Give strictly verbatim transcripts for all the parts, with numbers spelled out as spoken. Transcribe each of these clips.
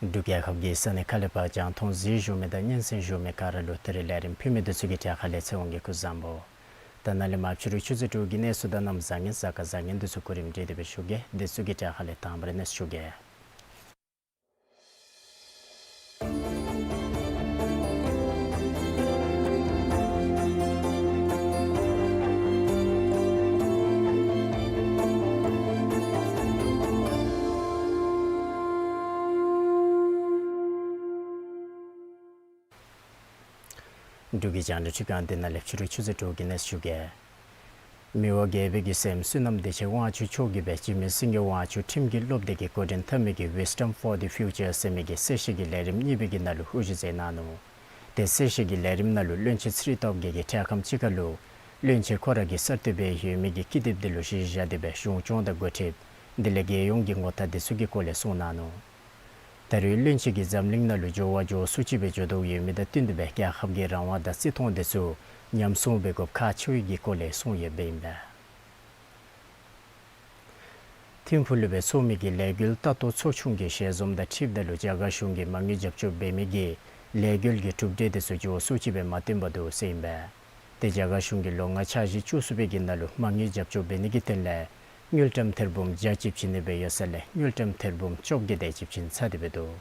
འབྲུག་རྒྱལ་ཁབ་ཀྱི་ས་གནས་ཁག་ལས་ཕར་རྒྱང་མཐོང་གཟིགས་བཞུགས་མི་དང་སྙན་གསན་བཞུགས་མི་ག་ར་ལུ་ད་རིས་ལས་རིམ་ཕུལ་མི་འདི་ཚུ་གི་གྲས་ཁ་ལས་ཚེ་དབང་གིས་སྐུ་གཟུགས་བཟང་པོ། ད་ནཱ་ལས་མར་ཕྱི་རུ་ཆུ་ཚོད་དྲུག་གི་གནས་ཚུལ་དང་གནམ་བཟང་ངན་གཟའ་སྐར་བཟང་ངན་འདི་ཚུ་གོ་རིམ་སྒྲིག་སྟེ་སྦེ་ཞུ་གེ། འདི་ཚུ་གི་གྲས་ཁ་ལས་དང་པ་ར་གནས་ཚུལ་ཞུ་གེ། འབྲུག་གི་རྒྱང་བསྒྲགས་ཁྲི་སྒང་འདི་ནང་ལས་ཕྱི་རུ་ཆུ་ཚོད་དྲུག་གི་གནས་ཚུལ་ཞུ་གེ། མི་དབང་རྒྱལ་པོའི་གི་སྲསམོ་བསོད་ནམས་བདེ་ཆེན་དབང་ཕྱུག་མཆོག་གིས་སྦེ་འཇིགས་མེད་སེང་གེ་དབང་ཕྱུག་ཁྲིམས་ཀྱི་སློབ་སྡེ་གི་འགོ་འདྲེན་འཐབ་མི་གི་Wisdom for the Future ཟེར་མི་གི་གསལ་བཤད་ཀྱི་ལས་རིམ་གཉིས་པའི་གི་ནང་ལུ་དབུ་བཞུགས་མཛད་གནང་ནུག། དེ་གསལ་བཤད་ཀྱི་ལས་རིམ་ནང་ལུ་བློན་ཆེན་ཚེ་རིང་སྟོབས་རྒྱས་ཀྱིས་འཕྲལ་ཁམས་ཅིག་ཁར་ལུ་བློན་ཆེན་ཁོ་ར་གིས་གསར་གཏོད་འབད་ཡོད་མི་གི་ཀི་དེབ་འདི་ལུ་གཞི་བཞག་སྟེ་སྦེ་གཞུང་སྐྱོང་དང་འགོ་ཁྲིདཔ་དེ་ལས་རྒྱལ་ཡོངས་ཀྱི་ངོ་རྟགས་འདི་ཚུ་གི་སྐོར་ལས་གསུངས་གནང་ནུག། ད་རེས་བློན་ཆེན་གྱིས་འཛམ་གླིང་ནང་ལུ་འགྱུར་བ་མགྱོགས་སུ་ཅིག་སྦེ་འགྱོ་དོ་ཡོད་མི་དང་བསྟུན་ཏེ་སྦེ་རྒྱལ་ཁབ་ཀྱི་རང་དབང་དང་བརྩི་མཐོང་འདི་ཚུ་ཉམས་སྲུང་འབད་དགོཔ་ཁག་ཆེ་བའི་གི་སྐོར་ལས་གསུངས་ཡོདཔ་ཨིན་པས། ཐིམ་ཕུག་ལུ་སྦེ་ཚོགས་མི་གི་ལས་འགུལ་ལྟ་རྟོག་ཚོགས་ཆུང་གི་ཞལ་འཛོམས་དང་འཁྲིལཝ་ད་ལུ་རྒྱ་གར་གཞུང་གིས་མ་དངུལ་རྒྱབ་སྐྱོར་འབད་མི་གི་ལས་འགུལ་གྱི་གྲུབ་འབྲས་འདི་ཚུ་མགྱོགས་སུ་ཅིག་སྦེ་མ་བཏོན་པར་འདུག་ཟེར་ཨིན་པས། ཏེ་རྒྱ་གར་གཞུང་གིས་ལོ་ལྔ་འཆར་གཞི་བཅུ་གསུམ་པའི་གི་ནང་ལུ་མ་དངུལ་རྒྱབ་སྐྱོར་འབད་ནི་གི་དོན་ལས་དངུལ་ཀྲམ་ཐེར་འབུམ་བརྒྱ་ཅིག་བྱིན་ནི་སྦེ་ཡོད་ས་ལས་དངུལ་ཀྲམ་ཐེར་འབུམ་བཅོ་བརྒྱད་དེ་ཅིག་བྱིན་ཚར་ཏེ་སྦེ་འདུག།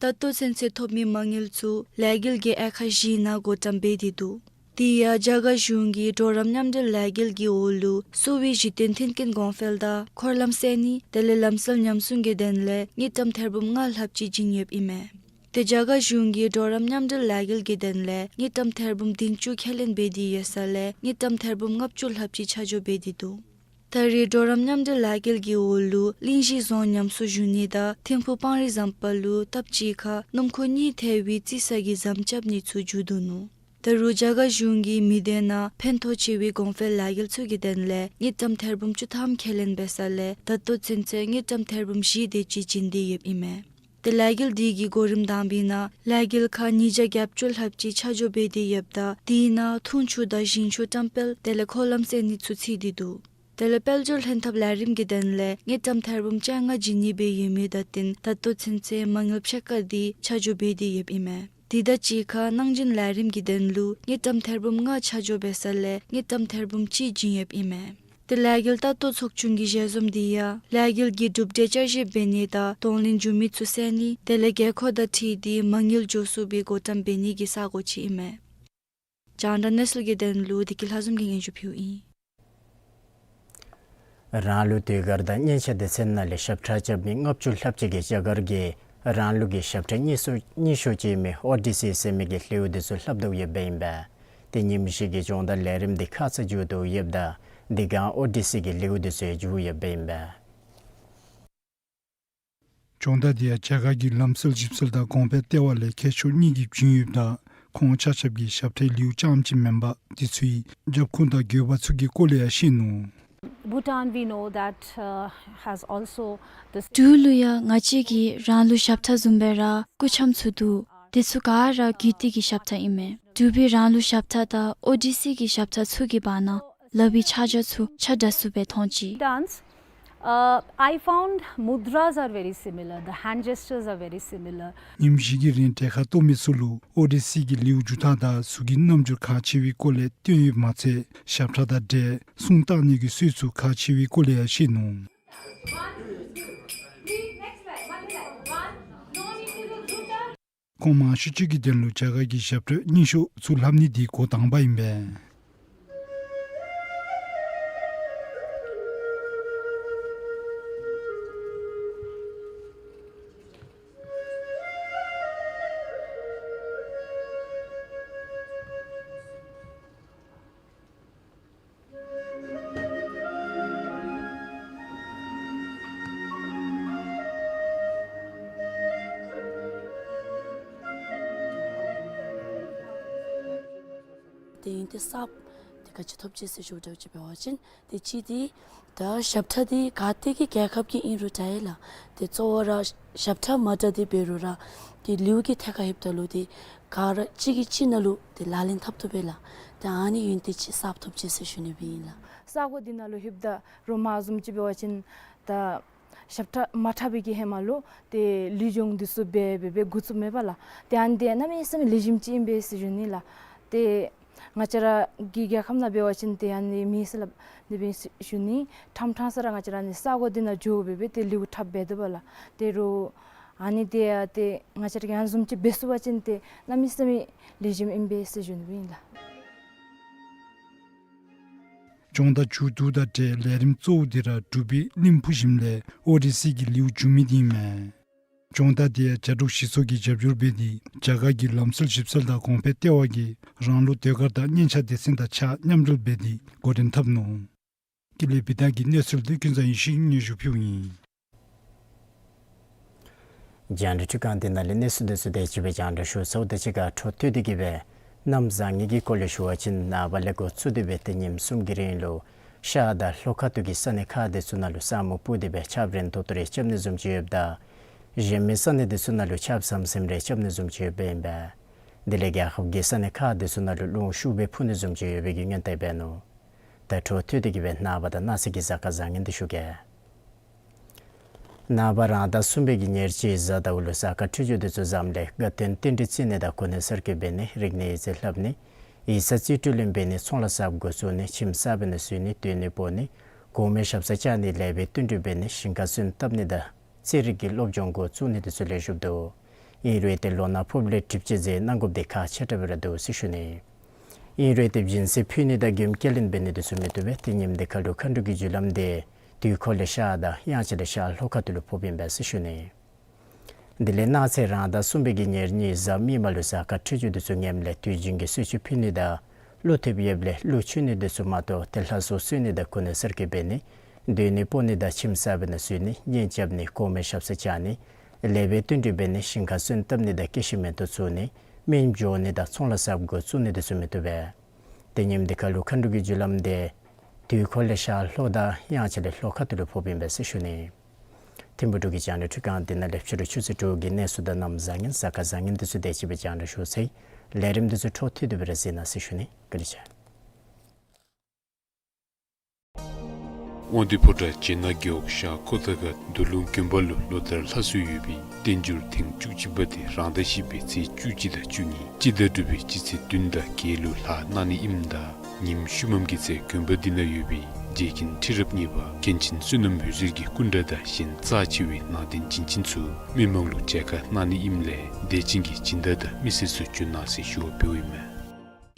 ད་ལྟོ་ཚུན་ཚོད་ཐོབ་མི་མ་དངུལ་ཚུ་ལས་འགུལ་གྱི་དབྱེ་ཁག་བཞིའི་ནང་བགོ་བཀྲམ་འབད་དེ་འདུག། དེ་ཡང་རྒྱ་གར་གཞུང་གིས་གྲོགས་རམ་མཉམ་འབྲེལ་ལས་འགུལ་གྱི་འོག་ལུ་གསོ་བའི་གཞི་རྟེན་མཐུན་རྐྱེན་གོང་འཕེལ་དང་འཁོར་ལམ་བསལ་ནི་དེ་ལས་ལམ་སྲོལ་ཉམས་སྲུང་གི་དོན་ལས་དངུལ་ཀྲམ་ཐེར་འབུམ་ལྔ་ལྷགཔ་ཅིག་བྱིན་ཡོདཔ་ཨིན་མས། ཏེ་རྒྱ་གར་གཞུང་གིས་གྲོགས་རམ་མཉམ་འབྲེལ་ལས་འགུལ་གྱི་དོན་ལས་དངུལ་ཀྲམ་ཐེར་འབུམ་བདུན་ཅུ་ཁས་ལེན་འབད་དེ་ཡོད་ས་ལས་དངུལ་ཀྲམ་ཐེར་འབུམ་ལྔ་བཅུ་ལྷགཔ་ཅིག་ཆ་འཇོག་འབད་དེ་འདུག། ད་རེས་གྲོགས་རམ་མཉམ་འབྲེལ་ལས་འགུལ་གྱི་འོག་ལུ་གླིང་བཞི་རྫོང་ཉམས་གསོ་ཞུ་ནི་དང་ཐིམ་ཕུག་སྤང་རི་ཟམ་པ་ལུ་སྟབས་གཅིག་ཁར་སྣུམ་འཁོར་གཉིས་ཐེ་བའི་རྩི་ས་གི་ཟམ་རྐྱབ་ནི་ཚུ་མཇུག་བསྡུ་ནུག། ད་རུང་རྒྱ་གར་གཞུང་གིས་མི་སྡེ་ནང་ཕན་ཐོགས་ཆེ་བའི་གོང་འཕེལ་ལས་འགུལ་ཚུ་གི་དོན་ལས་དངུལ་ཀྲམ་ཐེར་འབུམ་བཅུ་ཐམ་ཁས་ལེན་འབད་ས་ལས་ད་ལྟོ་ཚུན་ཚོད་དངུལ་ཀྲམ་ཐེར་འབུམ་བཞི་དེ་ཅིག་བྱིན་ཏེ་ཡོདཔ་ཨིན་མས། ཏེ་ལས་འགུལ་དེ་གི་གོ་རིམ་དང་པའི་ནང་ལས་འགུལ་ཁག་ཉིས་བརྒྱ་བརྒྱད་ཅུ་ལྷགཔ་ཅིག་ཆ་འཇོག་འབད་དེ་ཡོདཔ་ད་དེའི་ནང་འཐུང་ཆུ་དང་ཞིང་ཆུ་བཀྲམ་སྤེལ་དེ་ལས་འཁོར་ལམ་བསལ་ནི་ཚུ་ཚུད་དེ་འདུག། དེ་ལས་དཔལ་འབྱོར་ལྷན་ཐབས་ལས་རིམ་གྱི་དོན་ལས་དངུལ་ཀྲམ་ཐེར་འབུམ་བཅོ་ལྔ་བྱིན་ནི་སྦེ་ཡོད་མི་དང་བསྟུན་ད་ལྟོ་ཚུན་ཚོད་མ་དངུལ་ཕྱེད་ཀ་དེ་ཆ་འཇོག་འབད་དེ་ཡོདཔ་ཨིན་མས། དེ་དང་གཅིག་ཁར་གནང་སྦྱིན་ལས་རིམ་གྱི་དོན་ལུ་དངུལ་ཀྲམ་ཐེར་འབུམ་ལྔ་ཆ་འཇོག་འབད་ས་ལས་དངུལ་ཀྲམ་ཐེར་འབུམ་གཅིག་བྱིན་ཡོདཔ་ཨིན་མས། ཏེ་ལས་འགུལ་ལྟ་རྟོག་ཚོགས་ཆུང་གི་ཞལ་འཛོམས་དེ་ཡང་ལས་འགུལ་གྱི་གྲུབ་འབྲས་བསྐྱར་ཞིབ་འབད་ནི་དང་གདོང་ལེན་འབྱུང་མི་ཚུ་བསལ་ནི་དེ་ལས་དགོས་མཁོ་དང་འཁྲིལ་ཏེ་མ་དངུལ་མགྱོགས་སུ་སྦེ་བགོ་བཀྲམ་འབད་ནི་གི་ས་སྒོ་ཅིག་ཨིན་མས། རྒྱང་བསྒྲགས་གནས་ཚུལ་གྱི་དོན་ལུ་བདེ་སྐྱིད་ལྷ་འཛོམས་ཀྱིས་སྙན་ཞུ་ཕུལཝ་ཨིན། རང་ལུགས་ཟློས་གར་དང་སྙན་ཆ་སྡེ་ཚན་ནང་ལས་ཞབས་ཁྲ་རྐྱབ་མི་ལྔ་བཅུ་ལྷགཔ་ཅིག་གིས་རྒྱ་གར་གྱི་རང་ལུགས་ཀྱི་ཞབས་ཁྲ་རྙིང་སུ་རྙིང་ཤོས་ཅིག་ཨིན་མི་ཨོ་ཌི་སི་ཟེར་མི་གི་ལེའུ་འདི་ཚུ་ལྷབ་དོ་ཡོདཔ་ཨིན་པས། ཏེ་ཉིནམ་བཞི་གི་སྦྱོང་བརྡར་ལས་རིམ་འདི་ཁ་ཙ་མཇུག་བསྡུ་ཡོདཔ་ད་འདི་སྒང་ཨོ་ཌི་སི་གི་ལེའུ་འདི་ཚུ་ཡང་མཇུག་ཡོདཔ་ཨིན་པས། སྦྱོང་བརྡར་འདི་ཡང་རྒྱ་གར་གྱི་ལམ་སྲོལ་ཞིབ་འཚོལ་དང་གོང་འཕེལ་ལྟེ་བ་ལས་མཁས་མཆོག་གཉིས་ཀྱིས་བྱིན་ཡོདཔ་ད་ཁོང་ཆ་ཁྱབ་ཀྱིས་ཞབས་ཁྲའི་ལེའུ་རྐྱངམ་ཅིག་མེན་པར་འདི་ཚུ་ཡི་རྒྱབ་ཁུངས་དང་དགོས་པ་ཚུ་གི་སྐོར་ལས་ཡང་བཤད་ནུག། Bhutan, we know that, uh, has also this. འབྲུག་ལུ་ཡང་ང་བཅས་ཀྱིས་རང་ལུགས་ཞབས་ཁྲ་བཟུམ་སྦེ་ར་སྐུ་ཆམ་ཚུ་འདུག། དེ་ཚུ་ག་ར་རྒྱུད་སྟོད་ཀྱི་ཞབས་ཁྲ་ཨིན་མས། འབྲུག་པའི་རང་ལུགས་ཞབས་ཁྲ་དང་ཨོ་ཌི་སི་གི་ཞབས་ཁྲ་ཚུ་གི་བར་ན་ལག་པའི་ཕྱག་རྒྱ་ཚུ་ཆ་འདྲ་སུ་སྦེ་མཐོང་ཅི། Dance, uh, I found mudras are very similar. The hand gestures are very similar. ཉིནམ་བཞི་གི་རིང་གྲལ་ཁར་གཏོགས་མི་ཚུ་ལུ་ཨོ་ཌི་སི་གི་ལེའུ་བསྒྱུར་ཐངས་དང་གཟུགས་ཀྱི་རྣམ་འགྱུར་ཁག་ཆེ་བའི་སྐོར་ལས་སྟོན་ཡོདཔ་མ་ཚད་ཞབས་ཁྲ་དང་འབྲེལ་སྲུང་བཏང་ནི་གི་སྲོལ་ཚུ་ཁག་ཆེ་བའི་སྐོར་ལས་ཡང་བཤད་ནུག། ཁོང་མང་ཤོས་ཅིག་གི་དོན་ལུ་རྒྱ་གར་གྱི་ཞབས་ཁྲ་རྙིང་ཤོས་ཚུ་ལྷབ་ནི་འདི་འགོ་དང་པ་ཨིན་པས། དེ་ཡོན་ཏན་གསརཔ་དེ་ག་ཅི་ཐོབ་ཅི་ཟེར་ཞུཝ་འདྲཝ་ཅིག་འབད་བ་ཅིན་དེ་གཅིག་དེ་ད་ཞབས་ཁྲ་དེ་ག་ཏེ་གི་རྒྱལ་ཁབ་ཀྱི་ཨིན་རུང་འདྲ་ཡི་ལགས། དེ་གཙོ་བོ་ར་ཞབས་ཁྲ་མ་འདྲ་དེ་འབད་རུང་ར་དེ་ལེའུ་གི་ཐད་ཁར་ལྷོདཔ་ད་ལུ་དེ་ག་ར་གཅིག་གིས་གཅིག་ནང་ལུ་དེ་ལག་ལེན་འཐབ་བཏུབ་པས་ལགས། དེ་ཨ་ནི་ཡོན་ཏན་ཅིག་གསརཔ་ཐོབ་ཅི་ཟེར་ཞུ་ནི་སྦེ་ཨིན་ལགས། ས་གོ་འདི་ནང་ལུ་ལྷོདཔ་ད་རུང་མ་བཟུམ་ཅིག་འབད་བ་ཅིན་ད་ཞབས་ཁྲ་མ་འཁྲབ་པའི་གི་ཧེ་མ་ལུ་དེ་ལུས་སྦྱོང་འདི་ཚུ་འབད་འབད་འབད་འགོ་བཙུགསཔ་མས་པ་ལགས། དེ་ཨ་ནི་དེ་གནམ་མེད་ས་མེད་ལེགས་ཤོམ་ཅིག་ཨིན་པས་ཟེར་ཞུ་ནི་ལགས། དེ་ང་བཅས་ར་གི་རྒྱལ་ཁབ་ནང་འབད་བ་ཅིན་དེ་ཨ་ནི་མེད་ཟེར་སླབ་ནི་སྦེ་ཞུ་ནི། ཕྲང་ཕྲང་ས་ར་ང་བཅས་ར་ཨ་ནི་ས་གོ་འདི་ནང་འགྱོ་སྦེ་འབད་དེ་ལེའུ་འཁྲབ་འབད་དོ་བ་ལགས། དེ་རུང་ཨ་ནི་དེ་ཡང་དེ་ང་བཅས་ར་གིས་ཨ་ནི་བཟུམ་ཅིག་འབད་ཚུགས་པ་ཅིན་དེ་གནམ་མེད་ས་མེད་ལེགས་ཤོམ་ཨིན་པས་ཟེར་ཞུ་ནི་སྦེ་ཨིན་ལགས། སྦྱོང་བརྡར་མཇུག་བསྡུཝ་དང་འབྲེལ་ལས་རིམ་གཙོ་བོ་འདི་ར་འབྲུག་པའི་གླིང་བུ་ཞིནམ་ལས་ཨོ་ཌི་སི་གི་ལེའུ་བསྒྱུར་མི་འདི་ཨིན་མས། སྦྱོང་བརྡར་འདི་ཡང་ལྗང་འབྲུག་སྤྱི་ཚོགས་ཀྱིས་རྒྱབ་སྐྱོར་འབད་དེ་རྒྱ་གར་གྱི་ལམ་སྲོལ་ཞིབ་འཚོལ་དང་གོང་འཕེལ་ལྟེ་བ་གིས་རང་ལུགས་ཟློས་གར་དང་སྙན་ཆ་སྡེ་ཚན་དང་གཅིག་ཁར་མཉམ་འབྲེལ་འབད་དེ་འགོ་འདྲེན་འཐབ་ནུག། ཀུན་ལེགས་བི་དྷ་གི་གནས་ཚུལ་འདི་ཀུན་བཟང་ཡེ་ཤེས་སྙན་ཞུ་ཕུལཝ་ཨིན། རྒྱང་བསྒྲགས་འཕྲུལ་ཁང་འདི་ནང་ལས་གནས་ཚུལ་འདི་ཚུ་དེ་ཅིག་སྦེ་རྒྱང་བསྒྲགས་ཞུ་ཚརཝ་དང་གཅིག་ཁར་འཕྲོ་མཐུད་དེ་གི་སྦེ་གནམ་བཟང་ངན་གྱི་སྐོར་ལས་ཞུ་བ་ཅིན་ནངས་པ་ལས་འགོ་བཙུགས་ཏེ་སྦེ་ཏེ་ཉིནམ་གསུམ་གྱི་རིང་ལུ་ཤར་དང་ལྷོ་ཁ་ཐུག་གི་ས་གནས་ཁག་འདི་ཚུ་ནང་ལུ་ས་སྨུག་སྤུབས་ཏེ་སྦེ་ཆརཔ་རན་ཏོག་ཏོ་རེ་རྐྱབ་ནི་བཟུམ་ཅིག་ཡོདཔ་ད་གཞན་མི་ས་གནས་འདི་ཚུ་ནང་ལུ་ཆརཔ་ཟམ་ཟིམ་རེ་རྐྱབ་ནི་བཟུམ་ཅིག་ཡོདཔ་ཨིན་པས། དེ་ལས་རྒྱལ་ཁབ་ཀྱི་ས་གནས་ཁག་འདི་ཚུ་ནང་ལུ་རླུང་ཤུགས་སྦེ་འཕུ་ནི་བཟུམ་ཅིག་ཡོད་པའི་གི་སྔོན་བརྡ་འབད་ནུག། ད་འཕྲོ་མཐུད་དེ་གི་སྦེ་ནངས་པ་དང་གནངས་ཚེ་གི་གཟའ་སྐར་བཟང་ངན་འདི་ཞུ་གེ། ནངས་པ་རང་ཟླ་གསུམ་པའི་གི་ཉེར་གཅིག་གཟའ་ཟླཝ་ལུ་གཟའ་སྐར་འཕྲོད་སྦྱོར་འདི་ཚུ་བཟངམ་ལས་དགའ་སྟོན་རྟེན་འབྲེལ་བརྩི་ནི་དང་གོ་གནས་གསར་བསྐོ་འབད་ནི་རིག་གནས་ཡིག་རྩིས་ལྷབ་ནི་ཡིག་ཚང་རྩིས་སྤྲོད་ལེན་འབད་ནི་ཚོང་ལཱ་གསརཔ་འགོ་བཙུགས་ནི་ཁྱིམ་གསར་པའི་ནང་འཛུལ་ནི་སྡོད་གནས་སྤོ་ནི་གོང་མའི་ཞབས་སར་བཅར་ནི་ལེགས་པའི་བསྟུན་གྲོས་འབད་ནི་ཞིང་ཁར་སོན་བཏབ་ནི་དང་རྩིས་རིག་གི་སློབ་སྦྱོང་འགོ་བཙུགས་ནི་འདི་ཚུ་ལེགས་ཤོམ་འདུག། ཨིན་རུང་ཏེ་ལོ་ནག་ཕོགཔ་ལས་གྲིབ་ཅན་ཟེར་གནང་དགོཔ་འདི་ཁག་ཆེ་དྲགས་སྦེ་ར་འདུག་ཟེར་ཞུ་ནི། ཨིན་རུང་ཏེ་སྦྱིན་སྲེག་ཕུལ་ནི་དང་མགྱོནམ་སྐྱེལ་ལེན་འབད་ནི་འདི་ཚུ་མི་བཏུབ་པས། ཏེ་ཉིནམ་འདི་ཁར་ལུ་མཁའ་འགྲོ་གི་རྒྱུ་ལམ་འདི་དུས་འཁོར་ལས་ཤར་དང་དབྱངས་འཆར་ལས་ཤར་ལྷོ་ཁ་ཐུག་ལུ་ཕོགཔ་ཨིན་པས་ཟེར་ཞུ་ནི། དེ་ལས་གནངས་ཚེ་རང་ཟླ་གསུམ་པའི་གི་ཉེར་གཉིས་གཟའ་མིག་དམར་ལུ་གཟའ་སྐར་འཕྲོད་སྦྱོར་འདི་ཚུ་ངནམ་ལས་དུས་རྒྱུན་གྱི་གསོལ་མཆོད་ཕུལ་ནི་དང་ཀླུ་ཐེབས་ཡོདཔ་ལས་ཀླུ་མཆོད་ནི་འདི་ཚུ་མ་གཏོགས་ཏེ་ལྷ་གསོལ་གསོལ་ནི་དང་གོ་གནས་གསར་བསྐོ་འབད་ནི་སྡོད་གནས་སྤོ་ནི་དང་ཁྱིམ་གསར་པའི་ནང་འཛུལ་ནི་གཉེན་རྐྱབ་ནི་གོང་མའི་ཞབས་སར་བཅར་ནི་ལེགས་པའི་བསྟུན་གྲོས་འབད་ནི་ཞིང་ཁར་སོན་བཏབ་ནི་དང་སྐྱེད་ཤིང་མེ་ཏོག་བཙུགས་ནི་སྨན་སྦྱོར་ནི་དང་ཚོང་ལཱ་གསརཔ་འགོ་བཙུགས་ནི་འདི་ཚུ་མི་བཏུབ་པས། ཏེ་ཉིནམ་འདི་ཁར་ལུ་མཁའ་འགྲོ་གི་རྒྱུ་ལམ་འདི་དུས་འཁོར་ལས་ཤར་ལྷོ་དང་དབྱངས་འཆར་ལས་ལྷོ་ཁ་ཐུག་ལུ་ཕོགཔ་ཨིན་པས་ཟེར་ཞུ་ནི། ཐིམ་ཕུག་འབྲུག་གི་རྒྱང་བསྒྲགས་འཕྲུལ་ཁང་འདི་ནང་ལས་ཕྱི་རུ་ཆུ་ཚོད་དྲུག་གི་གནས་ཚུལ་དང་གནམ་བཟང་ངན་གཟའ་སྐར་བཟང་ངན་འདི་ཚུ་དེ་ཅིག་སྦེ་རྒྱང་བསྒྲགས་ཞུ་ཚར་ཡི། ལས་རིམ་འདི་ཚུ་འཕྲོ་མཐུད་དེ་སྦེ་ར་གཟིགས་གནང་ཟེར་ཞུ་ནི། བཀའ་དྲིན་ཆེ། དབང་འདུས་ཕོ་བྲང་བྱེ་ནག་རྒེད་འོག་ཤར་ཁོ་ཐང་ཁ་མདོ་ལུང་དགོན་པ་ལུ་ལོ་ལྟར་ལྷ་གསོལ་ཡོད་པའི་བསྟན་འགྱུར་ཐེངས་བཅུ་གཅིག་པ་དེ་རང་ཟླ་བཞི་པའི་ཚེས་བཅུ་གཅིག་དང་བཅུ་གཉིས་སྤྱི་ཟླ་དྲུག་པའི་སྤྱི་ཚེས་བདུན་དང་བརྒྱད་ལུ་ལྷག་གནང་ནི་ཨིནམ་ད་ཉིནམ་ཤུལ་མམ་གྱི་ཚེ་དགོན་པ་འདི་ནང་ཡོད་པའི་རྗེ་མཁན་ཁྲི་རབས་གཉིས་པ་མཁན་ཆེན་བསོད་ནམས་འོད་ཟེར་གྱི་སྐུ་འདྲ་དང་གཞན་རྩ་ཆེ་བའི་ནང་རྟེན་བྱིན་ཅན་ཚུ་མི་མང་ལུ་མཇལ་ཁ་གནང་ནི་ཨིནམ་ལས་དད་ཅན་གྱི་སྦྱིན་བདག་དང་མི་སེར་ཚུ་འབྱོན་གནང་ཟེར་ཞུ་བ་འབདཝ་ཨིན་མས།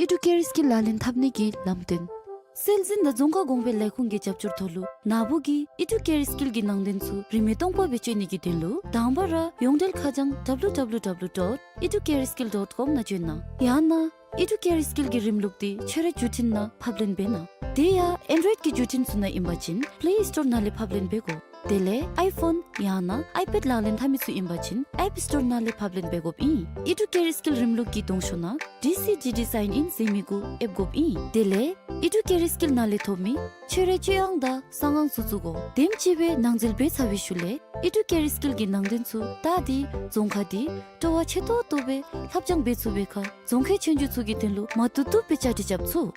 ཨེ་ཌུ་ཀེར་སི་ཀིལ་ལག་ལེན་འཐབ་ནི་གི་ལམ་སྟོན། སྲོལ་འཛིན་དང་རྫོང་ཁ་གོང་འཕེལ་ལས་ཁུངས་ཀྱི་རྒྱབ་སྐྱོར་ཐོག་ལུ་ནཱ་བུ་གིས་ཨེ་ཌུ་ཀེར་སི་ཀིལ་གྱི་ནང་དོན་ཚུ་རིན་མེད་སྟོང་པ་སྦེ་སྤྱོད་ནི་གི་དོན་ལུ་དང་པ་ར་ཡོངས་འབྲེལ་ཁ་བྱང་W W W dot educareskill dot com ནང་བྱོན་གནང་། ཡང་ན་ཨེ་ཌུ་ཀེར་སི་ཀིལ་གྱི་རིམ་ལུགས་འདི་ཁྱོད་རའི་བརྒྱུད་འཕྲིན་ནང་ཕབ་ལེན་འབད་གནང་། དེ་ཡང་ཨེན་ཌོ་རོའིཌ་ཀྱི་བརྒྱུད་འཕྲིན་ཚུ་ནང་ཨིན་པ་ཅིན་པླེ་སི་ཊོར་ནང་ལས་ཕབ་ལེན་འབད་དགོ། དེ་ལས་ཨའི་ཕོན་ཡང་ན་ཨའི་པེཌ་ལག་ལེན་འཐབ་མི་ཚུ་ཨིན་པ་ཅིན་ཨེཔ་སི་ཊོར་ནང་ལས་ཕབ་ལེན་འབད་དགོཔ་ཨིན། ཨི་ཌུ་ཀེར་སི་ཀིལ་རིམ་ལུགས་ཀྱི་གདོང་ཤོག་ནང་ཌི་སི་ཌི་ཌི་སའིན་ཨིན་ཟེར་མི་གུ་ཨེབ་དགོཔ་ཨིན། དེ་ལས་ཨི་ཌུ་ཀེར་སི་ཀིལ་ནང་ལས་ཐོབ་མི་ཁྱོད་རའི་སྤྱོད་ཡངས་དང་གསང་ཡངས་ཚུ་བཙུགས་དགོ། དེམ་ཅིག་སྦེ་ནང་འཛུལ་འབད་ཚར་བའི་ཤུལ་ལས་ཨི་ཌུ་ཀེར་སི་ཀིལ་གྱི་ནང་དོན་ཚུ་བལྟ་སྟེ་རྫོང་ཁག་འདི་སྤྲོ་བ་ཆེ་ཏོག་ཏོ་སྦེ་ལྷབ་སྦྱང་འབད་ཚུགས་པའི་ཁར་རྫོང་ཁའི་ཆོས་རྒྱུགས་ཚུ་གི་དོན་ལུ་མ་བཏུབ་བཏུབ་སྦེ་བཅའ་སྒྲིག་རྐྱབ་ཚུགས།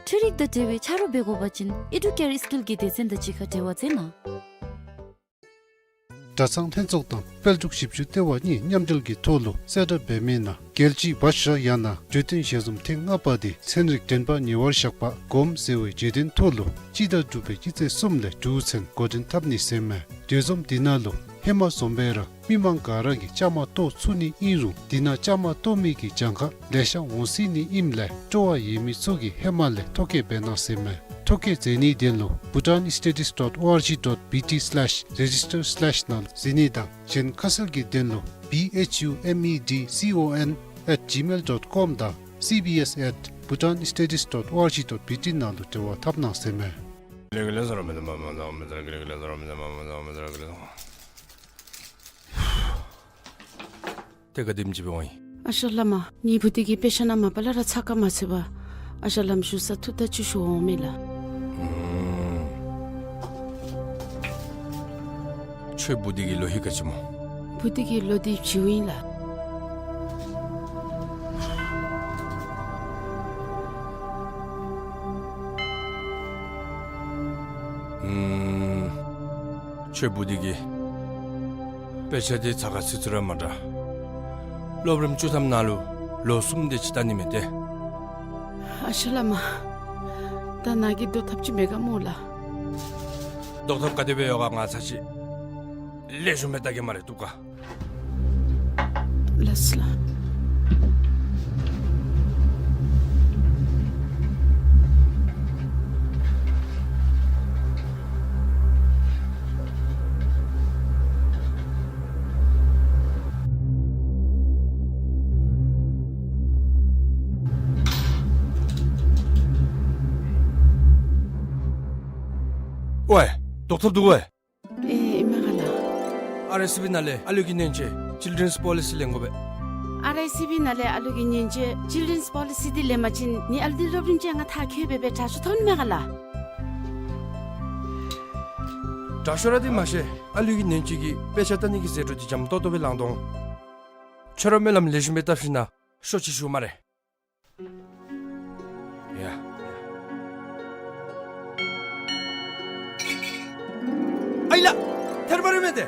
འཕྲུལ་རིག་དང་འབྲེལ་བའི་ཆ་རོགས་འབད་དགོ་པ་ཅིན་ཨི་ཌུ་ཀེར་སི་ཀིལ་གྱི་སྡེ་ཚན་དང་གཅིག་ཁར་འབྲེལ་བ་མཛད་གནང་། གྲྭ་ཚང་ལྷན་ཚོགས་དང་དཔལ་འབྱོར་ཞིབ་འཇུག་ལྟེ་བ་གཉིས་མཉམ་འབྲེལ་གྱི་ཐོག་ལུ་གསལ་བསྒྲགས་འབད་མི་ནང་རྒྱལ་སྤྱིའི་བྷ་ཤ་ཡང་ན་གྲོས་མཐུན་ཞལ་འཛོམས་ཐེངས་ལྔ་པ་དེ་ཚན་རིག་འགྲན་པ་ཉེ་བར་བཞག་པ་སྒོམ་ཟེར་བའི་བརྗོད་དོན་ཐོག་ལུ་སྤྱི་ཟླ་དྲུག་པའི་སྤྱི་ཚེས་གསུམ་ལས་དྲུག་ཚུན་འགོ་འདྲེན་འཐབ་ནི་ཟེར་མས། གྲོས་འཛོམས་དེ་ནང་ལུ་ཧེ་མ་བཟུམ་སྦེ་ར་མི་མང་ག་ར་གིས་བཅའ་མར་གཏོགས་ཚུགས་ནི་ཨིན་རུང་དེ་ནང་བཅའ་མར་གཏོགས་མི་གི་གྱངས་ཁ་ལེ་ཤ་འོང་སྲིད་ནི་ཨིནམ་ལས་སྤྲོ་བ་ཡོད་མི་ཚུ་གིས་ཧེ་མ་ལས་ཐོ་བཀོད་འབད་གནང་ཟེར་མས། ཐོ་བཀོད་མཛད་ནིའི་དོན་ལུ་bhutanstudies dot org dot bt slash register slash ནང་ལུ་གཟིགས་ནི་དང་གཞན་ཁ་གསལ་གྱི་དོན་ལུ་B H U M E D C O N at gmail dot com དང C B S at bhutanstudies dot org dot B T ནང་ལུ་འབྲེལ་བ་འཐབ་གནང་ཟེར་མས། ཏེ་ག་དེམ་ཅིག་འབད་འོང་ཡི། ཨ་ཞང་བླ་མ། ངེའི་བུ་འདི་གིས་དཔེ་ཆ་ནང་མ་པ་ལས་ར་ཚ་ཁ་མ་ཚུད་པར་ཨ་ཞང་བླམ་བཞུགས་ས་ཐུགས་ཐག་བཅད་ཞུ་འོང་མས་ལགས། ཨུམ། ཁྱོད་བུ་འདི་གི་ལོ་ཧེ་ག་ཅི་སྨོ། བུ་འདི་གི་ལོ་འདི་བཞི་ཨིན་ལགས། ཨུམ། ཁྱོད་བུ་འདི་གིས་དཔེ་ཆ་འདི་ཚ་ཁ་ཚུད་ཚུད་ར་མ་དྲག། སློབ་རིམ་བཅུ་ཐམ་ནང་ལུ་ལོ་གསུམ་དེ་ཅིག་ལྟ་ནི་མས་ཏེ། ཨ་ཞང་བླ་མ། ད་ནཱ་གིས་བཟློག་ཐབས་ཅིག་མེད་ག་སྨོ་ལགས། བཟློག་ཐབས་ག་དེ་སྦེ་ཡོད་ག་ང་ཚར་ཅིག་ལེགས་ཤོམ་སྦེ་བལྟ་གེ་སྨ་རེ། བཏུབ་ག། ལགས་སོ་ལགས། ཝའེ། བཟློག་ཐབས་འདུག་ཝའེ། ཨེ་ཨིན་མས་ག་ལགས། ཨར་ཨའི་སི་བི་ནང་ལས་ཨ་ལུ་གི་ཉེན་བཅོལ་Children's Policy ལེན་དགོ་པས། ཨར་ཨའི་སི་བི་ནང་ལས་ཨ་ལུ་གི་ཉེན་བཅོལ་Children's Policy འདི་ལེན་པ་ཅིན་ངེའི་ཨ་ལུ་འདི་སློབ་རིམ་ཅིག་ཡང་ཐག་ཁེལ་སྦེ་སྦེ་དྲག་ཤོས་ཐོབ་ནི་མས་ག་ལགས། དྲག་ཤོས་ར་འདི་མ་ཤེས། ཨ་ལུ་གི་ཉེན་བཅོལ་གྱི་དཔེ་ཆ་ལྟ་ནི་གི་ཟད་འགྲོ་འདི་འཇམ་ཏོག་ཏོ་སྦེ་ལང་དོ་འོང་། ཁྱོད་ར་སྨོན་ལམ་ལེགས་ཤོམ་སྦེ་བཏབ་ཞིན་ན་ཤོག་ཅིག་ཞུ་སྨ་རེ། ཡ། ཨའི་ལགས། ཐེར་པ་རེ་མས་ཏེ།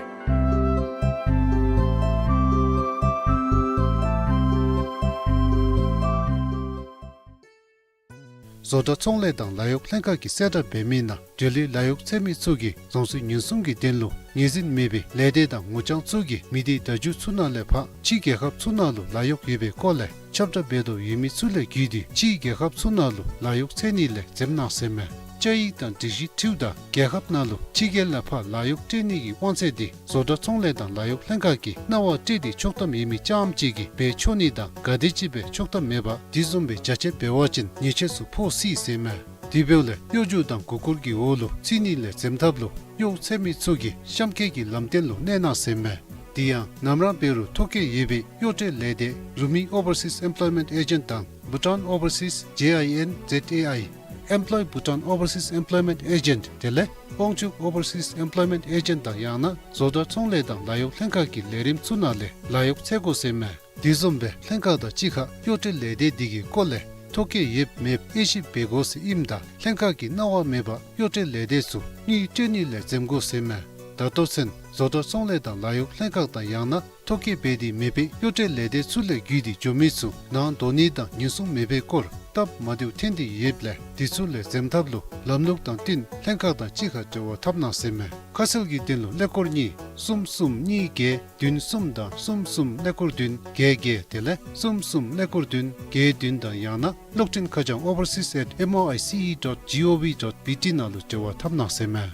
བཟོ་གྲྭ་ཚོང་ལས་དང་ལཱ་གཡོག་ལྷན་ཁག་གིས་གསལ་བསྒྲགས་འབད་མི་ནང་འབྲེལ་ཡོད་ལཱ་གཡོག་འཚོལ་མི་ཚུ་གིས་རྫོང་སྲིད་ཉེན་སྲུང་གི་དོན་ལུ་ངོས་འཛིན་མེད་པའི་ལས་སྡེ་དང་ངོ་རྐྱང་ཚུ་གིས་མི་སྡེ་བརྡ་བརྒྱུད་ཚུ་ནང་ལས་ཕར་ཕྱི་རྒྱལ་ཁབ་ཚུ་ནང་ལུ་ལཱ་གཡོག་ཡོད་པའི་སྐོར་ལས་ཁྱབ་བསྒྲགས་འབད་དོ་ཡོད་མི་ཚུ་ལས་བརྒྱུད་དེ་ཕྱི་རྒྱལ་ཁབ་ཚུ་ནང་ལུ་ལཱ་གཡོག་འཚོལ་ནི་ལས་འཛེམ་གནང་ཟེར་མས། བཅའ་ཡིག་དང་སྒྲིག་གཞི་འཁྲིལཝ་ད་རྒྱལ་ཁབ་ནང་ལུ་ཕྱི་རྒྱལ་ལས་ཕར་ལཱ་གཡོག་སྤྲོད་ནི་གི་དབང་ཚད་འདི་བཟོ་གྲྭ་ཚོང་ལས་དང་ལཱ་གཡོག་ལྷན་ཁག་གིས་གནང་བ་སྤྲོད་དེ་ཆོག་ཐམ་ཡོད་མི་རྐྱངམ་ཅིག་གིས་འབད་ཆོག་ནི་དང་ག་དེམ་ཅིག་སྦེ་ཆོག་ཐམ་མེད་པར་དེ་བཟུམ་སྦེ་རྒྱ་ཆེ་འབད་བ་ཅིན་ཉེས་ཆད་ཚུ་ཕོག་སྲིད་ཟེར་མས། དེ་འབདཝ་ལས་གཡོ་སྒྱུ་དང་མགུ་སྐོར་གྱི་འོག་ལུ་ཚུད་ནི་ལས་འཛེམ་ཐབས་ལུ་གཡོག་འཚོལ་མི་ཚུ་གིས་གཤམ་འཁོད་ཀྱི་ལམ་སྟོན་ལུ་གནས་གནང་ཟེར་མས། དེ་ཡང་ནམ་ར་འབད་རུང་ཐོ་བཀོད་ཡོད་པའི་གཡོག་སྤྲོད་ལས་སྡེ་Rumi Overseas Employment Agent དང་Bhutan Overseas J I N Z A I, Employ Bhutan Overseas Employment Agent དེ་ལས་དབང་ཕྱུག་Overseas Employment Agent དང་ཡང་ན་བཟོ་གྲྭ་ཚོང་ལས་དང་ལཱ་གཡོག་ལྷན་ཁག་གི་ལས་རིམ་ཚུ་ནང་ལས་ལཱ་གཡོག་འཚོལ་དགོ་ཟེར་མས། དེ་བཟུམ་སྦེ་ལྷན་ཁག་དང་གཅིག་ཁར་གཡོག་སྤྲོད་ལས་སྡེ་འདི་གི་སྐོར་ལས་ཐོ་བཀོད་ཡོདཔ་མེདཔ་དབྱེ་ཞིབ་འབད་དགོ་ཟེར་ཨིནམ་ད་ལྷན་ཁག་གིས་གནང་བ་མེད་པར་གཡོག་སྤྲོད་ལས་སྡེ་ཚུ་དངུལ་སྤྲོད་ནི་ལས་འཛེམ་དགོ་ཟེར་མས། ད་ལྟོ་ཚུན་བཟོ་གྲྭ་ཚོང་ལས་དང་ལཱ་གཡོག་ལྷན་ཁག་དང་ཡང་ན་ཐོ་བཀོད་འབད་དེ་མེད་པའི་གཡོག་སྤྲོད་ལས་སྡེ་ཚུ་ལས་བརྒྱུད་དེ་འགྱོ་མི་ཚུ་ནང་འདོགས་ནི་དང་ཉེན་སྲུང་མེད་པའི་སྐོར་སྟབས་མ་བདེཝ་ཐོན་ཏེ་ཡོདཔ་ལས་དེ་ཚུ་ལས་འཛེམ་ཐབས་ལུ་ལམ་ལུགས་དང་བསྟུན་ལྷན་ཁག་དང་གཅིག་ཁར་འབྲེལ་བ་འཐབ་གནང་ཟེར་མས། ཁ་གསལ་གྱི་དོན་ལུ་ཀླད་ཀོར་གཉིས་གསུམ་གསུམ་གཉིས་བརྒྱད་བདུན་གསུམ་དང་གསུམ་གསུམ་ཀླད་ཀོར་བདུན་བརྒྱད་བརྒྱད་དེ་ལས་གསུམ་གསུམ་ཀླད་ཀོར་བདུན་བརྒྱད་བདུན་དང་ཡང་ན་གློག་འཕྲིན་ཁ་བྱང་overseas at M O I C E dot G O V dot B T ནང་ལུ་འབྲེལ་བ་འཐབ་གནང་ཟེར་མས།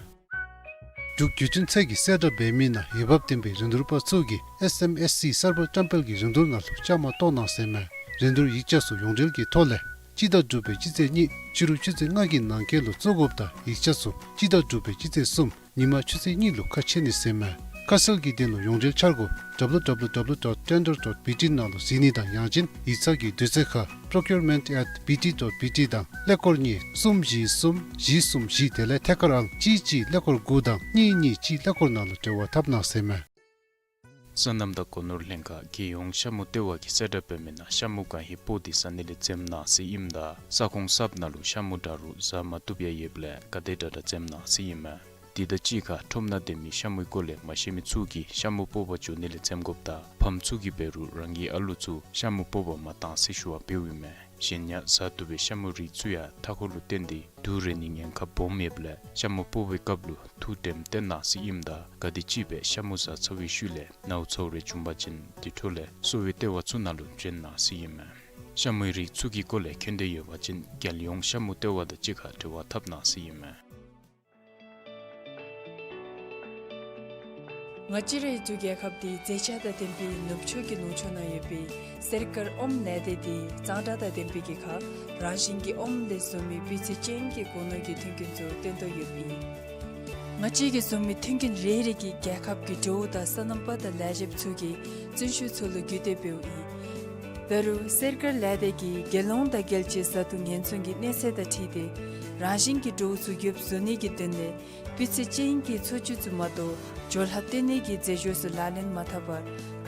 འབྲུག་བརྒྱུད་འཕྲིན་ཚད་ཀྱིས་གསལ་བསྒྲགས་འབད་མི་ནང་འོས་འབབ་ལྡན་པའི་རིན་བསྡུར་པ་ཚུ་གིས་S M S C གསར་པ་བཀྲམ་སྤེལ་གྱི་རིན་བསྡུར་ནང་ལུ་བཅའ་མར་གཏོགས་གནང་ཟེར་མས། རིན་བསྡུར་ཡིག་ཆ་ཚུ་ཡོངས་འབྲེལ་གྱི་ཐོག་ལས་ སྤྱི་ཟླ་དྲུག་པའི་སྤྱི་ཚེས་གཉིས་ཕྱི་རུ་ཆུ་ཚོད་ལྔ་གི་ནང་འཁོད་ལུ་བཙུགས་དགོཔ་དང་ཡིག་ཆ་ཚུ་སྤྱི་ཟླ་དྲུག་པའི་སྤྱི་ཚེས་གསུམ་ཉིན་མ་ཆུ་ཚོད་གཉིས་ལུ་ཁ་ཕྱེ་ནི་ཟེར་མས། ཁ་གསལ་གྱི་དོན་ལུ་ཡོངས་འབྲེལ་འཆར་སྒོ་W W W dot tender dot B T ནང་ལུ་གཟིགས་ནི་དང་ཡང་ཅིན་ཡིག་ཚང་གི་དུས་ཚོད་ཁར་procurement at B T dot B T དང་ཀླད་ཀོར་གཉིས་གསུམ་བཞི་གསུམ་བཞི་གསུམ་བཞི་དེ་ལས་ཐད་ཀར་ཨང་གཅིག་གཅིག་ཀླད་ཀོར་དགུ་དང་གཉིས་གཉིས་གཅིག་ཀླད་ཀོར་ནང་ལུ་འབྲེལ་བ་འཐབ་གནང་ཟེར་མས། སོ་ནམ་དང་སྒོ་ནོར་ལྷན་ཁག་རྒྱལ་ཡོངས་ཤ་མུ་ལྟེ་བ་གིས་གསལ་བསྒྲགས་འབད་མི་ནང་ཤ་མུ་གང་ཧེ་སྤོ་སྟེ་ཟ་ནི་ལས་འཛེམ་གནང་ཟེར་ཨིནམ་ད་ས་ཁོངས་གསརཔ་ནང་ལུ་ཤ་མུ་དྲག་རུང་ཟ་མ་བཏུབ་ཡང་ཡོདཔ་ལས་ག་དེ་དྲག་དྲག་འཛེམ་གནང་ཟེར་ཨིན་མས། དེ་དང་གཅིག་ཁར་ཁྲོམ་ནང་སྡོད་མི་ཤ་མུའི་སྐོར་ལས་མ་ཤེས་མི་ཚུ་གིས་ཤ་མུ་སྤོ་བར་འགྱོ་ནི་ལས་འཛེམ་དགོཔ་དང་ཕམ་ཚུ་གིས་འབད་རུང་རང་གི་ཨ་ལུ་ཚུ་ཤ་མུ་སྤོ་བར་མ་གཏང་ཟེར་ཞུ་བ་འབདཝ་ཨིན་མས། གཞན་ཡང་ཟ་བཏུབ་པའི་ཤ་མུའི་རིགས་ཚུ་ཡང་མཐའ་འཁོར་ལུ་བརྟེན་ཏེ་དུག་རེག་ནིའི་ཉེན་ཁ་སྦོམ་ཡོདཔ་ལས་ཤ་མུ་སྤོ་བའི་སྐབས་ལུ་ཐུགས་དྲནམ་བཏོན་གནང་ཟེར་ཨིནམ་ད་ག་དེམ་ཅིག་སྦེ་ཤ་མུ་ཟ་ཚར་བའི་ཤུལ་ལས་ནཝ་ཚཝ་རེ་བྱུང་པ་ཅིན་དེ་འཕྲོ་ལས་གསོ་བའི་ལྟེ་བ་ཚུ་ནང་ལུ་བྱོན་གནང་ཟེར་ཨིན་མས། ཤ་མུའི་རིགས་ཚུ་གི་སྐོར་ལས་མཁྱེན་འདོད་ཡོད་པ་ཅིན་རྒྱལ་ཡོངས་ཤ་མུ་ལྟེ་བ་དང་གཅིག་ཁར་འབྲེལ་བ་འཐབ་གནང་ཟེར་ཨིན་མས། ང་བཅས་རའི་འབྲུག་རྒྱལ་ཁབ་འདི་མཛེས་ཆ་དང་ལྡན་པའི་ནུབ་ཕྱོགས་ཀྱི་ལུང་ཕྱོགས་ནང་ཡོད་པའི་གསེར་དཀར་ཨོམ་ལས་སྡེ་འདི་གཙང་སྦྲ་དང་ལྡན་པའི་གི་ཁར་རང་བཞིན་གྱི་ཨོམ་ལས་བཟོ་མི་སྤུས་ཚད་ཅན་གྱི་སྒོ་ནོར་གྱི་མཐུན་རྐྱེན་ཚུ་བཏོན་དོ་ཡོདཔ་ཨིན། ང་བཅས་ཀྱིས་བཟོ་མི་མཐུན་རྐྱེན་རེ་རེ་གིས་རྒྱལ་ཁབ་ཀྱི་འབྲུག་དང་སོ་ནམ་པ་དང་ལས་བྱེདཔ་ཚུ་གི་བརྩོན་ཤུགས་ཚུ་ལུ་བརྒྱུད་དེ་འབདཝ་ཨིན། འབད་རུང་གསེར་དཀར་ལས་སྡེ་གིས་དགེ་སློང་དང་རྒྱལ་གཅེས་བཟའ་འཐུང་ཉེན་སྲུང་གི་གནས་ཚད་དང་འཁྲིལ་ཏེ་རང་བཞིན་གྱི་འབྲུག་ཚུ་རྒྱུ་བཟོ་ནི་གི་དོན་ལས་སྤུས་ཚད་ཅན་གྱི་འཚོ་བཅུད་ཚུ་མ་གཏོགས་སྦྱོར་ལྷག་བཏོན་ནི་གི་རྫས་སྦྱོར་ཚུ་ལག་ལེན་མ་འཐབ་པར་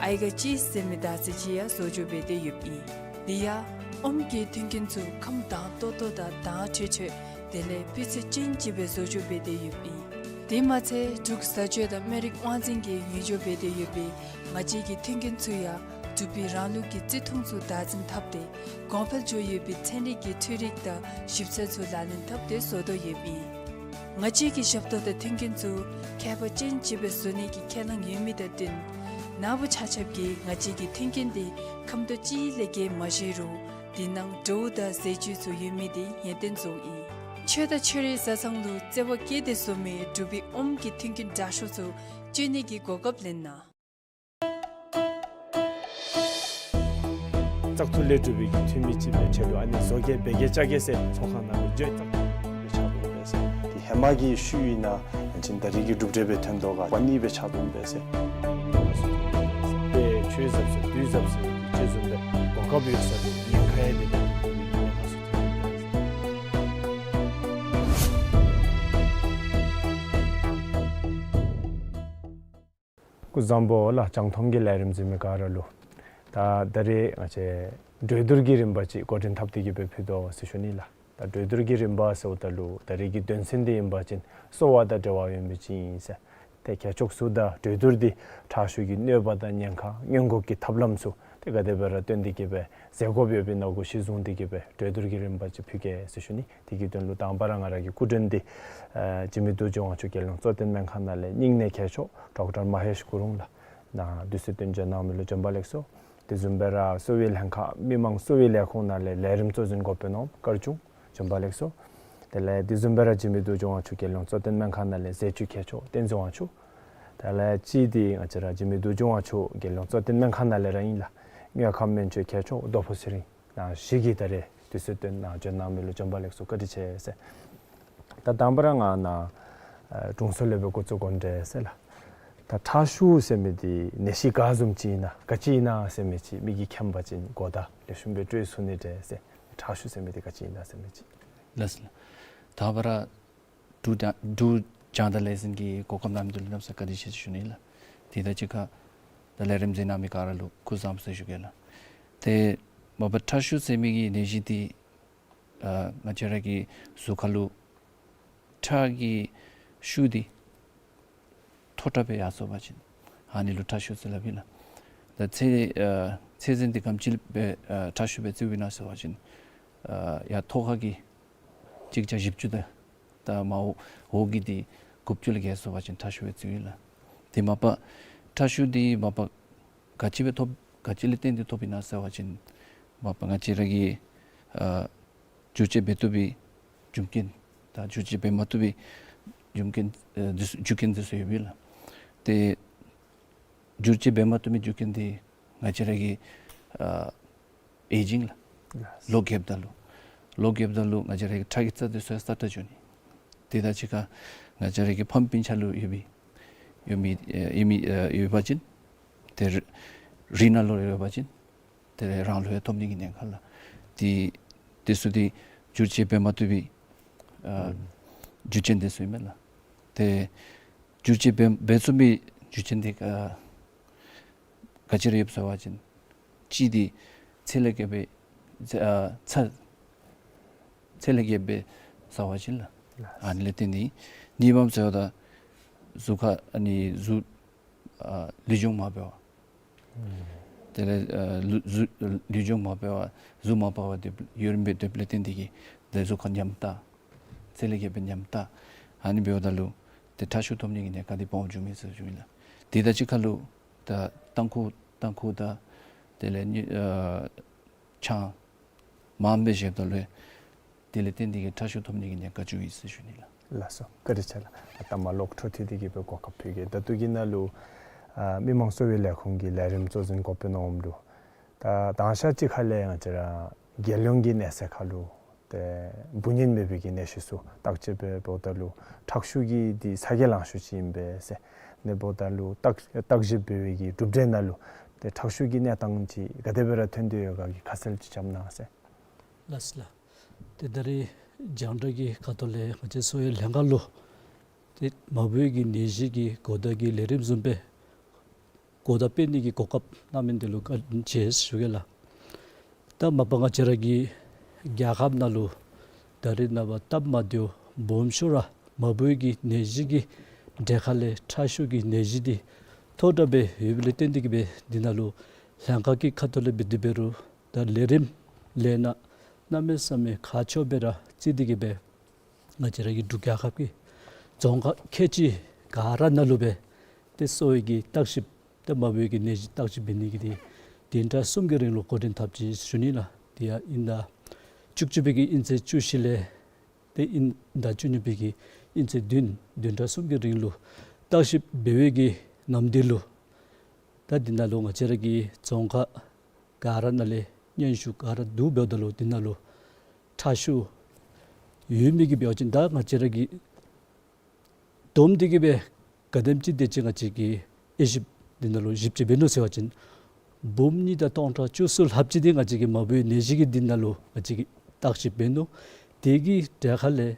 ཨའི་ག་ཅི་ཟེར་མི་དར་ཚིལ་ཅིག་ཡང་བཟོ་བཅོས་འབད་དེ་ཡོདཔ་ཨིན། དེ་ཡང་ཨོམ་གྱི་མཐུན་རྐྱེན་ཚུ་ཁམས་དྭངས་ཏོག་ཏོ་དང་དྭངས་འཕྲོས་འཕྲོས་དེ་ལས་སྤུས་ཚད་ཅན་ཅིག་སྦེ་བཟོ་བཅོས་འབད་དེ་ཡོདཔ་ཨིན། དེ་མ་ཚད་འབྲུག་བཟའ་སྤྱོད་དང་སྨན་རིགས་དབང་འཛིན་གྱིས་ཉོ་སྦྱོང་འབད་དེ་ཡོད་པའི་ང་བཅས་ཀྱི་མཐུན་རྐྱེན་ཚུ་ཡང་འབྲུག་པའི་རང་ལུགས་ཀྱི་བརྩི་མཐོང་ཚུ་བདག་འཛིན་འཐབ་སྟེ་གོང་འཕེལ་འགྱོ་ཡོད་པའི་ཚན་རིག་གི་འཕྲུལ་རིག་དང་ཞིབ་འཚོལ་ཚུ་ལག་ལེན་འཐབ་སྟེ་བཟོ་དོ་ཡོདཔ་ཨིན། ང་བཅས་ཀྱི་ཞབས་ཏོག་དང་མཐུན་རྐྱེན་ཚུ་ཁྱད་པར་ཅན་ཅིག་སྦེ་བཟོ་ནི་གི་ཁས་བླངས་ཡོད་མི་དང་བསྟུན་ནཱ་བུ་ཆ་ཁྱབ་ཀྱིས་ང་བཅས་ཀྱི་མཐུན་རྐྱེན་འདི་ཁམ་དོ་ཅིག་ལས་བརྒལ་མ་བཞེས་རུང་དེ་ནང་དྲོད་དང་ཟས་བཅུད་ཚུ་ཡོད་མི་འདི་ཡོན་ཏན་བཟོཝ་ཨིན། ཆོས་དང་ཆོས་རའི་བཟའ་ཚང་ལུ་བརྩེ་བ་བསྐྱེད་དེ་བཟོ་མི་འབྲུག་པའི་ཨོམ་གྱི་མཐུན་རྐྱེན་དྲག་ཤོས་ཚུ་སྤྱོད་ནི་གི་གོ་སྐབས་ལེན་གནང་། བཙག་འཐུ་ལས་གྲུབ་པའི་འཐུས་མི་ཅིག་སྦེ་ཁྲལ་ལུ་ཨ་ནི་བཟོ་གེ་འབད་གེ་བཅའ་གེ་ཟེར་ཚོགས་ཁང་ནང་ལུ་འགྱོ་བཙག་འཐུ་ལས་ཆགས་འོང་པས་ཟེར། དེ་ཧེ་མ་གི་ཤུལ་ཨིན་ན་ཡང་ཅིན་ད་རེས་ཀྱི་གྲུབ་འབྲས་སྦེ་ཐོན་དོ་ག་པ་ནི་སྦེ་ཆགས་འོང་པས་ཟེར། དཔེ་ཆོས་ཟབ་ཟེར་དུས་ཟབ་ཟེར་ཅིག་བཟུམ་སྦེ་གོ་སྐབས་ཡོད་ས་ལུ་ཉེན་ཁ་ཡང་འདི་ཉེན་ཁ་ཚུ་ཐོན་པས་ཟེར། སྐུ་གཟུགས་བཟང་པོ་ལགས། རྒྱང་མཐོང་གི་ལས་རིམ་གཟིགས་མི་ག་ར་ལུ། ད་ད་རེས་ང་བཅས་གྲོས་བསྡུར་གྱི་རིམ་པ་ཅིག་འགོ་འདྲེན་འཐབ་སྟེ་གི་སྦེ་ཕུལ་དོ་ཟེར་ཞུ་ནི་ལགས། ད་གྲོས་བསྡུར་གྱི་རིམ་པ་ཟེརཝ་ད་ལུ་ད་རེས་ཀྱི་དོན་ཚན་འདི་ཨིན་པ་ཅིན་གསོ་བ་དང་འབྲེལ་བ་ཡོད་མི་ཅིག་ཨིན་ཟེར། ཏེ་ཁྱད་ཆོས་ཚུ་དང་གྲོས་བསྡུར་འདི་ཁྲག་ཤུགས་ཀྱི་གནོད་པ་དང་ཉེན་ཁ་སྔོན་འགོག་གི་ཐབས་ལམ་ཚུ་ཏེ་ག་དེ་སྦེ་ར་སྟོན་ཏེ་གི་སྦེ་མཛད་དགོཔ་ཡོད་པའི་ནང་གུ་གཞི་བཟུང་སྟེ་གི་སྦེ་གྲོས་བསྡུར་གྱི་རིམ་པ་ཅིག་ཕུལ་གེ་ཟེར་ཞུ་ནི། དེ་གི་དོན་ལུ་དང་པ་ར་ང་ར་གི་སྐུ་མགྲོན་འདི་ཨ་འཇིགས་མེད་རྡོ་རྗེ་དབང་ཕྱུག་རྒྱལ་ཡོངས་གཙོ་བསྟེན་སྨན་ཁང་ནང་ལས་སྙིང་ནད་མཁས་མཆོག་ཌོག་ཊར་མ་ཧེཤ་གུ་རུང་ལགས་ནཱ་དུས་ཚོད་བཏོན་བྱོན་གནང་མི་ལུ་བྱོན་པ་ལེགས་སོ། དེ་བཟུམ་སྦེ་ར་གསོ་བའི་ལྷན་ཁག་མི་མང་གསོ་བའི་ལས་ཁུངས་ནང་ལས་ལས་རིམ་གཙོ་འཛིན་འགོ་དཔོན་ནོར་བུ་དཀར་ཆུང་བྱོན་པ་ལེགས་སོ། དེ་ལས་དེ་བཟུམ་སྦེ་ར་འཇིགས་མེད་རྡོ་རྗེ་དབང་ཕྱུག་རྒྱལ་ཡོངས་གཙོ་བསྟེན་སྨན་ཁང་ནང་ལས་ཟས་བཅུད་མཁས་མཆོག་བསྟན་འཛིན་དབང་ཕྱུག། དེ་ལས་གཅིག་འདི་ང་བཅས་ར་འཇིགས་མེད་རྡོ་རྗེ་དབང་ཕྱུག་རྒྱལ་ཡོངས་གཙོ་བསྟེན་སྨན་ཁང་ནང་ལས་ར་ཨིན་ལགས། དངོས་ཁམས་སྨན་བཅོས་མཁས་མཆོག་རྡོ་ཕུ་ཚེ་རིང་ནཱ་བཞི་གིས་ད་རེས་དུས་ཚོད་བཏོན་ནཱ་བྱོན་གནང་མི་ལུ་བྱོན་པ་ལེགས་སོ་བཀའ་དྲིན་ཆེ་ཟེར། ད་དང་པ་ར་ང་ནཱ་ཨ་དྲུང་འཚོ་ལས་སྦེ་འགོ་བཙུགས་དགོ་འདྲས་ཟེར་ལགས། ད་ཁྲག་ཤུགས་ཟེར་མི་འདི་ནད་གཞི་ག་བཟུམ་ཅིག་ཨིན་ན་ག་ཅི་ཨིན་ན་ཟེར་མི་ཅིག་མི་གིས་མཁྱེན་པ་ཅིན་གོ་བརྡ་ལེགས་ཤོམ་སྦེ་སྤྲོད་ཚུགས་ནི་འདྲས་ཟེར། ཁྲག་ཤུགས་ཟེར་མི་འདི་ག་ཅི་ཨིན་ན་ཟེར་མི་ཅིག། ལགས་སོ་ལགས། དང་པ་ར་འབྲུག་རྒྱང་འབྲུག་རྒྱང་བསྒྲགས་ལས་འཛིན་གྱི་གོ་སྐབས་གནང་མི་འདི་ལུ་གནམ་ས་བཀའ་དྲིན་ཆེ་ཞུ་ནི་ལགས། དེ་དང་གཅིག་ཁར་ད་ལས་རིམ་གཟིགས་གནང་མི་ག་ར་ལུ་སྐུ་གཟུགས་བཟང་པོ་ཟེར་ཞུ་གེ་ལགས། ཏེ་མ་པ་ཁྲག་ཤུགས་ཟེར་མི་གི་ནད་གཞི་འདི་ཨ་ང་བཅས་ར་གི་གཟུགས་ཁ་ལུ་ཁྲག་གི་ཤུགས་འདི་མཐོ་དྲགས་སྦེ་ཡར་སོང་པ་ཅིན་ཨ་ནི་ལུ་ཁྲག་ཤུགས་ཟེར་སླབ་ཨིན་ལགས། ད་ཚད་ཨ་ཚད་འཛིན་འདི་ག་དེམ་ཅིག་སྦེ་ཨ་ཁྲག་ཤུགས་སྦེ་བརྩིཝ་ཨིན་ན་ཟེར་བ་ཅིན་ཨ་ཡར་ཐོག་ཁ་གི་གཅིག་བརྒྱ་བཞི་བཅུ་དང་ད་མར་འོག་འོག་གི་འདི་དགུ་བཅུ་ལས་བརྒལ་སོང་པ་ཅིན་ཁྲག་ཤུགས་སྦེ་བརྩིཝ་ཨིན་ལགས། དེ་མ་པ་ཁྲག་ཤུགས་འདི་མ་པ་ག་ཅི་སྦེ་ཐོབ་ག་ཅི་ལས་བརྟེན་ཏེ་ཐོབ་ཨིན་ན་ཟེར་བ་ཅིན་མ་པ་ང་བཅས་ར་གི་ཨ་བསྒྱུར་བཅོས་འབད་བཏུབ་པའི་རྒྱུ་རྐྱེན་དང་བསྒྱུར་བཅོས་འབད་མ་བཏུབ་པའི་རྒྱུ་རྐྱེན་ཨ་འདི་ཚུ་རྒྱུ་རྐྱེན་འདི་ཚུ་ཡོདཔ་ཨིན་ལགས། ཏེ་བསྒྱུར་བཅོས་འབད་མ་བཏུབ་པའི་རྒྱུ་རྐྱེན་འདི་ང་བཅས་ར་གི་ཨ་ཨེ་ཇིང་ལགས། ལགས། ལོ་རྒསཔ་ད་ལུ་ ལོ་རྒསཔ་ད་ལུ་ང་བཅས་ར་གི་ཁྲག་གི་རྩ་འདི་ཚུ་ཡང་སྲ་ཀྲག་འགྱོ་ནི། དེ་དང་གཅིག་ཁར་ང་བཅས་ར་གི་ཕམ་སྤུན་ཆ་ལུ་ཡོད་པའི་ཡོད་མི་ཨེ་ཡོད་མི་ཨེ་ཡོད་པ་ཅིན་ཏེ་རི་རི་ནང་ལུ་ཡོད་པ་ཅིན་ཏེ་རང་ལུ་ཡང་ཐོབ་ནི་གི་ཉེན་ཁ་ལགས། ཏེ་དེ་ཚུ་འདི་བསྒྱུར་བཅོས་འབད་མ་བཏུབ་པའི་ཨ་ཨུམ་རྒྱུ་རྐྱེན་འདི་ཚུ་ཨིན་མས་ལགས། ཏེ་བསྒྱུར་བཅོས་འབད་འབད་ཚུགས་པའི་རྒྱུ་རྐྱེན་འདི་ཨ་ག་ཅི་ར་ཡོདཔ་ཟེར་བ་ཅིན་གཅིག་འདི་ཚད་ལས་བརྒལ་བའི་ཚད་ཨ་ཚད་ཚད་ལས་བརྒལ་བའི་ཟེར་བ་ཅིན་ལགས། ཨ་ནི་ལས་བརྟེན་ཏེ་གཉིས་པམ་ཟེརཝ་ད་གཟུགས་ཁར་ཨ་ནི་གཟུགས་ཨ་ལུས་སྦྱོང་མ་འབད་བར་དེ་ལས་ཨ་ལུ་གཟུགས་ལུས་སྦྱོང་མ་འབད་བར་གཟུགས་མ་པ་བར་སྡོད་ཡུན་རིངམོ་སྦེ་སྡོདཔ་ལས་བརྟེན་ཏེ་གིས་ཏེ་གཟུགས་ཁར་ཉམས་ལྟ་ཚད་ལས་བརྒལ་བའི་ཉམས་ལྟ་ཨ་ནི་འབདཝ་ད་ལུ་ཏེ་ཁྲག་ཤུགས་ཐོབ་ནི་གི་ཉེན་ཁ་འདི་སྦོམ་འགྱོཝ་མས་ཟེར་ཞུ་ནི་ལགས། དེ་དང་གཅིག་ཁར་ལུ་ད་ཏམ་ཁུ་ཏམ་ཁུ་དང་དེ་ལས་ནི་ཨ་ཆང་མངམ་སྦེ་བཞེསཔ་ད་ལུ་དེ་ལས་བརྟེན་ཏེ་གིས་ཁྲག་ཤུགས་ཐོབ་ནི་གི་ཉེན་ཁ་འགྱོཝ་ཨིན་ཟེར་ཞུ་ནི་ལགས། ལགས་སོ། བཀའ་དྲིན་ཆེ་ལགས། ཨ་ད་མ་ལོག་འཕྲོ་མཐུད་དེ་གིས་སྦེ་གོ་སྐབས་ཕུལ་གེ། ད་ལྟོ་གི་ནང་ལུ་ཨ་མི་དམངས་གསོ་བའི་ལས་ཁུངས་ཀྱི་ལས་རིམ་གཙོ་འཛིན་འགོ་དཔོན་འོགམ་ལུ་ད་དང་ཞག་གཅིག་ཁ་ལས་ང་བཅས་ར་རྒྱལ་ཡོངས་ཀྱི་གནས་ཚད་ཁར་ལུ་ཏེ་འབུ་གཉན་མེད་པའི་གི་ནད་གཞི་ཚུ་བརྟག་དཔྱད་འབད་འབདཝ་ད་ལུ་ཁྲག་ཤུགས་ཀྱི་འདི་ཚ་གྱང་ལང་ཤོས་ཅིག་ཨིན་པས་ཟེར། ཨ་ནི་འབདཝ་ད་ལུ་བརྟག་བརྟག་ཞིབ་འབད་བའི་གི་གྲུབ་འབྲས་ནང་ལུ་ཏེ་ཁྲག་ཤུགས་ཀྱི་གནས་སྟངས་ཅིག་ག་དེ་སྦེ་ར་ཐོན་ཏེ་ཡོད་ག་གི་ཁ་གསལ་ཅིག་རྐྱབ་གནང་ཟེར། ལགས་སོ་ལགས། ཏེ་ད་རིས་རྒྱང་བསྒྲགས་ཀྱི་ཁ་ཐུག་ལས་ང་བཅས་གསོ་བའི་ལྷན་ཁག་ལུ་ཏེ་མ་བུའི་གི་ནད་གཞི་གི་གོ་བརྡ་གི་ལས་རིམ་བཟུམ་སྦེ་གོ་བརྡ་སྤེལ་ནི་གི་གོ་སྐབས་གནང་མི་འདི་ལུ་བཀའ་དྲིན་ཆེ་ཞུ་གེ་ལགས། ད་མ་པ་ང་བཅས་ར་གི་རྒྱལ་ཁབ་ནང་ལུ་ད་རིས་ནངས་པ་སྟབས་མ་བདེཝ་སྦོམ་ཤོས་ར་མ་བུའི་གི་ནད་གཞི་གི་གྲས་ཁ་ལས་ཁྲག་ཤུགས་ཀྱི་ནད་གཞི་འདི་མཐོ་དྲགས་སྦེ་ཡོདཔ་ལས་བརྟེན་ཏེ་གིས་སྦེ་འདི་ནང་ལུ་ལྷན་ཁག་གི་ཁ་ཐུག་ལས་འབད་དེ་འབད་རུང་ད་ལས་རིམ་ལས་སྣ་གནམ་མེད་ས་མེད་ཁག་ཆེཝ་སྦེ་ར་བརྩི་སྟེ་གིས་སྦེ་ང་བཅས་ར་གི་འབྲུག་རྒྱལ་ཁབ་ཀྱི་རྫོང་ཁག་ཁལ་གཅིག་ག་ར་ནང་ལུ་སྦེ་ཏེ་གསོ་བའི་གི་བརྟག་ཞིབ་ཏེ་མ་བུའི་གི་ནད་གཞི་བརྟག་ཞིབ་འབད་ནི་གི་འདི་བདུན་ཕྲག་གསུམ་གྱི་རིང་ལུ་འགོ་འདྲེན་འཐབ་ཅི་ཟེར་ཞུ་ནི་ལགས། དེ་ཡང་དབྱིན་ཟླ་བཅུ་གཅིག་པའི་གི་དབྱིན་ཚེས་བཅུ་བཞི་ལས་ཏེ་དབྱིན་ཟླ་བཅུ་གཉིས་པའི་གི་དབྱིན་ཚེས་བདུན་བདུན་ཕྲག་གསུམ་གྱི་རིང་ལུ་བརྟག་ཞིབ་འབད་བའི་གི་ནམ་དུས་ལུ་ད་འདི་ནང་ལུ་ང་བཅས་ར་གི་རྫོང་ཁག་ག་ར་ནང་ལས་སྙན་ཞུ་ག་ར་བསྡུ་འབདཝ་ད་ལུ་འདི་ནང་ལུ་ཁྲག་ཤུགས་ཡོད་མི་གི་འབད་བ་ཅིན་ད་ང་བཅས་ར་གི་བསྡོམས་ཏེ་གིས་སྦེ་ག་དེམ་ཅིག་དེ་ཅིག་ང་བཅས་ཀྱིས་དབྱེ་ཞིབ་འདི་ནང་ལུ་ཞིབ་དཔྱད་འབད་ནུག་ཟེར་བ་ཅིན་འབུམ་གཉིས་དང་སྟོང་ཕྲག་བཅུ་གསུམ་ལྷགཔ་ཅིག་འདི་ང་བཅས་ཀྱིས་མ་བུའི་ནད་གཞི་གི་འདི་ནང་ལུ་ང་བཅས་ཀྱིས་བརྟག་ཞིབ་འབད་ནུག། དེ་གི་གྲས་ཁ་ལས་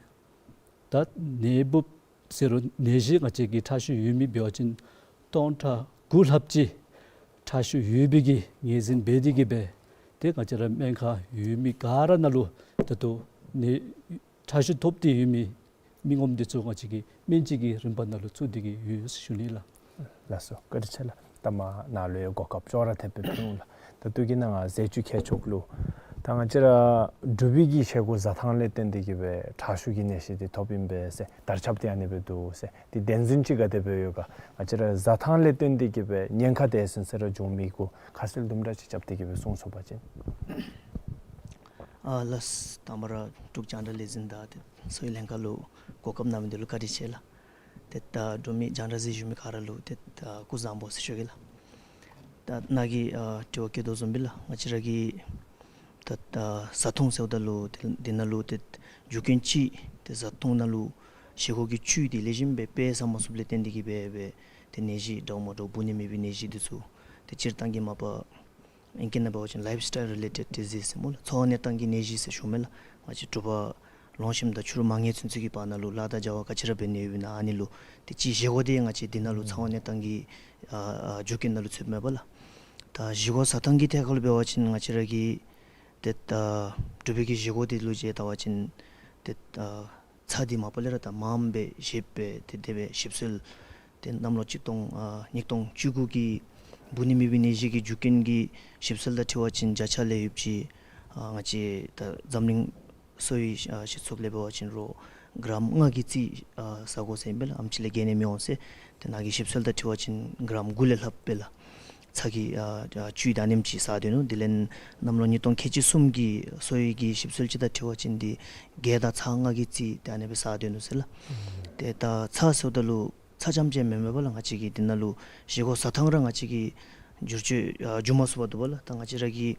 ད་ནད་འབུཔ་ཟེར་རུང་ནད་གཞི་ང་བཅས་ཀྱི་ཁྲག་ཤུགས་ཡོད་མི་འབད་བ་ཅིན་སྟོང་ཕྲག་དགུ་ལྷགཔ་ཅིག་ཁྲག་ཤུགས་ཡོད་པའི་གི་ངོས་འཛིན་འབད་དེ་གིས་སྦེ་ཏེ་ང་བཅས་ར་སྨན་ཁང་ཡོད་མི་ག་ར་ནང་ལུ་ད་ལྟོ་ནད་ཁྲག་ཤུགས་ཐོབ་སྟེ་ཡོད་མི་མི་ངོམ་འདི་ཚུ་ང་བཅས་ཀྱིས་སྨན་བཅོས་ཀྱི་རིམ་པ་ནང་ལུ་བཙུགས་ཏེ་གིས་ཡོད་ཟེར་ཞུ་ནི་ལགས། ལགས་སོ། བཀའ་དྲིན་ཆེ་ལགས། ད་མ་ནཱ་ལུ་ཡང་གོ་སྐབས་ཅོག་ར་འཐདཔ་སྦེ་ཕུལ་འོང་ལགས། ད་ལྟོ་གི་ནང་ང་ཟས་བཅུད་ཁྱད་ཆོས་ལུ་ད་ང་བཅས་ར་འབྲུག་པའི་གི་བཞེས་སྒོ་བཟའ་ཐངས་ལས་བརྟེན་ཏེ་གིས་སྦེ་ཁྲག་ཤུགས་ཀྱི་ནད་གཞི་འདི་ཐོབ་ཨིན་པས་ཟེར་དར་ཁྱབ་སྟེ་ཨ་ནི་སྦེ་འདུག་ཟེར། དེ་བདེན་རྫུན་ཅིག་ག་དེ་སྦེ་ཡོད་ག། ང་བཅས་ར་བཟའ་ཐངས་ལས་བརྟེན་ཏེ་གིས་སྦེ་ཉེན་ཁ་དེ་ཚུན་ཚོད་ར་འབྱུང་མི་གུ་ཁ་གསལ་དུམ་གྲ་ཅིག་རྐྱབ་སྟེ་གིས་སྦེ་གསུང་ཚུགས་པ་ཅིན། ཨ་ལགས། དང་པ་ར་འབྲུག་རྒྱང་བསྒྲགས་ལས་འཛིན་དང་ཏེ་གསོ་བའི་ལྷན་ཁག་ལུ་གོ་སྐབས་གནང་མི་འདི་ལུ་བཀའ་དྲིན་ཆེ་ལགས། ཏེ་ད་འབྲུག་མི་རྒྱང་བསྒྲགས་གཟིགས་བཞུགས་མི་ག་ར་ལུ་ཏེ་ད་སྐུ་གཟུགས་བཟང་པོ་ཟེར་ཞུ་གེ་ལགས། ད་ནཱ་གིས་ཨ་དྲི་བ་བཀོད་དོ་བཟུམ་སྦེ་ལགས། ང་བཅས་ར་གི་ད་ད་བཟའ་འཐུང་ཟེརཝ་ད་ལུ་ཏེ་འདི་ནང་ལུ་ཏེ་རྒྱུ་རྐྱེན་ཅིག་ཏེ་བཟའ་འཐུང་ནང་ལུ་བཞེས་སྒོ་གི་བཅུད་འདི་ལེགས་ཤོམ་སྦེ་དཔེ་བཟའ་མ་ཚུགསཔ་ལས་བརྟེན་ཏེ་གིས་སྦེ་སྦེ་ཏེ་ནད་གཞི་འདྲཝ་མ་འདྲཝ་འབུ་ནད་མེད་པའི་ནད་གཞི་འདི་ཚུ་ཏེ་སྤྱིར་བཏང་གི་མ་པ་ཨིང་སྐད་ནང་འབད་བ་ཅིན་ལའིཕ་སི་ཊའིལ་རི་ལེ་ཊེཌ་ཌི་ཟིསི་ཟེར་སྨོ་ལགས། འཚོ་བ་གནས་སྟངས་ཀྱི་ནད་གཞི་ཟེར་ཞུཝ་མས་ལགས། ང་བཅས་འབྲུག་པ་ལོང་ཤིམ་དང་ཕྱི་རུ་མ་ངན་ཚུན་ཚོད་ཀྱི་བར་ན་ལུ་ལཱ་དང་བྱ་བ་ག་ཅི་ར་འབད་ནི་ཡོདཔ་ཨིན་ན་ཨ་ནི་ལུ་ཏེ་ཅིག་བཞེས་སྒོ་འདི་ང་བཅས་འདི་ནང་ལུ་འཚོ་བ་གནས་སྟངས་ཀྱི་ཨ་ཨ་རྒྱུ་རྐྱེན་ནང་ལུ་ཚུདཔ་མས་པ་ལགས། ད་བཞེས་སྒོ་བཟའ་ཐངས་ཀྱི་ཐད་ཁར་ལུ་འབད་བ་ཅིན་ང་བཅས་ར་གི་ཏེ་ད་འབྲུག་པའི་གི་བཞེས་སྒོ་འདི་ལུ་ཅིག་བལྟ་བ་ཅིན་ཏེ་ད་ཚྭ་འདི་མ་པ་ལས་ར་ད་མངམ་སྦེ་བཞེས་སྦེ་ཏེ་དེ་སྦེ་ཞིབ་འཚོལ་ཏེ་གནམ་ལོ་གཅིག་སྟོང་ཨ་ཉིས་སྟོང་བཅུ་དགུ་གི་འབུ་ནད་མེད་པའི་ནད་གཞི་གི་རྒྱུ་རྐྱེན་གྱི་ཞིབ་འཚོལ་དང་འཁྲིལ་བ་ཅིན་བརྒྱ་ཆ་ལས་ཡོདཔ་ཅིག་ཨ་ང་བཅས་ད་འཛམ་གླིང་གསོ་བའི་ཨ་སྤྱི་ཚོགས་ལས་འབད་བ་ཅིན་རོགས་གྲམ་ལྔ་གི་རྩིས་ཨ་བཟའ་དགོ་ཟེར་ཨིན་པས་ལགས། ཨེམ་ཅིག་ལས་བརྒལ་ནི་མི་འོང་ཟེར། ཏེ་ནཱ་གི་ཞིབ་འཚོལ་དང་འཁྲིལ་བ་ཅིན་གྲམ་དགུ་ལས་ལྷགཔ་སྦེ་ལགས། ཚྭ་གི་ཨ་ཨ་བཅུད་ཨ་ནེམ་ཅིག་བཟའ་སྡོད་ནུག། དེ་ལས་གནམ་ལོ་ཉིས་སྟོང་ཁལ་གཅིག་གསུམ་གྱི་གསོ་བའི་གི་ཞིབ་འཚོལ་ཅིག་དང་འཁྲིལ་བ་ཅིན་འདི་གད་དང་ཚྭ་ལྔ་གི་རྩིས་ཏེ་ཨ་ནེ་སྦེ་བཟའ་སྡོད་ནུག་ཟེར་ལགས། ཨུམ། ཏེ་ད་ཚྭ་ཟེརཝ་ད་ལུ་ཚྭ་རྐྱངམ་ཅིག་མེན་མས་པ་ལགས། ང་བཅས་ཀྱི་འདི་ནང་ལུ་བཞེས་སྒོ་བཟའ་ཐངས་ར་ང་བཅས་ཀྱིས་བསྒྱུར་བཅོས་ཨ་འགྱོ་མ་ཚུགས་པར་འདུག་པ་ལགས། ད་ང་བཅས་ར་གི་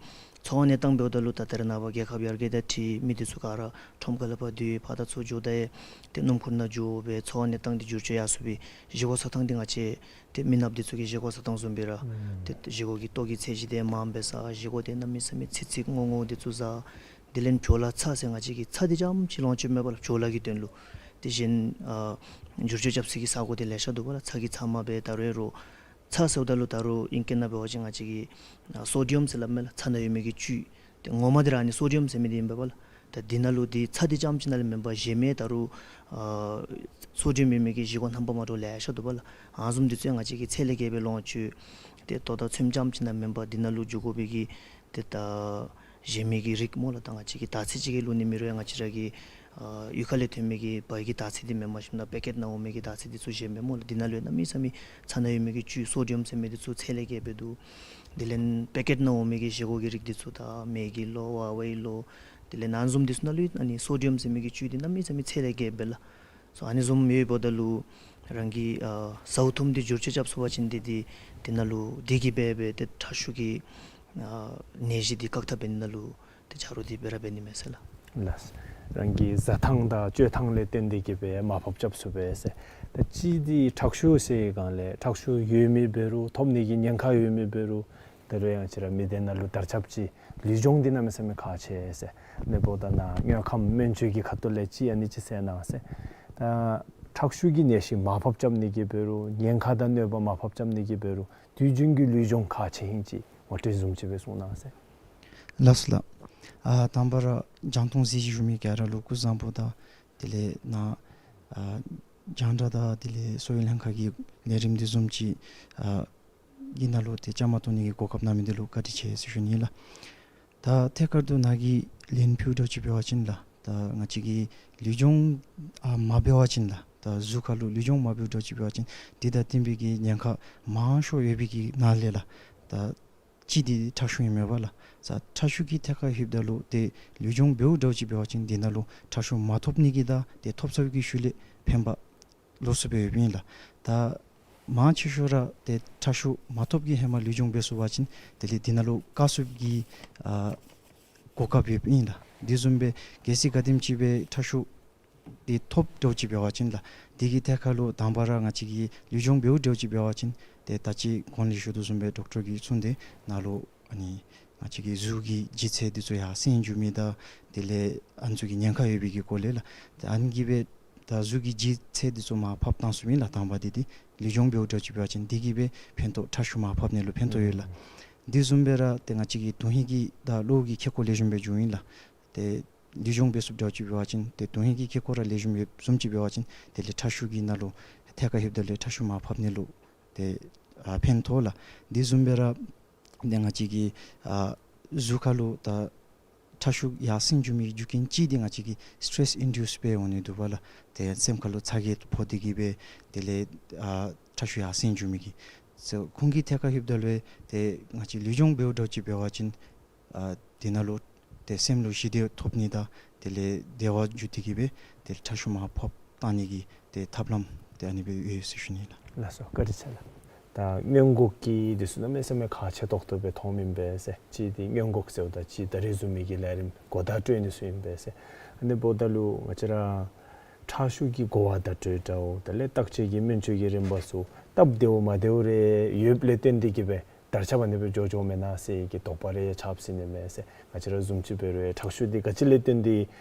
འཚོ་བ་གནས་སྟངས་འབདཝ་ད་ལུ་ད་ད་རེས་ནངས་པ་རྒྱལ་ཁབ་ཡར་རྒྱས་དང་འཁྲིལ་མི་འདི་ཚུ་ག་ར་ཁྲོམ་ཁ་ལས་ཕར་སྡོད་ཕར་དང་ཚུར་འགྱོ་ད་ཡང་ཏེ་སྣུམ་འཁོར་ནང་འགྱོ་སྦེ་འཚོ་བ་གནས་སྟངས་འདི་འགྱུར་བཅོས་ཡར་སོང་སྦེ་བཞེས་སྒོ་ཟ་ཐངས་འདི་ང་བཅས་ཏེ་མི་ནགཔ་འདི་ཚུ་གི་བཞེས་སྒོ་ཟ་ཐངས་བཟུམ་སྦེ་ར། ཨུམ། ཏེ་བཞེས་སྒོ་གི་ལྟོ་གི་ཚད་གཞི་འདི་མངམ་སྦེ་ཟ། བཞེས་སྒོ་འདི་གནམ་མེད་ས་མེད་ཚིག་ཚིག་རྔོག་རྔོག་འདི་ཚུ་ཟ། དེ་ལས་བྲོ་ལ་ཚྭ་ཟེར་ང་བཅས་ཀྱིས་ཚྭ་འདི་རྐྱངམ་ཅིག་ལོངས་སྤྱོད་མེད་པ་ལགས། བྲོ་ལ་གི་དོན་ལུ། དེ་བཞིན་ཨ་འགྱུར་བཅོས་རྐྱབ་ས་གི་ས་གོ་འདི་ལེ་ཤ་འདུག་པ་ལགས། ཚྭ་གི་ཚབ་མ་སྦེ་ད་རུང་རོ་ཚྭ་ཟེརཝ་ད་ལུ་ད་རུང་ཨིང་སྐད་ནང་འབད་བ་ཅིན་ང་བཅས་ཀྱིས་ཨ་སོ་ཌི་ཡམ་ཟེར་སླབ་མས་ལགས། ཚྭ་ནང་ཡོད་མི་གི་བཅུད། ཏེ་ངོ་མ་འདི་ར་ཨ་ནི་སོ་ཌི་ཡམ་ཟེར་མི་འདི་ཨིན་པས་པ་ལགས། ད་འདི་ནང་ལུ་འདི་ཚྭ་འདི་རྐྱངམ་ཅིག་ནང་ལས་མེན་པར་གཞན་མི་ད་རུང་ཨ་སོ་ཌི་ཡམ་ཡོད་མི་གི་བཞེས་སྒོ་རྣམ་པ་མ་འདྲཝ་ལེ་ཤ་འདུག་པ་ལགས། ཨ་ནི་བཟུམ་འདི་ཚུ་ཡང་ང་བཅས་ཀྱིས་ཚད་ལས་བརྒལ་སྦེ་ལོངས་སྤྱོད། ཏེ་ལྟོ་དང་ཚོདམ་རྐྱངམ་ཅིག་ནང་མེན་པར་འདི་ནང་ལུ་འགྱོ་དགོ་པའི་གི་ཏེ་ད་གཞན་མི་གི་རིགས་སྨོ་ལགས། ད་ང་བཅས་ཀྱིས་དར་ཚིལ་ཅིག་གི་བླུག་ནི་མེད་རུང་ཡང་ང་བཅས་ར་གི་ཨ་གཡུས་ཁ་ལས་ཐོན་མི་གི་བལ་གྱི་དར་ཚིལ་འདི་མེན་པར་ཞིནམ་ད་པེ་ཀེཊ་ནང་འོང་མི་གི་དར་ཚིལ་འདི་ཚུ་གཞན་མས་སྨོ་ལགས། འདི་ནང་ལུ་ཡང་གནམ་མེད་ས་མེད་ཚྭ་ནང་ཡོད་མི་གི་བཅུད་སོ་ཌི་ཡམ་ཟེར་མི་འདི་ཚུ་ཚད་ལས་བརྒལ་སྦེ་འདུག། དེ་ལས་པེ་ཀེཊ་ནང་འོང་མི་གི་བཞེས་སྒོ་གི་རིགས་འདི་ཚུ་ད་མེ་གི་ལོ་ཝ་ཝའི་ལོ་དེ་ལས་ཨ་ནི་བཟུམ་འདི་ཚུ་ནང་ལུ་ཨ་ནི་སོ་ཌི་ཡམ་ཟེར་མི་གི་བཅུད་འདི་གནམ་མེད་ས་མེད་ཚད་ལས་བརྒལ་སྦེ་ལགས། སོ་ཨ་ནི་བཟུམ་ཡོདཔ་ད་ལུ་རང་གིས་ཨ་ཟཝ་ཐུབ་མི་འདི་འགྱུར་བཅོས་རྐྱབ་ཚུགས་པ་ཅིན་འདི་འདི་འདི་ནང་ལུ་འདི་གིས་འབད་སྦེ་ཏེ་ཁྲག་ཤུགས་ཀྱི་ཨ་ནད་གཞི་འདི་བཀག་ཐབས་འབད་ནི་ནང་ལུ་ཏེ་ཆ་རོགས་འདི་སྦེ་ར་འབད་ནི་མས་ཟེར་ལགས། ལགས། རང་གི་ཟ་ཐངས་དང་སྤྱོད་ཐངས་ལས་བརྟེན་ཏེ་གིས་སྦེ་མར་ཕབ་རྐྱབ་ཚུགས་པས་ཟེར། ད་གཅིག་འདི་ཁྲག་ཤུགས་ཟེར་སྒང་ལས་ཁྲག་ཤུགས་ཡོད་མི་འབད་རུང་ཐོབ་ནི་གི་ཉེན་ཁ་ཡོད་མི་འབད་རུང་ད་རུང་ཡང་ང་བཅས་ར་མི་སྡེ་ནང་ལུ་དར་ཁྱབ་ཅིག་ལུས་སྦྱོང་འདི་གནམ་མེད་ས་མེད་ཁག་ཆེ་ཟེར། ཨ་ནི་འབདཝ་ད་ནཱ་དངོས་ཁམས་སྨན་བཅོས་ཀྱི་ཁ་ཐུག་ལས་ཅིག་ཨ་ནི་ཅིག་གསལ་གནང་ཟེར། ད་ཁྲག་ཤུགས་ཀྱི་ནད་གཞི་མར་ཕབ་རྐྱབ་ནི་གི་འབད་རུང་ཉེན་ཁ་དང་གནོད་པ་མར་ཕབ་རྐྱབ་ནི་གི་འབད་རུང་དུས་རྒྱུན་གྱི་ལུས་སྦྱོང་ཁག་ཆེ་ཨིན་ཅིག་ངོ་སྤྲོད་བཟུམ་ཅིག་སྦེ་གསུང་གནང་ཟེར། ལགས་སོ་ལགས། ཨ་དང་པ་ར་རྒྱང་མཐོང་གཟིགས་བཞུགས་མི་ག་ར་ལུ་སྐུ་གཟུགས་བཟང་པོ་དང་དེ་ལས་ནཱ་ཨ་རྒྱང་བསྒྲགས་དང་དེ་ལས་གསོ་བའི་ལྷན་ཁག་གི་ལས་རིམ་འདི་བཟུམ་ཅིག་ཨ་གི་ནང་ལུ་ཏེ་བཅའ་མར་གཏོགས་ནི་གི་གོ་སྐབས་གནང་མི་འདི་ལུ་བཀའ་དྲིན་ཆེ་ཟེར་ཞུ་ནི་ལགས། ད་ཐད་ཀར་དུ་ནཱ་གིས་ལན་ཕུལཝ་འདྲཝ་ཅིག་འབད་བ་ཅིན་ལགས། ད་ང་བཅས་ཀྱིས་ལུས་སྦྱོང་ཨ་མ་འབད་བ་ཅིན་ལགས། ད་གཟུགས་ཁར་ལུ་ལུས་སྦྱོང་མ་འབདཝ་འདྲཝ་ཅིག་འབད་བ་ཅིན་འདི་དང་བསྟུན་པའི་གི་ཉེན་ཁ་མང་ཤོས་ཡོད་པའི་གི་ནང་ལས་ལགས། ད་གཅིག་འདི་ཁྲག་ཤུགས་ཨིན་མས་པ་ལགས། ད་ཁྲག་ཤུགས་ཀྱི་ཐད་ཁར་ལྷོདཔ་ད་ལུ་ཏེ་ལུས་སྦྱོང་འབདཝ་འདྲཝ་ཅིག་འབད་བ་ཅིན་འདི་ནང་ལུ་ཁྲག་ཤུགས་མ་ཐོབ་ནི་གི་དང་ཏེ་ཐོབ་ཚར་བའི་གི་ཤུལ་ལས་ཕན་པ་ལོགས་སུ་སྦེ་ཡོདཔ་ཨིན་ལགས། ད་མང་ཆེ་ཤོས་ར་ཏེ་ཁྲག་ཤུགས་མ་ཐོབ་ཀྱི་ཧེ་མ་ལུས་སྦྱོང་འབད་ཚུགས་པ་ཅིན་དེ་ལས་འདི་ནང་ལུ་བཀག་ཚུགས་ཀྱི་ཨ་གོ་སྐབས་ཡོདཔ་ཨིན་ལགས། དེ་བཟུམ་སྦེ་གལ་སྲིད་ག་དེམ་ཅིག་སྦེ་ཁྲག་ཤུགས་འདི་ཐོབ་འདྲཝ་ཅིག་འབད་བ་ཅིན་ལགས། དེ་གི་ཐད་ཁར་ལུ་དང་པ་ར་ང་བཅས་ཀྱིས་ལུས་སྦྱོང་འབདཝ་འདྲཝ་ཅིག་འབད་བ་ཅིན་ཏེ་ད་ཅི་གོང་ལས་ཞུ་དོ་བཟུམ་སྦེ་ཌོག་ཊར་གྱིས་གསུངས་ཏེ་ནཱ་ལུ་ཨ་ནི་ང་བཅས་ཀྱི་གཟུགས་ཀྱི་ལྗིད་ཚད་འདི་ཚུ་ཡར་སེང་འགྱོ་མི་དང་དེ་ལས་ཨ་ནི་ཚུ་གི་ཉེན་ཁ་ཡོད་པའི་གི་སྐོར་ལས་ལགས། ཏེ་ཨ་ནི་གིས་སྦེ་ད་གཟུགས་ཀྱི་ལྗིད་ཚད་འདི་ཚུ་མར་ཕབ་བཏང་ཚུགས་མི་ལགས། དང་པ་འདི་འདི་ལུས་སྦྱོང་འབདཝ་འདྲཝ་ཅིག་འབད་བ་ཅིན་འདི་གིས་སྦེ་ཕན་ཐོགས་ཁྲག་ཤུགས་མར་ཕབ་ནི་ལུ་ཕན་ཐོགས་ཡོད་ལགས། དེ་བཟུམ་སྦེ་ར་ཏེ་ང་བཅས་ཀྱི་དོན་ཧིང་གི་དང་གློ་བོ་གི་ཁེ་ཀོ་ལེགས་ཤོམ་སྦེ་འགྱོཝ་ཨིན་ལགས། ཏེ་ལུས་སྦྱོང་འབད་ཚུགསཔ་འདྲཝ་ཅིག་འབད་བ་ཅིན་ཏེ་དོན་ཧིང་གི་ཁེ་ཀོ་ར་ལེགས་ཤོམ་ཡོདཔ་བཟུམ་ཅིག་འབད་བ་ཅིན་དེ་ལས་ཁྲག་ཤུགས་ཀྱི་ནང་ལུ་ཐད་ཁར་ལྷོདཔ་ད་ལུ་ཁྲག་ཤུགས་མར་ཕབ་ནི་ལུ་ཏེ་ཨ་ཕན་ཐོགས་ལགས། དེ་བཟུམ་སྦེ་ར་ཏེ་ང་བཅས་ཀྱི་ཨ་གཟུགས་ཁར་ལུ་ད་ཁྲག་ཤུགས་ཡར་སེང་འགྱོ་མི་རྒྱུ་རྐྱེན་གཅིག་འདི་ང་བཅས་ཀྱི་སི་ཊེ་རེསི་ཨིན་ཌིའུསཌ་སྦེ་འོང་ནི་འདུག་པ་ལགས། ཏེ་སེམས་ཁར་ལུ་ཚ་གྱང་ཕོག་སྟེ་གིས་སྦེ་དེ་ལས་ཨ་ཁྲག་ཤུགས་ཡར་སེང་འགྱོ་མི་གི། སོ་ཁོང་གི་ཐད་ཁར་ལྷོདཔ་ད་ལུ་ཏེ་ང་བཅས་ལུས་སྦྱོང་འབདཝ་འདྲཝ་ཅིག་འབད་བ་ཅིན་ཨ་དེ་ནང་ལུ་ཏེ་སེམས་ལུ་ཞི་བདེ་ཐོབ་ནི་དང་དེ་ལས་བདེ་བ་འཇུ་སྟེ་གིས་སྦེ་ཏེ་ཁྲག་ཤུགས་མར་ཕབ་བཏང་ནི་གི་ཏེ་ཐབས་ལམ་ཏེ་ཨ་ནི་སྦེ་ཡོད་ཟེར་ཞུ་ནི་ལགས། ལགས་སོ། བཀའ་དྲིན་ཆེ་ལགས། ད་སྔོན་འགོག་གི་འདི་ཚུ་གནམ་མེད་ས་མེད་ཁག་ཆེ་ཏོག་ཏོ་སྦེ་མཐོངམ་ཨིན་པས་ཟེར། གཅིག་འདི་སྔོན་འགོག་ཟེརཝ་ད་གཅིག་ད་རིས་བཟུམ་མའི་གི་ལས་རིམ་གོ་བརྡ་སྤྲོད་ནི་ཚུ་ཨིན་པས་ཟེར། ཨ་ནི་འབདཝ་ད་ལུ་ང་བཅས་ར་ཁྲག་ཤུགས་ཀྱི་གོ་བརྡ་སྤྲོད་འདྲཝ་དེ་ལས་བརྟག་དཔྱད་ཀྱི་སྨན་བཅོས་ཀྱི་རིམ་པ་ཚུ་སྟབས་བདེཝ་མ་བདེཝ་རེ་ཡོདཔ་ལས་བརྟེན་ཏེ་གིས་སྦེ་དར་ཁྱབ་ཨ་ནི་སྦེ་འགྱོ་འགྱོཝ་མེན་ན་ཟེར་གྱི་དོགས་པ་རེ་ཆགསཔ་ཟེར་ནི་མས་ཟེར། ང་བཅས་ར་བཟུམ་ཅིག་འབད་རུང་ཁྲག་ཤུགས་འདི་ག་ཅི་ལས་བརྟེན་ཏེ་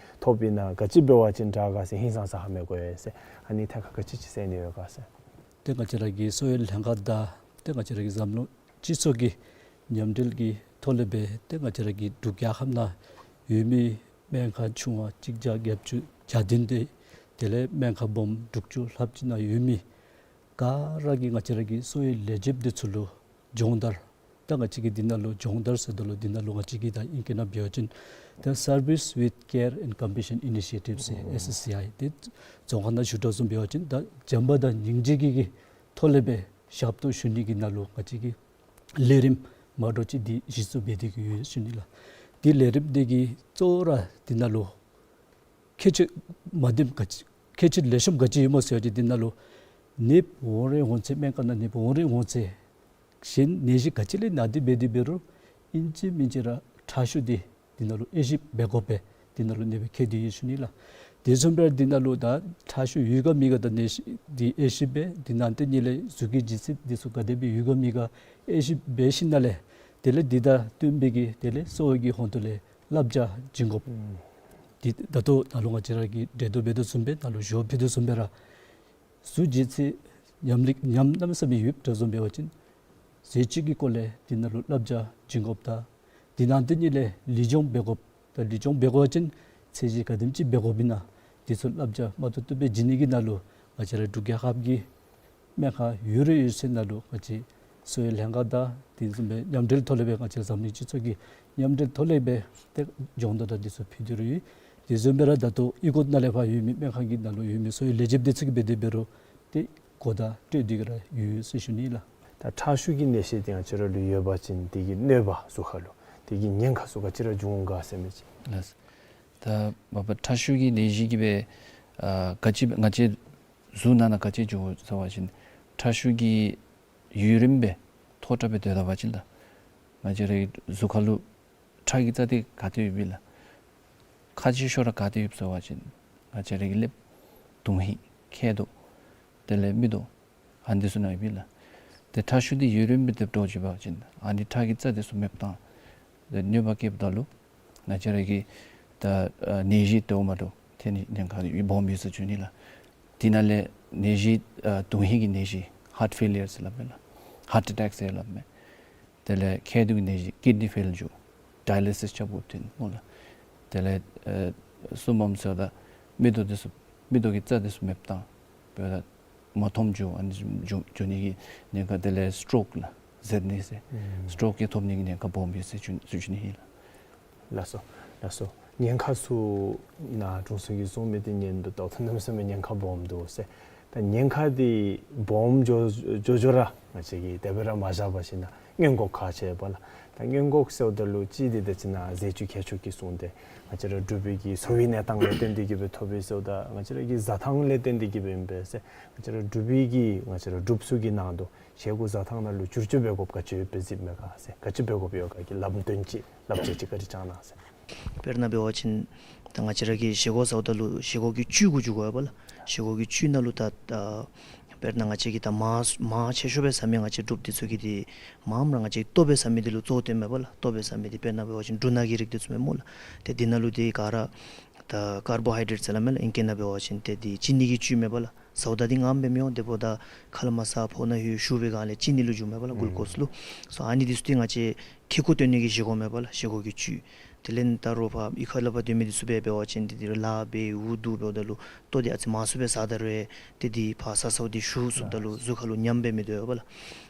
ཐོབ་ཨིན་ན་ག་ཅི་འབད་བ་ཅིན་དྲག་ག་ཟེར་ཧིང་སངས་ས་ཧ་མི་གོ་ཡི་ཟེར། ཨ་ནི་ཐད་ཁར་ག་ཅི་ཅིག་ཟེར་ནི་ཡོད་ག་ཟེར། ཏེ་ང་བཅས་ར་གི་གསོ་བའི་ལྷན་ཁག་དང་ཏེ་ང་བཅས་ར་གི་འཛམ་གླིང་སྤྱི་ཚོགས་ཀྱི་མཉམ་འབྲེལ་གྱི་ཐོག་ལས་སྦེ་ཏེ་ང་བཅས་ར་གི་འབྲུག་རྒྱལ་ཁབ་ནང་ཡོད་མི་སྨན་ཁང་ཆུང་བ་གཅིག་བརྒྱ་བརྒྱད་ཅུ་གྱ་བདུན་དེ་དེ་ལས་སྨན་ཁང་སྦོམ་དྲུག་ཅུ་ལྷགཔ་ཅིག་ནང་ཡོད་མི་ག་ར་གིས་ང་བཅས་ར་གི་གསོ་བའི་ལས་བྱེདཔ་འདི་ཚུ་ལུ་སྦྱོང་བརྡར། ད་ང་བཅས་ཀྱིས་འདི་ནང་ལུ་སྦྱོང་བརྡར་ཟེརཝ་ད་ལུ་འདི་ནང་ལུ་ང་བཅས་ཀྱིས་ད་ཨིང་སྐད་ནང་འབད་བ་ཅིན་ད་Service with Care and Compassion Initiative ཟེར་ཨེསི་སི་ཨའི་འདི་རྫོང་ཁ་ནང་ཞུ་དོ་བཟུམ་འབད་བ་ཅིན་ད་བྱམས་པ་དང་སྙིང་རྗེ་གི་གི་ཐོག་ལས་སྦེ་ཞབས་ཏོག་ཞུ་ནི་གི་ནང་ལུ་ང་བཅས་ཀྱིས་ལས་རིམ་མ་འདྲཝ་ཅིག་འདི་གཞི་བཙུགས་འབད་དེ་གི་ཡོད་ཟེར་ཞུ་ནི་ལགས། འདི་ལས་རིམ་འདི་གི་གཙོ་བོ་ར་འདི་ནང་ལུ་ཁྱད་ཆོས་མ་བདེཝ་ག་ཅི་ཁྱད་ཆོས་ལེགས་ཤོམ་ག་ཅི་ཡོདཔ་སྨོ་ཟེར་བ་ཅིན་འདི་ནང་ལུ་ནདཔ་འོང་རན་འོང་ཚེ་སྨན་ཁང་ནང་ནདཔ་འོང་རན་འོང་ཚེ་གཞན་ནད་གཞི་ག་ཅི་ལས་ན་སྟེ་འབད་དེ་འབད་རུང་ཨིན་ཅི་མིན་ཅི་ར་ ཁྲག་ཤུགས་འདི་འདི་ནང་ལུ་དབྱེ་ཞིབ་འབད་དགོ་པས། འདི་ནང་ལུ་ཨ་ནི་སྦེ་ཁྱད་དུ་ཡོད་ཞུ་ནི་ལགས། དེ་བཟུམ་སྦེ་ར་འདི་ནང་ལུ་ད་ཁྲག་ཤུགས་ཡོད་ག་མེད་ག་ད་ནད་གཞི་འདི་དབྱེ་ཞིབ་འབད། དེ་ནང་དེ་ཉིད་ལས་གཟུགས་ཀྱི་ལྗིད་ཚད་འདི་ཚུ་ག་དེ་སྦེ་ཡོད་ག་མེད་ག་དབྱེ་ཞིབ་འབད་ཞིནམ་ལས་དེ་ལས་འདི་དང་བསྟུན་པའི་གི་དེ་ལས་གསོ་བའི་གི་ཧོངས་ལས་བསླབ་བྱ་བྱིན་དགོཔ། ཨུམ། འདི་ད་ལྟོ་ད་ལུ་ང་བཅས་ར་གིས་འགྲེལ་བརྡ་འབད་དོ་བཟུམ་སྦེ་ད་ལུ་ཞུ་ཕུལ་དོ་བཟུམ་སྦེ་ར་གཟུགས་ཀྱི་ལྗིད་ཚད་ཉམས་ལེགས་ཉམས་གནམ་མེད་ས་མེད་ཡོདཔ་འདྲཝ་བཟུམ་འབད་བ་ཅིན་ཟས་བཅུད་ཀྱི་སྐོར་ལས་འདི་ནང་ལུ་བསླབ་བྱ་བྱིན་དགོཔ་དང་དེ་ནང་དེ་ཉིད་ལས་ལུས་སྦྱོང་འབད་དགོཔ་དང་ལུས་སྦྱོང་འབད་དགོ་པ་ཅིན་ཚད་གཞི་ག་དེམ་ཅིག་འབད་དགོཔ་ཨིན་ན་འདི་ཚུ་བསླབ་བྱ་མ་ཐུབ་ཐུབ་སྦེ་བྱིན་ནི་གི་ནང་ལུ་ང་བཅས་ར་འབྲུག་རྒྱལ་ཁབ་ཀྱི་སྨན་ཁང་ཡོད་རུང་ཡོད་ས་ནང་ལུ་ང་བཅས་གསོ་བའི་ལྷན་ཁག་དང་དེ་བཟུམ་སྦེ་མཉམ་འབྲེལ་ཐོག་ལས་སྦེ་ང་བཅས་འཛམ་གླིང་སྤྱི་ཚོགས་ཀྱི་མཉམ་འབྲེལ་ཐོག་ལས་སྦེ་ཏེ་སྦྱོང་བརྡར་དང་འདི་ཚུ་ཕུལ་ཏེ་ར་ཡོད། དེ་བཟུམ་སྦེ་ར་ད་ལྟོ་གཡུས་སྒོ་ནང་ལས་ཕར་ཡོད་མི་སྨན་ཁང་གི་ནང་ལུ་ཡོད་མི་གསོ་བའི་ལས་བྱེདཔ་འདི་ཚུ་གིས་འབད་དེ་འབད་རུང་ཏེ་གོ་བརྡ་སྤྲོད་དེ་གི་ར་ཡོད་ཟེར་ཞུ་ནི་ལགས། ད་ཁྲག་ཤུགས་ཀྱི་ནད་གཞི་འདི་ང་བཅས་ར་ལུ་ཡོད་པ་ཅིན་དེ་གི་གནོད་པ་གཟུགས་ཁར་ལུ་དེ་གི་ཉེན་ཁ་ཚུ་ག་ཅི་ར་འབྱུང་འོང་ག་ཟེར་མི་ཅིག། ལགས། ད་མ་པ་ཁྲག་ཤུགས་ཀྱི་ནད་གཞི་གིས་སྦེ་ཨ་ག་ཅི་ང་བཅས་གཟུགས་ནང་ན་ག་ཅི་འབྱུང་འོང་ཟེར་བ་ཅིན་ཁྲག་ཤུགས་ཀྱི་ཡུན་རིངམོ་སྦེ་མཐོ་དྲགས་སྦེ་སྡོད་ད་པ་ཅིན་ད་ང་བཅས་རའི་གཟུགས་ཁར་ལུ་ཁྲག་གི་རྩ་འདི་ག་ཏེ་ཡོདཔ་ཨིན་ལགས། ཁག་ཆེ་ཤོས་ར་ག་ཏེ་ཡོདཔ་ཟེར་བ་ཅིན་ང་བཅས་རའི་གི་ཀླདཔ། དོན་ཧིང་། མཁལ་རྡོག། དེ་ལས་མིག་ཏོ། ཨ་ནི་འདི་ཚུ་ནང་ཡོདཔ་ཨིན་ལགས། ཏེ་ཁྲག་ཤུགས་འདི་ཡུན་རིངམོ་སྦེ་སྡོད་འགྱོ་བ་ཅིན་ཨ་ནི་ཁྲག་གི་རྩ་འདི་ཚུ་མེདཔ་བཏང་སྟེ་གནོད་པ་བཀལཝ་ད་ལུ་ང་བཅས་ར་གི་ད་ཨ་ནད་གཞི་དེ་འོག་མ་ལུ་ཐོན་ནི་ཉེན་ཁ་སྦོམ་ཡོད་ཟེར་ཞུ་ནི་ལགས། དེ་ནང་ལས་ནད་གཞི་ཨ་དོན་ཧིང་གི་ནད་གཞི་ཧཱརཊ་ཕེ་ལི་ཡར་ཟེར་སླབ་མས་ལགས། ཧཱརཊ་ཨེ་ཊེཀ་ཟེར་སླབ་མས། དེ་ལས་མཁལ་རྡོག་གི་ནད་གཞི་ཀིཌ་ནི་ཕེལ་འགྱོ། ཌའི་ལི་སིས་རྐྱབ་དགོཔ་ཐོན་སྨོ་ལགས། དེ་ལས་ཨེ་གསུམ་པམ་ཟེརཝ་ད་མིག་ཏོ་འདི་ཚུ་མིག་ཏོ་གི་རྩ་འདི་ཚུ་མེདཔ་བཏང་འབདཝ་ད་མ་མཐོངམ་འགྱོ། ཨ་ནི་འགྱོ་འགྱོ་ནི་གི་ཉེན་ཁ། དེ་ལས་སི་ཊོག་ལགས་ཟེར་ནི་ཟེར། ཨུམ། སི་ཊོག་གི་ཐོབ་ནི་གི་ཉེན་ཁ་སྦོམ་ཡོད་ཟེར་ཞུ་ཞུ་ནི་ཨིན་ལགས། ལགས་སོ། ལགས་སོ། ཉེན་ཁ་ཚུ་ནཱ་དྲུང་འཚོ་གིས་གསུངས་མི་འདི་ཉན་དོ་ད་ལྟོ་གནམ་མེད་ས་མེད་ཉེན་ཁ་སྦོམ་འདུག་ཟེར། ད་ཉེན་ཁ་འདི་སྦོམ་འགྱོ་འགྱོ་འགྱོ་ར་ང་བཅས་ཀྱིས་དེ་སྦེ་ར་མ་བཞག་པར་ཞིནམ་ན་སྔོན་འགོག་ག་ཅི་འབད་ལགས། ད་སྔོན་འགོག་ཟེརཝ་ད་ལུ་གཅིག་འདི་ད་ཅི་ནཱ་ཟས་བཅུད་ཁྱད་ཆོས་ཀྱི་གསུངས་ཏེ་ང་བཅས་ར་འབྲུག་པའི་གི་གསོ་བའི་གནས་སྟངས་ལས་བརྟེན་ཏེ་གི་སྦེ་ཐོབ་པས་ཟེརཝ་ད་ང་བཅས་ར་གི་བཟའ་ཐངས་ལས་བརྟེན་ཏེ་གི་སྦེ་ཨིན་པས་ཟེར། ང་བཅས་ར་འབྲུག་པའི་གི་ང་བཅས་ར་འབྲུགཔ་ཚུ་གི་ནང་དུ་བཞེས་སྒོ་བཟའ་ཐངས་ནང་ལུ་བསྒྱུར་བཅོས་འབད་དགོཔ་ག་ཅི་ཡོདཔ་སྦེ་གཟིགསཔ་མས་ག་ཟེར། ག་ཅི་འབད་དགོཔ་ཡོད་ག་གི་ལམ་སྟོན་ཅིག་བསླབ་བྱ་ཅིག་བཀའ་དྲིན་བསྐྱང་གནང་ཟེར། དཔེར་ན་འབད་བ་ཅིན་ད་ང་བཅས་ར་གིས་བཞེས་སྒོ་བཟའཝ་ད་ལུ་བཞེས་སྒོ་གི་བཅུད་གུ་འགྱུར་དགོ་པས་ལགས། བཞེས་སྒོ་གི་བཅུད་ནང་ལུ་ད་ད་དཔེར་ན་ང་བཅས་ཀྱིས་ད་མར་མར་ཆེ་ཤོས་སྦེ་བཟའ་མི་ང་བཅས་འབྲུགཔ་འདི་ཚུ་གིས་འདི་མངམ་ར་ང་བཅས་ལྟོ་སྦེ་བཟའ་མི་འདི་ལུ་གཙོ་བོ་བཏོན་མས་པ་ལགས། ལྟོ་སྦེ་བཟའ་མི་འདི་དཔེར་ན་འབད་བ་ཅིན་འབྲུ་སྣ་གི་རིགས་འདི་ཚུ་མས་སྨོ་ལགས། ཏེ་འདི་ནང་ལུ་འདི་ག་ར་ད་ཀར་བོ་ཧའི་ཌེ་རེཊ་ཟེར་སླབ་མས་ལགས། ཨིང་སྐད་ནང་འབད་བ་ཅིན་ཏེ་འདི་ཅི་ནི་གི་བཅུད་མས་པ་ལགས། བཟའཝ་ད་འདི་མངམ་སྦེ་མི་འོང་། དེ་འབདཝ་ད་ཁ་ལས་མར་ས་ཕོཝ་ནང་ལྷོད་ཞུ་བའི་སྒང་ལས་ཅི་ནི་ལུ་འགྱུར་མས་པ་ལགས། ཨུམ། གུལ་ཀོསི་ལུ། སོ་ཨ་ནི་འདི་ཚུ་འདི་ང་བཅས་ཐིག་གུ་སྟོན་ནི་གི་བཞེས་སྒོ་མས་པ་ལགས། བཞེས་སྒོ་གི་བཅུད། དེ་ལས་ད་རུང་ཕར་གཡུས་ཁ་ལས་ཕར་སྡོད་མི་འདི་ཚུ་འབད་འབད་བ་ཅིན་འདི་འདི་ལཱ་འབད་འུ་སྡུག་འབདཝ་ད་ལུ་ལྟོ་འདི་ཨ་ཙི་མང་སུ་སྦེ་བཟའ་ད་རུང་ཏེ་འདི་ཕར་ས་སོ་འདི་ཞུ་སོངམ་ད་ལུ་གཟུགས་ཁར་ལུ་ཉམས་སྦེ་མི་སྡོད་པ་ལགས།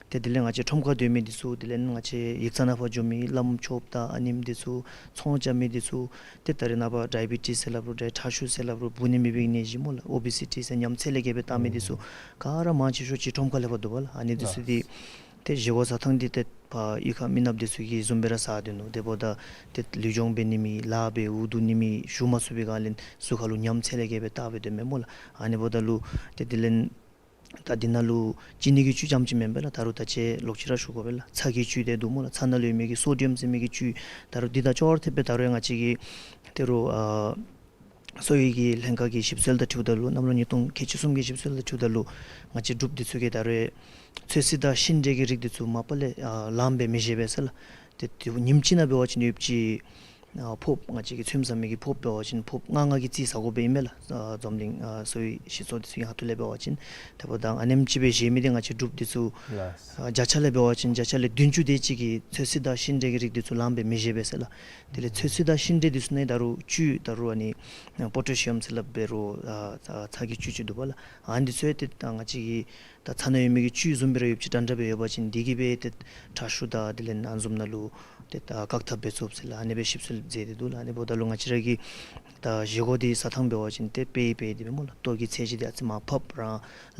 ཏེ་དེ་ལས་ང་བཅས་ཁྲོམ་ཁར་སྡོད་མི་འདི་ཚུ་དེ་ལས་ང་བཅས་ཡིག་ཚང་ནང་ཕར་འགྱོ་མི་བླམ་ཆོསཔ་དང་ཨ་ནེམོ་འདི་ཚུ་ཚོང་རྐྱབ་མི་འདི་ཚུ་ཏེ་ད་རེས་ནངས་པ་ཌའི་བི་ཊིསི་ཟེར་སླབ་རུང་ད་ཁྲག་ཤུགས་ཟེར་སླབ་རུང་འབུ་ནི་མེད་པའི་ནད་གཞི་སྨོ་ལགས། ཨོ་བི་སི་ཊི་ཟེར་ཉམས་ཚད་ལས་བརྒལ་སྦེ་བཏང་མི་འདི་ཚུ་ག་ར་མང་ཆེ་ཤོས་ཅིག་ཁྲོམ་ཁ་ལས་ཕར་འདུག་པ་ལགས། ཨ་ནི་འདི་ཚུ་འདི་ཏེ་བཞེས་སྒོ་བཟའ་ཐངས་འདི་ཏེ་ཕར་གཡུས་ཁ་མི་ནགཔ་འདི་ཚུ་གིས་བཟུམ་སྦེ་ར་བཟའ་སྡོད་ནུག། དེ་འབདཝ་ད་ཏེ་ལུས་སྦྱོང་འབད་ནི་མེད། ལཱ་འབད་འུ་སྡུག་ནི་མེད། ཞུ་མ་ཚུགས་པའི་སྒང་ལས་གཟུགས་ཁར་ལུ་ཉམས་ཚད་ལས་བརྒལ་སྦེ་བཏང་སྦེ་སྡོད་མས་སྨོ་ལགས། ཨ་ནི་འབདཝ་ད་ལུ་ཏེ་དེ་ལས་ད་འདི་ནང་ལུ་ཅི་ནི་གི་བཅུད་རྐྱངམ་ཅིག་མེན་པས་ལགས། ད་རུང་ད་ཅི་ལོག་ཅི་ར་ཞུ་དགོ་པས་ལགས། ཚྭ་གི་བཅུད་དེ་འདུག་སྨོ་ལགས། ཚྭ་ནང་ལུ་ཡོད་མི་གི་སོ་ཌི་ཡམ་ཟེར་མི་གི་བཅུད། ད་རུང་འདི་དང་ཅོག་ར་འཐདཔ་སྦེ་ད་རུང་ཡང་ང་བཅས་ཀྱི་ད་རུང་ཨ་གསོ་བའི་གི་ལྷན་ཁག་གི་ཞིབ་འཚོལ་དང་འཁྲིལཝ་ད་ལུ་གནམ་ལོ་ཉིས་སྟོང་ཁལ་གཅིག་གསུམ་གྱི་ཞིབ་འཚོལ་དང་འཁྲིལཝ་ད་ལུ་ང་བཅས་འབྲུགཔ་འདི་ཚུ་གིས་ད་རུང་ཚོད་བསྲེ་དང་ཤིང་འབྲས་ཀྱི་རིགས་འདི་ཚུ་མ་པ་ལས་ཨ་ལངམ་སྦེ་མི་བཞེས་པས་ཟེར་ལགས། ཏེ་ཏེ་ཉིནམ་གཅིག་ནང་འབད་བ་ཅིན་ཡོདཔ་ཅིག་ཨ་ཕོརཔ་ང་བཅས་ཀྱིས་ཚོདམ་ཟ་མི་གི་ཕོརཔ་འབད་བ་ཅིན་ཕོརཔ་ལྔ་ལྔ་གི་རྩིས་ཟ་དགོཔ་ཨིན་མས་ལགས། ཨ་འཛམ་གླིང་ཨ་གསོ་བའི་སྤྱི་ཚོགས་འདི་ཚུ་གི་ཁ་ཐུག་ལས་འབད་བ་ཅིན། དེ་འབདཝ་ད་ཨ་ནེམ་ཅིག་སྦེ་བཞེས་མི་འདི་ང་བཅས་འབྲུགཔ་འདི་ཚུ་ལགས། ཨ་བརྒྱ་ཆ་ལས་འབད་བ་ཅིན་བརྒྱ་ཆ་ལས་བདུན་ཅུ་དེ་ཅིག་གིས་ཚོད་བསྲེ་དང་ཤིང་འབྲས་ཀྱི་རིགས་འདི་ཚུ་ལངམ་སྦེ་མི་བཞེས་པས་ཟེར་ལགས། དེ་ལས་ཚོད་བསྲེ་དང་ཤིང་འབྲས་འདི་ཚུ་ནང་ད་རུང་བཅུད་ད་རུང་ཨ་ནི་པོ་ཊེ་ཤི་ཡམ་ཟེར་སླབ་འབད་རུང་ཨ་ཚྭ་གི་བཅུད་ཅིག་འདུག་པ་ལགས། ཨ་ནི་འདི་ཚུ་ཡང་ཏེ་ད་ང་བཅས་ཀྱི་ད་ཚྭ་ནང་ཡོད་མི་གི་བཅུད་བཟུམ་སྦེ་ར་ཡོདཔ་ཅིག་འདྲན་འདྲ་སྦེ་ཡོད་པ་ཅིན་འདི་གིས་སྦེ་ཏེ་ཁྲག་ཤུགས་དང་དེ་ལས་ཨ་ནི་བཟུམ་ནང་ལུ་ཏེ་ད་བཀག་ཐབས་འབད་ཚུགས་ཟེར་ལགས། ཨ་ནི་སྦེ་ཞིབ་འཚོལ་མཛད་དེ་འདུག་ལགས། ཨ་ནི་འབདཝ་ད་ལུ་ང་བཅས་ར་གི་ད་བཞེས་སྒོ་འདི་བཟའ་ཐངས་འབད་བ་ཅིན་ཏེ་དཔེ་དཔེ་འདི་སྦེ་སྨོ་ལགས། ལྟོ་གི་ཚད་གཞི་འདི་ཨ་ཙི་མར་ཕབ་ར་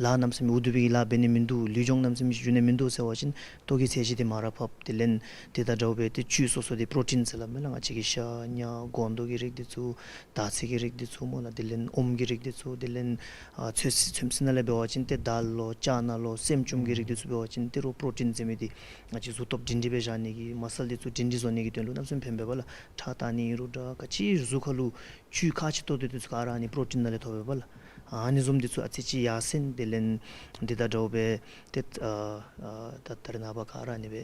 ལཱ་གནམ་མེད་ས་མེད་འུ་སྡུག་པའི་གི་ལཱ་འབད་ནི་མིན་འདུག། ལུས་སྦྱོང་གནམ་མེད་ས་མེད་ཅིག་འགྱོ་ནི་མིན་འདུག་ཟེར་བ་ཅིན་ལྟོ་གི་ཚད་གཞི་འདི་མར་ར་ཕབ། དེ་ལས་དེ་དང་འདྲཝ་སྦེ་ཏེ་བཅུད་སོ་སོ་འདི་པོ་རོ་ཊིན་ཟེར་སླབ་མས་ལགས། ང་བཅས་ཀྱི་ཤ་ཉ་སྒོང་རྡོག་གི་རིགས་འདི་ཚུ་དར་ཚི་གི་རིགས་འདི་ཚུ་སྨོ་ལགས། དེ་ལས་ཨོམ་གྱི་རིགས་འདི་ཚུ་དེ་ལས་ཨ་ཚོད་བསྲེ་ཚོད་བསྲེ་ནང་ལས་འབད་བ་ཅིན་ཏེ་དལ་ལོ་ལྕང་ ཨ་ནཱ་ལུ་སྲནམ་ཅུམ་གྱི་རིགས་འདི་ཚུ་འབད་བ་ཅིན་ཏེ་རོགས་པྲོ་ཊིན་ཟེར་མི་འདི་ང་བཅས་གཟུགས་སྟོབས་སྒྲིང་སྒྲི་སྦེ་བཞག་ནི་གི་མ་སཱལ་འདི་ཚུ་སྒྲིང་སྒྲི་བཟོ་ནི་གི་དོན་ལུ་གནམ་མེད་ས་མེད་ཕན་པས་པ་ལགས། ཁྲག་བཏང་ནི་ཨིན་རུང་འདྲ་ག་ཅི་གཟུགས་ཁ་ལུ་བཅུད་ཁག་ཆེ་ཏོག་ཏོ་འདི་ཚུ་ག་ར་ཨ་ནི་པྲོ་ཊིན་ནང་ལས་ཐོབ་པས་པ་ལགས། ཨ་ནི་བཟུམ་འདི་ཚུ་ཨ་ཙི་ཅིག་ཡར་སེང་དེ་ལས་འདི་དང་འདྲཝ་སྦེ་ཏེ་ཨ་ཨ་ད་ད་རེས་ནངས་པ་ག་ར་ཨ་ནི་སྦེ་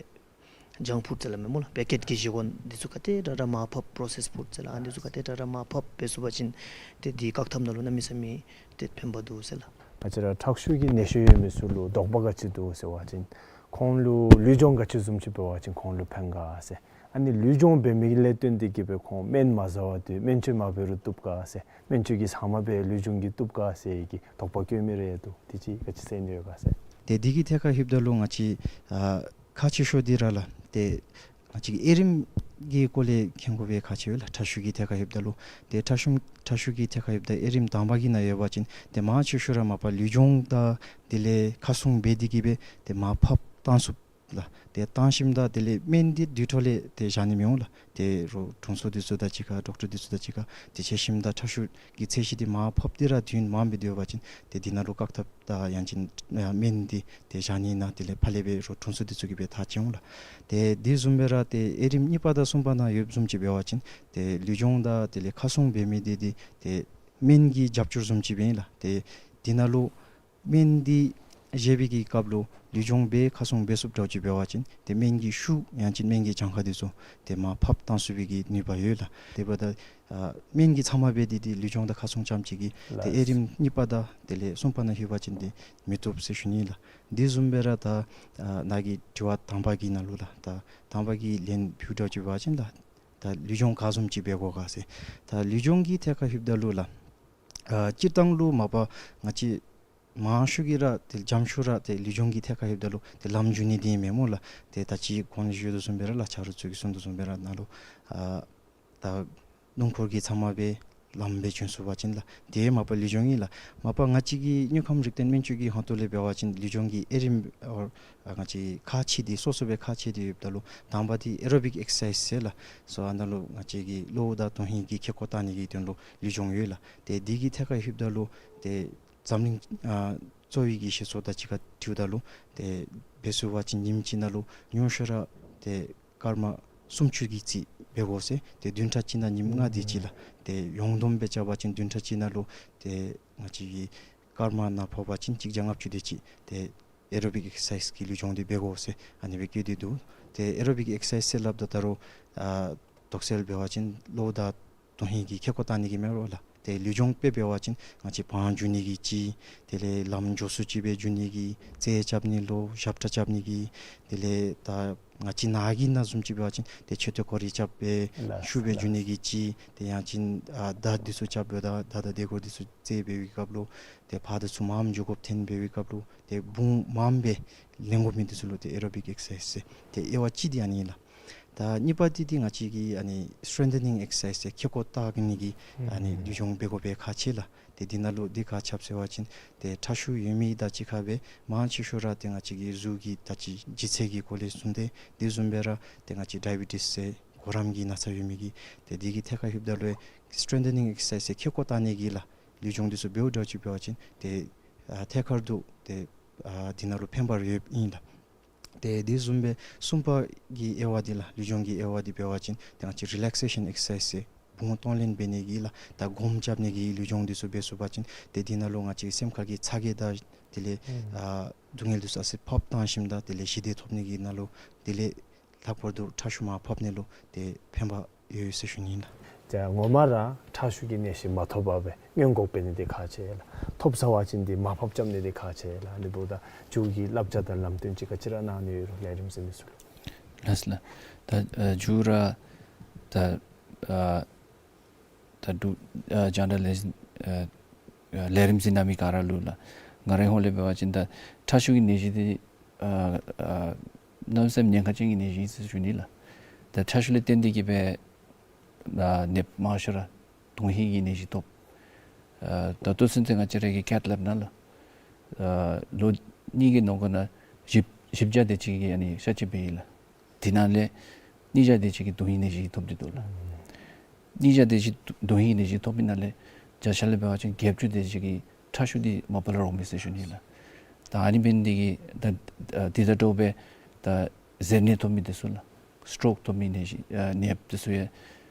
ཇང་ཕུཌ་ཟེར་སླབ་མས་སྨོ་ལགས། པེ་ཀེཊ་གི་བཞེས་སྒོ་འདི་ཚུ་ག་དེ་དྲག་དྲག་མར་ཕབ་པྲོ་སེསི་ཕུཌ་ཟེར་སླབ། ཨ་ནི་ཚུ་ག་དེ་དྲག་དྲག་མར་ཕབ་འབད་ཚུགས་པ་ཅིན་ཏེ་འདི་བཀག་ཐབས་ནང་ལུ་གནམ་མེད་ས་མེད་ཏེ་ཕན་པ་འདུག་ཟེར་ལགས། ང་བཅས་ར་ཁྲག་ཤུགས་ཀྱི་ནད་གཞི་ཡོད་མི་ཚུ་ལུ་དོགས་པ་ག་ཅི་འདུག་ཟེར་བ་ཅིན་ཁོང་ལུ་ལུས་སྦྱོང་ག་ཅི་བཟུམ་ཅིག་འབད་བ་ཅིན་ཁོང་ལུ་ཕན་ག་ཟེར། ཨ་ནི་ལུས་སྦྱོང་འབད་མི་ལས་བརྟེན་ཏེ་གིས་སྦེ་ཁོང་སྨན་མ་བཟའ་བར་སྡོད་སྨན་བཅོས་མ་འབད་རུང་བཏུབ་ག་ཟེར། སྨན་བཅོས་ཀྱི་ཟ་མ་སྦེ་ལུས་སྦྱོང་གིས་བཏུབ་ག་ཟེར་གྱི་དོགས་པ་བཀོད་མི་རེ་འདུག། དེ་ཅིག་ག་ཅི་ཟེར་ནི་ཡོད་ག་ཟེར། ཏེ་འདི་གི་ཐད་ཁར་ལྷོདཔ་ད་ལུ་ང་བཅས་ཨ་ཁག་ཆེ་ཤོས་འདི་ར་ལགས་ཏེ་ང་བཅས་ཀྱི་དབྱེ་རིམ་གྱི་སྐོར་ལས་མཁྱེན་དགོ་པའི་ཁག་ཆེ་བས་ལགས། ཁྲག་ཤུགས་ཀྱི་ཐད་ཁར་ལྷོདཔ་ད་ལུ་ཏེ་ཁྲག་ཤུགས་ཁྲག་ཤུགས་ཀྱི་ཐད་ཁར་ལྷོདཔ་ད་དབྱེ་རིམ་དང་པ་གི་ནང་ཡོད་པ་ཅིན་ཏེ་མང་ཆེ་ཤོས་ར་མ་པ་ལུས་སྦྱོང་དང་དེ་ལས་ཁ་སྲུང་འབད་དེ་གིས་སྦེ་ཏེ་མར་ཕབ་བཏང་ཚུགས་ལགས། ཏེ་བཏང་ཞིནམ་ད་དེ་ལས་སྨན་འདི་དུས་ཐོག་ལས་ཏེ་བཞག་ནི་མི་འོང་ལགས། ཏེ་རོགས་དྲུང་འཚོ་འདི་ཚུ་དང་གཅིག་ཁར་ཌོག་ཊར་འདི་ཚུ་དང་གཅིག་ཁར་ཏེ་འཕྱད་ཞིནམ་ད་ཁྲག་ཤུགས་ཀྱི་ཚད་གཞི་འདི་མར་ཕབ་སྟེ་ར་དུས་ཡུན་མངམ་སྦེ་སྡོད་པ་ཅིན་ཏེ་འདི་ནང་ལུ་བཀག་ཐབས་དང་ཡང་ཅིན་ཨ་སྨན་འདི་ཏེ་བཞག་ནི་ནང་དེ་ལས་ཕར་ལས་སྦེ་རོགས་དྲུང་འཚོ་འདི་ཚུ་གིས་སྦེ་ཐག་བཅད་འོང་ལགས། ཏེ་འདི་བཟུམ་སྦེ་ར་ཏེ་དབྱེ་རིམ་གཉིས་པ་དང་གསུམ་པ་ནང་ཡོདཔ་བཟུམ་ཅིག་འབད་བ་ཅིན་ཏེ་ལུས་སྦྱོང་དང་དེ་ལས་ཁ་སྲུང་འབད་མི་འདི་འདི་ཏེ་སྨན་གྱི་རྒྱབ་སྐྱོར་བཟུམ་ཅིག་སྦེ་ཨིན་ལགས། ཏེ་འདི་ནང་ལུ་སྨན་འདི་བཞེས་པའི་གི་སྐབས་ལུ་ལུས་སྦྱོང་འབད་ཁ་སྲུང་འབད་ཚུགསཔ་འདྲཝ་ཅིག་འབད་བ་ཅིན་ཏེ་སྨན་གྱི་ཤུགས་ཡང་ཅིན་སྨན་གྱི་གྱངས་ཁ་འདི་ཚུ་ཏེ་མར་ཕབ་བཏང་ཚུགས་པའི་གི་ནུས་པ་ཡོད་ལགས། དེ་འབདཝ་ད་ཨ་སྨན་གྱི་ཚབ་མ་འབད་དེ་ཏེ་ལུས་སྦྱོང་དང་ཁ་སྲུང་རྐྱངམ་ཅིག་གིས་ཏེ་ལགས། དབྱེ་རིམ་གཉིས་པ་དང་དེ་ལས་གསུམ་པ་ནང་ལྷོད་པ་ཅིན་ཏེ་མི་བཏུབ་ཟེར་ཞུ་ནི་ལགས། འདི་བཟུམ་སྦེ་ར་ད་ཨ་ནཱ་གི་དྲི་བ་དང་པ་གི་ནང་ལུ་ལགས། ད་དང་པ་གི་ལན་ཕུལཝ་འདྲཝ་ཅིག་འབད་བ་ཅིན་ད་ད་ལུས་སྦྱོང་ག་བཟུམ་ཅིག་འབད་དགོ་ག་ཟེར། ད་ལུས་སྦྱོང་གི་ཐད་ཁར་ལྷོདཔ་ད་ལུ་ལགས། ཨ་སྤྱིར་བཏང་ལུ་མ་པ་ང་བཅས་མང་ཤོས་ཀྱིས་ར་ཏེ་འཇམ་ཤོས་ར་ཏེ་ལུས་སྦྱོང་གི་ཐད་ཁར་ལྷོདཔ་ད་ལུ་ཏེ་ལམ་འཇུ་ནི་འདི་ཨིན་མས་སྨོ་ལགས། ཏེ་ད་ཅི་གོང་ལུ་ཞུ་དོ་བཟུམ་སྦེ་ར་ལགས་ཆ་རོགས་ཚུ་གིས་གསུང་དོ་བཟུམ་སྦེ་ར་ནཱ་ལུ་ཨ་ད་སྣུམ་འཁོར་གྱི་ཚབ་མ་སྦེ་ལམ་སྦེ་འཇུ་ཚུགས་པ་ཅིན་ལགས། དེ་མ་པ་ལུས་སྦྱོང་ཨིན་ལགས། མ་པ་ང་བཅས་ཀྱི་དངོས་ཁམས་རིག་ལྡན་སྨན་བཅོས་ཀྱི་ཧོངས་ཏོ་ལས་འབད་བ་ཅིན་ལུས་སྦྱོང་གི་དབྱེ་རིམ་ཨ་ང་བཅས་ཁག་ཆེ་སྟེ་སོ་སོ་སྦེ་ཁག་ཆེ་སྟེ་ཡོདཔ་ད་ལུ་དང་པ་འདི་ཨེ་རོ་བིག་ཨེག་སར་སའིཛ་ཟེར་ལགས། སོ་ཨ་ནཱ་ལུ་ང་བཅས་ཀྱི་གློ་བོ་དང་དོན་ཧིང་གི་ཁེ་ཀོ་བཏང་ནི་གི་དོན་ལུ་ལུས་སྦྱོང་ཡོད་ལགས། ཏེ་འདི་གི་ཐད་ཁར་ལྷོདཔ་ད་ལུ་ཏེ་འཛམ་གླིང་ཨ་གཙོ་བོའི་གི་གཞི་ཚོགས་དང་གཅིག་ཁར་འཁྲིལཝ་ད་ལུ་ཏེ་འབད་ཚུགས་པ་ཅིན་ཉིནམ་གཅིག་ནང་ལུ་ཉུང་ཤོས་ར་ཏེ་སྐར་མ་སུམ་ཅུ་གི་རྩིས་འབད་དགོ་ཟེར། ཏེ་བདུན་ཕྲག་གཅིག་ནང་ཉིནམ་ལྔ་དེ་ཅིག་ལགས། ཏེ་ཡོངས་བསྡོམས་སྦེ་རྐྱབ་པ་ཅིན་བདུན་ཕྲག་གཅིག་ནང་ལུ་ཏེ་ང་བཅས་ཀྱི་སྐར་མ་ནང་ཕོག་པ་ཅིན་གཅིག་བརྒྱ་ལྔ་བཅུ་དེ་ཅིག་ཏེ་ཨེ་རོ་བིག་ཨེག་སར་སའིཛ་གི་ལུས་སྦྱོང་འདི་འབད་དགོ་ཟེར་ཨ་ནི་སྦེ་བཀོད་དེ་འདུག། ཏེ་ཨེ་རོ་བིག་ཨེག་སར་སའིཛ་ཟེར་སླབ་ད་ད་རུང་ཨ་དོགས་སེལ་འབད་བ་ཅིན་གློ་བོ་དང་དོན་ཧིང་གི་ཁེ་ཀོ་བཏང་ནི་གི་མེན་རོ་ལགས། ཏེ་ལུས་སྦྱོང་དཔེ་འབད་བ་ཅིན་ང་བཅས་བང་འཇུ་ནི་གི་ཅིག་དེ་ལས་ལམ་མགྱོགས་སུ་ཅིག་སྦེ་འཇུ་ནི་གི་རྩལ་རྐྱབ་ནི་ལུ་ཞབས་ཁྲ་རྐྱབ་ནི་གི་དེ་ལས་ད་ང་བཅས་ནཱ་གི་ནང་བཟུམ་ཅིག་འབད་བ་ཅིན་ཏེ་མཆོད་རྟེན་སྐོར་ར་རྐྱབ་སྦེ་ལགས་ཤུགས་སྦེ་འཇུ་ནི་གི་ཅིག་ཏེ་ཡང་ཅིན་ཨ་མདའ་འདི་ཚུ་རྐྱབ་སྦེ་ད་མདའ་དང་རྡོ་སྐོར་འདི་ཚུ་རྩལ་འབད་བའི་སྐབས་ལུ་ཏེ་ཕར་དང་ཚུར་མངམ་འགྱོ་དགོཔ་ཐོན་འབད་བའི་སྐབས་ལུ་ཏེ་བུང་མངམ་སྦེ་ལེན་དགོ་མི་འདི་ཚུ་ལུ་ཏེ་ཨེ་རོ་བིག་ཨེག་སར་སའིཛ་ཟེར། ཏེ་དབྱེ་བ་གཅིག་འདི་ཨ་ནི་ཨིན་ལགས། ད་གཉིས་པ་འདི་འདི་ང་བཅས་ཀྱི་ཨ་ནི་སི་ཊེང་ཐ་ནིང་ཨེག་སར་སའིཛ་ཟེར་ཁེ་ཀོ་བཏགས་ནི་གི་ཨ་ནི་ལུས་སྦྱོང་འབད་དགོ་པའི་ཁག་ཆེ་ལགས། ཏེ་འདི་ནང་ལུ་འདི་ག་ཅི་འབད་ཟེར་བ་ཅིན་ཏེ་ཁྲག་ཤུགས་ཡོད་མི་དང་གཅིག་ཁར་སྦེ་མང་ཆེ་ཤོས་ར་ཏེ་ང་བཅས་ཀྱི་གཟུགས་ཀྱི་ད་ཅི་ལྗིད་ཚད་ཀྱི་སྐོར་ལས་གསུངས་ཏེ་དེ་བཟུམ་སྦེ་ར་ཏེ་ང་བཅས་ཌའི་བི་ཊིས་ཟེར་གོ་རམས་ཀྱི་ན་ཚ་ཡོད་མི་གིས་ཏེ་འདི་གི་ཐད་ཁར་ལྷོདཔ་ད་ལུ་སི་ཊེང་ཐ་ནིང་ཨེག་སར་སའིཛ་ཟེར་ཁེ་ཀོ་བཏགས་ནི་གི་ལགས་ལུས་སྦྱོང་འདི་ཚུ་འབདཝ་འདྲཝ་ཅིག་འབད་བ་ཅིན་ཏེ་ཨ་ཐད་ཀར་དུ་ཏེ་ཨ་འདི་ནང་ལུ་ཕན་པ་ཡོདཔ་ཨིན་ལགས། ཏེ་དེ་བཟུམ་སྦེ་གསུམ་པ་གི་དབྱེ་བ་འདི་ལགས་ལུས་སྦྱོང་གི་དབྱེ་བ་འདི་འབད་བ་ཅིན་ཏེ་ང་བཅས་རི་ལེག་སེ་ཤཱན་ཨེག་སར་སའིཛ་ཟེར་བུང་གཏོང་ལེན་འབད་ནི་གི་ལགས་ད་སྒོམ་རྐྱབ་ནི་གི་ལུས་སྦྱོང་འདི་ཚུ་འབད་ཚུགས་པ་ཅིན་ཏེ་འདི་ནང་ལུ་ང་བཅས་སེམས་ཁ་གི་ཚ་གྱང་དང་དེ་ལས་ཨ་སྡུག་བསྔལ་འདི་ཚུ་ཨ་ཙི་ཕབ་བཏང་ཞིནམ་ད་དེ་ལས་ཞི་བདེ་ཐོབ་ནི་གི་ནང་ལུ་དེ་ལས་ལྷག་པར་དུ་ཁྲག་ཤུགས་མར་ཕབ་ནི་ལུ་ཏེ་ཕན་པ་ཡོད་ཟེར་ཞུ་ནི་ཨིན་ལགས། ཏེ་ངོ་མ་ར་ཁྲག་ཤུགས་ཀྱི་ནད་གཞི་མ་ཐོབ་པར་སྦེ་སྔོན་འགོག་འབད་ནི་འདི་ཁག་ཆེ་ལགས། ཐོབ་ཚར་བ་ཅིན་འདི་མར་ཕབ་རྐྱབ་ནི་འདི་ཁག་ཆེ་ལགས། ཨ་ནི་འབདཝ་ད་མཇུག་གི་བསླབ་བྱ་དང་ལམ་སྟོན་ཅིག་ག་ཅི་ར་གནང་ནི་ཡོད་རུང་ལས་རིམ་གཟིགས་མི་ཚུ་ལུ། ལགས་ལགས། ད་ཨ་མཇུག་ར་ད་ཨ་ད་འབྲུག་ཨ་རྒྱང་བསྒྲགས་ལས་ཨ་ཨ་ལས་རིམ་གཟིགས་གནང་མི་ག་ར་ལུ་ལགས་ང་རའི་ཧོངས་ལས་འབད་བ་ཅིན་ད་ཁྲག་ཤུགས་ཀྱི་ནད་གཞི་འདི་ཨ་ཨ་གནམ་མེད་ས་མེད་ཉེན་ཁ་ཅན་གྱི་ནད་གཞི་ཨིན་ཟེར་ཞུ་ནི་ལགས། ད་ཁྲག་ཤུགས་ལས་བརྟེན་ཏེ་གིས་སྦེ་ཨ་ནད་མང་ཤོས་ར་དོན་ཧིང་གི་ནད་གཞི་ཐོབ། ཨ་ད་ལྟོ་ཚུན་ཚོད་ང་བཅས་ར་གི་ཀེཐ་ལེབ་ནང་ལུ་ཨ་ལོ་གཉིས་ཀྱི་ནང་འཁོད་ནང་བཞི་བཞི་བརྒྱ་དེ་ཅིག་གིས་ཨ་ནི་གཤག་བཅོས་འབད་ཡི་ལགས། དེ་ནང་ལས་ཉིས་བརྒྱ་དེ་ཅིག་གིས་དོན་ཧིང་ནད་གཞི་ཐོབ་སྟེ་འདུག་ལགས། ཉིས་བརྒྱ་དེ་ཅིག་དོན་ཧིང་ནད་གཞི་ཐོབ་པའི་ནང་ལས་བརྒྱ་ཆ་ལས་འབད་བ་ཅིན་བརྒྱད་ཅུ་དེ་ཅིག་གིས་ཁྲག་ཤུགས་འདི་མ་པ་ལས་རོགས་མེད་ཟེར་ཞུ་ནི་ལགས། ད་ཨ་ནི་འབད་ནི་འདི་གིས་ད་ཨ་འདི་དང་འདྲཝ་སྦེ་ད་གཟེར་ནད་ཐོབ་མི་འདི་ཚུ་ལགས། སི་ཊོག་ཐོབ་མི་ནད་གཞི་ཨ་ནད་འདི་ཚུ་ཡང་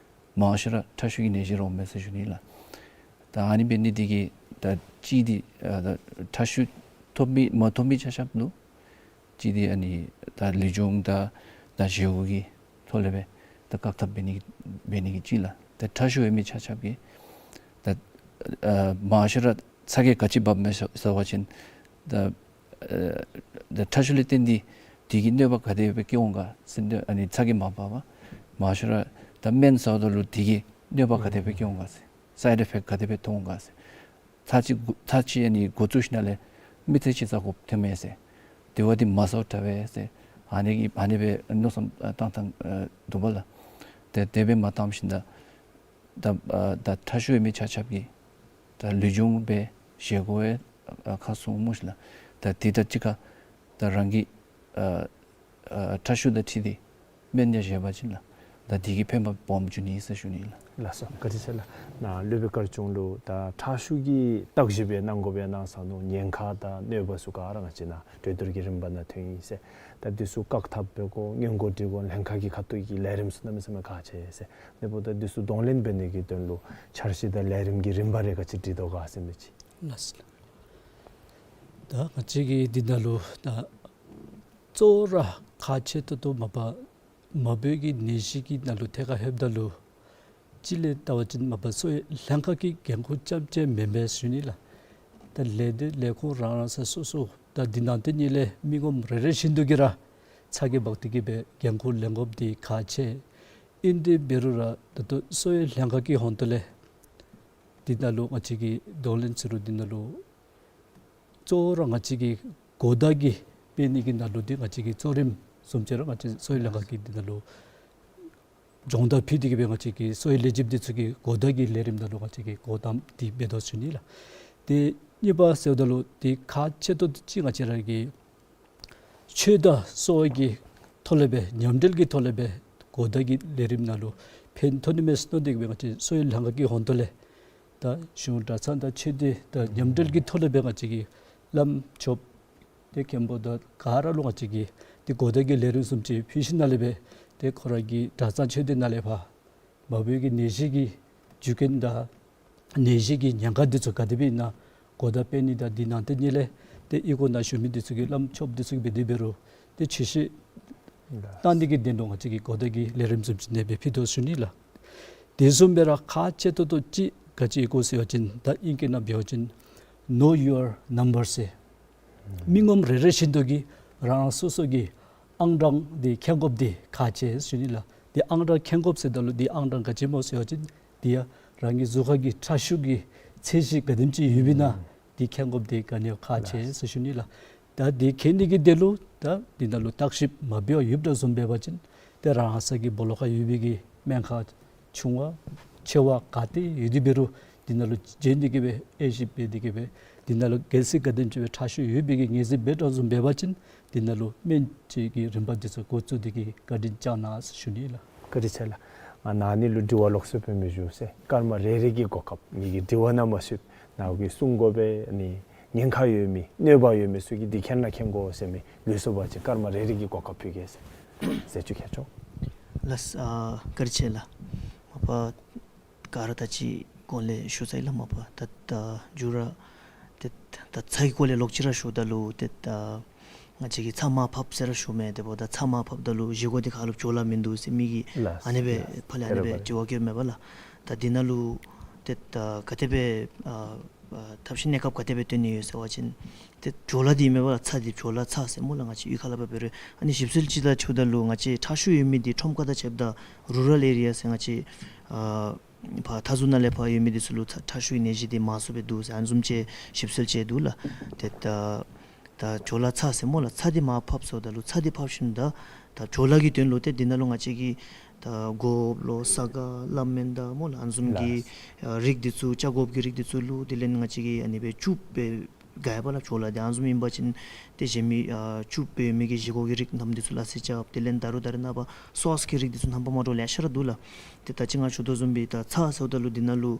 མང་ཤོས་ར་ཁྲག་ཤུགས་ཀྱི་ནད་གཞི་ར་འོང་མས་ཟེར་ཞུ་ནི་ལགས། ད་ཨ་ནི་འབད་ནི་འདི་གིས་ད་གཅིག་འདི་ཨ་ད་ཁྲག་ཤུགས་ཐོབ་མི་མ་ཐོབ་མི་ཆ་ཁྱབ་ལུ་གཅིག་འདི་ཨ་ནི་ད་ལུས་སྦྱོང་དང་ད་བཞེས་སྒོ་གི་ཐོག་ལས་སྦེ་ད་བཀག་ཐབས་འབད་ནི་འབད་ནི་གི་གཅིག་ལགས། ད་ཁྲག་ཤུགས་ཡོད་མི་ཆ་ཁྱབ་ཀྱིས་ད་ཨ་མང་ཤོས་ར་ཚ་གྱང་ག་ཅི་འབབ་མས་ཟེར་བ་ཅིན་ད་ཨ་ད་ཁྲག་ཤུགས་ལས་བརྟེན་ཏེ་དེ་གིས་གནོད་པ་ག་དེ་སྦེ་བཀལ་འོང་ག་ཟེར་ཨ་ནི་ཚ་གྱང་མ་འབབ་པར་མང་ཤོས་ར་ད་སྨན་ཟཝ་ད་ལུ་དེ་གིས་གནོད་པ་ག་དེ་སྦེ་བཀལ་འོང་ག་ཟེར་སའིཌ་ཨི་ཕེཀཊ་ག་དེ་སྦེ་མཐོང་འོང་ག་ཟེར། ཚར་གཅིག་གུ་ཚར་གཅིག་ཨ་ནི་འགོ་བཙུགས་ཞིནམ་ལས་མི་ཚེ་གཅིག་ཙམ་འགོར་ཐལ་མས་ཟེར། དེ་བ་འདི་མ་ཟཝ་དྲག་པས་ཟེར། ཨ་ནི་གི་ཨ་ནི་སྦེ་མནོ་བསམ་བཏང་བཏང་ཨ་འདུག་པ་ལགས། ཏེ་དེ་སྦེ་མ་བཏངམ་ཤིག་ད་ད་ཨ་ད་ཁྲག་ཤུགས་ཡོད་མི་ཆ་ཁྱབ་ཀྱིས་ད་ལུས་སྦྱོང་འབད་བཞེས་སྒོ་ཡང་ཨ་ཁ་སྲུང་སྨོ་ཤིག་ལགས། ད་དེ་དང་གཅིག་ཁར་ད་རང་གི་ཨ་ཨ་ཁྲག་ཤུགས་དང་འཁྲིལ་ཏེ་སྨན་ཡང་བཞེས་པ་ཅིན་ལགས། ད་དེ་གིས་ཕན་པ་སྦོམ་འབྱུང་ནི་ཟེར་ཞུ་ནི་ལགས། ལགས་སོ། བཀའ་དྲིན་ཆེ་ལགས། ནཱ་སློབ་དཔོན་དཀར་ཆུང་ལུ་ད་ཁྲག་ཤུགས་ཀྱི་བརྟག་ཞིབ་སྦེ་གནང་དགོ་པས་གནང་ས་ནུག། ཉེན་ཁ་དང་གནོད་པ་ཚུ་ག་ར་ང་བཅས་ནཱ་གྲོས་བསྡུར་གྱི་རིམ་པ་ནང་ཐོན་ཡི་ཟེར། ད་འདི་ཚུ་བཀག་ཐབས་འབད་དགོ་སྔོན་འགོག་འདྲི་དགོ་ལྷན་ཁག་གི་ཁ་ཐུག་གི་ལས་རིམ་ཚུ་གནམ་མེད་ས་མེད་ཁག་ཆེ་ཟེར། དེ་འབདཝ་ད་འདི་ཚུ་གདོང་ལེན་འབད་ནི་གི་དོན་ལུ་འཆར་གཞི་དང་ལས་རིམ་གྱི་རིམ་པ་རེ་ག་ཅི་སྒྲིག་དོ་ག་ཟེར་མི་ཅིག། ལགས་སོ། ད་ང་བཅས་ཀྱིས་འདི་ནང་ལུ་ད་གཙོ་བོ་ར་ཁག་ཆེ་ཏོག་ཏོ་མ་པ་མ་བུའི་གི་ནད་གཞི་གི་ནང་ལུ་ཐད་ཁར་ལྷོདཔ་ད་ལུ་གཅིག་ལས་བལྟ་བ་ཅིན་མ་པ་གསོ་བའི་ལྷན་ཁག་གི་འགན་ཁུར་རྐྱངམ་གཅིག་མེན་པས་ཞུ་ནི་ལགས། ད་ལས་སྡེ་ལས་ཁུངས་རང་རང་ས་སོ་སོ་ད་འདི་ནང་དེ་ཉིད་ལས་མི་ངོམ་རེ་རེ་བཞིན་དུ་གིས་ར་ཚ་གྱང་འབག་སྟེ་གིས་སྦེ་འགན་ཁུར་ལེན་དགོཔ་འདི་ཁག་ཆེ། ཨིན་ཏེ་འབད་རུང་ར་ད་ལྟོ་གསོ་བའི་ལྷན་ཁག་གི་ཧོང་ཏོ་ལས་འདི་ནང་ལུ་ང་བཅས་ཀྱིས་གདོང་ལེན་ཟེར་རུང་འདི་ནང་ལུ་གཙོ་བོ་ར་ང་བཅས་ཀྱིས་གོ་བརྡ་གི་སྤེལ་ནི་གི་ནང་ལུ་འདི་ང་བཅས་ཀྱི་གཙོ་རིམ་བཟུམ་ཅིག་ར་ང་བཅས་གསོ་བའི་ལྷན་ཁག་གིས་འདི་ནང་ལུ་སྦྱོང་བརྡར་ཕུལ་ཏེ་གིས་སྦེ་ང་བཅས་ཀྱི་གསོ་བའི་ལས་བྱེདཔ་འདི་ཚུ་གི་གོ་བརྡ་གི་ལས་རིམ་ནང་ལུ་ང་བཅས་ཀྱིས་གོ་དམ་འདི་འབད་དོ་ཞུ་ནི་ལགས། ཏེ་གཉིས་པ་ཟེརཝ་ད་ལུ་ཏེ་ཁག་ཆེ་ཏོག་ཏོ་ཅིག་ང་བཅས་ར་གི་ཆོས་དང་གསོ་བ་གི་ཐོག་ལས་སྦེ་མཉམ་འབྲེལ་གྱི་ཐོག་ལས་སྦེ་གོ་བརྡ་གི་ལས་རིམ་ནང་ལུ་ཕན་ཐོགས་ནི་མས་མནོ་སྟེ་གིས་སྦེ་ང་བཅས་གསོ་བའི་ལྷན་ཁག་གི་ཧོང་ཏོ་ལས་ད་གཞུང་གྲྭ་ཚང་དང་ཆོས་སྡེ་དང་མཉམ་འབྲེལ་གྱི་ཐོག་ལས་སྦེ་ང་བཅས་ཀྱིས་བླམ་ཆོསཔ་ཏེ་མཁན་པོ་དང་ག་ར་ལུ་ང་བཅས་ཀྱིས་ཏེ་གོ་བརྡ་གི་ལས་རིམ་བཟུམ་ཅིག་ཕུལ་ཞིནམ་ལས་སྦེ་ཏེ་ཁོ་ར་གི་གྲྭ་ཚང་ཆོས་སྡེ་ནང་ལས་ཕར་མ་བུའི་གི་ནད་གཞི་གི་རྒྱུ་རྐྱེན་དང་ནད་གཞི་གི་ཉེན་ཁ་འདི་ཚུ་ག་དེ་སྦེ་ཨིན་ན་གོ་བརྡ་སྤེལ་ནི་དང་འདི་ནང་དེ་ཉིད་ལས་ཏེ་གཡུས་སྒོ་ནང་བཞུགས་མི་འདི་ཚུ་གིས་བླམ་ཆོསཔ་འདི་ཚུ་གིས་འབད་དེ་འབད་རུང་ཏེ་ཆོས་བཤད་གནང་ནི་གི་དོན་ལུ་ང་བཅས་ཀྱིས་གོ་བརྡ་གི་ལས་རིམ་བཟུམ་ཅིག་ཨ་ནེ་སྦེ་ཕུལ་དོ་ཞུ་ནི་ལགས། དེ་བཟུམ་སྦེ་ར་ཁག་ཆེ་ཏོག་ཏོ་ཅིག་ག་ཅི་ཨིན་གོ་ཟེར་བ་ཅིན་ད་ཨིང་སྐད་ནང་འབད་བ་ཅིན་know your number ཟེར། མི་ངོམ་རེ་རེ་བཞིན་དུ་གིས་རང་རང་སོ་སོ་གི་ཨང་གྲངས་འདི་མཁྱེན་དགོཔ་འདི་ཁག་ཆེ་ཞུ་ནི་ལགས། འདི་ཨང་གྲངས་མཁྱེན་དགོཔ་ཟེརཝ་ད་ལུ་འདི་ཨང་གྲངས་ག་ཅི་སྨོ་ཟེར་བ་ཅིན་འདི་ཡང་རང་གི་གཟུགས་ཁར་གྱི་ཁྲག་ཤུགས་ཀྱི་ཚད་གཞི་ག་དེམ་ཅིག་ཡོདཔ་ཨིན་ན་འདི་མཁྱེན་དགོཔ་འདི་ག་ནི་ཡང་ཁག་ཆེ་ཟེར་ཞུ་ནི་ལགས། ད་འདི་མཁྱེན་ནི་གི་དོན་ལུ་ད་འདི་ནང་ལུ་བརྟག་ཞིབ་མ་འབད་བར་ཡོདཔ་འདྲཝ་བཟུམ་འབད་བ་ཅིན་ཏེ་རང་སོ་གི་སྦོ་ལོགས་ཁར་ཡོད་པའི་གི་སྨན་ཁང་ཆུང་བ་ཆེ་བ་ག་ཏེ་ཡོད་དེ་འབད་རུང་འདི་ནང་ལུ་བྱོན་ཏེ་གིས་སྦེ་དབྱེ་ཞིབ་འབད་དེ་གིས་སྦེ་འདི་ནང་ལུ་གལ་སྲིད་ག་དེམ་ཅིག་སྦེ་ཁྲག་ཤུགས་ཡོད་པའི་གི་ངོས་འཛིན་འབད་འདྲཝ་བཟུམ་འབད་བ་ཅིན་འདི་ནང་ལུ་སྨན་བཅོས་ཀྱི་རིམ་པ་འདི་ཚུ་འགོ་བཙུགས་ཏེ་གིས་བཀའ་དྲིན་བསྐྱང་གནང་ཞུ་ནི་ལགས། བཀའ་དྲིན་ཆེ་ལགས། ང་ནཱ་ཨ་ནི་ལུ་དྲི་བ་ལོགས་སུ་སྤེལ་མི་ཞུ་ཟེར། སྐར་མ་རེ་རེ་གི་གོ་སྐབས་ངེ་གི་དྲི་བ་ནང་མ་ཚུད་ནཱ་གིས་གསུང་དགོ་པས། ཨ་ནི་ཉེན་ཁ་ཡོད་མི་གནོད་པ་ཡོད་མི་ཚུ་གིས་འདི་མཁྱེན་ན་མཁྱེན་དགོ་ཟེར་མི་ལུས་སོ་བ་ཅིན་སྐར་མ་རེ་རེ་གི་གོ་སྐབས་ཕུལ་གེ་ཟེར། ཟེར་ཅིག་ཁྱེད་ཆོ། ལགས་ཨ་བཀའ་དྲིན་ཆེ་ལགས། མ་པ་ག་ར་ད་ཅི་གོང་ལས་ཞུ་ཚར་ཡི་ལགས། མ་པ་ད་ད་མཇུག་ར་ཏེ་ད་ཚ་གི་སྐོར་ལས་ལོག་ཅི་ར་ཞུཝ་ད་ལུ་ཏེ་ད་ང་བཅས་ཀྱིས་ཚྭ་མར་ཕབ་ཟེར་ར་ཞུཝ་མས། དེ་འབདཝ་ད་ཚྭ་མར་ཕབ་ད་ལུ་བཞེས་སྒོ་འདི་ཁར་ལུ་བྲོ་བརླག་མིན་འདུག་ཟེར་མི་གིས་ལགས་ཨ་ནེ་སྦེ་ལགས་ཕར་ལས་ཨ་ནེ་སྦེ་དྲི་བ་བཀོདཔ་མས་པ་ལགས། ད་འདི་ནང་ལུ་ཏེ་ད་ག་དེ་སྦེ་ཨ་ཨ་ཐབས་ཤེས་གནས་སྐབས་ག་དེ་སྦེ་སྟོན་ནི་ཡོད་ཟེར་བ་ཅིན་ཏེ་བྲོ་བརླག་འདི་མེན་པར་ཚྭ་འདི་བྲོ་བརླག་ཚྭ་ཟེར་སྨོ་ལགས། ང་བཅས་གཡུས་ཁ་ལས་ཕར་འབད་རུང་ཨ་ནི་ཞིབ་འཚོལ་ཅིག་ལགས་ཞུཝ་ད་ལུ་ང་བཅས་ཁྲག་ཤུགས་ཡོད་མི་འདི་ཁྲོམ་ཁ་དང་ཕྱདཔ་ད་རུ་རཱལ་ཨེ་རི་ཡ་ཟེར་ང་བཅས་ཨ་ཕར་མཐའ་ཟུར་ནང་ལས་ཕར་ཡོད་མི་འདི་ཚུ་ལུ་ཁྲག་ཁྲག་ཤུགས་ཀྱི་ནད་གཞི་འདི་མང་སུ་སྦེ་འདུག་ཟེར་ཨ་ནི་བཟུམ་ཅིག་ཞིབ་འཚོལ་ཅིག་འདུག་ལགས། ཏེ་ད་ད་བྲོ་བརླག་ཚྭ་ཟེར་སྨོ་ལགས། ཚྭ་འདི་མར་ཕབ་སོཝ་ད་ལུ་ཚྭ་འདི་ཕབ་ཞིནམ་ད་ད་བྲོ་བརླག་གི་དོན་ལུ་ཏེ་འདི་ནང་ལུ་ང་བཅས་ཀྱིས་ད་སྒོགཔ་ལོ་ས་ག་བླ་སྨན་དང་སྨོ་ལགས་ཨ་ནི་བཟུམ་གྱི་ལགས། ཨ་རིགས་འདི་ཚུ་ཆ་སྒོགཔ་གི་རིགས་འདི་ཚུ་བླུགས། དེ་ལས་ང་བཅས་ཀྱིས་ཨ་ནི་སྦེ་བཅུག་སྦེ་དགའ་ཡི་པ་ལགས། བྲོ་བརླག་འདི་ཨ་ནི་བཟུམ་ཨིན་པ་ཅིན་ ཏེ་གཞན་མི་ཨ་བཅུ་སྦེ་ཡོད་མི་གི་བཞེས་སྒོ་གི་རིགས་རྣམས་འདི་ཚུ་སླ་བསྲེ་རྐྱབ། དེ་ལས་ད་རུང་ད་རེས་ནངས་པ་སོསི་གི་རིགས་འདི་ཚུ་རྣམ་པ་མ་འདྲཝ་ལེ་ཤ་ར་འདུག་ལགས། ཏེ་ད་ཅི་ང་ཞུ་དོ་བཟུམ་སྦེ་ད་ཚྭ་ཟེརཝ་ད་ལུ་འདི་ནང་ལུ་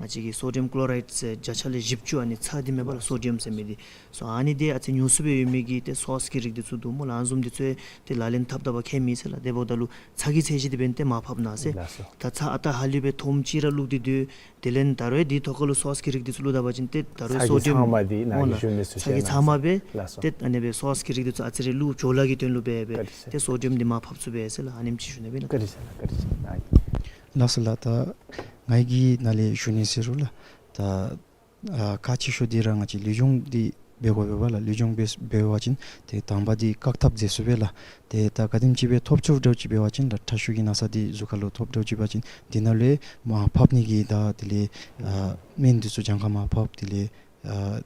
ང་བཅས་ཀྱི་སོ་ཌི་ཡམ་ཀློ་རའིཌ་ཟེར་བརྒྱ་ཆ་ལས་བཞི་བཅུ་ཨ་ནི་ཚྭ་འདི་མས་པ་ལགས། སོ་ཌི་ཡམ་ཟེར་མི་འདི། སོ་ཨ་ནི་འདི་ཨ་ཙི་ཉུང་སུ་སྦེ་ཡོད་མི་གི་ཏེ་སོསི་གི་རིགས་འདི་ཚུ་འདུག་སྨོ་ལགས། ཨ་ནི་བཟུམ་འདི་ཚུ་ཏེ་ལག་ལེན་འཐབ་ད་པ་ཁྱད་མེད་ཟེར་ལགས། དེ་འབདཝ་ད་ལུ་ཚྭ་གི་ཚད་གཞི་འདི་འབདན་ཏེ་མར་ཕབ་གནང་ཟེར། ལགས་སོ། ད་ཚྭ་ཨ་རྟག་ཧ་ལུགས་སྦེ་ཐོགམ་ཅིག་ར་བླུགས་ཏེ་སྡོད། དེ་ལས་ད་རུང་འདི་ཐོག་ཁ་ལུ་སོསི་གི་རིགས་འདི་ཚུ་བླུགས་ད་པ་ཅིན་ཏེ་ད་རུང་ཚྭ་གི་སོ་ཌི་ཡམ་ཚང་མ་འདི་ནང་སྨོ་ལགས། ཞུ་མི་ཚུ་ཚྭ་གི་ཚང་མ་སྦེ་ལགས་སོ། ཏེ་ཨ་ནི་སྦེ་སོསི་གི་རིགས་འདི་ཚུ་ཨ་ཙི་རེ་བླུགས་བྱོག་ལ་གི་དོན་ལུ་འབད་སྦེ། བཀའ་དྲིན་ཆེ། ཏེ་སོ་ཌི་ཡམ་འདི་མར་ཕབ་ཚུགས་པས་ཟེར་ལགས། ཨ་ནེམ་ཅིག་ཞུ་ནི་སྦེ་ཨིན་ལགས། བཀའ་དྲིན་ཆེ་ལགས། བཀའ་དྲིན་ཆེ་ལགས། ལགས་སོ་ལགས། ད་ངེ་གི་ནང་ལས་ཞུ་ནི་ཟེར་རུང་ལགས། ད་ཨ་ཁག་ཆེ་ཤོས་འདི་ར་ང་བཅས་ལུས་སྦྱོང་འདི་འབད་དགོ་པས་པ་ལགས། ལུས་སྦྱོང་འབད་འབད་བ་ཅིན་ཏེ་དང་པ་འདི་བཀག་ཐབས་མཛད་ཚུགས་པས་ལགས། ཏེ་ད་ག་དེམ་ཅིག་སྦེ་ཐོབ་ཚུགསཔ་འདྲཝ་ཅིག་འབད་བ་ཅིན་ལགས། ཁྲག་ཤུགས་ཀྱི་ན་ཚ་འདི་གཟུགས་ཁ་ལུ་ཐོབ་འདྲཝ་ཅིག་འབད་བ་ཅིན་འདི་ནང་ལུ་མར་ཕབ་ནི་གི་ད་དེ་ལས་ཨ་སྨན་འདི་ཚུ་གྱངས་ཁ་མར་ཕབ། དེ་ལས་ཨ་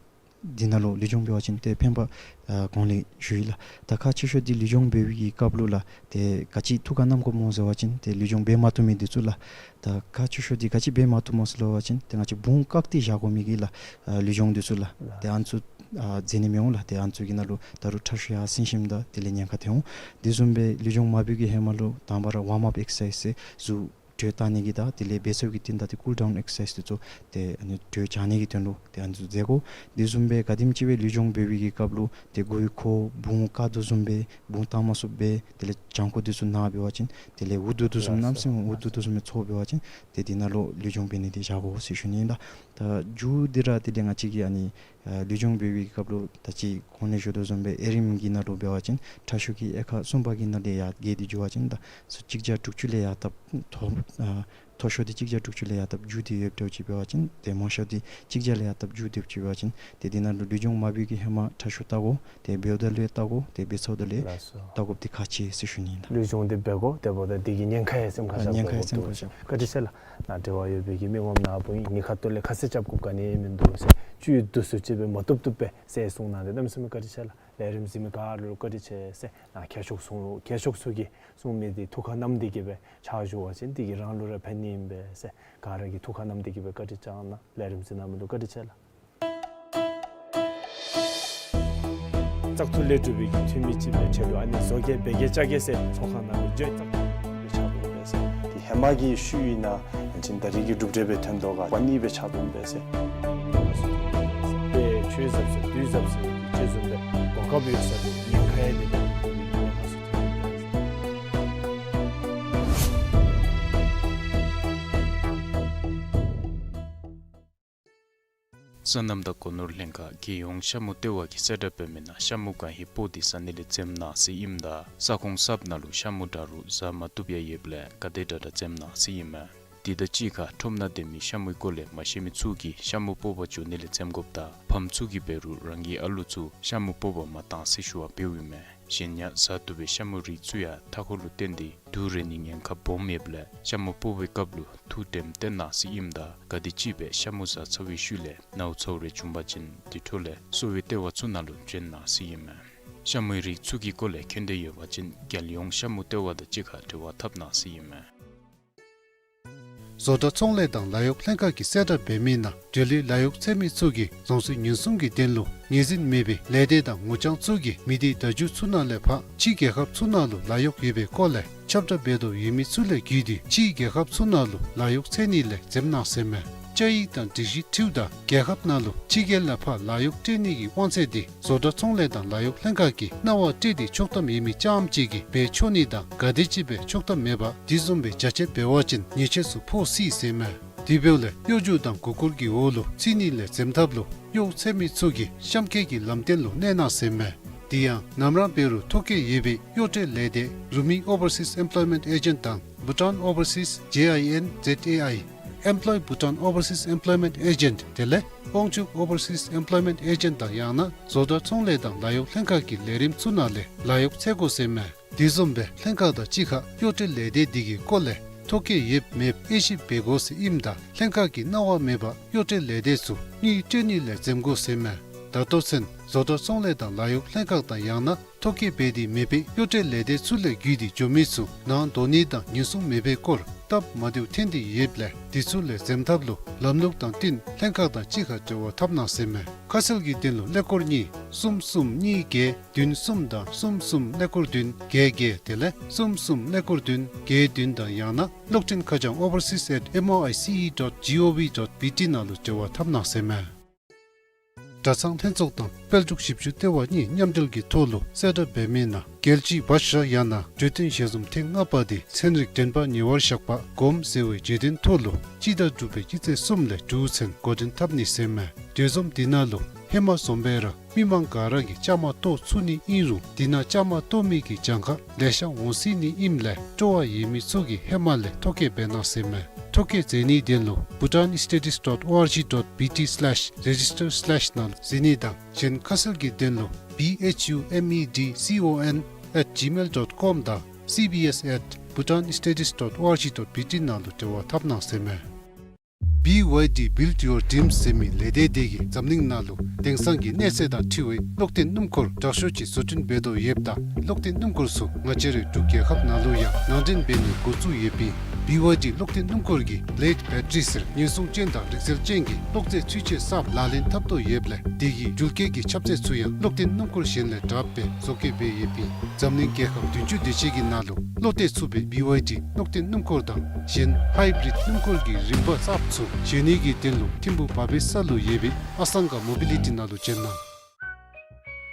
འདི་ནང་ལུ་ལུས་སྦྱོང་འབད་བ་ཅིན་ཏེ་ཕན་པ་ཨ་གོང་ལས་ཞུ་ཡི་ལགས། ད་ཁག་ཆེ་ཤོས་འདི་ལུས་སྦྱོང་འབད་བའི་གི་སྐབས་ལུ་ལགས། ཏེ་ག་ཅི་ཐུགས་ཁར་བསྣམ་དགོཔ་སྨོ་ཟེར་བ་ཅིན་ཏེ་ལུས་སྦྱོང་འབད་མ་བཏུབ་མི་འདི་ཚུ་ལགས། ད་ཁག་ཆེ་ཤོས་འདི་ག་ཅི་འབད་མ་བཏུབ་སྨོ་ཟེར་བ་ཅིན་ཏེ་ང་བཅས་བུང་བཀག་སྟེ་བཞག་དགོ་མི་གི་ལགས་ཨ་ལུས་སྦྱོང་འདི་ཚུ་ལགས། ཏེ་ཨ་ནི་ཚུ་ཨ་མཛད་ནི་མི་འོང་ལགས། ཏེ་ཨ་ནི་ཚུ་གི་ནང་ལུ་ད་རུང་ཁྲག་ཤུགས་ཡར་སེང་ཞིནམ་ད་དེ་ལས་ཉེན་ཁ་ཐོན་འོང་། དེ་བཟུམ་སྦེ་ལུས་སྦྱོང་མ་འབད་བའི་གི་ཧེ་མ་ལུ་དང་པ་ར་ཝརམ་ཨཔ་ཨེག་སར་སའིཛ་ཟེར་གཟུགས་དྲོད་བཏང་ནི་གི་དང་དེ་ལས་འབད་ཚར་བའི་གི་རྟིང་བདའ་སྟེ་ཀུལ་ཌའུན་ཨེག་སར་སའིཛ་འདི་ཚུ་ཏེ་ཨ་ནི་དྲོད་འཇགས་ནི་གི་དོན་ལུ་ཏེ་ཨ་ནི་ཚུ་མཛད་དགོ། དེ་བཟུམ་སྦེ་ག་དེམ་ཅིག་སྦེ་ལུས་སྦྱོང་འབད་བའི་གི་སྐབས་ལུ་ཏེ་མགུ་ཡུ་འཁོར་བུང་བཀག་དོ་བཟུམ་སྦེ་བུང་བཏང་མ་ཚུགསཔ་སྦེ་དེ་ལས་བྱང་ཁོག་འདི་ཚུ་ན་འབད་བ་ཅིན་དེ་ལས་འུ་སྡུག་དོ་བཟུམ་ལགས་སོ། གནམ་མེད་ས་མེད་འུ་སྡུག་དོ་བཟུམ་སྦེ་ཚོར་འབད་བ་ཅིན་ཏེ་འདི་ནང་ལུ་ལུས་སྦྱོང་འབད་ནི་འདི་བཞག་དགོ་ཟེར་ཞུ་ནི་ཨིན་ལགས། ད་རྒྱུ་འདི་ར་དེ་ལས་ང་བཅས་ཀྱི་ཨ་ནི་ཨ་ལུས་སྦྱོང་འབད་བའི་གི་སྐབས་ལུ་ད་ཅི་གོང་ལས་ཞུ་དོ་བཟུམ་སྦེ་ཨེ་རིམ་གྱི་ནང་ལུ་འབད་བ་ཅིན་ཁྲག་ཤུགས་ཀྱི་དབྱེ་ཁག་གསུམ་པ་གི་ནང་ལས་ཡར་བརྒལ་ཏེ་འགྱོ་བ་ཅིན་ད་སོ་གཅིག་བརྒྱ་དྲུག་ཅུ་ལས་ཡར་བཏབ་མཐོ་ཨ་མཐོ་ཤོས་འདི་གཅིག་བརྒྱ་དྲུག་ཅུ་ལས་ཡར་བཏབ་འགྱོ་སྟེ་ཡོདཔ་འདྲཝ་ཅིག་འབད་བ་ཅིན་ཏེ་དམའ་ཤོས་འདི་གཅིག་བརྒྱ་ལས་ཡར་བཏབ་འགྱོ་སྟེ་ཡོདཔ་ཅིག་འབད་བ་ཅིན་ཏེ་འདི་ནང་ལུ་ལུས་སྦྱོང་མ་འབད་བའི་གི་ཧེ་མ་ཁྲག་ཤུགས་བལྟ་དགོ། ཏེ་འབདཝ་ད་ལུ་ཡང་བལྟ་དགོ། ཏེ་འབད་ཚརཝ་ད་ལུ་ཡང་ལགས་སོ། བལྟ་དགོཔ་འདི་ཁག་ཆེ་ཟེར་ཞུ་ནི་ཨིན་ལགས། ལུས་སྦྱོང་འདི་འབད་དགོ། དེ་འབདཝ་ད་འདི་གི་ཉེན་ཁ་ཡང་སེམས་ཁར་ཨ་བཞག་ཉེན་ཁ་ཡང་དགོཔ་སེམས་ཁར་བཞག། བཀའ་དྲིན་ཆེ་ལགས། ནཱ་འབྲེལ་བ་ཡོད་པའི་གི་མི་ངོམ་ནཱ་བུ་ཨིན། ཉེན་ཁ་ཐོག་ལས་ཁ་གསལ་རྐྱབ་དགོཔ་ག་ནི་ཡང་མིན་འདུག་ཟེར་བཅུད་བསྡུ་སུ་ཅིག་སྦེ་མ་བཏུབ་བཏུབ་སྦེ་ཟེར་གསུངས་གནང་སྟེ་གནམ་མེད་ས་མེད་བཀའ་དྲིན་ཆེ་ལགས། ལས་རིམ་གཟིགས་མི་ག་ར་ལུ་བཀའ་དྲིན་ཆེ་ཟེར། ནཱ་མཁས་མཆོག་གསུང་མཁས་མཆོག་ཚུ་གིས་གསུང་མི་འདི་ཐུགས་ཁར་བསྣམས་ཏེ་གི་སྦེ་ཕྱག་ཞུ་བ་ཅིན་འདི་གིས་རང་ལུ་ར་ཕན་ནི་ཨིན་པས་ཟེར་ག་ར་གིས་ཐུགས་ཁར་བསྣམས་ཏེ་གི་སྦེ་བཀའ་དྲིན་བསྐྱང་གནང་། ལས་རིམ་གཟིགས་གནང་མི་ལུ་བཀའ་དྲིན་ཆེ་ལགས། བཙག་འཐུ་ལས་གྲུབ་པའི་གི་འཐུས་མི་ཅིག་སྦེ་ཁྲལ་ལུ་ཨ་ནི་བཟོ་གེ་འབད་གེ་བཅའ་གེ་ཟེར་ཚོགས་ཁང་ནང་ལུ་འགྱོ། བཙག་འཐུ་སྦེ་ཆགས་འདུག་པས་ཟེར། དེ་ཧེ་མ་གི་ཤུལ་ཨིན་ན་ཨ་ནི་ད་རིས་ཀྱི་གྲུབ་འབྲས་སྦེ་ཐོན་དོ་ག་པ་ནི་སྦེ་ཆགས་འདུག་པས་ཟེར། དཔེ་ཆོས་ཟབ་ཟེར་དུས་ཟབ་ཟེར་ཅིག་བཟུམ་སྦེ་གོ་སྐབས་ཡོད་ས་ལུ་ཉེན་ཁ་ཡང་མེད་པའི་གི་ཉེན་ཁ་ཚུ་ཐོན་འདུག་པས་ཟེར། སོ་ནམ་དང་སྒོ་ནོར་ལྷན་ཁག་རྒྱལ་ཡོངས་ཤ་མུ་ལྟེ་བ་གིས་གསལ་བསྒྲགས་འབད་མི་ནང་ཤ་མུ་གང་ཧེ་སྤོ་སྟེ་ཟ་ནི་ལས་འཛེམ་གནང་ཟེར་ཨིནམ་ད་ས་ཁོངས་གསརཔ་ནང་ལུ་ཤ་མུ་དྲག་རུང་ཟ་མ་བཏུབ་ཡང་ཡོདཔ་ལས་ག་དེ་དྲག་དྲག་འཛེམ་གནང་ཟེར་ཨིན་མས། དེ་དང་གཅིག་ཁར་ཁྲོམ་ནང་སྡོད་མི་ཤ་མུའི་སྐོར་ལས་མ་ཤེས་མི་ཚུ་གིས་ཤ་མུ་སྤོ་བར་འགྱོ་ནི་ལས་འཛེམ་དགོཔ་དང་ཕམ་ཚུ་གིས་འབད་རུང་རང་གི་ཨ་ལུ་ཚུ་ཤ་མུ་སྤོ་བར་མ་གཏང་ཟེར་ཞུ་བ་འབདཝ་ཨིན་མས། གཞན་ཡང་ཟ་བཏུབ་པའི་ཤ་མུའི་རིགས་ཚུ་ཡང་མཐའ་འཁོར་ལུ་བརྟེན་ཏེ་དུག་རེག་ནི་ཉེན་ཁ་སྦོམ་ཡོདཔ་ལས་ཤ་མུ་སྤོ་བའི་སྐབས་ལུ་ཐུགས་དྲནམ་བཏོན་གནང་ཟེར་ཨིནམ་ད་ག་དེམ་ཅིག་སྦེ་ཤ་མུ་ཟ་ཚར་བའི་ཤུལ་ལས་ནཝ་ཚཝ་རེ་བྱུང་པ་ཅིན་དེ་འཕྲོ་ལས་གསོ་བའི་ལྟེ་བ་ཚུ་ནང་ལུ་བྱོན་གནང་ཟེར་ཨིན་མས། ཤ་མུའི་རིགས་ཚུ་གི་སྐོར་ལས་མཁྱེན་འདོད་ཡོད་པ་ཅིན་རྒྱལ་ཡོངས་ཤ་མུ་ལྟེ་བ་དང་གཅིག་ཁར་འབྲེལ་བ་འཐབ་གནང་ཟེར་ཨིན་མས། བཟོ་གྲྭ་ཚོང་ལས་དང་ལཱ་གཡོག་ལྷན་ཁག་གིས་གསལ་བསྒྲགས་འབད་མི་ནང་འབྲེལ་ཡོད་ལཱ་གཡོག་འཚོལ་མི་ཚུ་གིས་རྫོང་སྲིད་ཉེན་སྲུང་གི་དོན་ལུ་ངོས་འཛིན་མེད་པའི་ལས་སྡེ་དང་ངོ་རྐྱང་ཚུ་གིས་མི་སྡེ་བརྡ་བརྒྱུད་ཚུ་ནང་ལས་ཕར་ཕྱི་རྒྱལ་ཁབ་ཚུ་ནང་ལུ་ལཱ་གཡོག་ཡོད་པའི་སྐོར་ལས་ཁྱབ་བསྒྲགས་འབད་དོ་ཡོད་མི་ཚུ་ལས་བརྒྱུད་དེ་ཕྱི་རྒྱལ་ཁབ་ཚུ་ནང་ལུ་ལཱ་གཡོག་འཚོལ་ནི་ལས་འཛེམ་གནང་ཟེར་མས། བཅའ་ཡིག་དང་སྒྲིག་གཞི་འཁྲིལཝ་ད་རྒྱལ་ཁབ་ནང་ལུ་ཕྱི་རྒྱལ་ལས་ཕར་ལཱ་གཡོག་སྤྲོད་ནི་གི་དབང་ཚད་འདི་བཟོ་གྲྭ་ཚོང་ལས་དང་ལཱ་གཡོག་ལྷན་ཁག་གིས་གནང་བ་སྤྲོད་དེ་ཆོག་ཐམ་ཡོད་མི་རྐྱངམ་གཅིག་གིས་འབད་ཆོག་ནི་དང་ག་དེམ་ཅིག་སྦེ་ཆོག་ཐམ་མེད་པར་དེ་བཟུམ་སྦེ་རྒྱ་ཆེ་འབད་བ་ཅིན་ཉེས་ཆད་ཚུ་ཕོག་སྲིད་ཟེར་མས། དེ་འབདཝ་ལས་གཡོ་སྒྱུ་དང་མགུ་སྐོར་གྱི་འོག་ལུ་ཚུད་ནི་ལས་འཛེམ་ཐབས་ལུ་གཡོག་འཚོལ་མི་ཚུ་གིས་གཤམ་འཁོད་ཀྱི་ལམ་སྟོན་ལུ་གནས་གནང་ཟེར་མས། དེ་ཡང་ནམ་ར་འབད་རུང་ཐོ་བཀོད་ཡོད་པའི་གཡོག་སྤྲོད་ལས་སྡེ་Rumi Overseas Employment Agent དང་Bhutan Overseas J I N Z A I Employ Bhutan Overseas Employment Agent དེ་ལས་དབང་ཕྱུག་Overseas Employment Agent དང་ཡང་ན་བཟོ་གྲྭ་ཚོང་ལས་དང་ལཱ་གཡོག་ལྷན་ཁག་གི་ལས་རིམ་ཚུ་ནང་ལས་ལཱ་གཡོག་འཚོལ་དགོ་ཟེར་མས། དེ་བཟུམ་སྦེ་ལྷན་ཁག་དང་གཅིག་ཁར་གཡོག་སྤྲོད་ལས་སྡེ་འདི་གི་སྐོར་ལས་ཐོ་བཀོད་ཡོདཔ་མེདཔ་དབྱེ་ཞིབ་འབད་དགོ་ཟེར་ཨིནམ་ད་ལྷན་ཁག་གིས་གནང་བ་མེད་པར་གཡོག་སྤྲོད་ལས་སྡེ་ཚུ་དངུལ་སྤྲོད་ནི་ལས་འཛེམ་དགོ་ཟེར་མས། ད་ལྟོ་ཚུན་བཟོ་གྲྭ་ཚོང་ལས་དང་ལཱ་གཡོག་ལྷན་ཁག་དང་ཡང་ན་ ཐོ་བཀོད་འབད་དེ་མེད་པའི་གཡོག་བཀྲལ་ལས་སྡེ་ཚུ་ལས་བརྒྱུད་དེ་འགྱོ་མི་ཚུ་ནང་འདོགས་ནི་དང་ཉེན་སྲུང་མེད་པའི་སྐོར་སྟབས་མ་བདེཝ་ཐོན་ཏེ་ཡོདཔ་ལས་དེ་ཚུ་ལས་འཛེམ་ཐབས་ལུ་ལམ་ལུགས་དང་བསྟུན་ལྷན་ཁག་དང་གཅིག་ཁར་འབྲེལ་བ་འཐབ་གནང་ཟེར་མས། ཁ་གསལ་གྱི་དོན་ལུ་ཀླད་ཀོར་གཉིས་གསུམ་གསུམ་གཉིས་བརྒྱད་བདུན་གསུམ་དང་གསུམ་གསུམ་ཀླད་ཀོར་བདུན་བརྒྱད་བརྒྱད་དེ་ལས་གསུམ་གསུམ་ཀླད་ཀོར་བདུན་བརྒྱད་བདུན་དང་ཡང་ན་གློག་འཕྲིན་ཁ་བྱང་overseas at M O I C E dot G O V dot B T ནང་ལུ་འབྲེལ་བ་འཐབ་གནང་ཟེར་མས། གྲྭ་ཚང་ལྷན་ཚོགས་དང་དཔལ་འབྱོར་ཞིབ་འཇུག་ལྟེ་བ་གཉིས་མཉམ་འབྲེལ་གྱི་ཐོག་ལུ་གསལ་བསྒྲགས་འབད་མི་ནང་རྒྱལ་སྤྱིའི་བྷ་ཤ་ཡང་ན་གྲོས་མཐུན་ཞལ་འཛོམས་ཐེངས་ལྔ་པ་དེ་ཚན་རིག་འགྲན་པ་ཉེ་བར་བཞག་པ་སྒོམ་ཟེར་བའི་བརྗོད་དོན་ཐོག་ལུ་སྤྱི་ཟླ་དྲུག་པའི་སྤྱི་ཚེས་གསུམ་ལས་དྲུག་ཚུན་འགོ་འདྲེན་འཐབ་ནི་ཟེར་མས། གྲོས་འཛོམས་དེ་ནང་ལུ་ཧེ་མ་བཟུམ་སྦེ་ར་མི་མང་ག་ར་གིས་བཅའ་མར་གཏོགས་ཚུགས་ནི་ཨིན་རུང་དེ་ནང་བཅའ་མར་གཏོགས་མི་གི་གྱངས་ཁ་ལེ་ཤ་འོང་སྲིད་ནི་ཨིནམ་ལས་སྤྲོ་བ་ཡོད་མི་ཚུ་གིས་ཧེ་མ་ལས་ཐོ་བཀོད་འབད་གནང་ཟེར་མས། ཐོ་བཀོད་མཛད་ནིའི་དོན་ལུ bhutanstudies dot org dot B T slash register slash ནང་ལུ་གཟིགས་ནི་དང་གཞན་ཁ་གསལ་གྱི་དོན་ལུ B H U M E D C O N at gmail dot com དང C B S at bhutanstudies dot org dot B T ནང་ལུ་འབྲེལ་བ་འཐབ་གནང་ཟེར་མས། B Y D Build Your Dreams ཟེར་མི་ལས་སྡེ་དེ་གིས་འཛམ་གླིང་ནང་ལུ་དེང་སང་གི་གནས་ཚད་དང་འཁྲིལ་བའི་གློག་འཐེན་སྣུམ་འཁོར་དྲག་ཤོས་ཅིག་བཟོ་སྐྲུན་འབད་དོ་ཡོདཔ་ད་གློག་འཐེན་སྣུམ་འཁོར་ཚུ་ང་བཅས་རའི་འབྲུག་རྒྱལ་ཁབ་ནང་ལུ་ཡང་ནང་འདྲེན་འབད་ནི་འགོ་བཙུགས་ཡོདཔ་ཨིན། B Y D གློག་འཐེན་སྣུམ་འཁོར་གྱིས་Blade Battery ཟེར་ཉེན་སྲུང་ཅན་དང་རིག་རྩལ་ཅན་གྱི་གློག་རྫས་ཚུན་ཆད་གསརཔ་ལག་ལེན་འཐབ་དོ་ཡོདཔ་ལས་དེ་གི་འགྲུལ་སྐྱེལ་གྱི་ཁྱབ་ཚད་ཚུ་ཡང་གློག་འཐེན་སྣུམ་འཁོར་གཞན་ལས་དྲགཔ་སྦེ་བཟོ་བཀོད་འབད་ཡོདཔ་ཨིན། འཛམ་གླིང་རྒྱལ་ཁབ་བདུན་ཅུ་དེ་ཅིག་གི་ནང་ལུ་བློ་གཏད་ཚུགས་པའི་B Y D གློག་འཐེན་སྣུམ་འཁོར་དང་གཞན་Hybrid སྣུམ་འཁོར་གྱི་རིམ་པ་གསརཔ་ཚུ་བཟོ་ནི་གི་དོན་ལུ་ཐིམ་ཕུག་བ་བེ་ས་ལུ་ཡོད་པའི་ཨ་སང་ག་Mobility ནང་ལུ་བྱོན་གནང་།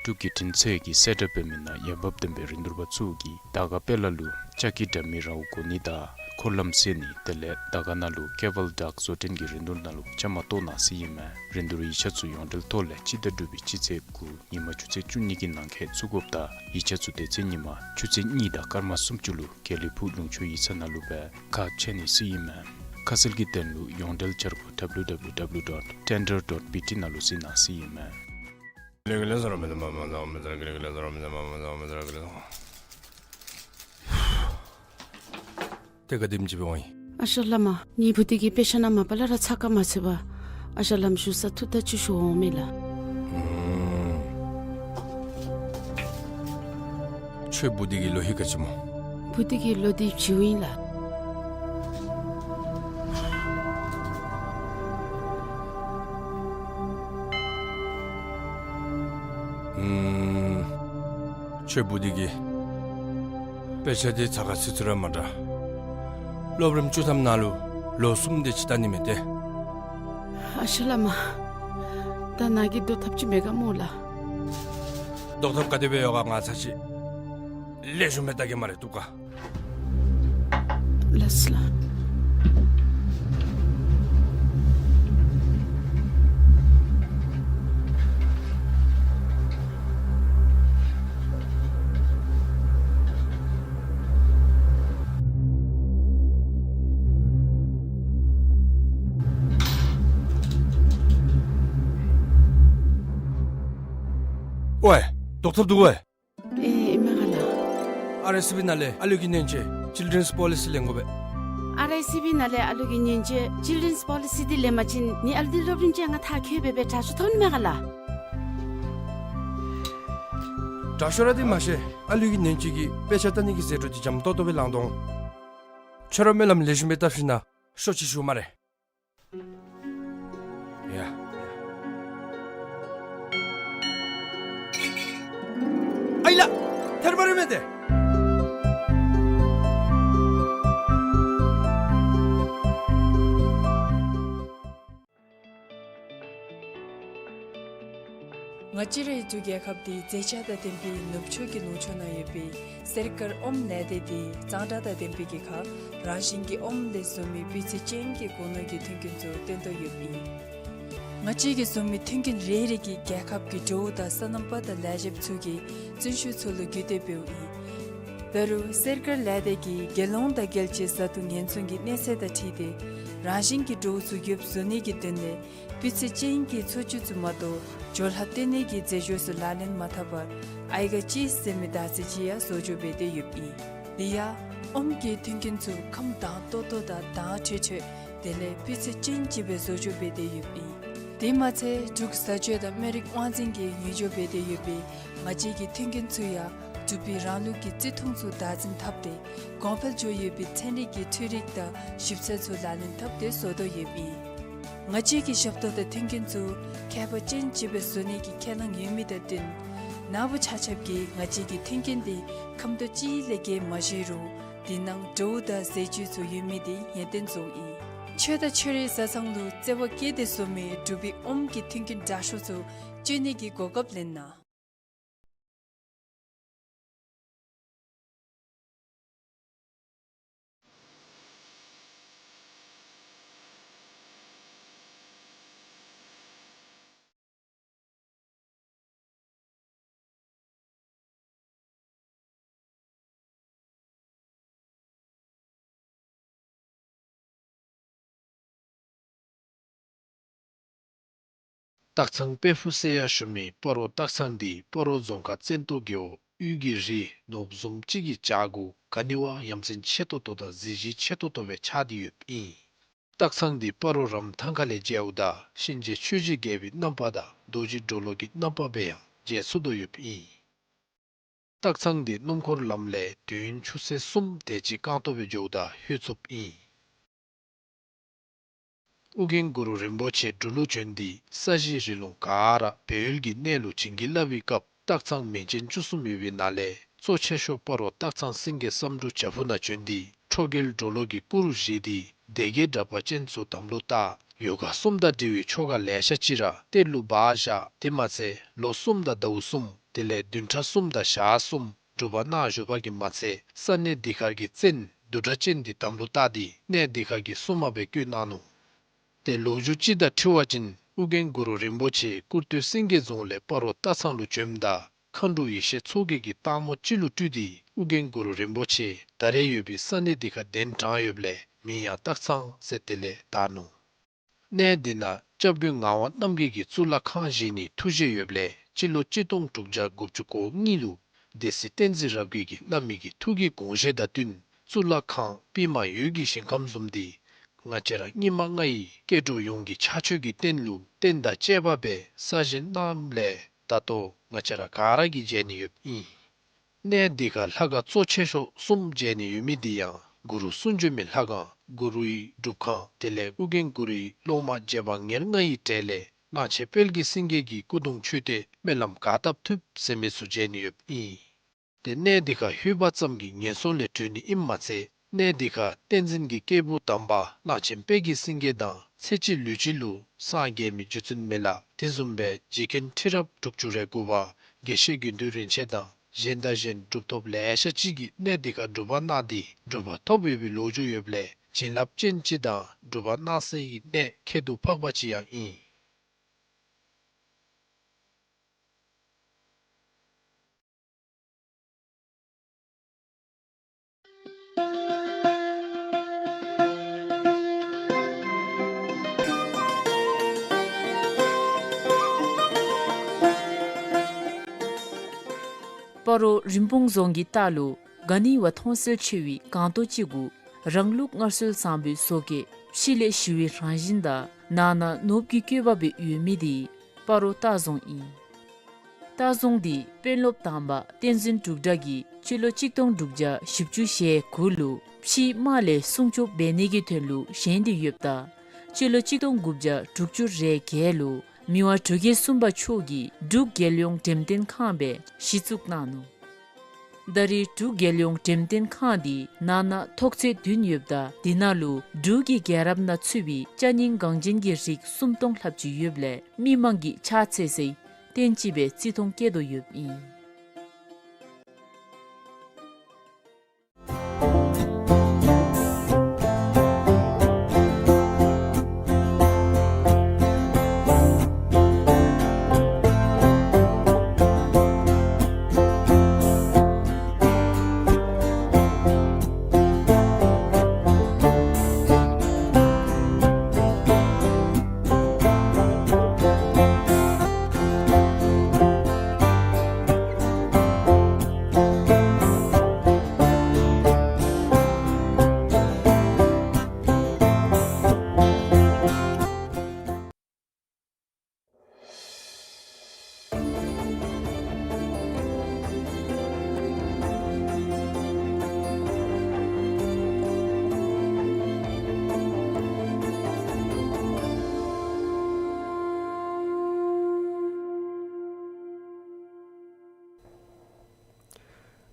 འབྲུག་གི་འཕྲིན་ཚོགས་ཀྱིས་གསལ་བསྒྲགས་འབད་མི་ནང་ཡོན་འབབ་ལྡན་པའི་རིན་བསྡུར་པ་ཚུ་གིས་དར་དཀར་དཔལ་ལ་ལུ་ལྕགས་ཀྱི་དྲ་མིག་ར་བ་དགོ་ནི་དང་འཁོར་ལམ་བསལ་ནི་དེ་ལས་དར་དཀར་ནང་ལུ་cable duct བཟོ་སྐྲུན་གྱི་རིན་བསྡུར་ནང་ལུ་བཅའ་མར་གཏོགས་གནང་ཟེར་ཨིན་མས། རིན་བསྡུར་ཡིག་ཆ་ཚུ་ཡོངས་འབྲེལ་ཐོག་ལས་སྤྱི་ཟླ་དྲུག་པའི་སྤྱི་ཚེས་དགུ་ཉིན་མ་ཆུ་ཚོད་བཅུ་གཉིས་ཀྱི་ནང་འཁོད་བཙུགས་དགོཔ་དང་ཡིག་ཆ་ཚུ་དེ་ཚེ་ཉིན་མ་ཆུ་ཚོད་གཉིས་དང་སྐར་མ་སུམ་ཅུ་ལུ་དགེ་ལེགས་ཕུག་ལུང་ཕྱོགས་ཡིག་ཚང་ནང་ལུ་སྦེ་ཁ་ཕྱེ་ནི་ཟེར་ཨིན་མས། ཁ་གསལ་གྱི་དོན་ལུ་ཡོངས་འབྲེལ་འཆར་སྒོ་W W W dot tender dot B T ནང་ལུ་གཟིགས་གནང་ཟེར་ཨིན་མས། ཏེ་ག་དེམ་ཅིག་འབད་འོང་ཡི། ཨ་ཞང་བླ་མ། ངེའི་བུ་འདི་གིས་དཔེ་ཆ་ནང་མ་པ་ལས་ར་ཚགས་ཁར་མ་ཚུད་པར་ཨ་ཞང་བླམ་བཞུགས་སར་ཐུགས་ཐག་བཅད་ཞུ་འོང་མས་ལགས། ཨུམ། ཁྱོད་བུ་འདི་གི་ལོ་ཧིང་ག་ཅི་སྨོ། བུ་འདི་གི་ལོ་འདི་བྱིའུ་ཨིན་ལགས། ཨུམ། ཁྱོད་བུ་འདི་གིས་དཔེ་ཆ་འདི་ཚགས་ཁར་ཚུད་ཚུད་ར་མ་འདྲ། སློབ་རིམ་བཅུ་ཐམ་ནང་ལུ་ལོ་གསུམ་དེ་ཅིག་ལྟ་ནི་མས་ཏེ། ཨ་ཞང་བླ་མ། ད་ནཱ་གིས་བཟློག་ཐབས་ཅིག་མེད་ག་སྨོ་ལགས། བཟློག་ཐབས་ག་དེ་སྦེ་ཡོད་ག་ང་ཚར་ཅིག་ལེགས་ཤོམ་སྦེ་བལྟ་གེ་སྨ་རེ། བཏུབ་ག། ལགས་སོ་ལགས། ཝའེ། བཟློག་ཐབས་འདུག་ཝའེ། ཨེ་ཨིན་མས་ག་ལགས། ཨར་ཨའི་སི་བི་ནང་ལས་ཨ་ལུ་གི་ཉེན་བཅོལ་Children's Policy ལེན་དགོ་པས། ཨར་ཨའི་སི་བི་ནང་ལས་ཨ་ལུ་གི་ཉེན་བཅོལ་Children's Policy འདི་ལེན་པ་ཅིན་ངེའི་ཨ་ལུ་འདི་སློབ་རིམ་ཅིག་ཡང་ཐག་ཁེལ་སྦེ་སྦེ་དྲག་ཤོས་ཐོབ་ནི་མས་ག་ལགས། དྲག་ཤོས་ར་འདི་མ་ཤེས། ཨ་ལུ་གི་ཉེན་བཅོལ་གྱི་དཔེ་ཆ་ལྟ་ནི་གི་ཟད་འགྲོ་འདི་འཇམ་ཏོག་ཏོ་སྦེ་ལང་དོ་འོང་། ཁྱོད་ར་སྨོན་ལམ་ལེགས་ཤོམ་སྦེ་བཏབ་ཞིན་ན་ཤོག་ཅིག་ཞུ་སྨ་རེ། ཡ། ཨའི་ལགས། ཐལ་མ་རེ་མས་ཏེ། ང་བཅས་རའི་འབྲུག་རྒྱལ་ཁབ་འདི་མཛེས་ཆ་དང་ལྡན་པའི་ནུབ་ཕྱོགས་ཀྱི་ལུང་ཕྱོགས་ནང་ཡོད་པའི་གསེར་དཀར་ཨོམ་ལས་སྡེ་འདི་གཙང་སྦྲ་དང་ལྡན་པའི་གི་ཁར་རང་བཞིན་གྱི་ཨོམ་ལས་བཟོ་མི་སྤུས་ཚད་ཅན་གྱི་སྒོ་ནོར་གྱི་མཐུན་རྐྱེན་ཚུ་བཏོན་དོ་ཡོདཔ་ཨིན། ང་བཅས་ཀྱིས་བཟོ་མི་མཐུན་རྐྱེན་རེ་རེ་གིས་རྒྱལ་ཁབ་ཀྱི་འབྲུག་དང་སོ་ནམ་པ་དང་ལས་བྱེདཔ་ཚུ་གི་བརྩོན་ཤུགས་ཚུ་ལུ་རྒྱུད་སྟོན་འབདཝ་ཨིན། ད་རུང་གསེར་དཀར་ལས་སྡེ་གིས་རྒྱལ་ཡོངས་དང་རྒྱལ་སྤྱིའི་བཟའ་འཐུང་ཉེན་སྲུང་གི་གནས་ཚད་དང་འཁྲིལ་ཏེ་རང་བཞིན་གྱི་འབྲུག་ཚུ་རྒྱུ་བཟོ་ནི་གི་དོན་ལས་སྤུས་ཚད་ཅན་གྱི་འཚོ་བཅུད་ཚུ་མ་གཏོགས་སྦྱོར་ལྷག་བཏོན་ནི་གི་རྫས་སྦྱོར་ཚུ་ལག་ལེན་མ་འཐབ་པར་ཨའི་ག་ཅིས་ཟེར་མི་དར་ཚིལ་ཅིག་ཡང་བཟོ་བཅོས་འབད་དེ་ཡོདཔ་ཨིན། དེ་ཡང་ཨོམ་གྱི་མཐུན་རྐྱེན་ཚུ་ཁམས་དྭངས་ཏོག་ཏོ་དང་དྭངས་འཕྲོས་འཕྲོས་དེ་ལས་སྤུས་ཚད་ཅན་ཅིག་སྦེ་བཟོ་བཅོས་འབད་དེ་ཡོདཔ་ཨིན། དེ་མ་ཚད་འབྲུག་བཟའ་སྤྱོད་དང་སྨན་རིགས་དབང་འཛིན་གྱིས་ཉོ་སྦྱོར་འབད་དེ་ཡོད་པའི་ང་བཅས་ཀྱི་མཐུན་རྐྱེན་ཚུ་ཡང་ འབྲུག་པའི་རང་ལུགས་ཀྱི་བརྩི་མཐོང་ཚུ་བདག་འཛིན་འཐབ་སྟེ་གོང་འཕེལ་འགྱོ་ཡོད་པའི་ཚན་རིག་གི་འཕྲུལ་རིག་དང་ཞིབ་འཚོལ་ཚུ་ལག་ལེན་འཐབ་སྟེ་བཟོ་དོ་ཡོདཔ་ཨིན། ང་བཅས་ཀྱི་ཞབས་ཏོག་དང་མཐུན་རྐྱེན་ཚུ་ཁྱད་པར་ཅན་ཅིག་སྦེ་བཟོ་ནི་གི་ཁས་བླངས་ཡོད་མི་དང་བསྟུན་ནཱ་བུ་ཆ་ཁྱབ་ཀྱིས་ང་བཅས་ཀྱི་མཐུན་རྐྱེན་དེ་ཁམ་ཏོ་ཅིག་ལས་བརྒལ་མ་བཞེས་རུང་དེ་ནང་བྲོཝ་དང་ཟས་བཅུད་ཚུ་ཡོད་མི་དེ་ངེས་གཏན་བཟོཝ་ཨིན། ཆོས་དང་ཆོས་རིག་བཟའ་ཚང་ལུ་བརྩེ་བ་བསྐྱེད་དེ་བཟོ་མི་འབྲུག་པའི་ཨོམ་གྱི་མཐུན་རྐྱེན་དྲག་ཤོས་ཚུ་སྤྱོད་ནི་གི་གོ་སྐབས་ལེན་གནང་། སྟག་ཚང་དཔལ་ཕུག་ཟེར་ཡང་ཞུ་མི་སྤ་རོ་སྟག་ཚང་འདི་སྤ་རོ་རྫོང་ཁག་བཙན་ཏོ་རྒེད་འོག་དབུས་ཀྱི་རི་ནོར་བུ་བཟུམ་ཅིག་གི་བྱག་གུ་ག་ནི་བ་ཡ་མཚན་ཆེ་ཏོག་ཏོ་དང་གཟི་བརྗིད་ཆེ་ཏོག་ཏོ་སྦེ་ཆགས་ཏེ་ཡོདཔ་ཨིན། སྟག་ཚང་འདི་སྤ་རོ་རམ་ཐང་ཁ་ལས་མཇལཝ་ད་གཤིན་རྗེ་ཆོས་ཀྱི་རྒྱལ་པོའི་རྣམ་པ་དང་རྡོ་རྗེ་གྲོ་ལོད་ཀྱི་རྣམ་པ་སྦེ་ཡང་མཇལ་ཚུགས་དོ་ཡོདཔ་ཨིན། སྟག་ཚང་འདི་སྣུམ་འཁོར་ལམ་ལས་དུས་ཡུན་ཆུ་ཚོད་གསུམ་དེ་ཅིག་རྐང་སྟོང་སྦེ་འགྱོཝ་ད་ལྷོད་ཚུགསཔ་ཨིན། ཨོ་རྒྱན་གུ་རུ་རིན་པོ་ཆེ་འབྲུག་ལུ་བྱོན་ཏེ་ས་གཞི་རི་ལུང་ག་ར་སྦས་ཡུལ་གྱི་གནས་ལུ་བྱིན་གྱིས་བརླབས་པའི་སྐབས་སྟག་ཚང་མིང་ཅན་བཅུ་གསུམ་ཡོད་པའི་ནང་ལས་གཙོ་ཆེ་ཤོས་སྤ་རོ་སྟག་ཚང་སེང་གེ་བསམ་འགྲུབ་བྱག་ཕུག་ནང་བྱོན་ཏེ་ཁྲོ་རྒྱལ་གྲོ་ལོད་ཀྱི་སྐུ་རུ་བཞེངས་ཏེ་སྡེ་བརྒྱད་དྲེགས་པ་ཅན་ཚུ་དམ་ལུ་བཏགས། ཡོ་ག་གསུམ་དང་འབྲེལ་བའི་ཆོ་ག་ལེ་ཤ་ཅིག་ར་གཏེར་ལུ་སྦ་བཞག། དེ་མ་ཚད་ལོ་གསུམ་དང་ཟླཝ་གསུམ་དེ་ལས་བདུན་ཕྲག་གསུམ་དང་ཞག་གསུམ་སྒྲུབ་པ་གནང་བཞུགས་པ་གིས་མ་ཚད་ས་གནས་འདི་ཁར་གྱི་བཙན་བདུད་དྲེགས་ཅན་འདི་དམ་ལུ་བཏགས་ཏེ་གནས་འདི་ཁར་གྱི་སྲུང་མ་སྦེ་བསྐོས་གནང་ནུག། ཏེ་ལོ་རྒྱུས་ཅིག་དང་འཁྲིལ་བ་ཅིན་ཨོ་རྒྱན་གུ་རུ་རིན་པོ་ཆེ་ཀུར་སྟོད་སེང་གེ་རྫོང་ལས་སྤ་རོ་སྟག་ཚང་ལུ་བྱོནམ་ད་མཁའ་འགྲོ་ཡེ་ཤེས་མཚོ་རྒྱལ་གྱི་སྟག་མོ་ཅིག་ལུ་སྤྲུལ་ཏེ་ཨོ་རྒྱན་གུ་རུ་རིན་པོ་ཆེ་ད་རེས་ཡོད་པའི་ས་གནས་འདི་ཁར་གདན་དྲངས་ཡོདཔ་ལས་མིང་ཡང་སྟག་ཚང་ཟེར་དེ་ལས་བཏགས་ནུག། གནས་འདི་ནང་སྐྱབས་མགོན་ངག་དབང་རྣམ་རྒྱལ་གྱིས་གཙུག་ལག་ཁང་བཞེངས་ནིའི་ཐུགས་བཞེད་ཡོདཔ་ལས་སྤྱི་ལོ་གཅིག་སྟོང་དྲུག་བརྒྱ་དགུ་བཅུ་གོ་གཉིས་ལུ་སྡེ་སྲིད་བསྟན་འཛིན་རབ་རྒྱས་ཀྱིས་གནང་མི་གི་ཐུགས་ཀྱི་དགོངས་བཞེད་དང་བསྟུན་གཙུག་ལག་ཁང་པདྨ་འོད་ཀྱི་ཞིང་ཁམས་བཟུམ་འདི་ང་བཅས་ར་སྙིགས་མ་ལྔ་ཡི་སྐྱེ་འགྲོ་ཡོངས་ཀྱི་ཕྱག་མཆོད་ཀྱི་རྟེན་ལུ་རྟེན་དང་བཅས་པ་སྦེ་གསར་བཞེངས་གནངམ་ལས་ད་ལྟོ་ང་བཅས་ར་ག་ར་གིས་མཇལ་ནི་ཡོདཔ་ཨིན། གནས་འདི་ཁར་ལྷ་ཁང་གཙོ་ཆེ་ཤོས་གསུམ་མཇལ་ནི་ཡོད་མི་འདི་ཡང་གུ་རུ་གསུང་བྱོན་མའི་ལྷ་ཁང་གུ་རུའི་སྒྲུབ་ཁང་དེ་ལས་ཨོ་རྒྱན་གུ་རུའི་སློབ་མ་རྗེ་འབངས་ཉེར་ལྔ་ཡི་གྲས་ལས་གླང་ཆེན་དཔལ་གྱི་སེང་གེ་གི་སྐུ་གདུང་མཆོད་རྟེན་སྨོན་ལམ་ག་བཏབ་ཐུབ་ཟེར་མི་ཚུ་མཇལ་ནི་ཡོདཔ་ཨིན། ཏེ་གནས་འདི་ཁར་ལྷོད་པ་ཙམ་གྱིས་ངན་སོང་ལས་གྲོལ་ནི་ཨིནམ་མ་ཚད་གནས་འདི་ཁར་བསྟན་འཛིན་གྱི་སྐྱེས་བུ་དམ་པ་གླང་ཆེན་དཔལ་གྱི་སེང་གེ་དང་ཚེ་གཅིག་ལུས་གཅིག་ལུ་སངས་རྒྱས་མི་རྗེ་བཙུན་མི་ལ་དེ་བཟུམ་སྦེ་རྗེ་མཁན་ཁྲི་རབས་དྲུག་ཅུ་རེ་དགུ་པ་དགེ་བཤེས་དགེ་འདུན་རིན་ཆེན་དང་གཞན་དང་གཞན་གྲུབ་ཐོབ་ལེ་ཤ་ཅིག་གིས་གནས་འདི་ཁར་སྒྲུབ་པ་གནང་སྟེ་གྲུབ་པ་ཐོབ་ཡོད་པའི་ལོ་རྒྱུས་ཡོདཔ་ལས་བྱིན་རླབས་ཅན་ཅིག་དང་སྒྲུབ་པ་གནང་སའི་གནས་ཁྱད་དུ་འཕགས་པ་ཅིག་ཡང་ཨིན། སྤ་རོ་རིན་སྤུངས་རྫོང་གི་ལྟག་ལུ་ག་ནི་བ་མཐོང་གསལ་ཆེ་བའི་སྒང་ཏོ་ཅིག་གུ་རང་ལུགས་སྔར་སྲོལ་བཟང་པོའི་བཟོ་བཀོད་ཕྱི་ལས་ཞི་བའི་རང་བཞིན་དང་ནང་ན་ནོར་བུ་གི་བཀོད་པ་སྦེ་ཡོད་མི་དེ་སྤ་རོ་སྟག་རྫོང་ཨིན། སྟག་རྫོང་འདི་དཔོན་སློབ་དམ་པ་བསྟན་འཛིན་འབྲུག་གྲགས་ཀྱིས་སྤྱི་ལོ་གཅིག་སྟོང་དྲུག་བརྒྱ་བཞི་བཅུ་ཞེ་དགུ་ལུ་ཕྱིའི་དམག་ལས་སྲུང་སྐྱོབ་འབད་ནི་གི་དོན་ལུ་བཞེངས་ཏེ་ཡོདཔ་ད་སྤྱི་ལོ་གཅིག་སྟོང་དགུ་བརྒྱ་དྲུག་ཅུ་རེ་བརྒྱད་ལུ་མི་དབང་འབྲུག་རྒྱལ་གསུམ་པ་མཆོག་གིས་འབྲུག་རྒྱལ་ཡོངས་འགྲེམས་སྟོན་ཁང་སྦེ་གཞི་བཙུགས་གནང་ནུག། ད་རེས་འབྲུག་རྒྱལ་ཡོངས་འགྲེམས་སྟོན་ཁང་འདི་ནང་ན་ཐོག་ཚད་བདུན་ཡོདཔ་ད་འདི་ནང་ལུ་འབྲུག་གི་རྒྱལ་རབས་ནང་ཚུད་པའི་ཅ་རྙིང་འགངས་ཅན་གྱི་རིགས་སུམ་སྟོང་ལྷགཔ་ཅིག་ཡོདཔ་ལས་མི་མང་གིས་ཕྱག་འཚལ་སའི་རྟེན་ཅིག་སྦེ་བརྩི་མཐོང་བསྐྱེད་དོ་ཡོདཔ་ཨིན།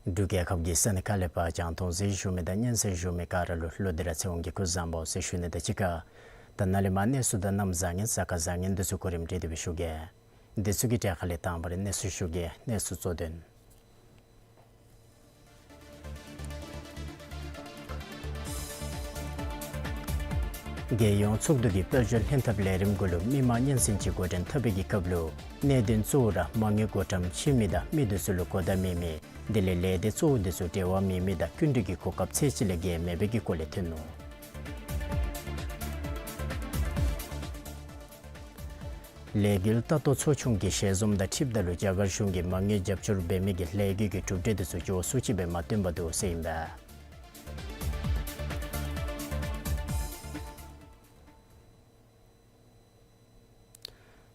འབྲུག་རྒྱལ་ཁབ་ཀྱི་ས་གནས་ཁག་ལས་ཕར་རྒྱང་མཐོང་གཟིགས་བཞུགས་མི་དང་སྙན་གསན་བཞུགས་མི་ག་ར་ལུ་ལོག་སྟེ་ར་ཚེ་དབང་གིས་སྐུ་གཟུགས་བཟང་པོ་ཟེར་ཞུ་ནི་དང་གཅིག་ཁར། ད་ནཱ་ལས་མར་གནས་ཚུལ་དང་གནམ་བཟང་ངན་གཟའ་སྐར་བཟང་ངན་འདི་ཚུ་གོ་རིམ་སྒྲིག་སྟེ་སྦེ་ཞུ་གེ། འདི་ཚུ་གི་གྲས་ཁ་ལས་དང་པ་ར་གནས་ཚུལ་ཞུ་གེ། གནས་ཚུལ་གཙོ་དོན། རྒྱལ་ཡོངས་ཚོགས་འདུ་གིས་དཔལ་འབྱོར་ལྷན་ཐབས་ལས་རིམ་གུ་ལུ་མི་མང་སྙན་སེང་ཅིག་འགོ་འདྲེན་འཐབ་པའི་གི་སྐབས་ལུ་གནད་དོན་གཙོ་བོ་ར་མ་དངུལ་བགོ་བཀྲམ་བྱིན་མི་དང་མི་འདི་ཚུ་ལུ་གོ་བརྡ་མེད་མི་དེ་ལས་ལས་སྡེ་གཙོ་བོ་འདི་ཚུ་འབྲེལ་བ་མེད་མི་དང་སྐྱིན་འགྲུལ་གྱི་གོ་སྐབས་ཚད་ཅིག་ལས་བརྒལ་མེད་པའི་གི་སྐོར་ལས་ཐོན་ནུག། ལས་འགུལ་ལྟ་རྟོག་ཚོགས་ཆུང་གི་ཞལ་འཛོམས་དང་འཁྲིལཝ་ད་ལུ་རྒྱ་གར་གཞུང་གིས་མ་དངུལ་རྒྱབ་སྐྱོར་འབད་མི་གི་ལས་འགུལ་གྱི་གྲུབ་འབྲས་འདི་ཚུ་མགྱོགས་སུ་ཅིག་སྦེ་མར་སྟོན་པ་འདུག་ཟེར་ཨིན་པས།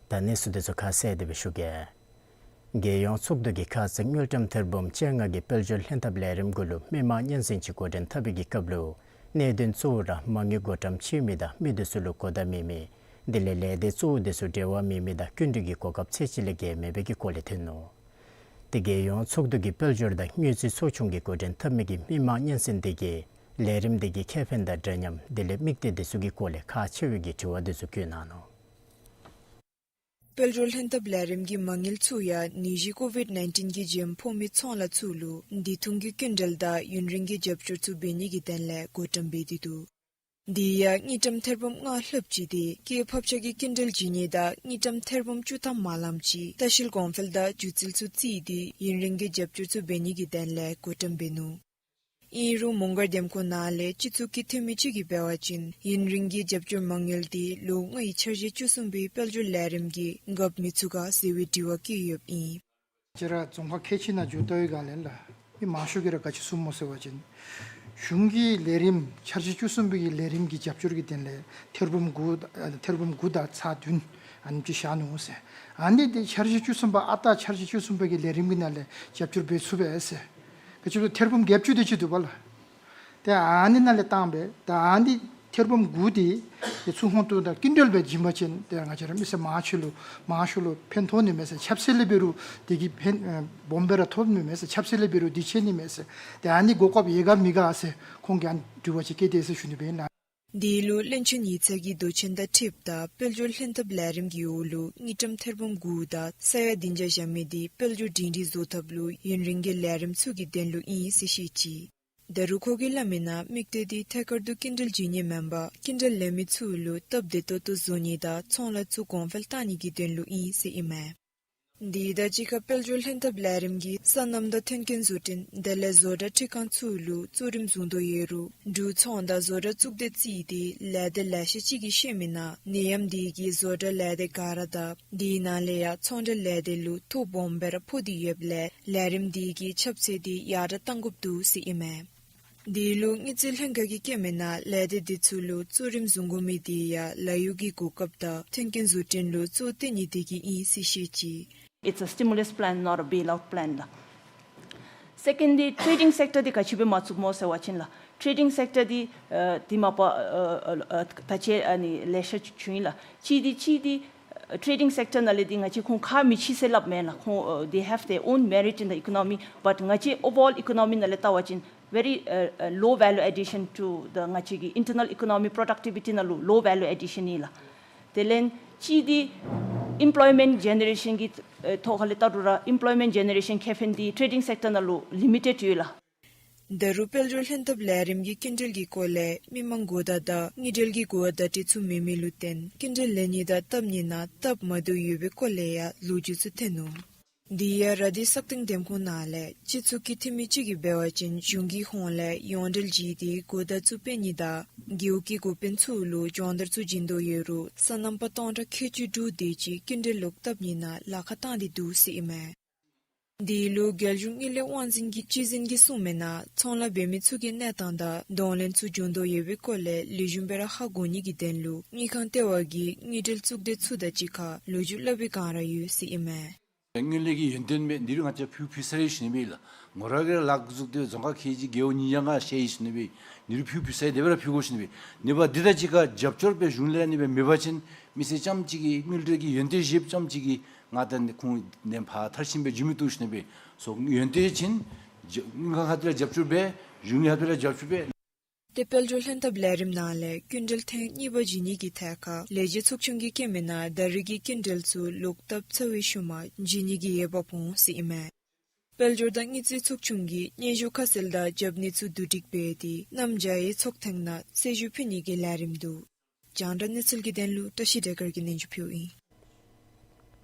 ད་གནས་ཚུལ་འདི་ཚུ་ཁ་གསལ་ཏེ་སྦེ་ཞུ་གེ། རྒྱལ་ཡོངས་ཚོགས་འདུ་གིས་ཁ་ཙ་དངུལ་ཀྲམ་ཐེར་འབུམ་བཅོ་ལྔ་གི་དཔལ་འབྱོར་ལྷན་ཐབས་ལས་རིམ་གུ་ལུ་མི་མང་སྙན་སེང་ཅིག་འགོ་འདྲེན་འཐབ་པའི་གི་སྐབས་ལུ་གནད་དོན་གཙོ་བོ་ར་མ་དངུལ་བགོ་བཀྲམ་བྱིན་མི་དང་མི་འདི་ཚུ་ལུ་གོ་བརྡ་མེད་མི་དེ་ལས་ལས་སྡེ་གཙོ་བོ་འདི་ཚུ་འབྲེལ་བ་མེད་མི་དང་སྐྱིན་འགྲུལ་གྱི་གོ་སྐབས་ཚད་ཅིག་ལས་བརྒལ་མེད་པའི་གི་སྐོར་ལས་ཐོན་ནུག། དེ་རྒྱལ་ཡོངས་ཚོགས་འདུ་གི་དཔལ་འབྱོར་དང་དངུལ་རྩིས་ཚོགས་ཆུང་གིས་འགོ་འདྲེན་འཐབ་མི་གི་མི་མང་སྙན་སེང་འདི་གིས་ལས་རིམ་འདི་གི་ཁེ་ཕན་དང་འདྲ་མཉམ་དེ་ལས་དམིགས་གཏད་འདི་ཚུ་གི་སྐོར་ལས་ཁག་ཆེ་བའི་གི་དྲི་བ་འདི་ཚུ་བཀོད་གནང་ནུག། དཔལ་འབྱོར་ལྷན་ཐབས་ལས་རིམ་གྱི་མ་དངུལ་ཚུ་ཡང་ནད་གཞི་ཀོ་ཝིཌ་ནའིན་ཊིན་གྱི་རྐྱེན་ཕོག་མི་ཚོང་ལཱ་ཚུ་ལུ་དུས་ཐུང་གི་སྐྱིན་འགྲུལ་དང་ཡུན་རིང་གི་རྒྱབ་སྐྱོར་ཚུ་འབད་ནི་གི་དོན་ལས་བགོ་བཀྲམ་འབད་དེ་འདུག། དེ་ཡང་དངུལ་ཀྲམ་ཐེར་འབུམ་ལྔ་ལྷགཔ་ཅིག་དེ་སྐྱེད་ཕབ་ཆག་གི་སྐྱིན་འགྲུལ་བྱིན་ནི་དང་དངུལ་ཀྲམ་ཐེར་འབུམ་བཅུ་ཐམ་མ་ལངམ་ཅིག་ལྟ་བཤལ་གོང་འཕེལ་དང་སྒྱུ་རྩལ་ཚུ་རྩིས་ཏེ་ཡུན་རིང་གི་རྒྱབ་སྐྱོར་ཚུ་འབད་ནི་གི་དོན་ལས་བགོ་བཀྲམ་འབད་ནུག། ཨིན་རུང་མོང་སྒར་འདེམས་ཁོངས་ནང་ལས་སྤྱི་ཚོགས་ཀྱི་འཐུས་མི་ཅིག་གིས་འབད་བ་ཅིན་ཡུན་རིང་གི་རྒྱབ་སྐྱོར་མ་དངུལ་དེ་ལོ་ལྔའི་འཆར་གཞི་བཅུ་གསུམ་པའི་དཔལ་འབྱོར་ལས་རིམ་གྱིས་འགབ་མི་ཚུགས་ག་ཟེར་བའི་དྲི་བ་བཀོད་ཡོདཔ་ཨིན། ང་བཅས་ར་རྫོང་ཁག་ཁལ་གཅིག་ནང་འགྱོ་བལྟ་བའི་སྒང་ལས་ལགས་མི་མང་ཤོས་ཀྱིས་ར་ག་ཅི་གསུངམ་སྨོ་ཟེར་བ་ཅིན་གཞུང་གི་ལས་རིམ་འཆར་གཞི་བཅུ་གསུམ་པའི་གི་ལས་རིམ་གྱི་རྒྱབ་སྐྱོར་གྱི་དོན་ལས་ཐེར་འབུམ་དགུ་ཨ་ཐེར་འབུམ་དགུ་དང་ཚག་བདུན་ཨ་ནེམ་ཅིག་བཞག་ནུག་ཟེར། ཨ་ནི་དེ་འཆར་གཞི་བཅུ་གསུམ་པ་ཨ་རྟག་འཆར་གཞི་བཅུ་གསུམ་པའི་གི་ལས་རིམ་གྱི་ནང་ལས་རྒྱབ་སྐྱོར་འབད་ཚུགས་པས་ཟེར། ག་ཅི་ལོ་ཐེར་འབུམ་བརྒྱད་ཅུ་དེ་ཅིག་འདུག་པ་ལགས། ཏེ་ཨ་ནི་ནང་ལས་བཏང་སྦེ་ད་ཨ་ནི་ཐེར་འབུམ་དགུ་དེ་ཏེ་ཚུར་ཧོང་ཏོ་དང་སྐྱིན་འགྲུལ་སྦེ་བྱིན་པ་ཅིན་ཏེ་ང་བཅས་ར་མི་སེར་མང་ཤོས་ལུ་མང་ཤོས་ལུ་ཕན་ཐོགས་ནི་མས་ཟེར། ཆབ་སྲིད་ལས་འབད་རུང་དེ་གིས་ཕན་ཨེ་སྦོམ་སྦེ་ར་ཐོགས་ནི་མས་ཟེར། ཆབ་སྲིད་ལས་འབད་རུང་དེ་ཆེ་ནི་མས་ཟེར། ཏེ་ཨ་ནི་གོ་སྐབས་ཡོད་ག་མེད་ག་ཟེར་ཁོང་གིས་ཨ་ནི་དྲི་བ་ཅིག་བཀོད་དེས་ཟེར་ཞུ་ནི་སྦེ་ཨིན་ལགས། དེ་ལུ་བློན་ཆེན་ཡིག་ཚང་གིས་མདོ་ཆེན་དང་འཁྲིལཝ་ད་དཔལ་འབྱོར་ལྷན་ཐབས་ལས་རིམ་གྱི་འོག་ལུ་དངུལ་ཀྲམ་ཐེར་འབུམ་དགུ་དང་ས་ཡ་བདུན་བརྒྱ་བཞག་མི་དེ་དཔལ་འབྱོར་སྒྲིང་སྒྲིང་བཟོ་ཐབས་ལུ་ཡུན་རིང་གི་ལས་རིམ་ཚུ་གི་དོན་ལུ་ཨིན་ཟེར་བཤད་ཅི། ད་རུང་ཁོ་གིས་སླབ་མིའི་ནང་དམིགས་གཏད་དེ་ཐད་ཀར་དུ་སྐྱིན་འགྲུལ་བྱིན་ནི་མེན་པར་སྐྱིན་འགྲུལ་ལེན་མི་ཚུ་ལུ་སྟབས་བདེ་ཏོག་ཏོ་བཟོ་ནི་དང་ཚོང་ལཱ་ཚུ་གོང་འཕེལ་གཏང་ནི་གི་དོན་ལུ་ཨིན་ཟེར་ཨིན་མས། དེ་དང་གཅིག་ཁར་དཔལ་འབྱོར་ལྷན་ཐབས་ལས་རིམ་གྱིས་སོ་ནམ་དང་མཐུན་རྐྱེན་བཟོ་སྐྲུན་དེ་ལས་བཟོ་གྲྭ་སྒྲིག་ཁང་ཚུ་ལུ་གཙོ་རིམ་བཟུང་དོ་ཡོད་རུང་འབྲུག་ཚོང་དང་བཟོ་གྲྭ་གཙུག་སྡེ་རྩིས་ཏེ་ལས་སྡེ་ལེ་ཤ་ཅིག་གིས་བཤད་མིའི་ནང་ནད་ཡམས་དེ་གིས་བཟོ་གྲྭ་ལས་སྡེ་ག་ར་དང་དེའི་ནང་ལས་ཡང་ཚོང་འབྲེལ་ལས་སྡེ་ལུ་ཐོ་སྦོམ་སྦེ་ར་ཕོག་སྟེ་ཡོདཔ་ལས་ལས་རིམ་དེ་གི་ཁྱབ་ཚད་དེ་ཡར་དྲག་གཏང་དགོཔ་འདུག་ཟེར་ཨིན་མས། དེ་ལུ་དངུལ་རྩིས་ལྷན་ཁག་གིས་བཀོད་མིའི་ནང་ལས་སྡེ་དེ་ཚུ་ལུ་གཙོ་རིམ་བཟུང་དགོ་མི་དེ་ཡང་ལཱ་གཡོག་གི་གོ་སྐབས་དང་མཐུན་རྐྱེན་བཟོ་སྐྲུན་ལུ་གཙོ་བོ་བཏོན་ནི་དེ་གིས་ཨིན་ཟེར་བཤད་ཅི། It's a stimulus plan, not a bailout plan ལགས། སེ་ཀེནཌ་འདི་ཊེ་ཌིང་སེཀ་ཊར་འདི་ག་ཅི་སྦེ་མ་བཙུགས་སྨོ་ཟེར་བ་ཅིན་ལགས། ཊེ་ཌིང་སེཀ་ཊར་འདི་ཨ་འདི་མ་པ་ཨ་ཨ་ཨ་ད་ཅི་ཨ་ནི་ལེ་ཤ་བྱུང་ཡི་ལགས། གཅིག་འདི་གཅིག་འདི་ཨ་ཊེ་ཌིང་སེཀ་ཊར་ནང་ལས་འདི་ང་བཅས་ཁོང་ཁག་མི་ཆེ་ཟེར་སླབ་མེན་ལགས། ཁོང་ཨ་they have their own merit in the economy, but ང་བཅས་ཨོ་ཝར་ཨོལ་ཨི་ཀོ་ནོ་མི་ནང་ལས་བལྟ་བ་ཅིན་very uh, uh, low value addition to the ང་བཅས་ཀྱི་internal economy productivity ནང་ལུ་low value addition ཨིན་ལགས། དེ་ལས་གཅིག་འདི་employment generation གི་ཨ་ཐོག་ཁ་ལས་བལྟ་རུང་ར་employment generation ཁེ་ཕན་འདི་ཊེ་ཌིང་སེཀ་ཊར་ནང་ལུ་ལི་མི་ཊེཌ་ཡོད་ལགས། ད་རུང་དཔལ་འབྱོར་ལྷན་ཐབས་ལས་རིམ་གྱིས་སྐྱིན་འགྲུལ་གྱི་སྐོར་ལས་མི་མང་གོ་བརྡ་དང་དངུལ་འབྲེལ་གྱི་གོ་བརྡ་སྤྲོད་ཚུགས་མེད་མི་ལུ་བརྟེན་སྐྱིན་འགྲུལ་ལེན་ནི་དང་བཏབ་ནི་ནང་སྟབས་མ་བདེཝ་ཡོད་པའི་སྐོར་ལས་ཡང་ལོ་རྒྱུས་ཚུ་ཐོན་ནུག། དེ་ཡང་ར་དྷི་སག་སྟེང་འདེམས་ཁོངས་ནང་ལས་སྤྱི་ཚོགས་ཀྱི་འཐུས་མི་ཅིག་གིས་འབད་བ་ཅིན་གཞུང་གིས་ཁོང་ལས་ཡོངས་འབྲེལ་བྱིན་ཏེ་གོ་བརྡ་ཚུ་སྤེལ་ནི་དང་རྒེད་འོག་གི་འགོ་དཔོན་ཚུ་ལུ་སྦྱོང་བརྡར་ཚུ་བྱིན་དོ་ཡོད་རུང་སོ་ནམ་པ་སྟོང་ཕྲག་ཁལ་གཅིག་དྲུག་དེ་ཅིག་སྐྱིན་འགྲུལ་ལོག་བཏབ་ནི་ནང་ལཱ་ཁག་བཏང་སྟེ་འདུག་ཟེར་ཨིན་མས། དེ་ལུ་རྒྱལ་གཞུང་དངུལ་ལས་དབང་འཛིན་གྱི་སྤྱི་འཛིན་གྱིས་གསུངས་མིའི་ནང་ཚོང་ལཱ་འབད་མི་ཚུ་གི་གནས་སྟངས་དང་གདོང་ལེན་ཚུ་འབྱུང་དོ་ཡོད་པའི་སྐོར་ལས་ལེགས་ཤོམ་སྦེ་ར་ཧ་གོ་ནི་གི་དོན་ལུ་དངུལ་ཁང་ལྟེ་བ་གིས་དངུལ་འབྲེལ་གཙུག་སྡེ་ཚུ་དང་གཅིག་ཁར་ལོ་རྒྱུས་སླབ་པའི་བསྒང་ར་ཡོད་ཟེར་ཨིན་མས། དངུལ་ལས་ཀྱི་ཡོན་ཏན་མེད་ནི་རུང་ང་བཅས་ཕུལ་ཕུལ་ཚར་ཡི་ཟེར་ནི་སྦེ་ལགས། ངོ་ར་གིས་ར་ལཱ་འགོ་བཙུགས་ཏེ་རྫོང་ཁག་ཁལ་གཅིག་རྒེད་འོག་ཉིས་བརྒྱ་ལྔ་བཤལ་ཡི་ཟེར་ནི་སྦེ་ནི་རུང་ཕུལ་ཕུལ་ཚར་ཡི་དེ་སྦེ་ར་ཕུལ་དགོ་ཟེར་ནི་སྦེ། ནི་འབདཝ་འདི་དང་གཅིག་ཁར་རྒྱབ་སྐྱོར་སྦེ་གཞུང་ལས་ནི་སྦེ་མེད་པ་ཅིན་མི་སེར་རྐྱངམ་གཅིག་གིས་དངུལ་འབྲེལ་གྱི་ཡོན་ཏན་བཞེསཔ་རྐྱངམ་གཅིག་གིས་ང་དང་ཁོང་ནེམ་ཕར་མཐར་ཕྱིན་སྦེ་འགྱོ་མི་བཏུབ་ཟེར་ནི་སྦེ། སོ་ཡོན་ཏན་ཅིག་ རྒྱ་དངུལ་ཁང་ཁ་ཐུག་ལས་རྒྱབ་སྐྱོར་འབད། གཞུང་གི་ཁ་ཐུག་ལས་རྒྱབ་སྐྱོར་འབད། ཏེ་དཔལ་འབྱོར་ལྷན་ཐབས་ལས་རིམ་ནང་ལས་སྐྱིན་འགྲུལ་ཐེངས་གཉིས་པ་བྱིན་ནི་གི་ཐད་ཁར་ལས་བྱེད་ཚོགས་ཆུང་གིས་བཀོད་མི་ནང་ད་རེས་ཀྱི་སྐྱིན་འགྲུལ་ཚུ་ལོག་ཐབས་ཚར་བའི་ཤུལ་མ་བྱིན་ནི་གི་འོས་འབབ་འོང་ཟེར་ཨིན་མས། དཔལ་འབྱོར་དང་དངུལ་རྩིས་ཚོགས་ཆུང་གིས་སྙན་ཞུ་ཁ་གསལ་དང་རྒྱབ་གནས་ཚུ་བསྡུ་སྒྲིག་འབད་དེ་གནམ་བྱཱར་ཚོགས་ཐེངས་ནང་གསལ་ཞུ་ཕུལ་ནི་གི་ལས་རིམ་འདུག། རྒྱང་བསྒྲགས་གནས་ཚུལ་གྱི་དོན་ལུ་བཀྲ་ཤིས་བདེ་སྐར་གྱིས་སྙན་ཞུ་ཕུལཝ་ཨིན།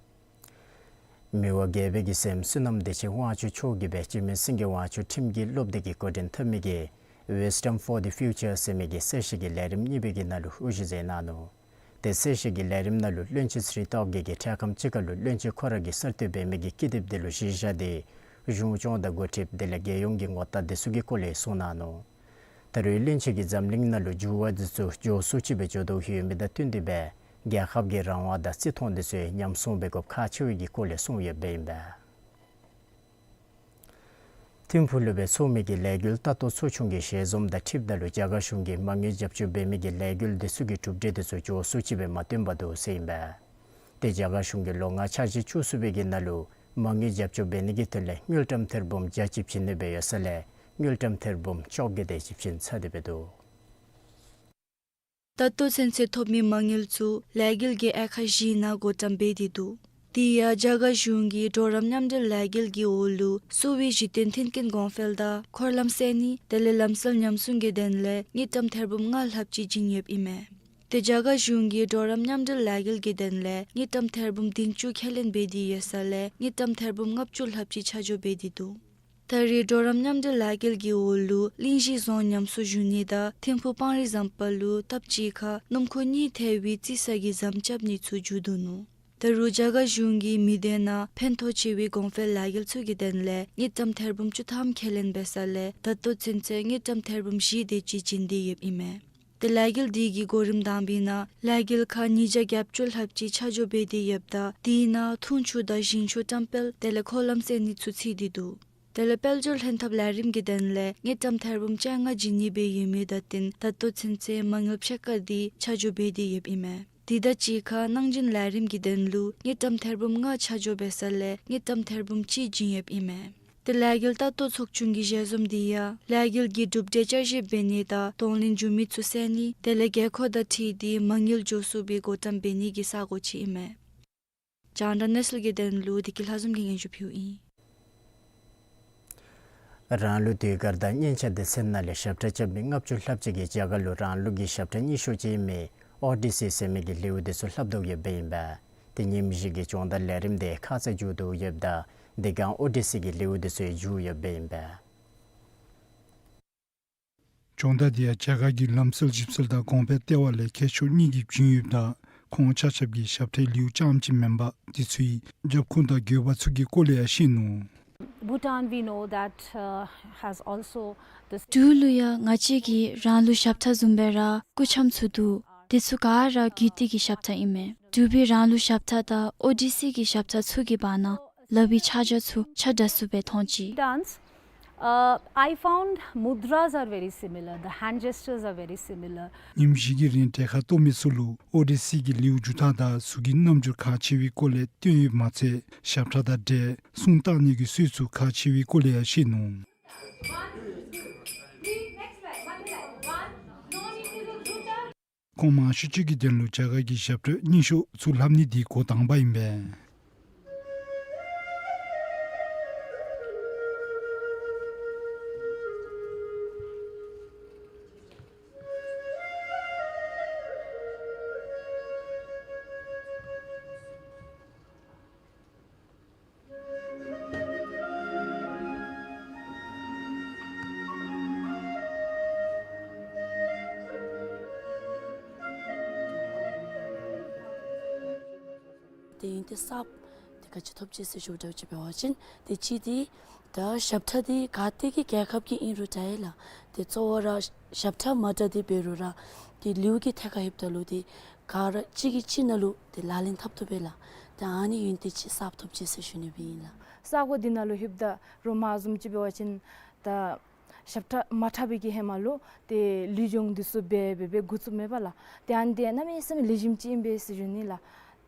མི་དབང་རྒྱལ་པོའི་གི་སྲསམོ་བསོད་ནམས་བདེ་ཆེན་དབང་ཕྱུག་མཆོག་གིས་སྦེ་སྤྱི་སྨན་སེང་གེ་དབང་ཕྱུག་ཁྲིམས་ཀྱི་སློབ་སྡེ་གི་འགོ་འདྲེན་འཐབ་མི་གི་Wisdom for the Future ཟེར་མི་གི་གསལ་བཤད་ཀྱི་ལས་རིམ་གཉིས་པའི་གི་ནང་ལུ་དབུ་བཞུགས་མཛད་གནང་ནུག། ཏེ་གསལ་བཤད་ཀྱི་ལས་རིམ་ནང་ལུ་བློན་ཆེན་ཚེ་རིང་སྟོབས་རྒྱས་ཀྱིས་འཕྲལ་ཁམས་ཅིག་ཁར་ལུ་བློན་ཆེན་ཁོ་ར་གིས་གསར་གཏོད་འབད་མི་གི་ཀི་དེབ་དེ་ལུ་གཞི་བཞག་སྟེ་གཞུང་སྐྱོང་དང་འགོ་ཁྲིདཔ་དེ་ལས་རྒྱལ་ཡོངས་ཀྱི་ངོ་རྟགས་དེ་ཚུ་གི་སྐོར་ལས་གསུངས་གནང་ནུག། ད་རུང་བློན་ཆེན་གྱིས་འཛམ་གླིང་ནང་ལུ་འགྱུར་བ་དེ་ཚུ་མགྱོགས་སུ་ཅིག་སྦེ་འགྱོ་དོ་ཡོད་མི་དང་བསྟུན་ཏེ་སྦེ་རྒྱལ་ཁབ་ཀྱི་རང་དབང་དང་བརྩི་མཐོང་དེ་ཚུ་ཉམས་སྲུང་འབད་དགོཔ་ཁག་ཆེ་བའི་གི་སྐོར་ལས་གསུངས་ཡོདཔ་ཨིན་པས། ཐིམ་ཕུག་ལུ་སྦེ་ཚོགས་མི་གི་ལས་འགུལ་ལྟ་རྟོག་ཚོགས་ཆུང་གི་ཞལ་འཛོམས་དང་འཁྲིལཝ་ད་ལུ་རྒྱ་གར་གཞུང་གིས་མ་དངུལ་རྒྱབ་སྐྱོར་འབད་མི་གི་ལས་འགུལ་དེ་ཚུ་གི་གྲུབ་འབྲས་དེ་ཚུ་མགྱོགས་སུ་ཅིག་སྦེ་མ་སྟོན་པར་འདུག་ཟེར་ཨིན་པས། ཏེ་རྒྱ་གར་གཞུང་གིས་ལོ་ལྔ་འཆར་གཞི་བཅུ་གསུམ་པའི་གི་ནང་ལུ་མ་དངུལ་རྒྱབ་སྐྱོར་འབད་ནི་གི་དོན་ལས་དངུལ་ཀྲམ་ཐེར་འབུམ་བརྒྱ་ཅིག་བྱིན་ནི་སྦེ་ཡོད་ས་ལས་དངུལ་ཀྲམ་ཐེར་འབུམ་བཅོ་བརྒྱད་དེ་ཅིག་བྱིན་ཚར་ཏེ་འབད་འདུག། ད་ལྟོ་ཚུན་ཚོད་ཐོབ་མི་མ་དངུལ་ཚུ་ལས་འགུལ་གྱི་དབྱེ་ཁག་བཞིའི་ནང་བགོ་བཀྲམ་འབད་དེ་འདུག། དེ་ཡང་རྒྱ་གར་གཞུང་གིས་གྲོགས་རམ་མཉམ་འབྲེལ་ལས་འགུལ་གྱི་འོག་ལུ་གསོ་བའི་གཞི་རྟེན་མཐུན་རྐྱེན་གོང་འཕེལ་དང་འཁོར་ལམ་བསལ་ནི་དེ་ལས་ལམ་སྲོལ་ཉམས་སྲུང་གི་དོན་ལས་དངུལ་ཀྲམ་ཐེར་འབུམ་ལྔ་ལྷགཔ་ཅིག་བྱིན་ཡོདཔ་ཨིན་མས། ཏེ་རྒྱ་གར་གཞུང་གིས་གྲོགས་རམ་མཉམ་འབྲེལ་ལས་འགུལ་གྱི་དོན་ལས་དངུལ་ཀྲམ་ཐེར་འབུམ་བདུན་ཅུ་ཁས་ལེན་འབད་དེ་ཡོད་ས་ལས་དངུལ་ཀྲམ་ཐེར་འབུམ་ལྔ་བཅུ་ལྷགཔ་ཅིག་ཆ་འཇོག་འབད་དེ་འདུག། ད་རེས་གྲོགས་རམ་མཉམ་འབྲེལ་ལས་འགུལ་གྱི་འོག་ལུ་གླིང་བཞི་རྫོང་ཉམས་གསོ་ཞུ་ནི་དང་ཐིམ་ཕུག་སྤང་རི་ཟམ་པ་ལུ་སྟབས་གཅིག་ཁར་སྣུམ་འཁོར་གཉིས་ཐེ་བའི་རྩི་ས་གི་ཟམ་རྐྱབ་ནི་ཚུ་མཇུག་བསྡུ་ནུག། ད་རུང་རྒྱ་གར་གཞུང་གིས་མི་སྡེ་ནང་ཕན་ཐོགས་ཆེ་བའི་གོང་འཕེལ་ལས་འགུལ་ཚུ་གི་དོན་ལས་དངུལ་ཀྲམ་ཐེར་འབུམ་བཅུ་ཐམ་ཁས་ལེན་འབད་ས་ལས་ད་ལྟོ་ཚུན་ཚོད་དངུལ་ཀྲམ་ཐེར་འབུམ་བཞི་དེ་ཅིག་བྱིན་ཏེ་ཡོདཔ་ཨིན་མས། ཏེ་ལས་འགུལ་དེ་གི་གོ་རིམ་དང་པའི་ནང་ལས་འགུལ་ཁག་ཉིས་བརྒྱ་གྱ་བཅུ་ལྷགཔ་ཅིག་ཆ་འཇོག་འབད་དེ་ཡོདཔ་ད་དེའི་ནང་འཐུང་ཆུ་དང་ཞིང་ཆུ་བཀྲམ་སྤེལ་དེ་ལས་འཁོར་ལམ་བསལ་ནི་ཚུ་ཚུད་དེ་འདུག། དེ་ལས་དཔལ་འབྱོར་ལྷན་ཐབས་ལས་རིམ་གྱི་དོན་ལས་དངུལ་ཀྲམ་ཐེར་འབུམ་བཅོ་ལྔ་བྱིན་ནི་སྦེ་ཡོད་མི་དང་བསྟུན་ད་ལྟོ་ཚུན་ཚོད་མ་དངུལ་ཕྱེད་ཀ་དེ་ཆ་འཇོག་འབད་དེ་ཡོདཔ་ཨིན་མས། དེ་དང་གཅིག་ཁར་གནང་སྦྱིན་ལས་རིམ་གྱི་དོན་ལུ་དངུལ་ཀྲམ་ཐེར་འབུམ་ལྔ་ཆ་འཇོག་འབད་ས་ལས་དངུལ་ཀྲམ་ཐེར་འབུམ་གཅིག་བྱིན་ཡོདཔ་ཨིན་མས། ཏེ་ལས་འགུལ་ལྟ་རྟོག་ཚོགས་ཆུང་གི་ཞལ་འཛོམས་དེ་ཡང་ལས་འགུལ་གྱི་གྲུབ་འབྲས་བསྐྱར་ཞིབ་འབད་ནི་དང་གདོང་ལེན་འགྱོ་མི་ཚུ་བསལ་ནི་དེ་ལས་དགོས་མཁོ་དང་འཁྲིལ་ཏེ་མ་དངུལ་མགྱོགས་སུ་སྦེ་བགོ་བཀྲམ་འབད་ནི་གི་ས་སྒོ་ཅིག་ཨིན་མས། རྒྱང་བསྒྲགས་གནས་ཚུལ་གྱི་དོན་ལུ་བདེ་སྐྱིད་ལྷ་འཛོམས་ཀྱིས་སྙན་ཞུ་ཕུལཝ་ཨིན། རང་ལུགས་ཟློས་གར་དང་སྙན་ཆ་སྡེ་ཚན་ནང་ལས་ཞབས་ཁྲ་རྐྱབ་མི་ལྔ་བཅུ་ལྷགཔ་ཅིག་གིས་རྒྱ་གར་ལུ་རང་ལུགས་ཀྱི་ཞབས་ཁྲ་རྙིང་ཤོས་ཅིག་ཨིན་མི་ཨོ་ཌི་སི་ཟེར་མི་གི་ལེའུ་དེ་ཚུ་ལྷབ་དོ་ཡོདཔ་ཨིན་པས། ཏེ་ཉིནམ་བཞི་གི་སྦྱོང་བརྡར་ལས་རིམ་དེ་ཁ་ཙ་མཇུག་བསྡུ་ཡོདཔ་ད་དེ་སྒང་ཨོ་ཌི་སི་གི་ལེའུ་དེ་ཚུ་མཇུག་ཡོདཔ་ཨིན་པས། སྦྱོང་བརྡར་དེ་ཡང་རྒྱ་གར་གྱི་ལམ་སྲོལ་ཞིབ་འཚོལ་དང་གོང་འཕེལ་ལྟེ་བ་ལས་མཁས་མཆོག་གཉིས་ཀྱིས་བྱིན་ཡོདཔ་ད་ཁོང་ཆ་ཁྱབ་ཀྱིས་ཞབས་ཁྲའི་ལེའུ་རྐྱངམ་ཅིག་མེན་པར་དེ་ཚུའི་རྒྱབ་ཁུངས་དང་དགོས་པ་ཚུ་གི་སྐོར་ལས་ཡང་བཤད་ནུག། Bhutan, we know that, uh, has also this འབྲུག་ལུ་ཡང་ང་བཅས་ཀྱིས་རང་ལུགས་ཞབས་ཁྲ་བཟུམ་སྦེ་ར་སྐུ་ཆམ་ཚུ་འདུག། དེ་ཚུ་ག་ར་རྒྱུད་སྟོད་ཀྱི་ཞབས་ཁྲ་ཨིན་མས། འབྲུག་པའི་རང་ལུགས་ཞབས་ཁྲ་དང་ཨོ་ཌི་སི་གི་ཞབས་ཁྲ་ཚུ་གི་བར་ན་ལག་པའི་ཕྱག་རྒྱ་ཚུ་ཆ་འདྲ་སུ་སྦེ་མཐོང་ཅི། Dance, uh, I found mudras are very similar, the hand gestures are very similar. ཉིནམ་བཞི་གི་རིང་གྲལ་ཁར་གཏོགས་མི་ཚུ་ལུ་ཨོ་ཌི་སི་གི་ལེའུ་མཇུག་མཐའ་དང་གཟུགས་ཀྱི་རྣམ་འགྱུར་ཁག་ཆེ་བའི་སྐོར་ལས་སྟོན་ཡོདཔ་མ་ཚད་ཞབས་ཁྲ་དང་འབྲེལ་སྲུང་བརྟག་ནི་གི་སྲོལ་ཚུ་ཁག་ཆེ་བའི་སྐོར་ལས་ཡང་བཤད་ནུག། ཁོང་མང་ཤོས་ཅིག་གི་དོན་ལུ་རྒྱ་གར་གྱི་ཞབས་ཁྲ་རྙིང་ཤོས་ཚུ་ལྷབ་ནི་འདི་འགོ་དང་པ་ཨིན་པས། དེ་ཡིན་ཏེ་གསརཔ་དེ་ག་ཅི་ཐོབ་ཅི་ཟེར་ཞུ་འདྲཝ་ཅིག་འབད་བ་ཅིན་དེ་གཅིག་དེ་ད་ཞབས་ཁྲ་དེ་ག་ཏེ་གི་རྒྱལ་ཁབ་ཀྱི་ཨིན་རུང་འདྲ་ཡི་ལགས། དེ་གཙོ་བོ་ར་ཞབས་ཁྲ་མ་འདྲ་དེ་འབད་རུང་ར་དེ་ལེའུ་གི་ཐད་ཁར་ལྷོདཔ་ད་ལུ་དེ་ག་ར་གཅིག་གིས་གཅིག་ནང་ལུ་དེ་ལག་ལེན་འཐབ་བཏུབ་པས་ལགས། དེ་ཨ་ནི་ཡིན་ཏེ་ཅིག་གསརཔ་ཐོབ་ཅི་ཟེར་ཞུ་ནི་སྦེ་ཨིན་ལགས། ས་གོ་འདི་ནང་ལུ་ལྷོདཔ་ད་རུང་མ་བཟུམ་ཅིག་འབད་བ་ཅིན་ད་ཞབས་ཁྲ་མ་འཁྲབ་པའི་གི་ཧེ་མ་ལུ་དེ་ལུས་སྦྱོང་འདི་ཚུ་འབད་འབད་འབད་འགོ་བཙུགསཔ་མས་པ་ལགས། དེ་ཨ་ནི་དེ་གནམ་མེད་ས་མེད་ལེགས་ཤོམ་ཅིག་ཨིན་པས་ཟེར་ཞུ་ནི་ལགས།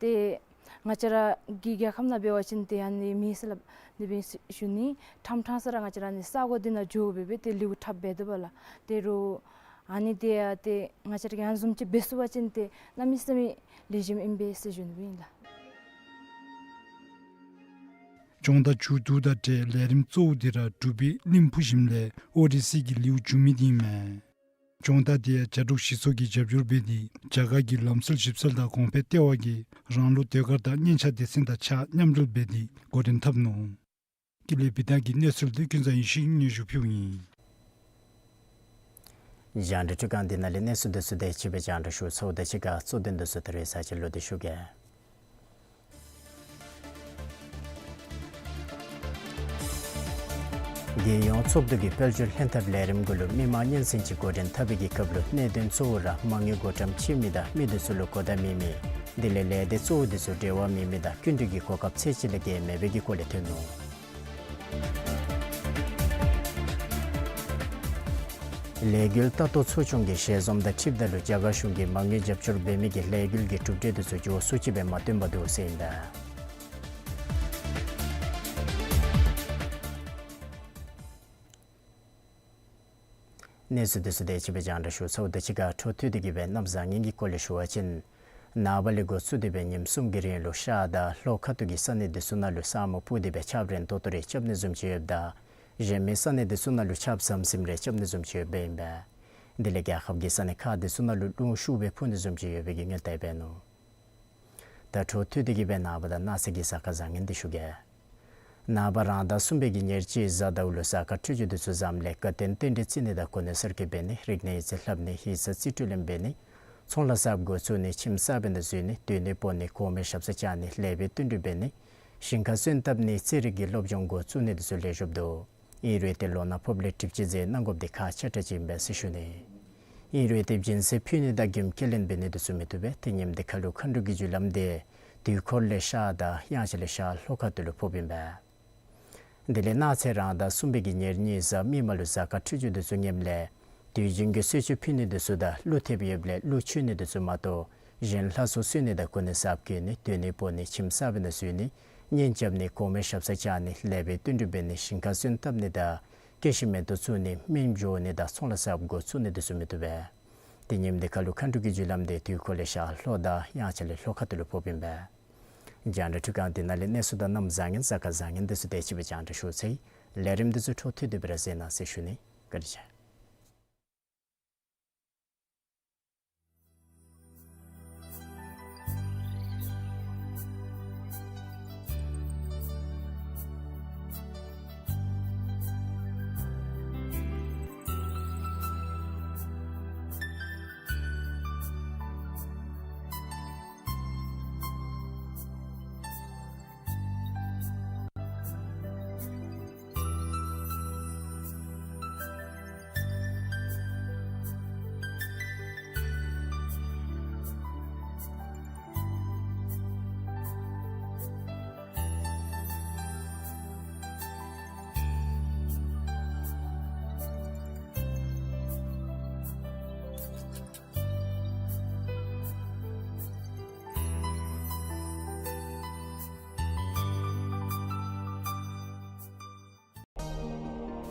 དེ་ ང་བཅས་ར་གི་རྒྱལ་ཁབ་ནང་འབད་བ་ཅིན་ཏེ་ཨ་ནི་མེད་ཟེར་སླབ་ནི་སྦེ་ཞུ་ནི། ཕྲང་ཕྲང་ས་ར་ང་བཅས་ར་ཨ་ནི་ས་གོ་འདི་ནང་འགྱོ་སྦེ་སྦེ་ཏེ་ལེའུ་འཁྲབ་འབད་དོ་བ་ལགས། ད་རུང་ཨ་ནི་དེ་ཡང་ཏེ་ང་བཅས་ར་གིས་ཨ་ནི་བཟུམ་ཅིག་འབད་ཚུགས་པ་ཅིན་ཏེ་གནམ་མེད་ས་མེད་ལེགས་ཤོམ་ཨིན་པས་ཟེར་ཞུ་ནི་སྦེ་ཨིན་ལགས། སྦྱོང་བརྡར་མཇུག་བསྡུ་དང་འབྲེལ་ལས་རིམ་གཙོ་བོ་འདི་ར་འབྲུག་པའི་གླིང་བུ་ཞིནམ་ལས་ཨོ་ཌི་སི་གི་ལེའུ་མཇུག་མི་འདི་ཨིན་མས། སྦྱོང་བརྡར་འདི་ཡང་ཇ་དྲུག་གཞི་ཚོགས་ཀྱིས་རྒྱབ་སྐྱོར་འབད་དེ་རྒྱ་གར་གྱི་ལམ་སྲོལ་ཞིབ་གསལ་དང་གོང་འཕེལ་ལྟེ་བ་གིས་རང་ལུགས་ཟློས་གར་དང་སྙན་ཆ་སྡེ་ཚན་དང་གཅིག་ཁར་མཉམ་འབྲེལ་འབད་དེ་འགོ་འདྲེན་འཐབ་ནུག། ཀུན་ལེགས་བི་དྷ་གི་གནས་ཚུལ་འདི་ཀུན་བཟང་ཡེ་ཤེས་ཀྱིས་སྙན་ཞུ་ཕུལཝ་ཨིན། རྒྱང་བསྒྲགས་འཕྲུལ་ཁང་འདི་ནང་ལས་གནས་ཚུལ་འདི་ཚུ་དེ་ཅིག་སྦེ་རྒྱང་བསྒྲགས་ཞུ་ཚརཝ་དང་གཅིག་ཁར་གཙོ་དོན་འདི་ཚུ་ད་རེས་ཚར་གཅིག་ལོག་སྟེ་ཞུ་གེ། རྒྱལ་ཡོངས་ཚོགས་འདུ་གི་དཔལ་འབྱོར་ལྷན་ཐབས་ལས་རིམ་གུ་ལུ་མི་མང་སྙན་སེང་ཅིག་འགོ་འདྲེན་འཐབ་པའི་གི་སྐབས་ལུ་གནད་དོན་གཙོ་བོ་ར་མ་དངུལ་བགོ་བཀྲམ་ཆེ་མི་དང་མི་འདི་ཚུ་ལུ་གོ་བརྡ་མེད་མི་དེ་ལས་ལས་སྡེ་གཙོ་བོ་འདི་ཚུ་འབྲེལ་བ་མེད་མི་དང་སྐྱིན་འགྲུལ་གྱི་གོ་སྐབས་ཚད་ཅིག་ལས་བརྒལ་མེད་པའི་གི་སྐོར་ལས་ཐོན་ནུག། ལས་འགུལ་ལྟ་རྟོག་ཚོགས་ཆུང་གིས་ཞལ་འཛོམས་དང་འཁྲིལཝ་ད་ལུ་རྒྱ་གར་གཞུང་གིས་མ་དངུལ་རྒྱབ་སྐྱོར་འབད་མི་གི་ལས་འགུལ་གྱི་གྲུབ་འབྲས་འདི་ཚུ་མགྱོགས་སུ་ཅིག་སྦེ་མ་སྟོན་པར་འདུག་ཟེར་ཨིན་པས། གནས་ཚུལ་འདི་ཚུ་དེ་ཅིག་སྦེ་རྒྱང་བསྒྲགས་ཞུ་ཚརཝ་དང་གཅིག་ཁར་འཕྲོ་མཐུད་དེ་གི་སྦེ་གནམ་བཟང་ངན་གྱི་སྐོར་ལས་ཞུ་བ་ཅིན་ནངས་པ་ལས་འགོ་བཙུགས་ཏེ་སྦེ་ཉིནམ་གསུམ་གྱི་རིང་ལུ་ཤར་དང་ལྷོ་ཁ་ཐུག་གི་ས་གནས་འདི་ཚུ་ནང་ལུ་ས་སྨུག་སྤུབས་ཏེ་སྦེ་ཆརཔ་རན་ཏོག་ཏོ་རེ་རྐྱབ་ནི་བཟུམ་ཅིག་ཡོདཔ་ད་གཞན་མི་ས་གནས་འདི་ཚུ་ནང་ལུ་ཆརཔ་ཟམ་ཟིམ་རེ་རྐྱབ་ནི་བཟུམ་ཅིག་ཡོདཔ་ཨིན་པས། དེ་ལས་རྒྱལ་ཁབ་ཀྱི་ས་གནས་ཁག་འདི་ཚུ་ནང་ལུ་རླུང་ཤུགས་སྦེ་འཕུ་ནི་བཟུམ་ཅིག་ཡོད་པའི་གི་སྔོན་བརྡ་འབད་ནུག། ད་འཕྲོ་མཐུད་དེ་གི་སྦེ་ནངས་པ་དང་གནངས་ཚེ་གི་གཟའ་སྐར་བཟང་ངན་འདི་ཞུ་གེ། ནངས་པ་རང་ཟླ་གསུམ་པའི་གི་ཉེར་གཅིག་གཟའ་ཟླཝ་ལུ་གཟའ་སྐར་འཕྲོད་སྦྱོར་འདི་ཚུ་བཟངམ་ལས་དགའ་སྟོན་རྟེན་འབྲེལ་བརྩི་ནི་དང་གོ་གནས་གསར་བསྐོ་འབད་ནི་རིག་གནས་ཡིག་རྩིས་ལྷབ་ནི་ཡིག་ཚང་རྩིས་སྤྲོད་ལེན་འབད་ནི་ཚོང་ལཱ་གསརཔ་འགོ་བཙུགས་ནི་ཁྱིམ་གསར་པའི་ནང་འཛུལ་ནི་སྡོད་ནི་སྤོ་ནི་གོང་མའི་ཞབས་སར་བཅར་ནི་ལེགས་པའི་བསྟུན་གྲོས་འབད་ནི་ཞིང་ཁར་སོན་བཏབ་ནི་རྩེད་རིགས་ཀྱི་སློབ་སྦྱོང་འགོ་བཙུགས་ནི་འདི་ཚུ་ལེགས་ཤོམ་འདུག། ཨིན་རུང་ཏེ་ལོ་ན་ཕོགཔ་ལས་གྲིབ་ཅིག་ཟེར་གནང་དགོཔ་འདི་ཁག་ཆེ་དྲགས་ཅིག་ཨིན་པས་ཟེར་ཞུ་ནི། ཨིན་རུང་ཏེ་སྦྱིན་སྲེག་ཕུལ་ནི་དང་མགྱོནམ་སྐྱེལ་ལེན་འབད་ནི་འདི་ཚུ་མི་བཏུབ་པས། ཏེ་ཉིནམ་འདི་ཁར་ལུ་མཁའ་འགྲོ་གི་རྒྱུ་ལམ་འདི་དུས་འཁོར་ལས་ཤར་དང་དབྱངས་འཆར་ལས་ཤར་ལྷོ་ཁ་ཐུག་ལུ་ཕོགཔ་ཨིན་པས། དེ་ལས་གནངས་ཚེ་རང་ཟླ་གསུམ་པའི་གི་ཉེར་གཉིས་གཟའ་མིག་དམར་ལུ་གཟའ་སྐར་འཕྲོད་སྦྱོར་འདི་ཚུ་ངནམ་ལས་དུས་རྒྱུན་གྱི་གསོལ་མཆོད་ཕུལ་ནི་འདི་ཚུ་དང་གླུ་ཐེབས་ཡོདཔ་ལས་གླུ་མཆོད་ནི་འདི་ཚུ་མ་གཏོགས་གཞན་ལྷ་ཚོགས་གསོལ་ནི་དང་གོ་གནས་གསརཔ་བསྐོ་ནི་སྡོད་ནི་སྤོ་ནི་ཁྱིམ་གསར་པའི་ནང་འཛུལ་ནི་གཉེན་རྐྱབ་ནི་གོང་མའི་ཞབས་སར་བཅར་ནི་ལེགས་པའི་བསྟུན་གྲོས་འབད་ནི་ཞིང་ཁར་སོན་བཏབ་ནི་དང་སྐྱེ་ཤི་མེ་ཏོག་བཙུགས་ནི་སྨན་སྦྱོར་ནི་དང་ཚོང་ལཱ་གསརཔ་འགོ་བཙུགས་ནི་འདི་ཚུ་མི་བཏུབ་པས། ཏེ་ཉིནམ་འདི་ཁར་ལུ་མཁའ་འགྲོ་གི་རྒྱུ་ལམ་འདི་དུས་འཁོར་ལས་ཤར་ལྷོ་དང་དབྱངས་འཆར་ལས་ལྷོ་ཁ་ཐུག་ལུ་ཕོགཔ་ཨིན་པས། རྒྱང་བསྒྲགས་འཕྲུལ་ཁང་འདི་ནང་ལས་གནས་ཚུལ་དང་གནམ་བཟང་ངན་གཟའ་སྐར་བཟང་ངན་འདི་ཚུ་དེ་ཅིག་སྦེ་རྒྱང་བསྒྲགས་ཞུ་ཚར་ཡི། ལས་རིམ་འདི་ཚུ་འཕྲོ་མཐུད་དེ་སྦེ་ར་གཟིགས་གནང་ཟེར་ཞུ་ནི། བཀའ་དྲིན་ཆེ།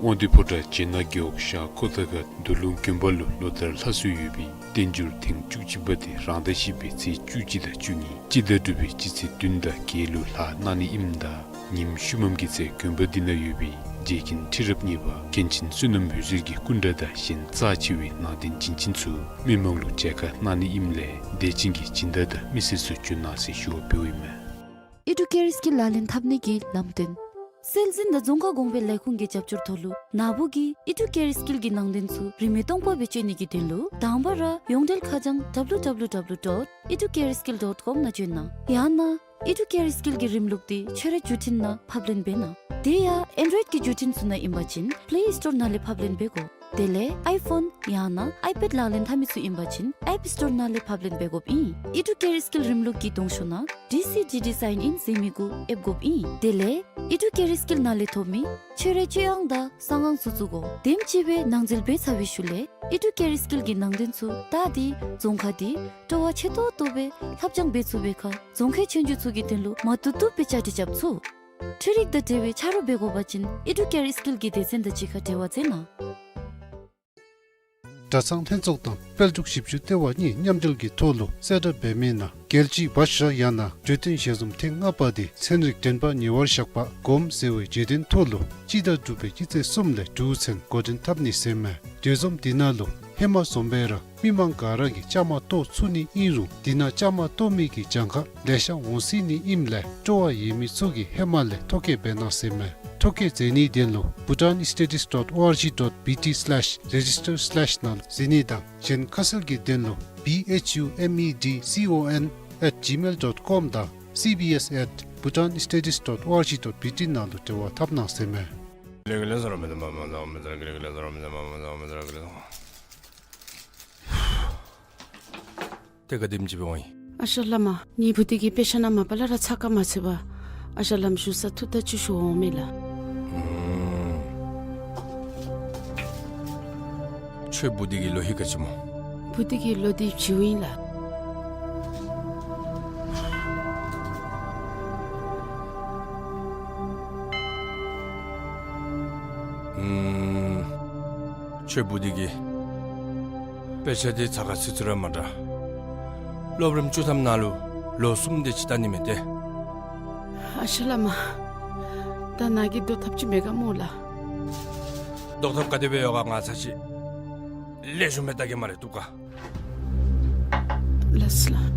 དབང་འདུས་ཕོ་བྲང་སྤྱན་སྔ་རྒེད་འོག་ཤར་ཁོ་ཐང་ཁ་འདུ་ལུང་དགོན་པ་ལུ་ལོ་ལྟར་ལྷ་གསོལ་ཡོད་པའི་བསྟན་འགྱུར་ཐེངས་བཅུ་གཅིག་པ་དེ་རང་ཟླ་བཞི་པའི་ཚེས་བཅུ་གཅིག་དང་བཅུ་གཉིས་སྤྱི་ཟླ་དྲུག་པའི་སྤྱི་ཚེས་བདུན་དང་བརྒྱད་ལུ་ལྷག་གནང་ནི་ཨིནམ་ད་ཉིནམ་ཤུལ་མམ་གི་ཚེ་དགོན་པ་འདི་ནང་ཡོད་པའི་རྗེ་མཁན་ཁྲི་རབས་གཉིས་པ་མཁན་ཆེན་བསོད་ནམས་འོད་ཟེར་གྱི་སྐུ་འདྲ་དང་གཞན་རྩ་ཆེ་བའི་ནང་རྟེན་བྱིན་ཅན་ཚུ་མི་མང་ལུ་མཇལ་ཁ་གནང་ནི་ཨིནམ་ལས་དད་ཅན་གྱི་སྦྱིན་བདག་དང་མི་སེར་ཚུ་བྱོན་གནང་ཟེར་ཞུ་བ་འབདཝ་ཨིན་མས། ཨི་ཌུ་ཀེར་སི་ཀིལ་ལག་ལེན་འཐབ་ནི་གི་ལམ་སྟོན། སྲོལ་འཛིན་དང་རྫོང་ཁ་གོང་འཕེལ་ལས་ཁུངས་ཀྱི་རྒྱབ་སྐྱོར་ཐོག་ལུ་ནཱ་བུ་གིས་ཨི་ཌུ་ཀེར་སི་ཀིལ་གྱི་ནང་རྟེན་ཚུ་རིན་མེད་སྟོང་པ་སྦེ་སྤྱོད་ནི་གི་དོན་ལུ་དང་པ་ར་ཡོངས་འབྲེལ་ཁ་བྱང་W W W dot educareskill dot com ནང་བྱོན་གནང་། ཡང་ན་ཨི་ཌུ་ཀེར་སི་ཀིལ་གྱི་རིམ་ལུགས་འདི་ཁྱོད་རའི་བརྒྱུད་འཕྲིན་ནང་ཕབ་ལེན་འབད་གནང་། དེ་ཡང་ཨེན་ཌོ་རོའིཌ་ཀྱི་བརྒྱུད་འཕྲིན་ཚུ་ནང་ཨིན་པ་ཅིན་པླེ་སི་ཊོར་ནང་ལས་ཕབ་ལེན་འབད་དགོ། དེ་ལས་ཨའི་ཕོན་ཡང་ན་ཨའི་པེཌ་ལག་ལེན་འཐབ་མི་ཚུ་ཨིན་པ་ཅིན་ཨེཔ་སི་ཊོར་ནང་ལས་ཕབ་ལེན་འབད་དགོཔ་ཨིན། ཨི་ཌུ་ཀེར་སི་ཀིལ་རིམ་ལུགས་ཀྱི་གདོང་ཤོག་ནང་ཌི་སི་ཌི་ཌི་སའིན་ཨིན་ཟེར་མི་གུ་ཨེབ་དགོཔ་ཨིན། དེ་ལས་ཨི་ཌུ་ཀེར་སི་ཀིལ་ནང་ལས་ཐོབ་མི་ཁྱོད་རའི་སྤྱོད་དབང་དང་གསང་དབང་ཚུ་བཙུགས་དགོ། དེམ་ཅིག་སྦེ་ནང་འཛུལ་འབད་ཚར་བའི་ཤུལ་ལས་ཨི་ཌུ་ཀེར་སི་ཀིལ་གྱི་ནང་དོན་ཚུ་བལྟ་སྟེ་རྫོང་ཁག་འདི་སྤྲོ་བ་ཆེ་ཏོག་ཏོ་སྦེ་ལྷབ་སྦྱང་འབད་ཚུགས་པའི་ཁར་རྫོང་ཁའི་ཆོས་རྒྱུགས་ཚུ་གི་དོན་ལུ་མ་བཏུབ་བཏུབ་སྦེ་བཅའ་སྒྲིག་རྐྱབ་ཚུགས། འཕྲུལ་རིག་དང་འབྲེལ་བའི་ཆ་རོགས་འབད་དགོ་པ་ཅིན་ཨི་ཌུ་ཀེར་སི་ཀིལ་གྱི་སྡེ་ཚན་དང་གཅིག་ཁར་འབྲེལ་བ་མཛད་གནང་། གྲྭ་ཚང་ལྷན་ཚོགས་དང་དཔལ་འབྱོར་ཞིབ་འཇུག་ལྟེ་བ་གཉིས་མཉམ་འབྲེལ་གྱི་ཐོག་ལུ་གསལ་བསྒྲགས་འབད་མི་ནང་རྒྱལ་སྤྱིའི་བཱ་ཤ་ཡང་ན་འགྲུལ་སྟོན་ཞལ་འཛོམས་ཐེངས་ལྔ་པ་འདི་ཚན་རིག་དྲན་པ་ཉེ་བར་བཞག་པ་སྒོམ་ཟེར་བའི་བརྗོད་དོན་ཐོག་ལུ་སྤྱི་ཟླ་དྲུག་པའི་སྤྱི་ཚེས་གསུམ་ལས་དྲུག་ཚུན་འགོ་འདྲེན་འཐབ་ནི་ཟེར་མས། དུས་འཛོམས་འདི་ནང་ལུ་ཧེ་མ་བཟུམ་སྦེ་ར་མི་མང་ག་ར་གིས་བཅའ་མར་གཏོགས་ཚུགས་ནི་ཨིན་རུང་འདི་ནང་བཅའ་མར་གཏོགས་མི་གི་གྱངས་ཁ་ལེ་ཤ་འོང་སྲིད་ནི་ཨིནམ་ལས་སྤྲོ་བ་ཡོད་མི་ཚུ་གིས་ཧེ་མ་ལས་ཐོ་བཀོད་འབད་གནང་ཟེར་མས། ཐོ་བཀོད་མཛད་ནིའི་དོན་ལུ་bhutanstudies dot org dot bt slash register slash ནང་གཟིགས་ནི་དང་གཞན་ཁ་གསལ་གྱི་དོན་ལུ་B H U M E D C O N at gmail dot com དང C B S at bhutanstudies dot org dot B T ནང་ལུ་འབྲེལ་བ་འཐབ་གནང་ཟེར་མས། ཏེ་ག་དེམ་ཅིག་སྦེ་འོང་ཡི། ཨ་ཞང་བླ་མ། ངེའི་བུ་འདི་གིས་དཔེ་ཆ་ནང་མ་པ་ལས་ར་ཚགས་ཁར་མ་ཚུད་པར་ཨ་ཞང་བླམ་བཞུགས་སར་ཐུགས་ཐག་བཅད་ཞུ་འོང་མས་ལགས། ཨུམ། ཁྱོད་བུ་འདི་གི་ལོ་ཧིང་ག་ཅི་སྨོ། བུ་འདི་གི་ལོ་འདི་བྱིའུ་ཨིན་ལགས། ཨུམ། ཁྱོད་བུ་འདི་གིས་དཔེ་ཆ་འདི་ཚགས་ཁར་ཚུད་ཚུད་ར་མ་འདྲ། སློབ་རིམ་བཅུ་ཐམ་ནང་ལུ་ལོ་གསུམ་དེ་ཅིག་བལྟ་ནི་མས་ཏེ། ཨ་ཞང་བླ་མ། ད་ནཱ་གིས་བཟློག་ཐབས་ཅིག་མེད་ག་སྨོ་ལགས། བཟློག་ཐབས་ག་དེ་སྦེ་ཡོད་ག་ང་ཚར་ཅིག་ལེགས་ཤོམ་སྦེ་བལྟ་གེ་སྨ་རེ། བཏུབ་ག། ལགས་སོ་ལགས།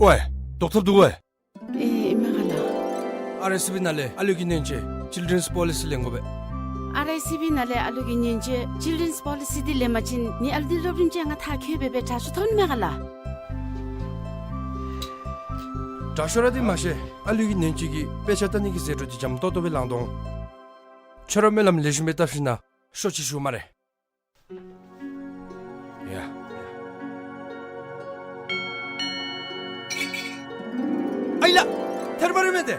ཝའེ། བཟློག་ཐབས་འདུག་ཝའེ། ཨེ་ཨིན་མས་ག་ལགས། ཨར་ཨའི་སི་བི་ནང་ལས་ཨ་ལུ་གི་ཉེན་བཅོལ་Children's Policy ལེན་དགོ་པས། ཨར་ཨའི་སི་བི་ནང་ལས་ཨ་ལུ་གི་ཉེན་བཅོལ་Children's Policy འདི་ལེན་པ་ཅིན་ངེའི་ཨ་ལུ་འདི་སློབ་རིམ་ཅིག་ཡང་མཐར་འཁྱོལ་སྦེ་སྦེ་དྲག་ཤོས་ཐོབ་ནི་མས་ག་ལགས། དྲག་ཤོས་ར་འདི་མ་ཤེས། ཨ་ལུ་གི་ཉེན་བཅོལ་གྱི་དཔེ་ཆ་བལྟ་ནི་གི་ཟད་འགྲོ་འདི་འཇམ་ཏོག་ཏོ་སྦེ་ལང་དོ་འོང་། ཁྱོད་ར་སྨོན་ལམ་ལེགས་ཤོམ་སྦེ་བཏབ་ཞིན་ན་ཤོག་ཅིག་ཞུ་སྨ་རེ། ཡ། ཨའི་ལགས། ཐལ་མ་རེ་མས་ཏེ།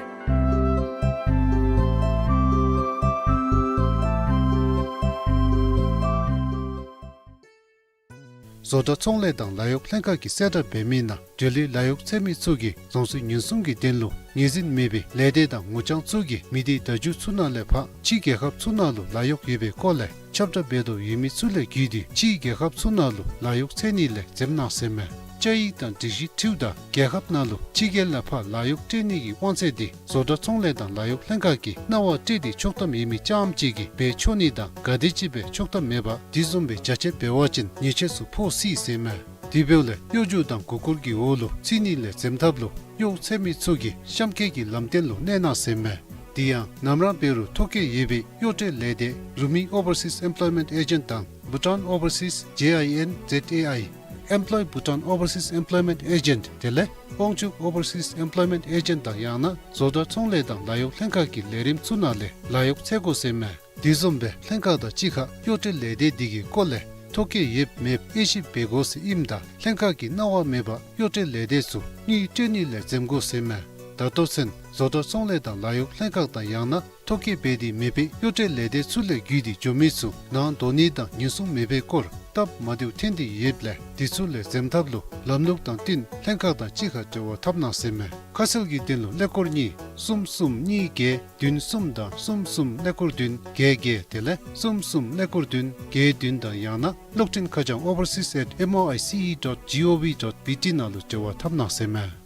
བཟོ་གྲྭ་ཚོང་ལས་དང་ལཱ་གཡོག་ལྷན་ཁག་གིས་གསལ་བསྒྲགས་འབད་མི་ནང་འབྲེལ་ཡོད་ལཱ་གཡོག་འཚོལ་མི་ཚུ་གིས་རྫོང་སྲིད་ཉེན་སྲུང་གི་དོན་ལུ་ངོས་འཛིན་མེད་པའི་ལས་སྡེ་དང་ངོ་རྐྱང་ཚུ་གིས་མི་སྡེའི་བརྡ་བརྒྱུད་ཚུ་ནང་ལས་ཕར་ཕྱི་རྒྱལ་ཁབ་ཚུ་ནང་ལུ་ལཱ་གཡོག་ཡོད་པའི་སྐོར་ལས་ཁྱབ་བསྒྲགས་འབད་དོ་ཡོད་མི་ཚུ་ལས་བརྒྱུད་དེ་ཕྱིའི་རྒྱལ་ཁབ་ཚུ་ནང་ལུ་ལཱ་གཡོག་འཚོལ་ནི་ལས་འཛེམ་གནང་ཟེར་མས། བཅའ་ཡིག་དང་སྒྲིག་གཞི་འཁྲིལཝ་ད་རྒྱལ་ཁབ་ནང་ལུ་ཕྱི་རྒྱལ་ལས་ཕར་ལཱ་གཡོག་སྤྲོད་ནི་གི་དབང་ཚད་འདི་བཟོ་གྲྭ་ཚོང་ལས་དང་ལཱ་གཡོག་ལྷན་ཁག་གིས་གནང་བ་སྤྲོད་དེ་ཆོག་ཐམ་ཡོད་མི་རྐྱངམ་ཅིག་གིས་འབད་ཆོག་ནི་དང་ག་དེམ་ཅིག་སྦེ་ཆོག་ཐམ་མེད་པར་དེ་བཟུམ་སྦེ་རྒྱ་ཆེ་འབད་བ་ཅིན་ཉེས་ཆད་ཚུ་ཕོག་སྲིད་ཟེར་མས། དེ་འབདཝ་ལས་གཡོ་སྒྱུ་དང་མགུ་སྐོར་གྱི་འོག་ལུ་ཚུད་ནི་ལས་འཛེམ་ཐབས་ལུ་གཡོག་འཚོལ་མི་ཚུ་གིས་གཤམ་འཁོད་ཀྱི་ལམ་སྟོན་ལུ་གནས་གནང་ཟེར་མས། དེ་ཡང་ནམ་ར་འབད་རུང་ཐོ་བཀོད་ཡོད་པའི་གཡོག་སྤྲོད་ལས་སྡེ་Rumi Overseas Employment Agent དང་Bhutan Overseas J I N Z A I, Employ Bhutan Overseas Employment Agent དེ་ལས་དབང་ཕྱུག་Overseas Employment Agent དང་ཡང་ན་བཟོ་གྲྭ་ཚོང་ལས་དང་ལཱ་གཡོག་ལྷན་ཁག་གི་ལས་རིམ་ཚུ་ནང་ལས་ལཱ་གཡོག་འཚོལ་དགོ་ཟེར་མས། དེ་བཟུམ་སྦེ་ལྷན་ཁག་དང་གཅིག་ཁར་གཡོག་སྤྲོད་ལས་སྡེ་འདི་གི་སྐོར་ལས་ཐོ་བཀོད་ཡོདཔ་མེདཔ་དབྱེ་ཞིབ་འབད་དགོ་ཟེར་ཨིནམ་ད་ལྷན་ཁག་གིས་གནང་བ་མེད་པར་གཡོག་སྤྲོད་ལས་སྡེ་ཚུ་དངུལ་སྤྲོད་ནི་ལས་འཛེམ་དགོ་ཟེར་མས། ད་ལྟོ་ཚུན་བཟོ་གྲྭ་ཚོང་ལས་དང་ལཱ་གཡོག་ལྷན་ཁག་དང་ཡང་ན་ཐོ་བཀོད་འབད་དེ་མེད་པའི་གཡོག་སྤྲོད་ལས་སྡེ་ཚུ་ལས་བརྒྱུད་དེ་འགྱོ་མི་ཚུ་ནང་འགྲོ་ནི་དང་ཉེན་སྲུང་མེད་པའི་སྐོར་སྟབས་མ་བདེཝ་ཐོན་ཏེ་ཡོདཔ་ལས་དེ་ཚུ་ལས་འཛེམ་ཐབས་ལུ་ལམ་ལུགས་དང་བསྟུན་ལྷན་ཁག་དང་གཅིག་ཁར་འབྲེལ་བ་འཐབ་གནང་ཟེར་མས། ཁ་གསལ་གྱི་དོན་ལུ་ཀླད་ཀོར་གཉིས་གསུམ་གསུམ་གཉིས་བརྒྱད་བདུན་གསུམ་དང་གསུམ་གསུམ་ཀླད་ཀོར་བདུན་བརྒྱད་བརྒྱད་དེ་ལས་གསུམ་གསུམ་ཀླད་ཀོར་བདུན་བརྒྱད་བདུན་དང་ཡང་ན་གློག་འཕྲིན་ཁ་བྱང་overseas at M O I C E dot G O V dot B T ནང་ལུ་འབྲེལ་བ་འཐབ་གནང་ཟེར་མས།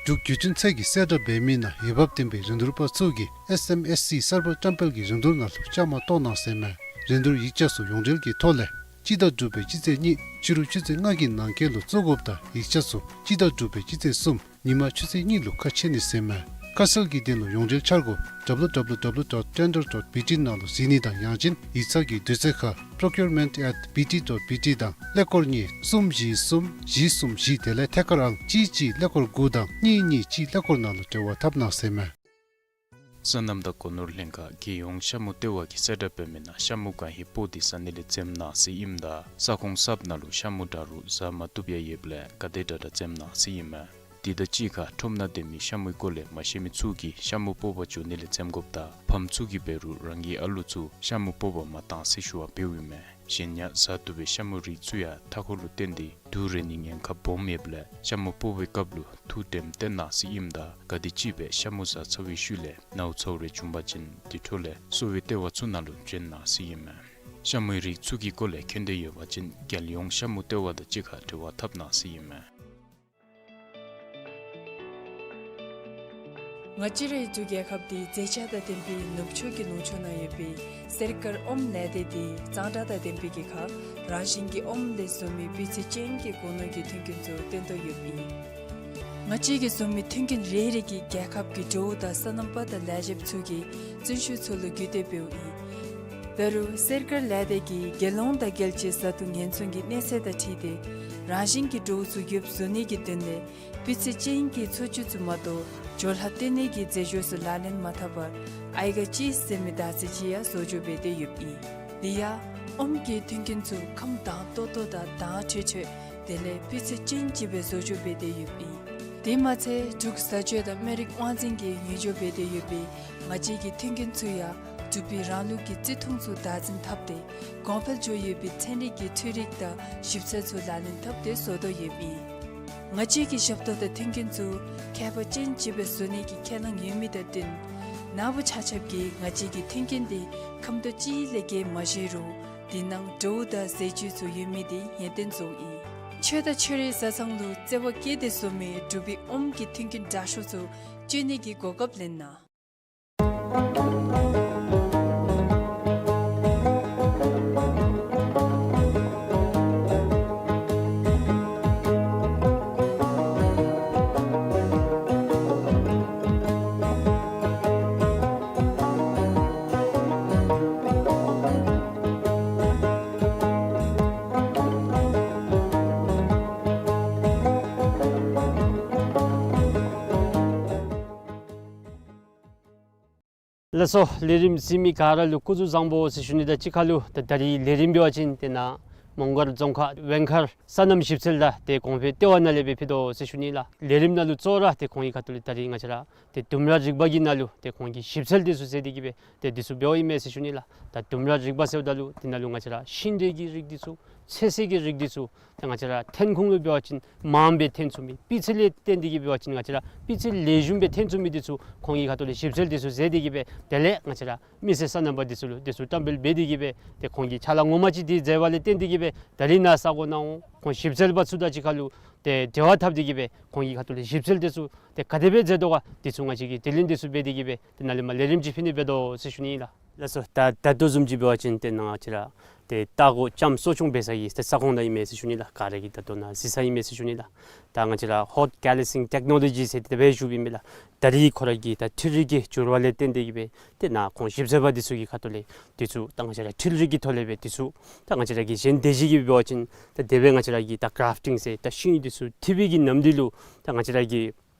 འབྲུག་བརྒྱུད་འཕྲིན་ཚད་ཀྱིས་གསལ་བསྒྲགས་འབད་མི་ནང་འོས་འབབ་ལྡན་པའི་རིན་བསྡུར་པ་ཚུ་གིས་S M S C གསར་པ་བཀྲམ་སྤེལ་གྱི་རིན་བསྡུར་ནང་ལུ་བཅའ་མར་གཏོགས་གནང་ཟེར་མས། རིན་བསྡུར་ཡིག་ཆ་ཚུ་ཡོངས་འབྲེལ་གྱི་ཐོག་ལས་སྤྱི་ཟླ་དྲུག་པའི་སྤྱི་ཚེས་གཉིས་ཕྱི་རུ་ཆུ་ཚོད་ལྔ་གི་ནང་འཁོད་ལུ་བཙུགས་དགོཔ་དང་ཡིག་ཆ་ཚུ་སྤྱི་ཟླ་དྲུག་པའི་སྤྱི་ཚེས་གསུམ་ ཉིན་མ་ཆུ་ཚོད་གཉིས་ལུ་ཁ་ཕྱེ་ནི་ཟེར་མས། དཀའ་སེལ་གྱི་དོན་ལུ་ཡོངས་འབྲེལ་འཆར་སྒོ་W W W dot tender dot B T ནང་ལུ་གཟིགས་ནི་དང་ཡང་ཅིན་ཡིག་ཚང་གི་དུས་ཚོད་ཁར་procurement at B T dot B T དང་ཀླད་ཀོར་གཉིས་གསུམ་བཞི་གསུམ་བཞི་གསུམ་བཞི་དེ་ལས་ཐད་ཀར་ཨང་གཅིག་གཅིག་ཀླད་ཀོར་དགུ་དང་གཉིས་གཉིས་གཅིག་ཀླད་ཀོར་ནང་ལུ་འབྲེལ་བ་འཐབ་གནང་ཟེར་མས། སོ་ནམ་དང་སྒོ་ནོར་ལྷན་ཁག་རྒྱལ་ཡོངས་ཤ་མུ་ལྟེ་བ་གིས་གསལ་བསྒྲགས་འབད་མི་ནང་ཤ་མུ་གང་ཧེ་སྤོ་སྟེ་ཟ་ནི་ལས་འཛེམ་གནང་ཟེར་ཨིནམ་ད་ས་ཁོངས་གསརཔ་ནང་ལུ་ཤ་མུ་འདྲ་རུང་ཟ་མ་བཏུབ་ཡང་ཡོདཔ་ལས་ག་དེ་དྲག་དྲག་འཛེམ་གནང་ཟེར་ཨིན་མས། དེ་དང་གཅིག་ཁར་ཁྲོམ་ནང་སྡོད་མི་ཤ་མུའི་སྐོར་ལས་མ་ཤེས་མི་ཚུ་གིས་ཤ་མུ་སྤོ་བར་འགྱོ་ནི་ལས་འཛེམ་དགོཔ་དང་ཕམ་ཚུ་གིས་འབད་རུང་རང་གི་ཨ་ལུ་ཚུ་ཤ་མུ་སྤོ་བར་མ་གཏང་ཟེར་ཞུ་བ་འབདཝ་ཨིན་མས། གཞན་ཡང་ཟ་བཏུབ་པའི་ཤ་མུ་རིགས་ཚུ་ཡང་མཐའ་འཁོར་ལུ་བརྟེན་ཏེ་དུག་རེག་ནི་ཉེན་ཁ་སྦོམ་ཡོདཔ་ལས་ཤ་མུ་སྤོ་བའི་སྐབས་ལུ་ཐུགས་དྲནམ་བཏོན་གནང་ཟེར་ཨིནམ་ད་ག་དེམ་ཅིག་སྦེ་ཤ་མུ་ཟ་ཚར་བའི་ཤུལ་ལས་ནཝ་ཚཝ་རེ་བྱུང་པ་ཅིན་དེ་འཕྲོ་ལས་གསོ་བའི་ལྟེ་བ་ཚུ་ནང་ལུ་བྱོན་གནང་ཟེར་ཨིན་མས། ཤ་མུའི་རིགས་ཚུ་གི་སྐོར་ལས་མཁྱེན་འདོད་ཡོད་པ་ཅིན་རྒྱལ་ཡོངས་ཤ་མུ་ལྟེ་བ་དང་གཅིག་ཁར་འབྲེལ་བ་འཐབ་གནང་ཟེར་ཨིན་མས། ང་བཅས་རའི་འབྲུག་རྒྱལ་ཁབ་འདི་མཛེས་ཆ་དང་ལྡན་པའི་ནུབ་ཕྱོགས་ཀྱི་ལུང་ཕྱོགས་ནང་ཡོད་པའི་གསེར་དཀར་ཨོམ་ལས་སྡེ་འདི་གཙང་སྦྲ་དང་ལྡན་པའི་གི་ཁར་རང་བཞིན་གྱི་ཨོམ་ལས་བཟོ་མི་སྤུས་ཚད་ཅན་གྱི་སྒོ་ནོར་གྱི་མཐུན་རྐྱེན་ཚུ་བཏོན་དོ་ཡོདཔ་ཨིན། ང་བཅས་ཀྱིས་བཟོ་མི་མཐུན་རྐྱེན་རེ་རེ་གིས་རྒྱལ་ཁབ་ཀྱི་འབྲུག་དང་སོ་ནམ་པ་དང་ལས་བྱེདཔ་ཚུ་གི་བརྩོན་ཤུགས་ཚུ་ལུ་རྒྱུད་སྟོན་འབདཝ་ཨིན། འབད་རུང་གསེར་དཀར་ལས་སྡེ་གིས་རྒྱལ་ཡོངས་དང་རྒྱལ་སྤྱིའི་བཟའ་བཏུང་ཉེན་སྲུང་གི་གནས་ཚད་དང་འཁྲིལ་ཏེ་རང་བཞིན་གྱི་འབྲུག་ཚུ་ཡོདཔ་བཟོ་ནི་གི་དོན་ལས་སྤུས་ཚད་ཅན་གྱི་འཚོ་བཅུད་ཚུ་མ་གཏོགས་སྦྱོར་ལྷག་བཏོན་ནི་གི་རྫས་སྦྱོར་ཚུ་ལག་ལེན་མ་འཐབ་པར་ཨའི་ག་ཅིས་ཟེར་མི་དར་ཚིལ་ཅིག་ཡང་བཟོ་བཅོས་འབད་དེ་ཡོདཔ་ཨིན། དེ་ཡང་ཨོམ་གྱི་མཐུན་རྐྱེན་ཚུ་ཁམས་དྭངས་ཏོག་ཏོ་དང་དྭངས་འཕྲོས་འཕྲོས་དེ་ལས་སྤུས་ཚད་ཅན་ཅིག་སྦེ་བཟོ་བཅོས་འབད་དེ་ཡོདཔ་ཨིན། དེ་མ་ཚད་འབྲུག་བཟའ་སྤྱོད་དང་སྨན་རིགས་དབང་འཛིན་གྱིས་ཉོ་སྦྱོར་འབད་དེ་ཡོད་པའི་ང་བཅས་ཀྱི་མཐུན་རྐྱེན་ཚུ་ཡང་འབྲུག་པའི་རང་ལུགས་ཀྱི་བརྩི་མཐོང་ཚུ་དར་འཛིན་འཐབ་སྟེ་གོང་འཕེལ་འགྱོ་ཡོད་པའི་ཚན་རིག་གི་འཕྲུལ་རིག་དང་ཞིབ་འཚོལ་ཚུ་ལག་ལེན་འཐབ་སྟེ་བཟོ་དོ་ཡོདཔ་ཨིན། ང་བཅས་ཀྱི་ཞབས་ཏོག་དང་མཐུན་རྐྱེན་ཚུ་ཁྱད་པར་ཅན་ཅིག་སྦེ་བཟོ་ནི་གི་ཁས་བླངས་ཡོད་མི་དང་བསྟུན་ནཱ་བུ་ཆ་ཁྱབ་ཀྱིས་ང་བཅས་ཀྱི་མཐུན་རྐྱེན་འདི་ཁམ་དོ་ཅིག་ལས་བརྒལ་མ་བཞེས་རུང་དེ་ནང་འབྲུག་དང་ཟས་བཅུད་ཚུ་ཡོད་མི་འདི་ངེས་གཏན་བཟོཝ་ཨིན། ཆོས་དང་ཆོས་རའི་བཟའ་ཚང་ལུ་བརྩེ་བ་བསྐྱེད་དེ་བཟོ་མི་འབྲུག་པའི་ཨོམ་གྱི་མཐུན་རྐྱེན་དྲག་ཤོས་ཚུ་སྤྱོད་ནི་གི་གོ་སྐབས་ལེན་གནང་། ལགས་སོ། ལས་རིམ་གཟིགས་མི་ག་ར་ལུ་སྐུ་གཟུགས་བཟང་པོ་ཟེར་ཞུ་ནི་དང་གཅིག་ཁར་ལུ་ད་ད་རིས་ལས་རིམ་འབད་བ་ཅིན་ཏེ་ནཱ་མོང་སྒར་རྫོང་ཁག་ཝེང་མཁར་སོ་ནམ་ཞིབ་འཚོལ་དང་ཏེ་གོང་འཕེལ་ལྟེ་བ་ནང་ལས་སྦེ་ཕུལ་དོ་ཟེར་ཞུ་ནི་ལགས། ལས་རིམ་ནང་ལུ་གཙོ་བོ་ར་ཏེ་ཁོང་གི་ཁ་ཐུག་ལས་ད་རིས་ང་བཅས་ར་ཏེ་ལྡུམ་ར་རིག་པ་གི་ནང་ལུ་ཏེ་ཁོང་གིས་ཞིབ་འཚོལ་འདི་ཚུ་མཛད་དེ་གི་སྦེ་ཏེ་འདི་ཚུ་འབདཝ་ཨིན་མས་ཟེར་ཞུ་ནི་ལགས། ད་ལྡུམ་ར་རིག་པ་ཟེརཝ་ད་ལུ་འདི་ནང་ལུ་ང་བཅས་ར་ཤིང་འབྲས་ཀྱི་རིགས་འདི་ཚུ་ཚོད་བསྲེ་གི་རིགས་འདི་ཚུ་ཏེ་ང་བཅས་ར་ཐོན་ཁུངས་ལུ་འབད་བ་ཅིན་མངམ་སྦེ་ཐོན་ཚུགས་མི་སྤུས་ཚད་ལས་བརྟེན་ཏེ་གི་འབད་བ་ཅིན་ང་བཅས་ར་སྤུས་ཚད་ལེགས་ཤོམ་སྦེ་ཐོན་ཚུགས་མི་འདི་ཚུ་ཁོང་གི་ཁ་ཐུག་ལས་ཞིབ་འཚོལ་འདི་ཚུ་མཛད་དེ་གི་སྦེ་དེ་ལས་ང་བཅས་ར་མི་སེར་སོ་ནམ་པ་འདི་ཚུ་ལུ་འདི་ཚུ་བཀྲམ་སྤེལ་འབད་དེ་གི་སྦེ་ཏེ་ཁོང་གིས་ཕྱག་ལཱ་ངོ་མ་ཅིག་འདི་མཛད་པ་ལས་བརྟེན་ཏེ་གི་སྦེ་ད་རིས་ནཱ་ས་གོ་ནང་འོང་ཁོང་ཞིབ་འཚོལ་པ་ཚུ་དང་གཅིག་ཁར་ལུ་ཏེ་འབྲེལ་བ་འཐབ་སྟེ་གི་སྦེ་ཁོང་གི་ཁ་ཐུག་ལས་ཞིབ་འཚོལ་འདི་ཚུ་ཏེ་ག་དེ་སྦེ་མཛད་དོ་ག་འདི་ཚུ་ང་བཅས་ཀྱིས་དྲི་ལན་འདི་ཚུ་འབད་དེ་གི་སྦེ་ཏེ་ནཱ་ལས་མར་ལས་རིམ་ཅིག་ཕུལ་ནི་འབད་དོ་ཟེར་ཞུ་ནི་ཨིན་ལགས། ལགས་སོ། ད་ད་ལྟོ་བཟུམ་ཅིག་འབད་བ་ཅིན་ཏེ་ནཱ་ང་བཅས་ར་ཏེ་ལྟ་སྒོ་ལྕམ་གསོ་སྐྱོང་འབད་ས་གི་ཏེ་ས་ཁོངས་ནང་ཨིན་མས་ཟེར་ཞུ་ནི་ལགས། ག་ར་གིས་ད་ལྟོ་ནཱ་གཟིགས་ས་ཨིན་མས་ཟེར་ཞུ་ནི་ལགས། ད་ང་བཅས་ར་ཧོཊ་ཀེ་ལི་སིང་ཊེཀ་ནོ་ལོ་ཇི་ཟེར་དེ་སྦེ་ཞུཝ་ཨིན་མས་ལགས། ད་རིས་ཁོ་ར་གི་ད་འཕྲུལ་རིག་གི་འགྱུར་བ་ལས་བརྟེན་ཏེ་གི་སྦེ་ཏེ་ནཱ་ཁོང་ཞིབ་འཚོལ་པ་འདི་ཚུ་གི་ཁ་ཐུག་ལས་འདི་ཚུ་ད་ང་བཅས་ར་འཕྲུལ་རིག་གི་ཐོག་ལས་སྦེ་འདི་ཚུ་ད་ང་བཅས་ར་གི་གཞན་སྡེ་བཞི་གིས་འབད་བ་ཅིན་ད་དེ་སྦེ་ང་བཅས་ར་གི་ད་གརཱཕ་ཊིང་ཟེར་ད་ཤིང་འདི་ཚུ་འཐུ་བའི་གི་ནམ་དུས་ལུ་ད་ང་བཅས་ར་གི་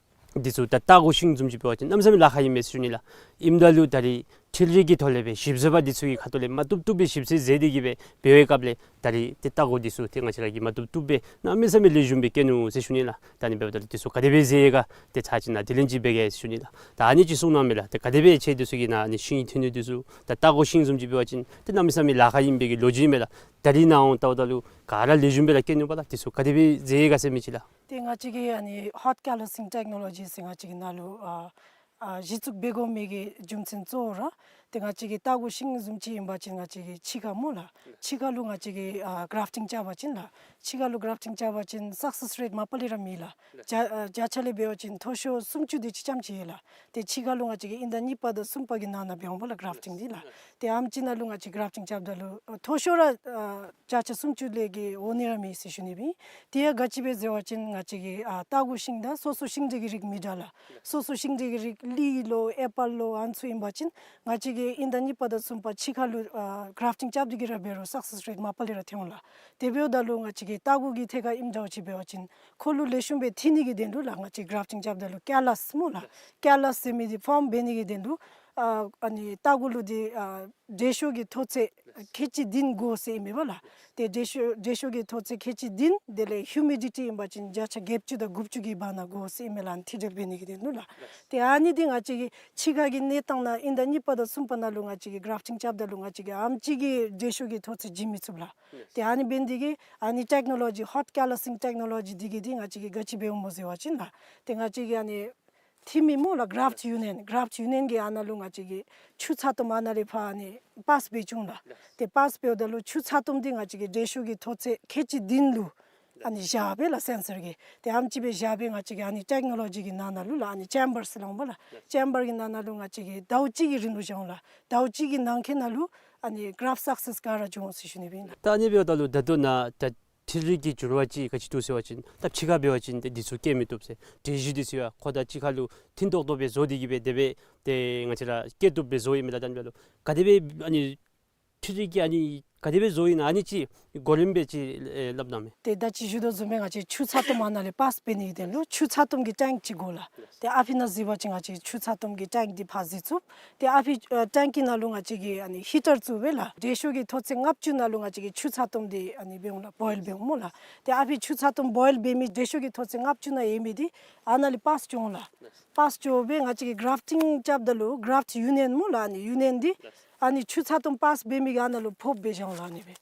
འདི་ཚུ་ད་ལྟ་སྒོ་ཤིང་བཟུམ་ཅིག་འབད་བ་ཅིན་གནམ་མེད་ས་མེད་ལཱ་ཁག་ཨིན་མས་ཟེར་ཞུ་ནི་ལགས། ཨིནམ་ད་ལུ་ད་རིས་འཕྲུལ་རིག་གི་ཐོག་ལས་སྦེ་ཞིབ་འཚོལ་པ་འདི་ཚུ་གི་ཁ་ཐུག་ལས་མ་བཏུབ་བཏུབ་སྦེ་ཞིབ་འཚོལ་མཛད་དེ་གི་སྦེ་འབད་བའི་སྐབས་ལས་ད་རིས་ཏེ་ལྟ་སྒོ་འདི་ཚུ་ཏེ་ང་བཅས་ར་གིས་མ་བཏུབ་བཏུབ་སྦེ་གནམ་མེད་ས་མེད་ལེགས་ཤོམ་སྦེ་བཀོད་ནུག་ཟེར་ཞུ་ནི་ལགས། ད་ཨ་ནི་འབདཝ་ད་ལུ་འདི་ཚུ་ག་དེ་སྦེ་མཛད་ཡི་ག་ཏེ་ཚར་ཅིག་ནཱ་དྲི་ལན་ཅིག་འབད་གེ་ཟེར་ཞུ་ནི་ལགས། ད་ཨ་ནི་ཅིག་གསུང་གནང་མས་ལགས། ཏེ་ག་དེ་སྦེ་ཁྱེད་འདི་ཚུ་གིས་ནཱ་ཨ་ནི་ཤིང་འཐུ་ནི་འདི་ཚུ་ད་ལྟ་སྒོ་ཤིང་བཟུམ་ཅིག་འབད་བ་ཅིན་ཏེ་གནམ་མེད་ས་མེད་ལཱ་ཁག་ཨིན་པའི་གི་ལོ་རྒྱུས་མས་ལགས། ད་རིས་ནཱ་འོང་ལྟཝ་ད་ལུ་ག་ར་ལེགས་ཤོམ་སྦེ་ར་བཀོད་ནུག་པ་ལགས། འདི་ཚུ་ག་དེ་སྦེ་མཛད་ཡི་ག་ཟེར་མི་ཅིག་ལགས། ཏེ་ང་བཅས་ཀྱི་ཨ་ནི་ཧོཊ་ཀེ་ལི་སིང་ཊེཀ་ནོ་ལོ་ཇི་ཟེར་ང་བཅས་ཀྱི་ནང་ལུ་ཨ་ཨ་གཞི་བཙུགས་འབད་དགོ་མི་གི་རྒྱུ་མཚན་གཙོ་བོ་ར་ ཏེ་ང་བཅས་ཀྱི་སྟག་གོ་ཤིང་བཟུམ་ཅིག་ཨིན་པ་ཅིན་ང་བཅས་ཀྱི་ཕྱི་ཁ་སྨོ་ལགས། ཕྱི་ཁ་ལུ་ང་བཅས་ཀྱིས་ཨ་གྲཱཕ་ཊིང་རྐྱབ་པ་ཅིན་ལགས། ཕྱི་ཁ་ལུ་གྲཱཕ་ཊིང་རྐྱབ་པ་ཅིན་སག་སེས་རེཊ་མ་པ་ལས་ར་མེད་ལགས། བརྒྱ་ཨ་བརྒྱ་ཆ་ལས་འབད་བ་ཅིན་མཐོ་ཤོས་སུམ་ཅུ་དེ་ཅིག་ཙམ་ཅིག་ཡོད་ལགས། ཏེ་ཕྱི་ཁ་ལུ་ང་བཅས་ཀྱིས་དབྱིན་ཟླ་གཉིས་པ་དང་གསུམ་པ་གི་ནང་ན་འབད་འོང་པ་ལགས་གྲཱཕ་ཊིང་འདི་ལགས། ཏེ་ཨ་ནེམ་ཅིག་ནང་ལུ་ང་བཅས་གྲཱཕ་ཊིང་རྐྱབ་ད་ལུ་ཨ་མཐོ་ཤོས་ར་ཨ་བརྒྱ་ཆ་སུམ་ཅུ་ལས་བརྒལ་འོང་ནི་ར་མེད་ཟེར་ཞུ་ནི་སྦེ་ཨིན། དེ་ཡང་ག་ཅི་སྦེ་ཟེར་བ་ཅིན་ང་བཅས་ཀྱི་ཨ་སྟག་གོ་ཤིང་དང་སོ་སོ་ཤིང་འབྲས་ཀྱི་རིགས་མི་འདྲ་ལགས། སོ་སོ་ཤིང་འབྲས་ཀྱི་རིགས་ལི་ལོ་ཨེ་པཱལ་ལོ་ཨ་ནི་ཚུ་ཨིན་པ་ཅིན་ང་བཅས་ཀྱིས་དབྱིན་ཟླ་གཉིས་པ་དང་གསུམ་པ་ཕྱི་ཁ་ལུ་ཨ་གྲཱཕ་ཊིང་རྐྱབ་སྟེ་གི་ར་འབད་རུང་སག་སེས་རེཊ་མ་པ་ལས་ར་ཐོན་འོང་ལགས། དེ་འབདཝ་ད་ལུ་ང་བཅས་ཀྱི་སྟག་གོ་གི་ཐད་ཁར་ཨིནམ་འདྲཝ་ཅིག་འབད་བ་ཅིན་ཁོ་ལུ་ལེགས་ཤོམ་སྦེ་ཐོན་ནི་གི་དོན་ལུ་ལགས་ང་བཅས་གྲཱཕ་ཊིང་རྐྱབ་ད་ལུ་ཀེ་ལཱས་སྨོ་ལགས། ཀེ་ལཱས་ཟེར་མི་འདི་ཕོརམ་འབད་ནི་གི་དོན་ལུ་ཨ་ཨ་ནི་སྟག་གོ་ལུ་འདི་ཨ་དྲོད་ཤུགས་ཀྱི་མཐོ་ཚད་ཁལ་གཅིག་བདུན་དགོ་ཟེར་ཨིན་མས་པ་ལགས། ཏེ་དྲོད་ཤུགས་དྲོད་ཤུགས་ཀྱི་མཐོ་ཚད་ཁལ་གཅིག་བདུན་དེ་ལས་ཧིའུ་མི་ཌི་ཊི་ཨིན་པ་ཅིན་བརྒྱ་ཆ་བརྒྱད་ཅུ་དང་དགུ་བཅུ་གི་བར་ན་དགོ་ཟེར་ཨིན་མས་ལགས། ཨ་ནི་ཐིག་འདྲེན་འབད་ནི་གི་དོན་ལུ་ལགས། ཏེ་ཨ་ནི་འདི་ང་བཅས་ཀྱི་ཕྱི་ཁ་གི་གནས་སྟངས་ནང་དབྱིན་ཟླ་གཉིས་པ་དང་གསུམ་པ་ནང་ལུ་ང་བཅས་ཀྱིས་གྲཱཕ་ཊིང་རྐྱབ་ད་ལུ་ང་བཅས་ཀྱིས་ཨ་ནེམ་ཅིག་གི་དྲོད་ཤུགས་ཀྱི་མཐོ་ཚད་བྱིན་མི་ཚུགས་ལགས། ཏེ་ཨ་ནི་འབད་ནི་འདི་གིས་ཨ་ནི་ཊེཀ་ནོ་ལོ་ཇི་ཧོཊ་ཀེ་ལཱས་སིང་ཊེཀ་ནོ་ལོ་ཇི་འདི་གིས་འདི་ང་བཅས་ཀྱིས་ག་ཅི་འབད་འོང་སྨོ་ཟེར་བ་ཅིན་ལགས། ཏེ་ང་བཅས་ཀྱིས་ཨ་ནི་ཐིམ་མི་སྨོ་ལགས་གྲཱཕ་ཊི་ཡུ་ནི་ཡཱན། གྲཱཕ་ཊི་ཡུ་ནི་ཡཱན་གྱིས་ཨ་ནཱ་ལུ་ང་བཅས་ཀྱི་ཆུ་ཚ་ཏོམ་ཨ་ནཱ་ལས་ཕར་ཨ་ནི་པཱསི་འབད་བཅུག་འོང་ལགས། ཏེ་པཱསི་འབདཝ་ད་ལུ་ཆུ་ཚ་ཏོམ་འདི་ང་བཅས་ཀྱི་དྲོད་ཤུགས་ཀྱི་མཐོ་ཚད་ཁལ་གཅིག་བདུན་ལུ་ཨ་ནི་བཞག་སྦེ་ལགས་སེན་སར་གྱིས། ཏེ་ཨ་ནེམ་ཅིག་སྦེ་བཞག་སྦེ་ང་བཅས་ཀྱིས་ཨ་ནི་ཊེཀ་ནོ་ལོ་ཇི་གི་ནང་ན་ལུ་ལགས་ཨ་ནི་ཅེམ་བར་ཟེར་སླབ་འོང་པ་ལགས། ཅེམ་བར་གྱི་ནང་ན་ལུ་ང་བཅས་ཀྱིས་ཟླཝ་གཅིག་གི་རིང་ལུ་བཞག་འོང་ལགས། ཟླཝ་གཅིག་གི་ནང་འཁོད་ནང་ལུ་ཨ་ནི་གྲཱཕ་ཊི་སག་སེས་ག་ར་འབྱུང་འོང་ཟེར་ཞུ་ནི་སྦེ་ཨིན་ལགས། ད་ཨ་ནི་འབདཝ་ད་ལུ་ད་ལྟོ་ནཱ་ད་འཕྲུལ་རིག་གི་འགྱུར་བ་ཅིག་ག་ཅི་འདུག་ཟེར་བ་ཅིན་ད་ཕྱི་ཁར་འབད་བ་ཅིན་ཏེ་འདི་ཚུ་བཀལ་མི་བཏུབ་ཟེར། དྲོད་ཤུགས་འདི་ཚུ་ཡང་ཁོ་དང་གཅིག་ཁར་ལུ་མཐུན་ཏོག་ཏོ་སྦེ་བཟོ་སྟེ་གི་སྦེ་དེ་སྦེ་ཏེ་ང་བཅས་ར་བཀལ་བཏུབ་སྦེ་བཟོ་ཡི་མས་ལགས། ད་ཨ་ནི་འབདཝ་ད་ལུ་ག་དེ་སྦེ་ཨ་ནི་འཕྲུལ་རིག་གིས་ཨ་ནི་ག་དེ་སྦེ་བཟོ་ཡི་ན་ཨ་ནི་ཅིག་གོ་རིམ་སྦེ་ཅིག་ཨེ་སླབ་གནང་མས། ཏེ་ད་ཅི་ཞུ་དོ་བཟུམ་སྦེ་ང་བཅས་ཆུ་ཚ་ཏོམ་ཨ་ནཱ་ལས་པཱསི་འབད་ནི་གི་དོན་ལུ་ཆུ་ཚ་ཏོམ་གྱི་ཊེངཀ་ཅིག་དགོ་ལགས། ཏེ་ཨ་ཕི་ནང་གཟིགས་པ་ཅིན་ང་བཅས་ཆུ་ཚ་ཏོམ་གྱི་ཊེངཀ་འདི་ཕར་གཟིགས་ཚུགས། ཏེ་ཨ་ཕི་ཨ་ཊེངཀ་གི་ནང་ལུ་ང་བཅས་ཀྱིས་ཨ་ནི་ཧི་ཊར་བཙུགས་སྦེ་ལགས་དྲོད་ཤུགས་ཀྱི་མཐོ་ཚད་ལྔ་བཅུ་ནང་ལུ་ང་བཅས་ཀྱིས་ཆུ་ཚ་ཏོམ་འདི་ཨ་ནི་འབད་འོང་ལགས། བོའིལ་འབད་འོང་སྨོ་ལགས། ཏེ་ཨ་ཕི་ཆུ་ཚ་ཏོམ་བོའིལ་འབད་མི་དྲོད་ཤུགས་ཀྱི་མཐོ་ཚད་ལྔ་བཅུ་ནང་ཡོད་མི་འདི་ཨ་ནཱ་ལས་པཱསི་འགྱོ་འོང་ལགས། པཱསི་འགྱོ་སྦེ་ང་བཅས་ཀྱིས་གྲཱཕ་ཊིང་རྐྱབ་ད་ལུ་གྲཱཕ་ཊི་ཡུ་ནི་ཡཱན་སྨོ་ལགས་ཨ་ནི་ཡུ་ནི་ཡཱན་འདི་ཨ་ནི་ཆུ་ཚ་ཏོམ་པཱསི་འབད་མི་གི་ཨ་ནཱ་ལུ་ཕོགཔ་སྦེ་བཞག་འོང་ལགས། ཨ་ནི་སྦེ་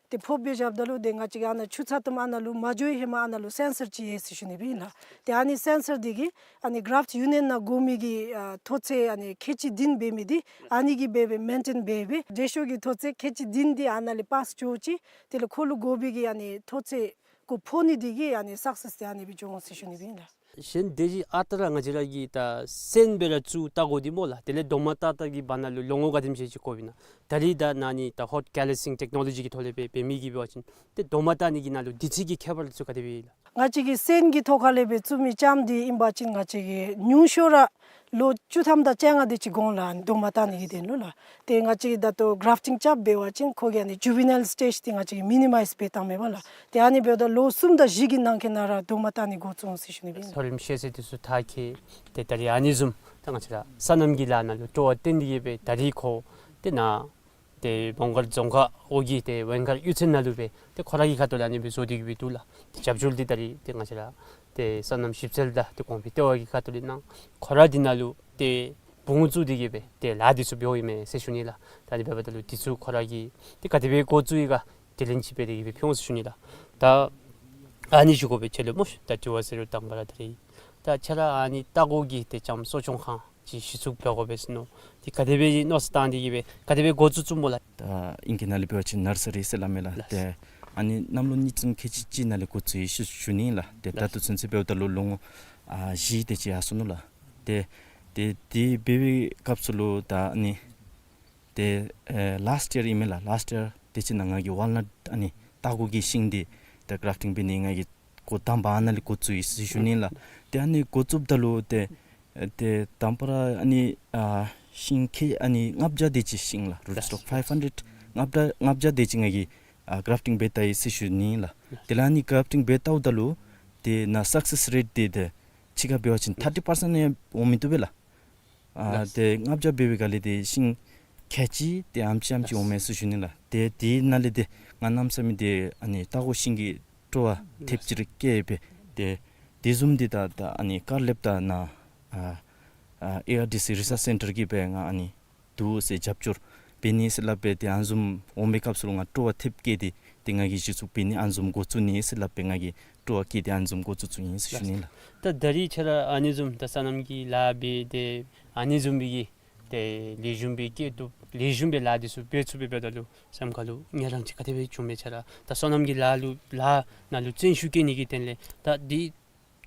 ཏེ་ཕོགཔ་སྦེ་བཞགཔ་ད་ལུ་ཏེ་ང་བཅས་ཀྱིས་ཨ་ནཱ་ཆུ་ཚ་ཏོམ་ཨ་ནཱ་ལུ་མ་འགྱོ་བའི་ཧེ་མ་ཨ་ནཱ་ལུ་སེན་སར་ཅིག་ཡོད་ཟེར་ཞུ་ནི་སྦེ་ཨིན་ལགས། ཏེ་ཨ་ནི་སེན་སར་འདི་གིས་ཨ་ནི་གྲཱཕ་ཊི་ཡུ་ནི་ཡཱན་ནང་དགོ་མི་གི་ཨ་མཐོ་ཚད་ཨ་ནི་ཁལ་གཅིག་བདུན་འབད་མི་འདི་ཨ་ནི་གིས་འབད་སྦེ་མེན་ཊེན་འབད་སྦེ་དྲོད་ཤུགས་ཀྱི་མཐོ་ཚད་ཁལ་གཅིག་བདུན་འདི་ཨ་ནཱ་ལས་པཱསི་འགྱོ་ཅི། དེ་ལས་ཁོ་ལུ་དགོ་པའི་གི་ཨ་ནི་མཐོ་ཚད་ཁོ་ཕོག་ནི་འདི་གིས་ཨ་ནི་སག་སེས་འདི་ཨ་ནི་སྦེ་འགྱོ་འོང་ཟེར་ཞུ་ནི་སྦེ་ཨིན་ལགས། གཞན་དེ་བཞིན་ཨ་རྟག་ར་ང་བཅས་ར་གི་ད་སོན་སྦེ་ར་བཙུགས་ད་དགོ་འདི་སྨོ་ལགས། དེ་ལས་རྡོག་མ་བཏགས་བཏགས་ཀྱི་བར་ན་ལུ་ལོ་ངོ་ག་དེམ་ཅིག་ཅིག་འགོརཝ་ཨིན་ན། ད་རིས་ད་ནཱ་ནི་ད་ཧོཊ་ཀེ་ལཱས་སིང་ཊེཀ་ནོ་ལོ་ཇི་གི་ཐོག་ལས་སྦེ་འབད་མི་གིས་འབད་བ་ཅིན་ཏེ་རྡོག་མ་བཏགས་ནི་གི་ནང་ལུ་དུས་ཚོད་ཀྱི་ཁྱད་པར་ཚུ་ག་དེ་སྦེ་ཨིན་ལགས། ང་བཅས་ཀྱིས་སོན་གྱི་ཐོག་ཁ་ལས་སྦེ་བཙུགས་མི་ལྕངམ་འདི་ཨིན་པ་ཅིན་ང་བཅས་ཀྱིས་ཉུང་ཤོས་ར་ལོ་བཅུ་ཐམ་དང་བཅོ་ལྔ་དེ་ཅིག་འགོར་འོང་ལགས། རྡོག་མ་བཏགས་ནི་གི་དོན་ལུ་ལགས། ཏེ་ང་བཅས་ཀྱིས་ད་ལྟོ་གྲཱཕ་ཊིང་རྐྱབ་འབད་བ་ཅིན་ཁོ་གི་ཨ་ནི་ཇུ་ཝི་ནཱའིལ་སི་ཊེཇ་འདི་ང་བཅས་ཀྱིས་མི་ནི་མའིཛ་འབད་བཏངམ་མས་པ་ལགས། ཏེ་ཨ་ནི་འབདཝ་ད་ལོ་གསུམ་དང་བཞི་གི་ནང་འཁོད་ནང་ར་རྡོག་མ་བཏགས་ནི་འགོ་བཙུགས་འོང་ཟེར་ཞུ་ནི་སྦེ་ཨིན་ལགས། མཐོ་རིམ་ཤེས་ཚད་འདི་ཚུ་མཐར་འཁྱོལ། ཏེ་ད་རིས་ཨ་ནི་བཟུམ་ད་ང་བཅས་ར་སོ་ནམ་གྱི་ལཱ་ནང་ལུ་སྤྲོ་བ་བཏོན་ཏེ་གི་སྦེ་ད་རིས་ཁོ་ཏེ་ནཱ་ཏེ་མོང་སྒར་རྫོང་ཁག་འོག་གི་ཏེ་ཝེང་མཁར་གཡུས་ཚན་ནང་ལུ་སྦེ་ཏེ་ཁོ་ར་གི་ཁ་ཐུག་ལས་ཨ་ནི་སྦེ་བཟོ་སྟེ་གི་སྦེ་འདུག་ལགས། ཏེ་རྒྱབ་སྐྱོར་འདི་ད་རིས་ཏེ་ང་བཅས་ར་ཏེ་སོ་ནམ་ཞིབ་འཚོལ་དང་ཏེ་གོང་འཕེལ་ལྟེ་བ་གི་ཁ་ཐུག་ལས་གནང་། ཁོ་ར་འདི་ནང་ལུ་ཏེ་འབུངས་བཙུགས་ཏེ་གི་སྦེ་ཏེ་ལཱ་འདི་ཚུ་འབདཝ་ཨིན་མས་ཟེར་ཞུ་ནི་ལགས། ད་ཨ་ནི་འབདཝ་ད་ལུ་འདི་ཚུ་ཁོ་ར་གིས་ཏེ་ག་དེ་སྦེ་འགོ་བཙུགས་ཡི་ག་དེ་ལན་ཅིག་སྦེ་དེ་གི་སྦེ་ཕུལ་འོང་ཟེར་ཞུ་ནི་ལགས། ད་ཨ་ནི་ཞུ་དགོ་པའི་ཆེད་ལུ་སྨོ་ཤིག། ད་དྲི་བ་ཟེར་རུང་དང་པ་ར་ད་རིས་ད་ཁྱོད་ར་ཨ་ནི་སྟག་གོ་གི་ཏེ་ལྕངམ་གསོ་སྐྱོང་ཁང་ཅིག་གཞི་བཙུགས་འབད་དགོ་པས་ཟེར་མནོ། ཏེ་ག་དེ་སྦེ་མནོ་བསམ་བཏང་སྟེ་གི་སྦེ་ག་དེ་སྦེ་འགོ་བཙུགས་བཙུགསཔ་སྨོ་ལགས། ད་ཨིང་སྐད་ནང་ལས་འབད་བ་ཅིན་ནར་སི་རི་ཟེར་སླབ་མས་ལགས། ལགས། ཏེ་ཨ་ནི་གནམ་ལོ་ཉིས་སྟོང་ཁལ་གཅིག་གཅིག་ནང་ལས་འགོ་བཙུགས་ཡི་ཟེར་ཞུ་ནི་ལགས། ཏེ་ད་ལྟོ་ཚུན་ཚོད་འབདཝ་ད་ལུ་ལོ་ངོ་ཨ་བཞི་དེ་ཅིག་ཡར་སོ་ནུག་ལགས། ཏེ་ཏེ་དེ་འབད་བའི་སྐབས་སུ་ལུ་ད་ཨ་ནི་ཏེ་ཨེ་ལཱསཊ་ཡར་ཨིན་མས་ལགས། ལཱསཊ་ཡར་དེ་ཅིག་ནང་ང་གིས་ཝཱལ་ནཊ་ཨ་ནི་སྟག་གོ་གི་ཤིང་འདི་ཏེ་གྲཱཕ་ཊིང་འབད་ནི་ང་གིས་འགོ་དང་པ་ཨ་ནཱ་ལས་འགོ་བཙུགས་ཡི་ཟེར་ཞུ་ནི་ལགས། ཏེ་ཨ་ནི་འགོ་བཙུགསཔ་ད་ལུ་ཏེ་ཨེ་ཏེ་དང་པ་ར་ཨ་ནི་ཨ་ཤིང་ཁལ་ཨ་ནི་ལྔ་བརྒྱ་དེ་ཅིག་ཤིང་ལགས། རུཊ་སི་ཊོག་ཕའིབ་ཧན་ཌེཌ་ལྔ་བརྒྱ་ལྔ་བརྒྱ་དེ་ཅིག་ང་གིས་ཨ་གྲཱཕ་ཊིང་འབད་ད་ཡི་ཟེར་ཞུ་ནི་ལགས། དེ་ལས་ཨ་ནི་གྲཱཕ་ཊིང་འབད་བལྟཝ་ད་ལུ་ཏེ་ནཱ་སག་སེས་རེཊ་འདི་ཏེ་ཕྱི་ཁར་འབད་བ་ཅིན་ཐར་ཊི་པར་སེནཊ་ཡང་འོང་མི་བཏུབ་པས་ལགས། ཨ་ལགས། ཏེ་ལྔ་བརྒྱ་འབད་བའི་སྒང་ལས་ཏེ་ཤིང་ཁལ་གཅིག་ཏེ་ཨ་ནེམ་ཅིག་ཨ་ནེམ་ཅིག་འོང་མས་ཟེར་ཞུ་ནི་ལགས། ཏེ་དེ་ནང་ལས་ཏེ་ང་གནམ་མེད་ས་མེད་ཏེ་ཨ་ནི་སྟག་གོ་ཤིང་གི་སྤྲོ་བ་ཐེབས་ཅིག་ར་སྐྱེས་པས། ཏེ་དེ་བཟུམ་འདི་ད་ད་ཨ་ནི་ཀར་ལེབ་དང་ནཱ་ཨ་ཨ་ཨེ་ཨར་ཌི་སི་རི་སརཆ་སེན་ཊར་གྱིས་སྦེ་ང་ཨ་ནི་འདུག་ཟེར་རྒྱབ་སྐྱོར་འབད་ནི་ཟེར་སླབ་སྦེ་ཏེ་ཨ་ནི་བཟུམ་འོང་པའི་སྐབས་སུ་ལུ་ང་སྤྲོ་བ་ཐེབས་སྐྱེས་ཏེ་ཏེ་ང་གིས་གཞི་བཙུགས་འབད་ནི་ཨ་ནི་བཟུམ་འགོ་བཙུགས་ནི་ཟེར་སླབ་སྦེ་ང་གིས་སྤྲོ་བ་སྐྱེས་ཏེ་ཨ་ནི་བཟུམ་འགོ་བཙུགས་བཙུགས་ཡི་ཟེར་ཞུ་ནི་ལགས། ད་ད་རིས་ཁྱོད་ར་ཨ་ནི་བཟུམ་ད་སོ་ནམ་གྱི་ལཱ་འབད་དེ་ཨ་ནི་བཟུམ་སྦེ་གི་ ཏེ་ལེགས་ཤོམ་སྦེ་སྐྱེ་བཏུབ། ལེགས་ཤོམ་སྦེ་ལཱ་འདི་ཚུ་འབད་ཚུགས་པས། འབདཝ་ད་ལུ་སེམས་ཁ་ལུ་ངལ་རངས་ཅིག་ག་དེ་སྦེ་བྱུངམ་མས། ཁྱོད་ར་ད་སོ་ནམ་གྱི་ལཱ་ལུ་ལཱ་ནང་ལུ་བརྩོན་ཤུགས་བསྐྱེད་ནི་གི་དོན་ལས་ད་འདི་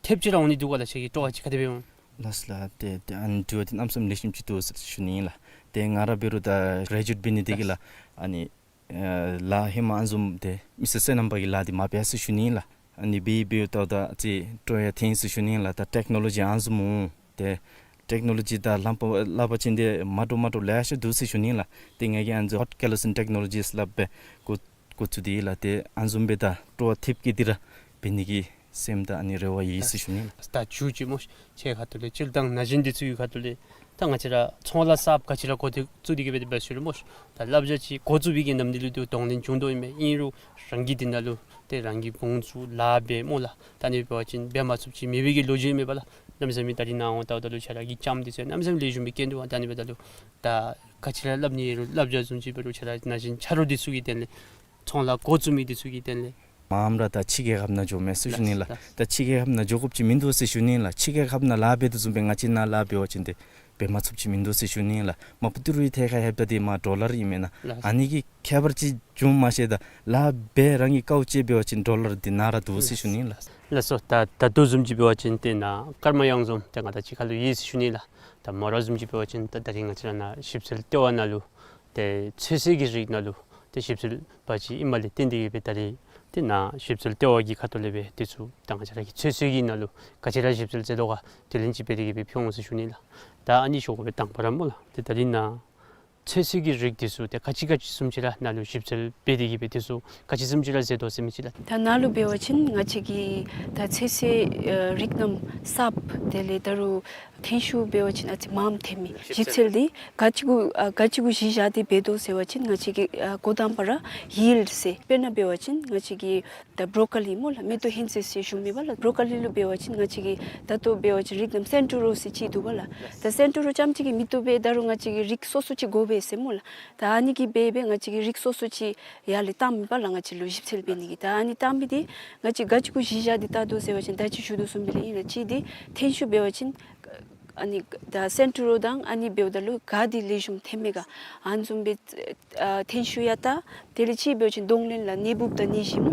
ཐེབས་ཅིག་ར་འོང་ནི་འདུག་ག་ལགས། ཁྱོད་ཀྱི་སྤྲོ་བ་ཅིག་ག་དེ་སྦེ་འོང་། ལགས་ལགས། ཏེ་ཏེ་ཨ་ནི་དྲི་བ་འདི་གནམ་མེད་ས་མེད་ལེགས་ཤོམ་ཅིག་འདུག་ཟེར་ཞུ་ནི་ཨིན་ལགས། ཏེ་ང་ར་འབད་རུང་ད་གྲེ་ཇུ་ཨེཊ་འབད་ནི་འདི་གིས་ལགས་ཨ་ནི་ཨེ་ལཱ་ཧེ་མ་ཨ་ནི་བཟུམ་ཏེ་མི་སེར་སོ་ནམ་པ་གི་ལཱ་འདི་མ་འབད་ཟེར་ཞུ་ནི་ཨིན་ལགས། ཨ་ནི་འབད་འབདཝ་ད་ད་ཅིག་སྤྲོ་ཡང་ཐོན་ཟེར་ཞུ་ནི་ཨིན་ལགས། ད་ཊེཀ་ནོ་ལོ་ཇི་ཨ་ནི་བཟུམ་འོང་། ཏེ་ཊེཀ་ནོ་ལོ་ཇི་དང་ལྷམ་པ་སླབ་པ་ཅིན་ཏེ་མ་འདྲཝ་མ་འདྲཝ་ལེ་ཤ་འདུག་ཟེར་ཞུ་ནི་ཨིན་ལགས། ཏེ་ང་གིས་ཨ་ནི་ཛོ་ཧོཊ་ཀེ་ལོ་སིན་ཊེཀ་ནོ་ལོ་ཇི་སླབ་སྦེ་འགོ་འགོ་བཙུགས་ཏེ་ལགས། ཏེ་ཨ་ནི་བཟུམ་སྦེ་ད་སྤྲོ་བ་ཐེབས་བསྐྱེད་དེ་ར་འབད་ནི་གི་སེམས་དང་ཨ་ནི་རེ་བ་ཡོད་ཟེར་ཞུ་ནི་ཨིན་ལགས། ད་མཇུག་ཅིག་སྨོ་ཤིག། ཁྱོད་ཁ་ཐུག་ལས་སྤྱིར་བཏང་ན་གཞོན་འདི་ཚུ་གི་ཁ་ཐུག་ལས་ད་ང་བཅས་ར་ཚོང་ལཱ་གསརཔ་ག་ཅི་ར་འགོ་བཙུགས་ཏེ་གི་འབད་དེ་འབད་ཞུ་རུང་སྨོ་ཤིག། ད་བསླབ་བྱ་ཅིག་འགོ་བཙུགས་པའི་གི་ནམ་དུས་ལུ་ཏེ་གདོང་ལེན་བྱུང་དོ་ཨིན་མས། ཨིན་རུང་རང་གིས་འདི་ནང་ལུ་ཏེ་རང་གིས་དགོངས་བཙུགས་ལཱ་འབད་སྨོ་ལགས། ད་ཨ་ནི་འབད་བ་ཅིན་འབད་མ་ཚུགསཔ་ཅིག་མེད་པའི་གི་ལོ་རྒྱུས་མེད་པ་ལགས། གནམ་མེད་ས་མེད་ད་རིས་ནཱ་འོང་ལྟཝ་ད་ལུ་ཁྱོད་ར་གི་ལྕམ་འདི་ཚུ་གནམ་མེད་ས་མེད་ལེགས་ཤོམ་སྦེ་སྐྱེ་འདུག་པ། ད་ཨ་ནི་འབདཝ་ད་ལུ་ད་ག་ཅི་ར་སླབ་ནི་ཡོད་རུང་བསླབ་བྱ་བཟུམ་ཅིག་འབད་རུང་ཁྱོད་ར་ན་གཞོན་ཆ་རོགས་འདི་ཚུ་གི་དོན་ལས་ཚོང་ལཱ་འགོ་བཙུགས་མི་འདི་ཚུ་གི་དོན་ལས། མངམ་ར་ད་ཕྱི་རྒྱལ་ཁབ་ནང་འགྱོ་མས་ཟེར་ཞུ་ནི་ལགས། ལགས། ད་ཕྱི་རྒྱལ་ཁབ་ནང་འགྱོ་དགོཔ་ཅིག་མིན་འདུག་ཟེར་ཞུ་ནི་ལགས། ཕྱི་རྒྱལ་ཁབ་ནང་ལཱ་འབད་དོ་བཟུམ་སྦེ་ང་བཅས་ནཱ་ལཱ་འབད་བ་ཅིན་ཏེ་འབད་མ་ཚུགསཔ་ཅིག་མིན་འདུག་ཟེར་ཞུ་ནི་ལགས། མ་པ་ཏི་རུའི་ཐད་ཁར་ལྷོདཔ་ད་འདི་མ་ཌོ་ལར་ཨིན་མེན་ན། ལགས། ཨ་ནི་གི་ཁྱད་པར་ཅིག་བྱུངམ་མ་ཤེས། ད་ལཱ་འབད་རང་གི་དཀའཝ་སྤྱད་འབད་བ་ཅིན་ཌོ་ལར་འདི་ནཱ་ར་འདུག་ཟེར་ཞུ་ནི་ལགས། ལགས་སོ། ད་ད་ལྟོ་བཟུམ་ཅིག་འབད་བ་ཅིན་ཏེ་ནཱ་ཀརྨ་གཡང་འཛོམས་ཏེ་ང་དང་གཅིག་ཁར་ལུ་ཡོད་ཟེར་ཞུ་ནི་ལགས། ད་མོ་ར་བཟུམ་ཅིག་འབད་བ་ཅིན་ད་ད་རིས་ང་བཅས་ར་ནཱ་ཞིབ་འཚོལ་ལྟེ་བ་ནང་ལུ་ཏེ་ཚོད་བསྲེ་གི་རིགས་ནང་ལུ་ཏེ་ཞིབ་འཚོལ་པ་ཅིག་ཨིནམ་ལས་བརྟེན་ཏེ་གི་སྦེ་ད་རིས་ཏེ་ནཱ་ཞིབ་འཚོལ་ལྟེ་བ་གི་ཁ་ཐུག་ལས་སྦེ་འདི་ཚུ་ད་ང་བཅས་ར་གི་ཚོད་བསྲེ་གི་ནང་ལུ་ག་ཅི་ར་ཞིབ་འཚོལ་མཛད་དོ་ག་དེ་ལས་ཅིག་འབད་དེ་གི་སྦེ་ཕུལ་འོང་ཟེར་ཞུ་ནི་ལགས། ད་ཨ་ནི་ཞུ་དགོ་པས། དང་པ་ར་སྨོ་ལགས། ཏེ་ད་རིས་ནཱ་ཚོད་བསྲེ་གི་རིགས་འདི་ཚུ་ཏེ་ག་ཅི་ག་ཅི་བཟུམ་ཅིག་ར་ནཱ་ལུ་ཞིབ་འཚོལ་འབད་དེ་གི་སྦེ་འདི་ཚུ་ག་ཅི་བཟུམ་ཅིག་ར་མཛད་དོ་ཟེར་མི་ཅིག་ལགས། ད་ནཱ་ལུ་འབད་བ་ཅིན་ང་བཅས་ཀྱི་ད་ཚོད་བསྲེ་ཨ་རིགས་རྣམས་གསརཔ་དེ་ལས་ད་རུང་ཐོན་ཤུགས་འབད་བ་ཅིན་ཨ་ཙི་མངམ་ཐོན་མི་ཞིབ་འཚོལ་འདི་ག་ཅི་གུ་ཨ་ག་ཅི་གུ་གཞི་བཞག་སྟེ་འབད་དོ་ཟེར་བ་ཅིན་ང་བཅས་ཀྱི་ཨ་འགོ་དང་པ་ར་ཡིལཌ་ཟེར། དཔེར་ན་འབད་བ་ཅིན་ང་བཅས་ཀྱི་ད་བོ་རོ་ཀོ་ལི་སྨོ་ལགས། མེ་ཏོག་ཧོན་ཟེ་ཟེར་ཞུ་མི་འབད་ལགས། བོ་རོ་ཀོ་ལི་ལུ་འབད་བ་ཅིན་ང་བཅས་ཀྱི་ད་ལྟོ་འབད་བ་ཅིན་རིགས་རྣམས་སེན་ཊོ་རོ་ཟེར་ཅིག་འདུག་པ་ལགས། ད་སེན་ཊོ་རོ་རྐྱངམ་གཅིག་གིས་མི་བཏུབ་པས། ད་རུང་ང་བཅས་ཀྱིས་རིགས་སོ་སོ་ཅིག་དགོ་པས་ཟེར་སྨོ་ལགས། ད་ཨ་ནི་གིས་འབད་འབད་ང་བཅས་ཀྱིས་རིགས་སོ་སོ་ཅིག་ཡར་ལས་བཏང་མི་འབད་ལགས། ང་བཅས་ལུ་ཞིབ་འཚོལ་འབད་ནི་གི། ད་ཨ་ནི་བཏང་མི་འདི་ང་བཅས་ག་ཅི་གུ་གཞི་བཞག་སྟེ་བལྟ་དོ་ཟེར་བ་ཅིན་ད་ཅི་ཞུ་དོ་བཟུམ་སྦེ་ལགས་ཨིན་ལགས། གཅིག་འདི་ཐོན་ཤུགས་འབད་བ་ཅིན་ཨ་ནི་ད་སེན་ཊོ་རོ་དང་ཨ་ནི་འབདཝ་ད་ལུ་ག་འདི་ལེགས་ཤོམ་ཐོན་མས་ག་ཨ་ནི་བཟུམ་སྦེ་ཨ་ཐོན་ཤུགས་ཡང་བལྟ། དེ་ལས་ཅིག་འབད་བ་ཅིན་གདོང་ལེན་ལགས་ནད་འབུཔ་དང་ནད་གཞི་སྨོ་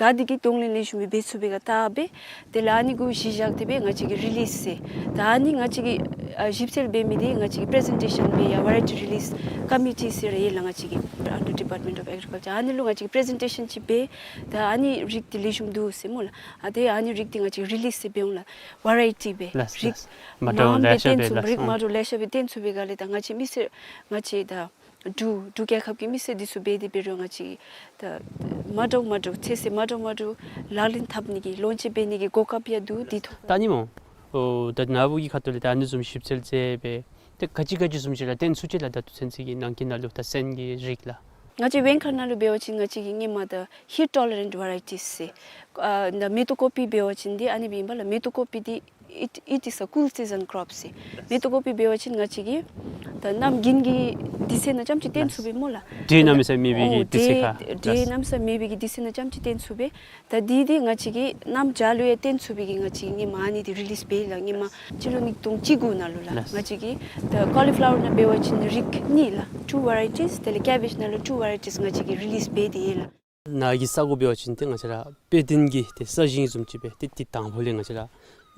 ག་འདི་གིས་གདོང་ལེན་ལེགས་ཤོམ་སྦེ་འབད་ཚུགས་པས་ག་བལྟ་སྦེ། དེ་ལས་ཨ་ནི་གུ་གཞི་བཞག་སྟེ་སྦེ་ང་བཅས་ཀྱིས་རི་ལིསི་ཟེར། ད་ཨ་ནི་ང་བཅས་ཀྱིས་ཨ་ཞིབ་འཚོལ་འབད་མི་འདི་ང་བཅས་ཀྱིས་པེ་རེ་ཛེན་ཊེ་ཤཱན་འབད་ཡར་ཝེ་རའི་ཊི་རི་ལིསི་ཀོ་མི་ཊི་ཟེར་ར་ཡོད་ལགས། ང་བཅས་ཀྱི་ཨན་ཌར་ཌི་པཱརཊ་མེནཊ་ཨོཕ་ཨེག་རི་ཀལ་ཅར། ཨ་ནི་ལུ་ང་བཅས་ཀྱིས་པེ་རེ་ཛེན་ཊེ་ཤཱན་ཅིག་འབད། ད་ཨ་ནི་རིགས་འདི་ལེགས་ཤོམ་འདུག་ཟེར་སྨོ་ལགས། ཨ་ཏེ་ཨ་ནི་རིགས་འདི་ང་བཅས་རི་ལིསི་ཟེར་འབད་འོང་ལགས། ཝེ་རའི་ཊི་སྦེ་ལགས། རིགས་ལགས། མ་འདྲཝ་མངམ་ལེ་ཤ་སྦེ་སྦེ་བཏོན་ཚུགས། ལགས། རིགས་མ་འདྲཝ་ལེ་ཤ་སྦེ་བཏོན་ཚུགས་པའི་སྒང་ལས་ད་ང་བཅས་མི་སེར་ང་བཅས་ད་འབྲུག་འབྲུག་རྒྱལ་ཁབ་ཀྱི་མི་སེར་འདི་ཚུ་འབད་དེ་འབད་རུང་ང་བཅས་ད་མ་འདྲཝ་མ་འདྲཝ་ཚོད་བསྲེ་མ་འདྲཝ་མ་འདྲཝ་ལག་ལེན་འཐབ་ནི་གི་ལོན་ཅིང་འབད་ནི་གི་གོ་སྐབས་ཡང་འདུག། འདི་ཐོག་ད་ཨ་ནི་སྨོ། ཨོ་ད་ནཱ་བུ་གི་ཁ་ཐུག་ལས་ད་ཨ་ནི་བཟུམ་ཞིབ་འཚོལ་མཛད་སྦེ་ཏེ་ག་ཅི་ག་ཅི་བཟུམ་ཅིག་ར་བཏོན་ཚུགས་ཅི་ལགས། ད་ལྟོ་ཚུན་ཚོད་ཀྱི་ནང་འཁོད་ནང་ལུ་ད་སོན་གྱི་རིགས་ལགས། ང་བཅས་བེང་ཁ་ནང་ལུ་འབད་བ་ཅིན་ང་བཅས་ཀྱིས་སྔོན་མ་ད་ཧིཊ་ཊོ་ལེ་རེནཊ་ཝེ་རའི་ཊིསི་ཟེར། ཨ་ད་མེ་ཏོག་ཀོ་པི་འབད་བ་ཅིན་འདི་ཨ་ནི་སྦེ་ཨིན་པ་ལགས། མེ་ཏོག་ཀོ་པི་འདི་it, it is a cool season crop ཟེར། མེ་ཏོག་ཀོ་པི་འབད་བ་ཅིན་ང་བཅས་ཀྱིས་ད་གནམ་དགུན་གྱི་དུས་ཚོད་ནང་རྐྱངམ་ཅིག་བཏོན་ཚུགས་པས་སྨོ་ལགས། འདྲེ་གནམ་མེད་ས་མེད་པའི་གི་དུས་ཚོད་ཁར། འདྲེ་གནམ་མེད་ས་མེད་པའི་གི་དུས་ཚོད་ནང་རྐྱངམ་ཅིག་བཏོན་ཚུགས་པས། ད་འདི་འདི་ང་བཅས་ཀྱིས་གནམ་བྱཱར་ལུ་ཡང་བཏོན་ཚུགས་པའི་གི་ང་བཅས་ཀྱིས་སྔོན་མ་ཨ་ནི་འདི་རི་ལིསི་འབད་ཡི་ལགས། སྔོན་མ་སྤྱི་ལོ་ཉིས་སྟོང་བཅུ་དགུ་ནང་ལུ་ལགས། ལགས། ང་བཅས་ཀྱིས་ད་ཀོ་ལི་ཕི་ལ་ཝར་ནང་འབད་བ་ཅིན་རིགས་གཉིས་ལགས། ཊུ་ཝེ་རའི་ཊིསི་དེ་ལས་ཀེ་བེཇ་ནང་ལུ་ཊུ་ཝེ་རའི་ཊིསི་ང་བཅས་ཀྱིས་རི་ལིསི་འབད་དེ་ཡོད་ལགས། ནཱ་གི་ས་གོ་འབད་བ་ཅིན་ཏེ་ང་བཅས་ར་དཔེ་སྟོན་གྱི་ཏེ་ས་ཞིང་བཟུམ་ཅིག་སྦེ་ཏེ་ཏེ་དང་ཕུ་ལས་ང་བཅས་ར་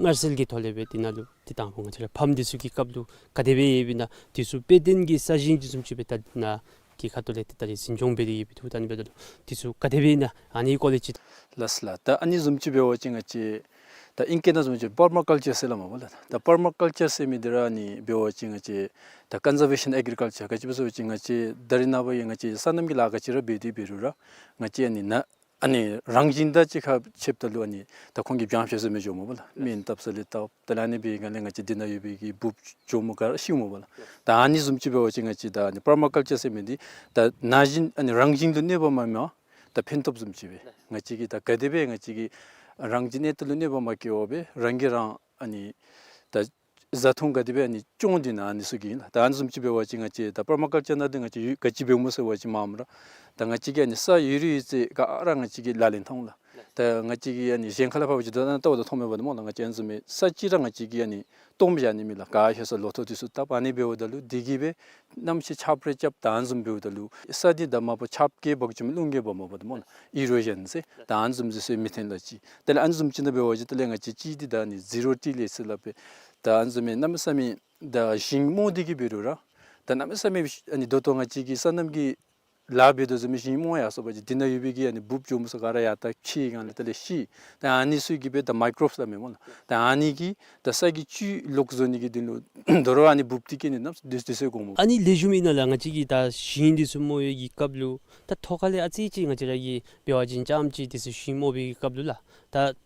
མངར་སེལ་གྱི་ཐོག་ལས་སྦེ་ཏེ་ནཱ་ལུ་ཏེ་དང་ཕུ་ང་བཅས་ར་ཕམ་འདི་ཚུ་གི་སྐབས་ལུ་ག་དེ་སྦེ་ཡོདཔ་ཨིན་ན་འདི་ཚུ་དཔེ་སྟོན་གྱི་ས་ཞིང་བཟུམ་ཅིག་སྦེ་ད་ནཱ་གི་ཁ་ཐུག་ལས་ཏེ་ད་རིས་འཛིན་སྐྱོང་འབད་དེ་ཡོདཔ་ཨིན། ད་ཨ་ནི་འབདཝ་ད་ལུ་འདི་ཚུ་ག་དེ་སྦེ་ཨིན་ན་ཨ་ནི་སྐོར་ལས་ཅིག། ལགས་ལགས། ད་ཨ་ནི་བཟུམ་ཅིག་འབད་བ་ཅིན་ང་བཅས་ད་ཨིང་སྐད་ནང་བཟུམ་ཅིག་པར་མ་ཀལ་ཅར་ཟེར་སླབ་མས་པ་ལགས། ད་པར་མ་ཀལ་ཅར་ཟེར་མི་འདི་ར་ཨ་ནི་འབད་བ་ཅིན་ང་བཅས་ད་ཀོན་ཛར་ཝེ་ཤཱན་ཨེག་རི་ཀལ་ཅར་ག་ཅི་སྦེ་ཟེར་བ་ཅིན་ང་བཅས་ད་རིས་ནངས་པ་ཡང་ང་བཅས་སོ་ནམ་གྱི་ལཱ་ག་ཅི་ར་འབད་དེ་འབད་རུང་ར་ང་བཅས་ཨ་ནི་ནཱ་ཨ་ནི་རང་བཞིན་དང་གཅིག་ཁར་ཕྱདཔ་ད་ལུ་ཨ་ནི་ད་ཁོང་གིས་བྱང་ཤེས་ཟེར་མི་འགྱོཝ་མས་པ་ལགས། སྨན་བཏབ་ས་ལས་བཏབ། དེ་ལས་ཨ་ནི་འབད་བའི་སྒང་ལས་ང་བཅས་འདི་ནང་ཡོད་པའི་གི་འབུཔ་གྱོགམོ་ག་ར་ཤིཝ་མས་པ་ལགས། ད་ཨ་ནི་བཟུམ་ཅིག་འབད་བ་ཅིན་ང་བཅས་ད་ཨ་ནི་པར་མ་ཀལ་ཅར་ཟེར་མི་འདི་ད་ན་གཞོན་ཨ་ནི་རང་བཞིན་དུ་གནོད་པ་མ་མེད་པར་ད་ཕན་ཐོགས་བཟུམ་ཅིག་སྦེ་ང་བཅས་ཀྱིས་ད་ག་དེ་སྦེ་ང་བཅས་ཀྱིས་རང་བཞིན་གནས་སྟངས་ལུ་གནོད་པ་མ་བཀལ་བར་སྦེ་རང་གིས་རང་ཨ་ནི་ད་བཟའ་འཐུང་ག་དེ་སྦེ་ཨ་ནི་སྐྱོང་སྟེ་ནཱ་ཨ་ནི་ཚུ་གི་ཨིན་ལགས། ད་ཨ་ནི་བཟུམ་ཅིག་འབད་བ་ཅིན་ང་བཅས་ད་པར་མ་ཀལ་ཅར་ནང་འདི་ང་བཅས་ཡོད་ག་ཅི་འབདཝ་སྨོ་ཟེར་བ་ཅིན་མངམ་ར་ད་ང་བཅས་ཀྱིས་ཨ་ནི་ས་ཡོད་རིགས་ཡོད་ཚད་ག་ར་ང་བཅས་ཀྱིས་ལག་ལེན་འཐབ་འོང་ལགས། ད་ང་བཅས་ཀྱིས་ཨ་ནི་གཞན་ཁ་ལས་ཕར་འབད་བ་ཅིན་ད་ལྟོ་ད་མཐོང་མི་འབདཝ་ད་སྨོ་ལགས། ང་བཅས་ཨ་ནི་བཟུམ་མའི་ས་ཅིག་ར་ང་བཅས་ཀྱིས་ཨ་ནི་སྟོངམ་བཞག་ནི་མེད་ལགས། ག་ཧེ་ས་ལོ་ཐོག་འདི་ཚུ་བཏབ། ཨ་ནི་འབདཝ་ད་ལུ་འདི་གིས་སྦེ་གནམ་གཤིས་ཁྱབ་རེ་རྐྱབ། ད་ཨ་ནི་བཟུམ་འབདཝ་ད་ལུ་ས་འདི་ད་མ་པ་ཆརཔ་གིས་འབག་བཅུག་མི་རླུང་གིས་འབག་མ་འབག་ད་སྨོ་ལགས། ཨི་རོ་ཞཱན་ཟེར་ད་ཨ་ནི་བཟུམ་ཅིག་ཟེར་མི་འཐོན་ལགས་ཅིག། དེ་ལས་ཨ་ནི་བཟུམ་ཅིག་ནང་འབད་བ་ཅིན་དེ་ལས་ང་བཅས་ཅིག་འདི་ད་ཨ་ནི་ཟི་རོ་ཊི་ལེསི་སླབ་སྦེ་ད་ཨ་ནི་བཟུམ་མའི་གནམ་མེད་ས་མེད་ད་ཞིང་རྨོ་སྟེ་གིས་འབད་རུང་ར་ད་གནམ་མེད་ས་མེད་ཨ་ནི་ད་ལྟོ་ང་བཅས་ཀྱིས་སོ་ནམ་གྱི་ལཱ་འབད་དོ་བཟུམ་མའི་ཞིང་རྨོ་ཡར་སོང་པ་ཅིན་འདི་ནང་ཡོད་པའི་གི་ཨ་ནི་འབུཔ་འགྱོ་མི་ཚུ་ག་ར་ཡར་ད་འཁྱིད་གང་ལས་དེ་ལས་ཤི། ད་ཨ་ནི་ཚུ་གིས་སྦེ་ད་མའི་ཀོ་རོབསི་སླབ་མས་སྨོ་ལགས། ད་ཨ་ནི་གིས་ད་ས་གི་བཅུད་ལོག་བཟོ་ནི་གི་དོན་ལུ་དོ་རུང་ཨ་ནི་འབུཔ་འདི་སྐྱེ་ནི་གནམ་མེད་ས་མེད་དགོཔ་སྨོ། ཨ་ནི་ལེགས་ཤོམ་ཨིན་ན་ལགས། ང་བཅས་ཀྱིས་ད་ཞིང་འདི་ཚུ་རྨོ་བའི་གི་སྐབས་ལུ་ད་ཐོག་ཁ་ལས་ཨ་ཙི་ཅིག་ང་བཅས་ར་གིས་འབད་བ་ཅིན་རྐྱངམ་ཅིག་འདི་ཚུ་ཞིང་རྨོ་བའི་གི་སྐབས་ལུ་ལགས། ད་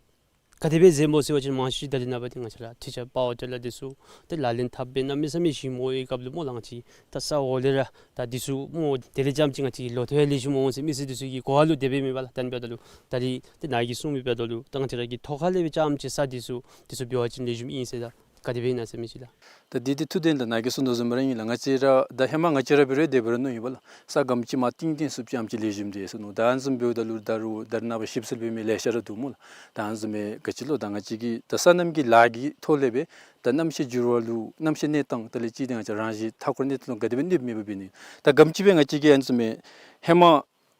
ག་དེ་སྦེ་འཛེམ་དགོ་ཟེར་བ་ཅིན་མང་ཤོས་ཅིག་ད་རེས་ནངས་པ་འདི་ང་བཅས་ར་ཊི་ཆར་པ་ཝར་ཊི་ལར་འདི་ཚུ་ཏེ་ལག་ལེན་འཐབ་སྦེ་གནམ་མེད་ས་མེད་ཞིང་རྨོ་བའི་སྐབས་ལུ་སྨོ་ལགས། ང་བཅས་ད་ས་འོག་ལས་ར་ད་འདི་ཚུ་རྨོ་དེ་ལས་རྐྱངམ་ཅིག་ང་བཅས་ལོ་ཐོག་ཡང་ལེགས་ཤོམ་འོང་ཟེར་མི་ཚུ་འདི་ཚུ་གི་གོ་བ་ལུ་དེ་སྦེ་མེད་པ་ལགས། ད་ཨ་ནི་འབདཝ་ད་ལུ་ད་རེས་ཏེ་ནཱ་གིས་གསུངས་མི་འབདཝ་ད་ལུ་ད་ང་བཅས་ར་གིས་ཐོག་ཁ་ལས་སྦེ་རྐྱངམ་ཅིག་ས་འདི་ཚུ་འདི་ཚུ་འབད་བ་ཅིན་ལེགས་ཤོམ་ཨིན་ཟེར་ད་ག་དེ་སྦེ་ཨིན་ན་ཟེར་མི་ཅིག་ལགས། ད་འདི་འདི་ཐུགས་བདེན་ལགས། ནཱ་གིས་གསུངས་དོ་བཟུམ་ར་ཨིན་ལགས། ང་བཅས་ར་ད་ཧེ་མ་ང་བཅས་ར་འབད་རུང་དེ་འབད་རུང་མནོ་ཡི་པ་ལགས། ས་སྒམ་ཅིག་མར་བཏིང་བཏིང་ཚུགསཔ་ཅིག་ཨ་ནེམ་ཅིག་ལེགས་ཤོམ་འདི་ཟེར་མནོ། ད་ཨ་ནི་བཟུམ་འབདཝ་ད་ལུ་ད་རུང་ད་རེས་ནངས་པ་ཞིབ་འཚོལ་འབད་མི་ལེ་ཤ་ར་འདུག་སྨོ་ལགས། ད་ཨ་ནི་བཟུམ་མའི་ག་ཅི་ལོ་ད་ང་བཅས་ཀྱིས་ད་སོ་ནམ་གྱི་ལཱ་གི་ཐོག་ལས་སྦེ་ད་གནམ་གཤིས་འགྱུར་བ་ལུ་གནམ་གཤིས་གནས་སྟངས་དེ་ལས་ཅིག་འདི་ང་བཅས་རང་བཞིན་མཐའ་འཁོར་གནས་སྟངས་ལུ་ག་དེ་སྦེ་གནོདཔ་མེད་པ་འབད་ནི། ད་སྒམ་ཅིག་སྦེ་ང་བཅས་ཀྱིས་ཨ་ནི་བཟུམ་མའི་ཧེ་མ་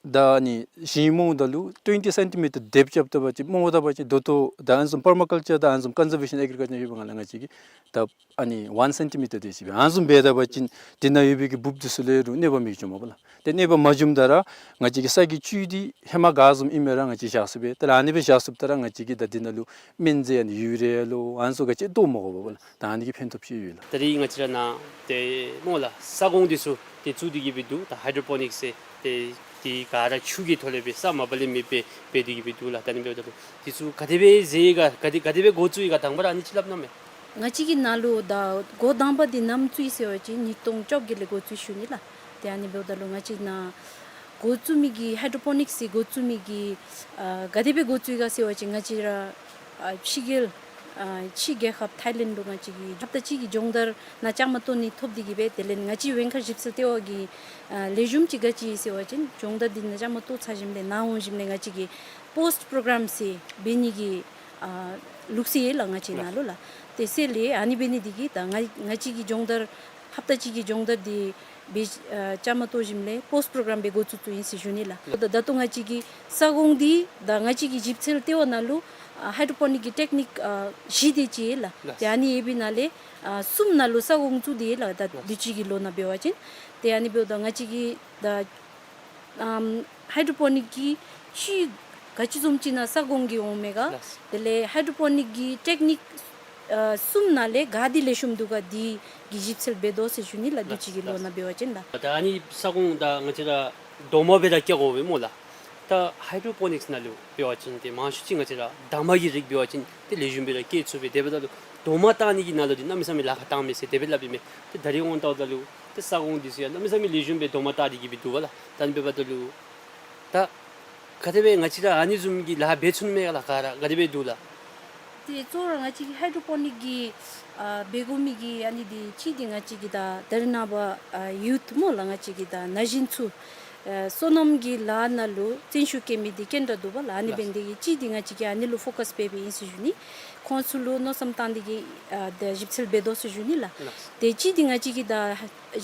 ད་ཨ་ནི་ཞིང་རྨོཝ་ད་ལུ་ཊུ་ཝེན་ཊི་སེན་ཊི་མི་ཊར་དེབ་རྐྱབ་ད་པ་ཅིན་རྨོ་ད་པ་ཅིན་ད་ལྟོ་ད་ཨ་ནི་བཟུམ་པར་མ་ཀལ་ཅར་དང་ཨ་ནི་བཟུམ་ཀོན་ཛར་ཝེ་ཤཱན་ཨེག་རི་ཀལ་ཅར་ཡོད་པའི་སྒང་ལས་ང་བཅས་ཀྱིས་ད་ཨ་ནི་ཝན་སེན་ཊི་མི་ཊར་དེ་ཅིག་སྦེ་ཨ་ནི་བཟུམ་འབད་ད་པ་ཅིན་དེ་ནང་ཡོད་པའི་གི་འབུཔ་འདི་ཚུ་ལས་རུང་གནོད་པ་མི་འབྱུངམ་པ་ལགས། ཏེ་གནོད་པ་མ་འབྱུངམ་ད་ར་ང་བཅས་ཀྱི་ས་གི་བཅུད་འདི་ཧེ་མ་ག་བཟུམ་ཨིན་མི་ར་ང་བཅས་བཞག་ཚུགས་པས། ད་ཨ་ནི་སྦེ་བཞག་ཚུགསཔ་ད་ར་ང་བཅས་ཀྱིས་ད་འདི་ནང་ལུ་སྨན་རྫས་ཨ་ནི་ཡུ་རི་ཡ་ལོ་ཨ་ནི་ཚུ་ག་ཅི་བཏོག་མི་དགོ་པས་ལགས། ད་ཨ་ནི་གིས་ཕན་ཐོགས་ཅིག་ཡོད་ལགས། ད་རེས་ང་བཅས་ར་ནཱ་ཏེ་སྨོ་ལགས་ས་སྒོང་འདི་ཚུ་ཏེ་བཙུགས་ཏེ་གི་སྦེ་འདུག། ད་ཧའི་ཌྲོ་པོ་ནིཀསི་ཟེར་ཏེ་འདི་ག་ར་ཆུ་གི་ཐོག་ལས་སྦེ་ས་མ་པ་ལས་མེད་པར་འབད་དེ་གི་སྦེ་འདུག་ལགས། ད་ཨ་ནི་འབདཝ་ད་ལུ་འདི་ཚུ་ག་དེ་སྦེ་མཛད་ཡི་ག་ག་དེ་ག་དེ་སྦེ་འགོ་བཙུགས་ཡི་ག་དང་པ་ར་ཨ་ནི་ཅིག་སླབ་གནང་མས། ང་བཅས་ཀྱི་ནཱ་ལུ་ད་འགོ་དང་པ་འདི་ནམ་བཙུགས་ཡི་ཟེར་བ་ཅིན་ཉིས་སྟོང་བཅོ་བརྒྱད་ལས་འགོ་བཙུགས་ཞུ་ནི་ལགས། ཏེ་ཨ་ནི་འབདཝ་ད་ལུ་ང་བཅས་ནཱ་འགོ་བཙུགས་མི་གི་ཧའི་ཌྲོ་པོ་ནིཀསི་འགོ་བཙུགས་མི་གི་ཨ་ག་དེ་སྦེ་འགོ་བཙུགས་ཡི་ག་ཟེར་བ་ཅིན་ང་བཅས་ར་ཨ་ཕྱི་རྒྱལ་ཨ་ཕྱི་རྒྱལ་ཁབ་ཐཱའི་ལེནཌ་ལུ་ང་བཅས་ཀྱིས་ཧབ་ཏ་གཅིག་གི་སྦྱོང་བརྡར་ནང་བཅའ་མར་གཏོགས་ནི་ཐོབ་སྟེ་གི་སྦེ་དེ་ལས་ང་བཅས་ཝེང་ཁཱར་ཞིབ་འཚོལ་ལྟེ་བ་གི་ཨ་ལེགས་ཤོམ་ཅིག་ག་ཅི་ཨིན་ཟེར་བ་ཅིན་སྦྱོང་བརྡར་འདི་ནང་བཅའ་མར་གཏོགས་ཚར་ཞིནམ་ལས་ནཱ་འོང་ཞིནམ་ལས་ང་བཅས་ཀྱིས་པོསཊ་པྲོ་གརམ་ཟེར་འབད་ནི་གི་ཨ་ལུགས་སྲོལ་ཡོད་ལགས་ང་བཅས་ནཱ་ལུ་ལགས། དེ་ཟེར་ལས་ཨ་ནི་འབད་ནི་འདི་གིས་ད་ང་ང་བཅས་ཀྱི་སྦྱོང་བརྡར་ཧབ་ཏ་གཅིག་གི་སྦྱོང་བརྡར་འདི་འབད་ཨ་བཅའ་མར་གཏོགས་ཞིནམ་ལས་པོསཊ་པྲོ་གརམ་སྦེ་འགོ་བཙུགས་བཙུགསཔ་ཨིན་ཟེར་ཞུ་ནི་ལགས། ད་ད་ལྟོ་ང་བཅས་ཀྱི་ས་སྒོང་འདི་ད་ང་བཅས་ཀྱི་ཞིབ་འཚོལ་ལྟེ་བ་ནང་ལུ་ཨ་ཧའི་ཌྲོ་པོ་ནིཀ་གི་ཊེཀ་ནིཀ་ཨ་བཞི་དེ་ཅིག་ཡོད་ལགས། ལགས། ཏེ་ཨ་ནི་ཡོད་པའི་ནང་ལས་ཨ་གསུམ་ནང་ལུ་ས་སྒོང་བཙུགས་ཏེ་ཡོད་ལགས། ད་ལགས། དུས་ཅི་གི་ལོ་ནང་འབད་བ་ཅིན་ཏེ་ཨ་ནི་འབདཝ་ད་ང་བཅས་ཀྱི་ད་ཨམ་ཧའི་ཌྲོ་པོ་ནིཀ་གི་ཅིག་ག་ཅི་བཟུམ་ཅིག་ནང་ས་སྒོང་གིས་འོང་མས་ག། ལགས། དེ་ལས་ཧའི་ཌྲོ་པོ་ནིཀ་གི་ཊེཀ་ནིཀ་ཨ་གསུམ་ནང་ལས་ག་འདི་ལེགས་ཤོམ་འདུག་ག་འདི་གི་ཞིབ་འཚོལ་འབད་དོ་ཟེར་ཞུ་ནི་ལགས། དུས་ཅི་གི་ལོ་ནང་འབད་བ་ཅིན་ལགས། ད་ཨ་ནི་ས་སྒོང་ད་ང་བཅས་ར་རྡོག་མ་སྦེ་ར་བཀལ་དགོ་པས་སྨོ་ལགས། ད་ཧའི་ཌྲོ་པོ་ནིཀསི་ནང་ལུ་འབད་བ་ཅིན་ཏེ་མང་ཤོས་ཅིག་ང་བཅས་ར་འདབ་མ་གི་རིགས་འབད་བ་ཅིན་ཏེ་ལེགས་ཤོམ་སྦེ་ར་བཀལ་ཚུགས་པས། དེ་འབདཝ་ད་ལུ་རྡོག་མ་བཏགས་ནི་གི་ནང་ལུ་འདི་གནམ་མེད་ས་མེད་ལཱ་ཁག་བཏང་མས་ཟེར་དེ་སྦེ་སླབ་ཨིན་མས། ཏེ་ད་རེས་འོང་བལྟཝ་ད་ལུ་ཏེ་ས་སྒོང་འདི་ཚུ་ཡང་གནམ་མེད་ས་མེད་ལེགས་ཤོམ་སྦེ་རྡོག་མ་བཏགས་ཏེ་གི་སྦེ་འདུག་པ་ལགས། ད་ཨ་ནི་འབདཝ་ད་ལུ་ད་ག་དེ་སྦེ་ང་བཅས་ར་ཨ་ནི་བཟུམ་གྱི་ལཱ་འབད་ཚུགས་ནི་མས་ག་ལགས། ག་ར་ག་དེ་སྦེ་འདུག་ལགས། ཏེ་གཙོ་བོ་ར་ང་བཅས་ཀྱི་ཧའི་ཌྲོ་པོ་ནིཀ་གི་ཨ་འབད་དགོ་མི་གི་ཨ་ནི་འདི་ཅིག་འདི་ང་བཅས་ཀྱི་ད་ད་རེས་ནངས་པ་ཨ་ཡུཐ་སྨོ་ལགས། ང་བཅས་ཀྱི་ད་ན་གཞོན་ཚུ་ཨ་སོ་ནམ་གྱི་ལཱ་ནང་ལུ་བརྩོན་ཤུགས་བསྐྱེད་མི་འདི་ག་དེ་དྲག་འདུག་པ་ལགས། ཨ་ནི་འབད་ནི་དེ་གིས་ཅིག་འདི་ང་བཅས་ཀྱིས་ཨ་ནི་ལུ་ཕོ་ཀཱསི་འབད་འབདཝ་ཨིན་ཟེར་ཞུ་ནི། ཁོང་ཚུ་ལུ་མནོ་བསམ་བཏང་སྟེ་གི་ཨ་ད་ཞིབ་འཚོལ་འབད་དོ་ཟེར་ཞུ་ནི་ལགས། ལགས། ཏེ་ཅིག་འདི་ང་བཅས་ཀྱི་ད་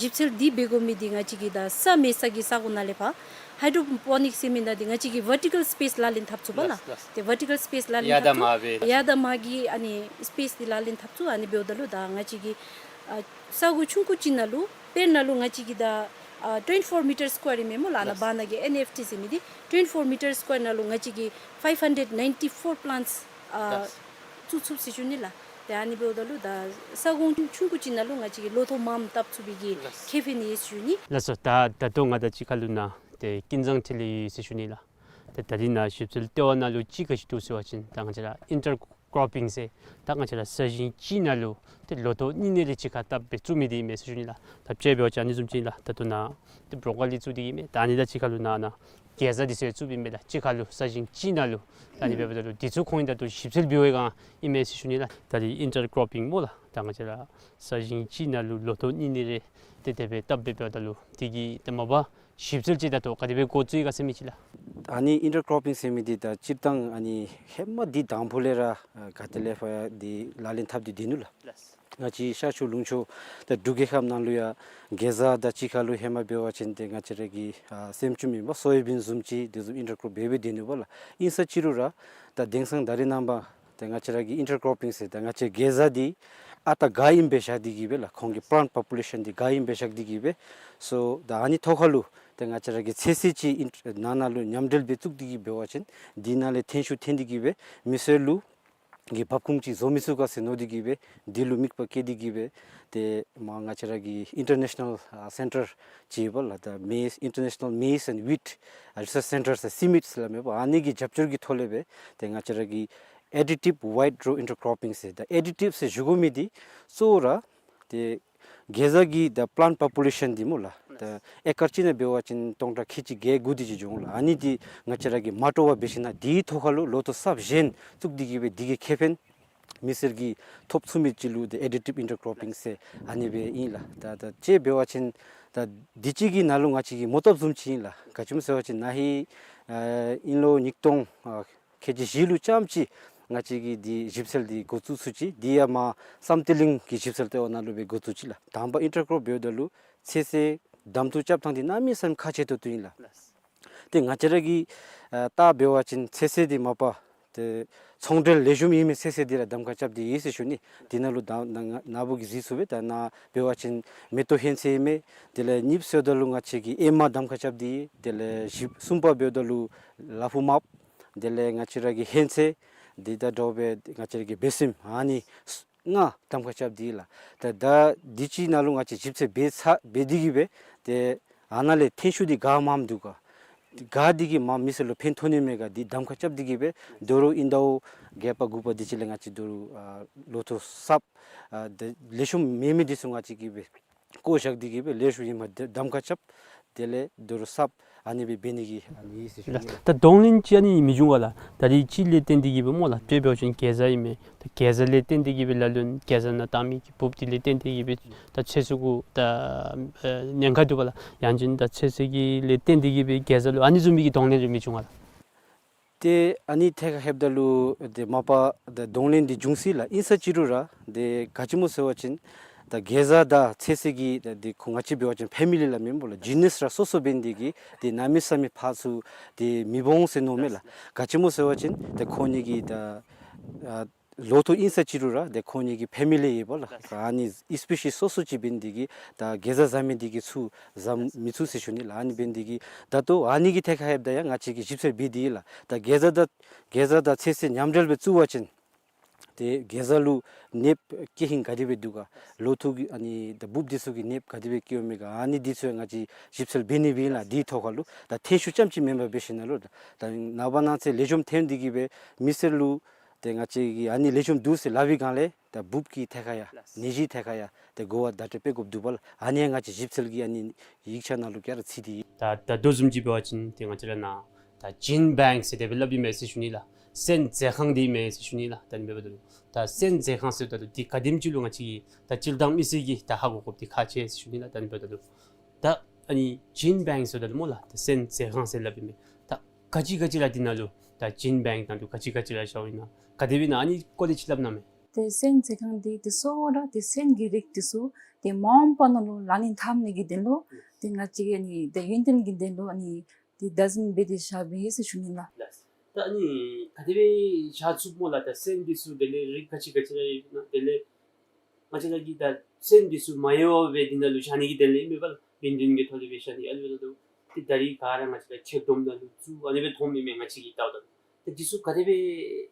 ཞིབ་འཚོལ་འདི་འབད་དགོ་མི་འདི་ང་བཅས་ཀྱི་ད་ས་མེད་ས་གི་ས་སྒོ་ནང་ལས་ཕར་ཧའི་ཌྲོ་པོ་ནིཀསི་ཟེར་མི་ནང་འདི་ང་བཅས་ཀྱིས་ཝར་ཊི་ཀལ་སི་པེསི་ལག་ལེན་འཐབ་ཚུགས་པ་ལགས། ལགས། ཏེ་ཝར་ཊི་ཀལ་སི་པེསི་ལག་ལེན་འཐབ་ཚུགས། ཡར་དང་མར་སྦེ། ཡར་དང་མར་གྱི་ཨ་ནི་སི་པེསི་འདི་ལག་ལེན་འཐབ་ཚུགས། ཨ་ནི་འབདཝ་ད་ལུ་ད་ང་བཅས་ཀྱི་ཨ་ས་སྒོ་ཆུང་ཀུ་ཅིག་ནང་ལུ་དཔེར་ན་ལུ་ང་བཅས་ཀྱི་ད་ཨ་ཊུ་ཝེན་ཊི་ཕོར་མི་ཊར་སི་ཀོ་ཡར་ཨིན་མས་སྨོ་ལགས། ཨ་ནཱ་ལགས། བར་ན་གི་ཨེན་ཨེཕ་ཊི་ཟེར་མི་འདི་ཊུ་ཝེན་ཊི་ཕོར་མི་ཊར་སི་ཀོ་ཡར་ནང་ལུ་ང་བཅས་ཀྱིས་ཕའིབ་ཧན་ཌེཌ་ནའིན་ཊི་ཕོར་པི་ལཱནཊསི་ཨ་ལགས། བཙུགས་ཚུགས་ཟེར་ཞུ་ནི་ལགས། ཏེ་ཨ་ནི་འབདཝ་ད་ལུ་ད་ས་ཁོངས་ཆུང་ཆུང་ཀུ་ཅིག་ནང་ལུ་ང་བཅས་ཀྱིས་ལོ་ཐོག་མངམ་བཏབ་ཚུགས་པའི་གི་ལགས། ཁེ་ཕན་ཡོད་ཟེར་ཞུ་ནི། ལགས་སོ། ད་ད་ལྟོ་ང་དང་གཅིག་ཁར་ལུ་ནཱ་ཏེ་ཀུན་བཟང་འཕྲིན་ལས་ཡོད་ཟེར་ཞུ་ནི་ལགས། ཏེ་ད་རིས་ནཱ་ཞིབ་འཚོལ་ལྟེ་བ་ནང་ལུ་ཅིག་ག་ཅི་འདུག་ཟེར་བ་ཅིན་ད་ང་བཅས་ར་ཨིན་ཊར་ཀོར་པིང་ཟེར་ད་ང་བཅས་ར་ས་ཞིང་གཅིག་ནང་ལུ་ཏེ་ལོ་ཐོག་གཉིས་གཉིས་ལས་གཅིག་ཁར་བཏབ་སྦེ་བཙུགས་མི་འདི་ཨིན་མས་ཟེར་ཞུ་ནི་ལགས། ད་དཔྱེ་འབད་བ་ཅིན་ཨ་ནི་བཟུམ་ཅིག་ལགས། ད་ལྟོ་ནཱ་ཏེ་བྲོ་ཀོ་ལི་བཙུགས་ཏེ་གི་མས། ད་ཨ་ནི་དང་གཅིག་ཁར་ལུ་ནཱ་ནཱ་ གེ་ཛ་འདི་ཚུ་ཡང་བཙུགསཔ་ཨིན་པས་ལགས། གཅིག་ཁར་ལུ་ས་ཞིང་གཅིག་ནང་ལུ། ད་ཨ་ནི་འབདཝ་ད་ལུ་འདི་ཚུ་ཁོང་གིས་ད་ལྟོ་ཞིབ་འཚོལ་འབད་བའི་སྒང་ཨིན་མས་ཟེར་ཞུ་ནི་ལགས། ད་རེས་ཨིན་ཊར་ཀོར་པིང་སྨོ་ལགས། ད་ང་བཅས་ར་ས་ཞིང་གཅིག་ནང་ལུ་ལོ་ཐོག་གཉིས་གཉིས་རེ་ཏེ་དེ་སྦེ་བཏབ་སྦེ་འབདཝ་ད་ལུ་དེ་གི་ཏེ་མ་པ་ཞིབ་འཚོལ་ཅིག་ད་ལྟོ་ག་དེ་སྦེ་འགོ་བཙུགས་ཡི་ག་ཟེར་མི་ཅིག་ལགས། ཨ་ནི་ཨིན་ཊར་ཀོར་པིང་ཟེར་མི་འདི་ད་སྤྱིར་བཏང་ཨ་ནི་ཧེ་མ་འདི་དང་ཕུ་ལས་ར་ཨ་ག་ཏེ་ལས་ཕར་འདི་ལག་ལེན་འཐབ་སྟེ་སྡོད་ནུག་ལགས། ལགས། ང་བཅས་ཤར་ཕྱོགས་ལུང་ཕྱོགས་ད་འབྲུག་རྒྱལ་ཁབ་ནང་ལུ་ཡང་གེ་ཛ་དང་གཅིག་ཁར་ལུ་ཧེ་མ་འབད་བ་ཅིན་ཏེ་ང་བཅས་ར་གི་ཨ་སེམ་ཅུམ་ཨིན་པ་སོ་ཡ་བིན་བཟུམ་ཅིག་དེ་བཟུམ་ཨིན་ཊར་ཀོར་པིང་འབད་སྦེ་སྡོད་ནུག་པ་ལགས། ཨིན་ས་ཅི་རུང་ར་ད་དེང་སང་ད་རེས་ནངས་པ་ཏེ་ང་བཅས་ར་གི་ཨིན་ཊར་ཀོར་པིང་ཟེར་ད་ང་བཅས་གེ་ཛ་འདི་ཨ་རྟག་ག་ཨིནམ་སྦེ་བཞག་སྟེ་གི་སྦེ་ལགས། ཁོང་གི་པླཱནཊ་པོ་པུ་ལེ་ཤཱན་འདི་ག་ཨིནམ་སྦེ་བཞག་སྟེ་གི་སྦེ། སོ་ད་ཨ་ནི་ཐོག་ཁར་ལུ་ཏེ་ང་བཅས་ར་གི་ཚོད་བསྲེ་ཅིག་ཨིན་ནང་ན་ལུ་མཉམ་འབྲེལ་སྦེ་བཙུགས་ཏེ་གི་འབད་བ་ཅིན་འདི་ནང་ལས་ཐོན་ཤུགས་ཐོན་ཏེ་གི་སྦེ་མི་སེར་ལུ་གི་འབབ་ཁུངས་ཅིག་བཟོ་མི་ཚུགས་ག་ཟེར་མནོ་སྟེ་གི་སྦེ་འདི་ལུ་དམིགས་པ་བསྐྱེད་དེ་གི་སྦེ་ཏེ་མར་ང་བཅས་ར་གི་ཨིན་ཊར་ནེ་ཤ་ནཱལ་ཨ་སེན་ཊར་ཅིག་ཡོད་པ་ལགས། ད་མེ་ཨིན་ཊར་ནེ་ཤ་ནཱལ་མེ་ཛི་ཨེནཌ་ཝིཊ་ཨ་རི་སརཆ་སེན་ཊར་ཟེར་སི་མིཊ་ཟེར་སླབ་མས་པ། ཨ་ནི་གི་རྒྱབ་སྐྱོར་གྱི་ཐོག་ལས་སྦེ་ཏེ་ང་བཅས་ར་གི་ཨེ་ཌི་ཊིབ་ཝའིཌ་རོ་ཨིན་ཊར་ཀོར་པིང་ཟེར་ད་ཨེ་ཌི་ཊིབ་ཟེར་ཞུ་དགོ་མི་འདི་གཙོ་བོ་ར་ཏེ་གེ་ཛ་གི་ད་པླཱནཊ་པོ་པུ་ལེ་ཤཱན་འདི་སྨོ་ལགས། ད་ཨེ་ཀར་གཅིག་ནང་འབད་བ་ཅིན་སྟོང་ཕྲག་ཁལ་གཅིག་བརྒྱད་དགུ་དེ་ཅིག་འགྱོ་འོང་ལགས། ཨ་ནི་འདི་ང་བཅས་ར་གིས་མ་སྤྲོ་བར་འབད་ཞིན་ན་འདིའི་ཐོག་ཁར་ལུ་ལོ་ཐོག་གསརཔ་གཞན་བཙུགས་ཏེ་གི་སྦེ་འདི་གིས་ཁེ་ཕན་མི་སེར་གྱིས་ཐོབ་ཚུགས་མི་ཅིག་ལུ་ཏེ་ཨེ་ཌི་ཊིབ་ཨིན་ཊར་ཀོར་པིང་ཟེར་ཨ་ནི་སྦེ་ཨིན་ལགས། ད་ད་དཔྱེ་འབད་བ་ཅིན་ད་འདི་གཅིག་གི་ནང་ལུ་ང་བཅས་ཀྱི་མོ་བཏབ་བཟུམ་ཅིག་ཨིན་ལགས། ག་ཅི་སྨོ་ཟེར་བ་ཅིན་ན་ཧིང་ཨ་དབྱིན་ལོ་ཉིས་སྟོང་ཨ་ཁལ་གཅིག་བཞི་ལུ་ཙམ་ཅིག་ང་བཅས་ཀྱིས་འདི་ཞིབ་འཚོལ་འདི་འགོ་བཙུགས་ཚུགས་ཅི། འདི་ཡང་མར་བསམ་གཏན་གླིང་གི་ཞིབ་འཚོལ་ལྟེ་བ་ནང་ལུ་སྦེ་འགོ་བཙུགས་ཅི་ལགས། དང་པ་ཨིན་ཊར་ཀོར་འབདཝ་ད་ལུ་ཚོད་བསྲེ་གདམ་འཐུ་རྐྱབ་ཐངས་འདི་གནམ་མེད་ས་མེད་ཁག་ཆེ་ཏོག་ཏོ་ཨིན་ལགས། ཏེ་ང་བཅས་ར་གིས་ཨ་བལྟ་འབད་བ་ཅིན་ཚོད་བསྲེ་འདི་མ་པ་ཏེ་ཚོང་འབྲེལ་ལེགས་ཤོམ་ཨིན་མི་ཚོད་བསྲེ་འདི་ར་གདམ་ཁ་རྐྱབ་སྟེ་ཡོད་ཟེར་ཞུ་ནི། འདི་ནང་ལུ་ད་ན་ན་ན་བུ་གིས་གཟིགས་ཚུགས་པས། ད་ནཱ་འབད་བ་ཅིན་མེ་ཏོག་ཧོན་ཚོད་ཨིན་མས། དེ་ལས་གཉིས་པ་ཟེརཝ་ད་ལུ་ང་བཅས་ཀྱིས་ཨེ་མ་གདམ་ཁ་རྐྱབ་སྟེ་ཡོད། དེ་ལས་བཞི་པ་གསུམ་པ་འབདཝ་ད་ལུ་ལ་ཕུག་མརཔ། དེ་ལས་ང་བཅས་ར་གི་ཧོན་ཚོད་འདི་དང་འདྲཝ་སྦེ་ང་བཅས་ར་གི་བེ་སྲེམ་ཨ་ནི་ལྔ་གདམ་ཁ་རྐྱབ་སྟེ་ཡོད་ལགས། ད་ད་འདི་ཅིག་ནང་ལུ་ང་བཅས་ཞིབ་འཚོལ་འབད་ཚར་འབད་དེ་གི་སྦེ་ཏེ་ཨ་ནཱ་ལས་ཐོན་ཤུགས་འདི་ག་མངམ་འདུག་ག། ག་འདི་གིས་མ་མི་སེར་ལུ་ཕན་ཐོགས་ནི་མས་ག་འདི་གདམ་ཁ་རྐྱབ་སྟེ་གི་སྦེ་དོ་རུང་ཨིན་ཟླཝ་བརྒྱད་པ་དགུ་པ་འདི་ཅིག་ལས་ང་བཅས་དོ་རུང་ཨ་ལོ་ཐོག་གསརཔ་ཨ་ཏེ་ལེགས་ཤོམ་མེད་མི་འདི་ཚུ་ང་བཅས་ཀྱིས་སྦེ་བཀོ་བཞག་སྟེ་གི་སྦེ་ལེགས་ཤོམ་ཨིནམ་གདམ་ཁ་རྐྱབ། དེ་ལས་དོ་རུང་གསརཔ་ཨ་ནི་སྦེ་འབད་ནི་གི་ཨ་ནི་ཨིན་ཟེར་ཞུ་ནི་ལགས། ད་གདོང་ལེན་ཅིག་ཨ་ནི་མི་འབྱུང་ག་ལགས། ད་རེས་ཅིག་ལས་བརྟེན་ཏེ་གི་སྦེ་སྨོ་ལགས། དཔེ་འབད་བ་ཅིན་གེ་ཛ་ཨིན་མས། ད་གེ་ཛ་ལས་བརྟེན་ཏེ་གི་སྦེ་ལ་ལུ་གེ་ཛ་ནང་བཏང་མི་གི་འབུཔ་འདི་ལས་བརྟེན་ཏེ་གི་སྦེ་ད་ཚོད་བསྲེ་གུ་ད་ཨ་ཉེན་ཁ་འདུག་པ་ལགས། ཡང་ཅིན་ད་ཚོད་བསྲེ་གི་ལས་བརྟེན་ཏེ་གི་སྦེ་གེ་ཛ་ལུ་ཨ་ནི་བཟུམ་མའི་གི་གདོང་ལེན་རེ་མི་འབྱུང་ག་ལགས། ཏེ་ཨ་ནི་ཐད་ཁར་ལྷོདཔ་ད་ལུ་ཏེ་མ་པ་ད་གདོང་ལེན་འདི་འབྱུང་སྲིད་ལགས། ཨིན་ས་ཅི་རུང་ར་ཏེ་ག་ཅི་སྨོ་ཟེར་བ་ཅིན་ད་གེ་ཛ་དང་ཚོད་བསྲེ་གི་ད་ཏེ་ཁོང་ང་བཅས་འབད་བ་ཅིན་ཕེ་མི་ལི་སླབ་མས་སྨོ་ལགས། ཇི་ནསི་ར་སོ་སོ་འབད་ནི་དེ་གིས་ཏེ་གནམ་མེད་ས་མེད་ཕར་ཚུར་ཏེ་མི་འོང་ཟེར་མནོཝ་མས་ལགས། ག་ཅི་སྨོ་ཟེར་བ་ཅིན་ཏེ་ཁོང་གཉིས་ཀྱི་ད་ཨ་ལོ་ཐོག་ཨིན་ས་ཅི་རུང་ར་ཏེ་ཁོང་གཉིས་ཀྱི་ཕེ་མི་ལི་ཡོད་པ་ལགས། ཨ་ནི་སི་པེ་ཤིས་སོ་སོ་ཅིག་འབད་ནི་དེ་གིས་ད་གེ་ཛ་བཟའ་མི་དེ་གིས་ཚུར་བཟའ་མི་ཚུགས་ཟེར་ཞུ་ནི་ལགས། ཨ་ནི་འབད་ནི་དེ་གིས་ད་ལྟོ་ཨ་ནི་གི་ཐད་ཁར་ལྷོདཔ་ད་ཡང་ང་བཅས་ཀྱིས་ཞིབ་འཚོལ་འབད་དེ་ཡོད་ལགས། ད་གེ་ཛ་དང་གེ་ཛ་དང་ཚོད་བསྲེ་མཉམ་འབྲེལ་སྦེ་བཙུགས་པ་ཅིན་ཏེ་གེ་ཛ་ལུ་ནདཔ་སྐྱེ་ཧིང་ག་དེ་སྦེ་འདུག་ག། ལོ་ཐོག་གི་ཨ་ནི་ད་འབུཔ་འདི་ཚུ་གི་ནདཔ་ག་དེ་སྦེ་སྐྱེཝ་མས་ག། ཨ་ནི་འདི་ཚུ་ཡང་ང་བཅས་ཞིབ་འཚོལ་འབད་ནི་སྦེ་ཨིན་ལགས། དེའི་ཐོག་ཁར་ལུ་ད་ཐོན་ཤུགས་ཙམ་ཅིག་མེན་པར་འབད་ཞིན་ན་ལུ་ད་ནངས་པ་གནངས་ཚེ་ལེགས་ཤོམ་ཐོན་ཏེ་གི་སྦེ་མི་སེར་ལུ་ཏེ་ང་བཅས་ཀྱིས་ཨ་ནི་ལེགས་ཤོམ་འདུག་ཟེར་སླབ་པའི་སྒང་ལས་ད་འབུཔ་གི་ཐད་ཁར་ཡང་ནད་གཞི་ཐད་ཁར་ཡང་ཏེ་གོ་བ་བརྡ་སྤྲོད་འབད་དགོཔ་འདུག་པ་ལགས། ཨ་ནི་ཡང་ང་བཅས་ཞིབ་འཚོལ་གྱི་ཨ་ནི་ཡིག་ཆ་ནང་ལུ་ག་ར་ཚུད་དེ་ཡོད། ད་ད་ལྟོ་བཟུམ་ཅིག་འབད་བ་ཅིན་ཏེ་ང་བཅས་ར་ནཱ་ད་ཇིན་བེངཀ་ཟེར་དེ་སྦེ་སླབ་ཨིན་མས་ཟེར་ཞུ་ནི་ལགས། སོན་རྫས་ཁང་འདི་ཨིན་མས་ཟེར་ཞུ་ནི་ལགས། ད་ཨ་ནི་འབདཝ་ད་ལུ་ད་སོན་རྫས་ཁང་ཟེརཝ་ད་ལུ་འདི་ག་དེམ་ཅིག་ལུ་ང་བཅས་ཀྱི་ད་སྤྱིར་བཏང་མི་སེར་གྱིས་ད་ཧ་གོ་དགོཔ་འདི་ཁག་ཆེ་ཟེར་ཞུ་ནི་ལགས། ད་ཨ་ནི་འབདཝ་ད་ལུ་ད་ཨ་ནི་ཇིན་བེངཀ་ཟེརཝ་ད་ལུ་སྨོ་ལགས། ད་སོན་རྫས་ཁང་ཟེར་སླབ་ཨིན་མས། ད་ག་ཅི་ག་ཅི་ར་འདི་ནང་ལུ་ད་ཇིན་བེངཀ་ནང་ལུ་ག་ཅི་ག་ཅི་ར་བཞགཔ་ཨིན་ན་ག་དེ་སྦེ་ཨིན་ན་ཨ་ནི་སྐོར་ལས་ཅིག་སླབ་གནང་མས། ཏེ་སོན་རྫས་ཁང་འདི་ཏེ་གཙོ་བོ་ར་ཏེ་སོན་གྱི་རིགས་འདི་ཚུ་ཏེ་མངམ་པ་ནང་ལུ་ལག་ལེན་འཐབ་ནི་གི་དོན་ལུ་ཏེ་ང་བཅས་ཀྱིས་ཨ་ནི་ཏེ་ཡུན་བརྟན་གྱི་དོན་ལུ་ཨ་ནི་ཏེ་བདག་འཛིན་འབད་དེ་བཞག་པས་ཟེར་ཞུ་ནི་ལགས། ལགས། ད་ཨ་ནི་ག་དེ་སྦེ་བཞག་ཚུགས་སྨོ་ལགས། ད་སོན་འདི་ཚུ་དེ་ལས་རིགས་ག་ཅི་ག་ཅི་ར་ཡོད་ན་དེ་ལས་ང་བཅས་ར་གིས་ད་སོན་འདི་ཚུ་མ་ཡལ་བར་སྦེ་འདི་ནང་ལུ་བཞག་ནི་གི་དོན་ལས་ཨིན་མས་པ་ལགས། ཡུན་བརྟན་གྱི་ཐོག་ལས་སྦེ་བཞག་ནི་ཨ་ནི་འབདཝ་ད་ལུ་ཏེ་ད་རེས་ག་ར་ང་བཅས་ར་ཁྱེག་སྡོམ་ནང་ལུ་བཙུགས་ཨ་ནི་སྦེ་མཐོངམ་ཨིན་མས་ང་བཅས་ཀྱིས་བལྟཝ་ད་ལུ། ཏེ་འདི་ཚུ་ག་དེ་སྦེ་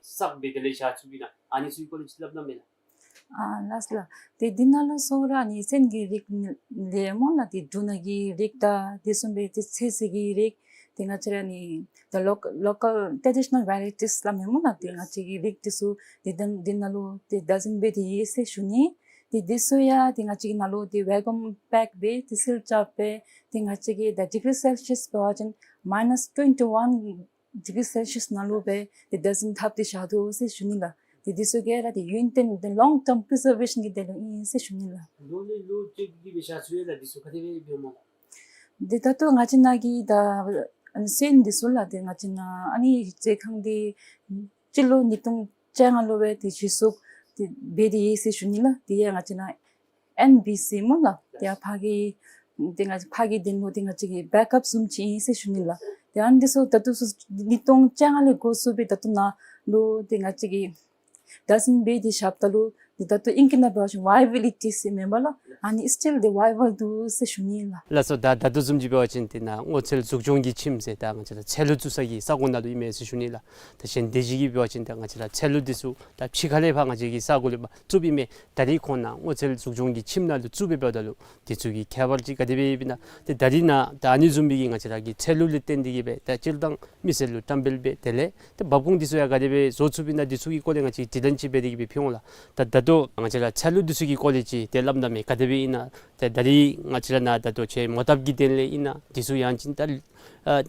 བསགས་སྦེ་དེ་ལས་བཞག་ཚུགསཔ་ཨིན་ན་ཨ་ནི་ཚུ་གི་སྐོར་ལས་ཅིག་སླབ་གནང་མས་ལགས། ཨ་ལགས་ལགས། ཏེ་འདི་ནང་ལུ་གཙོ་བོ་ར་ཨ་ནི་སོན་གྱི་རིགས་ལས་སྨོ་ལགས། ཏེ་འབྲུ་སྣ་གི་རིགས་དང་དེ་བཟུམ་སྦེ་ཏེ་ཚོད་བསྲེ་གི་རིགས་ཏེ་ང་བཅས་ར་ཨ་ནི་the local, local traditional varieties སླབ་མས་སྨོ་ལགས། ཏེ་ང་བཅས་ཀྱི་རིགས་འདི་ཚུ་ཏེ་ད་འདི་ནང་ལུ་ཏེ་བདག་འཛིན་འབད་དེ་ཡོད་ཟེར་ཞུ་ནི། ཏེ་འདི་ཚུ་ཡང་ཏེ་ང་བཅས་ཀྱིས་ནཱ་ལུ་ཏེ་ཝེ་ཀུམ་པེཀ་འབད་དེ་སིལ་རྐྱབ་སྦེ་ཏེ་ང་བཅས་ཀྱིས་ད་ཌིག་རི་སེལ་ཤི་ཡཱས་འབད་བ་ཅིན་མའི་ནཱས་ཊུ་ཝེན་ཊི་ཝན་ཌིག་རི་སེལ་ཤི་ཡཱས་ནང་ལུ་སྦེ་ཏེ་ཌས་བིན་བཏབ་སྟེ་བཞག་དོ་ཟེར་ཞུ་ནི་ལགས། ཏེ་འདི་ཚུ་ག་ར་ཏེ་ཡུན་བརྟན་ཏེ་ལོང་ཊརམ་པི་རི་ཛར་ཝེ་ཤཱན་གྱི་དོན་ལུ་ཨིན་ཟེར་ཞུ་ནི་ལགས། ལོ་ལས་ལོ་ཅིག་གི་སྦེ་བཞག་ཚུགས་ཡོད་ལགས། འདི་ཚུ་ག་དེ་སྦེ་འབདཝ་སྨོ་ལགས། ཏེ་ད་ལྟོ་ང་བཅས་ནཱ་གི་ད་ཨ་ནི་སོན་འདི་ཚུ་ལགས། ཏེ་ང་བཅས་ནཱ་ཨ་ནི་མཛོད་ཁང་འདི་སྤྱི་ལོ་ཉིས་སྟོང་བཅོ་ལྔ་ལུ་སྦེ་ཏེ་གཞི་བཙུགས་ཏེ་འབད་དེ་ཡོད་ཟེར་ཞུ་ནི་ལགས། དེ་ཡང་ང་བཅས་ནཱ་ཨེན་བི་སི་སྨོ་ལགས། ཏེ་ཡང་ཕར་གྱི་ཏེ་ང་བཅས་ཕར་གྱི་དོན་ལུ་ཏེ་ང་བཅས་ཀྱི་བེཀ་ཨཔ་བཟུམ་ཅིག་ཨིན་ཟེར་ཞུ་ནི་ལགས། ཏེ་ཨ་ནི་འདི་ཚུ་ད་ལྟོ་ཚུ་ཉིས་སྟོང་བཅོ་ལྔ་ལས་འགོ་བཙུགས་སྦེ་ད་ལྟོ་ནཱ་ལུ་ཏེ་ང་བཅས་ཀྱིས་ཌས་བིན་འབད་དེ་བཞགཔ་ད་ལུ་ཏེ་ད་ལྟོ་ཨིང་སྐད་ནང་འབད་བ་ཅིན་ཝའི་བི་ལི་ཊི་ཟེར་མེན་པ་ལགས། ཨ་ནི་སི་ཊིལ་ཏེ་ཝའི་བཱལ་འདུག་ཟེར་ཞུ་ནི་ལགས། ལགས་སོ། ད་ད་ལྟོ་བཟུམ་ཅིག་འབད་བ་ཅིན་ཏེ་ནཱ་སྔོ་ཚལ་འཛུགས་སྐྱོང་གི་ཁྱིམ་ཟེར་ད་ང་བཅས་ར་ཚལ་ལུ་བཙུགས་ས་གི་ས་གོ་ནང་ལུ་ཨིན་མས་ཟེར་ཞུ་ནི་ལགས། ད་གཞན་སྡེ་བཞི་གིས་འབད་བ་ཅིན་ད་ང་བཅས་ར་ཚལ་ལུ་འདི་ཚུ་ད་ཕྱི་ཁ་ལས་ཕར་ང་བཅས་ཀྱི་ས་གོ་ལས་ཕར་བཙུགསཔ་ཨིན་མས། ད་རིས་ཁོང་ནཱ་སྔོ་ཚལ་འཛུགས་སྐྱོང་གི་ཁྱིམ་ནང་ལུ་བཙུགས་སྦེ་འབདཝ་ད་ལུ་འདི་ཚུ་གི་ཁྱད་པར་ཅིག་ག་དེ་སྦེ་ཡོདཔ་ཨིན་ན། ཏེ་ད་རིས་ནཱ་ད་ཨ་ནི་བཟུམ་སྦེ་གི་ང་བཅས་ར་གི་ཚལ་ལུ་ལས་བརྟེན་ཏེ་གི་སྦེ་ད་སྤྱིར་བཏང་མི་སེར་ལུ་བཀྲམ་སྤེལ་འབད་དེ་ལས་ཏེ་འབབ་ཁུངས་འདི་ཚུ་ཡང་ག་དེ་སྦེ་བཟོ་ཚུགསཔ་ཨིན་ན། འདི་ཚུ་གི་སྐོར་ལས་ང་བཅས་དྲི་ལན་ཅིག་འབད་དེ་གི་སྦེ་ཕུལ་འོང་ལགས། ད་ད་ལྟོ་ང་བཅས་ར་ཚལ་ལུ་འདི་ཚུ་གི་སྐོར་ལས་ཅིག་ཏེ་སླབ་ད་མས། ག་དེ་སྦེ་ཨིན་ན། ཏེ་ད་རིས་ང་བཅས་ར་ནཱ་ད་ལྟོ་ཁྱོད་མོ་བཏབ་ཀྱི་དོན་ལས་ཨིན་ན། འདི་ཚུ་ཡང་ཅིན་ད་ཨ་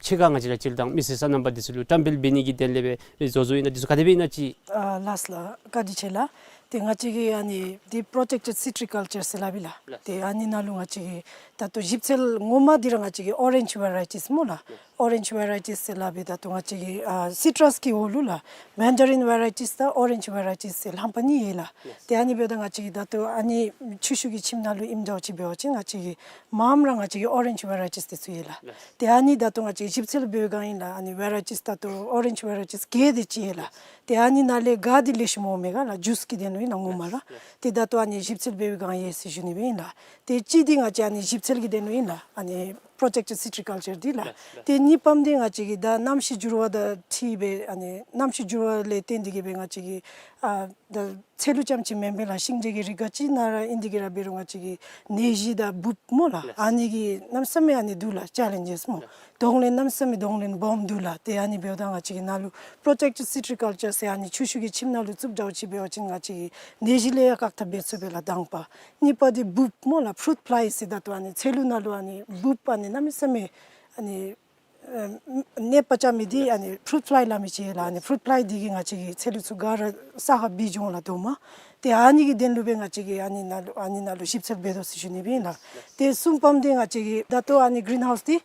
ཕྱི་ཁར་ང་བཅས་ར་སྤྱིར་བཏང་མི་སེར་སོ་ནམ་པ་འདི་ཚུ་ལུ་བཀྲམ་སྤེལ་འབད་ནི་གི་དོན་ལས་སྦེ་བཟོ་བཟོཝ་ཨིན་ན། འདི་ཚུ་ག་དེ་སྦེ་ཨིན་ན་ཅིག། ཨ་ལགས་ལགས། བཀའ་དྲིན་ཆེ་ལགས། ཏེ་ང་བཅས་ཀྱི་ཨ་ནི་འདི་པྲོ་ཊེཀ་ཊེཌ་སི་ཊི་རི་ཀལ་ཅར་ཟེར་སླབ་ཨིན་ལགས། ལགས། ཏེ་ཨ་ནི་ནང་ལུ་ང་བཅས་ཀྱི་ད་ལྟོ་ཞིབ་འཚོལ་ངོ་མ་འདི་ར་ང་བཅས་ཀྱི་ཨོ་རེནཇ་ཝེ་རའི་ཊིས་སྨོ་ལགས། ཨོ་རེནཇ་ཝེ་རའི་ཊིས་ཟེར་སླབ་ཨིན། ད་ལྟོ་ང་བཅས་ཀྱི་ཨ་སི་ཊྲས་ཀྱི་འོག་ལུ་ལགས་མེན་ཌ་རིན་ཝེ་རའི་ཊིས་དང་ཨོ་རེནཇ་ཝེ་རའི་ཊིས་ཟེར་རྣམ་པ་གཉིས་ཡོད་ལགས། ལགས། ཏེ་ཨ་ནི་འབདཝ་ད་ང་བཅས་ཀྱི་ད་ལྟོ་ཨ་ནི་ཆུ་ཤུགས་ཀྱི་ཁྱིམ་ནང་ལུ་ཨིནམ་འདྲཝ་ཅིག་འབད་བ་ཅིན་ང་བཅས་ཀྱི་མངམ་ར་ང་བཅས་ཀྱི་ཨོ་རེནཇ་ཝེ་རའི་ཊིས་འདི་ཚུ་ཡོད་ལགས། ལགས། ཏེ་ཨ་ནི་ད་ལྟོ་ང་བཅས་ཞིབ་འཚོལ་འབད་བའི་སྒང་ཨིན་ལགས། ཨ་ནི་ཝེ་རའི་ཊིས་ད་ལྟོ་ཨོ་རེནཇ་ཝེ་རའི་ཊིས་བརྒྱད་དེ་ཅིག་ཡོད་ལགས། ཏེ་ཨ་ནི་ནང་ལས་ག་འདི་ལེགས་ཤོམ་འོང་མས་ག་ལགས། ཇུས་ཀྱི་དོན་ལུ་ཨིན་ན་ངོ་མ་ར། ལགས། ཏེ་ད་ལྟོ་ཨ་ནི་ཞིབ་འཚོལ་འབད་བའི་སྒང་ཡོད་ཟེར་ཞུ་ནི་སྦེ་ཨིན་ལགས། ཏེ་གཅིག་འདི་ང་བཅས་ཨ་ནི་ཞིབ་འཚོལ་གྱི་དོན་ལུ་ཨིན་ལགས། ཨ་ནི་པྲོ་ཊེཀ་ཊེཌ་སི་ཊི་རི་ཀལ་ཅར་འདི་ལགས། ལགས། ཏེ་གཉིས་པམ་འདི་ང་བཅས་ཀྱི་ད་གནམ་གཤིས་འགྱུར་བ་དང་འཁྲིལ་སྦེ་ཨ་ནི་གནམ་གཤིས་འགྱུར་བ་ལས་བརྟེན་ཏེ་གི་སྦེ་ང་བཅས་ཀྱི་ཨ་ད་ཚལ་ལུ་རྐྱངམ་ཅིག་མེན་པར་ལགས་ཤིང་འབྲས་ཀྱི་རིགས་ག་ཅི་ནང་ར་ཨིན་ཏེ་གི་ར་འབད་རུང་ང་བཅས་ཀྱི་ནད་གཞི་དང་འབུཔ་སྨོ་ལགས། ལགས། ཨ་ནི་གིས་གནམ་མེད་ས་མེད་ཨ་ནི་འདུག་ལགས། ཅེ་ལེནཇེས་སྨོ། ལགས། གདོང་ལེན་གནམ་མེད་ས་མེད་གདོང་ལེན་སྦོམ་འདུག་ལགས། ཏེ་ཨ་ནི་འབདཝ་ད་ང་བཅས་ཀྱི་ནཱ་ལུ་པྲོ་ཊེཀ་ཊེཌ་སི་ཊི་རི་ཀལ་ཅར་ཟེར་ཨ་ནི་ཆུ་ཤུགས་ཀྱི་ཁྱིམ་ནང་ལུ་བཙུགསཔ་འདྲཝ་ཅིག་འབད་བ་ཅིན་ང་བཅས་ཀྱི་ནད་གཞི་ལས་ཡང་བཀག་ཐབས་འབད་ཚུགས་པས་ལགས་དང་པ། གཉིས་པ་འདི་འབུཔ་སྨོ་ལགས་ཕུ་རུཊ་ཕླའི་ཟེར་ད་ལྟོ་ཨ་ནི་ཚལ་ལུ་ནང་ལུ་ཨ་ནི་འབུཔ་ཨ་ནི་གནམ་མེད་ས་མེད་ཨ་ནི་ཨ་ནད་པ་རྐྱབ་མི་འདི་ཨ་ནི་ཕུ་རུཊ་ཕླའི་སླབ་མི་ཅིག་ལགས། ཨ་ནི་ཕུ་རུཊ་ཕླའི་འདི་གིས་ང་བཅས་ཀྱི་ཚལ་ལུ་ཚུ་ག་ར་ས་ཁར་སྦེ་འགྱོ་འོང་ལགས་དོ་མ། ཏེ་ཨ་ནི་གི་དོན་ལུ་སྦེ་ང་བཅས་ཀྱིས་ཨ་ནི་ནང་ལུ་ཨ་ནི་ནང་ལུ་ཞིབ་འཚོལ་འབད་དོ་ཟེར་ཞུ་ནི་སྦེ་ཨིན་ལགས། ཏེ་གསུམ་པམ་འདི་ང་བཅས་ཀྱི་ད་ལྟོ་ཨ་ནི་གི་རིན་ཧའུསི་འདི་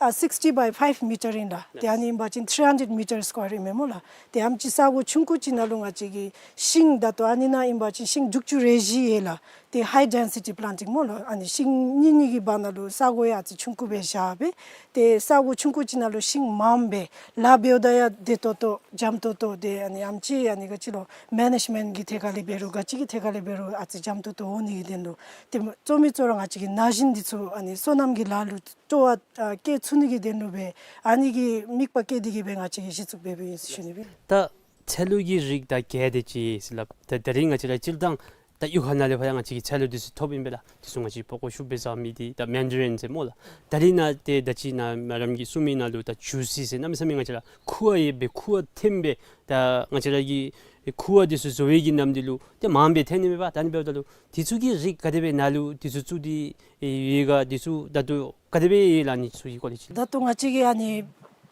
ཨ་སིགསི་ཊི་བའི་ཕའིབ་མི་ཊར་ཨིན་ལགས། ཏེ་ཨ་ནི་ཨིན་པ་ཅིན་ཐིརི་ཧན་ཌེཌ་མི་ཊར་སི་ཀོ་ཡར་ཨིན་མས་སྨོ་ལགས། ཏེ་ཨ་ནེམ་ཅིག་ས་གོ་ཆུང་ཀུ་ཅིག་ནང་ལུ་ང་བཅས་ཀྱི་ཤིང་ད་ལྟོ་ཨ་ནི་ནང་ཨིན་པ་ཅིན་ཤིང་དྲུག་ཅུ་རེ་བཞི་ཡོད་ལགས། ཏེ་ཧའི་ཌེན་སི་ཊི་པི་ལཱན་ཊིང་སྨོ་ལགས། ཨ་ནི་ཤིང་གཉིས་གཉིས་ཀྱི་བར་ན་ལུ་ས་གོ་ཡང་ཨ་ཙི་ཆུང་ཀུ་སྦེ་བཞག་སྦེ་ཏེ་ས་གོ་ཆུང་ཀུ་ཅིག་ནང་ལུ་ཤིང་མངམ་སྦེ་ལཱ་འབདཝ་ད་ཡང་བདེ་ཏོག་ཏོ་འཇམ་ཏོག་ཏོ་ཏེ་ཨ་ནི་ཨེམ་ཅིག་ཨ་ནི་ག་ཅི་ལོ་མེ་ནེཇ་མེནཊ་གི་ཐད་ཁར་ལས་འབད་རུང་ག་ཅི་གི་ཐད་ཁར་ལས་འབད་རུང་ཨ་ཙི་འཇམ་ཏོག་ཏོ་འོང་ནི་གི་དོན་ལུ་ཏེ་གཙོ་མི་གཙོ་ར་ང་བཅས་ཀྱི་ན་གཞོན་འདི་ཚུ་ཨ་ནི་སོ་ནམ་གྱི་ལཱ་ལུ་སྤྲོ་བ་ཨ་བསྐྱེད་ཚུགས་ནི་གི་དོན་ལུ་སྦེ་ཨ་ནི་གི་དམིགས་པ་བསྐྱེད་དེ་གི་སྦེ་ང་བཅས་ཀྱིས་གཞི་བཙུགས་འབད་འབདཝ་ཨིན་ཟེར་ཞུ་ནི་སྦེ། ད་ཚལ་ལུ་གི་རིགས་ད་ག་དེ་ཅིག་ཟེར་སླབ། ད་ད་རིས་ང་བཅས་ར་སྤྱིར་བཏང་ད་གཡུས་ཁ་ནང་ལས་ཕར་ཡང་ང་བཅས་ཀྱིས་ཚལ་ལུ་འདི་ཚུ་ཐོབ་ཨིན་པས་ལགས། འདི་ཚུ་ང་བཅས་ཕོར་ཀོ་ཤུགས་སྦེ་བཟའ་མི་འདི་ད་མེན་ཌ་རིན་ཟེར་སྨོ་ལགས། ད་རིས་ནཱ་ཏེ་ད་ཅི་ནཱ་མེ་ཌམ་གྱིས་གསུངས་མི་ནང་ལུ་ད་ཇུ་སི་ཟེར་གནམ་མེད་ས་མེད་ང་བཅས་ར་ཁུ་བ་ཡོད་པའི་ཁུ་བ་ཐོན་སྦེ་ད་ང་བཅས་ར་གི་ཁུ་བ་འདི་ཚུ་བཟོ་བའི་གི་ནམ་འདི་ལུ་ཏེ་མངམ་སྦེ་ཐོན་ནི་མས་པ། ད་ཨ་ནི་འབདཝ་ད་ལུ་འདི་ཚུ་གི་རིགས་ག་དེ་སྦེ་ནཱ་ལུ་འདི་ཚུ་བཙུགས་ཏེ་ཡོད་ག། འདི་ཚུ་ད་ལྟོ་ག་དེ་སྦེ་ཡོད་ལགས། ཨ་ནི་ཚུ་གི་སྐོར་ལས་ཅིག། ད་ལྟོ་ང་བཅས་ཀྱི་ཨ་ནི་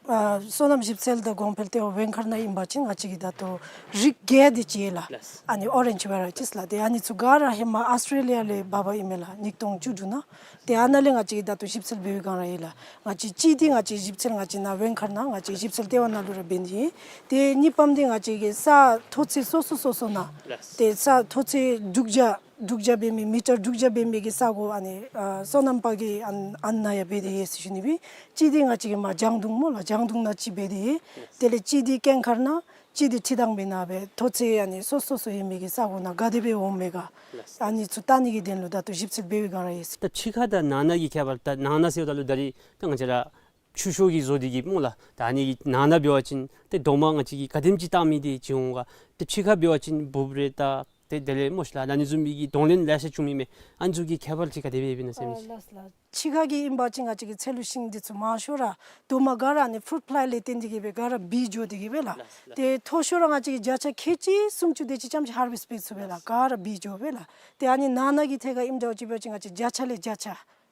ཨ་སོ་ནམ་ཞིབ་འཚོལ་དང་གོང་འཕེལ་ལྟེ་བ་བེང་མཁར་ནང་ཨིན་པ་ཅིན་ང་བཅས་ཀྱི་ད་ལྟོ་རིགས་བརྒྱད་དེ་ཅིག་ཡོད་ལགས། ལགས། ཨ་ནི་ཨོ་རེནཇ་ཝེ་རའི་ཊིས་ལགས། ཏེ་ཨ་ནི་ཚུ་ག་ར་ཧེ་མ་ཨཱོས་ཊེ་ལི་ཡ་ལས་འབག་འབགཔ་ཨིན་མས་ལགས། ཉིས་སྟོང་བཅུ་དྲུག་ནང་། ཏེ་ཨ་ནཱ་ལས་ང་བཅས་ཀྱིས་ད་ལྟོ་ཞིབ་འཚོལ་འབད་བའི་སྒང་ར་ཡོད་ལགས། ང་བཅས་གཅིག་འདི་ང་བཅས་ཞིབ་འཚོལ་ང་བཅས་ནཱ་བེང་མཁར་ནང་ང་བཅས་ཞིབ་འཚོལ་ལྟེ་བ་ནང་ལུ་ར་འབད་ནི་ཨིན། ཏེ་གཉིས་པམ་འདི་ང་བཅས་ཀྱི་ས་མཐོ་ཚད་སོ་སོ་སོ་སོ་ནང་། ལགས། ཏེ་ས་མཐོ་ཚད་དྲུག་བརྒྱ་དྲུག་བརྒྱ་འབད་མི་མི་ཊར་དྲུག་བརྒྱ་འབད་མི་གི་ས་གོ་ཨ་ནི་ཨ་སོ་ནམ་པ་གི་ཨ་ཨ་ནཱ་ཡང་འབད་དེ་ཡོད་ཟེར་ཞུ་ནི་སྦེ། གཅིག་འདི་ང་བཅས་ཀྱི་མར་ལྗང་མདུང་སྨོ་ལགས། ལྗང་མདུང་ནང་གཅིག་འབད་དེ་ཡོད། དེ་ལས་གཅིག་འདི་སྐྱེངས་མཁར་ནང་གཅིག་འདི་ཁྲི་ཐང་པའི་ནང་སྦེ་མཐོ་ཚད་ཨ་ནི་སོ་སོ་སོ་ཡོད་མི་གི་ས་གོ་ནང་ག་དེ་སྦེ་འོང་མས་ག། ཨ་ནི་ཚུ་བལྟ་ནི་གི་དོན་ལུ་ད་ལྟོ་ཞིབ་འཚོལ་འབད་བའི་སྒང་ར་ཡོད་ཟེར། ད་ཕྱི་ཁ་དང་ནང་ན་གི་ཁྱད་པར་ད་ནང་ན་ཟེརཝ་ད་ལུ་ད་རིས་ད་ང་བཅས་ར་ཆུ་ཤོག་གི་བཟོ་སྟེ་གི་སྨོ་ལགས། ད་ཨ་ནི་གི་ནང་ན་འབད་བ་ཅིན་ཏེ་རྡོག་མ་ང་བཅས་ཀྱིས་ག་དེམ་ཅིག་བཏགས་མི་འདི་ཅིག་འོང་ག། ཏེ་ཕྱི་ཁར་འབད་བ་ཅིན་འབུཔ་རེ་བཏགས། ཏེ་དེ་ལས་མོ་ཤ་ལ་ཨ་ནི་བཟུམ་མའི་གི་གདོང་ལེན་ལེ་ཤ་བྱུངམ་ཨིན་མས། ཨ་ནི་ཚུ་གི་ཁྱད་པར་ཅིག་ག་དེ་སྦེ་ཨིན་ན་ཟེར་མི་ཨ་ལགས་ལགས། ཕྱི་ཁ་གི་ཨིན་པ་ཅིན་ང་བཅས་ཀྱི་ཚལ་ལུ་ཤིང་འདི་ཚུ་མང་ཤོས་ར་དུ་མ་ག་ར་ཨ་ནི་ཕུརུཊ་ཕླའི་ལས་བརྟེན་ཏེ་གི་སྦེ་ག་ར་བུད་འགྱོ་སྟེ་གི་སྦེ་ལགས། ལགས་ལགས། ཏེ་མཐོ་ཤོས་ར་ང་བཅས་ཀྱིས་བརྒྱ་ཆ་ཁལ་གཅིག་སུམ་ཅུ་དེ་ཅིག་ཙམ་ཅིག་ཧར་ཝེསཊ་འབད་ཚུགས་པས་ལགས། ལགས། ག་ར་བུད་འགྱོ་བས་ལགས། ཏེ་ཨ་ནི་ནང་ན་གི་ཐད་ཁར་ཨིནམ་འདྲཝ་ཅིག་འབད་བ་ཅིན་ང་བཅས་བརྒྱ་ཆ་ལས་བརྒྱ་ཆ་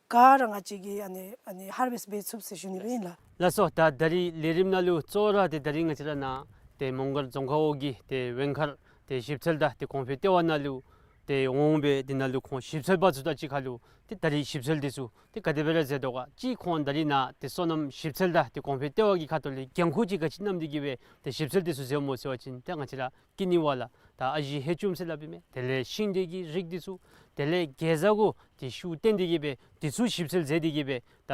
ག་ར་ང་བཅས་ཀྱིས་ཨ་ནི་ཨ་ནི་ཧར་ཝེསཊ་འབད་ཚུགས་ཟེར་ཞུ་ནི་སྦེ་ཨིན་ལགས། ལགས་སོ། ད་ད་རིས་ལས་རིམ་ནང་ལུ་གཙོ་བོ་ར་ཏེ་ད་རིས་ང་བཅས་ར་ནཱ་ཏེ་མོང་སྒར་རྫོང་ཁག་འོག་གི་ཏེ་ཝེང་མཁར་ཏེ་ཞིབ་འཚོལ་དང་ཏེ་གོང་འཕེལ་ལྟེ་བ་ནང་ལུ་ཏེ་འོང་སྦེ་འདི་ནང་ལུ་ཁོང་ཞིབ་འཚོལ་པ་ཚུ་དང་གཅིག་ཁར་ལུ་ཏེ་ད་རིས་ཞིབ་འཚོལ་འདི་ཚུ་ཏེ་ག་དེ་སྦེ་ར་མཛད་དོ་ག། གཅིག་ཁོང་ད་རིས་ནཱ་ཏེ་སོ་ནམ་ཞིབ་འཚོལ་དང་ཏེ་གོང་འཕེལ་ལྟེ་བ་གི་ཁ་ཐུག་ལས་འགན་ཁུར་ཅིག་ག་ཅི་བསྣམས་ཏེ་གི་སྦེ་ཏེ་ཞིབ་འཚོལ་འདི་ཚུ་མཛདཔ་སྨོ་ཟེར་བ་ཅིན་ཏེ་ང་བཅས་ར་ཀི་ནི་བ་ལ་ད་ཨ་ཞེ་ཧེ་ཅུམ་ཟེར་སླབ་ཨིན་མས། དེ་ལས་ཤིང་འབྲས་ཀྱི་རིགས་འདི་ཚུ་དེ་ལས་གེ་ཛ་གུ་ཏེ་ཤུགས་བཏོན་ཏེ་གི་སྦེ་འདི་ཚུ་ཞིབ་འཚོལ་མཛད་དེ་གི་སྦེ་ད་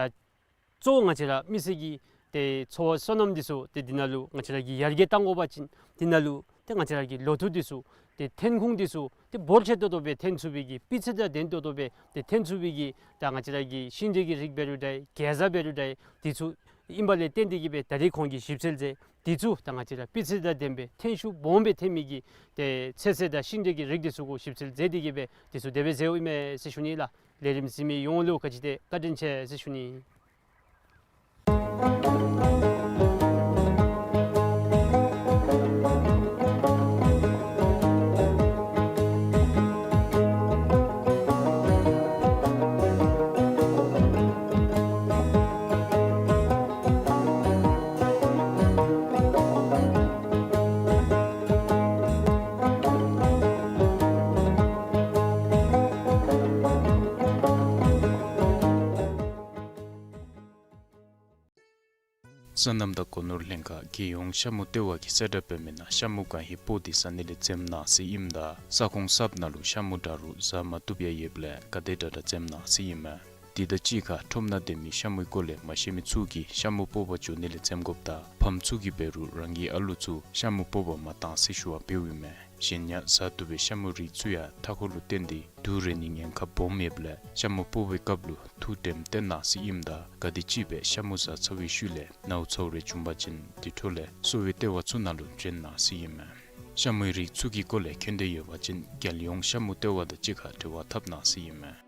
གཙོ་བོ་ང་བཅས་ར་མི་སེར་གྱི་ཏེ་འཚོ་བ་སོ་ནམ་འདི་ཚུ་ཏེ་འདི་ནང་ལུ་ང་བཅས་ར་གིས་ཡར་རྒྱས་གཏང་དགོ་པ་ཅིན་འདི་ནང་ལུ་ཏེ་ང་བཅས་ར་གི་ལོ་ཐོག་འདི་ཚུ་ཏེ་ཐོན་ཁུངས་འདི་ཚུ་ཏེ་འབོར་ཆེ་ཏོག་ཏོ་སྦེ་ཐོན་ཚུགས་པའི་གི་སྤུས་ཚད་དང་ལྡན་ཏོག་ཏོ་སྦེ་ཏེ་ཐོན་ཚུགས་པའི་གི་ད་ང་བཅས་ར་གི་ཤིང་འབྲས་ཀྱི་རིགས་འབད་རུང་འདྲ་གེ་ཛ་འབད་རུང་འདྲ་འདི་ཚུ་ཨིན་པ་ལས་བརྟེན་ཏེ་གི་སྦེ་ད་རིས་ཁོང་གིས་ཞིབ་འཚོལ་མཛད། འདི་ཚུ་ད་ང་བཅས་ར་སྤུས་ཚད་དང་ལྡན་པའི་ཐོན་ཤུགས་སྦོམ་སྦེ་ཐོན་མི་གི་ཏེ་ཚོད་བསྲེ་དང་ཤིང་འབྲས་ཀྱི་རིགས་འདི་ཚུ་གུ་ཞིབ་འཚོལ་མཛད་དེ་གི་སྦེ་འདི་ཚུ་དེ་སྦེ་མཛདཔ་ཨིན་མས་ཟེར་ཞུ་ནི་ལགས། ལས་རིམ་གཟིགས་མི་ཡོངས་ལུ་ག་ཅི་དེ་བཀའ་དྲིན་ཆེ་ཟེར་ཞུ་ནི། སོ་ནམ་དང་སྒོ་ནོར་ལྷན་ཁག་རྒྱལ་ཡོངས་ཤ་མུ་ལྟེ་བ་གིས་གསལ་བསྒྲགས་འབད་མི་ནང་ཤ་མུ་གང་ཧེ་སྤོ་སྟེ་ཟ་ནི་ལས་འཛེམ་གནང་ཟེར་ཨིནམ་ད་ས་ཁོངས་གསརཔ་ནང་ལུ་ཤ་མུ་འདྲ་རུང་ཟ་མ་བཏུབ་ཡང་ཡོདཔ་ལས་ག་དེ་དྲག་དྲག་འཛེམ་གནང་ཟེར་ཨིན་མས། དེ་དང་གཅིག་ཁར་ཁྲོམ་ནང་སྡོད་མི་ཤ་མུའི་སྐོར་ལས་མ་ཤེས་མི་ཚུ་གིས་ཤ་མུ་སྤོ་བར་འགྱོ་ནི་ལས་འཛེམ་དགོཔ་དང་ཕམ་ཚུ་གིས་འབད་རུང་རང་གི་ཨ་ལུ་ཚུ་ཤ་མུ་སྤོ་བར་མ་གཏང་ཟེར་ཞུ་བ་འབདཝ་ཨིན་མས། གཞན་ཡང་ཟ་བཏུབ་པའི་ཤ་མུའི་རིགས་ཚུ་ཡང་མཐའ་འཁོར་ལུ་བརྟེན་ཏེ་དུག་རེག་ནིའི་ཉེན་ཁ་སྦོམ་ཡོདཔ་ལས་ཤ་མུ་སྤོ་བའི་སྐབས་ལུ་ཐུགས་དྲནམ་བཏོན་གནང་ཟེར་ཨིནམ་ད་ག་དེམ་ཅིག་སྦེ་ཤ་མུ་ཟ་ཚར་བའི་ཤུལ་ལས་ནཝ་ཚཝ་རེ་བྱུང་པ་ཅིན་དེ་འཕྲོ་ལས་གསོ་བའི་ལྟེ་བ་ཚུ་ནང་ལུ་བྱོན་གནང་ཟེར་ཨིན་མས། ཤ་མུའི་རིགས་ཚུ་གི་སྐོར་ལས་མཁྱེན་འདོད་ཡོད་པ་ཅིན་རྒྱལ་ཡོངས་ཤ་མུ་ལྟེ་བ་དང་གཅིག་ཁར་འབྲེལ་བ་འཐབ་གནང་ཟེར་ཨིན་མས།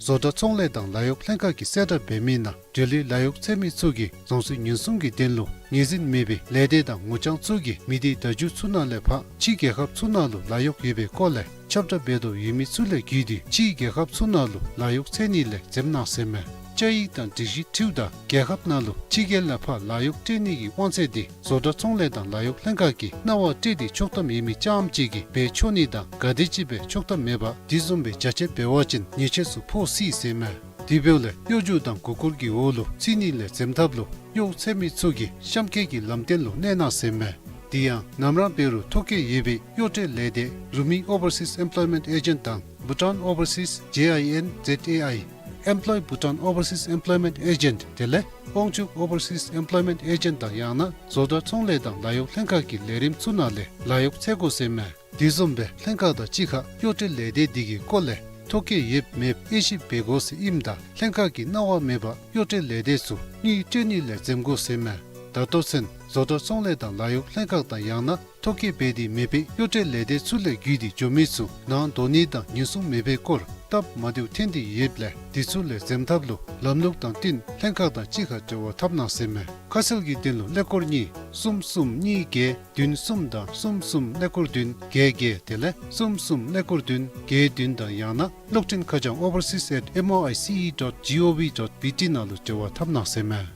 བཟོ་གྲྭ་ཚོང་ལས་དང་ལཱ་གཡོག་ལྷན་ཁག་གིས་གསལ་བསྒྲགས་འབད་མི་ནང་འབྲེལ་ཡོད་ལཱ་གཡོག་འཚོལ་མི་ཚུ་གིས་རྫོང་སྲིད་ཉེན་སྲུང་གི་དོན་ལུ་ངོས་འཛིན་མེད་པའི་ལས་སྡེ་དང་ངོ་རྐྱང་ཚུ་གིས་མི་སྡེ་བརྡ་བརྒྱུད་ཚུ་ནང་ལས་ཕར་ཕྱིའི་རྒྱལ་ཁབ་ཚུ་ནང་ལུ་ལཱ་གཡོག་ཡོད་པའི་སྐོར་ལས་ཁྱབ་བསྒྲགས་འབད་དོ་ཡོད་མི་ཚུ་ལས་བརྒྱུད་དེ་ཕྱིའི་རྒྱལ་ཁབ་ཚུ་ནང་ལུ་ལཱ་གཡོག་འཚོལ་ནི་ལས་འཛེམ་གནང་ཟེར་མས། བཅའ་ཡིག་དང་སྒྲིག་གཞི་འཁྲིལཝ་ད་རྒྱལ་ཁབ་ནང་ལུ་ཕྱི་རྒྱལ་ལས་ཕར་ལཱ་གཡོག་སྤྲོད་ནི་གི་དབང་ཚད་འདི་བཟོ་གྲྭ་ཚོང་ལས་དང་ལཱ་གཡོག་ལྷན་ཁག་གིས་གནང་བ་སྤྲོད་དེ་ཆོག་ཐམ་ཡོད་མི་རྐྱངམ་ཅིག་གིས་འབད་ཆོག་ནི་དང་ག་དེམ་ཅིག་སྦེ་ཆོག་ཐམ་མེད་པར་དེ་བཟུམ་སྦེ་བྱ་སྤྱོད་འབད་བ་ཅིན་ཉེས་ཆད་ཚུ་ཕོག་སྲིད་ཟེར་མས། དེ་འབདཝ་ལས་གཡོ་སྒྱུ་དང་མགུ་སྐོར་གྱི་འོག་ལུ་ཚུད་ནི་ལས་འཛེམ་ཐབས་ལུ་གཡོག་འཚོལ་མི་ཚུ་གིས་གཤམ་འཁོད་ཀྱི་ལམ་སྟོན་ལུ་གནས་གནང་ཟེར་མས། དེ་ཡང་ནམ་ར་འབད་རུང་ཐོ་བཀོད་ཡོད་པའི་གཡོག་སྤྲོད་ལས་སྡེ་རུ་མི་Overseas Employment Agent དང་Bhutan Overseas J I N Z A I Employ Bhutan Overseas Employment Agent དེ་ལས་དབང་ཕྱུག་Overseas Employment Agent དང་ཡང་ན་བཟོ་གྲྭ་ཚོང་ལས་དང་ལཱ་གཡོག་ལྷན་ཁག་གི་ལས་རིམ་ཚུ་ནང་ལས་ལཱ་གཡོག་འཚོལ་དགོ་ཟེར་མས། དེ་བཟུམ་སྦེ་ལྷན་ཁག་དང་གཅིག་ཁར་གཡོག་སྤྲོད་ལས་སྡེ་འདི་གི་སྐོར་ལས་ཐོ་བཀོད་ཡོདཔ་མེདཔ་དབྱེ་ཞིབ་འབད་དགོ་ཟེར་ཨིནམ་ད་ལྷན་ཁག་གིས་གནང་བ་མེད་པར་གཡོག་སྤྲོད་ལས་སྡེ་ཚུ་དངུལ་སྤྲོད་ནི་ལས་འཛེམ་དགོ་ཟེར་མས། ད་ལྟོ་ཚུན་བཟོ་གྲྭ་ཚོང་ལས་དང་ལཱ་གཡོག་ལྷན་ཁག་དང་ཡང་ན་ཐོ་བཀོད་འབད་དེ་མེད་པའི་གཡོག་སྤྲོད་ལས་སྡེ་ཚུ་ལས་བརྒྱུད་དེ་འགྱོ་མི་ཚུ་ནང་འདོགས་ནི་དང་ཉེན་སྲུང་མེད་པའི་སྐོར་སྟབས་མ་བདེཝ་ཐོན་ཏེ་ཡོདཔ་ལས་དེ་ཚུ་ལས་འཛེམ་ཐབས་ལུ་ལམ་ལུགས་དང་བསྟུན་ལྷན་ཁག་དང་གཅིག་ཁར་འབྲེལ་བ་འཐབ་གནང་ཟེར་མས། ཁ་གསལ་གྱི་དོན་ལུ་ཀླད་ཀོར་གཉིས་གསུམ་གསུམ་གཉིས་བརྒྱད་བདུན་གསུམ་དང་གསུམ་གསུམ་ཀླད་ཀོར་བདུན་བརྒྱད་བརྒྱད་དེ་ལས་གསུམ་གསུམ་ཀླད་ཀོར་བདུན་བརྒྱད་བདུན་དང་ཡང་ན་གློག་འཕྲིན་ཁ་བྱང་overseas at M O I C E dot G O V dot B T ནང་ལུ་འབྲེལ་བ་འཐབ་གནང་ཟེར་མས།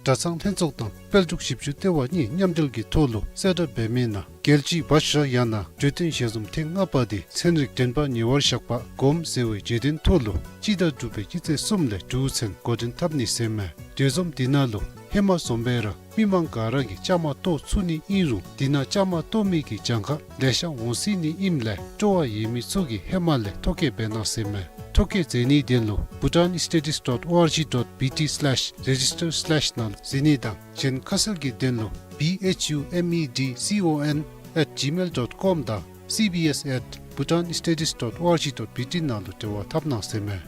གྲྭ་ཚང་ལྷན་ཚོགས་དང་དཔལ་འབྱོར་ཞིབ་འཇུག་ལྟེ་བ་གཉིས་མཉམ་འབྲེལ་གྱི་ཐོག་ལུ་གསལ་བསྒྲགས་འབད་མི་ནང་རྒྱལ་སྤྱིའི་བྷ་ཤྲ་ཡང་ན་གྲོས་མཐུན་ཞལ་འཛོམས་ཐེངས་ལྔ་པ་འདི་ཚན་རིག་འགྲན་པ་ཉེ་བར་བཞག་པ་སྒོམ་ཟེར་བའི་བརྗོད་དོན་ཐོག་ལུ་སྤྱི་ཟླ་དྲུག་པའི་སྤྱི་ཚེས་གསུམ་ལས་དྲུག་ཚུན་འགོ་འདྲེན་འཐབ་ནི་ཟེར་མས། གྲོས་འཛོམས་འདི་ནང་ལུ་ཧེ་མ་བཟུམ་སྦེ་ར་མི་མང་ག་ར་གིས་བཅའ་མར་གཏོགས་ཚུགས་ནི་ཨིན་རུང་འདི་ནང་བཅའ་མར་གཏོགས་མི་གི་གྱངས་ཁ་ལེ་ཤ་འོང་སྲིད་ནི་ཨིནམ་ལས་སྤྲོ་བ་ཡོད་མི་ཚུ་གིས་ཧེ་མ་ལས་ཐོ་བཀོད་འབད་གནང་ཟེར་མས། ཐོ་བཀོད་མཛད་ནིའི་དོན་ལུ་bhutanstudies dot org dot B T slash register slash ནང་གཟིགས་ནི་དང་གཞན་ཁ་གསལ་གྱི་དོན་ལུ་B H U M E D C O N at gmail dot com དང་C B S at bhutanstudies dot org dot B T ནང་ལུ་འབྲེལ་བ་འཐབ་གནང་ཟེར་མས།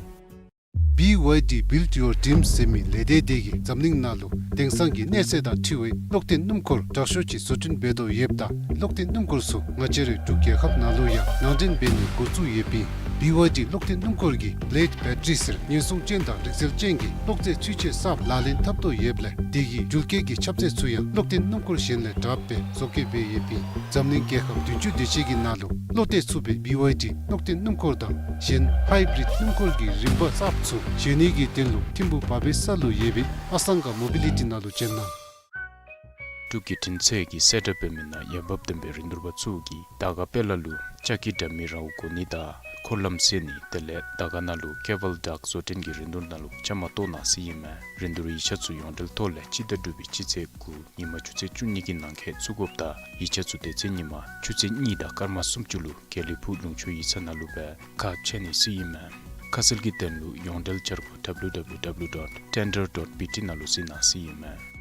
བི་ཝའི་ཌི་Build Your Dreams ཟེར་མི་ལས་སྡེ་དེ་གིས་འཛམ་གླིང་ནང་ལུ་དེང་སང་གི་གནས་ཚད་དང་འཁྲིལ་བའི་གློག་འཐེན་སྣུམ་འཁོར་དྲག་ཤོས་ཅིག་བཟོ་སྐྲུན་འབད་དོ་ཡོདཔ་ད་གློག་འཐེན་སྣུམ་འཁོར་ཚུ་ང་བཅས་རའི་འབྲུག་རྒྱལ་ཁབ་ནང་ལུ་ཡང་ནང་འདྲེན་འབད་ནི་འགོ་བཙུགས་ཡོདཔ་ཨིན། བི་ཝའི་ཌི་གློག་འཐེན་སྣུམ་འཁོར་གྱིས་བི་ལེཌ་བེ་ཊ་རི་ཟེར་ཉེན་སྲུང་ཅན་དང་རིག་རྩལ་ཅན་གྱི་གློག་རྫས་ཚུན་ཆད་གསརཔ་ལག་ལེན་འཐབ་དོ་ཡོདཔ་ལས་དེ་གིས་འགྲུལ་སྐྱེལ་གྱི་ཁྱབ་ཚད་ཚུ་ཡང་གློག་འཐེན་སྣུམ་འཁོར་གཞན་ལས་དྲགཔ་སྦེ་བཟོ་བཀོད་འབད་ཡོདཔ་ཨིན། འཛམ་གླིང་རྒྱལ་ཁབ་བདུན་ཅུ་དེ་ཅིག་གི་ནང་ལུ་བློ་གཏད་ཚུགས་པའི་བི་ཝའི་ཌི་གློག་འཐེན་སྣུམ་འཁོར་དང་གཞན་ཧའི་བི་རིཌ་སྣུམ་འཁོར་གྱི་རིམ་པ་གསརཔ་ཚུ་བཞེངས་ནི་གི་དོན་ལུ་ཐིམ་ཕུག་བ་བེ་ས་ལུ་ཡོད་པའི་ཨ་སང་ག་མོ་བི་ལི་ཊི་ནང་ལུ་བྱོན་གནང་། འབྲུག་གི་དྲིན་ཚད་ཀྱིས་གསལ་བསྒྲགས་འབད་མི་ནང་ཡང་འབབ་ལྡན་པའི་རིན་བསྡུར་པ་ཚུ་གིས་དར་དཀར་དཔལ་ལ་ལུ་ལྕགས་ཀྱི་དྲ་མིག་རཝ་བསྒོར་ནི་དང་འཁོར་ལམ་བཟོ་ནི་དེ་ལས་དར་དཀར་ནང་ལུ་ཀེ་བལ་ཌག་བཟོ་སྐྲུན་གྱི་རིན་བསྡུར་ནང་ལུ་བཅའ་མར་གཏོགས་གནང་ཟེར་ཨིན་མས། རིན་བསྡུར་ཡིག་ཆ་ཚུ་ཡོངས་འབྲེལ་ཐོག་ལས་སྤྱི་ཟླ་དྲུག་པའི་སྤྱི་ཚེས་དགུ་ཉིན་མ་ཆུ་ཚོད་བཅུ་གཉིས་ཀྱི་ནང་འཁོད་བཙུགས་དགོཔ་དང་ཡིག་ཆ་ཚུ་དེ་ཚེ་ཉིན་མ་ཆུ་ཚོད་གཉིས་དང་སྐར་མ་སུམ་ཅུ་ལུ་དགེ་ལེགས་ཕུག་ལུང་ཕྱོགས་ཡིག་ཚང་ནང་ལུ་སྦེ་ཁ་ཕྱེ་ནི་ཟེར་ཨིན་མས། ཁ་གསལ་གྱི་དོན་ལུ་ཡོངས་འབྲེལ་བཅར་བར་W W W dot tender dot B T ནང་ལུ་གཟིགས་གནང་ཟེར་ཨིན་མས།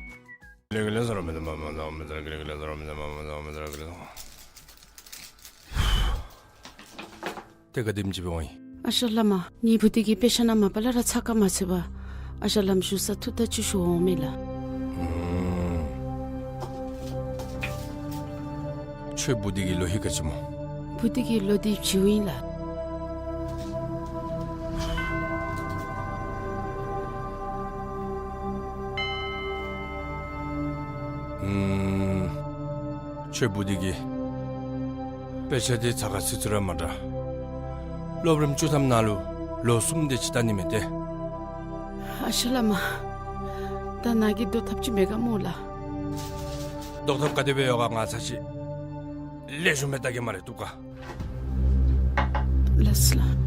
ཏེ་ག་དེམ་ཅིག་འབད་འོང་ཡི། ཨ་ཞང་བླ་མ། ངེའི་བུ་འདི་གིས་དཔེ་ཆ་ནང་མ་པ་ལས་ར་ཚགས་ཁར་མ་ཚུད་པར་ཨ་ཞང་བླམ་བཞུགས་སར་ཐུགས་ཐག་བཅད་ཞུ་འོང་མས་ལགས། ཁྱོད་བུ་འདི་གི་ལོ་ཧེ་ག་ཅི་སྨོ། བུ་འདི་གི་ལོ་འདི་བྱིའུ་ཨིན་ལགས། ཁྱོད་བུ་འདི་གིས་དཔེ་ཆ་འདི་ཚགས་ཁར་ཚུད་ཚུད་ར་མ་འདྲ། སློབ་རིམ་བཅུ་ཐམ་ནང་ལུ་ལོ་གསུམ་དེ་ཅིག་ལྟ་ནི་མས་ཏེ། ཨ་ཞང་བླ་མ། ད་ནཱ་གིས་བཟློག་ཐབས་ཅིག་མེད་ག་སྨོ་ལགས། བཟློག་ཐབས་ག་དེ་སྦེ་ཡོད་ག་ང་ཚར་ཅིག་ལེགས་ཤོམ་སྦེ་བལྟ་གེ་སྨ་རེ། བཏུབ་ག། ལགས་སོ་ལགས།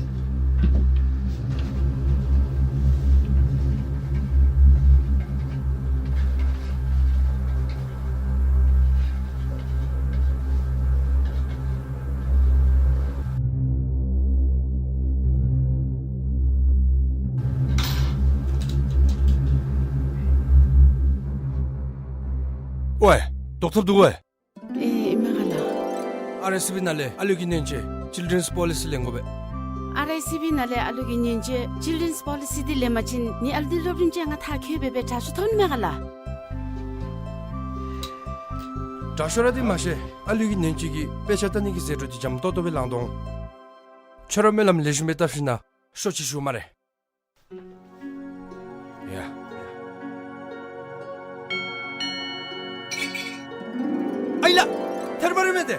ཝའེ། བཟློག་ཐབས་འདུག་གོ་ཝའེ། ཨེ་ཨིན་མས་ག་ལགས། ཨར་ཨའི་སི་བི་ནང་ལས་ཨ་ལུ་གི་ཉེན་བཅོལ་Children's Policy ལེན་དགོ་པས། ཨར་ཨའི་སི་བི་ནང་ལས་ཨ་ལུ་གི་ཉེན་བཅོལ་Children's Policy འདི་ལེན་པ་ཅིན་ངེའི་ཨ་ལུ་འདི་སློབ་རིམ་ཅན་ལྔ་མཐར་འཁྱོལ་སྦེ་སྦེ་དྲག་ཤོས་ཐོབ་ནི་མས་ག་ལགས། དྲག་ཤོས་ར་འདི་མ་ཤེས། ཨ་ལུ་གི་ཉེན་བཅོལ་གྱི་དཔེ་ཆ་ལྟ་ནི་གི་ཟད་འགྲོ་འདི་འཇམ་ཏོག་ཏོ་སྦེ་ལང་དོ་འོང་། ཁྱོད་ར་སྨོན་ལམ་ལེགས་ཤོམ་སྦེ་བཏབ་ཞིན་ན་ཤོག་ཅིག་ཞུ་སྨ་རེ། ཡ། ཨའི་ལགས། ཐལ་བ་རེ་མས་ཏེ།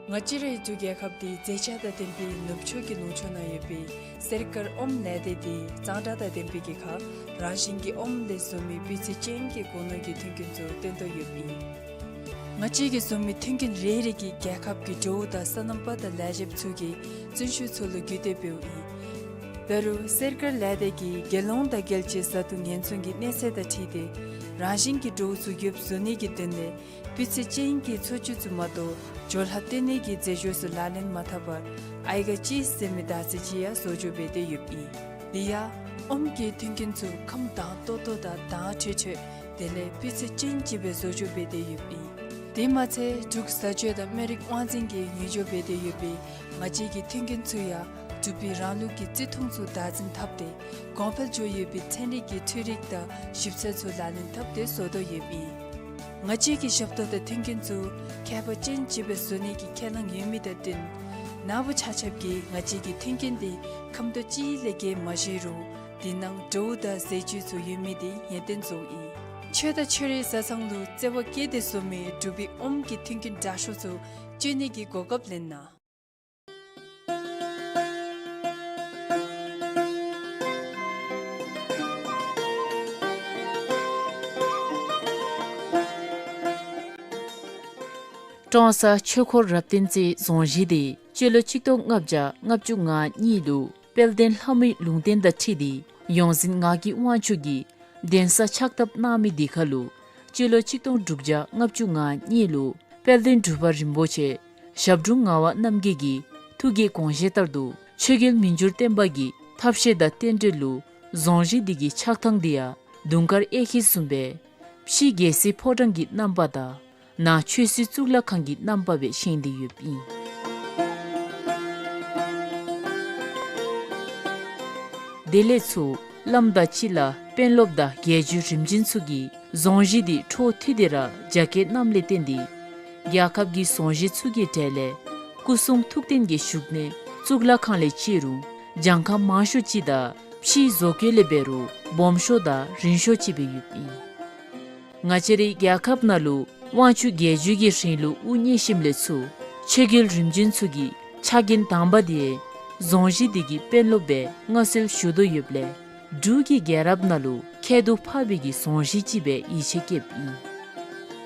ང་བཅས་རའི་འབྲུག་རྒྱལ་ཁབ་འདི་མཛེས་ཆ་དང་ལྡན་པའི་ནུབ་ཕྱོགས་ཀྱི་ལུང་ཕྱོགས་ནང་ཡོད་པའི་གསེར་དཀར་ཨོམ་ལས་སྡེ་འདི་གཙང་སྦྲ་དང་ལྡན་པའི་གི་ཁར་རང་བཞིན་གྱི་ཨོམ་ལས་བཟོ་མི་སྤུས་ཚད་ཅན་གྱི་སྒོ་ནོར་གྱི་མཐུན་རྐྱེན་ཚུ་བཏོན་དོ་ཡོདཔ་ཨིན། ང་བཅས་ཀྱིས་བཟོ་མི་མཐུན་རྐྱེན་རེ་རེ་གིས་རྒྱལ་ཁབ་ཀྱི་འབྲུག་དང་སོ་ནམ་པ་དང་ལས་བྱེདཔ་ཚུ་གི་བརྩོན་ཤུགས་ཚུ་ལུ་རྒྱུད་སྟོན་འབདཝ་ཨིན། འབད་རུང་གསེར་དཀར་ལས་སྡེ་གིས་རྒྱལ་ཡོངས་དང་རྒྱལ་སྤྱིའི་བཟའ་བཏུང་ཉེན་སྲུང་གི་གནས་ཚད་དང་འཁྲིལ་ཏེ་རང་བཞིན་གྱི་འབྲུག་ཚུ་རྒྱུ་བཟོ་ནི་གི་དོན་ལས་སྤུས་ཚད་ཅན་གྱི་འཚོ་བཅུད་ཚུ་མ་གཏོགས་སྦྱོར་ལྷག་བཏོན་ནི་གི་རྫས་སྦྱོར་ཚུ་ལག་ལེན་མ་འཐབ་པར་ཨའི་ག་ཅིས་ཟེར་མི་དར་ཚིལ་ཅིག་ཡང་བཟོ་བཅོས་འབད་དེ་ཡོདཔ་ཨིན། དེ་ཡང་ཨོམ་གྱི་མཐུན་རྐྱེན་ཚུ་ཁམས་དྭངས་ཏོག་ཏོ་དང་དྭངས་འཕྲོས་འཕྲོས་དེ་ལས་སྤུས་ཚད་ཅན་ཅིག་སྦེ་བཟོ་བཅོས་འབད་དེ་ཡོདཔ་ཨིན། དེ་མ་ཚད་འབྲུག་བཟའ་སྤྱོད་དང་སྨན་རིགས་དབང་འཛིན་གྱིས་ངོས་འཛིན་འབད་དེ་ཡོད་པའི་ང་བཅས་ཀྱི་མཐུན་རྐྱེན་ཚུ་ཡང་འབྲུག་པའི་རང་ལུགས་ཀྱི་བརྩི་མཐོང་ཚུ་བདག་འཛིན་འཐབ་སྟེ་གོང་འཕེལ་འགྱོ་ཡོད་པའི་ཚན་རིག་གི་འཕྲུལ་རིག་དང་ཞིབ་འཚོལ་ཚུ་ལག་ལེན་འཐབ་སྟེ་བཟོ་དོ་ཡོདཔ་ཨིན། ང་བཅས་ཀྱི་ཞབས་ཏོག་དང་མཐུན་རྐྱེན་ཚུ་ཁྱད་པར་ཅན་ཅིག་སྦེ་བཟོ་ནི་གི་ཁས་བླངས་ཡོད་མི་དང་བསྟུན་ནཱ་བུ་ཆ་ཁྱབ་ཀྱིས་ང་བཅས་ཀྱི་མཐུན་རྐྱེན་འདི་ཁམ་ཏོག་ཅིག་ལས་བརྒལ་མ་བཞེས་རུང་དེ་ནང་འབྲུག་དང་ཟས་བཅུད་ཚུ་ཡོད་མི་འདི་ཡོན་ཏན་བཟོཝ་ཨིན། ཁྱོད་དང་ཁྱོད་རའི་བཟའ་ཚང་ལུ་བརྩེ་བ་བསྐྱེད་དེ་བཟོ་མི་འབྲུག་པའི་ཨོམ་གྱི་མཐུན་རྐྱེན་དྲག་ཤོས་ཚུ་སྤྱོད་ནི་གི་གོ་སྐབས་ལེན་གནང་། ཀྲོང་གསར་ཆོས་འཁོར་རབ་བརྟན་རྩེ་རྫོང་གཞི་འདི་སྤྱི་ལོ་གཅིག་སྟོང་ལྔ་བརྒྱ་ལྔ་བཅུ་ང་གཉིས་ལུ་དཔལ་ལྡན་ལྷ་མོའི་ལུང་བསྟན་དང་འཁྲིལ་ཏེ་ཡོངས་འཛིན་ངག་གི་དབང་ཕྱུག་གིས་གདན་ས་ཕྱག་བཏབ་གནང་མི་འདི་ཁར་ལུ་སྤྱི་ལོ་གཅིག་སྟོང་དྲུག་བརྒྱ་ལྔ་བཅུ་ང་གཉིས་ལུ་དཔལ་ལྡན་འབྲུག་པ་རིན་པོ་ཆེ་ཞབས་དྲུང་ངག་དབང་རྣམ་རྒྱལ་གྱི་ཐུགས་ཀྱི་དགོངས་བཞེད་ལྟར་དུ་ཆོས་རྒྱལ་མི་འགྱུར་བརྟན་པ་གི་ཐབས་ཤེས་དང་རྟེན་འབྲེལ་ལུ་རྫོང་གཞི་འདི་གི་ཕྱག་ཐང་འདི་ཡང་དུང་དཀར་གཡས་འཁྱིལ་བཟུམ་སྦེ་ ཕྱི་རྒྱལ་སྲིད་ཕོ་བྲང་གི་རྣམ་པ་དང་ནང་ཆོས་སྲིད་གཙུག་ལག་ཁང་གི་རྣམ་པ་སྦེ་བཞེངས་ཏེ་ཡོདཔ་ཨིན། དེ་ལས་ཚུར་བླམ་དང་ཅིག་ལ་དཔོན་སློབ་དང་རྒྱལ་བརྒྱུད་རིམ་བྱོན་ཚུ་གིས་རྫོང་གཞི་འདི་འཕྲོ་མཐུད་དེ་ར་རྒྱ་སྐྱེད་གནངམ་ལས་བརྟེན་ཏེ་རྒྱལ་ཁབ་ཀྱི་རྫོང་གཞི་ཚུ་གི་གྲས་ལས་སྐུ་གསུང་ཐུགས་རྟེན་གྱི་བཞུགས་གནས་གཙུག་ལག་ཁང་ལས་བཅད་རུང་གྱངས་ཁ་མང་ཤོས་ཅིག་དང་ཕྱིའི་བཟོ་བཀོད་ལས་འབད་རུང་སྦོམ་ཤོས་དང་རིང་ཤོས་ཅིག་སྦེ་ཡོདཔ་ཨིན། ང་བཅས་རའི་རྒྱལ་ཁབ་ནང་ལུ་དབང་ཕྱུག་རྒྱལ་བརྒྱུད་ཀྱི་རིང་ལུགས་དབུ་བརྙེས་ཞིནམ་ལས་ཚུར་ཆོས་རྒྱལ་རིམ་བྱོན་ཚུ་གི་ཕྱག་འགན་དང་པ་དེ་རྫོང་གཞི་འདི་གི་དཔོན་སློབ་སྦེ་མངའ་གསོལ་ཞུ་དོ་ཡོདཔ་ལས་འབྲུག་གི་རྒྱལ་རབས་ནང་ལུ་ཁྱད་དུ་འཕགས་པའི་གི་རྫོང་གཞི་ཅིག་སྦེ་ཡིད་ཆེས་བསྐྱེདཔ་ཨིན།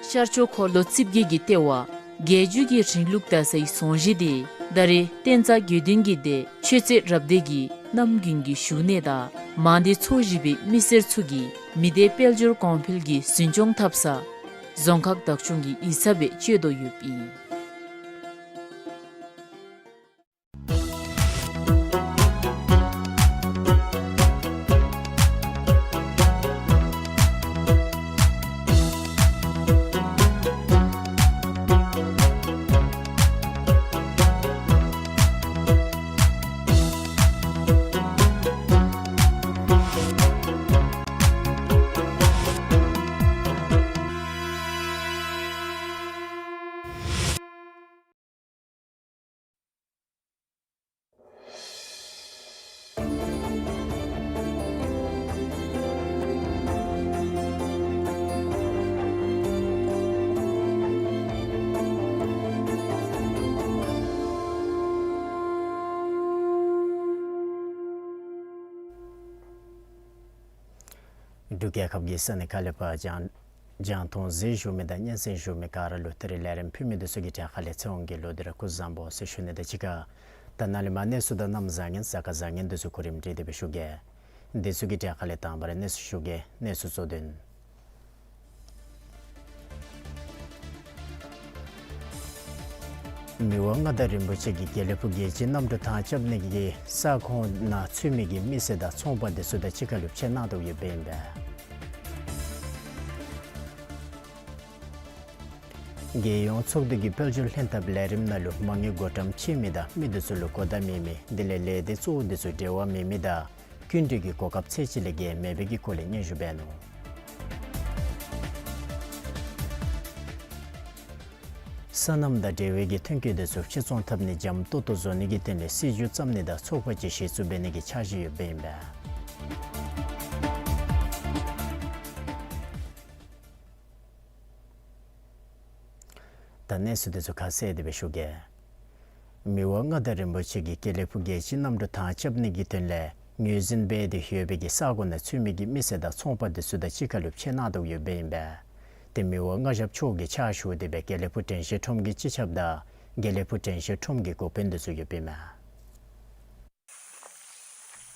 ཤར་ཕྱོགས་འཁོར་ལོ་རྩིབས་བརྒྱད་ཀྱི་ལྟེ་བ་རྒྱལ་བརྒྱུད་ཀྱི་རིང་ལུགས་དར་སའི་རྫོང་གཞི་དེ་ད་རེས་བསྟན་རྩ་དགེ་འདུན་གྱི་སྡེ་ཆོས་རྩེ་རབ་སྡེ་གི་རྣམ་རྒྱུན་གྱི་བཞུགས་གནས་དང་མང་སྡེ་ཚོ་བཞི་པའི་མི་སེར་ཚུ་གི་མི་སྡེ་དཔལ་འབྱོར་གོང་འཕེལ་གྱི་འཛིན་སྐྱོང་འཐབ་ས་རྫོང་ཁག་བདག་སྐྱོང་གི་ཡིག་ཚང་སྦེ་སྤྱོད་དོ་ཡོདཔ་ཨིན། འབྲུག་རྒྱལ་ཁབ་ཀྱི་ས་གནས་ཁག་ལས་ཕར་རྒྱང་རྒྱང་མཐོང་གཟིགས་བཞུགས་མི་དང་སྙན་གསན་བཞུགས་མི་ག་ར་ལུ་ད་རིས་ལས་རིམ་ཕུལ་མི་འདི་ཚུ་གི་གྲས་ཁ་ལས་ཚེ་དབང་གི་ལོ་འདི་ར་སྐུ་གཟུགས་བཟང་པོ་ཟེར་ཞུ་ནི་དང་གཅིག་ཁར་ད་ནཱ་ལས་མར་གནས་ཚུལ་དང་གནམ་བཟང་ངན་གཟའ་སྐར་བཟང་ངན་འདི་ཚུ་གོ་རིམ་སྒྲིག་སྟེ་སྦེ་ཞུ་གེ། འདི་ཚུ་གི་གྲས་ཁ་ལས་དང་པ་ར་གནས་ཚུལ་ཞུ་གེ། གནས་ཚུལ་གཙོ་དོན། མི་དབང་མངའ་བདག་རིན་པོ་ཆེ་གིས་དགེ་ལེགས་ཕུག་རྒྱལ་སྤྱིའི་གནམ་གྲུ་ཐང་རྐྱབ་ནི་གི་ས་ཁོངས་ནང་ཚུད་མི་གི་མི་སེར་དང་ཚོང་པ་འདི་ཚུ་དང་གཅིག་ཁར་ལུ་ཕྱད་གནང་དོ་ཡོདཔ་ཨིན་པས། རྒྱལ་ཡོངས་ཚོགས་འདུ་གི་དཔལ་འབྱོར་ལྷན་ཐབས་ལས་རིམ་ནང་ལུ་མ་དངུལ་བགོ་བཀྲམ་བྱིན་མི་དང་མི་འདི་ཚུ་ལུ་གོ་བརྡ་མེད་མི་དེ་ལས་ལས་སྡེ་གཙོ་བོ་འདི་ཚུ་འབྲེལ་བ་མེད་མི་དང་སྐྱིན་འགྲུལ་གྱི་གོ་སྐབས་ཚད་ཅིག་ལས་བརྒལ་མེད་པའི་གི་སྐོར་ལས་སྙན་ཞུ་འབད་ནུག། སོ་ནམ་དང་འབྲེལ་བའི་གི་ཐོན་སྐྱེད་འདི་ཚུ་ཕྱིར་ཚོང་འཐབ་ནི་འཇམ་ཏོག་ཏོ་བཟོ་ནི་གི་དོན་ལས་སྲིད་ཇུས་བརྩམ་ནི་དང་ཚོགས་པ་ཅིག་གཞི་བཙུགས་འབད་ནི་གི་འཆར་གཞི་ཡོདཔ་ཨིན་པས། ད་གནས་ཚུལ་འདི་ཚུ་ཁ་གསལ་ཏེ་སྦེ་ཞུ་གེ། མི་དབང་མངའ་བདག་རིན་པོ་ཆེ་གིས་དགེ་ལེགས་ཕུག་རྒྱལ་སྤྱིའི་གནམ་གྲུ་ཐང་རྐྱབ་ནི་གི་དོན་ལས་ངོས་འཛིན་འབད་དེ་ཡོད་པའི་གི་ས་གོ་ནང་ཚུད་མི་གི་མི་སེར་དང་ཚོང་པ་འདི་ཚུ་དང་གཅིག་ཁར་ལུ་ཕྱད་གནང་དོ་ཡོདཔ་ཨིན་པས། དེ་མི་དབང་མངའ་ཞབས་མཆོག་གིས་ཕྱག་ཞུ་སྟེ་སྦེ་དགེ་ལེགས་ཕུག་དྲན་ཤེས་ཁྲོམ་གྱི་སྤྱི་ཁྱབ་དང་དགེ་ལེགས་ཕུག་དྲན་ཤེས་ཁྲོམ་གྱི་འགོ་དཔོན་འདི་ཚུ་ཡོདཔ་ཨིན་མས།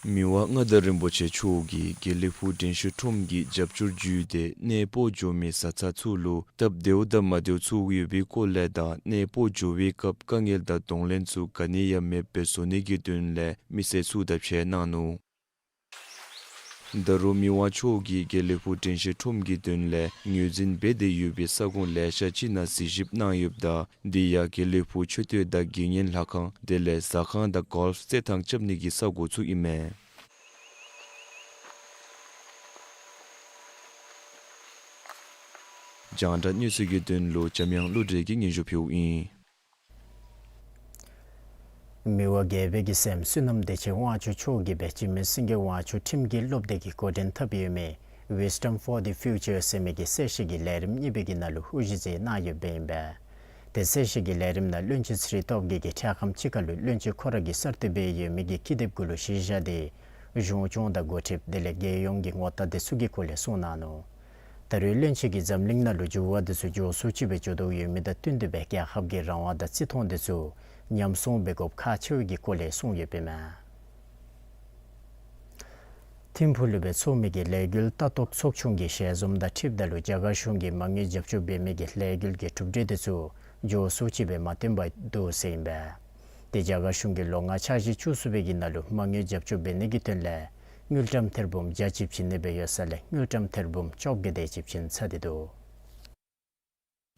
མི་དབང་མངའ་བདག་རིན་པོ་ཆེ་མཆོག་གིས་དགེ་ལེགས་ཕུག་དྲན་ཤེས་ཁྲོམ་གྱི་རྒྱབ་སྐྱོར་བརྒྱུད་དེ་གནས་སྤོ་འགྱོ་མི་བཟའ་ཚང་ཚུ་ལུ་སྟབས་བདེཝ་དང་མ་བདེཝ་ཚུ་ཡོད་པའི་སྐོར་ལས་དང་གནས་སྤོ་འགྱོ་བའི་སྐབས་དཀའ་ངལ་དང་གདོང་ལེན་ཚུ་ག་ནི་ཡང་མེདཔ་སྦེ་བཟོ་ནི་གི་དོན་ལས་མི་སེར་ཚུ་དང་ཕྱད་གནང་ནུག། ད་རུང་མི་དབང་མཆོག་གིས་དགེ་ལེགས་ཕུག་དྲན་ཤེས་ཁྲོམ་གྱི་དོན་ལས་ངོས་འཛིན་འབད་དེ་ཡོད་པའི་ས་ཁོངས་ལེ་ཤ་ཅིག་ནང་གཟིགས་ཞིབ་གནང་ཡོདཔ་ད་འདི་ཡང་དགེ་ལེགས་ཕུག་མཆོད་རྟེན་དང་དགེ་བསྙེན་ལྷ་ཁང་དེ་ལས་ཟ་ཁང་དང་གོལཕ་རྩེད་ཐང་རྐྱབ་ནི་གི་ས་གོ་ཚུ་ཨིན་མས། རྒྱང་བསྒྲགས་གནས་ཚུལ་གྱི་དོན་ལུ་འཇམ་དབྱངས་བློ་གྲོས་ཀྱིས་སྙན་ཞུ་ཕུལཝ་ཨིན། མི་དབང་རྒྱལ་པོའི་གི་སྲསམོ་བསོད་ནམས་བདེ་ཆེན་དབང་ཕྱུག་མཆོག་གིས་སྦེ་འཇིགས་མེད་སེང་གེ་དབང་ཕྱུག་ཁྲིམས་ཀྱི་སློབ་སྡེ་གིས་འགོ་འདྲེན་འཐབ་ཡོད་མི་Wisdom for the Future ཟེར་མི་གི་གསལ་བཤད་ཀྱི་ལས་རིམ་གཉིས་པའི་གི་ནང་ལུ་དབུ་བཞུགས་མཛད་གནང་ཡོདཔ་ཨིན་པས། དེ་གསལ་བཤད་ཀྱི་ལས་རིམ་ནང་བློན་ཆེན་ཚེ་རིང་སྟོབས་རྒྱས་ཀྱིས་འཕྲལ་ཁམས་ཅིག་ཁར་ལུ་བློན་ཆེན་ཁོ་ར་གིས་གསར་གཏོད་འབད་ཡོད་མི་གི་ཀི་དེབ་གུ་ལུ་གཞི་བཞག་སྟེ་གཞུང་སྐྱོང་དང་འགོ་ཁྲིདཔ་དེ་ལས་རྒྱལ་ཡོངས་ཀྱི་ངོ་རྟགས་དེ་ཚུ་གི་སྐོར་ལས་གསུངས་གནང་ནུག། ད་རུང་བློན་ཆེན་གྱིས་འཛམ་གླིང་ནང་ལུ་འགྱུར་བ་དེ་ཚུ་མགྱོགས་སུ་ཅིག་སྦེ་འགྱོ་དོ་ཡོད་མི་དང་བསྟུན་ཏེ་སྦེ་རྒྱལ་ཁབ་ཀྱི་རང་དབང་དང་བརྩི་མཐོང་དེ་ཚུ་ཉམས་སྲུང་འབད་དགོཔ་ཁག་ཆེ་བའི་གི་སྐོར་ལས་གསུངས་ཡོདཔ་ཨིན་མས། ཐིམ་ཕུག་ལུ་སྦེ་ཚོགས་མི་གི་ལས་འགུལ་ལྟ་རྟོག་ཚོགས་ཆུང་གི་ཞལ་འཛོམས་དང་འཁྲིལཝ་ད་ལུ་རྒྱ་གར་གཞུང་གིས་མ་དངུལ་རྒྱབ་སྐྱོར་འབད་མི་གི་ལས་འགུལ་གྱི་གྲུབ་འབྲས་དེ་ཚུ་མགྱོགས་སུ་ཅིག་སྦེ་མ་སྟོན་པར་འདུག་ཟེར་ཨིན་པས། དེ་རྒྱ་གར་གཞུང་གིས་ལོ་ལྔའི་འཆར་གཞི་བཅུ་གསུམ་པའི་གི་ནང་ལུ་མ་དངུལ་རྒྱབ་སྐྱོར་འབད་ནི་གི་དོན་ལས་ དངུལ་ཀྲམ་ཐེར་འབུམ་བརྒྱ་ཅིག་བྱིན་ནི་སྦེ་ཡོད་ས་ལས་དངུལ་ཀྲམ་ཐེར་འབུམ་བཅོ་བརྒྱད་དེ་ཅིག་བྱིན་ཚར་ཏེ་འདུག།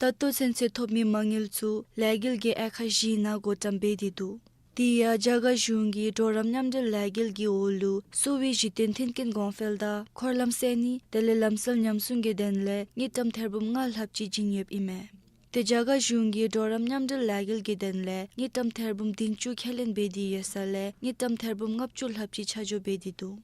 ད་ལྟོ་ཚུན་ཚོད་ཐོབ་མི་མ་དངུལ་ཚུ་ལས་འགུལ་གྱི་དབྱེ་ཁག་བཞིའི་ནང་བགོ་བཀྲམ་འབད་དེ་འདུག། དེ་ཡང་རྒྱ་གར་གཞུང་གིས་གྲོགས་རམ་མཉམ་འབྲེལ་ལས་འགུལ་གྱི་འོག་ལུ་གསོ་བའི་གཞི་རྟེན་མཐུན་རྐྱེན་གོང་འཕེལ་དང་འཁོར་ལམ་བསལ་ནི་དེ་ལས་ལམ་སྲོལ་ཉམས་སྲུང་གི་དོན་ལས་དངུལ་ཀྲམ་ཐེར་འབུམ་ལྔ་ལྷགཔ་ཅིག་བྱིན་ཡོདཔ་ཨིན་མས། ཏེ་རྒྱ་གར་གཞུང་གིས་གྲོགས་རམ་མཉམ་འབྲེལ་ལས་འགུལ་གྱི་དོན་ལས་དངུལ་ཀྲམ་ཐེར་འབུམ་བདུན་ཅུ་ཁས་ལེན་འབད་དེ་ཡོད་ས་ལས་དངུལ་ཀྲམ་ཐེར་འབུམ་ལྔ་བཅུ་ལྷགཔ་ཅིག་ཆ་འཇོག་འབད་དེ་འདུག།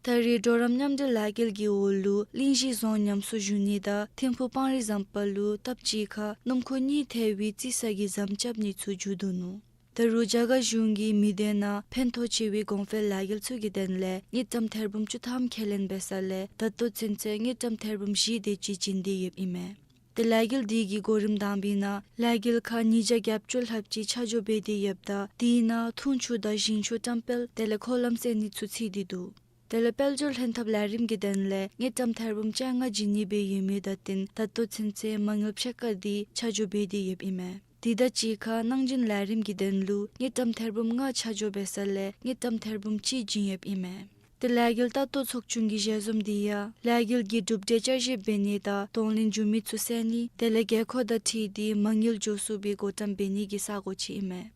ད་རེས་གྲོགས་རམ་མཉམ་འབྲེལ་ལས་འགུལ་གྱི་འོག་ལུ་གླིང་བཞི་རྫོང་ཉམས་གསོ་ཞུ་ནི་དང་ཐིམ་ཕུག་སྤང་རི་ཟམ་པ་ལུ་སྟབས་གཅིག་ཁར་སྣུམ་འཁོར་གཉིས་ཐེ་བའི་རྩི་ས་གི་ཟམ་རྐྱབ་ནི་ཚུ་མཇུག་བསྡུ་ནུག། ད་རུང་རྒྱ་གར་གཞུང་གིས་མི་སྡེ་ནང་ཕན་ཐོགས་ཆེ་བའི་གོང་འཕེལ་ལས་འགུལ་ཚུ་གི་དོན་ལས་དངུལ་ཀྲམ་ཐེར་འབུམ་བཅུ་ཐམ་ཁས་ལེན་འབད་ས་ལས་ད་ལྟོ་ཚུན་ཚོད་དངུལ་ཀྲམ་ཐེར་འབུམ་བཞི་དེ་ཅིག་བྱིན་ཏེ་ཡོདཔ་ཨིན་མས། ཏེ་ལས་འགུལ་དེ་གི་གོ་རིམ་དང་པའི་ནང་ལས་འགུལ་ཁག་ཉིས་བརྒྱ་བརྒྱད་ཅུ་ལྷགཔ་ཅིག་ཆ་འཇོག་འབད་དེ་ཡོདཔ་ད་དེའི་ནང་འཐུང་ཆུ་དང་ཞིང་ཆུ་བཀྲམ་སྤེལ་དེ་ལས་འཁོར་ལམ་བསལ་ནི་ཚུ་ཚུད་དེ་འདུག། དེ་ལས་དཔལ་འབྱོར་ལྷན་ཐབས་ལས་རིམ་གྱི་དོན་ལས་དངུལ་ཀྲམ་ཐེར་འབུམ་བཅོ་ལྔ་བྱིན་ནི་སྦེ་ཡོད་མི་དང་བསྟུན་ད་ལྟོ་ཚུན་ཚོད་མ་དངུལ་ཕྱེད་ཀ་དེ་ཆ་འཇོག་འབད་དེ་ཡོདཔ་ཨིན་མས། དེ་དང་གཅིག་ཁར་གནང་སྦྱིན་ལས་རིམ་གྱི་དོན་ལུ་དངུལ་ཀྲམ་ཐེར་འབུམ་ལྔ་ཆ་འཇོག་འབད་ས་ལས་དངུལ་ཀྲམ་ཐེར་འབུམ་གཅིག་བྱིན་ཡོདཔ་ཨིན་མས། ཏེ་ལས་འགུལ་ལྟ་རྟོག་ཚོགས་ཆུང་གི་ཞལ་འཛོམས་དེ་ཡང་ལས་འགུལ་གྱི་གྲུབ་འབྲས་བསྐྱར་ཞིབ་འབད་ནི་དང་གདོང་ལེན་འབྱུང་མི་ཚུ་བསལ་ནི་དེ་ལས་དགོས་མཁོ་དང་འཁྲིལ་ཏེ་མ་དངུལ་འགྱོ་ཚུགས་པའི་བགོ་བཀྲམ་འབད་ནི་གི་ས་གོ་ཅིག་ཨིན་མས།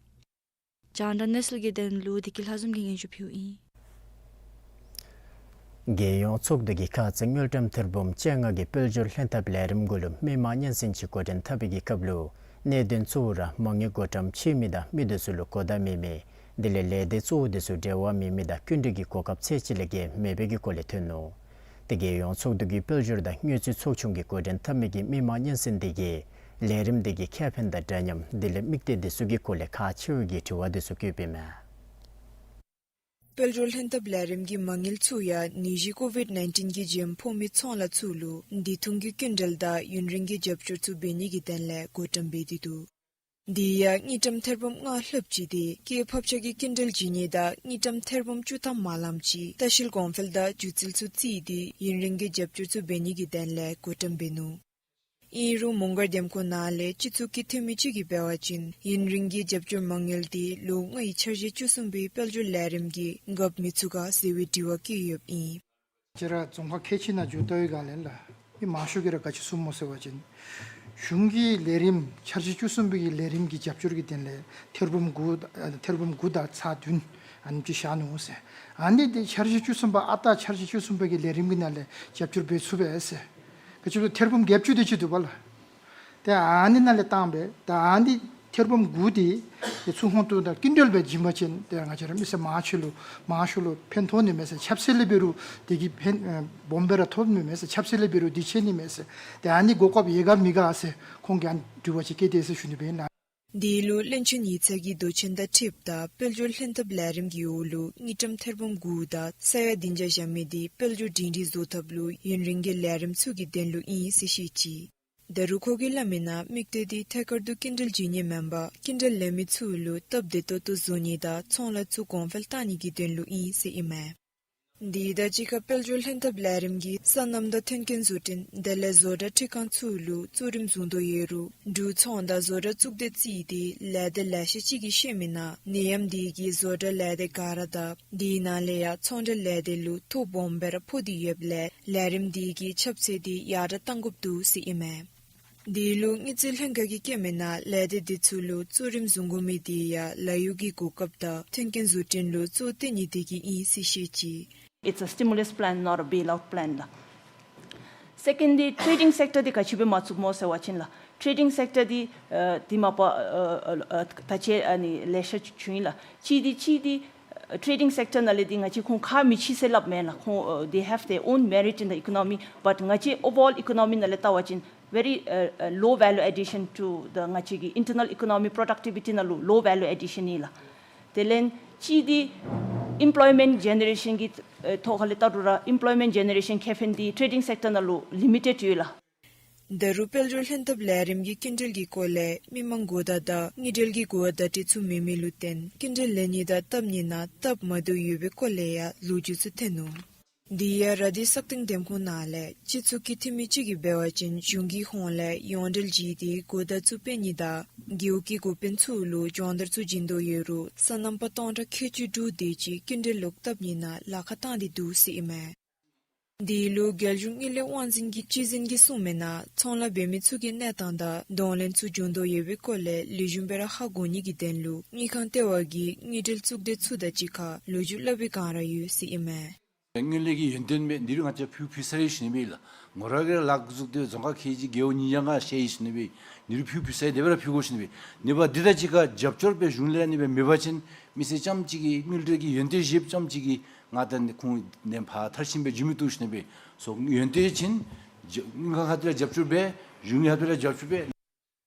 རྒྱང་བསྒྲགས་གནས་ཚུལ་གྱི་དོན་ལུ་བདེ་སྐྱིད་ལྷ་འཛོམས་ཀྱིས་སྙན་ཞུ་ཕུལཝ་ཨིན། རྒྱལ་ཡོངས་ཚོགས་འདུ་གིས་ཁ་ཙ་དངུལ་ཀྲམ་ཐེར་འབུམ་བཅོ་ལྔ་གི་དཔལ་འབྱོར་ལྷན་ཐབས་ལས་རིམ་གུ་ལུ་མི་མང་སྙན་སེང་ཅིག་འགོ་འདྲེན་འཐབ་པའི་གི་སྐབས་ལུ་གནད་དོན་གཙོ་བོ་ར་མ་དངུལ་བགོ་བཀྲམ་ཆེ་མི་དང་མི་སྡེ་ཚུ་ལུ་གོ་བརྡ་མེད་མི་དེ་ལས་ལས་སྡེ་གཙོ་བོ་དེ་ཚུ་འབྲེལ་བ་མེད་མི་དང་སྐྱིན་འགྲུལ་གྱི་གོ་སྐབས་ཚད་ཅིག་ལས་བརྒལ་མེད་པའི་གི་སྐོར་ལས་ཐོན་ནུག། ཏེ་རྒྱལ་ཡོངས་ཚོགས་འདུ་གི་དཔལ་འབྱོར་དང་དངུལ་རྩིས་ཚོགས་ཆུང་གི་འགོ་འདྲེན་འཐབ་མི་གི་མི་མང་སྙན་སེང་དེ་གིས་ལས་རིམ་དེ་གི་ཁེ་ཕན་དང་འདྲ་མཉམ་དེ་ལས་དམིགས་གཏད་དེ་ཚུ་གི་སྐོར་ལས་ཁག་ཆེ་བའི་གི་དྲི་བ་དེ་ཚུ་བཀོད་པའི་མས། དཔལ་འབྱོར་ལྷན་ཐབས་ལས་རིམ་གྱི་མ་དངུལ་ཚུ་ཡང་ནད་གཞི་ཀོ་ཝིཌ་ནའིན་ཊིན་གྱི་རྐྱེན་ཕོག་མི་ཚོང་ལཱ་ཚུ་ལུ་འདི་ཐུང་གི་སྐྱིན་འགྲུལ་དང་ཡུན་རིང་གི་རྒྱབ་སྐྱོར་ཚུ་འབད་ནི་གི་དོན་ལས་བགོ་བཀྲམ་འབད་དེ་འདུག། དེ་ཡང་དངུལ་ཀྲམ་ཐེར་འབུམ་ལྔ་ལྷགཔ་ཅིག་དེ་སྐྱེད་ཕབ་ཆག་གི་སྐྱིན་འགྲུལ་བྱིན་ནི་དང་དངུལ་ཀྲམ་ཐེར་འབུམ་བཅུ་ཐམ་མ་ལངམ་ཅིག་ལྟ་བཤལ་གོང་འཕེལ་དང་སྒྱུ་རྩལ་ཚུ་བརྩིས་ཏེ་ཡུན་རིང་གི་རྒྱབ་སྐྱོར་ཚུ་འབད་ནི་གི་དོན་ལས་བགོ་བཀྲམ་འབད་ནུག། ཨིན་རུང་མོང་སྒར་འདེམས་བསྐོ་ནང་ལས་སྤྱི་ཚོགས་ཀྱི་འཐུས་མི་ཅིག་གིས་འབད་བ་ཅིན་ཡུན་རིང་གི་རྒྱབ་སྐྱོར་མ་དངུལ་དེ་ལོ་ལྔའི་འཆར་གཞི་བཅུ་གསུམ་པའི་དཔལ་འབྱོར་ལས་རིམ་གྱིས་འགབ་མི་ཚུགས་ག་ཟེར་བའི་དྲི་བ་བཀོད་ཡོདཔ་ཨིན། ང་བཅས་ར་རྫོང་ཁག་ཁལ་གཅིག་ནང་འགྱོ་བལྟ་བའི་སྒང་ལས་ལགས་མི་མང་ཤོས་ཀྱིས་ར་ག་ཅི་གསུངམ་སྨོ་ཟེར་བ་ཅིན་གཞུང་གི་ལས་རིམ་འཆར་གཞི་བཅུ་གསུམ་པའི་གི་ལས་རིམ་གྱི་རྒྱབ་སྐྱོར་གྱི་དོན་ལས་ཐེར་འབུམ་དགུ་ཨ་ཐེར་འབུམ་དགུ་དང་ཚག་བདུན་ཨ་ནེམ་ཅིག་བཞག་ནུག་ཟེར། ཨ་ནི་དེ་འཆར་གཞི་བཅུ་གསུམ་པ་ཨ་རྟག་འཆར་གཞི་བཅུ་གསུམ་པའི་གི་ལས་རིམ་གྱི་ནང་ལས་རྒྱབ་སྐྱོར་འབད་ཚུགས་པས་ཟེར། ག་ཅི་ལོ་ཐེར་འབུམ་བརྒྱད་ཅུ་དེ་ཅིག་འདུག་པ་ལགས། ཏེ་ཨ་ནི་ནང་ལས་བཏང་སྦེ་ད་ཨ་ནི་ཐེར་འབུམ་དགུ་དེ་ཏེ་ཚུར་ཧོང་ཏོ་དང་སྐྱིན་འགྲུལ་སྦེ་བྱིན་པ་ཅིན་ཏེ་ང་བཅས་ར་མི་སེར་མང་ཆེ་ལུ་མང་ཤོས་ལུ་ཕན་ཐོགས་ནི་མས་ཟེར། ཆབ་སྲིད་ལས་འབད་རུང་དེ་གི་ཕན་ཨེ་སྦོམ་སྦེ་ར་ཐོབ་ནི་མས་ཟེར། ཆབ་སྲིད་ལས་འབད་རུང་དེ་ཆེ་ནི་མས་ཟེར། ཏེ་ཨ་ནི་གོ་སྐབས་ཡོད་ག་མེད་ག་ཟེར་ཁོང་གིས་ཨ་ནི་དྲི་བ་ཅིག་བཀོད་དེ་ཟེར་ཞུ་ནི་སྦེ་ཨིན་ལགས། དེ་ལུ་བློན་ཆེན་ཡིག་ཚང་གིས་མདོ་ཆེན་དང་འཁྲིལཝ་ད་དཔལ་འབྱོར་ལྷན་ཐབས་ལས་རིམ་གྱི་འོག་ལུ་དངུལ་ཀྲམ་ཐེར་འབུམ་དགུ་དང་ས་ཡ་བདུན་བརྒྱ་བཞག་མི་དེ་དཔལ་འབྱོར་སྒྲིང་སྒྲིང་བཟོ་ཐབས་ལུ་ཡུན་རིང་གི་ལས་རིམ་ཚུ་གི་དོན་ལུ་ཨིན་ཟེར་བཤད་ཅི། ད་རུང་ཁོ་གིས་སླབ་མིའི་ནང་དམིགས་གཏད་དེ་ཐད་ཀར་དུ་སྐྱིན་འགྲུལ་བྱིན་ནི་མེན་པར་སྐྱིན་འགྲུལ་ལེན་མི་ཚུ་ལུ་སྟབས་བདེ་ཏོག་ཏོ་བཟོ་ནི་དང་ཚོང་ལཱ་ཚུ་གོང་འཕེལ་བཏང་ནི་གི་དོན་ལུ་ཨིན་ཟེར་ཨིན་མས། དེ་དང་གཅིག་ཁར་དཔལ་འབྱོར་ལྷན་ཐབས་ལས་རིམ་གྱིས་སོ་ནམ་དང་མཐུན་རྐྱེན་བཟོ་སྐྲུན་དེ་ལས་བཟོ་གྲྭ་འཕྲུལ་ཁང་ཚུ་ལུ་གཙོ་རིམ་བཟུང་དོ་ཡོད་རུང་འབྲུག་ཚོང་དང་བཟོ་གྲྭ་གཙུག་སྡེ་བརྩིས་ཏེ་ལས་སྡེ་ལེ་ཤ་ཅིག་གིས་བཤད་མིའི་ནང་ནད་ཡམས་དེ་གིས་བཟོ་གྲྭ་ལས་སྡེ་ག་ར་དང་དེའི་ནང་ལས་ཡང་ཚོང་འབྲེལ་ལས་སྡེ་ལུ་ཐོ་སྦོམ་སྦེ་ར་ཕོག་སྟེ་ཡོདཔ་ལས་ལས་རིམ་དེ་གི་ཁྱབ་ཚད་དེ་ཡར་དྲག་གཏང་དགོཔ་འདུག་ཟེར་ཨིན་མས། དེ་ལུ་དངུལ་རྩིས་ལྷན་ཁག་གིས་བཀོད་མིའི་ནང་ལས་སྡེ་དེ་ཚུ་ལུ་གཙོ་རིམ་བཟུང་དགོ་མི་དེ་ཡང་ལཱ་གཡོག་གི་གོ་སྐབས་དང་མཐུན་རྐྱེན་བཟོ་སྐྲུན་ལུ་གཙོ་བོ་བཏོན་ནི་དེ་གིས་ཨིན་ཟེར་བཤད་ཅི། It's a stimulus plan, not a bailout plan ལགས། སེ་ཀེནཌ་དེ་ཊེ་ཌིང་སེཀ་ཊར་དེ་ག་ཅི་སྦེ་མ་བཙུགས་སྨོ་ཟེར་བ་ཅིན་ལགས་ཊེ་ཌིང་སེཀ་ཊར་དེ་ཨ་དེ་མ་པ་ཨ་ཨ་ཨ་ད་ཅི་ཨ་ནི་ལེ་ཤ་བྱུང་ཡི་ལགས། གཅིག་དེ་གཅིག་དེ་ཨ་ཊེ་ཌིང་སེཀ་ཊར་ནང་ལས་དེ་ང་བཅས་ཁོང་ཁག་མི་ཆེ་ཟེར་སླབ་མེན་ལགས། ཁོང་ཨ་they have their own merit in the economy, but ང་བཅས་ཨོ་ཝར་ཨོལ་ཨི་ཀོ་ནོ་མི་ནང་ལས་བལྟ་བ་ཅིན་very uh, uh, low value addition to the ང་བཅས་ཀྱི་ཨིན་ཊར་ནལ་ཨི་ཀོ་ནོ་མི་པྲོ་ཌག་ཊི་བི་ཊི་ནང་ལུ་ལོ་ཝེ་ལུ་ཨེ་ཌི་ཤན་ཨིན་ལགས། དེ་ལས་གཅིག་དེ་ཨེམ་པོལོའི་མེནཊ་ཇེ་ནེ་རེ་ཤན་གྱི་ཨེ་ཐོག་ཁ་ལས་བལྟ་རུང་ར་ཨེམ་པོལོའི་མེནཊ་ཇེ་ནེ་རེ་ཤན་ཁེ་ཕན་དེ་ཊེ་ཌིང་སེཀ་ཊར་ནང་ལུ་ལི་མི་ཊེཌ་ཡོད་ལགས། ད་རུང་དཔལ་འབྱོར་ལྷན་ཐབས་ལས་རིམ་གྱིས་སྐྱིན་འགྲུལ་གྱི་སྐོར་ལས་མི་མང་གོ་བརྡ་དང་དངུལ་འབྲེལ་གྱི་གོ་བརྡ་བརྡ་སྤྲོད་ཚུ་མེད་མི་ལུ་བརྟེན་སྐྱིན་འགྲུལ་ལེན་ནི་དང་བཏབ་ནི་ནང་སྟབས་མ་བདེཝ་ཡོད་པའི་སྐོར་ལས་ཡང་ལོ་རྒྱུས་ཚུ་ཐོན་ནུག། འདི་ཡང་ར་དྷི་སག་སྟེང་འདེམས་ཁོངས་ནང་ལས་སྤྱི་ཚོགས་ཀྱི་འཐུས་མི་གཅིག་གིས་འབད་བ་ཅིན་གཞུང་གིས་ཁོང་ལས་ཡོངས་འབྲེལ་བྱིན་ཏེ་གོ་བརྡ་ཚུ་སྤེལ་ནི་དང་རྒེད་འོག་གི་འགོ་དཔོན་ཚུ་ལུ་སྦྱོང་བརྡར་ཚུ་བྱིན་དོ་ཡོད་རུང་ས་གནམ་པ་སྟོང་ཕྲག་ཁལ་གཅིག་དྲུག་དེ་ཅིག་སྐྱིན་འགྲུལ་ལོག་བཏབ་ནི་ནང་ལཱ་ཁག་བཏང་སྟེ་འདུག་ཟེར་ཨིན་མས། འདི་ལུ་རྒྱལ་གཞུང་དངུལ་ལས་དབང་འཛིན་གྱི་སྤྱི་འཛིན་གྱིས་གསུངས་མི་ནང་ཚོང་ལཱ་འབད་མི་ཚུ་གི་གནས་སྟངས་དང་གདོང་ལེན་ཚུ་བྱུང་དོ་ཡོད་པའི་སྐོར་ལས་ལེགས་ཤོམ་སྦེ་ར་ཧ་གོ་ནི་གི་དོན་ལུ་དངུལ་ཁང་ལྟེ་བ་གིས་དངུལ་འབྲེལ་གཙུག་སྡེ་ཚུ་དང་གཅིག་ཁར་ལོ་རྒྱུས་སླབ་པའི་བསྒང་ར་ཡོད་ཟེར་ཨིན་མས། དངུལ་ལས་ཀྱི་ཡོན་ཏན་མེད། འདི་རུ་ང་བཅས་ཕུལ་ཕུལ་ཚར་ཡི་ཞུ་ནི་སྦེ་ལགས། ངོ་ར་གིས་ར་ལཱ་འགོ་བཙུགས་ཏེ་རྫོང་ཁག་ཁལ་གཅིག་རྒེད་འོག་ཉིས་བརྒྱ་ལྔ་བཤལ་ཡི་ཞུ་ནི་སྦེ། འདི་རུ་ཕུལ་ཕུལ་ཚར་ཡི་དེ་སྦེ་ར་ཕུལ་དགོ་ཞུ་ནི་སྦེ། ནི་པ་འདི་དང་གཅིག་ཁར་རྒྱབ་སྐྱོར་སྦེ་གཞུང་ལས་ཨ་ནི་སྦེ་མེད་པ་ཅིན་མི་སེར་རྐྱངམ་གཅིག་གིས་དངུལ་འབྲེལ་གྱི་ཡོན་ཏན་བཞེསཔ་རྐྱངམ་གཅིག་གིས་ང་དང་ཁོང་ནཱ་ཕར་མཐར་ཕྱིན་སྦེ་འགྱོ་མི་བཏུབ་ཞུ་ནི་སྦེ། སོ་ཡོན་ཏན་ཅིན་རྒྱ་དངུལ་ཁང་ཁ་ཐུག་ལས་རྒྱབ་སྐྱོར་འབད། གཞུང་གི་ཁ་ཐུག་ལས་རྒྱབ་སྐྱོར་འབད།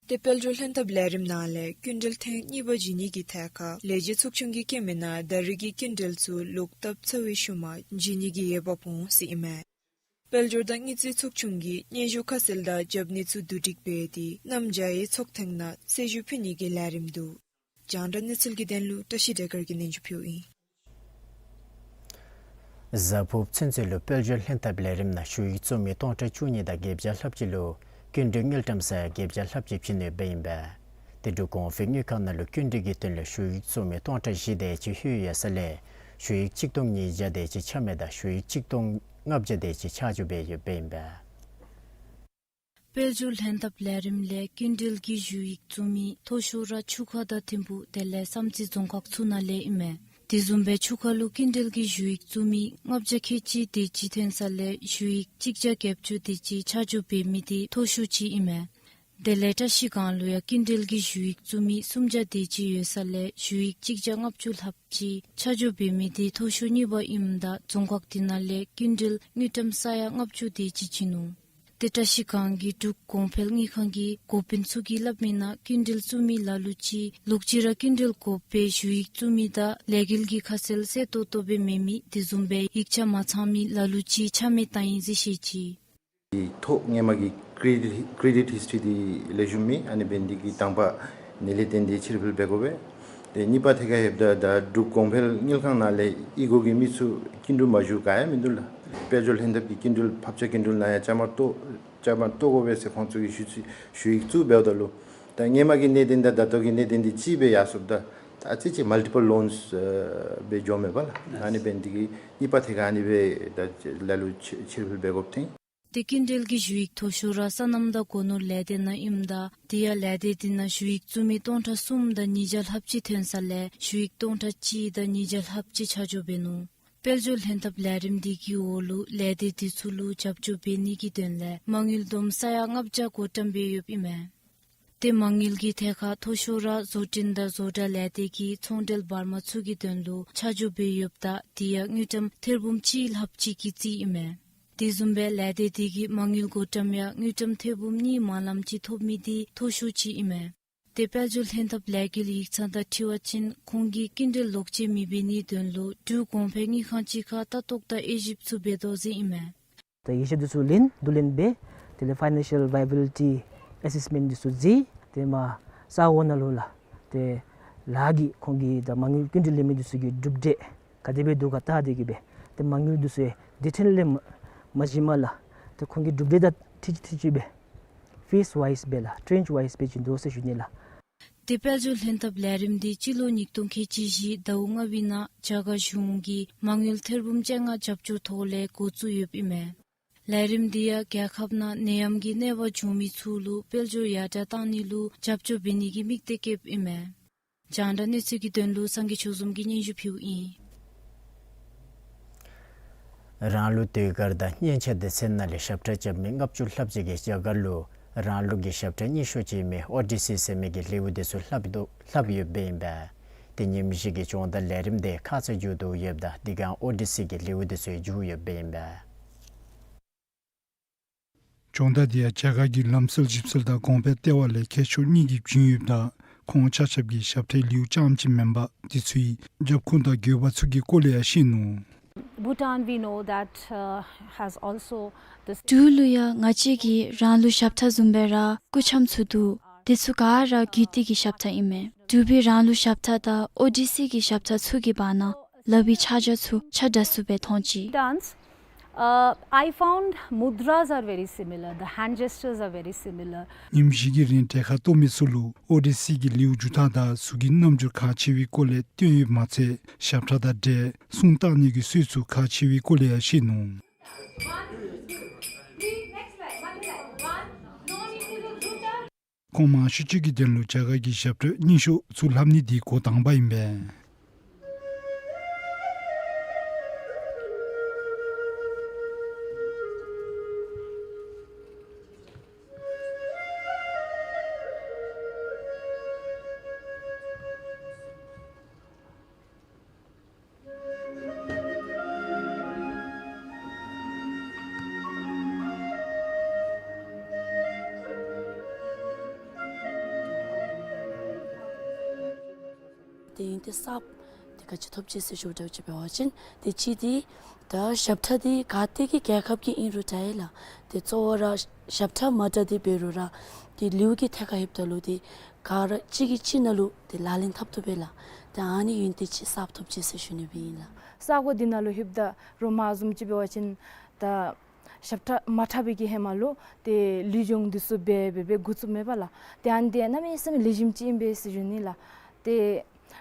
ཏེ་དཔལ་འབྱོར་ལྷན་ཐབས་ལས་རིམ་ནང་ལས་སྐྱིན་འགྲུལ་ཐེངས་གཉིས་པ་བྱིན་ནི་གི་ཐད་ཁར་ལས་བྱེད་ཚོགས་ཆུང་གིས་བཀོད་མི་ནང་ད་རེས་ཀྱི་སྐྱིན་འགྲུལ་ཚུ་ལོག་བཏབ་ཚར་བའི་ཤུལ་མ་བྱིན་ནི་གི་འོས་འབབ་འོང་ཟེར་ཨིན་མས། དཔལ་འབྱོར་དང་དངུལ་རྩིས་ཚོགས་ཆུང་གིས་སྙན་ཞུ་ཁ་གསལ་དང་རྒྱབ་གནས་ཚུ་བསྡུ་སྒྲིག་འབད་དེ་གནམ་བྱཱར་ཡི་ཚོགས་ཐེངས་ནང་གསལ་ཞུ་ཕུལ་ནི་གི་ལས་རིམ་འདུག། རྒྱང་བསྒྲགས་གནས་ཚུལ་གྱི་དོན་ལུ་བཀྲ་ཤིས་སྒྲོལ་དཀར་གྱིས་སྙན་ཞུ་ཕུལཝ་ཨིན། གཟའ་ཕུརཔ་ཚུན་ཚོད་ལུ་དཔལ་འབྱོར་ལྷན་ཐབས་ལས་རིམ་ནང་ཞུ་ཡིག་བཙུགས་མི་སྟོང་ཕྲག་བཅུ་གཉིས་དང་བརྒྱད་བརྒྱ་ལྷགཔ་ཅིག་ལུ་སྐྱིན་འགྲུལ་དངུལ་ཀྲམ་ས་ཡ་བརྒྱད་བརྒྱ་ལྷགཔ་ཅིག་བྱིན་ཡོདཔ་ཨིན་པས། དེ་འབྲུག་གོང་འཕེལ་དངུལ་ཁང་ནང་ལུ་སྐྱིན་འགྲུལ་གྱི་དོན་ལུ་ཞུ་ཡིག་བཙུགས་མི་སྟོང་ཕྲག་བཞི་དེ་ཅིག་ལྷོད་ཡོད་ས་ལས་ཞུ་ཡིག་གཅིག་སྟོང་ཉིས་བརྒྱ་དེ་ཅིག་ཆ་མེད་དང་ཞུ་ཡིག་གཅིག་སྟོང་ལྔ་བརྒྱ་དེ་ཅིག་ཆ་འཇོག་འབད་ཡོདཔ་ཨིན་པས། དཔལ་འབྱོར་ལྷན་ཐབས་ལས་རིམ་ལས་སྐྱིན་འགྲུལ་གྱི་ཞུ་ཡིག་བཙུགས་མི་མཐོ་ཤོས་ར་ཆུ་ཁ་དང་ཐིམ་ཕུག་དེ་ལས་བསམ་རྩེ་རྫོང་ཁག་ཚུ་ནང་ལས་ཨིན་མས། དེ་བཟུམ་སྦེ་ཆུ་ཁ་ལུ་སྐྱིན་འགྲུལ་གྱི་ཞུ་ཡིག་བཙུགས་མི་ལྔ་བརྒྱ་ཁལ་གཅིག་དེ་ཅིག་ཐོན་ས་ལས་ཞུ་ཡིག་གཅིག་བརྒྱ་བརྒྱད་ཅུ་དེ་ཅིག་ཆ་འཇོག་འབད་མི་དེ་མཐོ་ཤོས་ཅིག་ཨིན་མས། དེ་ལས་བཀྲ་ཤིས་སྒང་ལུ་ཡང་སྐྱིན་འགྲུལ་གྱི་ཞུ་ཡིག་བཙུགས་མི་སུམ་བརྒྱ་དེ་ཅིག་ཡོད་ས་ལས་ཞུ་ཡིག་གཅིག་བརྒྱ་ལྔ་བཅུ་ལྷགཔ་ཅིག་ཆ་འཇོག་འབད་མི་དེ་མཐོ་ཤོས་གཉིས་པ་ཨིནམ་ད་རྫོང་ཁག་དེ་ནང་ལས་སྐྱིན་འགྲུལ་དངུལ་ཀྲམ་ས་ཡ་ལྔ་བཅུ་དེ་ཅིག་བྱིན་ནུག། ཏེ་བཀྲ་ཤིས་སྒང་གི་འབྲུག་གོང་འཕེལ་དངུལ་ཁང་གི་འགོ་དཔོན་ཚུ་གིས་སླབ་མི་ནང་སྐྱིན་འགྲུལ་བཙུགས་མི་ལ་ལུ་ཅིག་ལོག་ཅི་ར་སྐྱིན་འགྲུལ་དགོཔ་སྦེ་ཞུ་ཡིག་བཙུགས་མི་དང་ལས་འགུལ་གྱི་ཁ་གསལ་གསལ་ཏོག་ཏོ་སྦེ་མེད་མི་དེ་བཟུམ་སྦེ་ཡིག་ཆ་མ་ཚང་མི་ལ་ལུ་ཅིག་ཆ་མེད་བཏང་ཡི་ཟེར་བཤད་ཅི། ཐོ་སྔོན་མ་གི་ཀྲེ་ཌིཊ་ཀྲེ་ཌིཊ་ཧིསི་ཊི་རི་འདི་ལེགས་ཤོམ་མེད། ཨ་ནི་འབད་ནི་འདི་གིས་དང་པ་ཨ་ནི་ལས་བརྟེན་ཏེ་ཕྱིར་འབུད་འབད་དགོ་པས། ཏེ་གཉིས་པ་ཐད་ཁར་ལྷོདཔ་ད་ད་འབྲུག་གོང་འཕེལ་དངུལ་ཁང་ནང་ལས་ཨི་གོ་གི་མི་ཚུ་སྐྱིན་འགྲུལ་མ་ཞུ་ག་ཡང་མིན་འདུག་ལགས། དཔལ་འབྱོར་ལྷན་ཐབས་ཀྱི་སྐྱིན་འགྲུལ་ཕབ་ཆ་སྐྱིན་འགྲུལ་ནང་ཡང་བཅའ་མར་གཏོགས་བཅའ་མར་གཏོགས་དགོ་པས་ཟེར་ཁོང་ཚུ་གིས་ཞུ་ཞུ་ཡིག་བཙུགས་འབདཝ་ད་ལུ་ད་སྔོན་མ་གི་གནད་དོན་དང་ད་ལྟོ་གི་གནད་དོན་འདི་གཅིག་སྦེ་ཡར་སོངམ་ད་ད་ཨ་ཙི་ཅིག་མལ་ཊི་པལ་ལོནསི་སྦེ་འགྱོཝ་མས་པ་ལགས། ཨ་ནི་འབད་ནི་འདི་གིས་གཉིས་པ་ཐད་ཁར་ཨ་ནི་སྦེ་ད་ལ་ལུ་ཕྱིར་ཕྱིར་འབུད་འབད་དགོཔ་ཐོན། ཏེ་སྐྱིན་འགྲུལ་གྱི་ཞུ་ཡིག་མཐོ་ཤོས་ར་སོ་ནམ་དང་སྒོ་ནོར་ལས་སྡེ་ནང་ཨིནམ་ད་དེ་ཡང་ལས་སྡེ་འདི་ནང་ཞུ་ཡིག་བཙུགས་མི་སྟོང་ཕྲག་གསུམ་དང་ཉིས་བརྒྱ་ལྷགཔ་ཅིག་ཐོན་ས་ལས་ཞུ་ཡིག་སྟོང་ཕྲག་གཅིག་དང་ཉིས་བརྒྱ་ལྷགཔ་ཅིག་ཆ་འཇོག་འབད་ནུག། དཔལ་འབྱོར་ལྷན་ཐབས་ལས་རིམ་འདི་གི་འོག་ལུ་ལས་སྡེ་འདི་ཚུ་ལུ་རྒྱབ་སྐྱོར་འབད་ནི་གི་དོན་ལས་མ་དངུལ་བསྡོམས་ས་ཡ་ལྔ་བརྒྱ་འགོ་བཀྲམ་སྦེ་ཡོདཔ་ཨིན་མས། ཏེ་མ་དངུལ་གྱི་ཐད་ཁར་མཐོ་ཤོས་ར་བཟོ་སྐྲུན་དང་བཟོ་གྲྭ་ལས་སྡེ་གིས་ཚོང་འབྲེལ་འབར་མ་ཚུ་གི་དོན་ལུ་ཆ་འཇོག་འབད་ཡོདཔ་ད་དེ་ཡང་དངུལ་ཀྲམ་ཐེར་འབུམ་གཅིག་ལྷགཔ་ཅིག་གི་རྩིས་ཨིན་མས། དེ་བཟུམ་སྦེ་ལས་སྡེ་འདི་གི་མ་དངུལ་འགོ་བཀྲམ་ཡང་དངུལ་ཀྲམ་ཐེར་འབུམ་གཉིས་མ་ལངམ་ཅིག་ཐོབ་མི་དེ་མཐོ་ཤོས་ཅིག་ཨིན་མས། ཏེ་དཔལ་འབྱོར་ལྷན་ཐབས་ལས་འགུལ་ཡིག་ཚང་དང་འཁྲིལ་བ་ཅིན་ཁོང་གིས་སྐྱིན་འགྲུལ་ལོག་སྤྱོད་མི་འབད་ནིའི་དོན་ལུ་འབྲུག་གོང་འཕེལ་དངུལ་ཁང་གཅིག་ཁར་ལྟ་རྟོག་དང་དབྱེ་ཞིབ་ཚུ་འབད་དོ་ཟེར་ཨིན་མས། ཏེ་དབྱེ་ཞིབ་འདི་ཚུ་ལེན་བསྡུ་ལེན་འབད་དེ་ལས་ཕའི་ནན་ཤལ་བའི་བི་ལི་ཊི་ཨེ་སེསི་མེནཊ་འདི་ཚུ་མཛད། ཏེ་མར་ས་འོག་ནང་ལུ་ལགས་ཏེ་ལཱ་གི་ཁོང་གི་ད་མ་དངུལ་སྐྱིན་འགྲུལ་ལེན་མི་འདི་ཚུ་གི་གྲུབ་འབྲས་ག་དེ་སྦེ་འདུག་ག་བལྟ་སྟེ་གི་སྦེ་ཏེ་མ་དངུལ་འདི་ཚུ་ཡང་སྡེ་ཕྲན་ལས་མ་མ་བྱིནམ་ལགས་ཏེ་ཁོང་གི་གྲུབ་འབྲས་དང་འཁྲིལ་ཅི་འཁྲིལ་ཅི་སྦེ་ཕེསི་ཝའིསི་སྦེ་ལགས་ཊྲེན་ཆི་ཝའིསི་སྦེ་བྱིན་དོ་ཟེར་ཞུ་ནི་ལགས། ཏེ་དཔལ་འབྱོར་ལྷན་ཐབས་ལས་རིམ་འདི་སྤྱི་ལོ་ཉིས་སྟོང་ཁལ་གཅིག་བཞི་ཟླཝ་ལྔ་པའི་ནང་རྒྱ་གར་གཞུང་གིས་མ་དངུལ་ཐེར་འབུམ་བཅོ་ལྔ་རྒྱབ་སྐྱོར་ཐོག་ལས་འགོ་བཙུགས་ཡོདཔ་ཨིན་མས། ལས་རིམ་འདི་ཡང་རྒྱལ་ཁབ་ནང་ནད་ཡམས་ཀྱི་གནོད་པ་བྱུང་མི་ཚུ་ལུ་དཔལ་འབྱོར་ཡར་དྲག་གཏང་ནི་ལུ་རྒྱབ་སྐྱོར་འབད་ནི་གི་དམིགས་གཏད་བསྐྱེདཔ་ཨིན་མས། རྒྱང་བསྒྲགས་གནས་ཚུལ་གྱི་དོན་ལུ་སངས་རྒྱས་ཆོས་འཛོམས་ཀྱིས་སྙན་ཞུ་ཕུལཝ་ཨིན། རང་ལུགས་ཟློས་གར་དང་སྙན་ཆ་སྡེ་ཚན་ནང་ལས་ཞབས་ཁྲ་རྐྱབ་མི་ལྔ་བཅུ་ལྷགཔ་ཅིག་གིས་རྒྱ་གར་ལུ་རང་ལུགས་ཀྱི་ཞབས་ཁྲ་རྙིང་ཤོས་ཅིག་ཨིན་མི་ཨོ་ཌི་སི་ཟེར་མི་གི་ལེའུ་འདི་ཚུ་ལྷབ་དོ་ལྷབ་ཡོདཔ་ཨིན་པས། ཏེ་ཉིནམ་བཞི་གི་སྦྱོང་བརྡར་ལས་རིམ་འདི་ཁ་ཙ་མཇུག་བསྡུ་ཡོདཔ་ད་དེ་སྒང་ཨོ་ཌི་སི་གི་ལེའུ་འདི་ཚུ་མཇུག་ཡོདཔ་ཨིན་པས། སྦྱོང་བརྡར་འདི་ཡང་རྒྱ་གར་གྱི་ལམ་སྲོལ་ཞིབ་འཚོལ་དང་གོང་འཕེལ་ལྟེ་བ་ལས་མཁས་མཆོག་གཉིས་ཀྱིས་བྱིན་ཡོདཔ་ད་ཁོང་ཆ་ཁྱབ་ཀྱིས་ཞབས་ཁྲའི་ལེའུ་རྐྱངམ་ཅིག་མེན་པར་དེ་ཚུ་ཡི་རྒྱབ་ཁུངས་དང་དགོས་པ་ཚུ་གི་སྐོར་ལས་ཡང་བཤད་ནུག། Bhutan, we know that, uh, has also this འབྲུག་ལུ་ཡང་ང་བཅས་ཀྱིས་རང་ལུགས་ཞབས་ཁྲ་བཟུམ་སྦེ་ར་སྐུ་འཆམ་ཚུ་འདུག། དེ་ཚུ་ག་ར་རྒྱུད་སྟོད་ཀྱི་ཞབས་ཁྲ་ཨིན་མས། འབྲུག་པའི་རང་ལུགས་ཞབས་ཁྲ་དང་ཨོ་ཌི་སི་གི་ཞབས་ཁྲ་ཚུ་གི་བར་ན་ལག་པའི་ཕྱག་རྒྱ་ཚུ་ཆ་འདྲ་སུ་སྦེ་མཐོང་ཅི། Dance Uh, I found mudras are very similar. The hand gestures are very similar. ཉིནམ་བཞི་གི་རིང་གྲལ་ཁར་གཏོགས་མི་ཚུ་ལུ་ཨོ་ཌི་སི་གི་ལེའུ་བསྒྱུར་ཐངས་དང་གཟུགས་ཀྱི་རྣམ་འགྱུར་ཁག་ཆེ་བའི་སྐོར་ལས་སྟོན་ཡོདཔ་མ་ཚད་ཞབས་ཁྲ་དང་འབྲེལ་སྲུང་བརྟག་ནི་གི་སྲོལ་ཚུ་ཁག་ཆེ་བའི་སྐོར་ལས་ཡང་བཤད་ནུག། ཁོང་མང་ཤོས་ཅིག་གི་དོན་ལུ་རྒྱ་གར་གྱི་ཞབས་བྲོ་རྙིང་ཤོས་ཚུ་ལྷབ་ནི་འདི་འགོ་དང་པ་ཨིན་པས། དེ་ཡུན་བརྟན་གསརཔ་དེ་ག་ཅི་ཐོབ་ཅི་ཟེར་ཞུཝ་འདྲཝ་ཅིག་འབད་བ་ཅིན་དེ་གཅིག་དེ་ད་ཞབས་ཁྲ་དེ་ག་ཏེ་གི་རྒྱལ་ཁབ་ཀྱི་ཨིན་རུང་འདྲ་ཡི་ལགས། དེ་གཙོ་བོ་ར་ཞབས་ཁྲ་མ་འདྲཝ་དེ་འབད་རུང་ར་དེ་ལེའུ་གི་ཐད་ཁར་ལྷོདཔ་ད་ལུ་དེ་ག་ར་གཅིག་གིས་གཅིག་ནང་ལུ་དེ་ལག་ལེན་འཐབ་བཏུབ་པས་ལགས། དེ་ཨ་ནི་ཡུན་བརྟན་ཅིག་གསརཔ་ཐོབ་ཅི་ཟེར་ཞུ་ནི་སྦེ་ཨིན་ལགས། ས་གོ་འདི་ནང་ལུ་ལྷོདཔ་ད་རུང་མ་བཟུམ་ཅིག་འབད་བ་ཅིན་ད་ཞབས་ཁྲ་མ་འཁྲབ་པའི་གི་ཧེ་མ་ལུ་དེ་ལེགས་ཤོམ་འདི་ཚུ་འབད་འབད་འབད་འགོ་བཙུགསཔ་མས་པ་ལགས། དེ་ཨ་ནི་དེ་གནམ་མེད་ས་མེད་ལེགས་ཤོམ་ཅིག་ཨིན་པས་ཟེར་ཞུ་ནི་ལགས། དེ་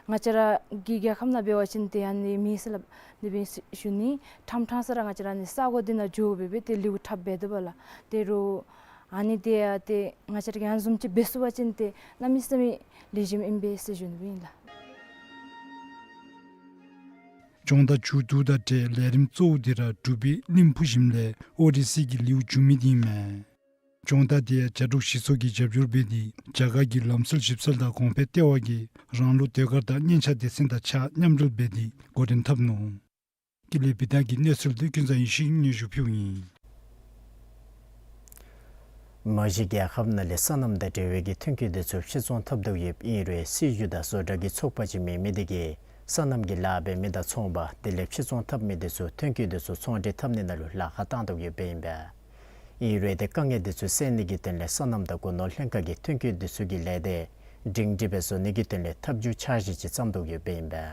ང་བཅས་ར་གི་རྒྱལ་ཁབ་ནང་འབད་བ་ཅིན་དེ་ཨ་ནི་མེད་ཟེར་སླབ་ནི་སྦེ་ཞུ་ནི། ཕྲང་ཕྲང་ས་ར་ང་བཅས་ར་ནི་ས་གོ་འདི་ནང་འགྱོ་སྦེ་འབད་དེ་ལེའུ་འཁྲབ་འབད་དོ་བ་ལགས། དེ་རུང་ཨ་ནི་དེ་ཡང་དེ་ང་བཅས་ར་གིས་ཨ་ནི་བཟུམ་ཅིག་འབད་ཚུགས་པ་ཅིན་དེ་གནམ་མེད་ས་མེད་ལེགས་ཤོམ་ཨིན་པས་ཟེར་ཞུ་ནི་སྦེ་ཨིན་ལགས། སྦྱོང་བརྡར་མཇུག་བསྡུཝ་དང་འབྲེལ་ལས་རིམ་གཙོ་བོ་དེ་ར་འབྲུག་པའི་གླིང་བུ་ཞིནམ་ལས་ཨོ་ཌི་སི་གི་ལེའུ་བསྒྱུར་མི་འདི་ཨིན་མས། སྦྱོང་བརྡར་དེ་ཡང་རྒྱ་འབྲུག་སྤྱི་ཚོགས་ཀྱིས་རྒྱབ་སྐྱོར་འབད་དེ་རྒྱ་གར་གྱི་ལམ་སྲོལ་ཞིབ་འཚོལ་དང་གོང་འཕེལ་ལྟེ་བ་གིས་རང་ལུགས་ཟློས་གར་དང་སྙན་ཆ་སྡེ་ཚན་དང་གཅིག་ཁར་མཉམ་འབྲེལ་འབད་དེ་འགོ་འདྲེན་འཐབ་ནུག། ཀི་ལི་པི་ཏ་གི་གནས་ཚུལ་འདི་ཀུན་བཟང་ཡེ་ཤེས་སྙན་ཞུ་ཕུལཝ་ཨིན། མ་གཞི་རྒྱལ་ཁབ་ནང་ལས་སོ་ནམ་དང་འབྲེལ་བའི་གི་ཐོན་སྐྱེད་འདི་ཚུ་ཕྱིར་ཚོང་འཐབ་དོ་ཡོདཔ་ཨིན་རུང་སྲིད་བྱུས་དང་བཟོ་གྲྭ་གི་ཚོགས་པ་ཅིག་མེད་མི་དེ་གིས་སོ་ནམ་གྱི་ལཱ་འབད་མི་དང་ཚོང་པ་དེ་ལས་ཕྱིར་ཚོང་འཐབ་མི་དེ་ཚུ་ཐོན་སྐྱེད་དེ་ཚུ་ཚོང་འབྲེལ་འཐབ་ནི་ནང་ལུ་ལཱ་ཁག་བཏང་དོ་ཡོདཔ་ཨིན་པས། ཨིན་རུང་དེ་དཀའ་ངལ་དེ་ཚུ་སེལ་ནི་གི་དོན་ལས་སོ་ནམ་དང་སྒོ་ནོར་ལྷན་ཁག་གིས་ཐོན་སྐྱེད་དེ་ཚུ་གི་ལས་སྡེ་སྒྲིང་སྒྲི་སྦེ་བཟོ་ནི་གི་དོན་ལས་ཐབས་བྱུས་འཆར་གཞི་ཅིག་བརྩམས་དོ་ཡོདཔ་ཨིན་པས།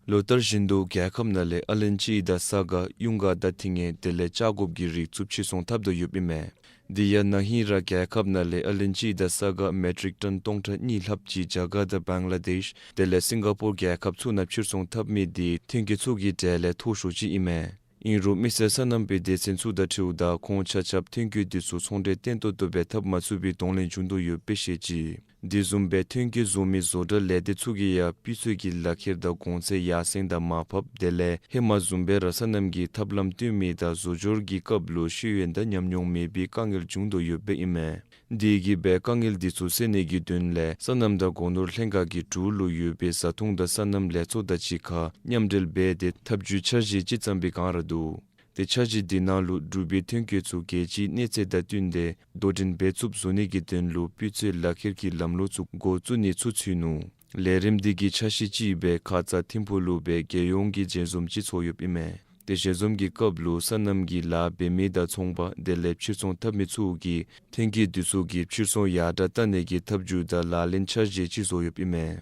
ལོ་ལྟར་བཞིན་དུ་རྒྱལ་ཁབ་ནང་ལས་ཨ་ལན་གཅིག་དང་ས་ག་ཡུངས་ཀར་དང་ཐིང་ངེ་དེ་ལས་ལྕགས་སྒོབ་ཀྱི་རིགས་ཚུ་ཕྱིར་ཚོང་འཐབ་དོ་ཡོདཔ་ཨིན་མས། དེ་ཡང་ན་ཧིང་ར་རྒྱལ་ཁབ་ནང་ལས་ཨ་ལན་གཅིག་དང་ས་ག་མེ་ཊིག་ཊོན་སྟོང་ཕྲག་གཉིས་ལྷགཔ་ཅིག་རྒྱ་གར་དང་བང་ལ་དེཤ་དེ་ལས་སིང་ག་པོར་རྒྱལ་ཁབ་ཚུ་ནང་ཕྱིར་ཚོང་འཐབ་མི་དེ་ཐོན་སྐྱེད་ཚུ་གི་གྲས་ལས་མཐོ་ཤོས་ཅིག་ཨིན་མས། ཨིན་རུང་མི་སེར་སོ་ནམ་པའི་སྡེ་ཚན་ཚུ་དང་འཁྲིལཝ་ད་ཁོང་ཆ་ཁྱབ་ཐོན་སྐྱེད་དེ་ཚུ་ཚོང་འབྲེལ་བརྟན་ཏོག་ཏོ་སྦེ་འཐབ་མ་ཚུགས་པའི་གདོང་ལེན་བྱུང་དོ་ཡོདཔ་སྦེ་བཤད་ཅི། དེ་བཟུམ་སྦེ་ཐོན་སྐྱེད་བཟོ་མི་བཟོ་གྲྭ་ལས་སྡེ་ཚུ་གིས་ཡང་སྤུས་ཚད་ཀྱི་ལག་ཁྱེར་དང་གོང་ཚད་ཡར་སེང་དང་མར་ཕབ་དེ་ལས་ཧེ་མ་བཟུམ་སྦེ་ར་སོ་ནམ་གྱི་ཐབས་ལམ་སྟོན་མི་དང་བཟོ་སྦྱོར་གྱི་སྐབས་ལུ་ཤེས་ཡོན་དང་ཉམས་མྱོང་མེད་པའི་དཀའ་ངལ་བྱུང་དོ་ཡོདཔ་ཨིན་མས། དེ་གིས་སྦེ་དཀའ་ངལ་དེ་ཚུ་སེལ་ནི་གི་དོན་ལས་སོ་ནམ་དང་སྒོ་ནོར་ལྷན་ཁག་གིས་འབྲུག་ལུ་ཡོད་པའི་བཟའ་འཐུང་དང་སོ་ནམ་ལས་ཚོགས་དང་གཅིག་ཁར་མཉམ་འབྲེལ་འབད་དེ་ཐབས་བྱུས་འཆར་གཞི་ཅིག་བརྩམས་པའི་བསྒང་ར་འདུག། དེ་འཆར་གཞི་དེ་ནང་ལུ་འབྲུག་པའི་ཐོན་སྐྱེད་ཚུ་རྒྱལ་སྤྱིའི་གནས་ཚད་དང་བསྟུན་ཏེ་དོ་འགྲན་འབད་ཚུགསཔ་བཟོ་ནི་གི་དོན་ལུ་སྤུས་ཚད་ལག་ཁྱེར་གྱི་ལམ་ལུགས་ཚུ་འགོ་བཙུགས་ནི་ཚུ་ཚུད་ནུག། ལས་རིམ་དེ་གི་འཆར་གཞི་ཅིག་སྦེ་ཁ་ཙ་ཐིམ་ཕུག་ལུ་སྦེ་རྒྱལ་ཡོངས་ཀྱི་ཞལ་འཛོམས་ཅིག་ཚོགས་ཡོདཔ་ཨིན་མས། དེ་ཞལ་འཛོམས་ཀྱི་སྐབས་ལུ་སོ་ནམ་གྱི་ལཱ་འབད་མི་དང་ཚོང་པ་དེ་ལས་ཕྱིར་ཚོང་འཐབ་མི་ཚུ་གིས་ཐོན་སྐྱེད་དེ་ཚུ་གི་ཕྱིར་ཚོང་ཡར་དྲགས་བཏང་ནི་གི་ཐབས་བྱུས་དང་ལག་ལེན་འཆར་གཞི་ཅིག་བཟོ་ཡོདཔ་ཨིན་མས།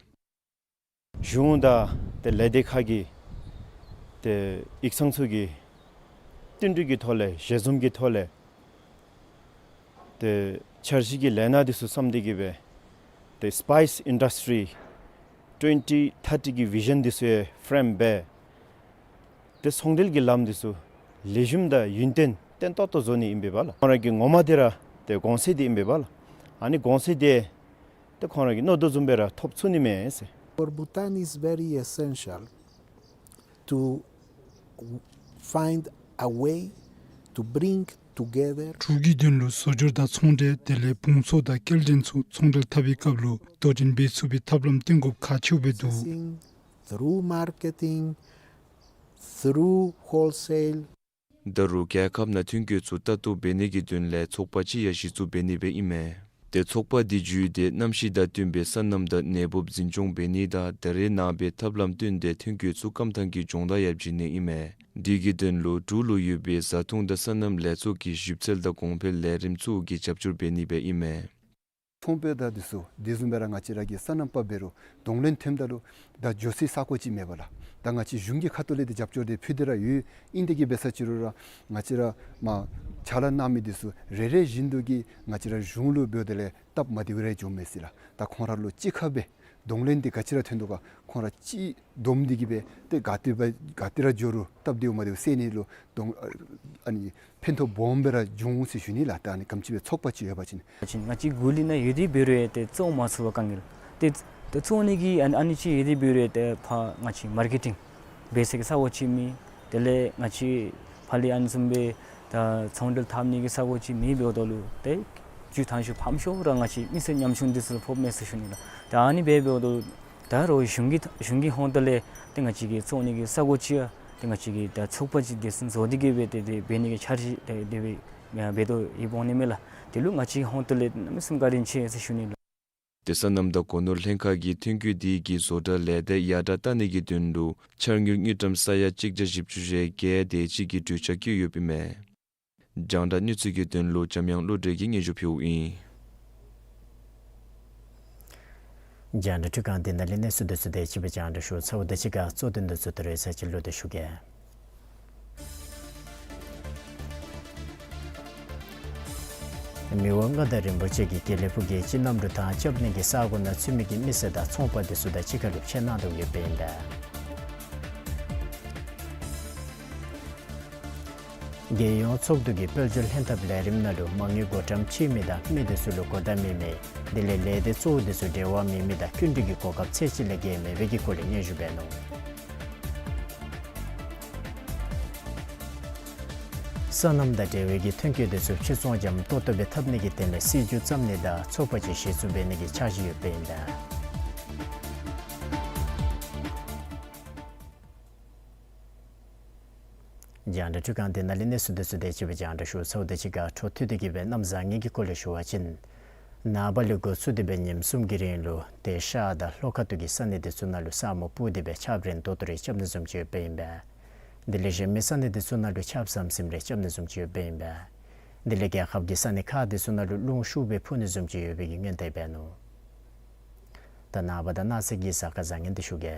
གཞུང་དང་དེ་ལས་སྡེ་ཁག་གི་དེ་ཡིག་ཚང་ཚུ་གི་བསྟུན་གྲོས་ཀྱི་ཐོག་ལས་ཞལ་འཛོམས་ཀྱི་ཐོག་ལས་དེ་འཆར་གཞི་གི་ལས་སྣ་དེ་ཚུ་བརྩམས་ཏེ་གིས་སྦེ་དེ་སི་པའིསི་ཨིན་ཌསི་ཊི་ཊུ་ཝེན་ཊི་ཐར་ཊི་གི་བི་ཞཱན་དེ་ཚུ་ཡང་ཕེརེམ་འབད་དེ་ཚོང་འབྲེལ་གྱི་ལམ་དེ་ཚུ་ལེགས་ཤོམ་དང་ཡུན་བརྟན་བརྟན་ཏོག་ཏོ་བཟོ་ནི་ཨིན་པས་པ་ལགས། ཁོང་ར་གི་ངོ་མ་དེ་ར་དེ་གོང་ཚད་དེ་ཨིན་པས་པ་ལགས། ཨ་ནི་གོང་ཚད་དེ་དེ་ཁོང་ར་གིས་མནོ་དོ་བཟུམ་སྦེ་ར་ཐོབ་ཚུགས་ནི་མས་ཟེར། For Bhutan is very essential to find a way to bring together འབྲུག་གི་དོན་ལུ་བཟོ་སྦྱོར་དང་ཚོང་འབྲེལ་དེ་ལས་ཕུང་ཚོགས་དང་སྐྱེལ་འདྲེན་ཚུ་ཚོང་འབྲེལ་འཐབ་པའི་སྐབས་ལུ་དོ་འགྲན་འབད་ཚུགས་པའི་ཐབས་ལམ་བཏོན་དགོཔ་ཁག་ཆེཝ་སྦེ་འདུག། Through marketing, through wholesale, ད་རུང་རྒྱལ་ཁབ་ནང་ཐོན་སྐྱེད་ཚུ་ལྟ་རྟོག་འབད་ནི་གི་དོན་ལས་ཚོགས་པ་ཅིག་ཡང་གཞི་བཙུགས་འབད་ནི་སྦེ་ཨིན་མས། དེ་ཚོགས་པ་དེ་བརྒྱུད་དེ་གནམ་གཤིས་དང་བསྟུན་པའི་སོ་ནམ་དང་གནས་སྤོ་འཛིན་སྐྱོང་འབད་ནི་དང་ད་རེས་ནངས་པའི་ཐབས་ལམ་བསྟུན་ཏེ་ཐོན་སྐྱེད་ཚུ་རྐངམ་ཐང་གི་སྦྱོང་བརྡར་ཡང་བྱིན་ནི་ཨིན་མས། དེ་གི་དོན་ལུ་འབྲུག་ལུ་ཡོད་པའི་བཟའ་འཐུང་དང་སོ་ནམ་ལས་ཚོགས་ཀྱི་ཞིབ་འཚོལ་དང་གོང་འཕེལ་ལས་རིམ་ཚུ་གིས་རྒྱབ་སྐྱོར་འབད་ནི་སྦེ་ཨིན་མས། ཚོང་པའི་དང་དེ་ཚུ་དེ་བཟུམ་སྦེ་ར་ང་བཅས་ར་གི་སོ་ནམ་པ་འབད་རུང་གདོང་ལེན་ཐོནམ་ད་ལུ་ད་འགྱོ་སའི་ས་གོ་ཅིག་མེད་པ་ལགས། ད་ང་བཅས་གཞུང་གི་ཁ་ཐུག་ལས་ཏེ་རྒྱབ་སྐྱོར་འདི་ཕུལ་ཏེ་ར་ཡོད། ཨིན་ཏེ་གི་འབད་ས་ཅིག་རུང་ར་ང་བཅས་ར་མར་ཕྱག་ལཱ་གནང་མི་འདི་ཚུ་རེ་རེ་བཞིན་དུ་གིས་ང་བཅས་ར་གཞུང་ལུ་འབདཝ་ད་ལས་སྟབས་མ་བདེཝ་རེ་འགྱོཝ་མས་ཟེར་ལགས། ད་ཁོང་ར་ལུ་གཅིག་ཁར་སྦེ་གདོང་ལེན་འདི་ག་ཅི་ར་ཐོན་དོ་ག་ཁོང་ར་གཅིག་བསྡོམས་ཏེ་གིས་སྦེ་ཏེ་ག་ཏེ་སྦེ་ག་ཏེ་ར་འགྱོ་རུང་སྟབས་བདེཝ་མ་བདེཝ་སེལ་ནི་ལུ་གདོང་ཨ་ནི་ཕན་ཐོགས་སྦོམ་སྦེ་ར་འབྱུང་འོང་ཟེར་ཞུ་ནི་ལགས། ད་ཨ་ནི་ག་དེམ་ཅིག་སྦེ་ཚོགས་པ་ཅིག་ཡོད་པ་ཅིན། ང་བཅས་གུ་ལུ་ནཱ་ཡོད་དེ་འབད་རུང་ཏེ་བཙོང་མ་ཚུགས་པར་དཀའ་ངལ། ཏེ་ཏེ་བཙོང་ནི་གི་ཨ་ཨ་ནི་ཅིག་ཡོད་དེ་འབད་རུང་ཏེ་ཕར་ང་བཅས་མར་ཀེ་ཊིང་འབད་ས་གི་ས་གོ་ཅིག་མེད། དེ་ལས་ང་བཅས་ཕར་ལས་ཨ་ནི་བཟུམ་སྦེ་ད་ཚོང་འབྲེལ་འཐབ་ནི་གི་ས་གོ་ཅིག་མེད་འབདཝ་ད་ལུ་ཏེ་སྤྱིར་བཏང་ཤོས་ཕམ་ཤོས་ར་ང་བཅས་མི་སེར་ཉམ་ཆུང་འདི་ཚུ་ལུ་ཕོགཔ་མས་ཟེར་ཞུ་ནི་ལགས། ད་ཨ་ནི་སྦེ་འབདཝ་ད་ད་རུང་གཞུང་གི་གཞུང་གི་ཧོངས་ཏོ་ལས་ཏེ་ང་བཅས་ཀྱི་བཙོང་ནི་གི་ས་གོ་ཅིག་ཡང་ཏེ་ང་བཅས་ཀྱི་ད་ཚོགས་པ་ཅིག་དེ་བཟུམ་བཟོ་སྟེ་གིས་སྦེ་ཏེ་དེ་འབད་ནི་གི་འཆར་གཞི་དེ་དེ་སྦེ་འབད་དོ་ཡོདཔ་འོང་ནི་མས་ལགས། དེ་ལུ་ང་བཅས་ཧོངས་ཏོ་ལས་གནམ་མེད་ས་མེད་བཀའ་དྲིན་ཆེ་ཟེར་ཞུ་ནི་ལགས། ཏེ་སོ་ནམ་དང་སྒོ་ནོར་ལྷན་ཁག་གིས་ཐོན་སྐྱེད་དེ་གི་བཟོ་གྲྭ་ལས་སྡེ་ཡར་དྲགས་གཏང་ནི་གི་དོན་ལུ་འཆར་དངུལ་དངུལ་ཀྲམ་ས་ཡ་གཅིག་བརྒྱ་བཞི་བཅུ་ཞེ་བརྒྱད་དེ་ཅིག་གི་གྲོས་འཆར་བཀོད་ཡོདཔ་ཨིན་མས། རྒྱང་བསྒྲགས་གནས་ཚུལ་གྱི་དོན་ལུ་འཇམ་དབྱངས་བློ་གྲོས་ཀྱིས་སྙན་ཞུ་ཕུལཝ་ཨིན། རྒྱང་བསྒྲགས་འཕྲུལ་ཁང་འདི་ནང་ལས་གནས་ཚུལ་འདི་ཚུ་དེ་ཅིག་སྦེ་རྒྱང་བསྒྲགས་ཞུ་ཚརཝ་དང་གཅིག་ཁར་གཙོ་དོན་འདི་ཚུ་ད་རེས་ཚར་གཅིག་ལོག་སྟེ་ཞུ་གེ། མི་དབང་མངའ་བདག་རིན་པོ་ཆེ་གིས་དགེ་ལེགས་ཕུག་གི་སྤྱི་གནམ་གྲུ་ཐང་རྐྱབ་ནི་གི་ས་གོ་ནང་ཚུད་མི་གི་མི་སེར་དང་ཚོང་པ་འདི་ཚུ་དང་གཅིག་ཁར་ལུ་ཕྱད་གནང་དོ་ཡོདཔ་ཨིན་པས། རྒྱལ་ཡོངས་ཚོགས་འདུ་གི་དཔལ་འབྱོར་ལྷན་ཐབས་ལས་རིམ་ནང་ལུ་མ་དངུལ་བགོ་བཀྲམ་བྱིན་མི་དང་མི་འདི་ཚུ་ལུ་གོ་བརྡ་མེད་མི་དེ་ལས་ལས་སྡེ་གཙོ་བོ་འདི་ཚུ་འབྲེལ་བ་མེད་མི་དང་བསྐྱིན་འགྲུལ་གྱི་གོ་སྐབས་ཚད་ཅིག་ལས་བརྒལ་མེད་པའི་གི་སྐོར་ལས་སྙན་ཞུ་འབད་ནུག། སོ་ནམ་དང་འབྲེལ་བའི་གི་ཐོན་སྐྱེད་འདི་ཚུ་ཕྱིར་ཚོང་འཇམ་ཏོག་ཏོ་སྦེ་འཐབ་ནི་གི་དོན་ལས་སྲིད་བྱུས་བརྩམ་ནི་དང་ཚོགས་པ་ཅིག་གཞི་བཙུགས་འབད་ནི་གི་འཆར་གཞི་ཡོདཔ་ཨིན་པས། རྒྱང་བསྒྲགས་འཕྲུལ་ཁང་འདི་ནང་ལས་གནས་ཚུལ་འདི་ཚུ་དེ་ཅིག་སྦེ་རྒྱང་བསྒྲགས་ཞུ་ཚརཝ་དང་གཅིག་ཁར་འཕྲོ་མཐུད་དེ་གིས་སྦེ་གནམ་བཟང་ངན་གྱི་སྐོར་ལས་ཞུ་བ་ཅིན། ནངས་པ་ལས་འགོ་བཙུགས་ཏེ་སྦེ་ཉིནམ་གསུམ་གྱི་རིང་ལུ་ཏེ་ཤར་དང་ལྷོ་ཁ་ཐུག་གི་ས་གནས་འདི་ཚུ་ནང་ལུ་ས་སྨུག་སྤུབས་ཏེ་སྦེ་ཆརཔ་རན་ཏོག་ཏོ་རེ་རྐྱབ་ནི་བཟུམ་ཅིག་ཡོདཔ་ཨིན་པས། དེ་ལས་གཞན་མི་ས་གནས་འདི་ཚུ་ནང་ལུ་ཆརཔ་ཟམ་ཟིམ་རེ་རྐྱབ་ནི་བཟུམ་ཅིག་ཡོདཔ་ཨིན་པས། དེ་ལས་རྒྱལ་ཁབ་ཀྱི་ས་གནས་ཁག་འདི་ཚུ་ནང་ལུ་རླུང་ཤུགས་སྦེ་འཕུ་ནི་བཟུམ་ཅིག་ཡོད་པའི་གི་སྔོན་བརྡ་འབད་ནུག། ད་ནངས་པ་དང་གནངས་ཚེ་གི་གཟའ་སྐར་བཟང་ངན་འདི་ཞུ་གེ།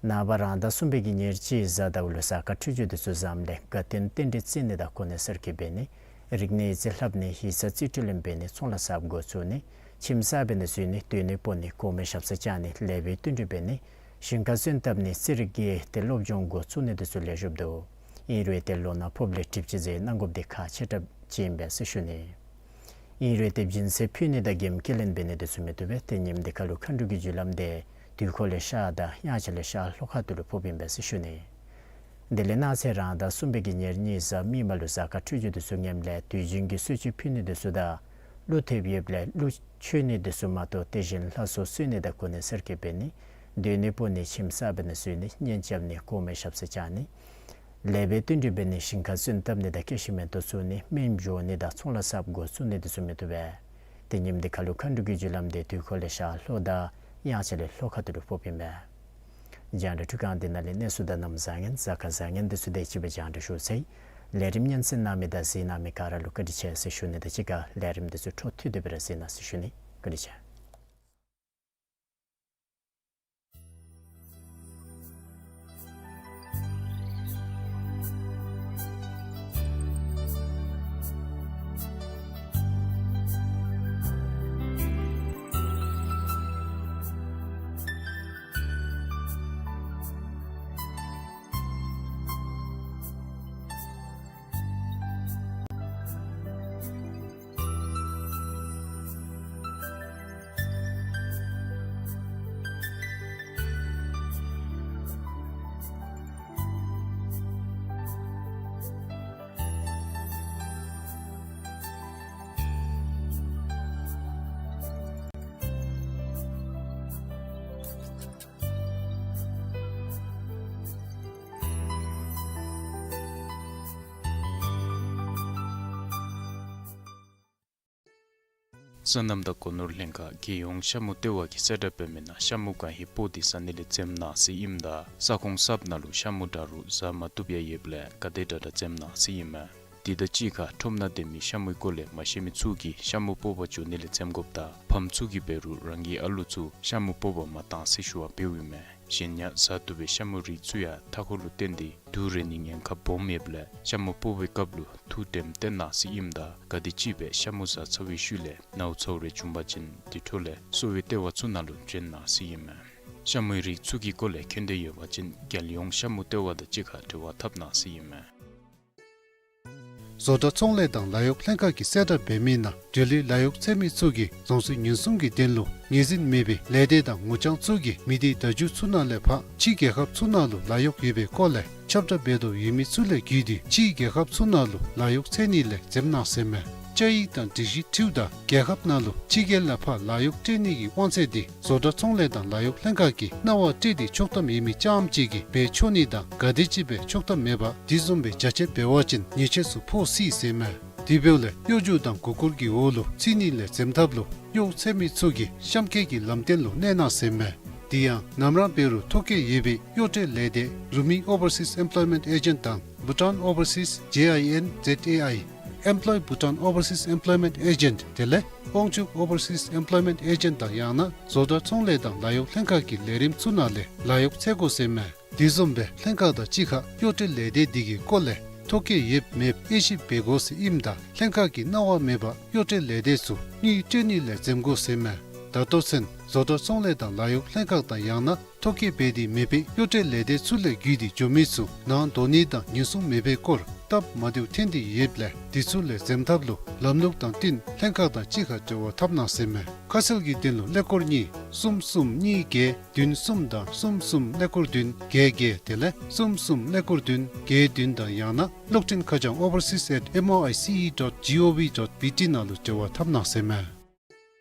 ནངས་པ་རང་ཟླ་གསུམ་པའི་གི་ཉེར་གཅིག་གཟའ་ཟླཝ་ལུ་གཟའ་སྐར་འཕྲོད་སྦྱོར་འདི་ཚུ་བཟངམ་ལས་དགའ་སྟོན་རྟེན་འབྲེལ་བརྩི་ནི་དང་གོ་གནས་གསར་བསྐོ་འབད་ནི། རིག་གནས་ཡིག་རྩིས་ལྷབ་ནི། ཡིག་ཚང་རྩིས་སྤྲོད་ལེན་འབད་ནི། ཚོང་ལཱ་གསརཔ་འགོ་བཙུགས་ནི། ཁྱིམ་གསར་འབད་ནི་བཟོ་ནི། སྡོད་གནས་སྤོ་ནི། གོང་མའི་ཞབས་སར་བཅར་ནི། ལེགས་པའི་བསྟུན་གྲོས་འབད་ནི། ཞིང་ཁ་སོན་བཏབ་ནི། རྩེད་རིགས་ཀྱི་ཏེ་སློབ་སྦྱོང་འགོ་བཙུགས་ནི་འདི་ཚུ་ལེགས་ཤོམ་འདུག། ཨིན་རུང་ཏེ་ལོ་ན་ཕོགཔ་ལས་གྲིབ་ཅིག་ཟེར་གནང་དགོཔ་འདི་ཁག་ཆེ་དྲགས་ཅིག་ཨིན་པས་ཟེར་ཞུ་ནི། ཨིན་རུང་ཏེ་སྦྱིན་སྲེག་ཕུལ་ནི་དང་འགེམས་སྐྱེལ་ལེན་འབད་ནི་འདི་ཚུ་མི་བཏུབ་པས། ཏེ་ཉིནམ་འདི་ཁར་ལུ་མཁའ་འགྲོ་གི་རྒྱུ་ལམ་འདི་དུས་འཁོར་ལས་ཤར་དང་དབྱངས་འཆར་ལས་ཤར་ལྷོ་ཁ་ཐུག་ལུ་ཕོགཔ་ཨིན་པས་ཟེར་ཞུ་ནི། དེ་ལས་གནངས་ཚེ་རང་ཟླ་གསུམ་པའི་གི་ཉེར་གཉིས་གཟའ་མིག་དམར་ལུ་གཟའ་སྐར་འཕྲོད་སྦྱོར་འདི་ཚུ་ངནམ་ལས་དུས་རྒྱུན་གྱི་གསོལ་མཆོད་ཕུལ་ནི་འདི་ཚུ་དང་ཀླུ་ཐེབས་ཡོདཔ་ལས་ཀླུ་མཆོད་ནི་འདི་ཚུ་མ་གཏོགས་དེ་བཞིན་ལྷ་གསོལ་གསོལ་ནི་དང་གོ་གནས་གསར་བསྐོ་འབད་ནི། སྡོད་གནས་སྤོ་ནི། ཁྱིམ་གསར་འབད་ནི་བཟོ་ནི། གཉེན་རྐྱབ་ནི། གོང་མའི་ཞབས་སར་བཅར་ནི། ལེགས་པའི་བསྟུན་གྲོས་འབད་ནི། ཞིང་ཁ་སོན་བཏབ་ནི་དང་སྐྱེད་ཤིང་མེ་ཏོག་བཙུགས་ནི། སྨན་སྦྱོར་ནི་དང་ཚོང་ལཱ་གསརཔ་འགོ་བཙུགས་ནི་འདི་ཚུ་མི་བཏུབ་པས། ཏེ་ཉིནམ་འདི་ཁར་ལུ་མཁའ་འགྲོ་གི་རྒྱུ་ལམ་འདི་དུས་འཁོར་ལས་ཤར་ལྷོ་དང་དབྱངས་འཆར་ལས་ལྷོ་ཁ་ཐུག་ལུ་ཕོགཔ་ཨིན་པས། རྒྱང་བསྒྲགས་འཕྲུལ་ཁང་འདི་ནང་ལས་གནས་ཚུལ་དང་གནམ་བཟང་ངན་གཟའ་སྐར་བཟང་ངན་འདི་ཚུ་དེ་ཅིག་སྦེ་རྒྱང་བསྒྲགས་ཞུ་ཚར་ཡི། ལས་རིམ་སྙན་གསན་གནང་མི་དང་གཟིགས་གནང་མི་ག་ར་ལུ་བཀའ་དྲིན་ཆེ་ཟེར་ཞུ་ནི་དང་གཅིག་ཁར་ལས་རིམ་འདི་ཚུ་འཕྲོ་མཐུད་དེ་སྦེ་ར་གཟིགས་གནང་ཟེར་ཞུ་ནི། བཀའ་དྲིན་ཆེ། སོ་ནམ་དང་སྒོ་ནོར་ལྷན་ཁག་རྒྱལ་ཡོངས་ཤ་མུ་ལྟེ་བ་གིས་གསལ་བསྒྲགས་འབད་མི་ནང་ཤ་མུ་གང་ཧེ་སྤོ་སྟེ་ཟ་ནི་ལས་འཛེམ་གནང་ཟེར་ཨིནམ་ད་ས་ཁོངས་གསརཔ་ནང་ལུ་ཤ་མུ་འདྲ་རུང་ཟ་མ་བཏུབ་ཡང་ཡོདཔ་ལས་ག་དེ་དྲག་དྲག་འཛེམ་གནང་ཟེར་ཨིན་མས། དེ་དང་གཅིག་ཁར་ཁྲོམ་ནང་སྡོད་མི་ཤ་མུའི་སྐོར་ལས་མ་ཤེས་མི་ཚུ་གིས་ཤ་མུ་སྤོ་བར་འགྱོ་ནི་ལས་འཛེམ་དགོཔ་དང་ཕམ་ཚུ་གིས་འབད་རུང་རང་གི་ཨ་ལུ་ཚུ་ཤ་མུ་སྤོ་བར་མ་གཏང་ཟེར་ཞུ་བ་འབདཝ་ཨིན་མས། གཞན་ཡང་བཟའ་བཏུབ་པའི་ཤ་མུ་རིགས་ཚུ་ཡང་མཐའ་འཁོར་ལུ་བརྟེན་ཏེ་དུག་རེག་ནིའི་ཉེན་ཁ་སྦོམ་ཡོདཔ་ལས་ཤ་མུ་སྤོ་བའི་སྐབས་ལུ་ཐུགས་དྲནམ་བཏོན་གནང་ཟེར་ཨིནམ་ད་ག་དེམ་ཅིག་སྦེ་ཤ་མུ་བཟའ་ཚར་བའི་ཤུལ་ལས་ནཝ་ཚཝ་རེ་བྱུང་པ་ཅིན་དེ་འཕྲོ་ལས་གསོ་བའི་ལྟེ་བ་ཚུ་ནང་ལུ་བྱོན་གནང་ཟེར་ཨིན་མས། ཤ་མུའི་རིགས་ཚུ་གི་སྐོར་ལས་མཁྱེན་འདོད་ཡོད་པ་ཅིན་རྒྱལ་ཡོངས་ཤ་མུ་ལྟེ་བ་དང་གཅིག་ཁར་འབྲེལ་བ་འཐབ་གནང་ཟེར་ཨིན་མས། བཟོ་གྲྭ་ཚོང་ལས་དང་ལཱ་གཡོག་ལྷན་ཁག་གིས་གསལ་བསྒྲགས་འབད་མི་ནང་འབྲེལ་ཡོད་ལཱ་གཡོག་འཚོལ་མི་ཚུ་གིས་རྫོང་སྲིད་ཉེན་སྲུང་གི་དོན་ལུ་ངོས་འཛིན་མེད་པའི་ལས་སྡེ་དང་ངོ་རྐྱང་ཚུ་གིས་མི་སྡེ་བརྡ་བརྒྱུད་ཚུ་ནང་ལས་ཕར་ཕྱི་རྒྱལ་ཁབ་ཚུ་ནང་ལུ་ལཱ་གཡོག་ཡོད་པའི་སྐོར་ལས་ཁྱབ་བསྒྲགས་འབད་དོ་ཡོད་མི་ཚུ་ལས་བརྒྱུད་དེ་ཕྱི་རྒྱལ་ཁབ་ཚུ་ནང་ལུ་ལཱ་གཡོག་འཚོལ་ནི་ལས་འཛེམ་གནང་ཟེར་མས། བཅའ་ཡིག་དང་སྒྲིག་གཞི་འཁྲིལཝ་ད་རྒྱལ་ཁབ་ནང་ལུ་ཕྱི་རྒྱལ་ལས་ཕར་ལཱ་གཡོག་སྤྲོད་ནི་གི་དབང་ཚད་དེ་བཟོ་གྲྭ་ཚོང་ལས་དང་ལཱ་གཡོག་ལྷན་ཁག་གིས་གནང་བ་སྤྲོད་དེ་ཆོག་ཐམ་ཡོད་མི་རྐྱངམ་གཅིག་གིས་འབད་ཆོག་ནི་དང་ག་དེམ་ཅིག་སྦེ་ཆོག་ཐམ་མེད་པ་དེ་བཟུམ་སྦེ་རྒྱ་ཆེར་འབད་བ་ཅིན་ཉེས་ཆད་ཚུ་ཕོག་སྲིད་ཟེར་མས། དེ་འབདཝ་ལས་གཡོ་སྒྱུ་དང་མགུ་སྐོར་གྱི་འོག་ལུ་ཚུད་ནི་ལས་འཛེམ་ཐབས་ལུ་གཡོག་འཚོལ་མི་ཚུ་གིས་གཤམ་འཁོད་ཀྱི་ལམ་སྟོན་ལུ་གནས་གནང་ཟེར་མས། དེ་ཡང་ནམ་ར་འབད་རུང་ཐོ་བཀོད་ཡོད་པའི་གཡོག་སྤྲོད་ལས་སྡེ་Rumi Overseas Employment Agent དང་Bhutan Overseas J I N Z A I, Employ Bhutan Overseas Employment Agent དེ་ལས་དབང་ཕྱུག་Overseas Employment Agent དང་ཡང་ན་བཟོ་གྲྭ་ཚོང་ལས་དང་ལཱ་གཡོག་ལྷན་ཁག་གི་ལས་རིམ་ཚུ་ནང་ལས་ལཱ་གཡོག་འཚོལ་དགོ་ཟེར་མས། དེ་བཟུམ་སྦེ་ལྷན་ཁག་དང་གཅིག་ཁར་གཡོག་སྤྲོད་ལས་སྡེ་དེ་གི་སྐོར་ལས་ཐོ་བཀོད་ཡོདཔ་མེདཔ་དབྱེ་ཞིབ་འབད་དགོ་ཟེར་ཨིནམ་ད་ལྷན་ཁག་གིས་གནང་བ་མེད་པར་གཡོག་སྤྲོད་ལས་སྡེ་ཚུ་དངུལ་སྤྲོད་ནི་ལས་འཛེམ་དགོ་ཟེར་མས། ད་ལྟོ་ཚུན་བཟོ་གྲྭ་ཚོང་ལས་དང་ལཱ་གཡོག་ལྷན་ཁག་དང་ཡང་ན་ཐོ་བཀོད་འབད་དེ་མེད་པའི་གཡོག་སྤྲོད་ལས་སྡེ་ཚུ་ལས་བརྒྱུད་དེ་འགྱོ་མི་ཚུ་ནང་འདོགས་ནི་དང་ཉེན་སྲུང་མེད་པའི་སྐོར་སྟབས་མ་བདེཝ་ཐོན་ཏེ་ཡོདཔ་ལས་དེ་ཚུ་ལས་འཛེམ་ཐབས་ལུ་ལམ་ལུགས་དང་བསྟུན་ལྷན་ཁག་དང་གཅིག་ཁར་འབྲེལ་བ་འཐབ་གནང་ཟེར་མས། ཁ་གསལ་གྱི་དོན་ལུ་ཀླད་ཀོར་གཉིས་གསུམ་གསུམ་གཉིས་བརྒྱད་བདུན་གསུམ་དང་གསུམ་གསུམ་ཀླད་ཀོར་བདུན་བརྒྱད་བརྒྱད་དེ་ལས་གསུམ་གསུམ་ཀླད་ཀོར་བདུན་བརྒྱད་བདུན་དང་ཡང་ན་གློག་འཕྲིན་ཁ་བྱང་overseas at M O I C E dot G O V dot B T ནང་ལུ་འབྲེལ་བ་འཐབ་གནང་ཟེར་མས།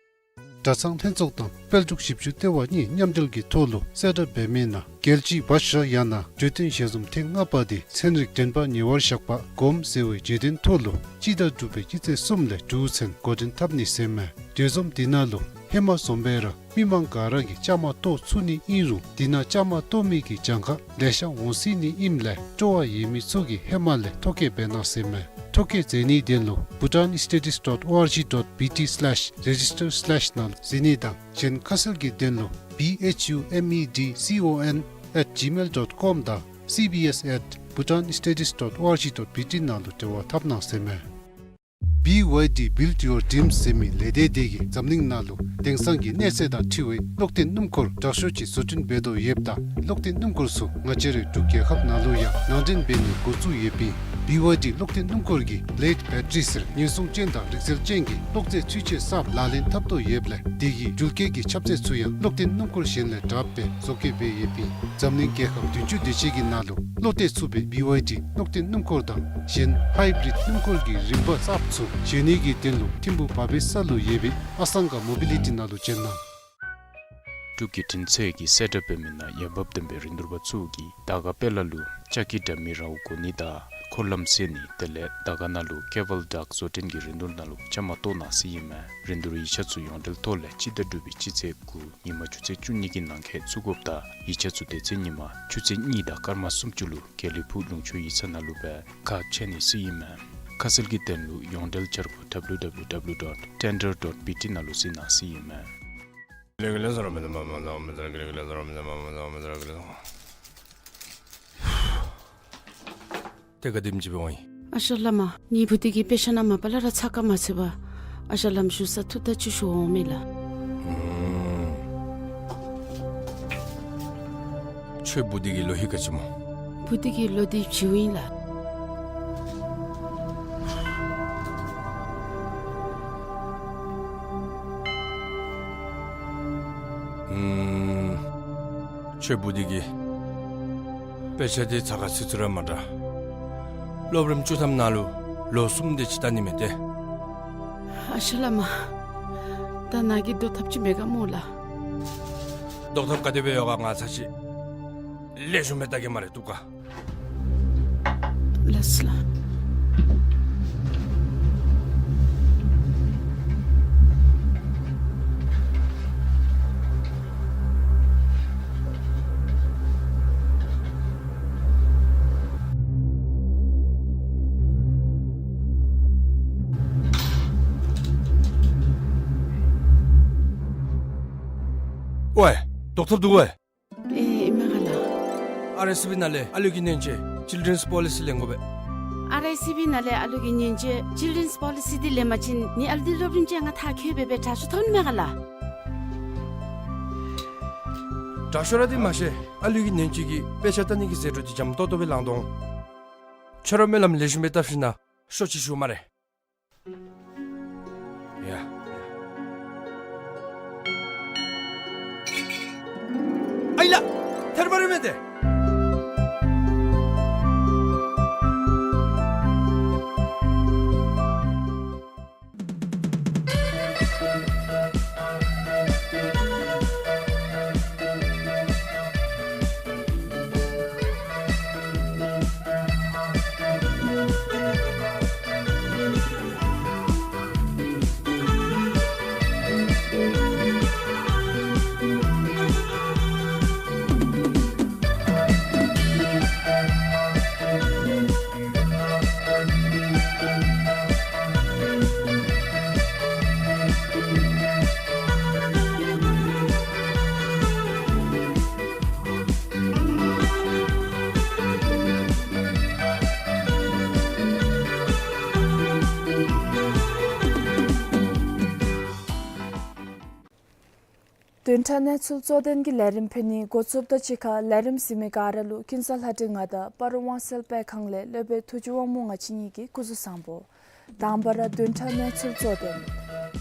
གྲྭ་ཚང་ལྷན་ཚོགས་དང་དཔལ་འབྱོར་ཞིབ་འཇུག་ལྟེ་བ་གཉིས་མཉམ་འབྲེལ་གྱི་ཐོག་ལུ་གསལ་བསྒྲགས་འབད་མི་ནང་རྒྱལ་སྤྱིའི་བྷ་ཤྲ་ཡང་ན་བརྗོད་དོན་ཞལ་འཛོམས་ཐེངས་ལྔ་པ་དེ་ཚན་རིག་འགྲན་པ་ཉེ་བར་བཞག་པ་སྒོམ་ཟེར་བའི་བརྗོད་དོན་ཐོག་ལུ་སྤྱི་ཟླ་དྲུག་པའི་སྤྱི་ཚེས་གསུམ་ལས་དྲུག་ཚུན་འགོ་འདྲེན་འཐབ་ནི་ཟེར་མས། གྲོས་འཛོམས་དེ་ནང་ལུ་ཧེ་མ་བཟུམ་སྦེ་ར་མི་མང་ག་ར་གིས་བཅའ་མར་གཏོགས་ཚུགས་ནི་ཨིན་རུང་དེ་ནང་བཅའ་མར་གཏོགས་མི་གི་གྱངས་ཁ་ལེ་ཤ་འོང་སྲིད་ནི་ཨིནམ་ལས་སྤྲོ་བ་ཡོད་མི་ཚུ་གིས་ཧེ་མ་ལས་ཐོ་བཀོད་འབད་གནང་ཟེར་མས། ཐོ་བཀོད་མཛད་ནིའི་དོན་ལུ bhutanstudies dot org dot B T slash register slash ནང་ལུ་གཟིགས་ནི་དང་གཞན་ཁ་གསལ་གྱི་དོན་ལུ B H U M E D C O N at gmail dot com དང C B S at bhutanstudies dot org dot B T ནང་ལུ་འབྲེལ་བ་འཐབ་གནང་ཟེར་མས། B Y D Build Your Dreams ཟེར་མི་ལས་སྡེ་དེ་གིས་འཛམ་གླིང་ནང་ལུ་དེང་སང་གི་གནས་ཚད་དང་འཁྲིལ་བའི་གློག་འཐེན་སྣུམ་འཁོར་དྲག་ཤོས་ཅིག་བཟོ་སྐྲུན་འབད་དོ་ཡོདཔ་ད་གློག་འཐེན་སྣུམ་འཁོར་ཚུ་ང་བཅས་རའི་འབྲུག་རྒྱལ་ཁབ་ནང་ལུ་ཡང་ནང་འདྲེན་འབད་ནི་འགོ་བཙུགས་ཡོདཔ་ཨིན། B Y D གློག་འཐེན་སྣུམ་འཁོར་གྱིས་Blade Battery ཟེར་ཉེན་སྲུང་ཅན་དང་རིག་རྩལ་ཅན་གྱི་གློག་རྫས་ཚུན་ཆད་གསརཔ་ལག་ལེན་འཐབ་དོ་ཡོདཔ་ལས་དེ་གི་འགྲུལ་སྐྱེལ་གྱི་ཁྱབ་ཚད་ཚུ་ཡང་གློག་འཐེན་སྣུམ་འཁོར་གཞན་ལས་དྲགཔ་སྦེ་བཟོ་བཀོད་འབད་ཡོདཔ་ཨིན། འཛམ་གླིང་རྒྱལ་ཁབ་བདུན་ཅུ་དེ་ཅིག་གི་ནང་ལུ་བློ་གཏད་ཚུགས་པའི་B Y D གློག་འཐེན་སྣུམ་འཁོར་དང་གཞན་Hybrid སྣུམ་འཁོར་གྱི་རིམ་པ་གསརཔ་ཚུ་བཞེངས་ནི་གི་དོན་ལུ་ཐིམ་ཕུག་བ་བེ་ས་ལུ་ཡོད་པའི་ཨ་སང་ག་མོ་བི་ལི་ཊི་ནང་ལུ་བྱོན་གནང་། འབྲུག་གི་འཕྲིན་ཚོགས་ཀྱིས་གསལ་བསྒྲགས་འབད་མི་ནང་ཡང་འབབ་ལྡན་པའི་རིན་བསྡུར་པ་ཚུ་གིས་དར་དཀར་དཔལ་ལ་ལུ་ལྕགས་ཀྱི་དྲ་མིག་རཝ་བཀོ་ནི་དང་འཁོར་ལམ་བསལ་ནི་དེ་ལས་དར་དཀར་ནང་ལུ་ཀེ་བཱལ་ཌག་བཟོ་སྐྲུན་གྱི་རིན་བསྡུར་ནང་ལུ་བཅའ་མར་གཏོགས་གནང་ཟེར་ཨིན་མས། རིན་བསྡུར་ཡིག་ཆ་ཚུ་ཡོངས་འབྲེལ་ཐོག་ལས་སྤྱི་ཟླ་དྲུག་པའི་སྤྱི་ཚེས་དགུ་ཉིན་མ་ཆུ་ཚོད་བཅུ་གཉིས་ཀྱི་ནང་འཁོད་བཙུགས་དགོཔ་དང་ཡིག་ཆ་ཚུ་དེ་ཚེ་ཉིན་མ་ཆུ་ཚོད་གཉིས་དང་སྐར་མ་སུམ་ཅུ་ལུ་དགེ་ལེགས་ཕུག་ལུང་ཕྱོགས་ཡིག་ཚང་ནང་ལུ་སྦེ་ཁ་ཕྱེ་ནི་ཟེར་ཨིན་མས། ཁ་གསལ་གྱི་དོན་ལུ་ཡོངས་འབྲེལ་འཆར་སྒོ་W W W dot tender dot B T ནང་ལུ་གཟིགས་གནང་ཟེར་ཨིན་མས། ཏེ་ག་དེམ་ཅིག་འབད་འོང་ཡི། ཨ་ཞང་བླ་མ། ངེའི་བུ་འདི་གིས་དཔེ་ཆ་ནང་མ་པ་ལས་ར་ཚགས་ཁར་མ་ཚུད་པར་ཨ་ཞང་བླམ་བཞུགས་ས་ཐུག་ད་བཅུག་ཞུ་འོང་མས་ལགས། ཨུམ། ཁྱོད་བུ་འདི་གི་ལོ་ཧེ་ག་ཅི་སྨོ། བུ་འདི་གི་ལོ་འདི་བྱིའུ་ཨིན་ལགས། ཨུམ། ཁྱོད་བུ་འདི་གིས་དཔེ་ཆ་འདི་ཚགས་ཁར་ཚུད་ཚུད་ར་མ་དྲག། སློབ་རིམ་བཅུ་ཐམ་ནང་ལུ་ལོ་གསུམ་དེ་ཅིག་ལྟ་ནི་མས་ཏེ། ཨ་ཞང་བླ་མ། ད་ནཱ་གིས་བཟློག་ཐབས་ཅིག་མེད་ག་སྨོ་ལགས། བཟློག་ཐབས་ག་དེ་སྦེ་ཡོད་ག། ང་ཚར་ཅིག་ལེགས་ཤོམ་སྦེ་བལྟ་གེ་སྨ་རེ། བཏུབ་ག། ལགས་སོ་ལགས། ཝའེ། བཟློག་ཐབས་འདུག་ཝའེ། ཨེ་ཨིན་མས། ཨར་ཨའི་སི་བི་ནང་ལས་ཨ་ལུ་གི་ཉེན་བཅོལ་Children's Policy ལེན་དགོ་པས། ཨར་ཨའི་སི་བི་ནང་ལས་ཨ་ལུ་གི་ཉེན་བཅོལ་Children's Policy འདི་ལེན་པ་ཅིན་ནི་ཨ་ལུ་འདི་སློབ་རིམ་ཅན་ལྔ་མཐར་འཁྱོལ་སྦེ་སྦེ་དྲག་ཤོས་ཐོབ་ནི་མས་ག་ལགས། དྲག་ཤོས་ར་འདི་མ་ཤེས། ཨ་ལུ་གི་ཉེན་བཅོལ་གྱི་དཔེ་ཆ་ལྟ་ནི་གི་ཟད་འགྲོ་འདི་འཇམ་ཏོང་ཏོ་སྦེ་ལང་དོ་འོང་། ཁྱོད་ར་སྨོན་ལམ་ལེགས་ཤོམ་སྦེ་བཏབ་ཞིནམ་ན་ཤོག་ཅིག་ཞུ་སྨ་རེ། ཡ། ཨའི་ལགས། ཐལ་བ་རེ་མེད་དེ། བདུན་ཕྲག་གནས་ཚུལ་གཙོ་དོན་གྱི་ལས་རིམ་ཕུལ་ནི་འགོ་བཙུགསཔ་ད་གཅིག་ཁར་ལས་རིམ་གཟིགས་མི་ག་ར་ལུ་ཀུན་བཟང་ལྷ་སྒྲོན་ང་དང་སྤ་རོ་དབང་གསལ་སྤེལ་ཁང་ལས་སློབ་དཔོན་ཐུགས་རྗེ་དབང་མོ་ང་བཅས་གཉིས་ཀྱིས་སྐུ་གཟུགས་བཟང་པོ། དང་པ་ར་བདུན་ཕྲག་གནས་ཚུལ་གཙོ་དོན།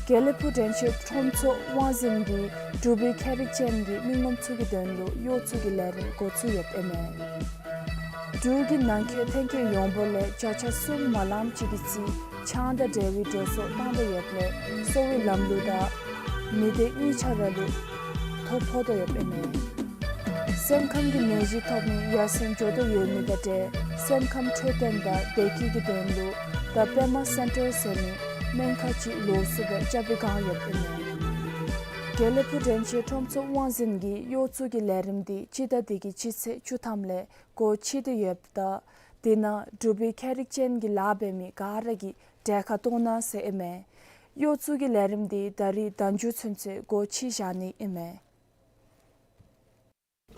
དགེ་ལེགས་ཕུག་དྲན་ཤེས་ཁྲོམ་ཚོགས་དབང་འཛིན་གྱིས་འབྲུག་པའི་ཁྱད་རིག་ཅན་གྱི་མི་ངོམ་ཚུ་གི་དོན་ལུ་གཡོག་བཙུགས་ཀྱི་ལས་རིམ་འགོ་བཙུགས་ཡོདཔ་ཨིན་མས། འབྲུག་གི་ནང་འཁོད་ཐོན་སྐྱེད་ཡོངས་འབོར་ལས་བརྒྱ་ཆ་གསུམ་མ་ལངམ་ཅིག་གི་རྩིས་ཆང་དང་འབྲེལ་བའི་འགྲོ་སོང་བཏང་དོ་ཡོདཔ་ལས་གསོ་བའི་ལམ་ལུགས་དང་མི་སྡེ་གཉིས་ཆ་ར་ལུ་ཐོ་ཕོག་དོ་ཡོདཔ་ཨིན་མས། སེམས་ཁམས་ཀྱི་ནད་གཞི་ཐོབ་ནི་ཡར་སེང་འགྱོ་དོ་ཡོད་མི་དང་འབྲེལ་སེམས་ཁམས་འཕྲོད་བསྟེན་དང་བདེ་སྐྱིད་ཀྱི་དོན་ལུ་The Pema Center ཟེར་མི་སྨན་ཁང་ཅིག་ལོགས་སུ་སྦེ་རྐྱབ་སྦེ་བཀང་ཡོདཔ་ཨིན་མས། དགེ་ལེགས་ཕུག་དྲན་ཤེས་ཁྲོམ་ཚོགས་དབང་འཛིན་གྱིས་གཡོག་བཙུགས་ཀྱི་ལས་རིམ་འདི་སྤྱི་ཟླ་འདི་གི་སྤྱི་ཚེས་བཅུ་ཐམ་ལས་འགོ་ཁྲིད་དེ་ཡོདཔ་ད་དེ་ནང་འབྲུག་པའི་ཁྱད་རིག་ཅན་གྱི་ལཱ་འབད་མི་ག་ར་གིས་གྲལ་ཁར་གཏོགས་གནང་ཟེར་ཨིན་མས། གཡོག་བཙུགས་ཀྱི་ལས་རིམ་འདི་ད་རིས་ཟླ་མཇུག་ཚུན་ཚོད་འགོ་ཁྲིད་བཞག་ནི་ཨིན་མས།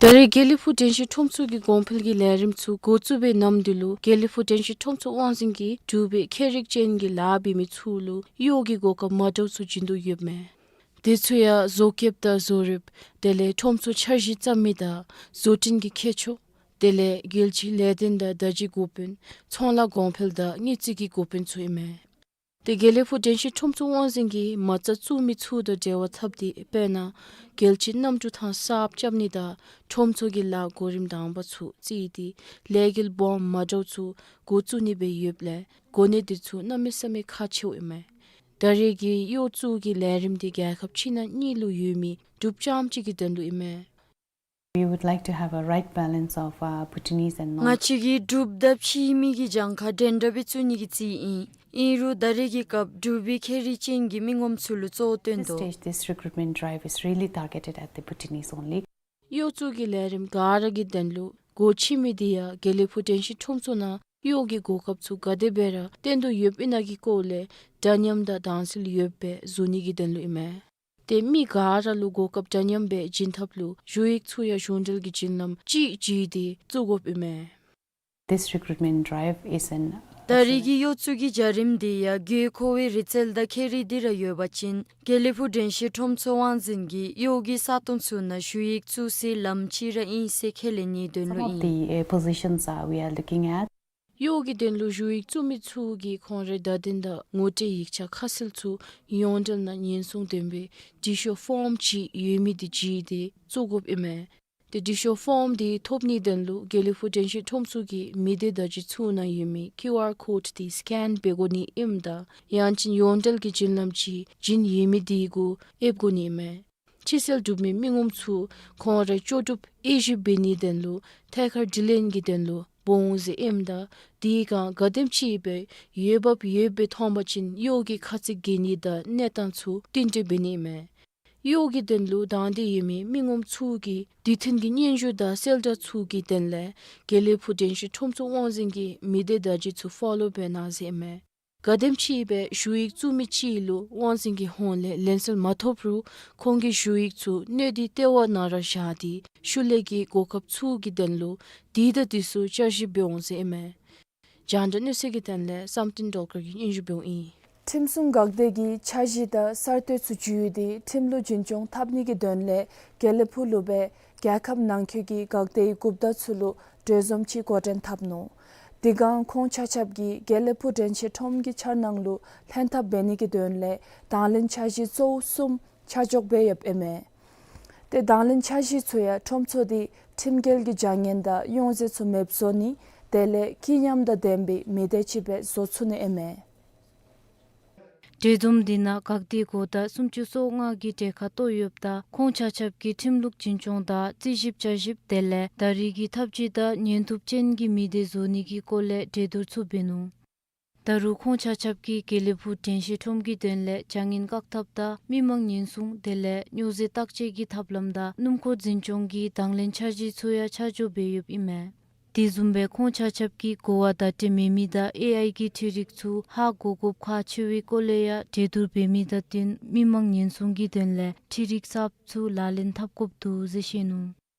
ད་རེས་དགེ་ལེགས་ཕུག་དྲན་ཤེས་ཁྲོམ་ཚོགས་ཀྱི་གོང་འཕེལ་གྱི་ལས་རིམ་ཚུ་འགོ་བཙུགས་པའི་ནམ་དུས་ལུ་དགེ་ལེགས་ཕུག་དྲན་ཤེས་ཁྲོམ་ཚོགས་དབང་འཛིན་གྱིས་འབྲུག་པའི་ཁྱད་རིག་ཅན་གྱི་ལཱ་འབད་མི་ཚུ་ལུ་གཡོག་གི་གོ་སྐབས་མ་འདྲཝ་ཚུ་བྱིན་དོ་ཡོདཔ་མས། དེ་ཚུ་ཡང་བཟོ་བཀོདཔ་དང་བཟོ་རིགཔ་དེ་ལས་ཁྲོམ་ཚོགས་འཆར་གཞི་བརྩམ་མི་དང་བཟོ་སྐྲུན་གྱི་མཁས་མཆོག་དེ་ལས་རྒྱལ་སྤྱིའི་ལས་དོན་དང་བརྡ་བརྒྱུད་འགོ་དཔོན་ཚོང་ལཱ་གོང་འཕེལ་དང་དངུལ་རྩིས་ཀྱི་འགོ་དཔོན་ཚུ་ཨིན་མས། དེ་དགེ་ལེགས་ཕུག་དྲན་ཤེས་ཁྲོམ་ཚོགས་དབང་འཛིན་གྱིས་མ་རྩ་བཙུགས་མི་ཚུ་དང་འབྲེལ་བ་འཐབ་སྟེ་དཔེར་ན་རྒྱལ་སྤྱིའི་གནམ་གྲུ་ཐང་གསརཔ་རྐྱབ་ནི་དང་ཁྲོམ་ཚོགས་ཀྱི་ལཱ་གོ་རིམ་དང་པ་ཚུ་བརྩིས་ཏེ་ལས་འགུལ་སྦོམ་མ་འདྲཝ་ཚུ་འགོ་བཙུགས་ནི་སྦེ་ཡོདཔ་ལས་གོ་གནས་འདི་ཚུ་གནམ་མེད་ས་མེད་ཁག་ཆེཝ་ཨིན་མས། ད་རེས་ཀྱི་གཡོག་བཙུགས་ཀྱི་ལས་རིམ་འདི་རྒྱལ་ཁབ་ཕྱི་ནང་གཉིས་ལུ་ཡོད་མི་འབྲུགཔ་རྐྱངམ་གཅིག་གི་དོན་ལུ་ཨིན་མས། We would like to have a right balance of, uh, Bhutanese and non- ང་བཅས་ཀྱིས་འབྲུགཔ་དང་ཕྱི་མི་གི་གྱངས་ཁ་འདྲན་འདྲ་སྦེ་བཙུགས་ནི་གི་རྩིས་ཨིན། ཨིན་རུང་ད་རེས་ཀྱི་སྐབས་འབྲུག་པའི་ཁྱད་རིག་ཅན་གྱི་མི་ངོམ་ཚུ་ལུ་གཙོ་བོ་བཏོན་དོ། This stage, this recruitment drive is really targeted at the Bhutanese only. གཡོག་བཙུགས་ཀྱི་ལས་རིམ་ག་ར་གི་དོན་ལུ་སྒོ་ཕྱེ་མི་འདི་ཡང་དགེ་ལེགས་ཕུག་དྲན་ཤེས་ཁྲོམ་ཚོགས་ནང་གཡོག་གི་གོ་སྐབས་ཚུ་ག་དེ་སྦེ་ར་བཏོན་དོ་ཡོདཔ་ཨིན་ན་གི་སྐོར་ལས་འདྲ་མཉམ་དང་དྭངས་གསལ་ཡོདཔ་སྦེ་བཟོ་ནི་གི་དོན་ལུ་ཨིན་མས། ཏེ་མི་ག་ར་ལུ་གོ་སྐབས་འདྲ་མཉམ་སྦེ་བྱིན་ཐབས་ལུ་ཞུ་ཡིག་ཚུ་ཡང་གཞུང་འབྲེལ་གྱི་བརྒྱུད་ལམ་ཅིག་བརྒྱུད་དེ་བཙུགས་དགོཔ་ཨིན་མས། This recruitment drive is an ད་རེས་ཀྱི་གཡོག་བཙུགས་ཀྱི་བྱ་རིམ་འདི་ཡང་དགོས་མཁོ་བའི་རིག་རྩལ་དང་ཁྱད་རིག་འདི་ར་ཡོད་པ་ཅིན་དགེ་ལེགས་ཕུག་དྲན་ཤེས་ཁྲོམ་ཚོགས་དབང་འཛིན་གྱིས་གཡོག་གི་ས་སྟོང་ཚུ་ནང་ཞུ་ཡིག་བཙུགས་སའི་ལམ་ཅིག་ར་ཨིན་ཟེར་ཁས་ལེན་ནིའི་དོན་Some ལུ་of ཨིན། the, uh, positions, uh, we are looking at གཡོག་གི་དོན་ལུ་ཞུ་ཡིག་བཙུགས་མི་ཚུ་གིས་ཁོང་རའི་བརྡ་དོན་དང་ངོ་སྤྲོད་ཡིག་ཆ་ཁ་གསལ་ཚུ་ཡོངས་འབྲེལ་ནང་ཉེན་སྲུང་ལྡན་པའི་འབྲི་ཤོག་ཕོརམ་ཅིག་ཡོད་མི་འདི་བརྒྱུད་དེ་བཙུགས་དགོཔ་ཨིན་མས། ཏེ་འབྲི་ཤོག་ཕོརམ་འདི་ཐོབ་ནིའི་དོན་ལུ་དགེ་ལེགས་ཕུག་དྲན་ཤེས་ཁྲོམ་ཚོགས་ཀྱི་མི་སྡེ་བརྡ་བརྒྱུད་ཚུ་ནང་ཡོད་མི་ཀིའུ་ཨར་ཀོཌ་འདི་སི་ཀེན་འབད་དགོ་ནི་ཨིནམ་ད་ཡང་ཅིན་ཡོངས་འབྲེལ་གྱི་བརྒྱུད་ལམ་ཅིག་བྱིན་ཡོད་མི་འདི་གུ་ཨེབ་དགོ་ནི་ཨིན་མས། ཕྱི་སེལ་གྲུབ་མི་མི་ངོམ་ཚུ་ཁོང་རའི་ལྕོགས་གྲུབ་དབྱེ་ཞིབ་འབད་ནིའི་དོན་ལུ་ཐད་ཀར་དྲི་ལན་གྱི་དོན་ལུ་འབོ་འོང་ཟེར་ཨིནམ་ད་དེ་སྒང་ག་དེམ་ཅིག་སྦེ་འོས་འབབ་ཡོདཔ་སྦེ་མཐོང་པ་ཅིན་གཡོག་གི་ཁ་ཚིག་གི་ནི་དང་གནས་སྟངས་ཚུ་བསྟུན་གྲོས་འབད་ནི་ཨིན་མས། གཡོག་གི་དོན་ལུ་དང་འདོད་ཡོད་མི་མི་ངོམ་ཚུ་གིས་དུས་མཐུན་གྱི་སྙན་ཞུ་དང་གསལ་བསྒྲགས་ཚུ་གི་དོན་ལས་དགེ་ལེགས་ཕུག་དྲན་ཤེས་ཁྲོམ་ཚོགས་དབང་འཛིན་གྱི་མི་སྡེ་བརྡ་བརྒྱུད་ཚུ་ཕོ་ལོ་འབད་གནང་ཟེར་ཨིན་མས། ག་དེམ་ཅིག་སྦེ་ཞུ་ཡིག་བཙུགས་མི་ཅིག་ལུ་དབང་འཛིན་གྱི་ཧོངས་ལས་ལན་གསལ་མ་ཐོབ་རུང་ཁོང་གིས་ཞུ་ཡིག་ཚུ་སྣོད་དེ་ལྟེ་བ་ནང་ར་བཞག་སྟེ་ཤུལ་ལས་ཀྱི་གོ་སྐབས་ཚུ་གི་དོན་ལུ་དེ་དང་དེ་ཚུ་བསྐྱར་ཞིབ་འབད་འོང་ཟེར་ཨིན་མས། རྒྱང་བསྒྲགས་གནས་ཚུལ་གྱི་དོན་ལས་བསམ་གཏན་སྒྲོལ་དཀར་གྱིས་སྙན་ཞུ་འབདཝ་ཨིན། ཁྲིམས་སྲུང་འགག་སྡེ་གིས་འཆར་གཞི་དང་གསར་གཏོད་ཚུ་བརྒྱུད་དེ་ཁྲིམས་ལུགས་འཛིན་སྐྱོང་འཐབ་ནི་གི་དོན་ལས་དགེ་ལེགས་ཕུག་ལུ་སྦེ་རྒྱལ་ཁབ་ནང་འཁོད་ཀྱི་འགག་སྡེའི་འགོ་བདག་ཚུ་ལུ་གྲོས་འཛོམས་ཅིག་འགོ་འདྲེན་འཐབ་ནུག། དེ་སྒང་ཁོང་ཆ་ཁྱབ་ཀྱིས་དགེ་ལེགས་ཕུག་དྲན་ཤེས་ཁྲོམ་གྱི་འཆར་སྣང་ལུ་ལྷན་ཐབས་འབད་ནི་གི་དོན་ལས་དང་ལེན་འཆར་གཞི་གཙོ་བོ་གསུམ་ཆ་འཇོག་འབད་ཡོདཔ་ཨིན་མས། ཏེ་དང་ལེན་འཆར་གཞི་ཚུ་ཡང་ཁྲོམ་ཚུ་དེ་ཁྲིམས་འགལ་གྱི་བྱ་ངན་དང་གཡོ་ཟོལ་ཚུ་མེདཔ་བཟོ་ནི་དེ་ལས་སྐྱིད་ཉམས་དང་ལྡན་པའི་མི་སྡེ་ཅིག་སྦེ་བཟོ་ཚུགས་ནི་ཨིན་མས། གྲོས་འཛོམས་དེ་ནང་འགག་སྡེའི་འགོ་བདག་སུམ་ཅུ་སོ་ལྔ་གིས་གྲལ་ཁར་གཏོགས་ཡོདཔ་ད་ཁོང་ཆ་ཁྱབ་ཀྱིས་ཁྲིམས་ལུགས་འཛིན་སྐྱོང་དང་རྩིས་ཞིབ་བསྐྱར་ཞིབ་དེ་ལས་ད་རེས་ཀྱི་འཐབ་ཇུས་དང་ཉན་ཐུབ་ཅན་གྱི་མི་སྡེ་བཟོ་ནི་གི་སྐོར་ལས་གྲོས་བསྡུར་ཚུ་འབད་ནུག། ད་རུང་ཁོང་ཆ་ཁྱབ་ཀྱིས་དགེ་ལེགས་ཕུག་དྲན་ཤེས་ཁྲོམ་གྱི་དོན་ལས་བྱ་ངན་བཀག་ཐབས་དང་མི་མང་ཉེན་སྲུང་དེ་ལས་གཡོ་ཟོལ་བརྟག་དཔྱད་ཀྱི་ཐབས་ལམ་དང་སྣུམ་འཁོར་འཛིན་སྐྱོང་གི་དང་ལེན་འཆར་གཞི་ཚུ་ཡང་ཆ་འཇོག་འབད་ཡོདཔ་ཨིན་མས། དེ་བཟུམ་སྦེ་ཁོང་ཆ་ཁྱབ་ཀྱིས་གོ་བ་བརྡ་སྤྲོད་མེད་མི་དང་ཨེ་ཨའི་གི་འཕྲུལ་རིག་ཚུ་ཧ་གོ་དགོཔ་ཁག་ཆེ་བའི་སྐོར་ལས་ཡང་གྲོས་བསྡུར་འབད་མི་དང་བསྟུན་མི་མང་ཉེན་སྲུང་གི་དོན་ལས་འཕྲུལ་རིག་གསརཔ་ཚུ་ལག་ལེན་འཐབ་དགོཔ་འདུག་ཟེར་བཤད་ནུག།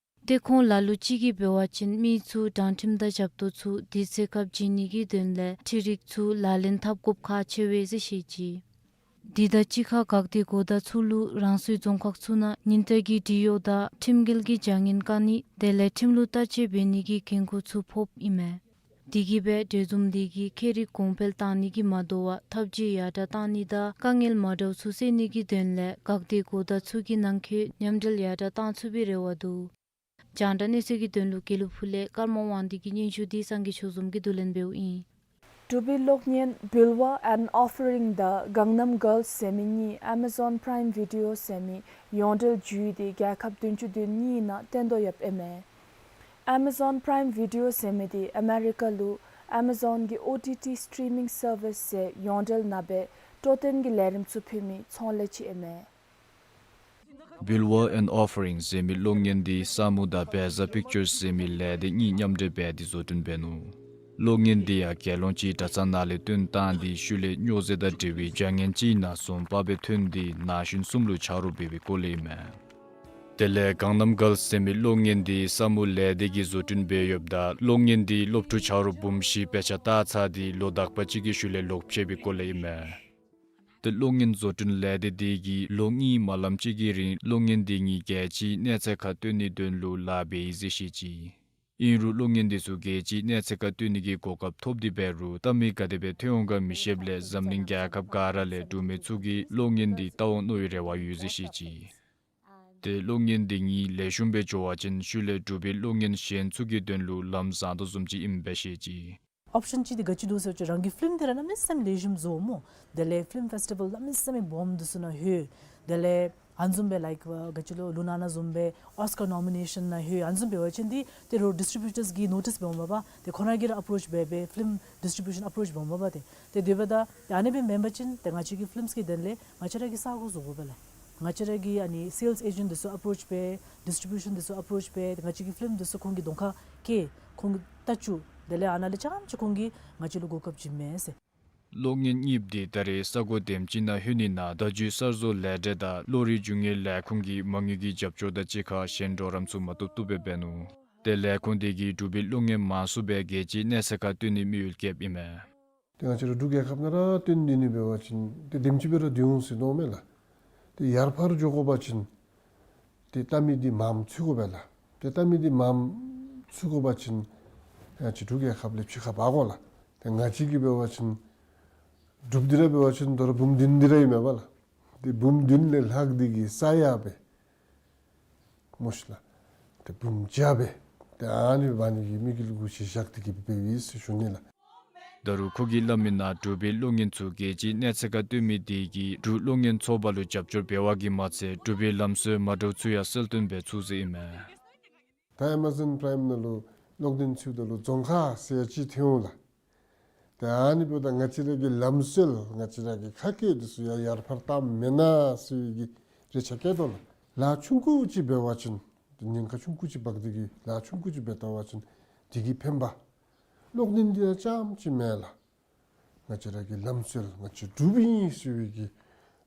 ཏེ་ཁོང་ལ་ལུ་ཅིག་གིས་འབད་བ་ཅིན་མི་ཚུ་དྲང་ཁྲིམས་དང་ཞབས་ཏོག་ཚུ་དུས་ཚོད་སྐབས་བྱིན་ནི་གི་དོན་ལས་འཕྲུལ་རིག་ཚུ་ལག་ལེན་འཐབ་དགོཔ་ཁག་ཆེ་བས་ཟེར་བཤད་ཅི། དེ་དང་གཅིག་ཁར་འགག་སྡེའི་འགོ་བདག་ཚུ་ལུ་རང་སོའི་རྫོང་ཁག་ཚུ་ནང་ཉིན་བསྟར་གྱི་འབྲི་གཡོག་དང་ཁྲིམས་འགལ་གྱི་བྱ་ངན་བཀག་ནི་དེ་ལས་ཁྲིམས་ལུགས་བརྟག་དཔྱད་འབད་ནི་གི་འགན་ཁུར་ཚུ་ཕོགཔ་ཨིན་མས། དེ་གིས་སྦེ་གྲོས་འཛོམས་དེ་གིས་ཁྱད་རིག་གོང་འཕེལ་བཏང་ནི་གིས་མ་དོ་བར་འཐབ་ཇུས་ཡར་དྲག་བཏང་ནི་དང་དཀའ་ངལ་མ་འདྲཝ་ཚུ་སེལ་ནི་གི་དོན་ལས་འགག་སྡེའི་འགོ་བདག་ཚུ་གི་ནང་འཁོད་མཉམ་འབྲེལ་ཡར་དྲག་བཏང་ཚུགས་པའི་རེ་བ་འདུག། རྒྱང་བསྒྲགས་གནས་ཚུལ་གྱི་དོན་ལུ་དགེ་ལེགས་ཕུག་ལས་ཀརྨ་དབང་འདུས་ཀྱི་སྙན་ཞུ་འདི་སངས་རྒྱས་ཆོས་འཛོམས་ཀྱིས་བསྡུ་ལེན་འབདཝ་ཨིན། འབྲུག་པའི་གློག་བརྙན་Bulwer and Offering དང་Gangnam Girls ཟེར་མི་གཉིས་Amazon Prime Video ཟེར་མི་ཡོངས་འབྲེལ་བརྒྱུད་དེ་རྒྱལ་ཁབ་བདུན་ཅུ་དོན་གཉིས་ནང་སྟོན་དོ་ཡོདཔ་ཨིན་མས། Amazon Prime Video ཟེར་མི་དེ་ཨ་མེ་རི་ཀ་ལུ་Amazon གི་ཨོ་ཊི་ཊི་སི་ཊི་རི་མིང་སར་བིསི་ཟེར་ཡོངས་འབྲེལ་ནང་སྦེ་སྤྲོ་སྟོན་གྱི་ལས་རིམ་ཚུ་ཕུལ་མི་ཚོང་ལས་ཅིག་ཨིན་མས། Bulwer and Offering ཟེར་མི་གློག་བརྙན་འདི་ས་མུ་དང་བེ་ཛ་པིག་ཅརསི་ཟེར་མི་ལས་སྡེ་གཉིས་མཉམ་འབྲེལ་འབད་དེ་བཟོ་སྐྲུན་འབད་ནུག། གློག་བརྙན་འདི་ཡང་རྒྱལ་ཡོངས་ཀྱི་གྲྭ་ཚང་ནང་ལས་བཏོན་བཏང་སྟེ་ཤུལ་ལས་སྨྱོ་རྫས་དང་འབྲེལ་བའི་བྱ་ངན་ཅིག་ནང་ཟོམ་པ་སྦེ་ཐོན་ཏེ་ན་གཞོན་གསུམ་ལུ་ཆ་རོགས་འབད་བའི་སྐོར་ལས་ཨིན་མས། དེ་ལས་Gangnam Girls ཟེར་མི་གློག་བརྙན་འདི་ས་མུ་ལས་སྡེ་གིས་བཟོ་སྐྲུན་འབད་ཡོདཔ་ད་གློག་བརྙན་འདི་སློབ་ཕྲུག་ཆ་རོགས་འབུམ་བཞི་དཔེ་ཆ་བལྟ་ཚར་ཏེ་ལོ་དག་པ་ཅིག་གི་ཤུལ་ལས་ལོག་ཕྱད་པའི་སྐོར་ལས་ཨིན་མས། ཏེ་གློག་བརྙན་བཟོ་སྐྲུན་ལས་སྡེ་འདི་གིས་ལོ་གཉིས་མ་ལངམ་ཅིག་གི་རིང་གློག་བརྙན་འདི་གཉིས་རྒྱལ་སྤྱིའི་གནས་ཚད་ཁར་སྟོན་ནིའི་དོན་ལུ་ལཱ་འབད་ཡི་ཟེར་བཤད་ཅི། ཨིན་རུང་གློག་བརྙན་འདི་ཚུ་རྒྱལ་སྤྱིའི་གནས་ཚད་ཁར་སྟོན་ནི་གི་གོ་སྐབས་ཐོབ་སྟེ་འབད་རུང་ལྟ་མི་ག་དེ་སྦེ་ཐོན་འོང་ག་མི་ཤེསཔ་ལས་འཛམ་གླིང་རྒྱལ་ཁབ་ག་ར་ལས་འབྲུག་མི་ཚུ་གིས་གློག་བརྙན་འདི་བལྟ་འོང་མནོ་བའི་རེ་བ་ཡོད་ཟེར་བཤད་ཅི། ཏེ་གློག་བརྙན་འདི་གཉིས་ལེགས་ཤོམ་སྦེ་འགྱོ་བ་ཅིན་ཤུལ་ལས་འབྲུག་པའི་གློག་བརྙན་གཞན་ཚུ་གི་དོན་ལུ་ལམ་བཟང་དོ་བཟུམ་ཅིག་ཨིནམ་སྦེ་བཤད་ཅི། ཨོཔ་ཤཱན་ཅིག་འདི་ག་ཅི་འདུག་ཟེར་བ་ཅིན་རང་གི་ཕིལམ་འདི་ར་གནམ་མེད་ས་མེད་ལེགས་ཤོམ་བཟོ་སྨོ། དེ་ལས་ཕིལམ་ཕེསི་ཊི་བཱལ་གནམ་མེད་ས་མེད་སྦོམ་འདི་ཚུ་ནང་ལྷོད། དེ་ལས་ཨ་ནི་བཟུམ་སྦེ་ལའིཀ་ག་ཅི་ལོ་ལུ་ན་ན་བཟུམ་སྦེ་ཨོསི་ཀར་ནོ་མི་ནེ་ཤཱན་ནང་ལྷོད། ཨ་ནི་བཟུམ་འབད་བ་ཅིན་འདི་ཏེ་རོགས་ཌིསི་ཊི་བིའུ་ཊརསི་གིས་ནོ་ཊིསི་འབདཝ་མས་པ། ཏེ་ཁོང་ར་གིས་ར་ཨེཔ་རོཆ་འབད་སྦེ་ཕིལམ་ཌིསི་ཊི་བིའུ་ཤཱན་ཨེཔ་རོཆ་འབདཝ་མས་པ། ཏེ་ཏེ་དེ་འབདཝ་ད་ཏེ་ཨ་ནི་སྦེ་མེན་པ་ཅིན་ཏེ་ང་བཅས་ཀྱི་ཕིལམ་གི་དོན་ལས་ང་བཅས་ར་གིས་ས་སྒོ་བཟོ་དགོ་པས་ལགས། ང་བཅས་ར་གིས་ཨ་ནི་སེལསི་ཨེ་ཇེནཊ་འདི་ཚུ་ཨེཔ་རོཆ་འབད་ཌིསི་ཊི་བིའུ་ཤཱན་འདི་ཚུ་ཨེཔ་རོཆ་འབད་ཏེ་ང་བཅས་ཀྱི་ཕིལམ་འདི་ཚུ་ཁོང་གི་གདོང་ཁར་བཀལ་ཁོང་གིས་བལྟ་བཅུག། དེ་ལས་ཨ་ནཱ་ལས་རྐྱངམ་ཅིག་ཁོང་གིས་ང་བཅས་ལུ་གོ་སྐབས་བྱིན་མས་ཟེར། གློག་བརྙན་གཉིསཔ་འདི་ད་རེས་ས་སྒོ་དེམ་ཅིག་ནང་ལྷོད་ནི་ནང་བརྡ་བརྒྱུད་གསར་བཟོ་ལས་སྡེ་དང་གློག་རིག་རྒྱུ་དངོས་ལས་ཁུངས་ཀྱི་མ་དངུལ་གྱི་རྒྱབ་སྐྱོར་དང་གཅིག་ཁར་གཞན་གྲོགས་རམ་ཚུ་མ་བཏུབ་བཏུབ་སྦེ་འབད་ནུག། ཏེ་ལས་ཁུངས་འདི་གིས་འབྲུག་པའི་གློག་བརྙན་མང་སུ་སྦེ་རྒྱལ་སྤྱིའི་གནས་ཚད་ཁར་སྟོན་ནིའི་དམིགས་ཡུལ་བསྐྱེདཔ་ཨིན་མས། ཏེ་ང་བཅས་ར་འབྲུག་རྒྱལ་ཁབ་ནང་ར་སྟོན་ནི་འབད་བ་ཅིན་ཏེ་དེམ་ཅིག་སྦེ་ར་སྡོད་འོང་ཟེར་མནོཝ་མས་ལགས། ཏེ་ཡར་ཕར་འགྱོ་དགོ་པ་ཅིན་ཏེ་ལྟ་མི་འདི་མངམ་ཚུད་དགོ་པས་ལགས། ཏེ་ལྟ་མི་འདི་མངམ་ཚུད་དགོ་པ་ཅིན་ང་བཅས་འབྲུག་རྒྱལ་ཁབ་ལས་ཕྱི་ཁར་འབག་དགོ་ལགས། ཏེ་ང་བཅས་ཀྱི་འབད་བ་ཅིན་འབྲུགཔ་འདི་ར་འབད་བ་ཅིན་ད་རུང་འབུམ་བདུན་འདི་ར་ཨིན་མས་པ་ལགས། ཏེ་འབུམ་བདུན་ལས་ལྷག་འདི་གིས་ས་ཡ་སྦེ་སྨོ་ཤིག་ལགས། ཏེ་འབུམ་བརྒྱ་སྦེ་ཏེ་ཨ་ནི་འབག་ནི་གི་དམིགས་ཡུལ་གུ་ཅིག་བཞག་སྟེ་གིས་འབདཝ་ཨིན་ཟེར་ཞུ་ནི་ལགས། ད་རུང་ཁོ་གིས་སླབ་མི་ནང་འབྲུག་པའི་གློག་བརྙན་ཚུ་རྒྱལ་སྤྱིའི་གནས་ཚད་ཁར་སྟོན་མི་འདི་གིས་འབྲུག་གློག་བརྙན་ཚོགས་པ་ལུ་རྒྱབ་སྐྱོར་འབད་བ་གིས་མ་ཚད་འབྲུག་པའི་ལམ་སྲོལ་མ་འདྲཝ་ཚུ་ཡང་གསལ་སྟོན་འབད་ཚུགས་ཟེར་ཨིན་མས། ད་ཨེ་མ་ཛོན་པ་རའིམ་ནང་ལུ་གློག་བརྙན་ཚུ་ད་ལུ་རྫོང་ཁ་ཟེར་ཅིག་ཐོན་འོང་ལགས། ཏེ་ཨ་ནི་འབདཝ་ད་ང་བཅས་ར་གི་ལམ་སྲོལ་ང་བཅས་ར་གི་ཁ་སྐད་འདི་ཚུ་ཡང་ཡར་ཕར་བཏངམ་མེན་ན་ཟེར་བའི་གི་རེ་ཆ་བསྐྱེད་དོ་ལགས། ལཱ་ཆུང་ཀུ་ཅིག་འབད་བ་ཅིན་ཏེ་ཉེན་ཁ་ཆུང་ཀུ་ཅིག་འབག་སྟེ་གིས་ལཱ་ཆུང་ཀུ་ཅིག་འབད་བལྟ་བ་ཅིན་དེ་གིས་ཕན་པ། གློག་བརྙན་འདི་ཡང་རྐྱངམ་ཅིག་མེན་ལགས། ང་བཅས་ར་གི་ལམ་སྲོལ་ང་བཅས་འབྲུག་པའི་ཨིན་ཟེར་བའི་གི་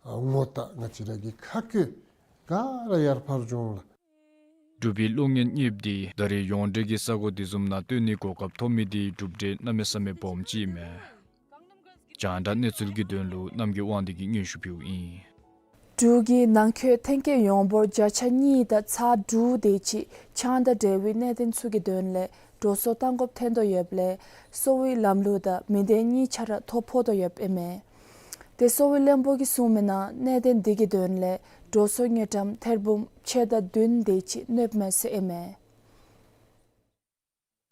ཨ་ངོ་རྟགས་ང་བཅས་ར་གི་ཁ་བཀོད་ག་ར་ཡར་འཕར་འགྱོ་འོང་ལགས། འབྲུག་པའི་གློག་བརྙན་གཉིསཔོ་འདི་ད་རེས་ཡོངས་འབྲེལ་གྱི་ས་གོ་དེ་བཟུམ་ནང་སྟོན་ནིའི་གོ་སྐབས་ཐོབ་མི་འདི་གྲུབ་འབྲས་གནམ་མེད་ས་མེད་སྦོམ་ཅིག་ཨིན་མས། རྒྱང་བསྒྲགས་གནས་ཚུལ་གྱི་དོན་ལུ་རྣམ་རྒྱལ་དབང་འདུས་ཀྱིས་སྙན་ཞུ་ཕུལཝ་ཨིན། འབྲུག་གི་ནང་འཁོད་ཐོན་སྐྱེད་ཡོངས་འབོར་བརྒྱ་ཆ་གཉིས་དང་ཚག་དྲུག་དེ་ཅིག་ཆང་དང་འབྲེལ་བའི་གནད་དོན་ཚུ་གི་དོན་ལས་འགྲོ་སོང་བཏང་དགོཔ་ཐོན་དོ་ཡོདཔ་ལས་གསོ་བའི་ལམ་ལུགས་དང་མི་སྡེ་གཉིས་ཆ་ར་ཐོ་ཕོག་དོ་ཡོདཔ་ཨིན་མས། དེ་གསོ་བའི་བློན་པོ་གིས་གསུངས་མི་ནང་གནད་དོན་འདི་གི་དོན་ལས་འགྲོ་སོང་དངུལ་ཀྲམ་ཐེར་འབུམ་ཕྱེད་དང་བདུན་དེ་ཅིག་གནོདཔ་མས་ཟེར་ཨིན་མས།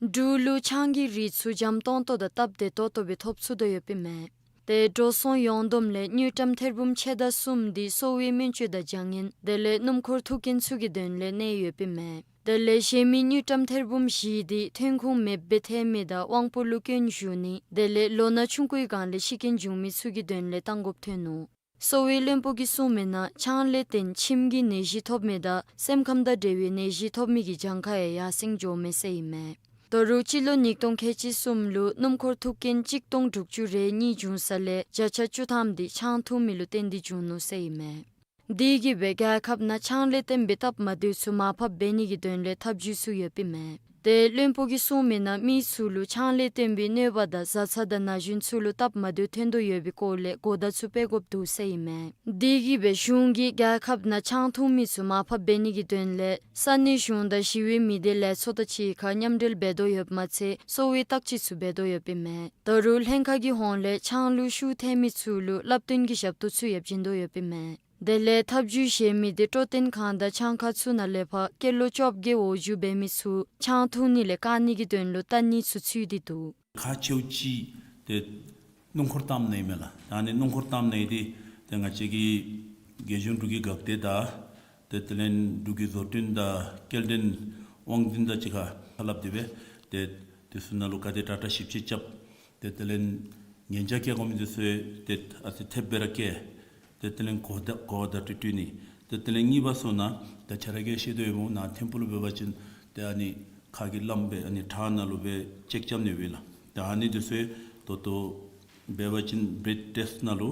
འབྲུག་ལུ་ཆང་གི་རིགས་ཚུ་འཇམ་ཏོང་ཏོ་དང་སྟབས་བདེ་ཏོག་ཏོ་སྦེ་ཐོབ་ཚུགས་དོ་ཡོདཔ་ཨིན་མས། དེ་འགྲོ་སོང་ཡོངས་བསྡོམས་ལས་དངུལ་ཀྲམ་ཐེར་འབུམ་ཕྱེད་དང་གསུམ་འདི་གསོ་བའི་སྨན་བཅོས་དང་སྦྱང་ནི་དེ་ལས་སྣུམ་འཁོར་ཐུག་རྐྱེན་ཚུ་གི་དོན་ལས་གནས་ཡོདཔ་ཨིན་མས། དེ་ལས་གཞན་མི་དངུལ་ཀྲམ་ཐེར་འབུམ་བཞི་འདི་ཐོན་ཁུངས་མེདཔ་སྦེ་ཐལ་མི་དང་དབང་པོ་ལུ་སྐྱོན་ཞུགས་ནི་དེ་ལས་ལོ་ན་ཆུང་ཀུའི་སྒང་ལས་ཤི་རྐྱེན་བྱུང་མི་ཚུ་གི་དོན་ལས་བཏང་དགོཔ་ཐོན་ནུག། གསོ་བའི་བློན་པོ་གིས་གསུངས་མི་ནང་ཆང་ལས་བརྟེན་མཆིནམ་གྱི་ནད་གཞི་ཐོབ་མི་དང་སེམས་ཁམས་དང་འབྲེལ་བའི་ནད་གཞི་ཐོབ་མི་གི་གྱངས་ཁ་ཡང་ཡར་སེང་འགྱོཝ་མས་ཟེར་ཨིན་མས། ད་རུང་སྤྱི་ལོ་ཉིས་སྟོང་ཁལ་གཅིག་གསུམ་ལུ་སྣུམ་འཁོར་ཐུག་རྐྱེན་གཅིག་སྟོང་དྲུག་ཅུ་རེ་གཉིས་བྱུང་ས་ལས་བརྒྱ་ཆ་བཅུ་ཐམ་འདི་ཆང་འཐུང་མི་ལུ་བརྟེན་ཏེ་བྱུང་ནུག་ཟེར་ཨིན་མས། དེ་གིས་སྦེ་རྒྱལ་ཁབ་ནང་ཆང་ལས་བརྟེན་པའི་སྟབས་མ་བདེཝ་ཚུ་མར་ཕབ་འབད་ནི་གི་དོན་ལས་ཐབས་བྱུས་ཚུ་ཡོདཔ་ཨིན་མས། དེ་བློན་པོ་གིས་གསུངས་མི་ནང་མི་ཚུ་ལུ་ཆང་ལས་བརྟེན་པའི་གནོད་པ་དང་བཟའ་ཚང་དང་ན་གཞོན་ཚུ་ལུ་སྟབས་མ་བདེཝ་ཐོན་དོ་ཡོད་པའི་སྐོར་ལས་གོ་བརྡ་ཚུ་སྤེལ་དགོཔ་འདུག་ཟེར་ཨིན་མས། དེ་གིས་སྦེ་གཞུང་གིས་རྒྱལ་ཁབ་ནང་ཆང་འཐུང་མི་ཚུ་མར་ཕབ་འབད་ནི་གི་དོན་ལས་ས་གནས་གཞུང་དང་ཞི་བའི་མི་སྡེ་ལས་ཚོགས་དང་གཅིག་ཁར་མཉམ་འབྲེལ་འབད་དོ་ཡོདཔ་མ་ཚད་གསོ་བའི་བརྟག་དཔྱད་ཚུ་འབད་དོ་ཡོདཔ་ཨིན་མས། ད་རུང་ལྷན་ཁག་གི་ཧོངས་ལས་ཆང་ལུ་ཤུགས་ཐལ་མི་ཚུ་ལུ་བསླབ་སྟོན་གྱི་ཞབས་ཏོག་ཚུ་ཡང་བྱིན་དོ་ཡོདཔ་ཨིན་མས། དེ་ལས་ཐབས་བྱུས་གཞན་མི་འདི་སྤྲོ་སྟོན་ཁང་དང་ཆང་ཁང་ཚུ་ནང་ལས་ཕར་སྐྱེས་ལོ་བཅོ་བརྒྱད་འོག་འགྱོ་འབད་མི་ཚུ་ཆང་འཐུང་ནི་ལས་བཀག་ནི་གི་དོན་ལུ་བལྟ་ནི་ཚུ་ཚུད་དེ་འདུག། ཁག་ཆེཝ་ཅིག་ཏེ་སྣུམ་འཁོར་བཏངམ་ནང་ཨིན་མས་ལགས། ད་ཨ་ནི་སྣུམ་འཁོར་བཏངམ་ནང་འདི་ཏེ་ང་བཅས་ཀྱི་རྒྱལ་གཞུང་འབྲུག་གི་འགག་སྡེ་དང་ཏེ་དེ་ལས་འབྲུག་གི་བཟོ་སྐྲུན་དང་སྐྱེལ་འདྲེན་དབང་འཛིན་དང་གཅིག་ཁར་ཁ་སླབ་སྟེ་སྦེ་ཏེ་དེ་ཚུ་ནང་ལུ་ག་དེ་དྲག་དྲག་ཞིབ་དཔྱད་རྐྱབ། ཏེ་དེ་ལས་ཉེན་བཅག་བཀལ་དགོ་མི་འདི་ཚུ་ཏེ་ཨ་ཙི་ཐེབས་སྦེ་ར་བཀལ། ཏེ་དེ་ལས་གོ་བརྡ་གོ་བརྡ་སྤྲོད་སྤྲོད་ནི། ཏེ་དེ་ལས་གཉིས་པ་ཚུ་ནང་ད་ཁྱེད་ར་གིས་ཤེས་དོ་ཡོདཔ་འོང་ནཱ་ཐིམ་ཕུག་ལུ་འབད་བ་ཅིན་ཏེ་ཨ་ནི་ཁ་གི་ལམ་སྦེ་ཨ་ནི་ཁྲག་ནང་ལུ་སྦེ་ཅེཀ་རྐྱབ་ནི་ཡོད་པས་ལགས། ཏེ་ཨ་ནི་འདི་ཚུ་ད་ལྟོ་འབད་བ་ཅིན་བླཌ་ཊེསཊ་ནང་ལུ་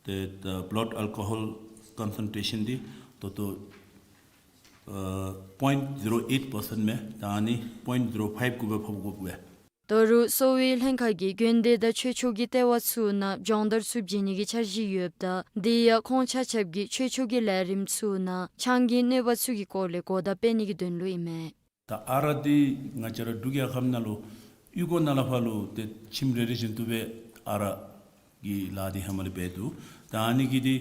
ཏེ་ད་བླཌ་ཨལ་ཀོ་ཧོལ་ཀོན་སེན་ཊེ་ཤཱན་འདི་ད་ལྟོ་ཨ་པོའིནཊ་ཟི་རོ་ཨེཊ་པར་སེནཊ་མས། ད་ཨ་ནི་པོའིནཊ་ཟི་རོ་ཕའིབ་གུ་སྦེ་ཕབ་དགོ་པས། ད་རུང་གསོ་བའི་ལྷན་ཁག་གིས་དགོན་སྡེ་དང་ཆོས་ཕྱོགས་ཀྱི་ལྟེ་བ་ཚུ་ནང་སྦྱོང་བརྡར་ཚུ་བྱིན་ནི་གི་འཆར་གཞི་ཡོདཔ་ད་དེ་ཡང་ཁོང་ཆ་ཁྱབ་ཀྱིས་ཆོས་ཕྱོགས་ཀྱི་ལས་རིམ་ཚུ་ནང་ཆང་གི་གནོད་པ་ཚུ་གི་སྐོར་ལས་གོ་བརྡ་སྤེལ་ནི་གི་དོན་ལུ་ཨིན་མས། ད་ཨ་རག་འདི་ང་བཅས་ར་འབྲུག་རྒྱལ་ཁབ་ནང་ལུ་གཡུས་སྒོ་ནང་ལས་ཕར་ལུ་ཏེ་ཁྱིམ་རེ་རེ་བཞིན་དུ་སྦེ་ཨ་རག་གི་ལཱ་འདི་ཧེ་མ་ལས་འབད་དོ། ད་ཨ་ནི་གི་འདི་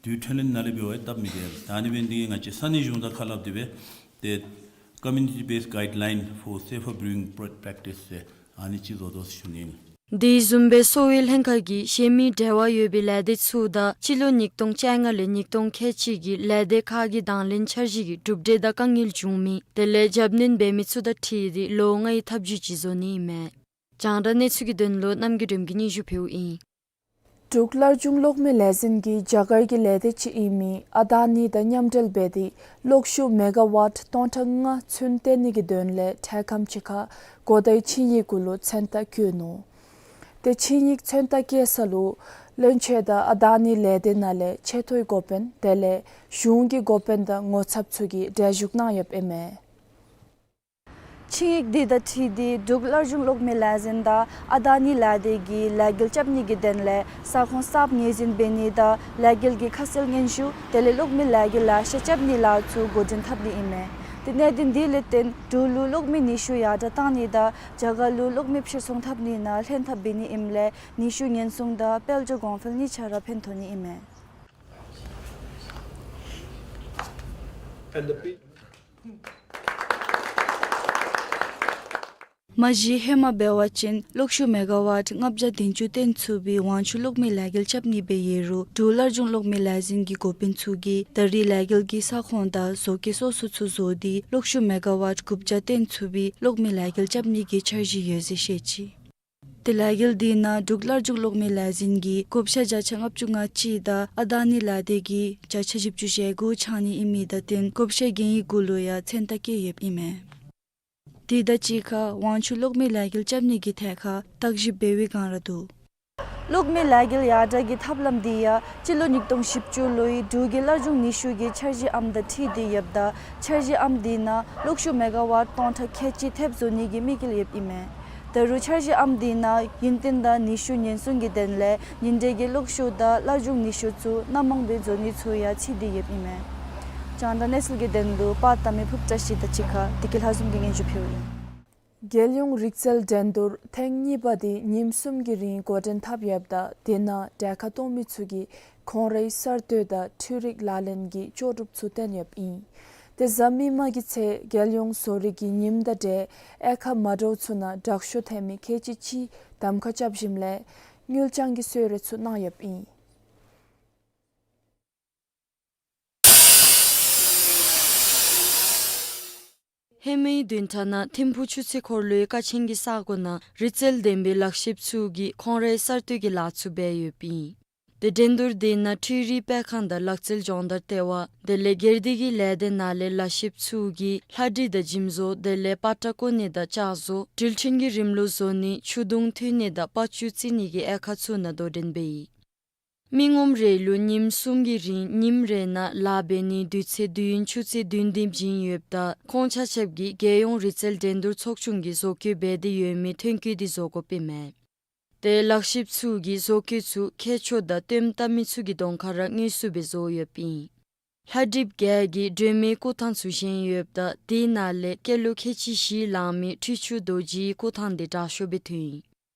དུས་ཐོན་ལས་ནཱ་ལས་འབད་བའི་སྟབས་མི་བདེ། ད་ཨ་ནི་འབད་ནི་འདི་གིས་ང་བཅས་ས་གནས་གཞུང་དང་ཁ་སླབ་སྟེ་སྦེ་ཏེ་Community Based Guideline for Safer Brewing Pra- Practice ཟེར་ཨ་ནི་ཅིག་བཟོ་དོ་ཟེར་ཞུ་ནི་ཨིན། དེ་བཟུམ་སྦེ་གསོ་བའི་ལྷན་ཁག་གིས་གཞན་མི་འབྲེལ་བ་ཡོད་པའི་ལས་སྡེ་ཚུ་དང་སྤྱི་ལོ་ཉིས་སྟོང་བཅོ་ལྔ་ལས་ཉིས་སྟོང་ཁལ་གཅིག་གི་ལས་སྡེ་ཁག་གི་དང་ལེན་འཆར་གཞི་གི་གྲུབ་འབྲས་དང་དཀའ་ངལ་བྱུང་མི་དེ་ལས་རྒྱབ་སྣོན་འབད་མི་ཚུ་དང་འཁྲིལ་ཏེ་ལོ་ལྔའི་ཐབས་བྱུས་ཅིག་བཟོ་ནི་ཨིན་མས། རྒྱང་བསྒྲགས་གནས་ཚུལ་གྱི་དོན་ལུ་རྣམ་རྒྱལ་སྒྲོལམ་གྱིས་སྙན་ཞུ་ཕུལཝ་ཨིན། འབྲུག་སླར་འབྱུང་གློག་མེ་ལས་འཛིན་གྱིས་རྒྱ་གར་གྱི་ལས་སྡེ་ཅིག་ཨིན་མི་ཨ་དཱ་ནི་དང་མཉམ་འབྲེལ་འབད་དེ་གློག་ཤུགས་མེ་ག་ཝཊ་སྟོང་ཕྲག་ལྔ་ཚུན་བཏོན་ནི་གི་དོན་ལས་འཕྲལ་ཁམས་ཅིག་ཁར་གོ་བརྡའི་ཆིངས་ཡིག་གུ་ལུ་མཚན་རྟགས་བཀོད་ནུག། ཏེ་ཆིངས་ཡིག་མཚན་རྟགས་བཀོད་ས་ལུ་བློན་ཆེན་དང་ཨ་དཱ་ནི་ལས་སྡེ་ནང་ལས་ཆེ་མཐོའི་འགོ་དཔོན་དེ་ལས་གཞུང་གི་འགོ་དཔོན་དང་ངོ་ཚབ་ཚུ་གིས་གྲལ་བཞུགས་གནང་ཡོདཔ་ཨིན་མས། ཆིངས་ཡིག་འདི་དང་འཁྲིལ་ཏེ་འབྲུག་སླར་འབྱུང་གློག་མེ་ལས་འཛིན་དང་ཨ་དཱ་ནི་ལས་སྡེ་གིས་ལས་འགུལ་རྐྱབ་ནི་གི་དོན་ལས་ས་ཁོངས་གསརཔ་ངོས་འཛིན་འབད་ནི་དང་ལས་འགུལ་གྱི་ཁ་གསལ་སྙན་ཞུ་དེ་ལས་གློག་མེ་ལས་འགུལ་ལེ་ཤ་རྐྱབ་ནིའི་ལཱ་ཚུ་འགོ་འདྲེན་འཐབ་ནི་ཨིན་མས། ཏེ་གནད་དོན་འདི་ལས་བརྟེན་འབྲུག་ལུ་གློག་མེ་ནུས་ཤུགས་ཡར་དྲག་གཏང་ནི་དང་རྒྱ་གར་ལུ་གློག་མེ་ཕྱིར་ཚོང་འཐབ་ནི་ནང་ལྷན་ཐབས་འབད་ནི་ཨིནམ་ལས་ནུས་ཤུགས་ཉེན་སྲུང་དང་དཔལ་འབྱོར་གོང་འཕེལ་གཉིས་ཆ་ར་ཕན་ཐོགས་ནི་ཨིན་མས། མ་གཞི་ཧེ་མ་འབད་བ་ཅིན་གློག་ཤུགས་མེ་ག་ཝཊ་ལྔ་བརྒྱ་བདུན་ཅུ་བཏོན་ཚུགས་པའི་ཝང་ཆུ་གློག་མེ་ལས་འགུལ་རྐྱབ་ནི་སྦེ་ཡོད་རུང་འབྲུག་སླར་འབྱུང་གློག་མེ་ལས་འཛིན་གྱི་འགོ་དཔོན་ཚུ་གིས་ད་རེས་ལས་འགུལ་གྱི་ས་ཁོངས་དང་བཟོ་བཀོད་སོ་སོ་ཚུ་བཟོ་སྟེ་གློག་ཤུགས་མེ་ག་ཝཊ་དགུ་བརྒྱ་བཏོན་ཚུགས་པའི་གློག་མེ་ལས་འགུལ་རྐྱབ་ནི་གི་འཆར་གཞི་ཡོད་ཟེར་བཤད་ཅི། ཏེ་ལས་འགུལ་འདི་ནང་འབྲུག་སླར་འབྱུང་གློག་མེ་ལས་འཛིན་གྱིས་བགོ་བཤའ་བརྒྱ་ཆ་ལྔ་བཅུ་ང་གཅིག་དང་ཨ་དཱ་ནི་ལས་སྡེ་གིས་བརྒྱ་ཆ་བཞི་བཅུ་ཞེ་དགུ་ཆགས་ནི་ཨིན་མི་དང་བསྟུན་བགོ་བཤའ་གན་ཡིག་གུ་ལུ་ཡང་མཚན་རྟགས་བཀོད་ཡོདཔ་ཨིན་མས། དེ་དང་གཅིག་ཁར་ཝང་ཆུ་གློག་མེ་ལས་འགུལ་རྐྱབ་ནི་གི་ཐད་ཁར་བརྟག་ཞིབ་འབད་བའི་བསྒང་ར་འདུག། གློག་མེ་ལས་འགུལ་ཡར་དྲག་གི་ཐབས་ལམ་འདི་ཡང་སྤྱི་ལོ་ཉིས་སྟོང་བཞི་བཅུ་ལོའི་འབྲུག་གི་སླར་འབྱུང་ནུས་ཤུགས་ཀྱི་འཆར་གཞི་ཨམ་དང་འཁྲིལ་ཏེ་ཡོདཔ་ད་འཆར་གཞི་ཨམ་འདི་ནང་གློག་ཤུགས་མེ་ག་ཝཊ་སྟོང་ཕྲག་ཁལ་གཅིག་ཐེབས་བཟོ་ནི་གི་དམིགས་དཀྱིལ་ཡོདཔ་ཨིན་མས། ད་རུང་འཆར་གཞི་ཨམ་འདི་ནང་ཡུན་བརྟན་དང་ནུས་ཤུགས་ཉེན་སྲུང་གི་དོན་ལས་ཉིན་དྲོད་ཀྱི་གློག་ཤུགས་དང་སླར་འབྱུང་ནུས་ཤུགས་ཚུ་སྣ་མང་སྦེ་བཟོ་ནི་ཚུ་ཡང་ཚུད་དེ་ཡོདཔ་ཨིན་མས། རྒྱང་བསྒྲགས་གནས་ཚུལ་གྱི་དོན་ལུ་པར་བཏབ་མི་ཕུབ་བཀྲ་ཤིས་དང་གཅིག་ཁར་བདེ་སྐྱིད་ལྷ་འཛོམས་ཀྱིས་སྙན་ཞུ་ཕུལཝ་ཨིན། རྒྱལ་ཡོངས་རིག་རྩལ་འགྲན་བསྡུར་ཐེངས་གཉིས་པ་འདི་ཉིནམ་གསུམ་གྱི་རིང་འགོ་འདྲེན་འཐབ་ཡོདཔ་ད་དེ་ནང་གྲལ་ཁར་གཏོགས་མི་ཚུ་གིས་ཁོང་རའི་གསར་གཏོད་དང་འཕྲུལ་རིག་ལག་ལེན་གྱི་ལྕོགས་གྲུབ་ཚུ་བསྟན་ཡོདཔ་ཨིན། ཏེ་གཟའ་མིག་དམར་གྱི་ཚེ་རྒྱལ་ཡོངས་བཟོ་རིག་གི་ཉིནམ་དང་འབྲེལ་དབྱེ་ཁག་མ་འདྲཝ་ཚུ་ནང་དྲག་ཤོས་ཐོན་མི་ཁལ་གཅིག་གཅིག་གདམ་ཁ་རྐྱབ་ཞིནམ་ལས་དངུལ་རྐྱང་གི་གསོལ་རས་ཚུ་གནང་ཡོདཔ་ཨིན། ཧེ་མའི་བདུན་ཕྲག་ནང་ཐིམ་ཕུག་ཆུ་ཚོད་འཁོར་ལོའི་ཀ་ཆེན་གྱི་ས་གོ་ནང་རིག་རྩལ་ལྡན་པའི་ལག་ཤེསཔ་ཚུ་གིས་ཁོང་རའི་གསར་གཏོད་ཀྱི་ལཱ་ཚུ་འབད་ཡོདཔ་ཨིན། ཏེ་འགྲན་བསྡུར་དེ་ནང་འཕྲུལ་རིག་སྤེལ་ཁང་དང་ལག་རྩལ་སྦྱོང་བརྡར་ལྟེ་བ་དེ་ལས་སྒེར་སྡེ་གི་ལས་སྡེ་ནང་ལས་ལག་ཤེསཔ་ཚུ་གིས་ལྷ་བྲིས་དང་འཇིམ་བཟོ་དེ་ལས་པ་ཏྲ་བརྐོ་ནི་དང་ལྕགས་བཟོ་འགྲུལ་འཕྲིན་གྱི་རིམ་ལུགས་བཟོ་ནི་ཆུ་དུང་འཐུང་ནི་དང་པ་ཅུ་རྩེ་ནི་གི་དབྱེ་ཁག་ཚུ་ནང་དོ་འགྲན་འབད་ཡི། མི་ངོམ་རེ་ལུ་ཉིནམ་གསུམ་གྱི་རིང་ཉིནམ་རེ་ནང་ལཱ་འབད་ནིའི་དུས་ཚོད་དུས་ཡུན་ཆུ་ཚོད་བདུན་དེམ་བྱིན་ཡོདཔ་ད་ཁོང་ཆ་ཁྱབ་ཀྱིས་རྒྱལ་ཡོངས་རིག་རྩལ་འགྲན་བསྡུར་ཚོགས་ཆུང་གིས་བཟོ་བཀོད་འབད་དེ་ཡོད་མི་ཐོན་སྐྱེད་འདི་བཟོ་དགོཔ་ཨིན་མས། ཏེ་ལག་ཤེསཔ་ཚུ་གིས་བཟོ་བཀོད་ཚུ་མཁས་མཆོག་དང་བཏོནམ་བལྟ་མི་ཚུ་གི་གདོང་ཁ་ར་དངོས་སུ་སྦེ་བཟོ་ཡོདཔ་ཨིན། ལྷ་བྲིསཔ་བརྒྱད་ཀྱིས་སྒྲོལ་མའི་སྐུ་ཐང་ཚུ་བཞེངས་ཡོདཔ་ད་དེའི་ནང་ལས་སྐྱེས་ལོ་ཁལ་གཅིག་བཞི་ལང་མི་ཁྲུས་ཆུ་རྡོ་རྗེའི་སྐུ་ཐང་འདི་དྲག་ཤོས་སྦེ་ཐོན་ཡི།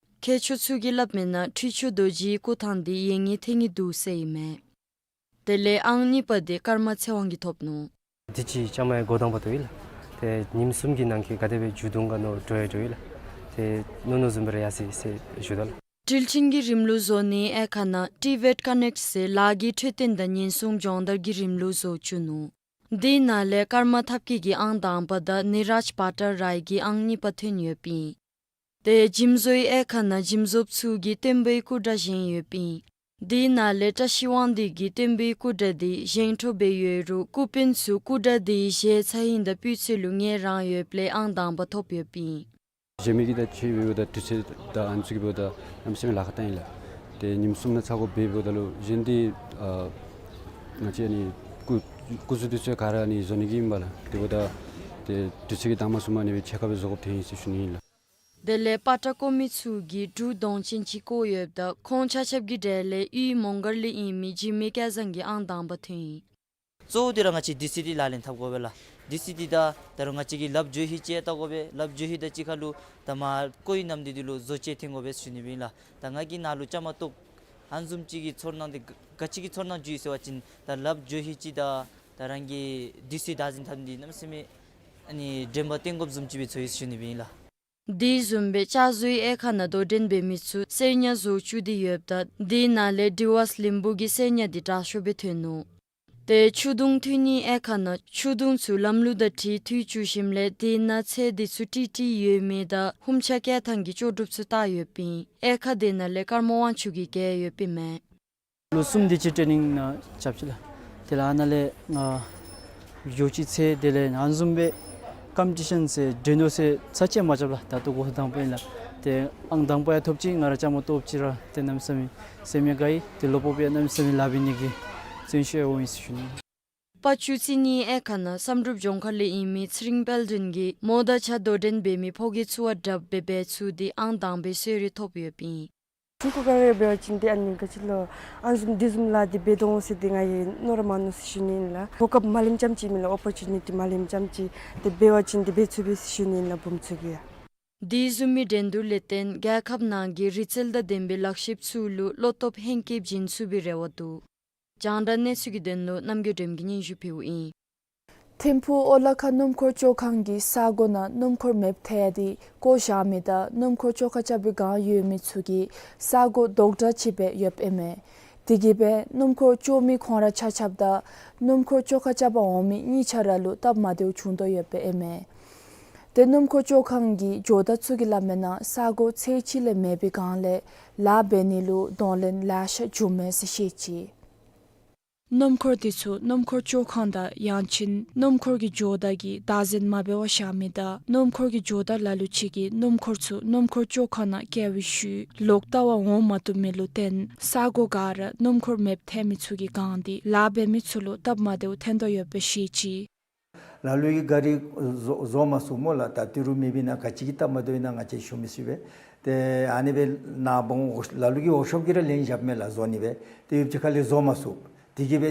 མཁས་མཆོག་ཚུ་གིས་སླབ་མིའི་ནང་ཁྲུས་ཆུ་རྡོ་རྗེའི་སྐུ་ཐང་འདི་ཡོད་ནི་ཐོན་ནི་འདུག་ཟེར་ཨིན་མས། དེ་ལས་ཨང་གཉིས་པ་འདི་ཀརྨ་ཚེ་དབང་གིས་ཐོབ་ནུག། དུས་ཅི་ཅ་མ་ཡ་འགོ་དང་པ་ཐོབ་ཡི་ལགས། ཏེ་ཉིནམ་གསུམ་གྱི་ནང་གི་ག་དེ་སྦེ་མཇུག་བསྡུ་ག་ནོ་འདྲོག་ཡི་འདྲོག་ཡི་ལགས། ཏེ་མནོ་མནོ་བཟུམ་སྦེ་ར་ཡར་སོ་ཡི་ཟེར་ཞུ་དོ་ལགས། འགྲུལ་འཕྲིན་གྱི་རིམ་ལུགས་བཟོ་ནིའི་དབྱེ་ཁག་ནང་ཊི་བེཊ་ཀ་ནེཀཊ་ཟེར་ལཱ་གི་འཕྲོད་བསྟེན་དང་ཉེན་སྲུང་སྦྱོང་བརྡར་གྱི་རིམ་ལུགས་བཟོ་བཅུག་ནུག། དེའི་ནང་ལས་ཀརྨ་ཐབས་མཁས་ཀྱིས་ཨང་དང་པ་དང་ནི་རཱཇ་བྷ་ཊ་རའི་གིས་ཨང་གཉིས་པ་ཐོན་ཡོདཔ་ཨིན། ཏེ་འཇིམ་བཟོའི་དབྱེ་ཁག་ནང་འཇིམ་བཟོཔ་ཚུ་གིས་སྟོན་པའི་སྐུ་འདྲ་བཞེངས་ཡོདཔ་ཨིན། དེའི་ནང་ལས་བཀྲ་ཤིས་དབང་འདུས་ཀྱིས་སྟོན་པའི་སྐུ་འདྲ་འདི་བཞེངས་འཕྲོ་འབད་ཡོད་རུང་སྐུ་དཔོན་ཚུ་སྐུ་འདྲ་འདི་བཞེས་ཚར་ཡི་དང་སྤུས་ཚད་ལུ་ངོས་རང་ཡོདཔ་ལས་ཨང་དང་པ་ཐོབ་ཡོདཔ་ཨིན། བཞེངས་མི་གི་ད་ཆེ་བའི་འབདཝ་ད་དུས་ཚོད་དང་ཨ་ནི་ཚུ་གི་འབདཝ་ད་གནམ་མེད་ས་མེད་ལཱ་ཁག་བཏང་ཡི་ལགས། ཏེ་ཉིནམ་གསུམ་ནང་ཚར་དགོཔ་འབདཝ་ད་ལུ་གཞན་འདི་ཨ་ང་བཅས་ཨ་ནི་སྐུ་སྐུ་གཟུགས་འདི་ཚུ་ག་ར་ཨ་ནི་བཟོ་ནི་གི་ཨིན་པས་ལགས། དེ་འབདཝ་ད་ཏེ་དུས་ཚོད་ཀྱི་དང་པ་གསུམ་པ་ཨ་ནི་སྦེ་ཕྱེད་ཀ་སྦེ་བཟོ་དགོཔ་ཐོན་ཡི་ཟེར་ཞུ་ནི་ཨིན་ལགས། དེ་ལས་པ་ཏྲ་བརྐོ་མི་ཚུ་གིས་འབྲུག་གདོང་ཅན་ཅིག་བརྐོ་ཡོདཔ་ད་ཁོང་ཆ་ཁྱབ་ཀྱི་གྲས་ལས་དབུས་མོང་སྒར་ལས་ཨིན་མི་འཇིགས་མེད་སྐལ་བཟང་གིས་ཨང་དང་པ་ཐོན་ཡི། གཙོ་བོ་འདི་ར་ང་བཅས་ཌི་སི་ཊི་ལག་ལེན་འཐབ་དགོ་པས་ལགས། ཌི་སི་ཊི་ད་ད་རུང་ང་བཅས་ཀྱིས་ལགཔ་འགྱོ་ཡི་ཅིག་བལྟ་དགོ་པས། ལགཔ་འགྱོ་ཡི་དང་གཅིག་ཁར་ལུ་ད་མར་བརྐོ་ཡི་ནམ་འདི་འདི་ལུ་བཟོ་བཅོས་འཐེན་དགོ་པས་ཞུ་ནི་སྦེ་ཨིན་ལགས། ད་ང་གིས་ནཱ་ལུ་བཅའ་མར་གཏོགས་ཨ་ནི་བཟུམ་ཅིག་གི་ཚོར་སྣང་འདི་ག་ག་ཅི་གི་ཚོར་སྣང་བྱུང་ཡི་ཟེར་བ་ཅིན་ད་ལགཔ་འགྱོ་ཡི་ཅིག་དང་ད་རང་གི་ཌི་སི་བདག་འཛིན་འཐབ་ནི་འདི་གནམ་མེད་ས་མེད་ཨ་ནི་དྲན་པ་བརྟན་དགོཔ་བཟུམ་ཅིག་སྦེ་ཚོར་ཡི་ཟེར་ཞུ་ནི་སྦེ་ཨིན་ལགས། དེ་བཟུམ་སྦེ་ལྕགས་བཟོའི་དབྱེ་ཁག་ནང་དོ་འགྲན་འབད་མི་ཚུ་གསེར་ཉ་བཟོ་བཅུག་སྟེ་ཡོདཔ་ད་དེ་ནང་ལས་ཌི་ཝཱས་ལིམ་བུ་གི་གསེར་ཉ་འདི་དྲག་ཤོས་སྦེ་ཐོན་ནུག། ཏེ་ཆུ་དུང་འཐུང་ནིའི་དབྱེ་ཁག་ནང་ཆུ་དུང་ཚུ་ལམ་ལུགས་དང་འཁྲིལ་འཐུང་བཅུག་ཞིནམ་ལས་དེ་ནང་ཚད་འདི་ཚུ་ཀྲིག་ཀྲི་ཡོད་མི་དང་ཧུམ་ཆ་བཀལ་ཐངས་ཀྱི་ལྕོགས་གྲུབ་ཚུ་བལྟ་ཡོདཔ་ཨིན། དབྱེ་ཁག་དེ་ནང་ལས་ཀརྨ་དབང་ཕྱུག་གིས་རྒྱལ་ཡོདཔ་ཨིན་མས། ལོ་གསུམ་དེ་ཅིག་ཊེ་ནིང་ནང་རྐྱབ་ཅི་ལགས། དེ་ལས་ཨ་ནཱ་ལས་ང་འགྱོ་ཅི་ཚེ་དེ་ལས་ཨ་ནི་བཟུམ་སྦེ་ཀམ་པི་ཊི་ཤཱན་ཟེར་འགྲན་བསྡུར་ཟེར་ཚར་གཅིག་མ་རྐྱབ་ལགས། ད་ལྟོ་འགོ་དང་པ་ཨིན་ལགས། ཏེ་ཨང་དང་པ་ཡང་ཐོབ་ཅི། ང་ར་བཅའ་མར་གཏོགསཔ་ཅིག་ར་ཏེ་གནམ་མེད་ས་མེད་སེམས་ཡང་དགའ་ཡི། ཏེ་ལོ་པོ་པའི་གནམ་མེད་ས་མེད་ལཱ་འབད་ནི་གི་བརྩོན་ཤུགས་ཡང་འོང་ཡི་ཟེར་ཞུ་ནི། པ་ཅུ་རྩེ་ནིའི་དབྱེ་ཁག་ནང་བསམ་གྲུབ་ལྗོངས་མཁར་ལས་ཨིན་མི་ཚེ་རིང་དཔལ་ལྡན་གྱིས་མོ་དང་གཅིག་ཁར་དོ་འགྲན་འབད་མི་ཕོ་སྐྱེས་ཚུ་བ་དྲགཔ་སྦེ་འབད་ཚུགས་ཏེ་ཨང་དང་པའི་གསོལ་རས་ཐོབ་ཡོདཔ་ཨིན། ཆུང་ཀུ་ག་ར་འབད་བ་ཅིན་ཏེ་ཨ་ནི་ག་ཅི་ལོ་ཨ་ནི་བཟུམ་འདི་བཟུམ་ལཱ་འདི་འབད་དོ་འོང་ཟེར་ཏེ་ང་གིས་མནོ་ར་མ་མནོ་ཟེར་ཞུ་ནི་ཨིན་ལགས། གོ་སྐབས་མ་ལེནམ་ཙམ་ཅིག་མེན་ལགས། ཨོ་པོར་ཅུ་ནི་ཊི་མ་ལེནམ་ཙམ་ཅིག་ཏེ་འབད་བ་ཅིན་ཏེ་འབད་ཚུགས་པས་ཟེར་ཞུ་ནི་ཨིན་ལགས། བུམོ་ཚུ་གིས་ཡང་། དེ་བཟུམ་མའི་འགྲན་བསྡུར་ལས་བརྟེན་རྒྱལ་ཁབ་ནང་གི་རིག་རྩལ་དང་ལྡན་པའི་ལག་ཤེསཔ་ཚུ་ལུ་བློ་སྟོབས་ཧེང་སྐལ་བྱིན་ཚུགས་པའི་རེ་བ་འདུག། རྒྱང་བསྒྲགས་གནས་ཚུལ་གྱི་དོན་ལུ་རྣམ་རྒྱལ་སྒྲོལམ་གྱིས་སྙན་ཞུ་ཕུལཝ་ཨིན། ཐིམ་ཕུག་ཨོ་ལ་ཁ་སྣུམ་འཁོར་བཅོ་ཁང་གིས་ས་གོ་ནང་སྣུམ་འཁོར་མེདཔ་ཐལ་ཏེ་བཀོ་བཞག་མི་དང་སྣུམ་འཁོར་བཅོ་ཁ་རྐྱབ་པའི་བསྒང་ཡོད་མི་ཚུ་གིས་ས་གོ་རྡོག་བྲ་ཅིག་སྦེ་ཡོདཔ་ཨིན་མས། དེ་གིས་སྦེ་སྣུམ་འཁོར་བཅོ་མི་ཁོང་ར་ཆ་ཁྱབ་དང་སྣུམ་འཁོར་བཅོ་ཁ་རྐྱབ་པར་འོང་མི་གཉིས་ཆ་ར་ལུ་སྟབས་མ་བདེཝ་བྱུང་དོ་ཡོདཔ་ཨིན་མས། ཏེ་སྣུམ་འཁོར་བཅོ་ཁང་གི་ཇོ་བདག་ཚུ་གིས་སླབ་མིའི་ནང་ས་གོ་ཚད་ཅིག་ལས་མེད་པའི་བསྒང་ལས་ལཱ་འབད་ནི་ལུ་གདོང་ལེན་ལེ་ཤ་བྱུངམ་མས་ཟེར་བཤད་ཅི། སྣུམ་འཁོར་དེ་ཚུ་སྣུམ་འཁོར་བཅོ་ཁང་དང་ཡང་ཅིན་སྣུམ་འཁོར་གྱི་ཇོ་བདག་གིས་བདག་འཛིན་མ་འབད་བར་བཞག་མི་དང་སྣུམ་འཁོར་གྱི་ཇོ་བདག་ལ་ལུ་ཅིག་གིས་སྣུམ་འཁོར་ཚུ་སྣུམ་འཁོར་བཅོ་ཁང་ནང་བསྐྱལ་བའི་ཤུལ་ལོག་ལྟ་བར་འོང་མ་བཏུབ་མི་ལུ་བརྟེན་ས་གོ་ག་ར་སྣུམ་འཁོར་མེདཔ་ཐལ་མི་ཚུ་གིས་གང་སྟེ་ལཱ་འབད་མི་ཚུ་ལུ་སྟབས་མ་བདེཝ་ཐོན་དོ་ཡོདཔ་སྦེ་བཤད་ཅི། ལ་ལུ་གིས་ག་རི་བཟོ་བཟོ་མ་ཚུགས་སྨོ་ལགས། ད་ཏི་རུ་མེད་པའི་ནང་ག་ཅི་གི་སྟབས་མ་བདེཝ་ཨིན་ན་ང་བཅས་ཞུ་མི་ཚུགས་པས། ཏེ་ཨ་ནི་སྦེ་ནཱ་འབདཝ་ལ་ལུ་གིས་ཝརཀ་ཤོབ་ཀྱི་ར་ལེན་བཞགཔ་མས་ལགས། བཟོ་ནི་སྦེ་ཏེ་ཡུདཔ་ཅིག་ཁ་ལས་བཟོ་མ་ཚུགས། དེ་གིས་སྦེ་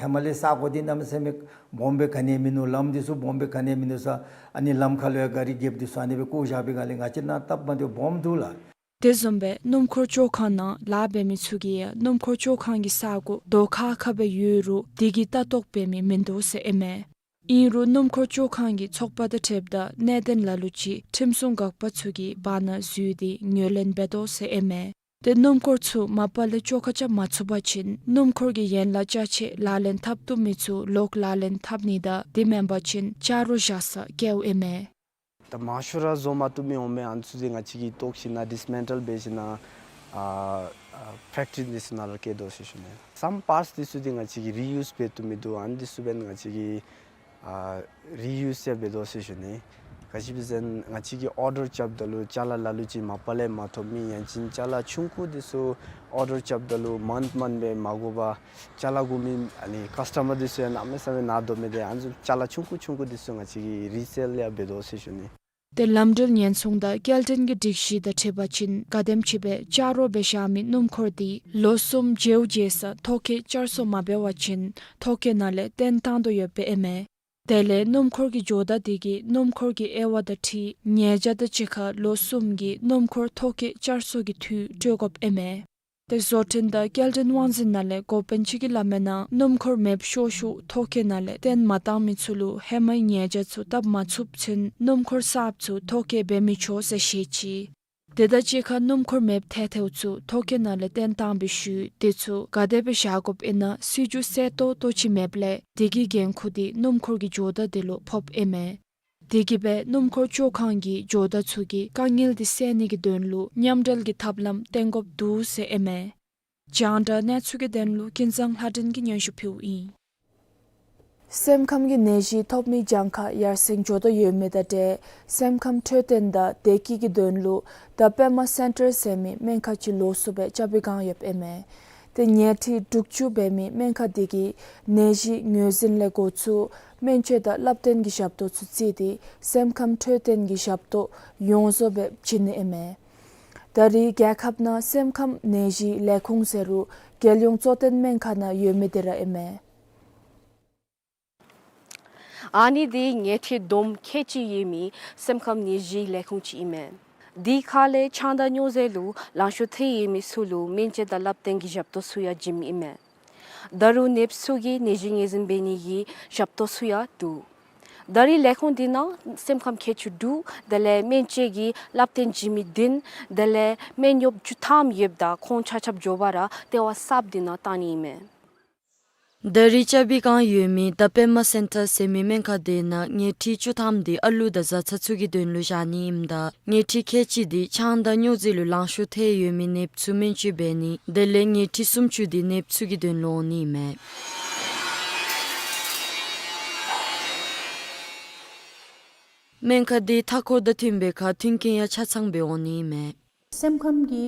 ཧེ་མ་ལས་ས་གོ་འདི་གནམ་མེད་ས་མེད་སྦོམ་སྦེ་ག་ནི་ཡང་མིན་ནུག། ལམ་འདི་ཚུ་སྦོམ་སྦེ་ག་ནི་ཡང་མིན་ནུག་ས། ཨ་ནི་ལམ་ཁ་ལུ་ཡང་ག་རི་རྒསཔ་འདི་ཚུ་ཨ་ནི་སྦེ་བཀོ་བཞག་པའི་སྒང་ལས་ང་བཅས་ནང་སྟབས་མ་བདེཝ་སྦོམ་འདུག་ལགས། དེ་བཟུམ་སྦེ་སྣུམ་འཁོར་བཅོ་ཁང་ནང་ལཱ་འབད་མི་ཚུ་གིས་ཡང་སྣུམ་འཁོར་བཅོ་ཁང་གི་ས་གོ་རྡོ་ཁ་ཁ་སྦེ་ཡོད་རུང་དེ་གི་ལྟ་རྟོག་འབད་མི་མིན་འདུག་ཟེར་ཨིན་མས། ཨིན་རུང་སྣུམ་འཁོར་བཅོ་ཁང་གི་ཚོགས་པ་དང་འཁྲིལཝ་ད་གནད་དོན་ལ་ལུ་ཅིག་ཁྲིམས་སྲུང་འགག་པ་ཚུ་གིས་བར་ན་འཛུལ་ཏེ་ངོས་ལེན་འབད་དོ་ཟེར་ཨིན་མས། ཏེ་སྣུམ་འཁོར་ཚུ་མ་པ་ལས་བཅོ་ཁ་རྐྱབ་མ་ཚུགས་པ་ཅིན་སྣུམ་འཁོར་གྱི་ཡན་ལག་ཅ་ཆས་ལག་ལེན་འཐབ་བཏུབ་མི་ཚུ་ལོག་ལག་ལེན་འཐབ་ནི་དང་དེ་མེན་པ་ཅིན་ཆ་རོགས་བཞག་སར་བསྐྱལཝ་ཨིན་མས། ད་མང་ཤོས་ར་བཟོ་མ་བཏུབ་མི་འོང་མི་ཨ་ནི་ཚུ་འདི་ང་བཅས་ཀྱིས་བཏོག་ཞིནམ་ལས་ཌིས་མེན་ཊལ་འབད་ཞིནམ་ལས་ཨ་ཨ་ཕེཀ་ཊི་རི་འདི་ཚུ་ནང་ལུ་བསྐྱལ་དོ་ཟེར་ཞུ་ནི། སམ་པཱརཊསི་འདི་ཚུ་འདི་ང་བཅས་ཀྱིས་རི་ཡུསི་འབད་བཏུབ་མི་འདུག། ཨ་ནི་འདི་ཚུ་འབདན་ང་བཅས་ཀྱིས་ཨ་རི་ཡུསི་ཡང་འབད་དོ་ཟེར་ཞུ་ནི། ག་ཅི་སྦེ་ཟེར་ན་ང་བཅས་ཀྱིས་ཨོར་ཌར་རྐྱབ་ད་ལུ་ཅ་ལ་ལ་ལུ་ཅིག་མ་པ་ལས་མ་ཐོབ་མི་ཡང་ཅིན་ཅ་ལ་ཆུང་ཀུ་འདི་ཚུ་ཨོར་ཌར་རྐྱབ་ད་ལུ་མནྟ་མནྟ་སྦེ་མ་དགོ་པར་ཅ་ལ་དགོ་མི་ཨ་ནི་ཀཱསི་ཊ་མར་འདི་ཚུ་ཡང་གནམ་མེད་ས་མེད་ནཱ་སྡོད་མི་འདི་ཨ་ནི་ཚུ་ཅ་ལ་ཆུང་ཀུ་ཆུང་ཀུ་འདི་ཚུ་ང་བཅས་ཀྱིས་རི་སེལ་ཡང་འབད་དོ་ཟེར་ཞུ་ནི། ཏེ་ལམ་འགྲུལ་ཉེན་སྲུང་དང་སྐྱེལ་འདྲེན་གྱི་སྒྲིག་གཞི་དང་འཁྲིལ་བ་ཅིན་ག་དེམ་ཅིག་སྦེ་ཆ་རོགས་འབད་བཞག་མི་སྣུམ་འཁོར་འདི་ལོ་གསུམ་མཇལཝ་མཇལ་ས་ཐོ་བཀོད་བསྐྱར་གསོ་མ་འབད་བ་ཅིན་ཐོ་བཀོད་ནང་ལས་བཏོན་བཏང་དོ་ཡོདཔ་ཨིན་མས། དེ་ལས་སྣུམ་འཁོར་གྱི་ཇོ་བདག་དེ་གིས་སྣུམ་འཁོར་གྱི་དབྱེ་བ་དང་འཁྲིལ་ཉེས་བྱ་དང་གཅིག་ཁར་ལོ་གསུམ་གྱི་སྣུམ་འཁོར་ཐོ་བཀོད་བསྐྱར་གསོ་གི་འཐུས་སྤྲོད་དགོཔ་ཨིན་མས། ཏེ་བཟོ་སྐྲུན་དང་སྐྱེལ་འདྲེན་དབང་འཛིན་ནང་ལས་འགོ་དཔོན་ཅིག་གིས་སླབ་མིའི་ནང་སྣུམ་འཁོར་མེདཔ་ཤོར་ཤོར་ཐོ་བཀོད་ནང་ལས་བཏོན་མ་བཏང་མི་ཚུ་ལུ་ཧེ་མའི་ཉེས་བྱ་ཚུ་བཏབ་མ་ཚུགསཔ་ཚུན་སྣུམ་འཁོར་གསརཔ་ཚུ་ཐོ་བཀོད་འབད་མི་ཆོག་ཟེར་བཤད་ཅི། དེ་དང་གཅིག་ཁར་སྣུམ་འཁོར་མེདཔ་ཐལ་ཐལཝ་ཚུ་ཐོ་བཀོད་ནང་ལས་བཏོན་བཏང་བའི་ཤུལ་དེ་ཚུ་ག་དེ་སྦེ་བཞག་དགོཔ་ཨིན་ན་སྲིད་བྱུས་གསལ་ཏོག་ཏོ་ཅིག་མེདཔ་ལས་དེ་གི་འགན་ཁུར་འདི་སྣུམ་འཁོར་གྱི་ཇོ་བདག་དེ་ལུ་ཕོགཔ་ཨིན་མས། དེ་གིས་སྦེ་སྣུམ་འཁོར་བཅོ་ཁང་གི་ཇོ་བདག་ཚུ་གིས་དཀའ་ངལ་འདི་སེལ་ནི་གི་དོན་ལུ་མཉམ་འབྲེལ་གྱི་ཐབས་ལམ་བཏོན་དགོཔ་འདུག་ཟེར་ཨིན་མས། རྒྱང་བསྒྲགས་གནས་ཚུལ་གྱི་དོན་ལུ་ཀུན་བཟང་ལྷ་སྒྲོན་གྱིས་སྙན་ཞུ་ཕུལཝ་ཨིན། སེམས་ཁམས་ཀྱི་ནད་གཞི་ཐོབ་མི་གྱངས་ཁ་ཡར་སེང་འགྱོ་དོ་ཡོད་མི་དང་འབྲེལ་སེམས་ཁམས་འཕྲོད་བསྟེན་དང་བདེ་སྐྱིད་ཀྱི་དོན་ལུ་ད་པདྨ་སེན་ཊར་ཟེར་མི་སྨན་ཁང་ཅིག་ལོགས་སུ་སྦེ་རྐྱབ་པའི་བསྒང་ཡོདཔ་ཨིན་མས། ཏེ་ཉལ་ཁྲི་དྲུག་ཅུ་འབད་མི་སྨན་ཁང་དེ་གིས་ནད་གཞི་ངོས་འཛིན་ལས་འགོ་བཙུགས་སྨན་བཅོས་དང་བསླབ་སྟོན་གྱི་ཞབས་ཏོག་ཚུ་བརྩིས་ཏེ་སེམས་ཁམས་འཕྲོད་བསྟེན་གྱི་ཞབས་ཏོག་ཡོངས་རྫོགས་སྦེ་བྱིན་ནི་ཨིན་མས། ད་རེས་རྒྱལ་ཁབ་ནང་སེམས་ཁམས་ནད་གཞིའི་ལས་ཁུངས་ཟེར་རུང་རྒྱལ་ཡོངས་གཙོ་བསྟེན་སྨན་ཁང་ནང་ཡོད་མི་དེ་ར་ཨིན་མས། ཨ་ནི་འདི་ཉལ་ཁྲི་བསྡོམས་ཁལ་གཅིག་ཡོད་མི་སེམས་ཁམས་ནད་གཞིའི་ལས་ཁུངས་ཅིག་ཨིན་མས། དེའི་ཁ་ལས་ཆང་དང་སྨྱོ་རྫས་ལུ་ལང་ཤོར་ཐལ་ཡོད་མི་ཚུ་ལུ་སྨན་བཅོས་དང་བསླབ་སྟོན་གྱི་ཞབས་ཏོག་ཚུ་ཡང་བྱིནམ་ཨིན་མས། ད་རུང་ནདཔ་ཚུ་གི་ནད་གཞི་ངོས་འཛིན་འབད་ནི་གི་ཞབས་ཏོག་ཚུ་ཡང་འདུག། ད་རེས་ལས་ཁུངས་འདི་ནང་སེམས་ཁམས་མཁས་མཆོག་དྲུག་དེ་ལས་སྨན་བཅོས་ཀྱི་བསླབ་སྟོན་བྱིན་མི་བདུན་དེ་ལས་སྨན་གཡོགཔ་བཅུ་ཐམ་ཡོདཔ་ད་ཁོང་ཆ་ཁྱབ་མགྱོགས་པ་ར་ལྟེ་བ་གསརཔ་འདི་ནང་བཏང་ནི་ཨིན་མས། ད་རེས་རྐྱབ་པའི་བསྒང་ཡོད་མི་ད་པདྨ་སེན་ཊར་ཟེར་མི་སྨན་ཁང་འདི་ནང་ཉལ་ཁྲི་བཅུ་ཐམ་འདི་ཨ་ལུ་དང་བཟའ་ཚང་ཚུ་གི་དོན་ལུ་བཞག་ནི་ཨིནམ་ད་ཉལ་ཁྲི་ཁལ་གཅིག་འདི་ཆང་དང་སྨྱོ་རྫས་ལུ་ལང་ཤོར་ཐལ་ཡོད་མི་ནདཔ་ཚུ་སྨན་བཅོས་འབད་ནི་དེ་ལས་ཉལ་ཁྲི་སུམ་ཅུ་འདི་ནདཔ་ཚུ་གི་དོན་ལུ་འོང་ནི་ཨིན་མས། སྨན་ཁང་འདི་མཐའ་འཁོར་དང་མཐུན་པའི་ཁར་མཐུན་རྐྱེན་ཡང་ཆ་ཚང་སྦེ་འོང་ནི་ཨིན་མས། སེམས་ཁམས་ཀྱི་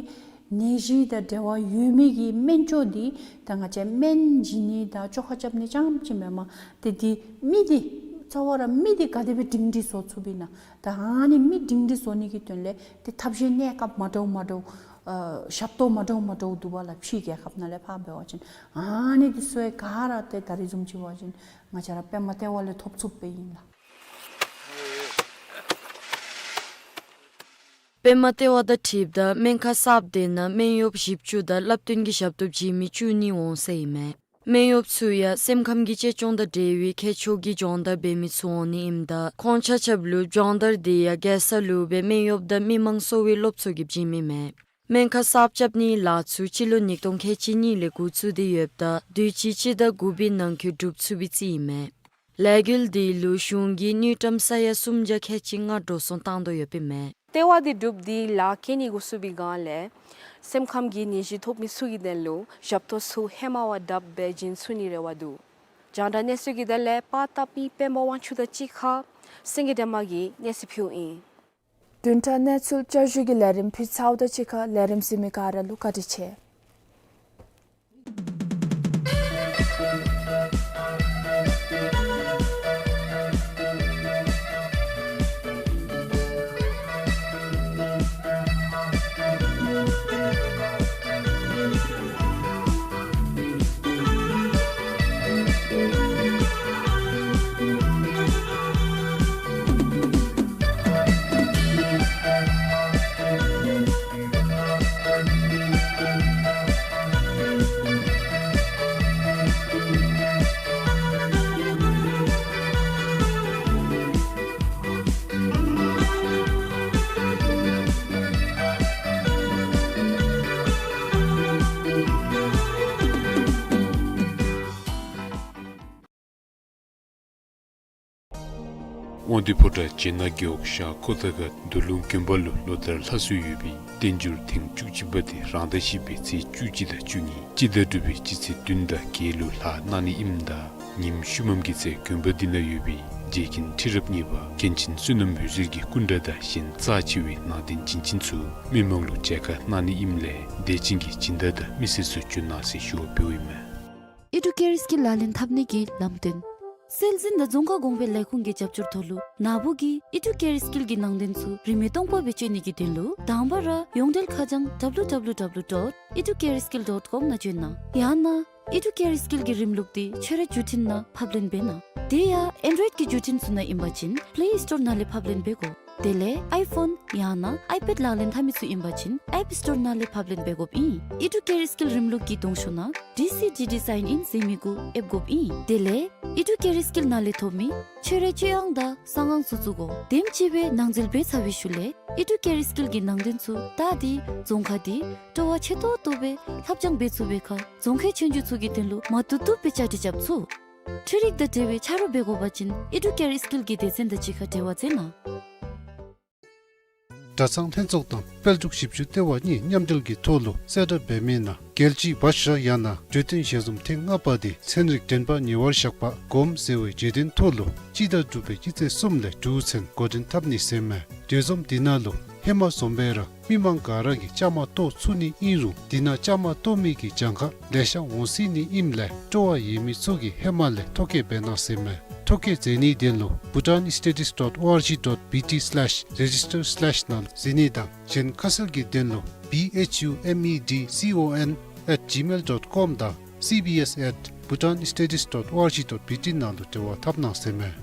ནད་གཞི་དང་འབྲེལ་བ་ཡོད་མི་གི་སྨན་བཅོས་འདི་ད་ང་བཅས་སྨན་བྱིན་ནི་དང་བཅོས་ཁ་རྐྱབ་ནི་རྐྱངམ་ཅིག་མེན་པར་ཏེ་འདི་མི་འདི་རྩ་བ་ར་མི་འདི་ག་དེ་སྦེ་སྒྲིང་སྒྲི་བཟོ་ཚུགསཔ་ཨིན་ན། ད་ཨ་ནི་མི་སྒྲིང་སྒྲི་བཟོ་ནི་གི་དོན་ལས་ཏེ་ཐབས་ཤེས་གནས་སྐབས་མ་འདྲཝ་མ་འདྲཝ་ཨ་ཞབས་ཏོག་མ་འདྲཝ་མ་འདྲཝ་འདུག་པ་ལགས། ཕྱིའི་རྒྱལ་ཁབ་ནང་ལས་ཕར་འབད་བ་ཅིན་ཨ་ནི་འདི་ཚུ་ག་ར་ཏེ་ད་རེས་བཟུམ་ཅིག་འབད་བ་ཅིན་ང་བཅས་ར་པདྨ་ལྟེ་བ་ལས་ཐོབ་ཚུགསཔ་སྦེ་ཨིན་ལགས། པདྨ་ལྟེ་བ་དང་འཁྲིལཝ་ད་སྨན་ཁང་གསརཔ་འདི་ནང་སྨན་གཡོགཔ་བཞི་བཅུ་དང་བསླབ་སྟོན་གྱི་ཞབས་ཏོག་བྱིན་མི་བཅུ་གཉིས་འོང་ཟེར་ཨིན་མས། སྨན་གཡོགཔ་ཚུ་ཡང་སེམས་ཁམས་ཀྱི་གཅེས་སྐྱོང་དང་འབྲེལ་བའི་ཁྱད་ཆོས་ཀྱི་སྦྱོང་བརྡར་འབད་མི་ཚུ་འོང་ནི་ཨིནམ་ད་ཁོང་ཆ་ཁྱབ་ལུ་སྦྱོང་བརྡར་འདི་ཡང་རྒྱལ་ས་ལུ་སྦེ་སྨན་གཡོགཔ་དང་མི་མང་གསོ་བའི་སློབ་ཚོགས་ཀྱིས་བྱིནམ་ཨིན་མས། སྨན་ཁང་གསརཔ་རྐྱབ་ནིའི་ལཱ་ཚུ་སྤྱི་ལོ་ཉིས་སྟོང་ཁལ་གཅིག་གཉིས་ལས་འགོ་བཙུགས་ཏེ་ཡོདཔ་ད་དུས་ཅི་སྤྱི་ཟླ་དགུ་པའི་ནང་འཁོད་གྲུབ་ཚུགས་པའི་རྩིས་ཨིན་མས། ལས་འགུལ་འདི་ལུ་གཞུང་གིས་དངུལ་ཀྲམ་ས་ཡ་སུམ་བརྒྱ་ཁལ་གཅིག་ལྔ་འགྲོ་སོང་བཏང་དོ་ཡོདཔ་ཨིན་མས། ལྟེ་བ་འདི་གྲུབ་སྟེ་ལཱ་བཀལ་ནི་འགོ་བཙུགས་པའི་སྒང་ལས་སེམས་ཁམས་ཀྱི་ནད་གཞི་ཐོབ་མི་ཚུ་གི་དོན་ལུ་ཞབས་ཏོག་ཚུ་ཧེ་མ་བ་དྲགཔ་སྦེ་བྱིན་ཚུགས་ནིའི་རེ་བ་འདུག། རྒྱང་བསྒྲགས་གནས་ཚུལ་གྱི་དོན་ལས་པར་བཏབ་མི་དཔལ་མོ་དབང་ཕྱུག་དང་གཅིག་ཁར་སེང་གེ་སྒྲོལ་མ་གིས་གནས་ཚུལ་ཕུལཝ་ཨིན། བདུན་ཕྲག་གནས་ཚུལ་བསྐྱར་ཞུའི་ལས་རིམ་ཕུལ་ཚརཝ་དང་གཅིག་ཁར་ལས་རིམ་གཟིགས་མི་ག་ར་ལུ་བཀའ་དྲིན་ཆེ། དབང་འདུས་ཕོ་བྲང་བྱེ་ནག་རྒེད་འོག་ཤར་ཁོ་ཐང་ཁ་མདོ་ལུང་དགོན་པ་ལུ་ལོ་ལྟར་ལྷ་གསོལ་ཡོད་པའི་བསྟན་འགྱུར་ཐེངས་བཅུ་གཅིག་པ་དེ་རང་ཟླ་བཞི་པའི་ཚེས་བཅུ་གཅིག་དང་བཅུ་གཉིས་སྤྱི་ཟླ་དྲུག་པའི་སྤྱི་ཚེས་བདུན་དང་བརྒྱད་ལུ་ལྷག་གནང་ནི་ཨིནམ་ད་ཉིནམ་ཤུལ་མམ་གྱི་ཚེ་དགོན་པ་འདི་ནང་ཡོད་པའི་རྗེ་མཁན་ཁྲི་རབས་གཉིས་པ་མཁན་ཆེན་བསོད་ནམས་འོད་ཟེར་གྱི་སྐུ་འདྲ་དང་གཞན་རྩ་ཆེ་བའི་ནང་རྟེན་བྱིན་ཅན་ཚུ་མི་མང་ལུ་མཇལ་ཁ་གནང་ནི་ཨིནམ་ལས་དད་ཅན་གྱི་སྦྱིན་བདག་དང་མི་སེར་ཚུ་བྱོན་གནང་ཟེར་ཞུ་བ་འབདཝ་ཨིན་མས། ཨི་ཌུ་ཀེར་སི་ཀིལ་ལག་ལེན་འཐབ་ནི་གི་ལམ་སྟོན། སྲོལ་འཛིན་དང་རྫོང་ཁ་གོང་འཕེལ་ལས་ཁུངས་ཀྱི་རྒྱབ་སྐྱོར་ཐོག་ལུ་ནཱ་བུ་གིས་ཨི་ཌུ་ཀེར་སི་ཀིལ་གྱི་ནང་རྟེན་ཚུ་རིན་མེད་སྟོང་པ་སྦེ་སྤྱོད་ནི་གི་དོན་ལུ་དང་པ་ར་ཡོངས་འབྲེལ་ཁ་བྱང་W W W dot educareskill dot com ནང་བྱོན་གནང་། ཡང་ན་ཨི་ཌུ་ཀེར་སི་ཀིལ་གྱི་རིམ་ལུགས་འདི་ཁྱོད་རའི་བརྒྱུད་འཕྲིན་ནང་ཕབ་ལེན་འབད་གནང་། དེ་ཡང་ཨེན་ཌོའིཌ་ཀྱི་བརྒྱུད་འཕྲིན་ཚུ་ནང་ཨིན་པ་ཅིན་པེ་ལེ་སི་ཊོར་ནང་ལས་ཕབ་ལེན་འབད་དགོ། དེ་ལས་ཨའི་ཕོན་ཡང་ན་ཨའི་པེཌ་ལག་ལེན་འཐབ་མི་ཚུ་ཨིན་པ་ཅིན་ཨེཔ་སི་ཊོར་ནང་ལས་ཕབ་ལེན་འབད་དགོཔ་ཨིན། ཨི་ཌུ་ཀེར་སི་ཀིལ་རིམ་ལུགས་ཀྱི་གདོང་ཤོག་ནང་ཌི་སི་ཌི་ཌི་སའིན་ཨིན་ཟེར་མི་གུ་ཨེབ་དགོཔ་ཨིན། དེ་ལས་ཨི་ཌུ་ཀེར་སི་ཀིལ་ནང་ལས་ཐོབ་མི་ཁྱོད་རའི་སྤྱོད་དབང་དང་གསང་ཨང་ཚུ་བཙུགས་དགོ། དེམ་ཅིག་སྦེ་ནང་འཛུལ་འབད་ཚར་བའི་ཤུལ་ལས་ཨི་ཌུ་ཀེར་སི་ཀིལ་གྱི་ནང་རྟེན་ཚུ་བལྟ་སྟེ་རྫོང་ཁ་འདི་སྤྲོ་བ་ཆེ་ཏོག་ཏོ་སྦེ་ལྷབ་སྦྱང་འབད་ཚུགས་པའི་ཁར་རྫོང་ཁའི་ཆོས་རྒྱུགས་ཚུ་གི་དོན་ལུ་མ་བཏུབ་བཏུབ་སྦེ་བཅའ་སྒྲིག་རྐྱབ་ཚུགས། འཕྲུལ་རིག་དང་འབྲེལ་བའི་ཆ་རོགས་འབད་དགོ་པ་ཅིན་ཨི་ཌུ་ཀེར་སི་ཀིལ་གྱི་སྡེ་ཚན་དང་གཅིག་ཁར་འབྲེལ་བ་མཛད་གནང་། གྲྭ་ཚང་ལྷན་ཚོགས་དང་དཔལ་འབྲུག་བཞི་བཅུ་ལྟེ་བ་གཉིས་མཉམ་འབྲེལ་གྱི་ཐོག་ལུ་གསལ་བསྒྲགས་འབད་མི་ནང་རྒྱལ་སྤྱིའི་བྷ་ཤ་ཡང་ན་གྲོས་མཐུན་ཞལ་འཛོམས་ཐེངས་ལྔ་པ་དེ་ཚན་རིག་འདྲེན་པ་ཉེ་བར་བཞག་པ་སྒོམ་ཟེར་བའི་བརྗོད་དོན་ཐོག་ལུ་སྤྱི་ཟླ་དྲུག་པའི་སྤྱི་ཚེས་གསུམ་ལས་དྲུག་ཚུན་འགོ་འདྲེན་འཐབ་ནི་ཟེར་མས། གྲོས་འཛོམས་དེ་ནང་ལུ་ཧེ་མ་བཟུམ་སྦེ་ར་མི་མང་ག་ར་གིས་བཅའ་མར་གཏོགས་ཚུགས་ནི་ཨིན་རུང་དེ་ནང་བཅའ་མར་གཏོགས་མི་གི་གྱངས་ཁ་ལེ་ཤ་འོང་སྲིད་ནི་ཨིནམ་ལས་སྤྲོ་བ་ཡོད་མི་ཚུ་གིས་ཧེ་མ་ལས་ཐོ་བཀོད་འབད་གནང་ཟེར་མས། ཐོ་བཀོད་མཛད་ནིའི་དོན་ལུ་bhutanstudies dot org dot B T slash register slash ནང་གཟིགས་ནི་དང་གཞན་ཁ་གསལ་གྱི་དོན་ལུ B H U M E D C O N at gmail dot com དང་C B S at bhutanstudies dot org dot B T ནང་ལུ་འབྲེལ་བ་འཐབ་གནང་ཟེར་མས།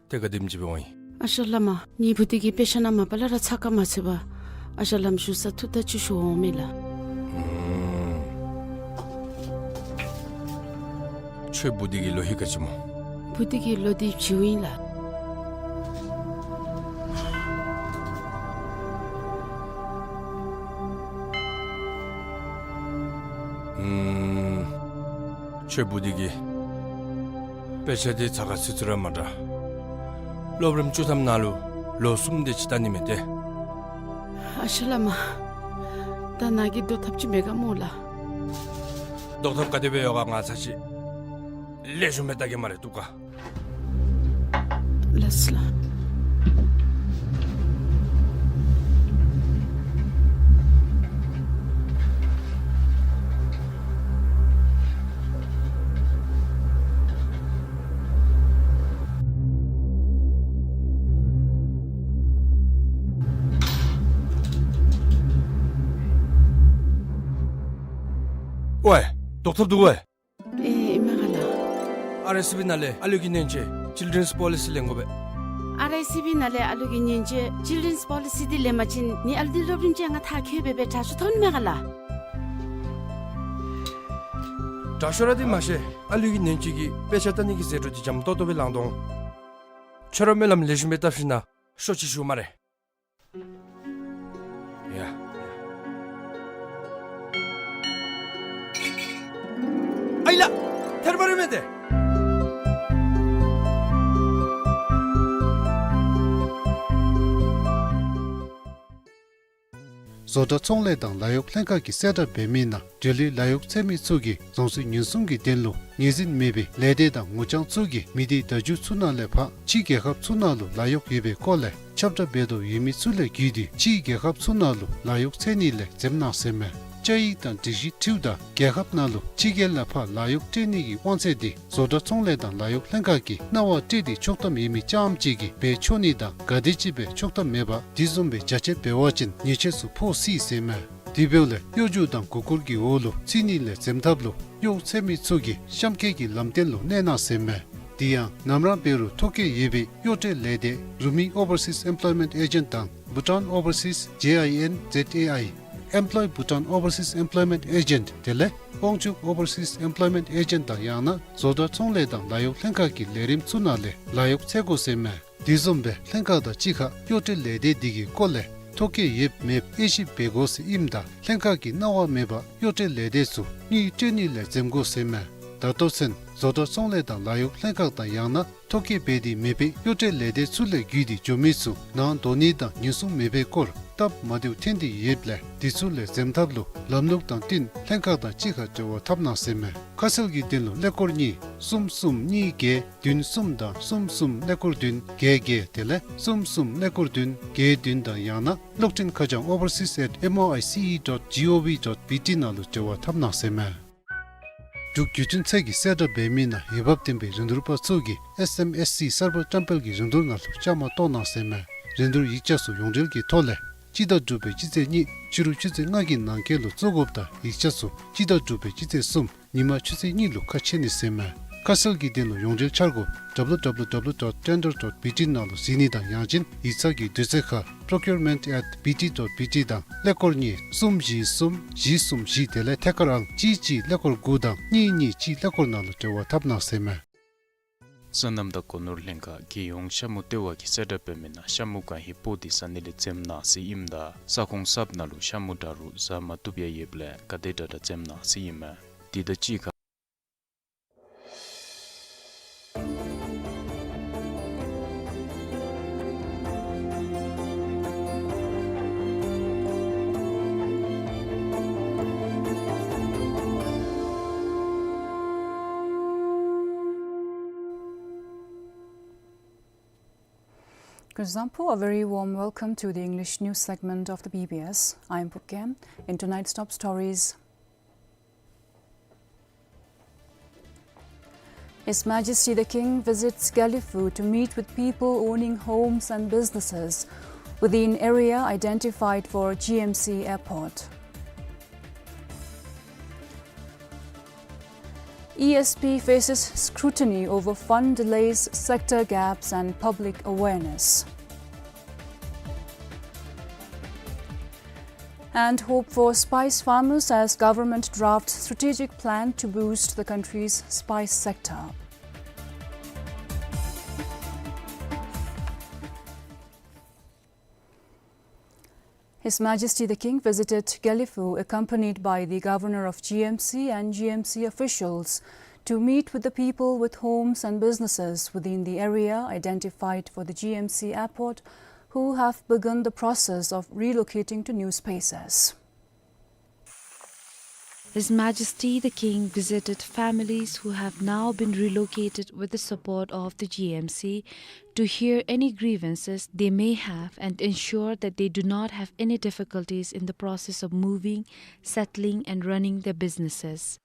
ཏེ་ག་དེམ་ཅིག་འབད་འོང་ཡི། ཨ་ཞང་བླ་མ། ངེའི་བུ་འདི་གིས་དཔེ་ཆ་ནང་མ་པ་ལས་ར་ཚགས་ཁར་མ་ཚུད་པར་ཨ་ཞང་བླམ་བཞུགས་སར་ཐུགས་ཐག་ཅིག་ཞུ་འོང་མས་ལགས། ཁྱོད་བུ་འདི་གི་ལོ་ཧེ་ག་ཅི་སྨོ། བུ་འདི་གི་ལོ་འདི་བྱིའུ་ཨིན་ལགས། ཨུམ། ཁྱོད་བུ་འདི་གིས་དཔེ་ཆ་འདི་ཚགས་ཁར་ཚུད་ཚུད་ར་མ་དྲངས། སློབ་རིམ་བཅུ་ཐམ་ནང་ལུ་ལོ་གསུམ་དེ་ཅིག་བལྟ་ནི་མས་ཏེ། ཨ་ཞང་བླ་མ། ད་ནཱ་གིས་བཟློག་ཐབས་ཅིག་མེད་ག་སྨོ་ལགས། བཟློག་ཐབས་ག་དེ་སྦེ་ཡོད་ག། ང་ཚར་ཅིག་ལེགས་ཤོམ་སྦེ་བལྟ་གེ་སྨ་རེ། བཏུབ་ག། ལགས་སོ་ལགས། ཝའེ། བཟློག་ཐབས་འདུག་ཝའེ། ཨེ་ཨིན་མས་ག་ལགས། ཨར་ཨའི་སི་བི་ནང་ལས་ཨ་ལུ་གི་ཉེན་བཅོལ་Children's Policy ལེན་དགོ་པས། ཨར་ཨའི་སི་བི་ནང་ལས་ཨ་ལུ་གི་ཉེན་བཅོལ་Children's Policy འདི་ལེན་པ་ཅིན་ངེའི་ཨ་ལུ་འདི་སློབ་རིམ་བཅོ་ལྔ་མཐར་འཁྱོལ་སྦེ་སྦེ་དྲག་ཤོས་ཐོབ་ནི་མས་ག་ལགས། དྲག་ཤོས་ར་འདི་མ་ཤེས། ཨ་ལུ་གི་ཉེན་བཅོལ་གྱི་དཔེ་ཆ་ལྟ་ནི་གི་ཟད་འགྲོ་འདི་འཇམ་ཏོག་ཏོ་སྦེ་ལང་དོ་འོང་། ཁྱོད་ར་སྨོན་ལམ་ལེགས་ཤོམ་སྦེ་བཏབ་ཞིནམ་ན་ཤོག་ཅིག་ཞུ་སྨ་རེ། ཡ། ཨའི་ལགས། ཐལ་པ་རེ་མས་ཏེ། བཟོ་གྲྭ་ཚོང་ལས་དང་ལཱ་གཡོག་ལྷན་ཁག་གིས་གསལ་བསྒྲགས་འབད་མི་ནང་འབྲེལ་ཡོད་ལཱ་གཡོག་འཚོལ་མི་ཚུ་གིས་རྫོང་སྲིད་ཉེན་སྲུང་གི་དོན་ལུ་ངོས་འཛིན་མེད་པའི་ལས་སྡེ་དང་ངོ་རྐྱང་ཚུ་གིས་མི་སྡེ་བརྡ་བརྒྱུད་ཚུ་ནང་ལས་ཕར་ཕྱི་རྒྱལ་ཁབ་ཚུ་ནང་ལུ་ལཱ་གཡོག་ཡོད་པའི་སྐོར་ལས་ཁྱབ་བསྒྲགས་འབད་དོ་ཡོད་མི་ཚུ་ལས་བརྒྱུད་དེ་ཕྱི་རྒྱལ་ཁབ་ཚུ་ནང་ལུ་ལཱ་གཡོག་འཚོལ་ནི་ལས་འཛེམ་གནང་ཟེར་མས། བཅའ་ཡིག་དང་སྒྲིག་གཞི་འཁྲིལཝ་ད་རྒྱལ་ཁབ་ནང་ལུ་ཕྱི་རྒྱལ་ལས་ཕར་ལཱ་གཡོག་སྤྲོད་ནི་གི་དབང་ཚད་དེ་བཟོ་གྲྭ་ཚོང་ལས་དང་ལཱ་གཡོག་ལྷན་ཁག་གིས་གནང་བ་སྤྲོད་དེ་ཆོག་ཐམ་ཡོད་མི་རྐྱངམ་ཅིག་གིས་འབད་ཆོག་ནི་དང་ག་དེམ་ཅིག་སྦེ་ཆོག་ཐམ་མེད་པར་དེ་བཟུམ་སྦེ་རྒྱ་ཆེ་འབད་བ་ཅིན་ཉེས་ཆད་ཚུ་ཕོག་སྲིད་ཟེར་མས། དེ་འབདཝ་ལས་གཡོ་སྒྱུ་དང་མགུ་སྐོར་གྱི་འོག་ལུ་ཚུད་ནི་ལས་འཛེམ་ཐབས་ལུ་གཡོག་འཚོལ་མི་ཚུ་གིས་གཤམ་འཁོད་ཀྱི་ལམ་སྟོན་ལུ་གནས་གནང་ཟེར་མས། དེ་ཡང་ནམ་ར་འབད་རུང་ཐོ་བཀོད་ཡོད་པའི་གཡོག་སྤྲོད་ལས་སྡེ་རུ་མི་Overseas Employment Agent དང་Bhutan Overseas J I N Z A I, Employ Bhutan Overseas Employment Agent དེ་ལས་དབང་ཕྱུག་Overseas Employment Agent དང་ཡང་ན་བཟོ་གྲྭ་ཚོང་ལས་དང་ལཱ་གཡོག་ལྷན་ཁག་གི་ལས་རིམ་ཚུ་ནང་ལས་ལཱ་གཡོག་འཚོལ་དགོ་ཟེར་མས། དེ་བཟུམ་སྦེ་ལྷན་ཁག་དང་གཅིག་ཁར་གཡོག་སྤྲོད་ལས་སྡེ་དེ་གི་སྐོར་ལས་ཐོ་བཀོད་ཡོད་མེདཔ་དབྱེ་ཞིབ་འབད་དགོ་ཟེར་ཨིནམ་ད་ལྷན་ཁག་གིས་གནང་བ་མེད་པར་གཡོག་སྤྲོད་ལས་སྡེ་ཚུ་དངུལ་སྤྲོད་ནི་ལས་འཛེམ་དགོ་ཟེར་མས། ད་ལྟོ་ཚུན་བཟོ་གྲྭ་ཚོང་ལས་དང་ལཱ་གཡོག་ལྷན་ཁག་དང་ཡང་ན་ཐོ་བཀོད་འབད་དེ་མེད་པའི་གཡོག་སྤྲོད་ལས་སྡེ་ཚུ་ལས་བརྒྱུད་དེ་འགྱོ་མི་ཚུ་ནང་འགྲོ་ནི་དང་ཉེན་སྲུང་མེད་པའི་སྐོར་སྟབས་མ་བདེཝ་ཐོན་ཏེ་ཡོདཔ་ལས་དེ་ཚུ་ལས་འཛེམ་ཐབས་ལུ་ལམ་ལུགས་དང་བསྟུན་ལྷན་ཁག་དང་གཅིག་ཁར་འབྲེལ་བ་འཐབ་གནང་ཟེར་མས། ཁ་གསལ་གྱི་དོན་ལུ་ཀླད་ཀོར་གཉིས་གསུམ་གསུམ་གཉིས་བརྒྱད་བདུན་གསུམ་དང་གསུམ་གསུམ་ཀླད་ཀོར་བདུན་བརྒྱད་བརྒྱད་དེ་ལས་གསུམ་གསུམ་ཀླད་ཀོར་བདུན་བརྒྱད་བདུན་དང་ཡང་ན་གློག་འཕྲིན་ཁ་བྱང་overseas at M O I C E dot G O V dot B T ནང་ལུ་འབྲེལ་བ་འཐབ་གནང་ཟེར་མས། འབྲུག་བརྒྱུད་འཕྲིན་ཚད་ཀྱིས་གསལ་བསྒྲགས་འབད་མི་ནང་འོས་འབབ་ལྡན་པའི་རིན་བསྡུར་པ་ཚུ་གིས་S M S C གསར་པ་བཀྲམ་སྤེལ་གྱི་རིན་བསྡུར་ནང་ལུ་བཅའ་མར་གཏོགས་གནང་ཟེར་མས། རིན་བསྡུར་ཡིག་ཆ་ཚུ་ཡོངས་འབྲེལ་གྱི་ཐོག་ལས་སྤྱི་ཟླ་དྲུག་པའི་སྤྱི་ཚེས་གཉིས་ཕྱི་རུ་ཆུ་ཚོད་ལྔ་གི་ནང་འཁོད་ལུ་བཙུགས་དགོཔ་དང་ཡིག་ཆ་ཚུ་སྤྱི་ཟླ་དྲུག་པའི་སྤྱི་ཚེས་གསུམ་ཉིན་མ་ཆུ་ཚོད་གཉིས་ལུ་ཁ་ཕྱེ་ནི་ཟེར་མས། ཁ་གསལ་གྱི་དོན་ལུ་ཡོངས་འབྲེལ་འཆར་སྒོ་W W W dot tender dot B T ནང་ལུ་གཟིགས་ནི་དང་ཡང་ཅིན་ཡིག་ཚང་གི་དུས་ཚོད་ཁར་procurement at B T dot B T དང་ཀླད་ཀོར་གཉིས་གསུམ་བཞི་གསུམ་བཞི་གསུམ་བཞི་དེ་ལས་ཐད་ཀར་ཨང་གཅིག་གཅིག་ཀླད་ཀོར་དགུ་དང་གཉིས་གཉིས་གཅིག་ཀླད་ཀོར་ནང་ལུ་འབྲེལ་བ་འཐབ་གནང་ཟེར་མས། སོ་ནམ་དང་སྒོ་ནོར་ལྷན་ཁག་རྒྱལ་ཡོངས་ཤ་མུ་ལྟེ་བ་གིས་གསལ་བསྒྲགས་འབད་མི་ནང་ཤ་མུ་གང་ཧེ་སྤོ་སྟེ་ཟ་ནི་ལས་འཛེམ་གནང་ཟེར་ཨིནམ་ད་ས་ཁོངས་གསརཔ་ནང་ལུ་ཤ་མུ་འདྲ་རུང་ཟ་མ་བཏུབ་ཡང་ཡོདཔ་ལས་ག་དེ་དྲག་དྲག་འཛེམ་གནང་ཟེར་ཨིན་མས། དེ་དང་གཅིག་ཁར་Kuzuzangpo, a very warm welcome to the English news segment of the B B S. I'm Pukkem. In tonight's top stories, His Majesty the King visits Gelephu to meet with people owning homes and businesses within area identified for G M C Airport. E S P faces scrutiny over fund delays, sector gaps and public awareness. And hope for spice farmers as government drafts strategic plan to boost the country's spice sector. His Majesty the King visited Gelephu, accompanied by the Governor of G M C and G M C officials, to meet with the people with homes and businesses within the area identified for the G M C airport, who have begun the process of relocating to new spaces. His Majesty the King visited families who have now been relocated with the support of the G M C to hear any grievances they may have and ensure that they do not have any difficulties in the process of moving, settling and running their businesses.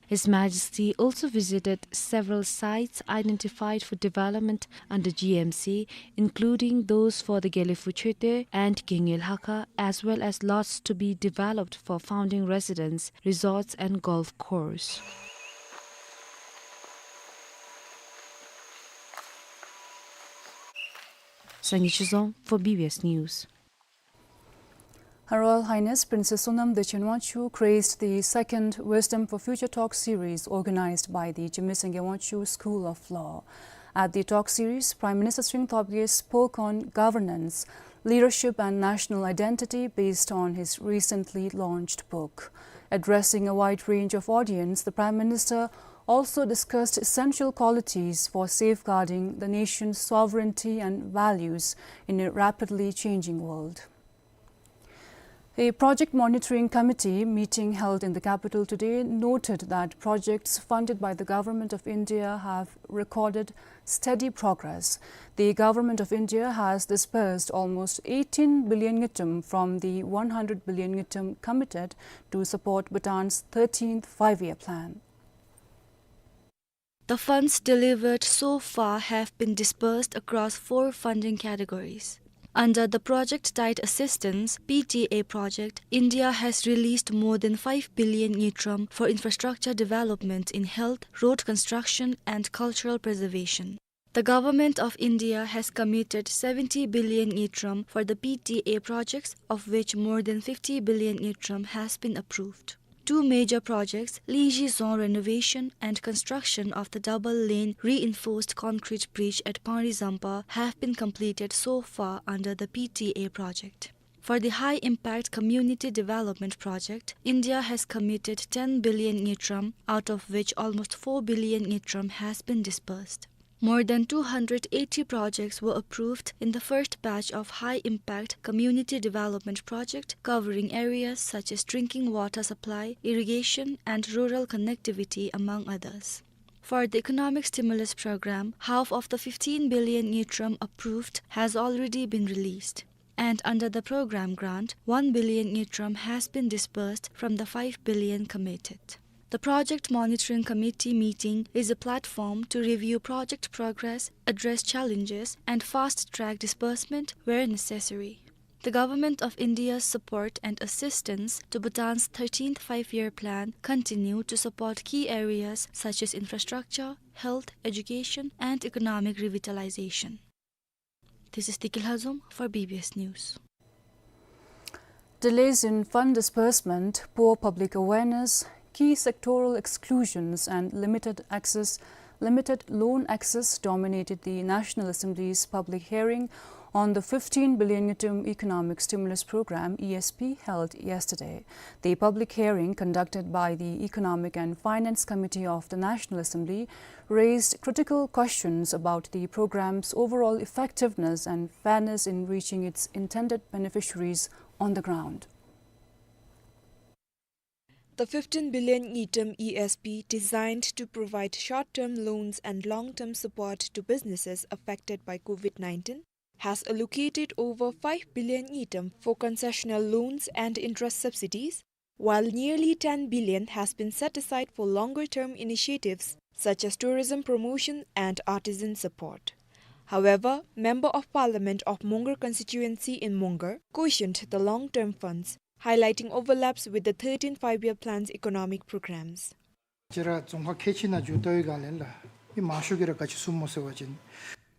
His Majesty also visited several sites identified for development under G M C, including those for the Gelephu Choetue and Gengel Hakha, as well as lots to be developed for founding residence, resorts and golf course. Sangay Chizong for B B S News. Her Royal Highness Princess Sonam Dechen Wangchuck graced the second Wisdom for Future Talk series organized by the Jigme Sangay Wangchuck School of Law. At the talk series, Prime Minister Tshering Tobgay spoke on governance, leadership and national identity based on his recently launched book. Addressing a wide range of audience, the Prime Minister also discussed essential qualities for safeguarding the nation's sovereignty and values in a rapidly changing world. A project monitoring committee meeting held in the capital today noted that projects funded by the Government of India have recorded steady progress. The Government of India has disbursed almost eighteen billion ngultrum from the one hundred billion ngultrum committed to support Bhutan's thirteenth Five-Year Plan. The funds delivered so far have been disbursed across four funding categories. Under the Project Tied Assistance, P T A project, India has released more than five billion ngultrum for infrastructure development in health, road construction, and cultural preservation. The Government of India has committed seventy billion ngultrum for the P T A projects, of which more than fifty billion ngultrum has been approved. Two major projects, Lingzhi Dzong renovation and construction of the double-lane reinforced concrete bridge at Pangri Dzangpa, have been completed so far under the P T A project. For the high-impact community development project, India has committed ten billion ngultrum, out of which almost four billion ngultrum has been disbursed. More than two hundred eighty projects were approved in the first batch of high-impact community development project, covering areas such as drinking water supply, irrigation, and rural connectivity, among others. For the economic stimulus program, half of the fifteen billion ngultrum approved has already been released. And under the program grant, one billion ngultrum has been disbursed from the five billion committed. The Project Monitoring Committee meeting is a platform to review project progress, address challenges, and fast-track disbursement where necessary. The Government of India's support and assistance to Bhutan's thirteenth Five-Year Plan continue to support key areas such as infrastructure, health, education, and economic revitalization. This is Deki Lhazom for B B S News. Delays in fund disbursement, poor public awareness, key sectoral exclusions, and limited access, limited loan access dominated the National Assembly's public hearing on the fifteen billion ngultrum Economic Stimulus Program, E S P, held yesterday. The public hearing, conducted by the Economic and Finance Committee of the National Assembly, raised critical questions about the program's overall effectiveness and fairness in reaching its intended beneficiaries on the ground. The fifteen billion ngultrum E S P, designed to provide short-term loans and long-term support to businesses affected by COVID nineteen, has allocated over five billion ngultrum for concessional loans and interest subsidies, while nearly ten billion has been set aside for longer-term initiatives such as tourism promotion and artisan support. However, Member of Parliament of Mongar constituency in Mongar cautioned the long-term funds, highlighting overlaps with the thirteenth Five-Year Plan's economic programs. ཁྱེད་ར་རྫོང་ཁག་ཁལ་གཅིག་ནང་འགྱོ་བལྟ་བའི་སྒང་ལས་ལགས། མི་མང་ཤོས་ཀྱིས་ར་ག་ཅི་གསུངམ་སྨོ་ཟེར་བ་ཅིན།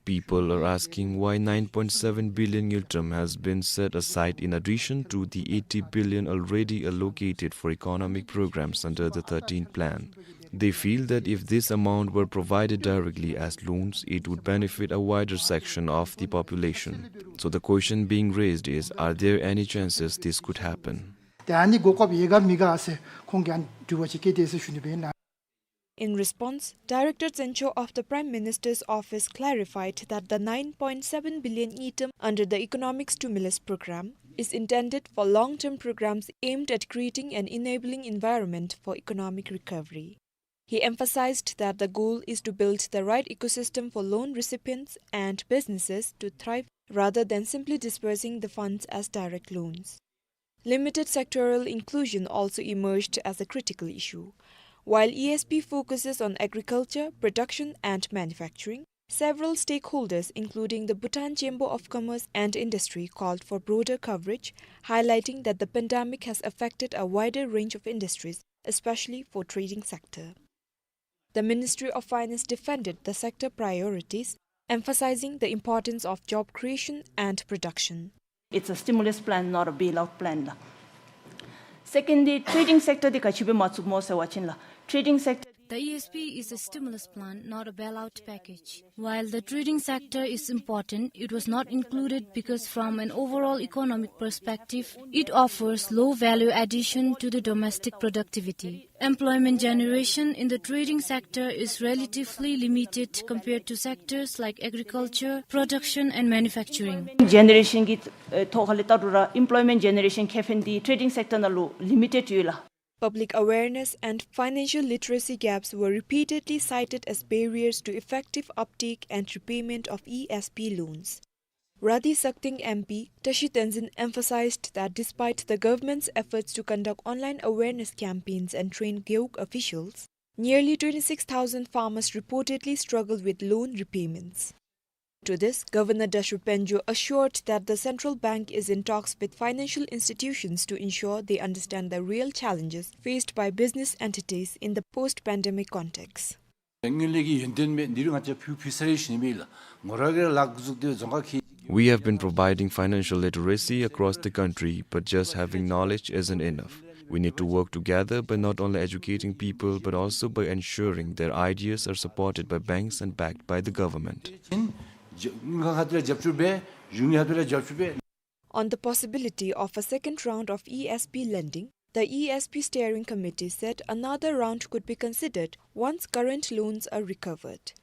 People are asking why nine point seven billion ngultrum has been set aside in addition to the eighty billion already allocated for economic programs under the thirteenth plan. They feel that if this amount were provided directly as loans, it would benefit a wider section of the population. So the question being raised is, are there any chances this could happen? ཏེ་ཨ་ནི་གོ་སྐབས་ཡོད་ག་མེད་ག་ཟེར་ཁོང་གིས་ཨ་ནི་དྲི་བ་ཅིག་བཀོད་དེས་ཟེར་ཞུ་ནི་ཨིན་ལགས། In response, Director Zensho of the Prime Minister's Office clarified that the nine point seven billion ngultrum under the Economic Stimulus Program is intended for long-term programs aimed at creating an enabling environment for economic recovery. He emphasized that the goal is to build the right ecosystem for loan recipients and businesses to thrive rather than simply disbursing the funds as direct loans. Limited sectoral inclusion also emerged as a critical issue. While E S P focuses on agriculture, production, and manufacturing, several stakeholders, including the Bhutan Chamber of Commerce and Industry, called for broader coverage, highlighting that the pandemic has affected a wider range of industries, especially for trading sector. The Ministry of Finance defended the sector priorities, emphasizing the importance of job creation and production. It's a stimulus plan, not a bailout plan ལགས། Secondly, trading sector འདི་ག་ཅི་སྦེ་མ་བཙུགས་སྨོ་ཟེར་བ་ཅིན་ལགས། Trading sector འདི་ The E S P is a stimulus plan, not a bailout package. While the trading sector is important, it was not included because from an overall economic perspective, it offers low value addition to the domestic productivity. Employment generation in the trading sector is relatively limited compared to sectors like agriculture, production and manufacturing. Generation གི་ཐོག་ཁ་ལས་བལྟ་རུང་ར་employment generation ཁེ་ཕན་འདི་trading sector ནང་ལུ་limited ཡོད་ལགས། Public awareness and financial literacy gaps were repeatedly cited as barriers to effective uptake and repayment of E S P loans. Radhi Sakting M P Tashi Tenzin emphasized that despite the government's efforts to conduct online awareness campaigns and train Gewog officials, nearly twenty-six thousand farmers reportedly struggle with loan repayments. To this, Governor Dasho Panjo assured that the central bank is in talks with financial institutions to ensure they understand the real challenges faced by business entities in the post-pandemic context. དངུལ་ལས་ཀྱི་ཡོན་ཏན་མེད། འདི་རུ་ང་བཅས་ཕུལ་ཕུལ་ས་རེ་ཞུ་ནི་མེད་ལགས། ངོ་ར་གིས་ལག་འཛུགས་ཏེ་རྫོང་ཁག་ཁེ། We have been providing financial literacy across the country, but just having knowledge isn't enough. We need to work together by not only educating people, but also by ensuring their ideas are supported by banks and backed by the government. དངུལ་ཁང་ཁ་ཐུག་ལས་རྒྱབ་སྐྱོར་འབད། གཞུང་གི་ཁ་ཐུག་ལས་རྒྱབ་སྐྱོར་འབད། On the possibility of a second round of E S P lending, the E S P steering committee said another round could be considered once current loans are recovered.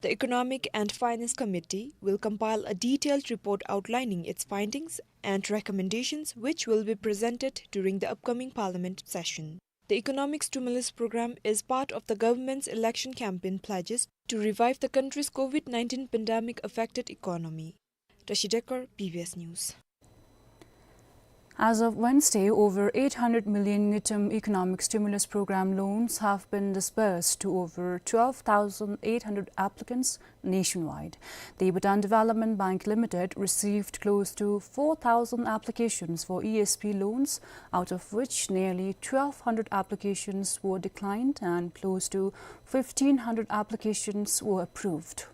The Economic and Finance Committee will compile a detailed report outlining its findings and recommendations, which will be presented during the upcoming parliament session. The economic stimulus program is part of the government's election campaign pledges to revive the country's COVID nineteen pandemic affected economy. Tashi Dekar, B B S News. As of Wednesday, over eight hundred million ngultrum economic stimulus program loans have been disbursed to over twelve thousand eight hundred applicants nationwide. The Bhutan Development Bank Limited received close to four thousand applications for E S P loans, out of which nearly twelve hundred applications were declined and close to fifteen hundred applications were approved.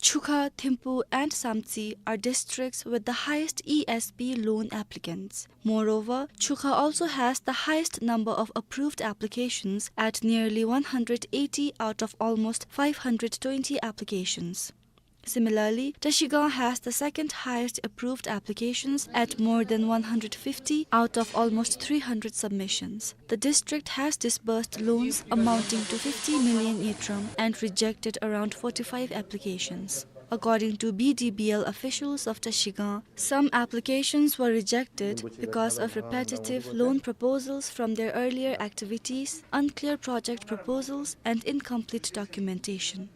Chukha, Thimphu and Samtse are districts with the highest E S P loan applicants. Moreover, Chukha also has the highest number of approved applications at nearly one hundred eighty out of almost five hundred twenty applications. Similarly, Trashigang has the second highest approved applications at more than one hundred fifty out of almost three hundred submissions. The district has disbursed loans amounting to fifty million ngultrum and rejected around forty-five applications. According to B D B L officials of Trashigang, some applications were rejected because of repetitive loan proposals from their earlier activities, unclear project proposals, and incomplete documentation.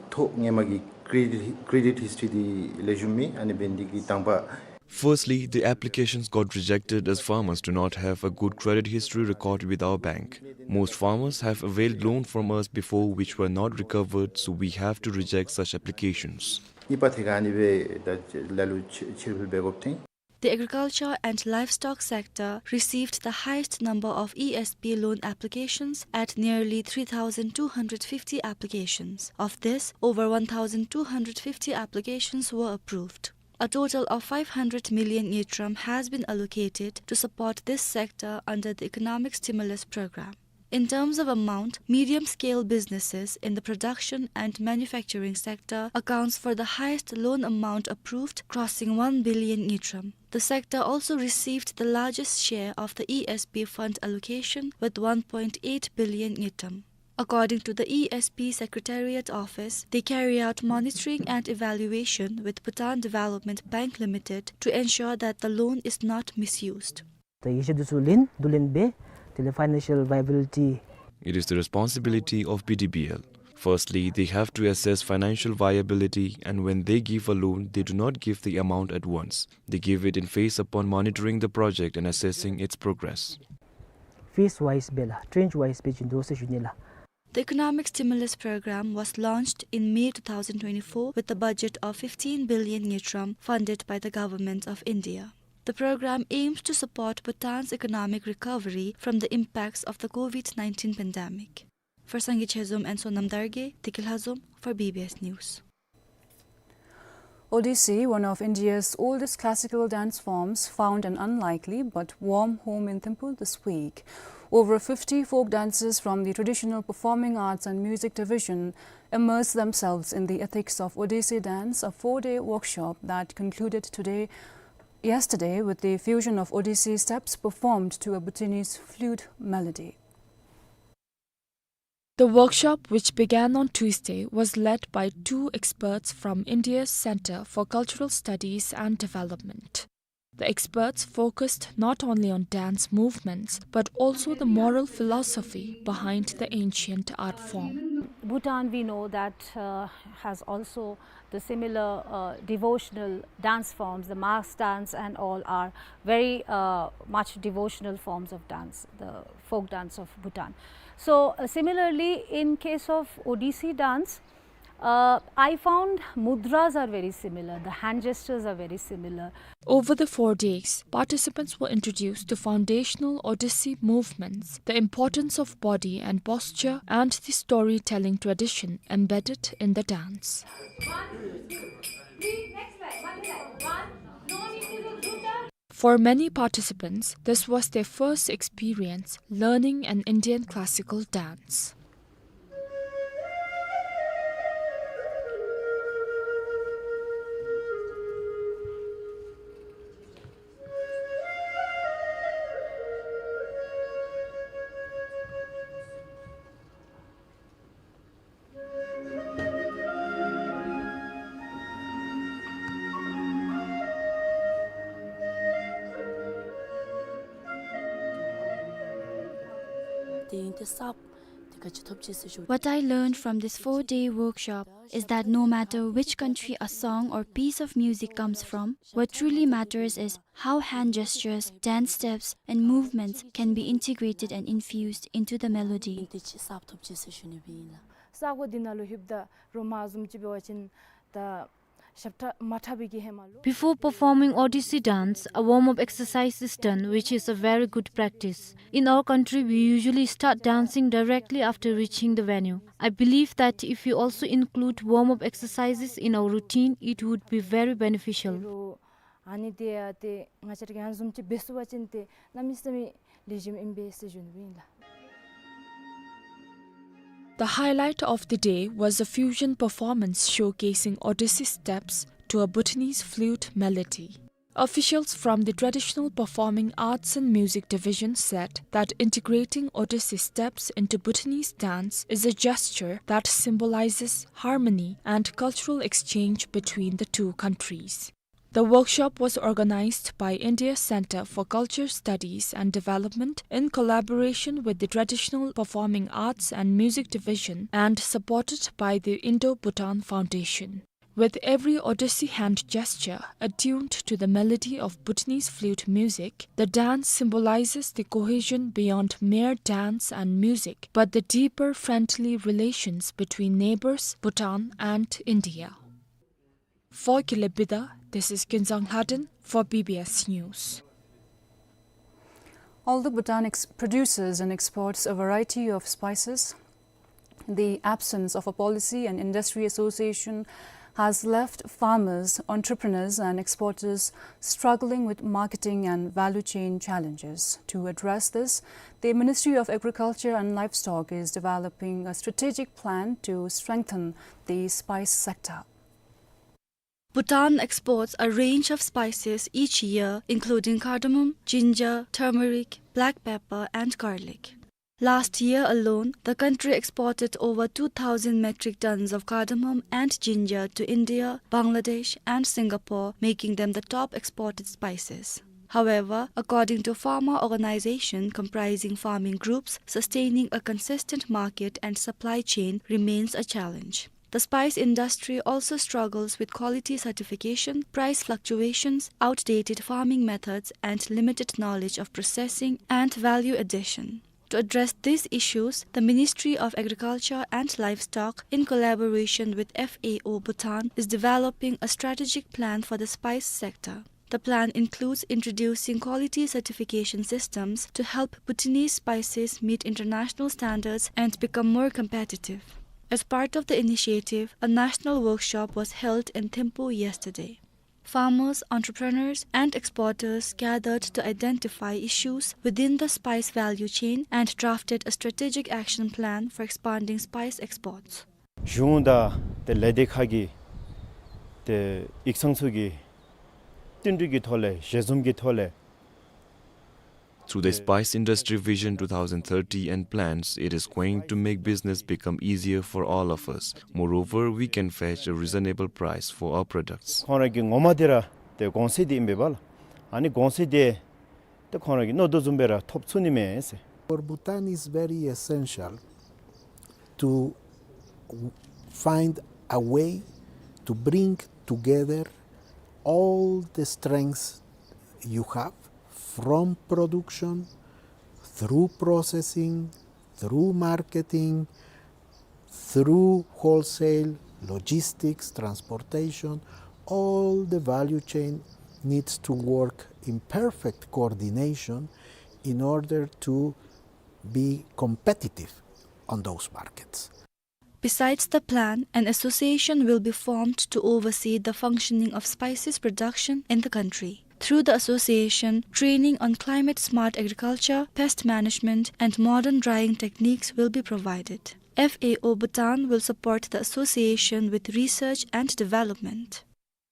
ཐོག་སྔོན་མ་གི་credit, credit history འདི་ལེགས་ཤོམ་མེད། ཨ་ནི་འབད་ནི་དེ་གིས་དང་པ། Firstly, the applications got rejected as farmers do not have a good credit history record with our bank. Most farmers have availed loan from us before which were not recovered, so we have to reject such applications. གཉིས་པ་ཐད་ཁར་ཨ་ནི་སྦེ་ད་ལ་ལུ་ཕྱིར་ཕྱིར་འབུལ་འབད་དགོཔ་ཐོན། The agriculture and livestock sector received the highest number of E S P loan applications at nearly three thousand two hundred fifty applications. Of this, over one thousand two hundred fifty applications were approved. A total of five hundred million ngultrum has been allocated to support this sector under the economic stimulus program. In terms of amount, medium-scale businesses in the production and manufacturing sector accounts for the highest loan amount approved, crossing one billion ngultrum. The sector also received the largest share of the E S P fund allocation with one point eight billion ngultrum. According to the E S P Secretariat Office, they carry out monitoring and evaluation with Bhutan Development Bank Limited to ensure that the loan is not misused. ད་ཡིག་ཆ་འདི་ཚུ་ལེན། བསྡུ་ལེན་འབད། དེ་ལས་financial viability. It is the responsibility of B D B L. Firstly, they have to assess financial viability, and when they give a loan, they do not give the amount at once. They give it in phase upon monitoring the project and assessing its progress. Phase wise སྦེ་ལགས། tranche wise སྦེ་བྱིན་དོ་ཟེར་ཞུ་ནི་ལགས། The economic stimulus program was launched in May two thousand twenty-four with a budget of fifteen billion ngultrum funded by the Government of India. The program aims to support Bhutan's economic recovery from the impacts of the COVID nineteen pandemic. For Sangay Chezom and Sonam Dargay, Tiki Lhazom for B B S News. Odissi, one of India's oldest classical dance forms, found an unlikely but warm home in Thimphu this week. Over fifty folk dancers from the Traditional Performing Arts and Music Division immersed themselves in the ethics of Odissi dance, a four-day workshop that concluded today, yesterday, with the fusion of Odissi steps performed to a Bhutanese flute melody. The workshop, which began on Tuesday, was led by two experts from India's Centre for Cultural Studies and Development. The experts focused not only on dance movements, but also the moral philosophy behind the ancient art form. Bhutan, we know that, uh, has also the similar, uh, devotional dance forms. The mask dance and all are very, uh, much devotional forms of dance, the folk dance of Bhutan. So, uh, similarly, in case of Odissi dance, uh, I found mudras are very similar, the hand gestures are very similar. Over the four days, participants were introduced to foundational Odissi movements, the importance of body and posture, and the storytelling tradition embedded in the dance. For many participants, this was their first experience learning an Indian classical dance. What I learned from this four-day workshop is that no matter which country a song or piece of music comes from, what truly matters is how hand gestures, dance steps, and movements can be integrated and infused into the melody. ས་གོ་འདི་ནང་ལུ་ལྷོདཔ་ད་རོ་མ་བཟུམ་ཅིག་འབད་བ་ཅིན་ད་ཞབས་ཁྲ་མ་འཁྲབ་པའི་གི་ཧེ་མ་ལུ། Before performing Odissi dance, a warm-up exercise is done, which is a very good practice. In our country, we usually start dancing directly after reaching the venue. I believe that if we also include warm-up exercises in our routine, it would be very beneficial. རོ་ཨ་ནི་དེ་ཡང་ཏེ་ང་བཅས་ར་གིས་ཨ་ནི་བཟུམ་ཅིག་འབད་ཚུགས་པ་ཅིན་ཏེ་གནམ་མེད་ས་མེད་ལེགས་ཤོམ་ཨིན་པས་ཟེར་ཞུ་ནི་ཨིན་ལགས། The highlight of the day was a fusion performance showcasing Odissi steps to a Bhutanese flute melody. Officials from the Traditional Performing Arts and Music Division said that integrating Odissi steps into Bhutanese dance is a gesture that symbolizes harmony and cultural exchange between the two countries. The workshop was organized by India Centre for Culture Studies and Development in collaboration with the Traditional Performing Arts and Music Division and supported by the Indo-Bhutan Foundation. With every Odissi hand gesture attuned to the melody of Bhutanese flute music, the dance symbolizes the cohesion beyond mere dance and music, but the deeper friendly relations between neighbors Bhutan and India. For Kile Bida, this is Kinzang Lhaden for B B S News. Although Bhutan ex-, produces and exports a variety of spices, the absence of a policy and industry association has left farmers, entrepreneurs, and exporters struggling with marketing and value chain challenges. To address this, the Ministry of Agriculture and Livestock is developing a strategic plan to strengthen the spice sector. Bhutan exports a range of spices each year, including cardamom, ginger, turmeric, black pepper, and garlic. Last year alone, the country exported over two thousand metric tons of cardamom and ginger to India, Bangladesh, and Singapore, making them the top exported spices. However, according to farmer organization comprising farming groups, sustaining a consistent market and supply chain remains a challenge. The spice industry also struggles with quality certification, price fluctuations, outdated farming methods, and limited knowledge of processing and value addition. To address these issues, the Ministry of Agriculture and Livestock, in collaboration with F A O Bhutan, is developing a strategic plan for the spice sector. The plan includes introducing quality certification systems to help Bhutanese spices meet international standards and become more competitive. As part of the initiative, a national workshop was held in Thimphu yesterday. Farmers, entrepreneurs, and exporters gathered to identify issues within the spice value chain and drafted a strategic action plan for expanding spice exports. གཞུང་དང་ཏེ་ལས་སྡེ་ཁག་གི་ཏེ་ཡིག་ཚང་ཚུ་གིས་བསྟུན་གྲོས་ཀྱི་ཐོག་ལས་ཞལ་འཛོམས་ཀྱི་ཐོག་ལས། Through the Spice Industry Vision two thousand thirty and plans, it is going to make business become easier for all of us. Moreover, we can fetch a reasonable price for our products. ཁོང་ར་གི་ངོ་མ་འདི་ར་ཏེ་གོང་ཚད་འདི་ཨིན་པས་ལགས། ཨ་ནི་གོང་ཚད་འདི་ཏེ་ཁོང་ར་གི་མནོ་དོ་བཟུམ་སྦེ་ར་ཐོབ་ཚུགས་ནི་མས་ཟེར། For Bhutan, it's very essential to find a way to bring together all the strengths you have, from production, through processing, through marketing, through wholesale, logistics, transportation, all the value chain needs to work in perfect coordination in order to be competitive on those markets. Besides the plan, an association will be formed to oversee the functioning of spices production in the country. Through the association, training on climate-smart agriculture, pest management, and modern drying techniques will be provided. F A O Bhutan will support the association with research and development.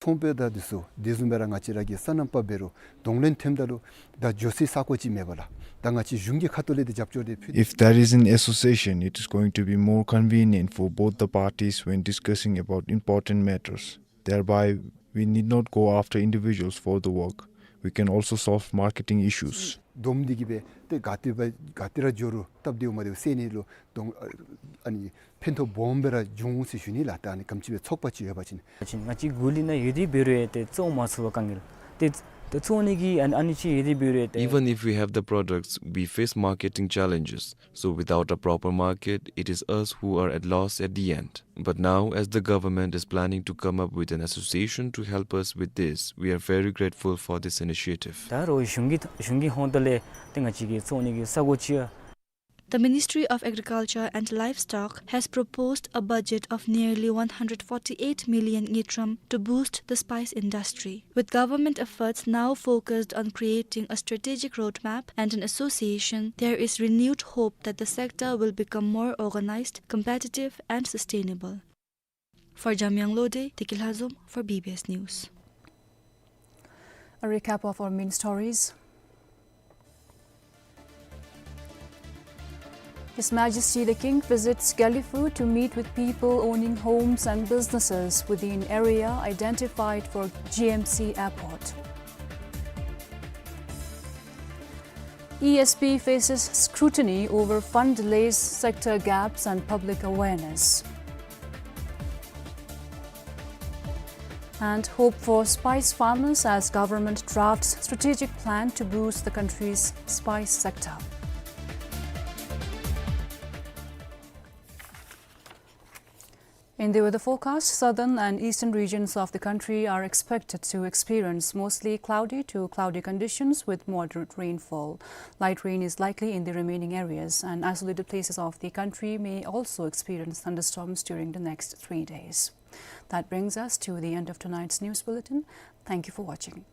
ཚོང་པ་དང་འདི་ཚུ་དེ་བཟུམ་སྦེ་ར་ང་བཅས་ར་གི་སོ་ནམ་པ་འབད་རུང་གདོང་ལེན་འཐེནམ་ད་ལུ་ད་འགྱོ་སའི་ས་གོ་ཅིག་མེད་པས་ལགས། ད་ང་བཅས་གཞུང་གི་ཁ་ཐུག་ལས་ཏེ་རྒྱབ་སྐྱོར་འདི་ཕུལ། If there is an association, it is going to be more convenient for both the parties when discussing about important matters. Thereby, we need not go after individuals for the work. We can also solve marketing issues. བསྡོམས་ཏེ་གིས་སྦེ་ཏེ་ག་ཏེ་སྦེ་ག་ཏེ་ར་འགྱོ་རུང་སྟབས་བདེཝ་མ་བདེཝ་སེལ་ནི་ལུ་གདོང་ཨ་ནི་ཕན་ཐོགས་སྦོམ་སྦེ་ར་འབྱུང་འོང་ཟེར་ཞུ་ནི་ལགས། ད་ཨ་ནི་ག་དེམ་ཅིག་སྦེ་ཚོགས་པ་ཅིག་ཡོད་པ་ཅིན། ང་བཅས་གུ་ལི་ནང་ཡོད་དེ་འབད་རུང་ཏེ་བཙོང་མ་ཚུགས་པར་དཀའ་ངལ་ཏེ་ཏེ་བཙོང་ནི་གི་ཨ་ཨ་ནི་ཅིག་ཡོད་དེ་འབད་རུང་ཏེ། Even if we have the products, we face marketing challenges. So without a proper market, it is us who are at loss at the end. But now, as the government is planning to come up with an association to help us with this, we are very grateful for this initiative. ད་རུང་གཞུང་གི་གཞུང་གི་ཧོངས་ལས་ཏེ་ང་བཅས་ཀྱི་བཙོང་ནི་གི་ས་གོ་ཅིག། The Ministry of Agriculture and Livestock has proposed a budget of nearly one hundred forty-eight million ngultrum to boost the spice industry. With government efforts now focused on creating a strategic roadmap and an association, there is renewed hope that the sector will become more organized, competitive, and sustainable. For Jamyang Lode, Tiki Lhazom for B B S News. A recap of our main stories. His Majesty the King visits Gelephu to meet with people owning homes and businesses within area identified for G M C Airport. E S P faces scrutiny over fund delays, sector gaps and public awareness. And hope for spice farmers as government drafts strategic plan to boost the country's spice sector. In the weather forecast, southern and eastern regions of the country are expected to experience mostly cloudy to cloudy conditions with moderate rainfall. Light rain is likely in the remaining areas, and isolated places of the country may also experience thunderstorms during the next three days. That brings us to the end of tonight's news bulletin. Thank you for watching.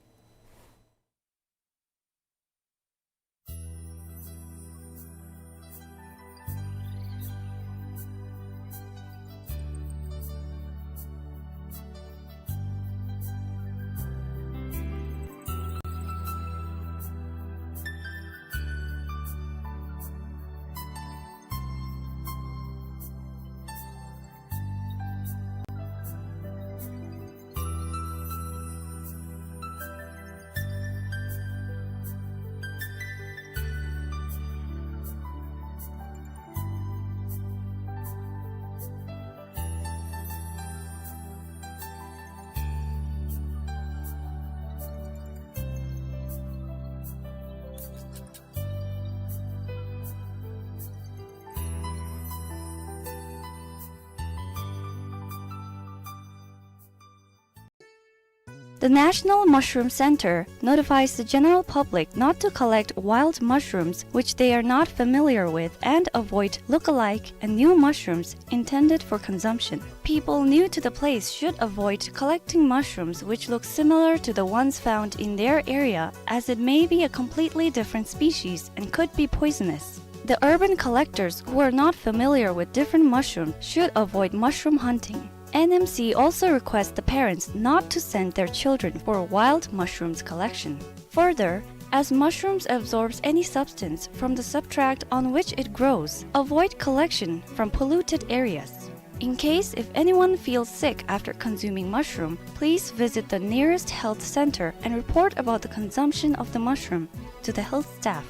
The National Mushroom Center notifies the general public not to collect wild mushrooms which they are not familiar with and avoid look-alike and new mushrooms intended for consumption. People new to the place should avoid collecting mushrooms which look similar to the ones found in their area, as it may be a completely different species and could be poisonous. The urban collectors who are not familiar with different mushrooms should avoid mushroom hunting. N M C also requests the parents not to send their children for wild mushrooms collection. Further, as mushrooms absorbs any substance from the substrate on which it grows, avoid collection from polluted areas. In case if anyone feels sick after consuming mushroom, please visit the nearest health center and report about the consumption of the mushroom to the health staff.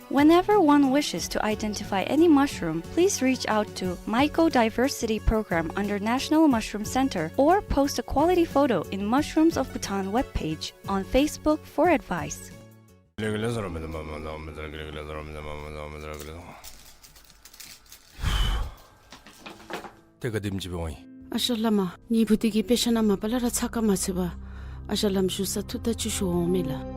Whenever one wishes to identify any mushroom, please reach out to Mycodiversity Program under National Mushroom Center or post a quality photo in Mushrooms of Bhutan webpage on Facebook for advice. ཏེ་ག་དེམ་ཅིག་འབད་འོང་ཡི། ཨ་ཞང་བླ་མ། ངེའི་བུ་འདི་གིས་དཔེ་ཆ་ནང་མ་པ་ལས་ར་ཚགས་ཁར་མ་ཚུད་པར་ཨ་ཞང་བླམ་བཞུགས་སར་ཐུགས་ཐག་བཅད་ཞུ་འོང་མས་ལགས། ཨུམ།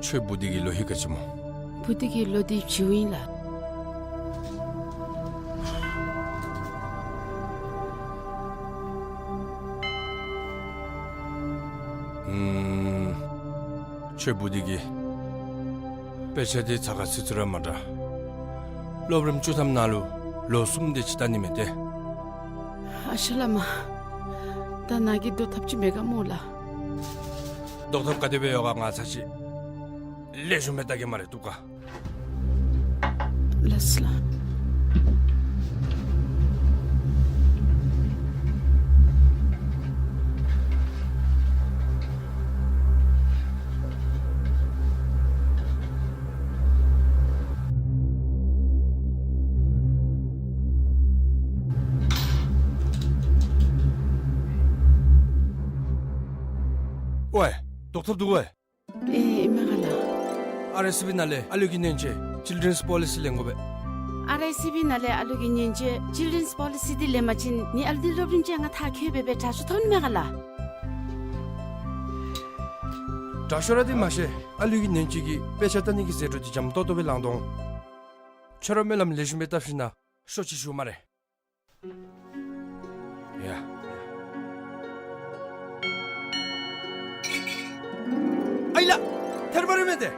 ཁྱོད་བུ་འདི་གི་ལོ་ཧེ་ག་ཅི་སྨོ། བུ་འདི་གི་ལོ་འདི་བཞི་ཨིན་ལགས། ཨུམ། ཁྱོད་བུ་འདི་གིས་དཔེ་ཆ་འདི་ཚགས་ཁར་ཚུད་ཚུད་ར་མ་དྲ། སློབ་རིམ་བཅུ་ཐམ་ནང་ལུ་ལོ་གསུམ་དེ་ཅིག་ལྟ་ནི་མས་ཏེ། ཨ་ཞང་བླ་མ། ད་ནཱ་གིས་བཟློག་ཐབས་ཅིག་མེད་ག་སྨོ་ལགས། བཟློག་ཐབས་ག་དེ་སྦེ་ཡོད་ག་ང་ཚར་ཅིག་ལེགས་ཤོམ་སྦེ་བལྟ་གེ་སྨ་རེ། བཏུབ་ག། ལགས་སོ་ལགས། ཝའེ། བཟློག་ཐབས་འདུག་གོ། ཨེ་ཨིན་མས་ག་ལགས། ཨར་ཨའི་སི་བི་ནང་ལས་ཨ་ལུ་གི་ཉེན་བཅོལ་Children's Policy ལེན་དགོ་པས། ཨར་ཨའི་སི་བི་ནང་ལས་ཨ་ལུ་གི་ཉེན་བཅོལ་Children's Policy འདི་ལེན་པ་ཅིན་ངེའི་ཨ་ལུ་འདི་སློབ་རིམ་བཅོ་ལྔ་མཐར་འཁྱོལ་སྦེ་སྦེ་དྲག་ཤོས་ཐོབ་ནི་མས་ག་ལགས། དྲག་ཤོས་ར་འདི་མ་ཤེས། ཨ་ལུ་གི་ཉེན་བཅོལ་གྱི་དཔེ་ཆ་ལྟ་ནི་གི་ཟད་འགྲོ་འདི་འཇམ་ཏོག་ཏོ་སྦེ་ལང་དོ་འོང་། ཁྱོད་ར་སྨོན་ལམ་ལེགས་ཤོམ་སྦེ་བཏབ་ཞིན་ན་ཤོག་ཅིག་ཞུ་སྨ་རེ། ཡ། ཨའི་ལགས། ཐལ་མ་རེ་མེད་དེ།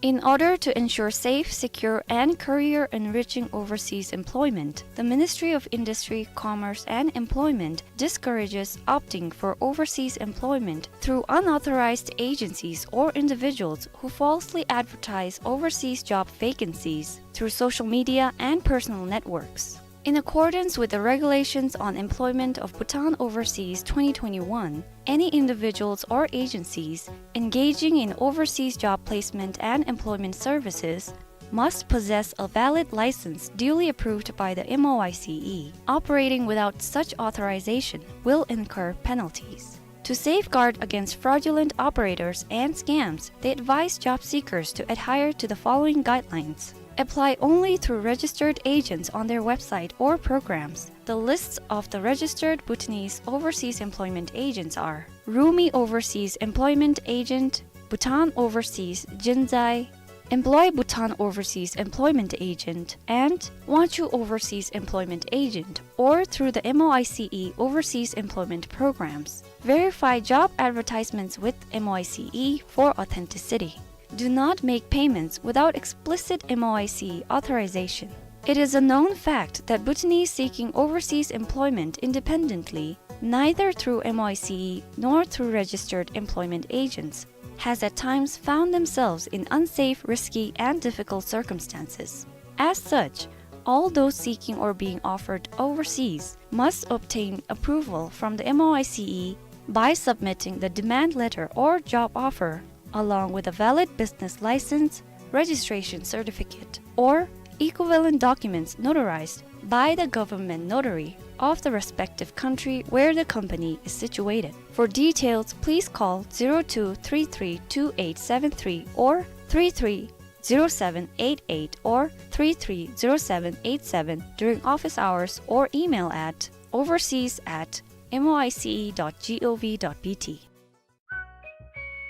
In order to ensure safe, secure, and career-enriching overseas employment, the Ministry of Industry, Commerce, and Employment discourages opting for overseas employment through unauthorized agencies or individuals who falsely advertise overseas job vacancies through social media and personal networks. In accordance with the Regulations on Employment of Bhutan Overseas twenty twenty-one, any individuals or agencies engaging in overseas job placement and employment services must possess a valid license duly approved by the M O I C E. Operating without such authorization will incur penalties. To safeguard against fraudulent operators and scams, they advise job seekers to adhere to the following guidelines. Apply only through registered agents on their website or programs. The lists of the registered Bhutanese overseas employment agents are Rumi Overseas Employment Agent, Bhutan Overseas Jinzai, Employ Bhutan Overseas Employment Agent, and Wangchu Overseas Employment Agent, or through the M O I C E Overseas Employment Programs. Verify job advertisements with M O I C E for authenticity. Do not make payments without explicit M O I C E authorization. It is a known fact that Bhutanese seeking overseas employment independently, neither through M O I C E nor through registered employment agents, has at times found themselves in unsafe, risky, and difficult circumstances. As such, all those seeking or being offered overseas must obtain approval from the M O I C E by submitting the demand letter or job offer, along with a valid business license, registration certificate, or equivalent documents notarized by the government notary of the respective country where the company is situated. For details, please call zero two three three two eight seven three or three three zero seven eight eight or three three zero seven eight seven during office hours or email at overseas at moice dot gov dot bt.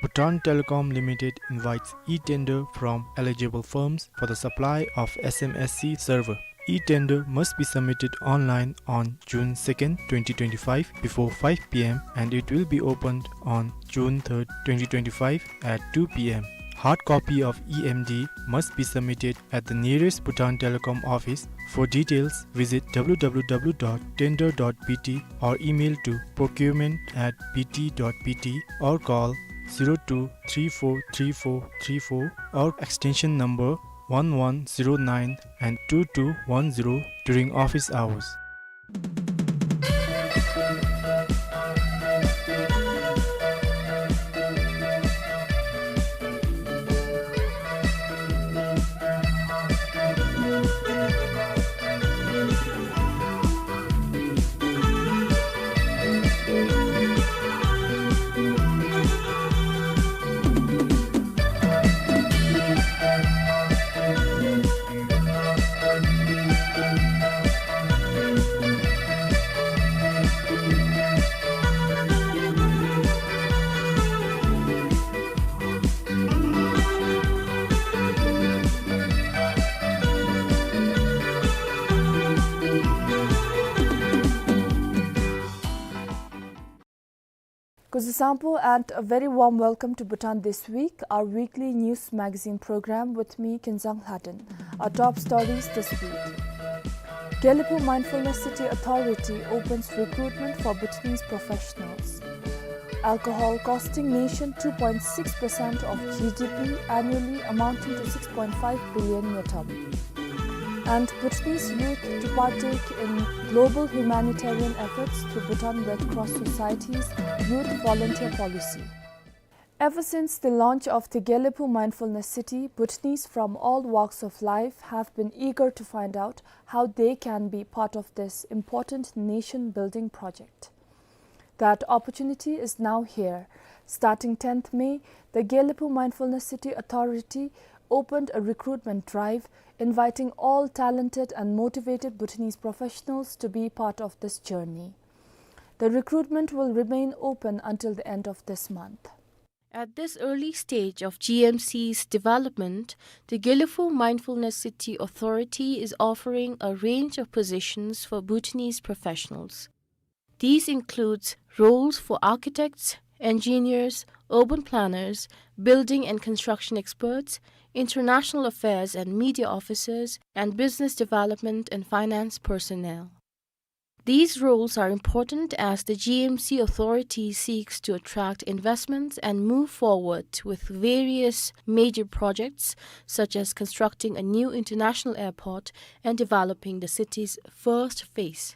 Bhutan Telecom Limited invites e-tender from eligible firms for the supply of S M S C server. E-tender must be submitted online on June second, twenty twenty-five, before five p m, and it will be opened on June third, twenty twenty-five, at two p m. Hard copy of E M D must be submitted at the nearest Bhutan Telecom office. For details, visit w w w dot tender dot b t or email to procurement at b t dot b t or call zero two three four three four three four or extension number one one zero nine and two two one zero during office hours. Kuzuzangpo and a very warm welcome to Bhutan This Week, our weekly news magazine program with me, Kinzang Lhaden. Our top stories this week. Gelephu Mindfulness City Authority opens recruitment for Bhutanese professionals. Alcohol costing nation two point six percent of G D P annually, amounting to six point five billion ngultrum. And Bhutanese youth to partake in global humanitarian efforts through Bhutan Red Cross Society's Youth Volunteer Policy. Ever since the launch of the Gelephu Mindfulness City, Bhutanese from all walks of life have been eager to find out how they can be part of this important nation-building project. That opportunity is now here. Starting tenth May, the Gelephu Mindfulness City Authority opened a recruitment drive, inviting all talented and motivated Bhutanese professionals to be part of this journey. The recruitment will remain open until the end of this month. At this early stage of G M C's development, the Gelephu Mindfulness City Authority is offering a range of positions for Bhutanese professionals. These includes roles for architects, engineers, urban planners, building and construction experts, international affairs and media officers, and business development and finance personnel. These roles are important as the G M C Authority seeks to attract investments and move forward with various major projects, such as constructing a new international airport and developing the city's first phase.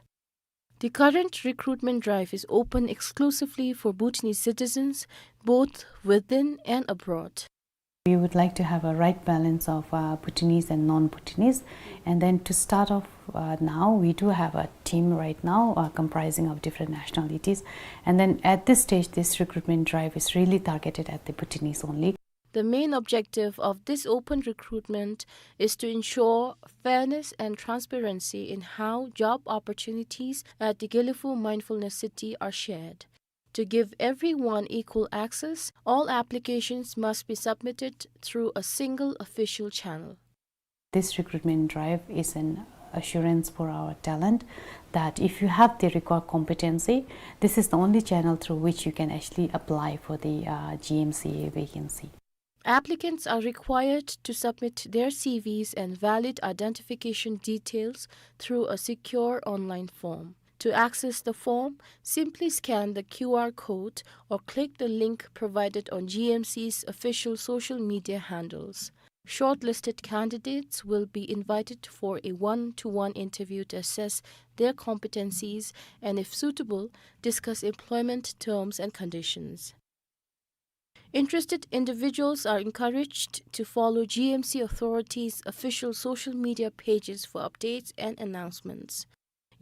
The current recruitment drive is open exclusively for Bhutanese citizens, both within and abroad. We would like to have a right balance of, uh, Bhutanese and non-Bhutanese. And then to start off, uh, now, we do have a team right now, uh, comprising of different nationalities. And then at this stage, this recruitment drive is really targeted at the Bhutanese only. The main objective of this open recruitment is to ensure fairness and transparency in how job opportunities at the Gelephu Mindfulness City are shared. To give everyone equal access, all applications must be submitted through a single official channel. This recruitment drive is an assurance for our talent that if you have the required competency, this is the only channel through which you can actually apply for the, uh, G M C A vacancy. Applicants are required to submit their C Vs and valid identification details through a secure online form. To access the form, simply scan the Q R code or click the link provided on G M C's official social media handles. Shortlisted candidates will be invited for a one-to-one interview to assess their competencies and, if suitable, discuss employment terms and conditions. Interested individuals are encouraged to follow G M C Authority's official social media pages for updates and announcements.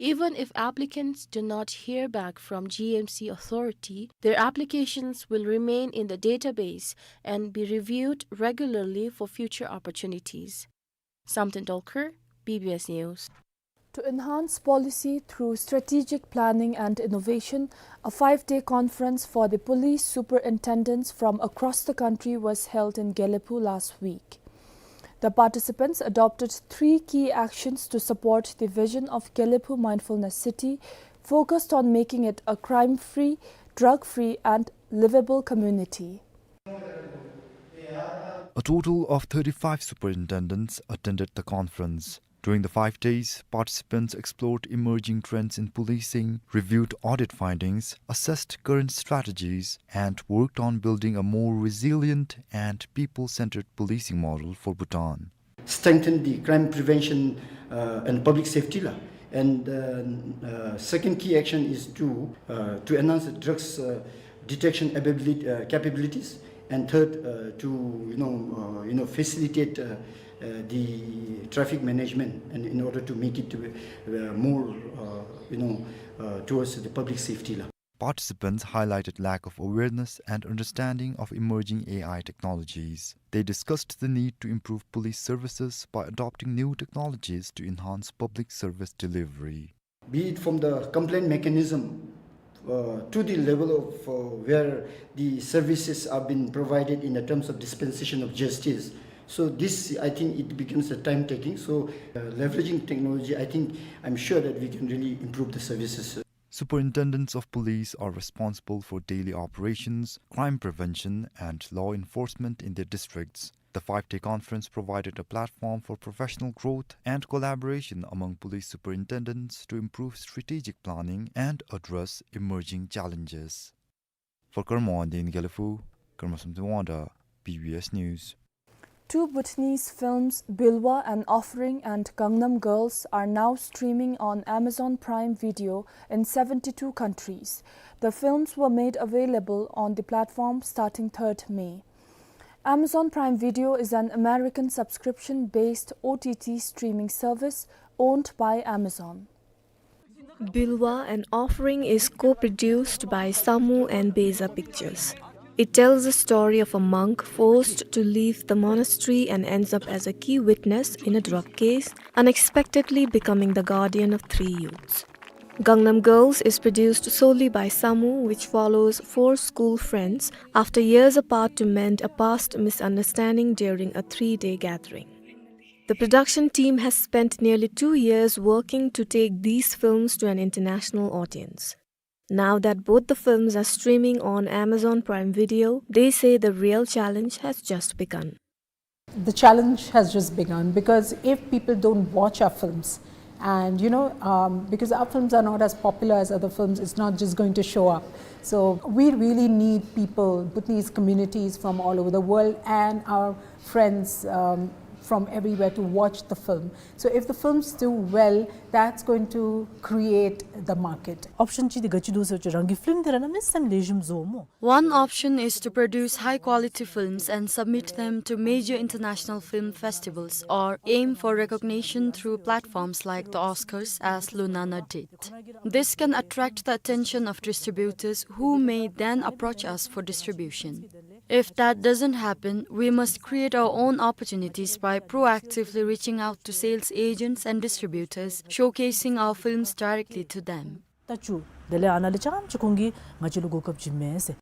Even if applicants do not hear back from G M C authority, their applications will remain in the database and be reviewed regularly for future opportunities. Samten Dolkar, B B S News. To enhance policy through strategic planning and innovation, a five-day conference for the police superintendents from across the country was held in Gelephu last week. The participants adopted three key actions to support the vision of Gelephu Mindfulness City, focused on making it a crime-free, drug-free, and livable community. A total of thirty-five superintendents attended the conference. During the five days, participants explored emerging trends in policing, reviewed audit findings, assessed current strategies, and worked on building a more resilient and people-centered policing model for Bhutan. Strengthen the crime prevention, uh, and public safety la. And, uh, uh, second key action is to, uh, to enhance the drugs, uh, detection ability, uh, capabilities. And third, uh, to, you know, uh, you know, facilitate, uh, uh, the traffic management, and in order to make it, uh, more, uh, you know, uh, towards the public safety la. Participants highlighted lack of awareness and understanding of emerging A I technologies. They discussed the need to improve police services by adopting new technologies to enhance public service delivery. Be it from the complaint mechanism, uh, to the level of, uh, where the services have been provided in the terms of dispensation of justice. So this, I think, it becomes a time taking. So, uh, leveraging technology, I think, I'm sure that we can really improve the services. Superintendents of police are responsible for daily operations, crime prevention, and law enforcement in their districts. The five-day conference provided a platform for professional growth and collaboration among police superintendents to improve strategic planning and address emerging challenges. For Karma Wangdi in Gelephu, Karma Samten Wangda, B B S News. Two Bhutanese films, Bilwa: An Offering and Gangnam Girls, are now streaming on Amazon Prime Video in seventy-two countries. The films were made available on the platform starting third May. Amazon Prime Video is an American subscription-based O T T streaming service owned by Amazon. Bilwa: An Offering is co-produced by Samu and Beza Pictures. It tells the story of a monk forced to leave the monastery and ends up as a key witness in a drug case, unexpectedly becoming the guardian of three youths. Gangnam Girls is produced solely by Samu, which follows four school friends after years apart to mend a past misunderstanding during a three-day gathering. The production team has spent nearly two years working to take these films to an international audience. Now that both the films are streaming on Amazon Prime Video, they say the real challenge has just begun. The challenge has just begun, because if people don't watch our films, and, you know, um, because our films are not as popular as other films, it's not just going to show up. So we really need people, Bhutanese communities from all over the world, and our friends, um, from everywhere to watch the film. So if the films do well, that's going to create the market. Option ཅིག་འདི་ག་ཅི་འདུག་ཟེར་བ་ཅིན་རང་གི་ཕིལམ་འདི་ར་གནམ་མེད་ས་མེད་ལེགས་ཤོམ་བཟོ་སྨོ། One option is to produce high-quality films and submit them to major international film festivals or aim for recognition through platforms like the Oscars, as Lunana did. This can attract the attention of distributors who may then approach us for distribution. If that doesn't happen, we must create our own opportunities by proactively reaching out to sales agents and distributors, showcasing our films directly to them. ད་ཅུ། དེ་ལས་ཨ་ནཱ་ལས་རྐྱངམ་ཅིག་ཁོང་གིས་ང་བཅས་ལུ་གོ་སྐབས་བྱིན་མས་ཟེར།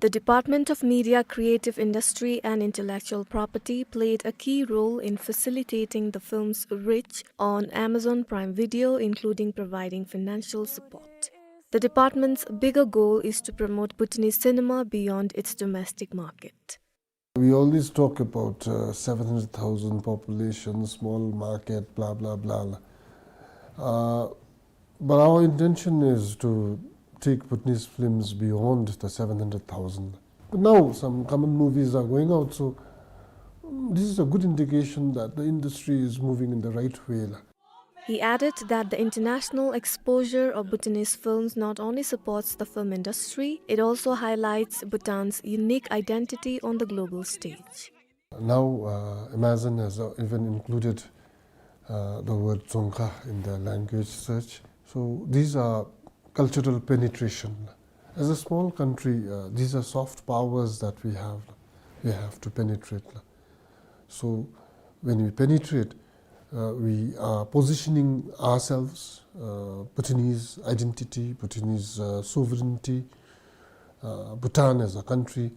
The Department of Media, Creative Industry and Intellectual Property played a key role in facilitating the film's reach on Amazon Prime Video, including providing financial support. The department's bigger goal is to promote Bhutanese cinema beyond its domestic market. We always talk about, uh, seven hundred thousand population, small market, blah, blah, blah. Uh, but our intention is to take Bhutanese films beyond the seven hundred thousand. But now some common movies are going out, so, mm, this is a good indication that the industry is moving in the right way la. He added that the international exposure of Bhutanese films not only supports the film industry, it also highlights Bhutan's unique identity on the global stage. Now, uh, Amazon has, uh, even included, uh, the word Dzongkha in their language search. So these are cultural penetration. As a small country, uh, these are soft powers that we have. We have to penetrate. So when we penetrate, uh, we are positioning ourselves, uh, Bhutanese identity, Bhutanese, uh, sovereignty, uh, Bhutan as a country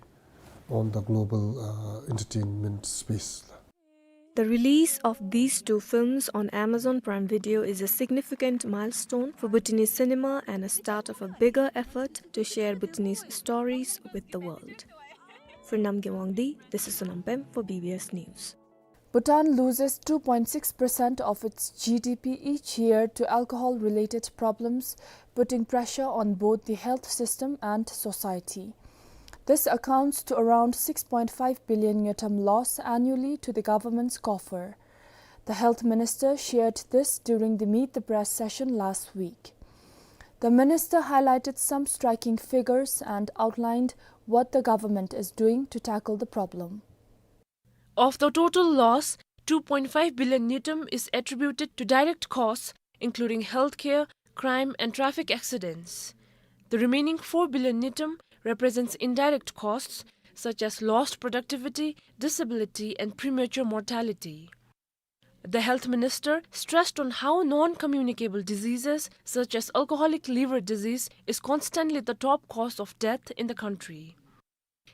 on the global, uh, entertainment space. The release of these two films on Amazon Prime Video is a significant milestone for Bhutanese cinema and a start of a bigger effort to share Bhutanese stories with the world. For Namgay Wangdi, this is Sonam Pem for B B S News. Bhutan loses two point six percent of its G D P each year to alcohol-related problems, putting pressure on both the health system and society. This accounts to around six point five billion ngultrum loss annually to the government's coffer. The health minister shared this during the Meet the Press session last week. The minister highlighted some striking figures and outlined what the government is doing to tackle the problem. Of the total loss, two point five billion ngultrum is attributed to direct costs, including healthcare, crime, and traffic accidents. The remaining four billion ngultrum represents indirect costs, such as lost productivity, disability, and premature mortality. The health minister stressed on how non-communicable diseases, such as alcoholic liver disease, is constantly the top cause of death in the country.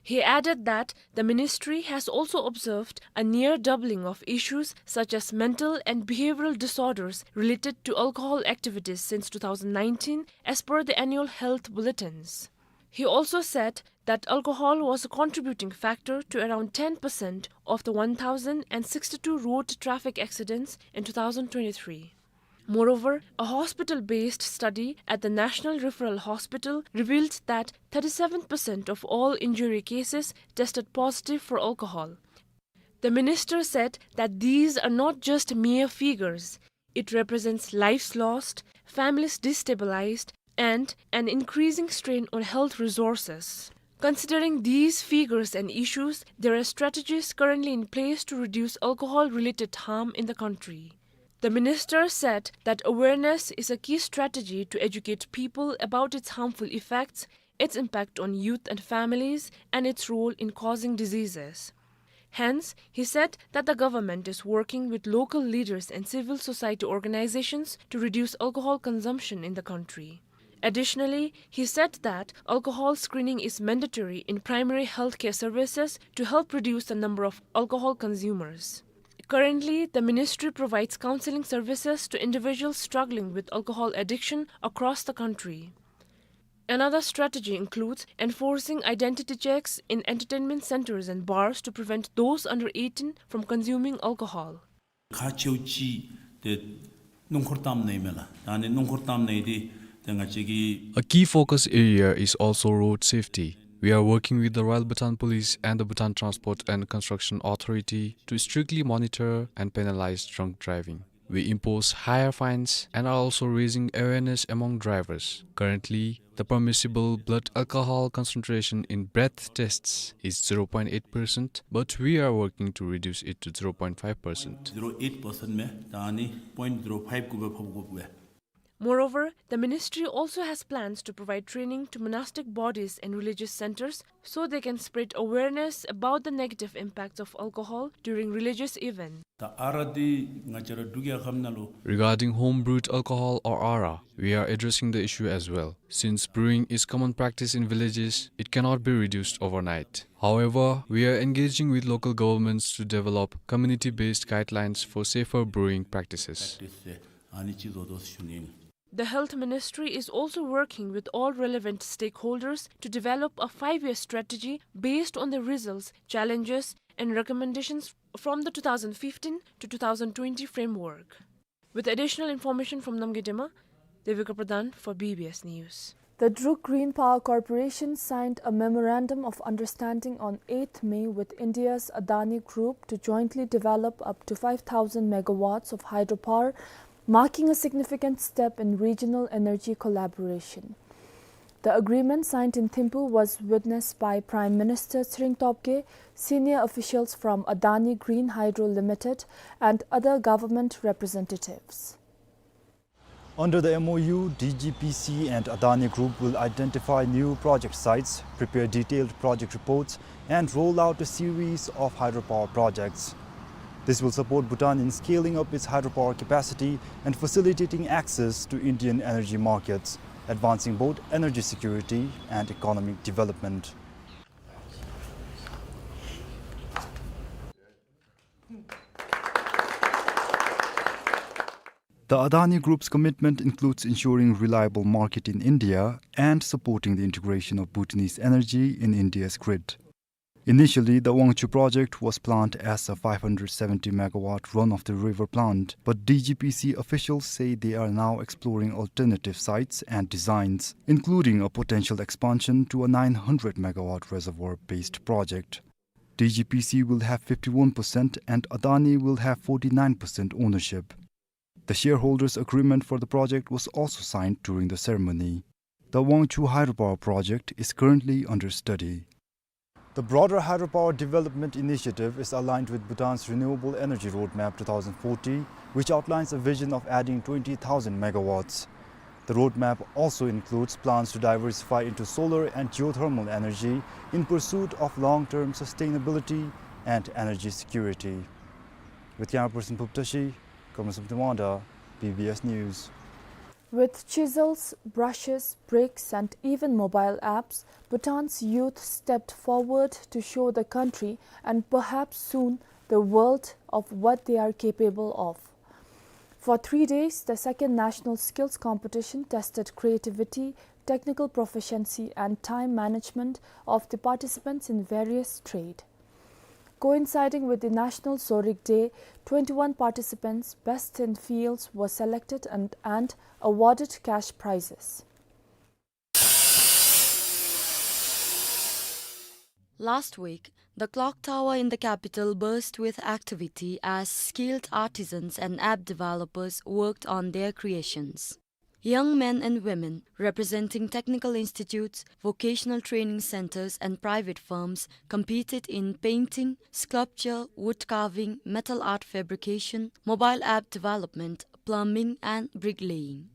He added that the ministry has also observed a near doubling of issues such as mental and behavioral disorders related to alcohol activities since two thousand nineteen, as per the annual health bulletins. He also said that alcohol was a contributing factor to around ten percent of the one thousand sixty-two road traffic accidents in two thousand twenty-three. Moreover, a hospital-based study at the National Referral Hospital revealed that thirty-seven percent of all injury cases tested positive for alcohol. The minister said that these are not just mere figures. It represents lives lost, families destabilized, and an increasing strain on health resources. Considering these figures and issues, there are strategies currently in place to reduce alcohol-related harm in the country. The minister said that awareness is a key strategy to educate people about its harmful effects, its impact on youth and families, and its role in causing diseases. Hence, he said that the government is working with local leaders and civil society organizations to reduce alcohol consumption in the country. Additionally, he said that alcohol screening is mandatory in primary healthcare services to help reduce the number of alcohol consumers. Currently, the ministry provides counseling services to individuals struggling with alcohol addiction across the country. Another strategy includes enforcing identity checks in entertainment centers and bars to prevent those under eighteen from consuming alcohol. ཁག་ཆེཝ་ཅིག་ཏེ་སྣུམ་འཁོར་བཏངམ་ནང་ཨིན་མས་ལགས། ད་ཨ་ནི་སྣུམ་འཁོར་བཏངམ་ནང་འདི་ཏེ་ང་བཅས་ཀྱི A key focus area is also road safety. We are working with the Royal Bhutan Police and the Bhutan Transport and Construction Authority to strictly monitor and penalize drunk driving. We impose higher fines and are also raising awareness among drivers. Currently, the permissible blood alcohol concentration in breath tests is zero point eight percent, but we are working to reduce it to zero point five percent. Zero eight percent མས། ད་ཨ་ནི་point zero five གུ་སྦེ་ཕབ་དགོཔ་སྦེ། Moreover, the ministry also has plans to provide training to monastic bodies and religious centers so they can spread awareness about the negative impacts of alcohol during religious events. ད་ཨ་རག་འདི་ང་བཅས་ར་འབྲུག་རྒྱལ་ཁབ་ནང་ལུ། Regarding home brewed alcohol or arak, we are addressing the issue as well. Since brewing is common practice in villages, it cannot be reduced overnight. However, we are engaging with local governments to develop community-based guidelines for safer brewing practices. Practice ཨ་ནི་ཅིག་བཟོ་དོ་ཟེར་ཞུ་ནི་ཨིན། The Health Ministry is also working with all relevant stakeholders to develop a five-year strategy based on the results, challenges, and recommendations from the two thousand fifteen to two thousand twenty framework. With additional information from Namgay Dema, Devika Pradhan for B B S News. The Druk Green Power Corporation signed a memorandum of understanding on eighth May with India's Adani Group to jointly develop up to five thousand megawatts of hydropower, marking a significant step in regional energy collaboration. The agreement signed in Thimphu was witnessed by Prime Minister Tshering Tobgay, senior officials from Adani Green Hydro Limited, and other government representatives. Under the M O U, D G P C and Adani Group will identify new project sites, prepare detailed project reports, and roll out a series of hydropower projects. This will support Bhutan in scaling up its hydropower capacity and facilitating access to Indian energy markets, advancing both energy security and economic development. The Adani Group's commitment includes ensuring reliable market in India and supporting the integration of Bhutanese energy in India's grid. Initially, the Wangchhu project was planned as a five hundred seventy megawatt run-of-the-river plant, but D G P C officials say they are now exploring alternative sites and designs, including a potential expansion to a nine hundred megawatt reservoir-based project. D G P C will have fifty-one percent and Adani will have forty-nine percent ownership. The shareholders' agreement for the project was also signed during the ceremony. The Wangchhu hydropower project is currently under study. The broader hydropower development initiative is aligned with Bhutan's Renewable Energy Roadmap two thousand forty, which outlines a vision of adding twenty thousand megawatts. The roadmap also includes plans to diversify into solar and geothermal energy in pursuit of long-term sustainability and energy security. With camera person Phub Tashi, Karma Samthing Wangda, B B S News. With chisels, brushes, bricks, and even mobile apps, Bhutan's youth stepped forward to show the country and perhaps soon the world of what they are capable of. For three days, the second national skills competition tested creativity, technical proficiency, and time management of the participants in various trade. Coinciding with the National Zorig Day, twenty-one participants, best in fields, were selected and, and awarded cash prizes. Last week, the clock tower in the capital burst with activity as skilled artisans and app developers worked on their creations. Young men and women representing technical institutes, vocational training centers, and private firms competed in painting, sculpture, wood carving, metal art fabrication, mobile app development, plumbing, and bricklaying.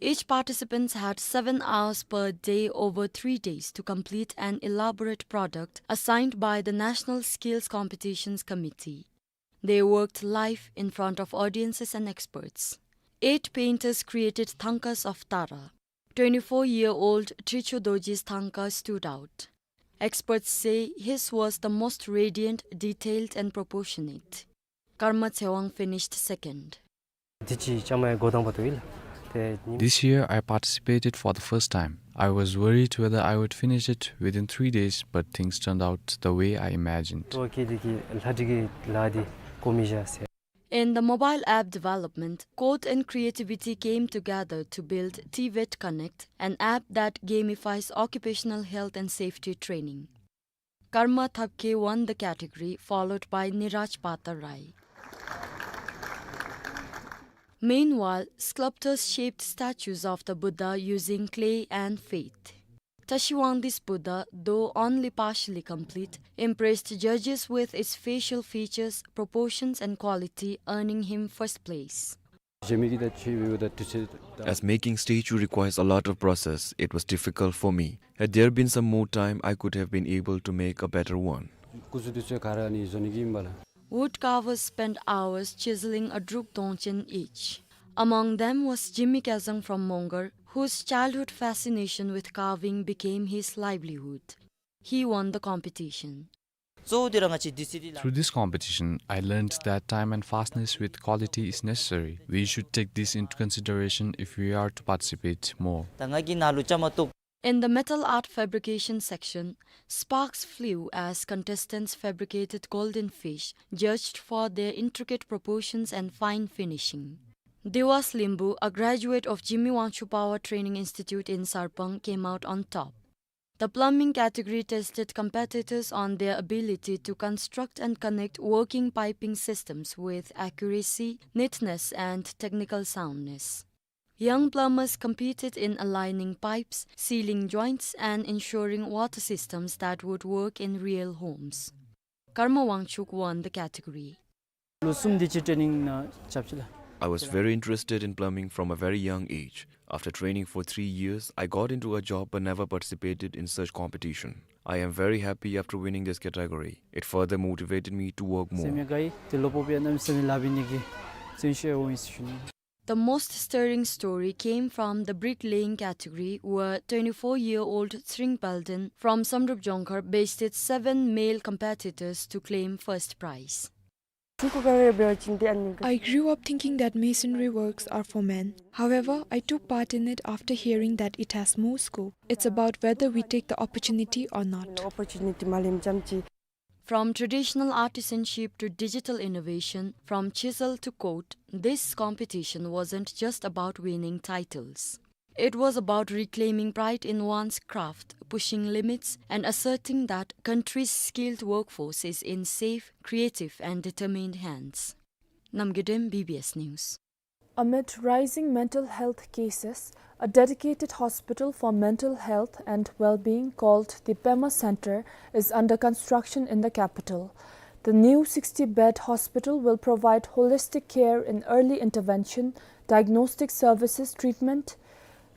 Each participant had seven hours per day over three days to complete an elaborate product assigned by the National Skills Competitions Committee. They worked live in front of audiences and experts. Eight painters created thangkas of Tara. Twenty-four-year-old Tricho Dorji's thangka stood out. Experts say his was the most radiant, detailed, and proportionate. Karma Tsewang finished second. དེ་ཅིག་བཅའ་མར་འགོ་དང་པ་ཏོག་ཡིན་ལགས། དེ་ཉིན། This year, I participated for the first time. I was worried whether I would finish it within three days, but things turned out the way I imagined. ཏོག་གི་དེ་གི་ལྷ་འདྲེ་གི་ལཱ་འདི་གོ་མི་བཞག་ཟེར། In the mobile app development, code and creativity came together to build TVET Connect, an app that gamifies occupational health and safety training. Karma Thapke won the category, followed by Niraj Patarai. Meanwhile, sculptors shaped statues of the Buddha using clay and faith. Tashi Wangdi's Buddha, though only partially complete, impressed judges with its facial features, proportions, and quality, earning him first place. As making statue requires a lot of process, it was difficult for me. Had there been some more time, I could have been able to make a better one. Wood carvers spent hours chiseling a druk dongchen each. Among them was Jimmy Kazang from Mongar, whose childhood fascination with carving became his livelihood. He won the competition. Through this competition, I learned that time and fastness with quality is necessary. We should take this into consideration if we are to participate more. In the metal art fabrication section, sparks flew as contestants fabricated golden fish, judged for their intricate proportions and fine finishing. Dewas Limbu, a graduate of Jimmy Wangchuck Power Training Institute in Sarpang, came out on top. The plumbing category tested competitors on their ability to construct and connect working piping systems with accuracy, neatness, and technical soundness. Young plumbers competed in aligning pipes, sealing joints, and ensuring water systems that would work in real homes. Karma Wangchuk won the category. ལོ་གསུམ་དེ་ཅིག་ཊེ་ནིང་ནང་རྐྱབ་ཅི་ལགས། I was very interested in plumbing from a very young age. After training for three years, I got into a job but never participated in such competition. I am very happy after winning this category. It further motivated me to work more. Semya gai, te lopo pia nam sani labi nigi, senshi e wo institution. The most stirring story came from the bricklaying category, where twenty-four-year-old Tsring Palden from Samdrup Jongkhar bested seven male competitors to claim first prize. I grew up thinking that masonry works are for men. However, I took part in it after hearing that it has more scope. It's about whether we take the opportunity or not. From traditional artisanship to digital innovation, from chisel to coat, this competition wasn't just about winning titles. It was about reclaiming pride in one's craft, pushing limits, and asserting that country's skilled workforce is in safe, creative, and determined hands. Namgay Dem, B B S News. Amid rising mental health cases, a dedicated hospital for mental health and well-being called the Pema Center is under construction in the capital. The new sixty-bed hospital will provide holistic care in early intervention, diagnostic services, treatment,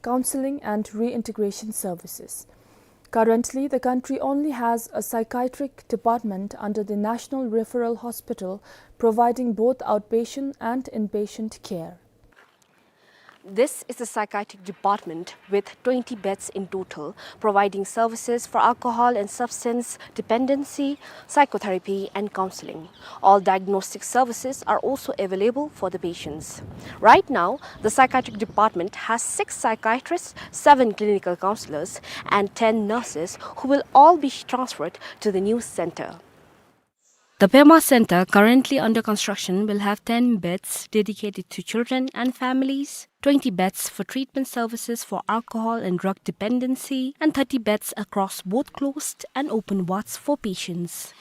counseling, and reintegration services. Currently, the country only has a psychiatric department under the National Referral Hospital, providing both outpatient and inpatient care. This is a psychiatric department with twenty beds in total, providing services for alcohol and substance dependency, psychotherapy, and counseling. All diagnostic services are also available for the patients. Right now, the psychiatric department has six psychiatrists, seven clinical counselors, and ten nurses who will all be transferred to the new center. The Pema Center, currently under construction, will have ten beds dedicated to children and families, twenty beds for treatment services for alcohol and drug dependency, and thirty beds across both closed and open wards for patients.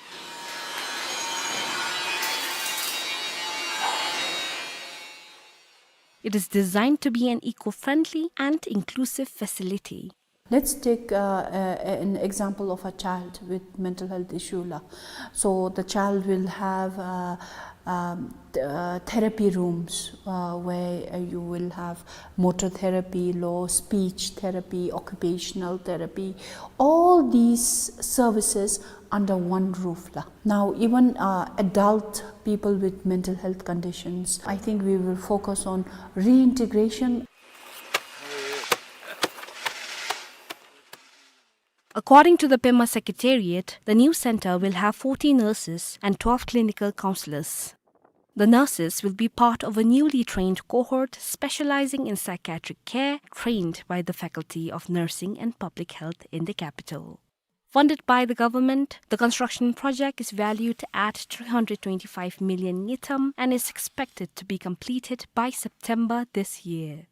It is designed to be an eco-friendly and inclusive facility. Let's take, uh, a-, an example of a child with mental health issue la. So the child will have, uh, um, th-, uh, therapy rooms, uh, where, uh, you will have motor therapy, lo speech therapy, occupational therapy, all these services under one roof la. Now, even, uh, adult people with mental health conditions, I think we will focus on reintegration. According to the Pema Secretariat, the new center will have forty nurses and twelve clinical counselors. The nurses will be part of a newly trained cohort specializing in psychiatric care, trained by the Faculty of Nursing and Public Health in the capital. Funded by the government, the construction project is valued at three hundred twenty-five million ngultrum and is expected to be completed by September this year.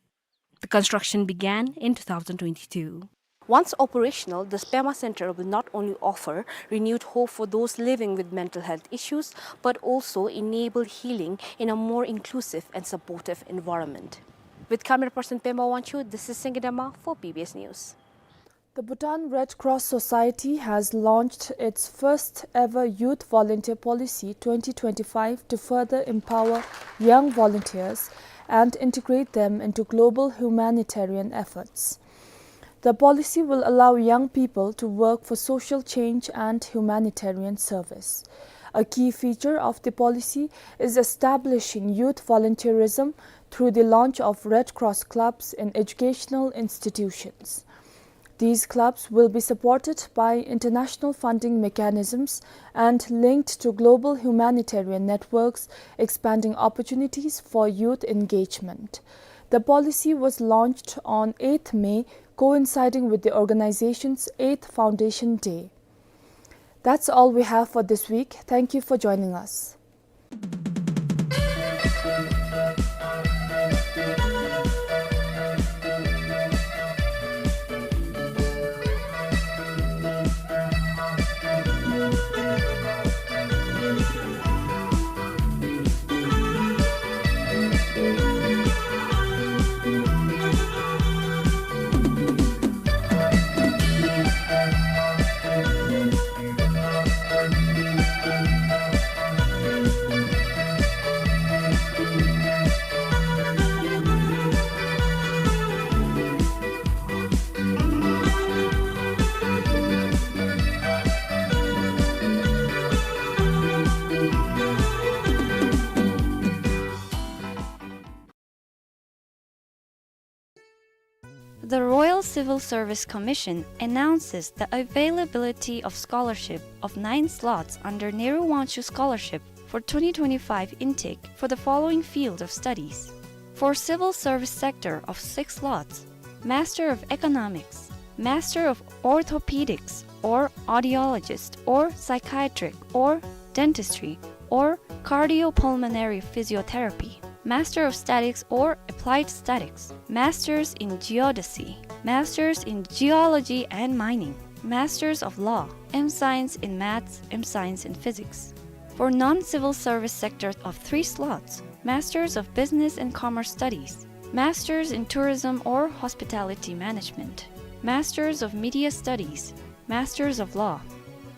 The construction began in two thousand twenty-two. Once operational, this Pema Center will not only offer renewed hope for those living with mental health issues, but also enable healing in a more inclusive and supportive environment. With camera person Pema Wangchuk, this is Singidama for B B S News. The Bhutan Red Cross Society has launched its first ever Youth Volunteer Policy twenty twenty-five to further empower young volunteers and integrate them into global humanitarian efforts. The policy will allow young people to work for social change and humanitarian service. A key feature of the policy is establishing youth volunteerism through the launch of Red Cross clubs in educational institutions. These clubs will be supported by international funding mechanisms and linked to global humanitarian networks, expanding opportunities for youth engagement. The policy was launched on eighth May, coinciding with the organization's eighth foundation day. That's all we have for this week. Thank you for joining us. The Royal Civil Service Commission announces the availability of scholarship of nine slots under Nehru Wangchuk Scholarship for twenty twenty-five intake for the following field of studies. For civil service sector of six slots: Master of Economics, Master of Orthopedics or Audiologist or Psychiatric or Dentistry or Cardiopulmonary Physiotherapy, Master of Statics or Applied Statics, Masters in Geodesy, Masters in Geology and Mining, Masters of Law, M Science in Maths, M Science in Physics. For non-civil service sector of three slots: Masters of Business and Commerce Studies, Masters in Tourism or Hospitality Management, Masters of Media Studies, Masters of Law.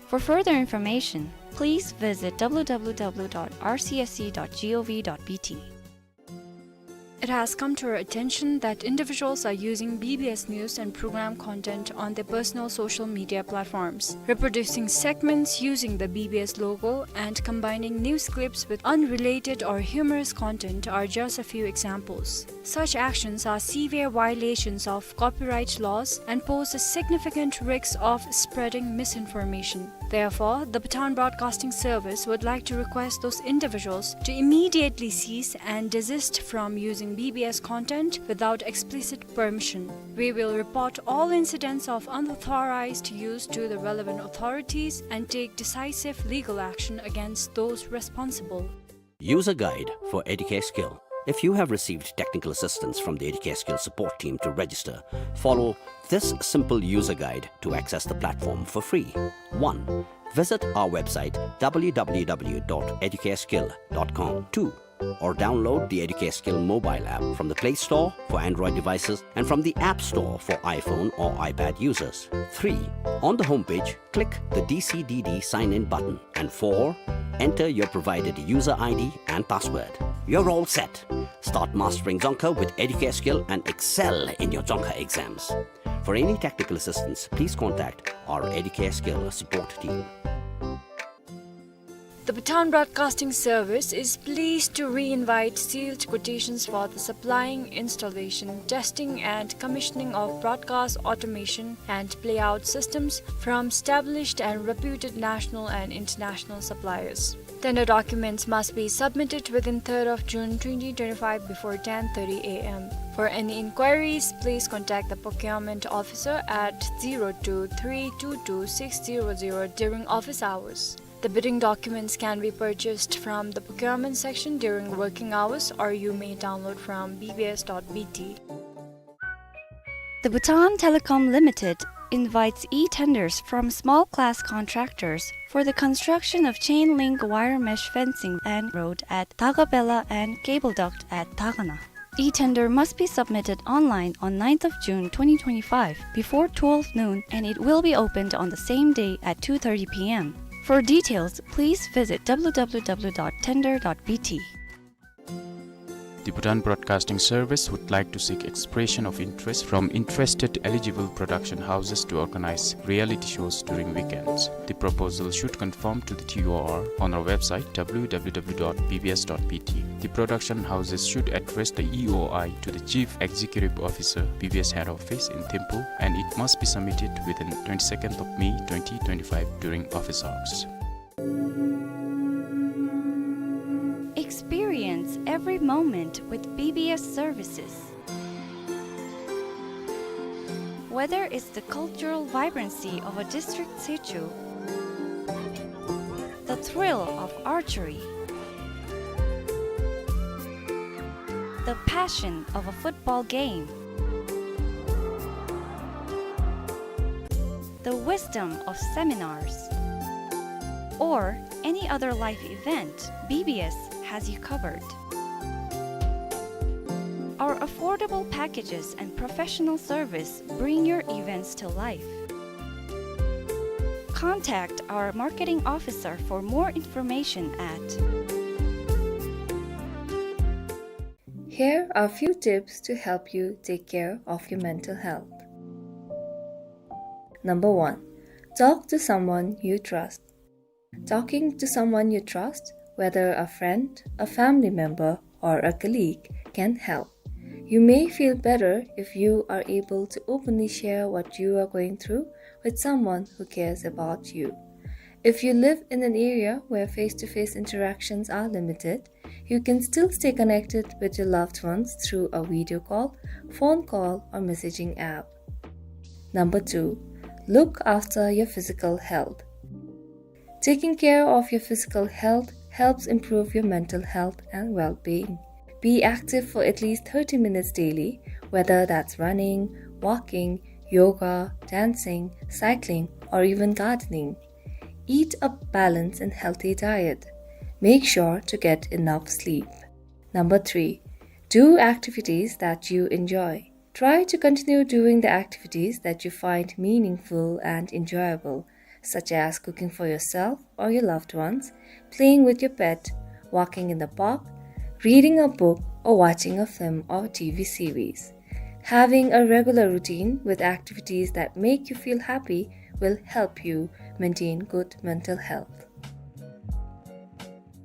For further information, please visit w w w dot r c s c dot g o v dot b t. It has come to our attention that individuals are using B B S news and program content on their personal social media platforms, reproducing segments using the B B S logo and combining news clips with unrelated or humorous content are just a few examples. Such actions are severe violations of copyright laws and pose a significant risk of spreading misinformation. Therefore, the Bhutan Broadcasting Service would like to request those individuals to immediately cease and desist from using B B S content without explicit permission. We will report all incidents of unauthorized use to the relevant authorities and take decisive legal action against those responsible. User guide for Educare Skill. If you have received technical assistance from the Educare Skill support team to register, follow this simple user guide to access the platform for free. One, visit our website w w w dot educareskill dot com. Two, or download the Educare Skill mobile app from the Play Store for Android devices and from the App Store for iPhone or iPad users. Three, on the homepage, click the D C D D sign in button. And four, enter your provided user I D and password. You're all set. Start mastering Dzongkha with Educare Skill and excel in your Dzongkha exams. For any technical assistance, please contact our Educare Skill support team. The Bhutan Broadcasting Service is pleased to re-invite sealed quotations for the supplying, installation, testing and commissioning of broadcast automation and playout systems from established and reputed national and international suppliers. Tender documents must be submitted within third of June twenty twenty-five before ten thirty a m. For any inquiries, please contact the procurement officer at zero two three two two six zero zero during office hours. The bidding documents can be purchased from the procurement section during working hours, or you may download from b b s dot b t. The Bhutan Telecom Limited invites e-tenders from small class contractors for the construction of chain link wire mesh fencing and road at Tagabela and cable duct at Tagana. E-tender must be submitted online on ninth of June twenty twenty-five before twelve noon, and it will be opened on the same day at two thirty p m. For details, please visit w w w dot tender dot b t. The Bhutan Broadcasting Service would like to seek expression of interest from interested eligible production houses to organize reality shows during weekends. The proposal should conform to the T O R on our website w w w dot b b s dot b t. The production houses should address the E O I to the Chief Executive Officer, B B S Head Office in Thimphu, and it must be submitted within twenty-second of May twenty twenty-five during office hours. Experience every moment with B B S services. Whether it's the cultural vibrancy of a district situ, the thrill of archery, the passion of a football game, the wisdom of seminars, or any other life event, B B S has you covered. Our affordable packages and professional service bring your events to life. Contact our marketing officer for more information at. Here are few tips to help you take care of your mental health. Number one, talk to someone you trust. Talking to someone you trust, whether a friend, a family member, or a colleague, can help. You may feel better if you are able to openly share what you are going through with someone who cares about you. If you live in an area where face-to-face interactions are limited, you can still stay connected with your loved ones through a video call, phone call, or messaging app. Number two, look after your physical health. Taking care of your physical health helps improve your mental health and well-being. Be active for at least thirty minutes daily, whether that's running, walking, yoga, dancing, cycling, or even gardening. Eat a balanced and healthy diet. Make sure to get enough sleep. Number three, do activities that you enjoy. Try to continue doing the activities that you find meaningful and enjoyable, such as cooking for yourself or your loved ones, playing with your pet, walking in the park, reading a book, or watching a film or T V series. Having a regular routine with activities that make you feel happy will help you maintain good mental health.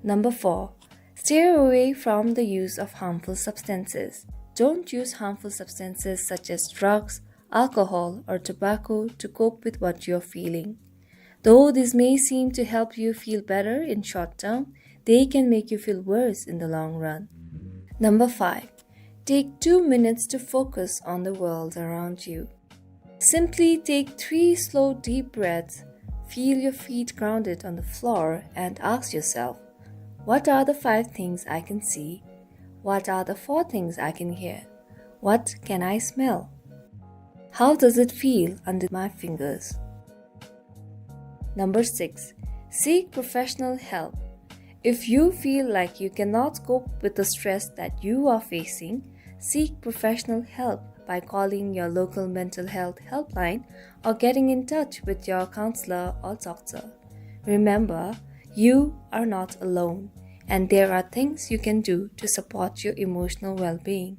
Number four, stay away from the use of harmful substances. Don't use harmful substances such as drugs, alcohol, or tobacco to cope with what you're feeling. Though this may seem to help you feel better in short term, they can make you feel worse in the long run. Number five, take two minutes to focus on the world around you. Simply take three slow, deep breaths, feel your feet grounded on the floor, and ask yourself, "What are the five things I can see? What are the four things I can hear? What can I smell? How does it feel under my fingers?" Number six, seek professional help. If you feel like you cannot cope with the stress that you are facing, seek professional help by calling your local mental health helpline or getting in touch with your counselor or doctor. Remember, you are not alone, and there are things you can do to support your emotional well-being.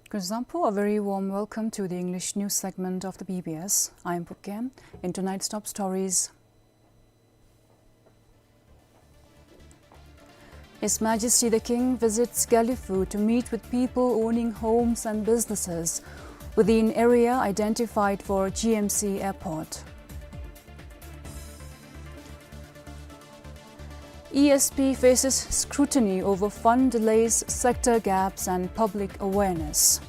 Kuzuzangpo, a very warm welcome to the English news segment of the B B S. I'm Pukem. In tonight's top stories, His Majesty the King visits Gelephu to meet with people owning homes and businesses within area identified for G M C airport. E S P faces scrutiny over fund delays, sector gaps and public awareness.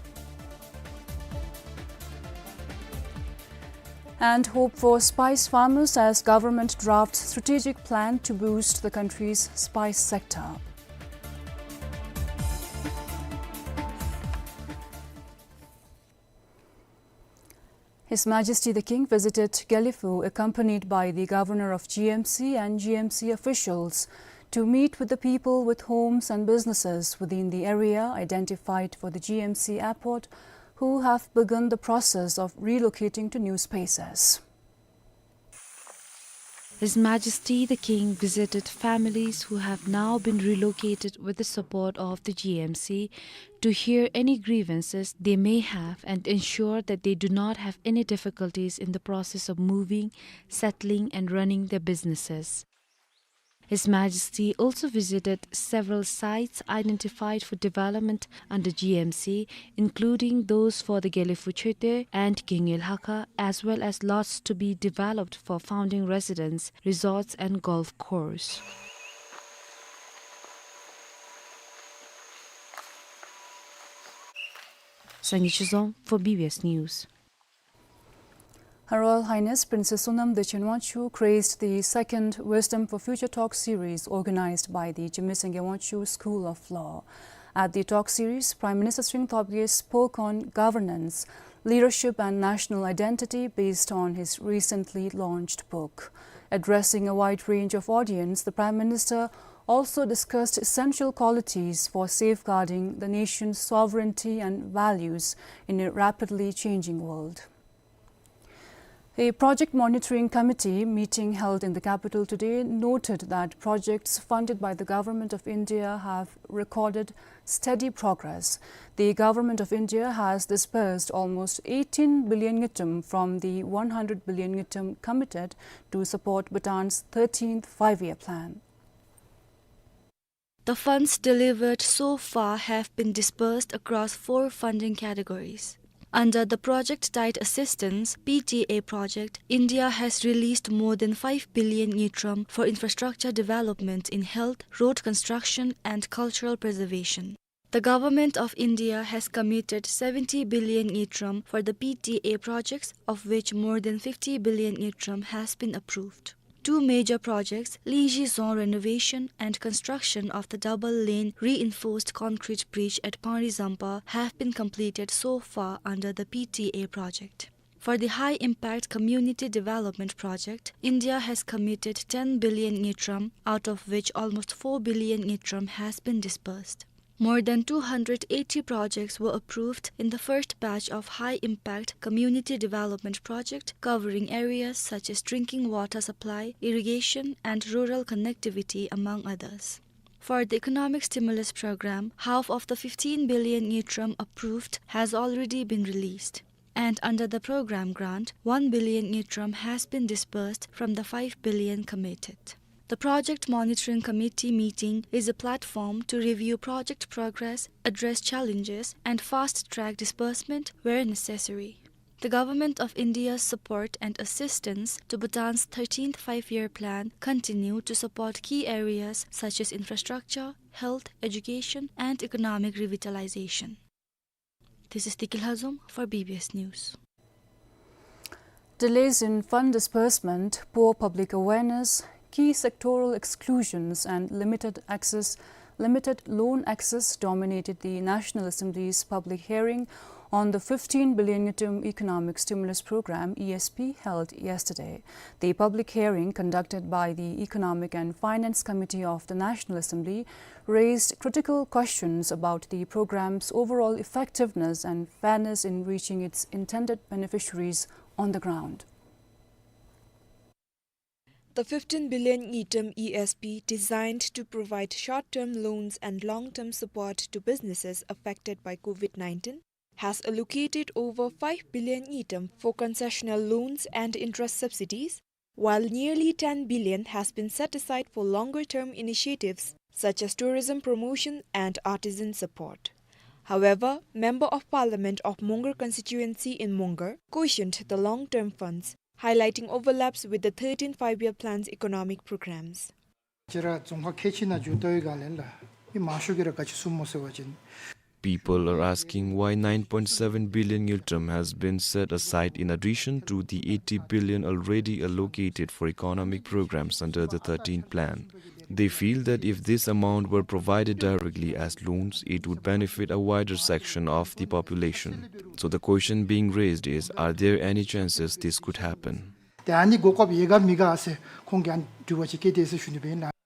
And hope for spice farmers as government drafts strategic plan to boost the country's spice sector. His Majesty the King visited Gelephu, accompanied by the Governor of G M C and G M C officials, to meet with the people with homes and businesses within the area identified for the G M C airport who have begun the process of relocating to new spaces. His Majesty the King visited families who have now been relocated with the support of the G M C to hear any grievances they may have and ensure that they do not have any difficulties in the process of moving, settling and running their businesses. His Majesty also visited several sites identified for development under G M C, including those for the Gelephu Choetue and Gengel Hakha, as well as lots to be developed for founding residents, resorts, and golf course. Sangay Chizom for B B S News. Her Royal Highness Princess Sonam Dechen Wangchuck graced the second Wisdom for Future Talk Series organized by the Jigme Sangay Wangchuck School of Law. At the talk series, Prime Minister Tshering Tobgay spoke on governance, leadership and national identity based on his recently launched book. Addressing a wide range of audience, the Prime Minister also discussed essential qualities for safeguarding the nation's sovereignty and values in a rapidly changing world. A project monitoring committee meeting held in the capital today noted that projects funded by the Government of India have recorded steady progress. The Government of India has disbursed almost eighteen billion ngultrum from the one hundred billion ngultrum committed to support Bhutan's thirteenth Five-Year Plan. The funds delivered so far have been disbursed across four funding categories. Under the Project Tied Assistance, P T A project, India has released more than five billion ngultrum for infrastructure development in health, road construction, and cultural preservation. The Government of India has committed seventy billion ngultrum for the P T A projects, of which more than fifty billion ngultrum has been approved. Two major projects, Lingzhi Dzong renovation and construction of the double-lane reinforced concrete bridge at Pangri Zampa, have been completed so far under the P T A project. For the High Impact Community Development Project, India has committed ten billion ngultrum, out of which almost four billion ngultrum has been disbursed. More than two hundred eighty projects were approved in the first batch of High Impact Community Development Project, covering areas such as drinking water supply, irrigation, and rural connectivity, among others. For the Economic Stimulus Program, half of the fifteen billion ngultrum approved has already been released. And under the program grant, one billion ngultrum has been disbursed from the five billion committed. The Project Monitoring Committee meeting is a platform to review project progress, address challenges, and fast-track disbursement where necessary. The Government of India's support and assistance to Bhutan's thirteenth Five-Year Plan continue to support key areas such as infrastructure, health, education, and economic revitalization. This is Tiki Lhazom for B B S News. Delays in fund disbursement, poor public awareness, key sectoral exclusions, and limited access, limited loan access dominated the National Assembly's public hearing on the fifteen billion ngultrum Economic Stimulus Program, E S P, held yesterday. The public hearing, conducted by the Economic and Finance Committee of the National Assembly, raised critical questions about the program's overall effectiveness and fairness in reaching its intended beneficiaries on the ground. The fifteen billion ngultrum E S P, designed to provide short-term loans and long-term support to businesses affected by COVID nineteen, has allocated over five billion ngultrum for concessional loans and interest subsidies, while nearly ten billion has been set aside for longer-term initiatives such as tourism promotion and artisan support. However, Member of Parliament of Mongar constituency in Mongar cautioned the long-term funds, highlighting overlaps with the thirteenth Five-Year Plan's economic programs. ཁྱེད་ར་རྫོང་ཁག་ཁལ་གཅིག་ནང་འགྱོ་བལྟ་བའི་སྒང་ལས་ལགས། མི་མང་ཤོས་ཀྱིས་ར་ག་ཅི་གསུངམ་སྨོ་ཟེར་བ་ཅིན། People are asking why nine point seven billion ngultrum has been set aside in addition to the eighty billion already allocated for economic programs under the thirteenth plan. They feel that if this amount were provided directly as loans, it would benefit a wider section of the population. So the question being raised is, are there any chances this could happen? ཏེ་ཨ་ནི་གོ་སྐབས་ཡོད་ག་མེད་ག་ཟེར་ཁོང་གིས་ཨ་ནི་དྲི་བ་ཅིག་བཀོད་དེས་ཟེར་ཞུ་ནི་ཨིན་ལགས།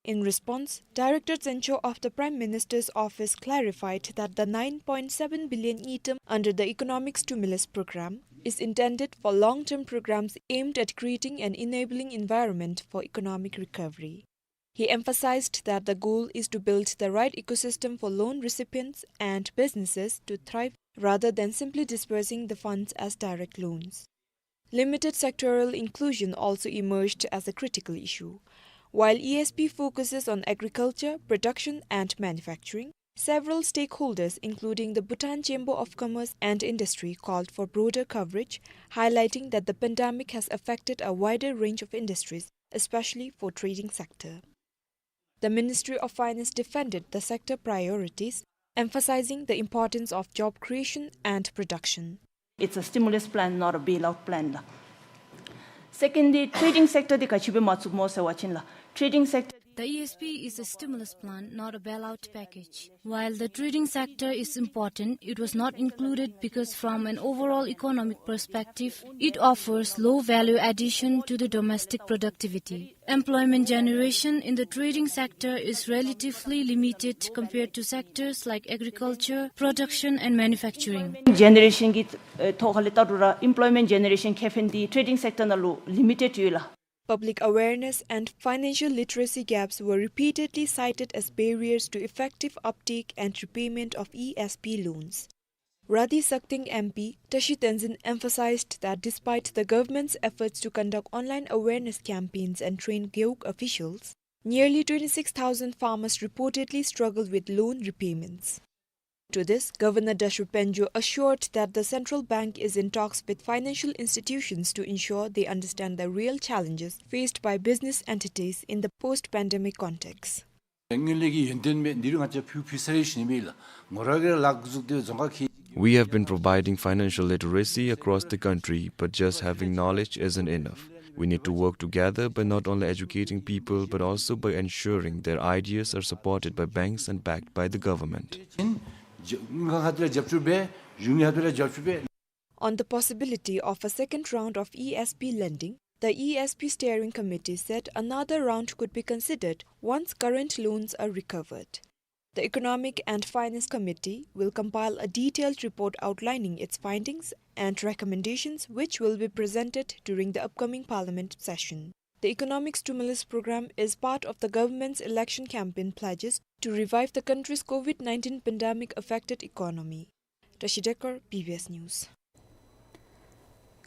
In response, Director Zensho of the Prime Minister's Office clarified that the nine point seven billion ngultrum under the Economic Stimulus Program is intended for long-term programs aimed at creating an enabling environment for economic recovery. He emphasized that the goal is to build the right ecosystem for loan recipients and businesses to thrive rather than simply disbursing the funds as direct loans. Limited sectoral inclusion also emerged as a critical issue. While E S P focuses on agriculture, production, and manufacturing, several stakeholders, including the Bhutan Chamber of Commerce and Industry, called for broader coverage, highlighting that the pandemic has affected a wider range of industries, especially for trading sector. The Ministry of Finance defended the sector priorities, emphasizing the importance of job creation and production. It's a stimulus plan, not a bailout plan la. Secondly, trading sector འདི་ག་ཅི་སྦེ་མ་བཙུགསཔ་སྨོ་ཟེར་བ་ཅིན་ལགས། Trading sector The E S P is a stimulus plan, not a bailout package. While the trading sector is important, it was not included because from an overall economic perspective, it offers low value addition to the domestic productivity. Employment generation in the trading sector is relatively limited compared to sectors like agriculture, production and manufacturing. Generation གི་ཐོག་ཁ་ལས་བལྟ་རུང་ར་employment generation ཁེ་ཕན་འདི་trading sector ནང་ལུ་limited ཡོད་ལགས། Public awareness and financial literacy gaps were repeatedly cited as barriers to effective uptake and repayment of E S P loans. Radhi Sakting M P, Tashi Tenzin emphasized that despite the government's efforts to conduct online awareness campaigns and train Gewog officials, nearly twenty-six thousand farmers reportedly struggle with loan repayments. To this, Governor Dasho Penjo assured that the central bank is in talks with financial institutions to ensure they understand the real challenges faced by business entities in the post-pandemic context. དངུལ་ལས་ཀྱི་ཡོན་ཏན་མེད། འདི་རུ་ང་བཅས་ཕུལ་ཕུལ་ཚར་ཡི་ཟེར་ཨིན་མས་ལགས། ངོ་ར་གིས་ལཱ་འགོ་བཙུགས་ཏེ་རྫོང་ཁག་ཁེ། We have been providing financial literacy across the country, but just having knowledge isn't enough. We need to work together by not only educating people but also by ensuring their ideas are supported by banks and backed by the government. On the possibility of a second round of E S P lending, the E S P Steering Committee said another round could be considered once current loans are recovered. The Economic and Finance Committee will compile a detailed report outlining its findings and recommendations, which will be presented during the upcoming parliament session. The economic stimulus program is part of the government's election campaign pledges to revive the country's COVID nineteen pandemic affected economy. Tashi Dekar, B B S News.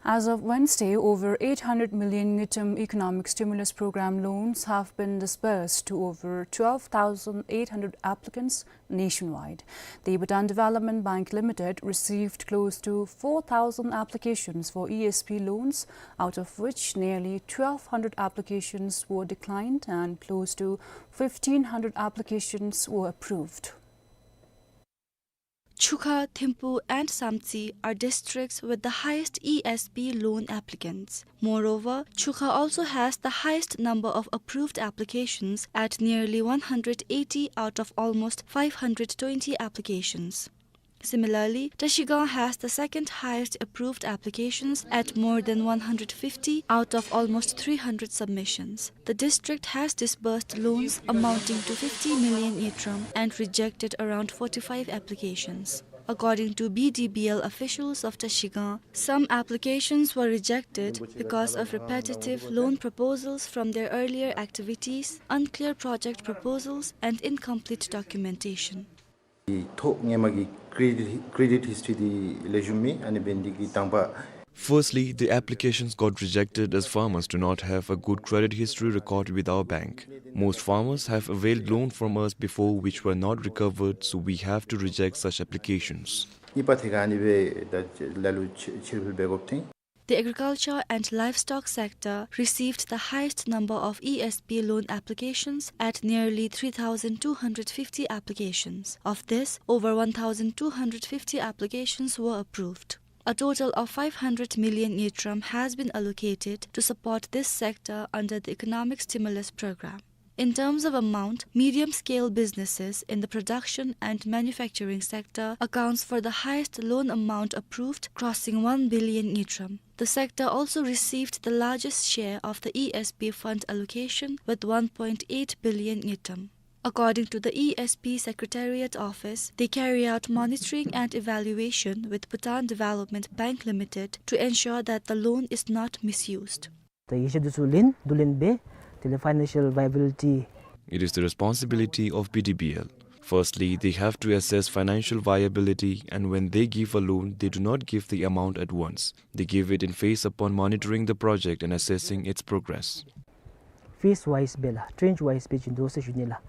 As of Wednesday, over eight hundred million ngultrum economic stimulus program loans have been disbursed to over twelve thousand eight hundred applicants nationwide. The Bhutan Development Bank Limited received close to four thousand applications for E S P loans, out of which nearly twelve hundred applications were declined and close to fifteen hundred applications were approved. Chukha, Thimphu, and Samtse are districts with the highest E S P loan applicants. Moreover, Chukha also has the highest number of approved applications at nearly one hundred eighty out of almost five hundred twenty applications. Similarly, Trashigang has the second highest approved applications at more than one hundred fifty out of almost three hundred submissions. The district has disbursed loans amounting to fifty million ngultrum and rejected around forty-five applications. According to B D B L officials of Trashigang, some applications were rejected because of repetitive loan proposals from their earlier activities, unclear project proposals, and incomplete documentation. ཐོག་སྔོན་མ་གི་credit, credit history འདི་ལེགས་ཤོམ་མེད། ཨ་ནི་འབད་ནི་འདི་གིས་དང་པ། Firstly, the applications got rejected as farmers do not have a good credit history record with our bank. Most farmers have availed loan from us before which were not recovered, so we have to reject such applications. གཉིས་པ་ཐད་ཁར་ཨ་ནི་སྦེ་ད་ལ་ལུ་ཕྱིར་ཕུལ་འབད་དགོཔ་ཐོན། The agriculture and livestock sector received the highest number of E S P loan applications at nearly three thousand two hundred fifty applications. Of this, over one thousand two hundred fifty applications were approved. A total of five hundred million ngultrum has been allocated to support this sector under the economic stimulus program. In terms of amount, medium-scale businesses in the production and manufacturing sector accounts for the highest loan amount approved, crossing one billion ngultrum. The sector also received the largest share of the E S P fund allocation with one point eight billion ngultrum. According to the E S P Secretariat Office, they carry out monitoring and evaluation with Bhutan Development Bank Limited to ensure that the loan is not misused. ད་དབྱེ་ཞིབ་འདི་ཚུ་ལེན། བསྡུ་ལེན་འབད། དེ་ལས་financial viability. It is the responsibility of B D B L. Firstly, they have to assess financial viability, and when they give a loan, they do not give the amount at once. They give it in phase upon monitoring the project and assessing its progress. phase wise སྦེ་ལགས་trench wise སྦེ་བྱིན་དོ་ཟེར་ཞུ་ནི་ལགས།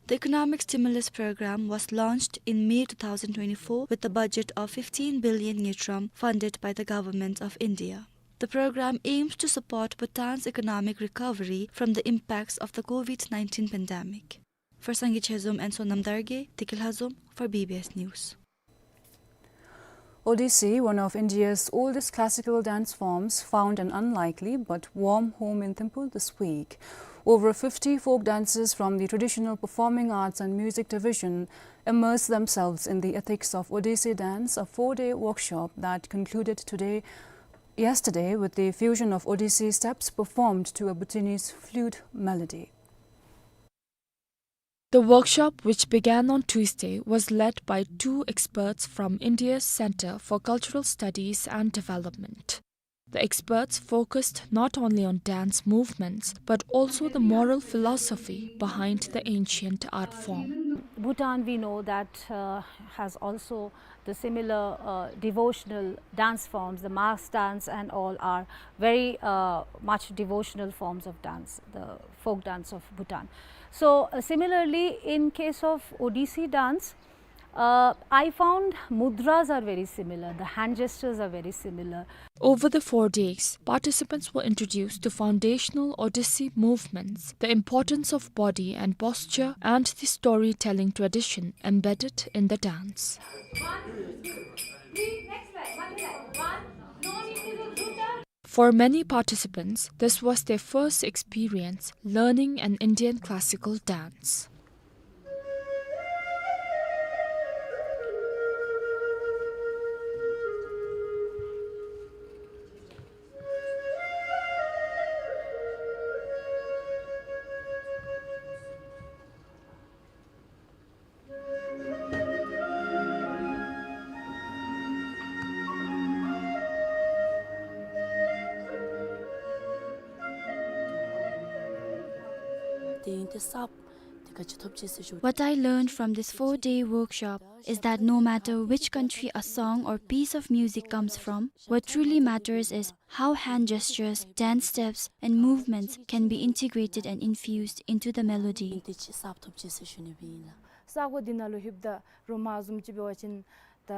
The economic stimulus program was launched in May two thousand twenty-four with a budget of fifteen billion ngultrum funded by the Government of India. The program aims to support Bhutan's economic recovery from the impacts of the COVID nineteen pandemic. For Sangay Chezom and Sonam Dargay, Tikil Hazom for B B S News. Odissi, one of India's oldest classical dance forms, found an unlikely but warm home in Thimphu this week. Over fifty folk dancers from the Traditional Performing Arts and Music Division immersed themselves in the ethics of Odissi dance, a four-day workshop that concluded today, yesterday, with the fusion of Odissi steps performed to a Bhutanese flute melody. The workshop, which began on Tuesday, was led by two experts from India's Centre for Cultural Studies and Development. The experts focused not only on dance movements, but also the moral philosophy behind the ancient art form. Bhutan, we know that, uh, has also the similar, uh, devotional dance forms, the mass dance and all are very, uh, much devotional forms of dance, the folk dance of Bhutan. So, uh, similarly, in case of Odissi dance, uh, I found mudras are very similar, the hand gestures are very similar. Over the four days, participants were introduced to foundational Odissi movements, the importance of body and posture, and the storytelling tradition embedded in the dance. For many participants, this was their first experience learning an Indian classical dance. What I learned from this four-day workshop is that no matter which country a song or piece of music comes from, what truly matters is how hand gestures, dance steps, and movements can be integrated and infused into the melody. ས་གོ་འདི་ནང་ལུ་ལྷོདཔ་ད་རོ་མ་བཟུམ་ཅིག་འབད་བ་ཅིན་ད་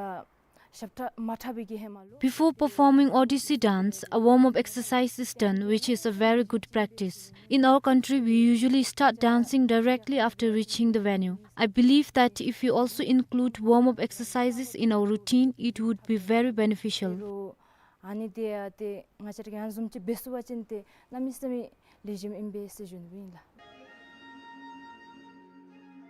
ཞབས་ཁྲ་མ་འཁྲབ་པའི་གི་ཧེ་མ་ལུ། Before performing Odissi dance, a warm-up exercise is done, which is a very good practice. In our country, we usually start dancing directly after reaching the venue. I believe that if we also include warm-up exercises in our routine, it would be very beneficial. རོ་ཨ་ནི་དེ་ཡང་ཏེ་ང་བཅས་ར་གིས་ཨ་ནི་བཟུམ་ཅིག་འབད་ཚུགས་པ་ཅིན་ཏེ་གནམ་མེད་ས་མེད་ལེགས་ཤོམ་ཨིན་པས་ཟེར་ཞུ་ནི་ཨིན་ལགས།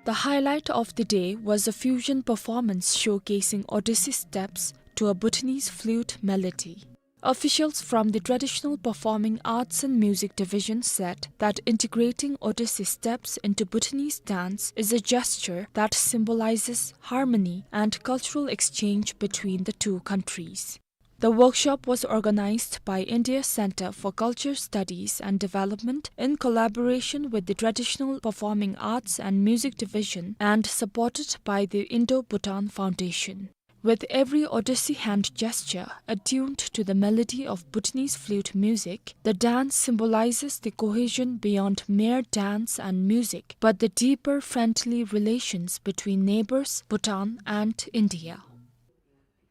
The highlight of the day was a fusion performance showcasing Odissi steps to a Bhutanese flute melody. Officials from the Traditional Performing Arts and Music Division said that integrating Odissi steps into Bhutanese dance is a gesture that symbolizes harmony and cultural exchange between the two countries. The workshop was organized by India Centre for Culture Studies and Development in collaboration with the Traditional Performing Arts and Music Division and supported by the Indo-Bhutan Foundation. With every Odissi hand gesture attuned to the melody of Bhutanese flute music, the dance symbolizes the cohesion beyond mere dance and music, but the deeper friendly relations between neighbors Bhutan and India.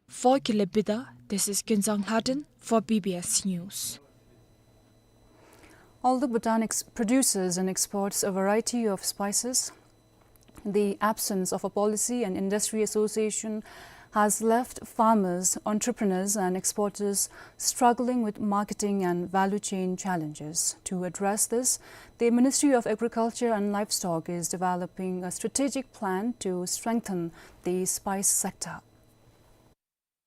For Kile Bida, this is Kinzang Lhaden for B B S News. Although Bhutan ex-, produces and exports a variety of spices, the absence of a policy and industry association has left farmers, entrepreneurs and exporters struggling with marketing and value chain challenges. To address this, the Ministry of Agriculture and Livestock is developing a strategic plan to strengthen the spice sector.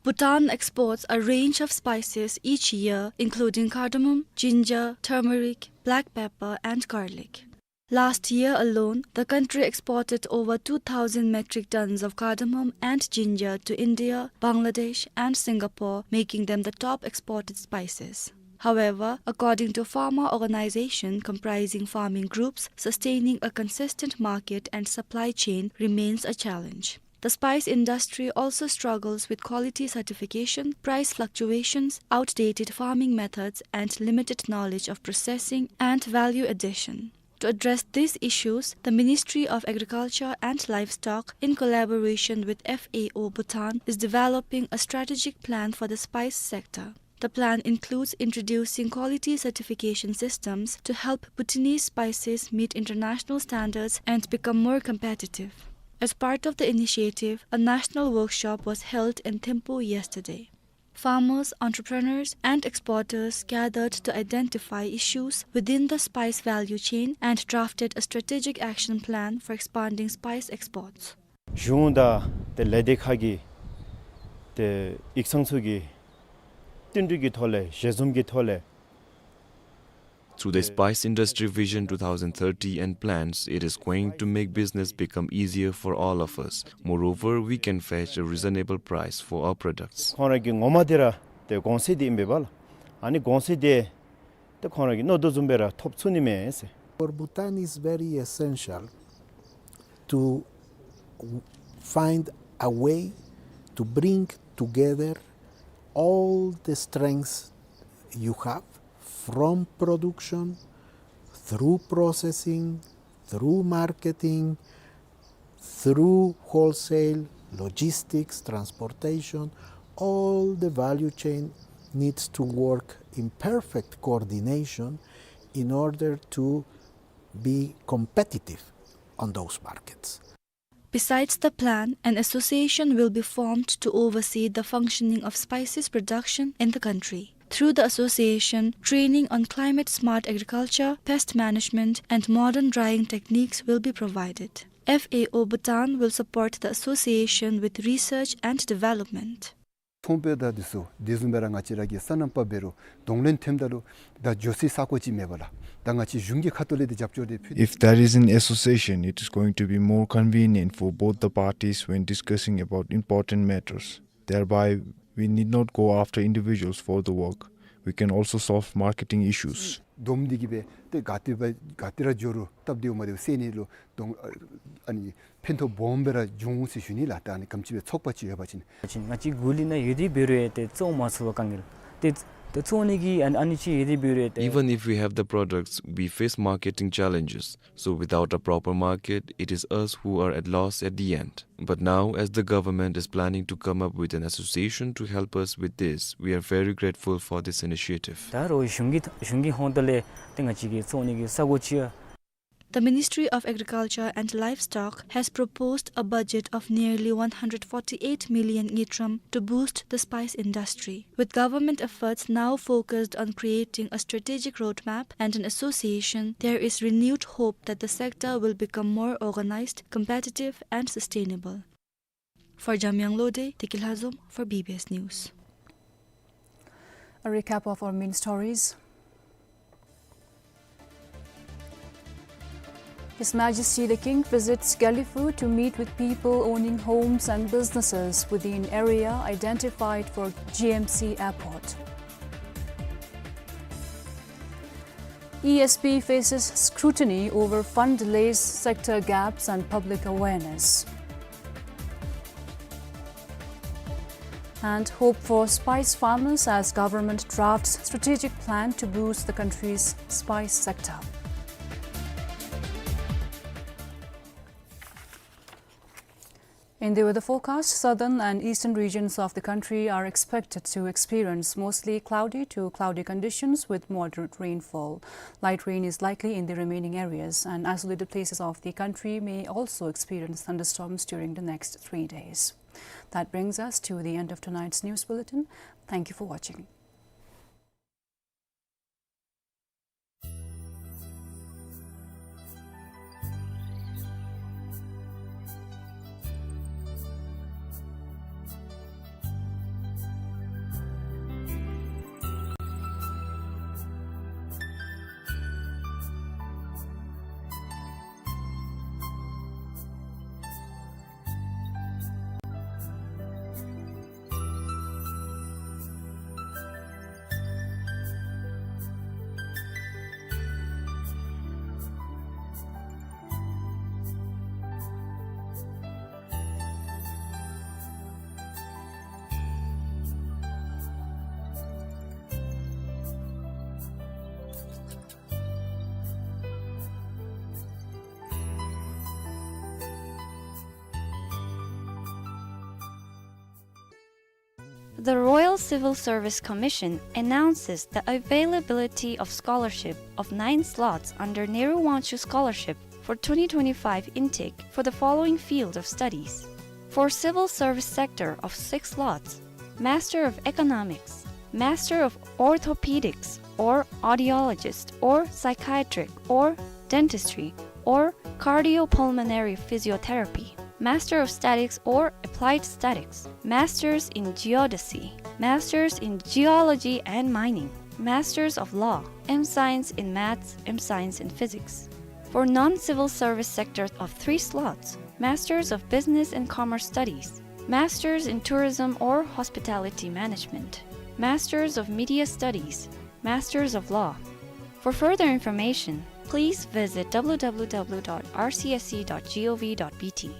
Bhutan exports a range of spices each year, including cardamom, ginger, turmeric, black pepper, and garlic. Last year alone, the country exported over two thousand metric tons of cardamom and ginger to India, Bangladesh, and Singapore, making them the top exported spices. However, according to farmer organization comprising farming groups, sustaining a consistent market and supply chain remains a challenge. The spice industry also struggles with quality certification, price fluctuations, outdated farming methods, and limited knowledge of processing and value addition. To address these issues, the Ministry of Agriculture and Livestock, in collaboration with F A O Bhutan, is developing a strategic plan for the spice sector. The plan includes introducing quality certification systems to help Bhutanese spices meet international standards and become more competitive. As part of the initiative, a national workshop was held in Thimphu yesterday. Farmers, entrepreneurs, and exporters gathered to identify issues within the spice value chain and drafted a strategic action plan for expanding spice exports. གཞུང་དང་ཏེ་ལས་སྡེ་ཁག་གི་ཏེ་ཡིག་ཚང་ཚུ་གི་བསྟུན་གྲོས་ཀྱི་ཐོག་ལས་ཞལ་འཛོམས་ཀྱི་ཐོག་ལས། Through the Spice Industry Vision two thousand thirty and plans, it is going to make business become easier for all of us. Moreover, we can fetch a reasonable price for our products. ཁོང་ར་གི་ངོ་མ་འདི་ར་ཏེ་གོང་ཚད་འདི་ཨིན་པས་ལགས། ཨ་ནི་གོང་ཚད་འདི་ཏེ་ཁོང་ར་གི་མནོ་དོ་བཟུམ་སྦེ་ར་ཐོབ་ཚུགས་ནི་མས་ཟེར། For Bhutan, it's very essential to find a way to bring together all the strengths you have, from production, through processing, through marketing, through wholesale, logistics, transportation, all the value chain needs to work in perfect coordination in order to be competitive on those markets. Besides the plan, an association will be formed to oversee the functioning of spices production in the country. Through the association, training on climate-smart agriculture, pest management, and modern drying techniques will be provided. F A O Bhutan will support the association with research and development. ཚོང་པ་དང་འདི་ཚུ་དེ་བཟུམ་སྦེ་ར་ང་བཅས་ར་གི་སོ་ནམ་པ་འབད་རུང་གདོང་ལེན་ཐོནམ་ད་ལུ་ད་འགྱོ་སའི་ས་གོ་ཅིག་མེད་པས་ལགས། ད་ང་བཅས་གཞུང་གི་ཁ་ཐུག་ལས་ཏེ་རྒྱབ་སྐྱོར་འདི་ཕུལ། If there is an association, it is going to be more convenient for both the parties when discussing about important matters. Thereby, we need not go after individuals for the work. We can also solve marketing issues. བསྡོམས་ཏེ་གིས་སྦེ་ཏེ་ག་ཏེ་སྦེ་ག་ཏེ་ར་འགྱོ་རུང་སྟབས་བདེཝ་མ་བདེཝ་སེལ་ནི་ལུ་གདོང་ཨ་ནི་ཕན་ཐོགས་སྦོམ་སྦེ་ར་འབྱུང་ཟེར་ཞུ་ནི་ལགས། ད་ཨ་ནི་ག་དེམ་ཅིག་སྦེ་ཚོགས་པ་ཅིག་ཡོད་པ་ཅིན། ང་བཅས་གུ་ལུ་ནཱ་ཡོད་དེ་འབད་རུང་ཏེ་བཙོང་མ་ཚུགས་པར་དཀའ་ངལ་ཏེ་ཏེ་བཙོང་ནི་གི་ཨ་ཨ་ནི་ཅིག་ཡོད་དེ་འབད་རུང་ཏེ། Even if we have the products, we face marketing challenges. So without a proper market, it is us who are at loss at the end. But now, as the government is planning to come up with an association to help us with this, we are very grateful for this initiative. ད་རུང་གཞུང་གི་གཞུང་གི་ཧོངས་ལས་ཏེ་ང་བཅས་ཀྱི་བཙོང་ནི་གི་ས་གོ་ཅིག། The Ministry of Agriculture and Livestock has proposed a budget of nearly one hundred forty-eight million ngultrum to boost the spice industry. With government efforts now focused on creating a strategic roadmap and an association, there is renewed hope that the sector will become more organized, competitive, and sustainable. For Jamyang Lode, Tiki Lhazom for B B S News. A recap of our main stories. His Majesty the King visits Gelephu to meet with people owning homes and businesses within area identified for G M C Airport. E S P faces scrutiny over fund delays, sector gaps and public awareness. And hope for spice farmers as government drafts strategic plan to boost the country's spice sector. In the weather forecast, southern and eastern regions of the country are expected to experience mostly cloudy to cloudy conditions with moderate rainfall. Light rain is likely in the remaining areas, and isolated places of the country may also experience thunderstorms during the next three days. That brings us to the end of tonight's news bulletin. Thank you for watching. The Royal Civil Service Commission announces the availability of scholarship of nine slots under Nehru Wangchuk Scholarship for twenty twenty-five intake for the following field of studies. For civil service sector of six slots, Master of Economics, Master of Orthopedics or Audiologist or Psychiatric or Dentistry or Cardiopulmonary Physiotherapy, Master of Statics or Applied Statics, Masters in Geodesy, Masters in Geology and Mining, Masters of Law, M Science in Maths, M Science in Physics. For non-civil service sector of three slots, Masters of Business and Commerce Studies, Masters in Tourism or Hospitality Management, Masters of Media Studies, Masters of Law. For further information, please visit w w w dot r c s c dot g o v dot b t.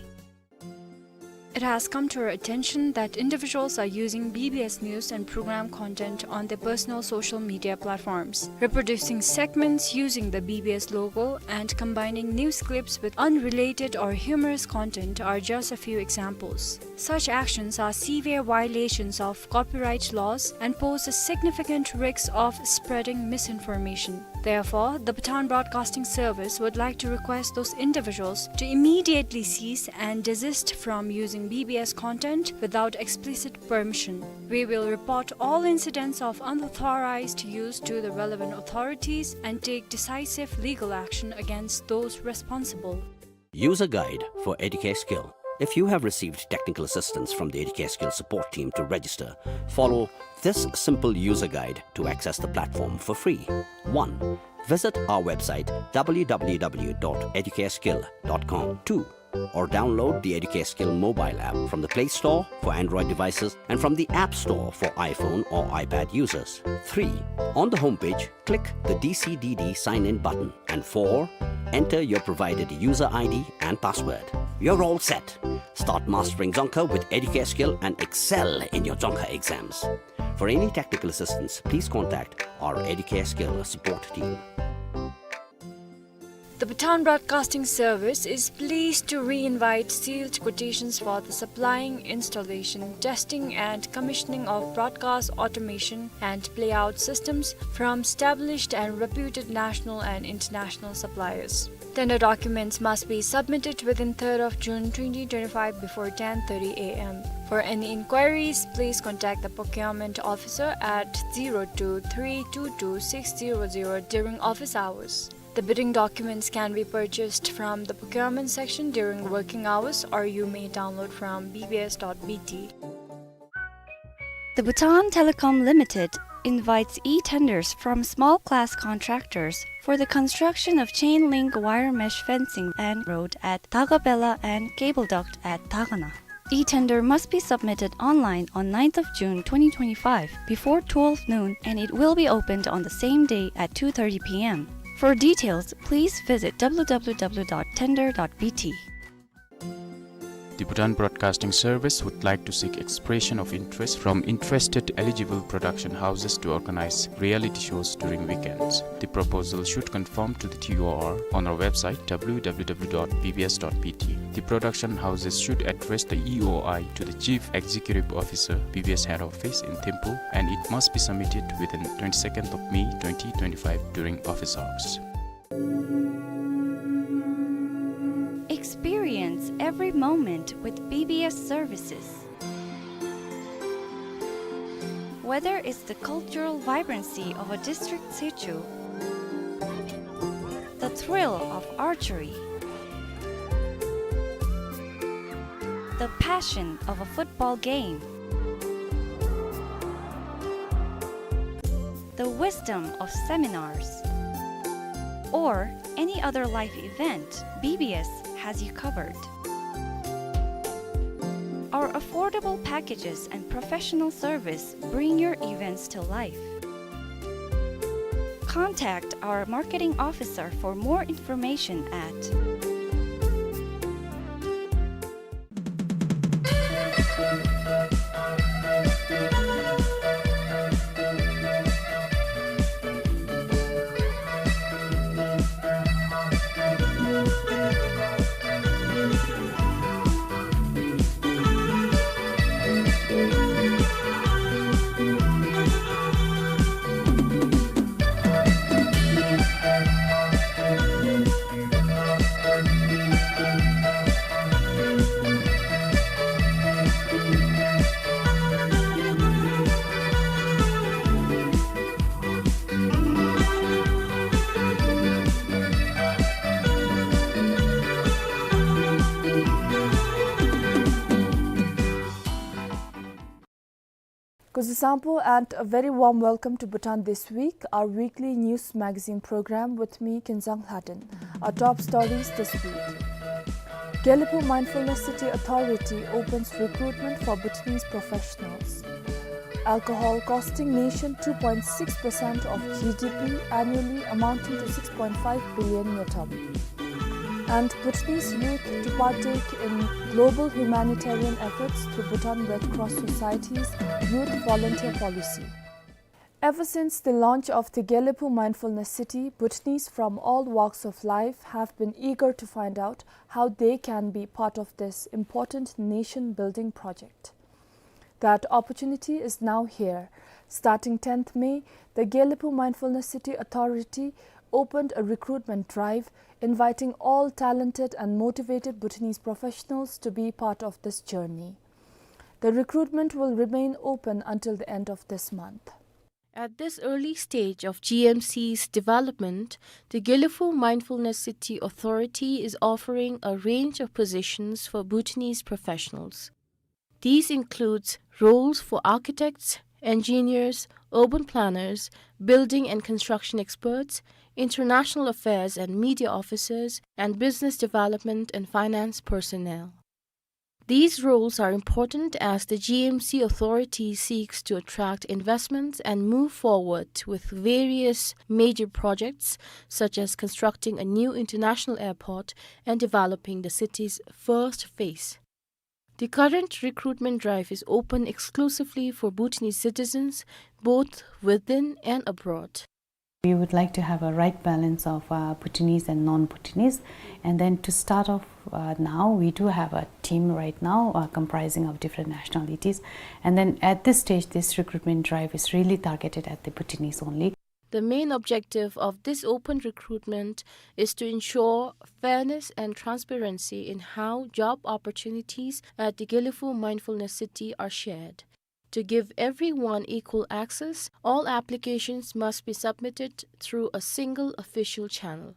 It has come to our attention that individuals are using B B S news and program content on their personal social media platforms, reproducing segments using the B B S logo and combining news clips with unrelated or humorous content are just a few examples. Such actions are severe violations of copyright laws and pose a significant risk of spreading misinformation. Therefore, the Bhutan Broadcasting Service would like to request those individuals to immediately cease and desist from using B B S content without explicit permission. We will report all incidents of unauthorized use to the relevant authorities and take decisive legal action against those responsible. User guide for Educare Skill. If you have received technical assistance from the Educare Skill support team to register, follow this simple user guide to access the platform for free. One, visit our website w w w dot educareskill dot com. Two, or download the Educare Skill mobile app from the Play Store for Android devices and from the App Store for iPhone or iPad users. Three, on the homepage, click the D C D D sign-in button. And four, enter your provided user I D and password. You're all set. Start mastering Dzongkha with Educare Skill and excel in your Dzongkha exams. For any technical assistance, please contact our Educare Skill support team. The Bhutan Broadcasting Service is pleased to re-invite sealed quotations for the supplying, installation, testing and commissioning of broadcast automation and playout systems from established and reputed national and international suppliers. Tender documents must be submitted within third of June twenty twenty-five before ten thirty a m. For any inquiries, please contact the procurement officer at zero two three two two six zero zero during office hours. The bidding documents can be purchased from the procurement section during working hours, or you may download from b b s dot b t. The Bhutan Telecom Limited invites e-tenders from small class contractors for the construction of chain link wire mesh fencing and road at Tagabela and cable duct at Tagana. E-tender must be submitted online on ninth of June twenty twenty-five before twelve noon, and it will be opened on the same day at two thirty p m. For details, please visit w w w dot tender dot b t. The Bhutan Broadcasting Service would like to seek expression of interest from interested eligible production houses to organize reality shows during weekends. The proposal should conform to the T O R on our website w w w dot b b s dot b t. The production houses should address the E O I to the Chief Executive Officer, B B S Head Office in Thimphu, and it must be submitted within twenty-second of May twenty twenty-five during office hours. Experience every moment with B B S services. Whether it's the cultural vibrancy of a district situ, the thrill of archery, the passion of a football game, the wisdom of seminars, or any other life event, B B S has you covered. Our affordable packages and professional service bring your events to life. Contact our marketing officer for more information at Zisampo and a very warm welcome to Bhutan This Week, our weekly news magazine program with me, Kinzang Lhaden. Our top stories this week. Gelephu Mindfulness City Authority opens recruitment for Bhutanese professionals. Alcohol costing nation two point six percent of G D P annually, amounting to six point five billion ngultrum. And Bhutanese youth to partake in global humanitarian efforts through Bhutan Red Cross Society's Youth Volunteer Policy. Ever since the launch of the Gelephu Mindfulness City, Bhutanese from all walks of life have been eager to find out how they can be part of this important nation-building project. That opportunity is now here. Starting tenth May, the Gelephu Mindfulness City Authority opened a recruitment drive, inviting all talented and motivated Bhutanese professionals to be part of this journey. The recruitment will remain open until the end of this month. At this early stage of G M C's development, the Gelephu Mindfulness City Authority is offering a range of positions for Bhutanese professionals. These includes roles for architects, engineers, urban planners, building and construction experts, international affairs and media officers, and business development and finance personnel. These roles are important as the G M C Authority seeks to attract investments and move forward with various major projects, such as constructing a new international airport and developing the city's first phase. The current recruitment drive is open exclusively for Bhutanese citizens, both within and abroad. We would like to have a right balance of, uh, Bhutanese and non-Bhutanese. And then to start off, uh, now, we do have a team right now, uh, comprising of different nationalities. And then at this stage, this recruitment drive is really targeted at the Bhutanese only. The main objective of this open recruitment is to ensure fairness and transparency in how job opportunities at the Gelephu Mindfulness City are shared. To give everyone equal access, all applications must be submitted through a single official channel.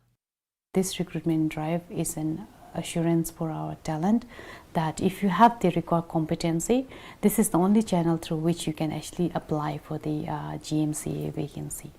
This recruitment drive is an assurance for our talent that if you have the required competency, this is the only channel through which you can actually apply for the, uh, G M C A vacancy.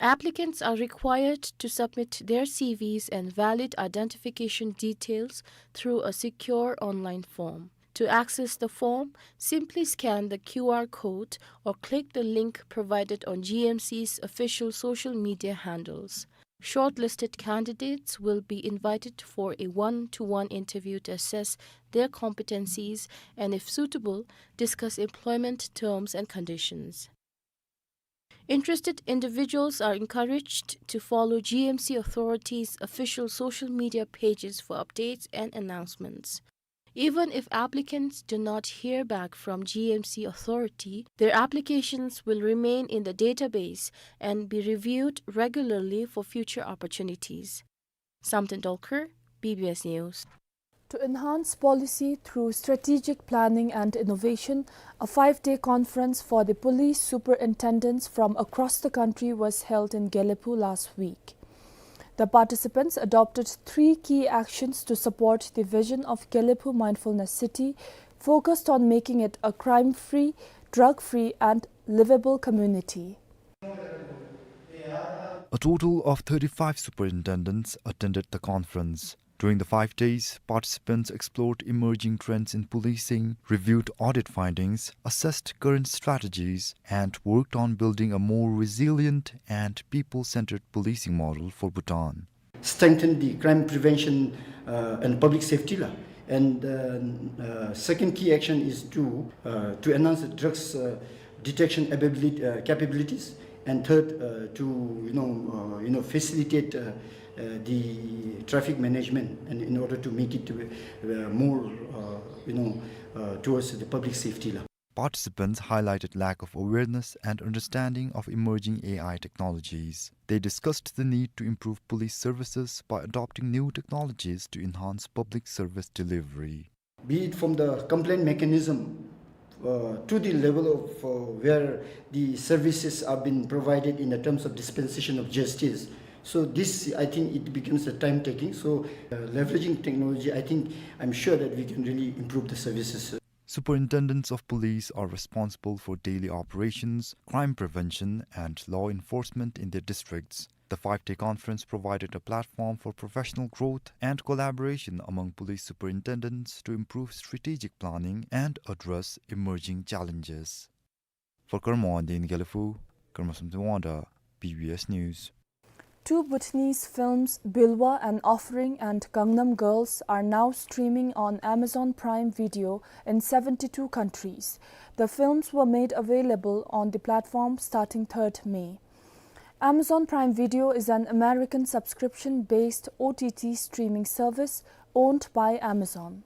Applicants are required to submit their C Vs and valid identification details through a secure online form. To access the form, simply scan the Q R code or click the link provided on G M C's official social media handles. Shortlisted candidates will be invited for a one-to-one interview to assess their competencies and, if suitable, discuss employment terms and conditions. Interested individuals are encouraged to follow G M C Authority's official social media pages for updates and announcements. Even if applicants do not hear back from G M C Authority, their applications will remain in the database and be reviewed regularly for future opportunities. Samten Dolkar, B B S News. To enhance policy through strategic planning and innovation, a five-day conference for the police superintendents from across the country was held in Gelephu last week. The participants adopted three key actions to support the vision of Gelephu Mindfulness City, focused on making it a crime-free, drug-free, and livable community. A total of thirty-five superintendents attended the conference. During the five days, participants explored emerging trends in policing, reviewed audit findings, assessed current strategies, and worked on building a more resilient and people-centered policing model for Bhutan. Strengthen the crime prevention, uh, and public safety la. And, uh, uh, second key action is to, uh, to enhance the drugs, uh, detection ability, uh, capabilities. And third, uh, to, you know, uh, you know, facilitate, uh, uh, the traffic management, and in order to make it, uh, more, uh, you know, uh, towards the public safety la. Participants highlighted lack of awareness and understanding of emerging A I technologies. They discussed the need to improve police services by adopting new technologies to enhance public service delivery. Be it from the complaint mechanism, uh, to the level of, uh, where the services are being provided in the terms of dispensation of justice. So this, I think, it becomes a time taking. So, uh, leveraging technology, I think, I'm sure that we can really improve the services. Superintendents of police are responsible for daily operations, crime prevention, and law enforcement in their districts. The five-day conference provided a platform for professional growth and collaboration among police superintendents to improve strategic planning and address emerging challenges. For Karma Wangdi in Gelephu, Karma Samson Wangda, B B S News. Two Bhutanese films, Bilwa and Offering and Gangnam Girls, are now streaming on Amazon Prime Video in seventy-two countries. The films were made available on the platform starting third May. Amazon Prime Video is an American subscription-based O T T streaming service owned by Amazon.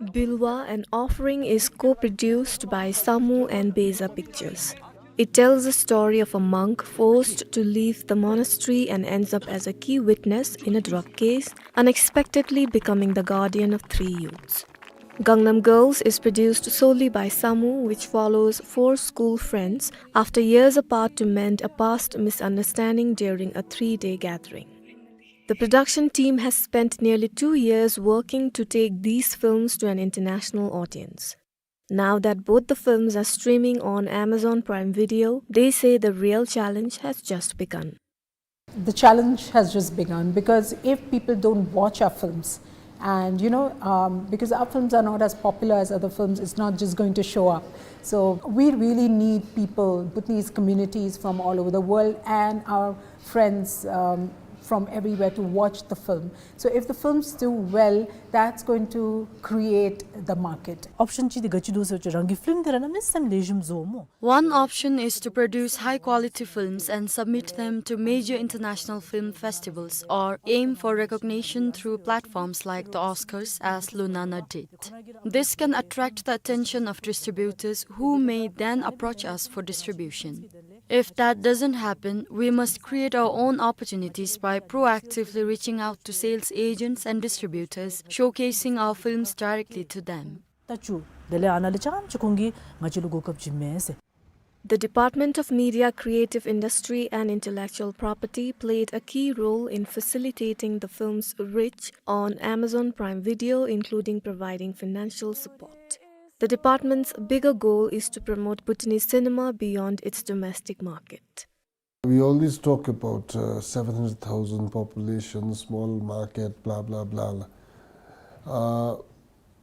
Bilwa and Offering is co-produced by Samu and Beza Pictures. It tells the story of a monk forced to leave the monastery and ends up as a key witness in a drug case, unexpectedly becoming the guardian of three youths. Gangnam Girls is produced solely by Samu, which follows four school friends after years apart to mend a past misunderstanding during a three-day gathering. The production team has spent nearly two years working to take these films to an international audience. Now that both the films are streaming on Amazon Prime Video, they say the real challenge has just begun. The challenge has just begun, because if people don't watch our films, and, you know, um, because our films are not as popular as other films, it's not just going to show up. So we really need people, Bhutanese communities from all over the world, and our friends, um, from everywhere to watch the film. So if the films do well, that's going to create the market. Option ཅིག་འདི་ག་ཅི་འདུག་ཟེར་བ་ཅིན་རང་གི་ཕིལམ་འདི་ར་གནམ་མེད་ས་མེད་ལེགས་ཤོམ་བཟོ་སྨོ། One option is to produce high-quality films and submit them to major international film festivals or aim for recognition through platforms like the Oscars, as Lunana did. This can attract the attention of distributors, who may then approach us for distribution. If that doesn't happen, we must create our own opportunities by proactively reaching out to sales agents and distributors, showcasing our films directly to them. ད་ཅུ། དེ་ལས་ཨ་ནཱ་ལས་རྐྱངམ་ཅིག་ཁོང་གིས་ང་བཅས་ལུ་གོ་སྐབས་བྱིན་མས་ཟེར། The Department of Media, Creative Industry and Intellectual Property played a key role in facilitating the film's reach on Amazon Prime Video, including providing financial support. The department's bigger goal is to promote Bhutanese cinema beyond its domestic market. We always talk about, uh, seven hundred thousand population, small market, blah, blah, blah, blah. Uh,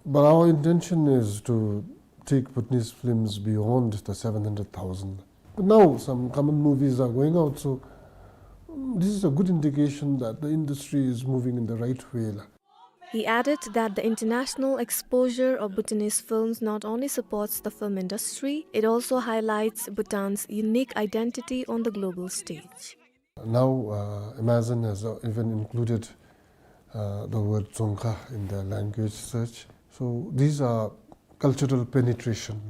but our intention is to take Bhutanese films beyond the seven hundred thousand. But now some common movies are going out, so, mm, this is a good indication that the industry is moving in the right way, la. He added that the international exposure of Bhutanese films not only supports the film industry, it also highlights Bhutan's unique identity on the global stage. Now, uh, Amazon has, uh, even included, uh, the word Dzongkha in their language search. So these are cultural penetration.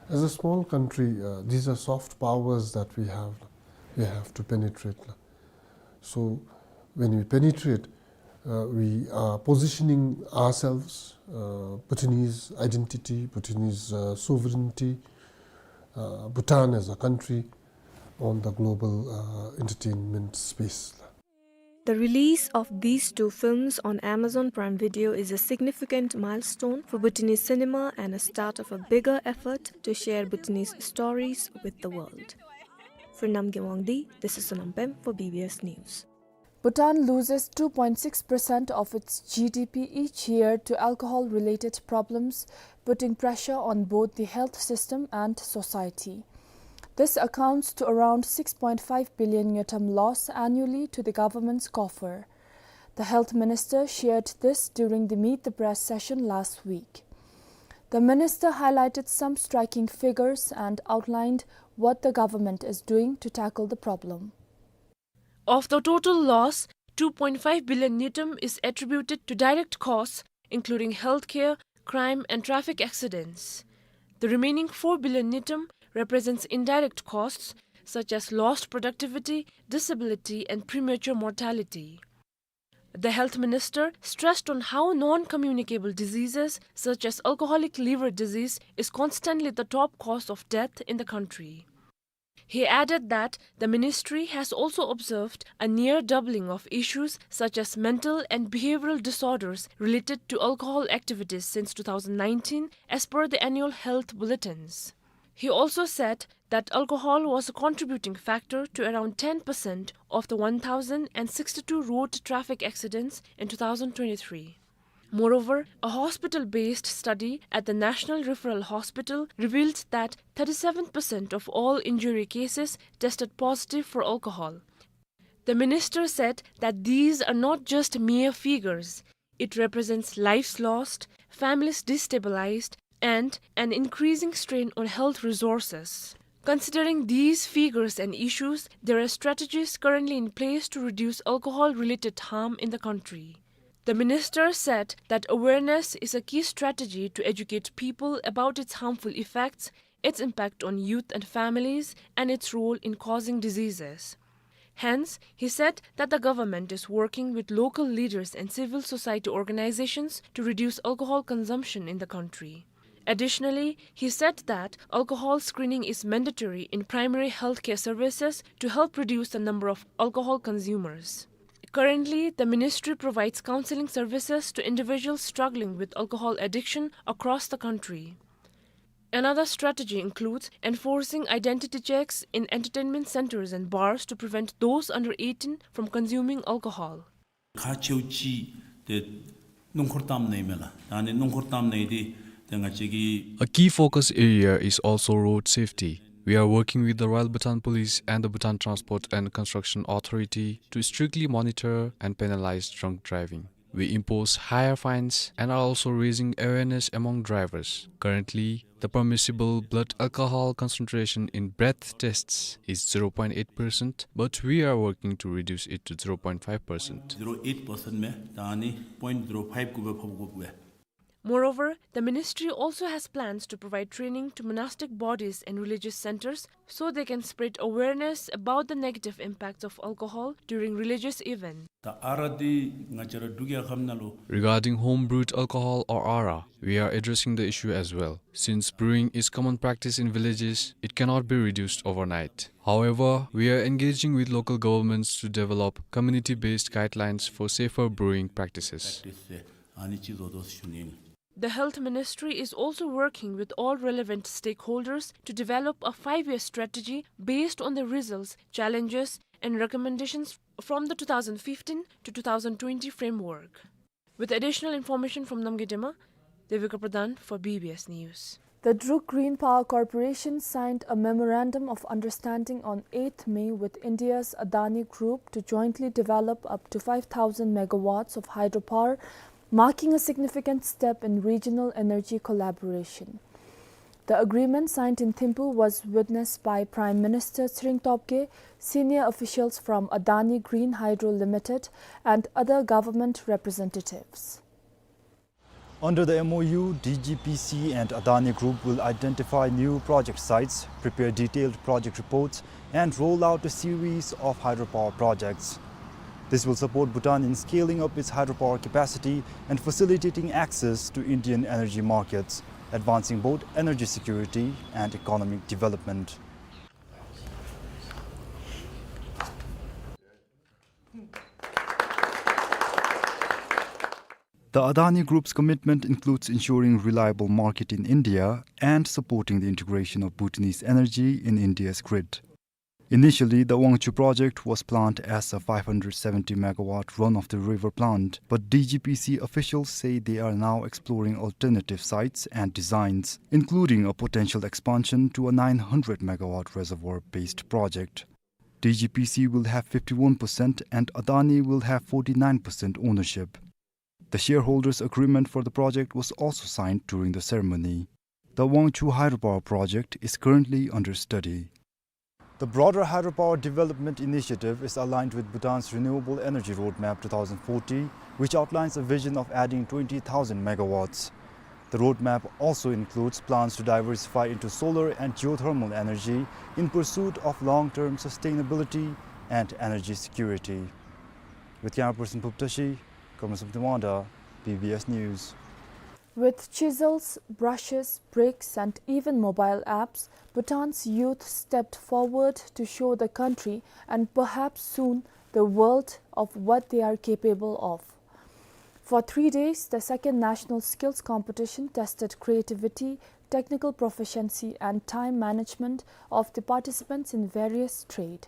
As a small country, uh, these are soft powers that we have. We have to penetrate. So when we penetrate, uh, we are positioning ourselves, uh, Bhutanese identity, Bhutanese, uh, sovereignty, uh, Bhutan as a country on the global, uh, entertainment space. The release of these two films on Amazon Prime Video is a significant milestone for Bhutanese cinema and a start of a bigger effort to share Bhutanese stories with the world. For Namgay Wangdi, this is Sonam Pem for B B S News. Bhutan loses two point six percent of its G D P each year to alcohol-related problems, putting pressure on both the health system and society. This accounts to around six point five billion ngultrum loss annually to the government's coffer. The health minister shared this during the Meet the Press session last week. The minister highlighted some striking figures and outlined what the government is doing to tackle the problem. Of the total loss, two point five billion ngultrum is attributed to direct costs, including healthcare, crime, and traffic accidents. The remaining four billion ngultrum represents indirect costs, such as lost productivity, disability, and premature mortality. The health minister stressed on how non-communicable diseases, such as alcoholic liver disease, is constantly the top cause of death in the country. He added that the ministry has also observed a near doubling of issues such as mental and behavioral disorders related to alcohol activities since two thousand nineteen, as per the annual health bulletins. He also said that alcohol was a contributing factor to around ten percent of the one thousand sixty-two road traffic accidents in two thousand twenty-three. Moreover, a hospital-based study at the National Referral Hospital revealed that thirty-seven percent of all injury cases tested positive for alcohol. The minister said that these are not just mere figures. It represents lives lost, families destabilized, and an increasing strain on health resources. Considering these figures and issues, there are strategies currently in place to reduce alcohol-related harm in the country. The minister said that awareness is a key strategy to educate people about its harmful effects, its impact on youth and families, and its role in causing diseases. Hence, he said that the government is working with local leaders and civil society organizations to reduce alcohol consumption in the country. Additionally, he said that alcohol screening is mandatory in primary healthcare services to help reduce the number of alcohol consumers. Currently, the ministry provides counseling services to individuals struggling with alcohol addiction across the country. Another strategy includes enforcing identity checks in entertainment centers and bars to prevent those under eighteen from consuming alcohol. ཁག་ཆེཝ་ཅིག་ཏེ་སྣུམ་འཁོར་བཏང་ནི་མས་ལགས། ད་ནི་སྣུམ་འཁོར་བཏང་ནི་འདི་ཏེ་ང་བཅས་ཀྱི A key focus area is also road safety. We are working with the Royal Bhutan Police and the Bhutan Transport and Construction Authority to strictly monitor and penalize drunk driving. We impose higher fines and are also raising awareness among drivers. Currently, the permissible blood alcohol concentration in breath tests is zero point eight percent, but we are working to reduce it to zero point five percent. Zero eight percent མས། ད་ནི་point zero five གུ་སྦེ་ཕབ་དགོཔ་སྦེ། Moreover, the ministry also has plans to provide training to monastic bodies and religious centers so they can spread awareness about the negative impacts of alcohol during religious events. ད་ཨ་རག་འདི་ང་བཅས་ར་འབྲུག་རྒྱལ་ཁབ་ནང་ལུ Regarding home brewed alcohol or arak, we are addressing the issue as well. Since brewing is common practice in villages, it cannot be reduced overnight. However, we are engaging with local governments to develop community-based guidelines for safer brewing practices. ཨ་ནི་ཅིག་བཟོ་དོ་ཟེར་ཞུ་ནི། The Health Ministry is also working with all relevant stakeholders to develop a five-year strategy based on the results, challenges, and recommendations from the two thousand fifteen to two thousand twenty framework. With additional information from Namgay Dema, Devika Pradhan for B B S News. The Druk Green Power Corporation signed a memorandum of understanding on eighth May with India's Adani Group to jointly develop up to five thousand megawatts of hydropower, marking a significant step in regional energy collaboration. The agreement signed in Thimphu was witnessed by Prime Minister Tshering Tobgay, senior officials from Adani Green Hydro Limited, and other government representatives. Under the M O U, D G P C and Adani Group will identify new project sites, prepare detailed project reports, and roll out a series of hydropower projects. This will support Bhutan in scaling up its hydropower capacity and facilitating access to Indian energy markets, advancing both energy security and economic development. The Adani Group's commitment includes ensuring reliable market in India and supporting the integration of Bhutanese energy in India's grid. Initially, the Wangchhu project was planned as a five hundred seventy megawatt run-of-the-river plant, but D G P C officials say they are now exploring alternative sites and designs, including a potential expansion to a nine hundred megawatt reservoir-based project. D G P C will have fifty-one percent and Adani will have forty-nine percent ownership. The shareholders' agreement for the project was also signed during the ceremony. The Wangchhu hydropower project is currently under study. The broader hydropower development initiative is aligned with Bhutan's Renewable Energy Roadmap two thousand forty, which outlines a vision of adding twenty thousand megawatts. The roadmap also includes plans to diversify into solar and geothermal energy in pursuit of long-term sustainability and energy security. With camera person Phub Tashi, Comrade Samdin Wangda, B B S News. With chisels, brushes, bricks, and even mobile apps, Bhutan's youth stepped forward to show the country and perhaps soon the world of what they are capable of. For three days, the second national skills competition tested creativity, technical proficiency, and time management of the participants in various trade.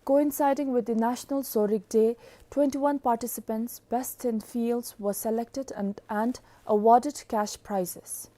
Coinciding with the National Zorig Day, twenty-one participants best in fields were selected and, and awarded cash prizes.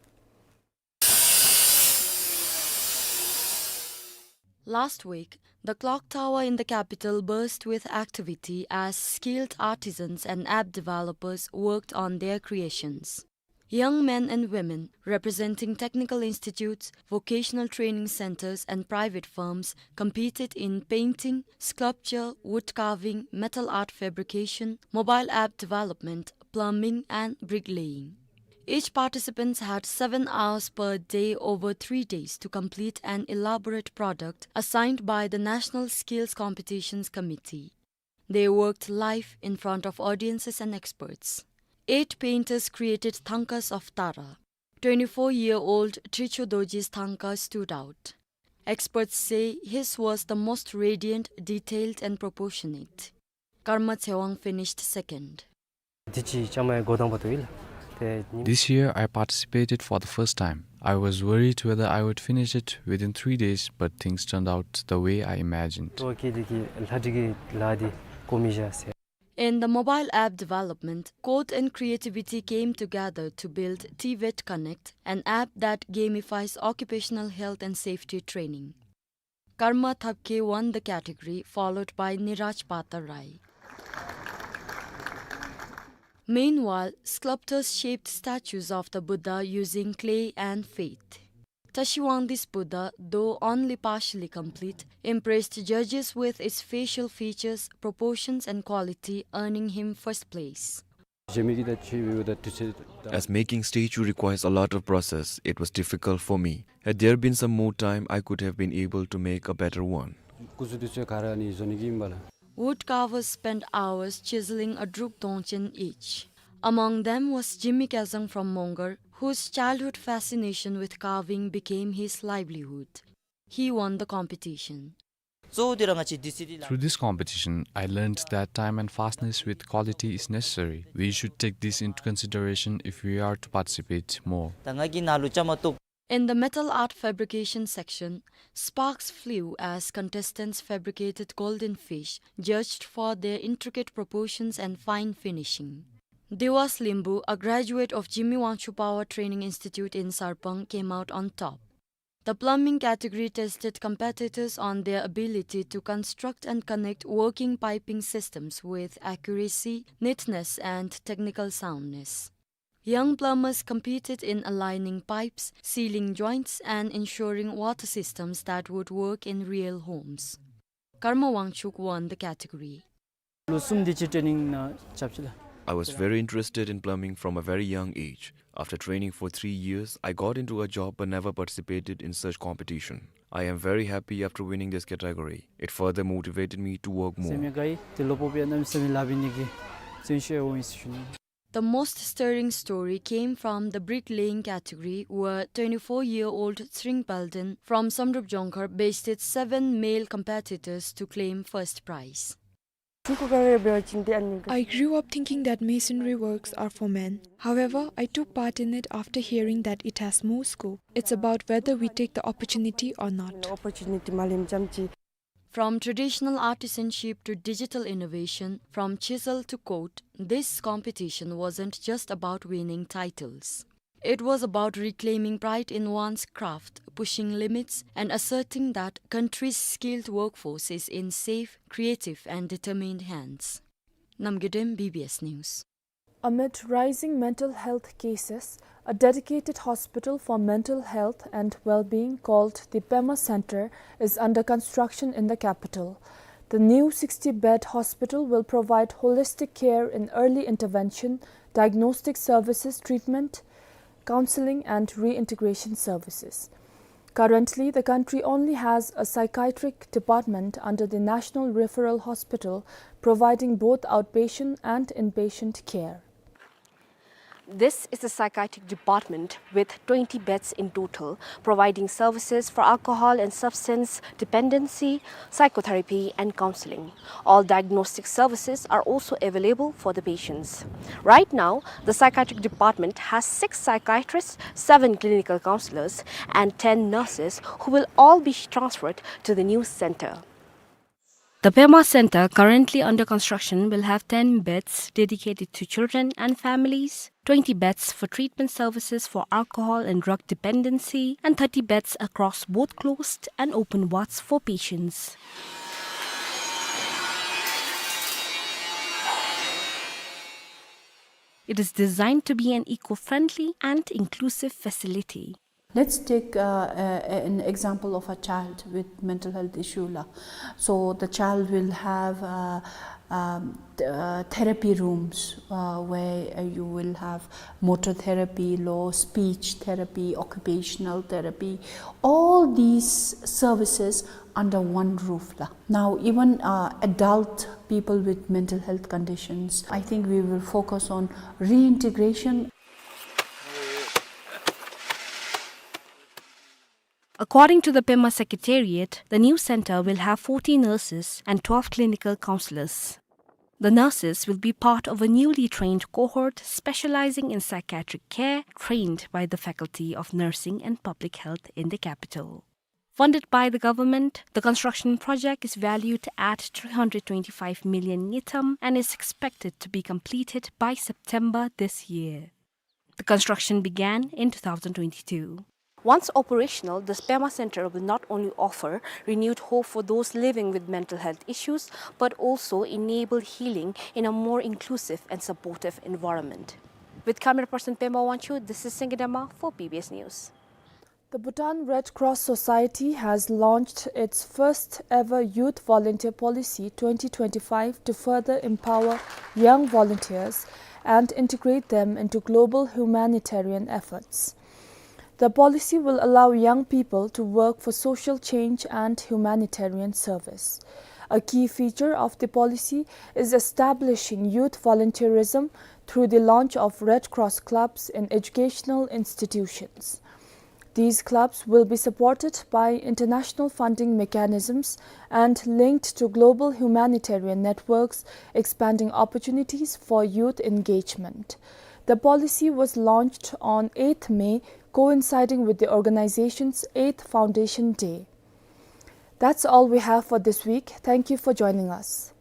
Last week, the clock tower in the capital burst with activity as skilled artisans and app developers worked on their creations. Young men and women representing technical institutes, vocational training centers, and private firms competed in painting, sculpture, wood carving, metal art fabrication, mobile app development, plumbing, and bricklaying. Each participant had seven hours per day over three days to complete an elaborate product assigned by the National Skills Competitions Committee. They worked live in front of audiences and experts. Eight painters created thangkas of Tara. Twenty-four-year-old Tricho Dorji's thangka stood out. Experts say his was the most radiant, detailed, and proportionate. Karma Tsewang finished second. འདི་ཅིག་བཅའ་མར་འགོ་དང་པོ་ཐོབ་ཡི་ལགས། ཏེ་ཉིནམ། This year I participated for the first time. I was worried whether I would finish it within three days, but things turned out the way I imagined. ཏེ་འདི་གི་ལྷ་འདྲེ་གི་ལཱ་འདི་གོ་མི་བཞག་ཟེར། In the mobile app development, code and creativity came together to build T-Vet Connect, an app that gamifies occupational health and safety training. Karma Thapke won the category, followed by Niraj Patarai. Meanwhile, sculptors shaped statues of the Buddha using clay and faith. Tashi Wangdi's Buddha, though only partially complete, impressed judges with its facial features, proportions, and quality, earning him first place. As making statue requires a lot of process, it was difficult for me. Had there been some more time, I could have been able to make a better one. Wood carvers spent hours chiseling a druk dongchen each. Among them was Jimmy Kazang from Mongar, whose childhood fascination with carving became his livelihood. He won the competition. Through this competition, I learned that time and fastness with quality is necessary. We should take this into consideration if we are to participate more. In the metal art fabrication section, sparks flew as contestants fabricated golden fish, judged for their intricate proportions and fine finishing. Diwas Limbu, a graduate of Jimmy Wangchuck Power Training Institute in Sarpang, came out on top. The plumbing category tested competitors on their ability to construct and connect working piping systems with accuracy, neatness, and technical soundness. Young plumbers competed in aligning pipes, sealing joints, and ensuring water systems that would work in real homes. Karma Wangchuck won the category. ལོ་གསུམ་དེ་ཅིག་ཊེ་ནིང་ནང་རྐྱབ་ཅི་ལགས། I was very interested in plumbing from a very young age. After training for three years, I got into a job but never participated in such competition. I am very happy after winning this category. It further motivated me to work more. སེམས་ཡང་དགའ་ཡི། ཏེ་ལོ་པོ་པའི་གནམ་མེད་ས་མེད་ལཱ་འབད་ནི་གི་བརྩོན་ཤུགས་འོང་ཡི་ཟེར་ཞུ་ནི། The most stirring story came from the bricklaying category, where twenty-four-year-old Tsring Palden from Samdrup Jongkhar bested seven male competitors to claim first prize. I grew up thinking that masonry works are for men. However, I took part in it after hearing that it has more scope. It's about whether we take the opportunity or not. From traditional artisanship to digital innovation, from chisel to code, this competition wasn't just about winning titles. It was about reclaiming pride in one's craft, pushing limits, and asserting that country's skilled workforce is in safe, creative, and determined hands. Namgay Dem, B B S News. Amid rising mental health cases, a dedicated hospital for mental health and well-being called the Pema Center is under construction in the capital. The new sixty-bed hospital will provide holistic care in early intervention, diagnostic services, treatment, counseling and reintegration services. Currently, the country only has a psychiatric department under the National Referral Hospital, providing both outpatient and inpatient care. This is a psychiatric department with twenty beds in total, providing services for alcohol and substance dependency, psychotherapy, and counseling. All diagnostic services are also available for the patients. Right now, the psychiatric department has six psychiatrists, seven clinical counselors, and ten nurses who will all be transferred to the new center. The Pema Center, currently under construction, will have ten beds dedicated to children and families, twenty beds for treatment services for alcohol and drug dependency, and thirty beds across both closed and open wards for patients. It is designed to be an eco-friendly and inclusive facility. Let's take, uh, a, an example of a child with mental health issue la. So the child will have, uh, um, th-, uh, therapy rooms, uh, where, uh, you will have motor therapy, lo speech therapy, occupational therapy, all these services under one roof la. Now, even, uh, adult people with mental health conditions, I think we will focus on reintegration. According to the Pema Secretariat, the new center will have forty nurses and twelve clinical counselors. The nurses will be part of a newly trained cohort specializing in psychiatric care, trained by the Faculty of Nursing and Public Health in the capital. Funded by the government, the construction project is valued at three hundred twenty-five million ngultrum and is expected to be completed by September this year. The construction began in two thousand twenty-two. Once operational, the Pema Center will not only offer renewed hope for those living with mental health issues, but also enable healing in a more inclusive and supportive environment. With camera person Pema Wangchuk, this is Singye Dema for B B S News. The Bhutan Red Cross Society has launched its first ever Youth Volunteer Policy twenty twenty-five to further empower young volunteers and integrate them into global humanitarian efforts. The policy will allow young people to work for social change and humanitarian service. A key feature of the policy is establishing youth volunteerism through the launch of Red Cross clubs in educational institutions. These clubs will be supported by international funding mechanisms and linked to global humanitarian networks, expanding opportunities for youth engagement. The policy was launched on eighth May, coinciding with the organization's eighth foundation day. That's all we have for this week. Thank you for joining us.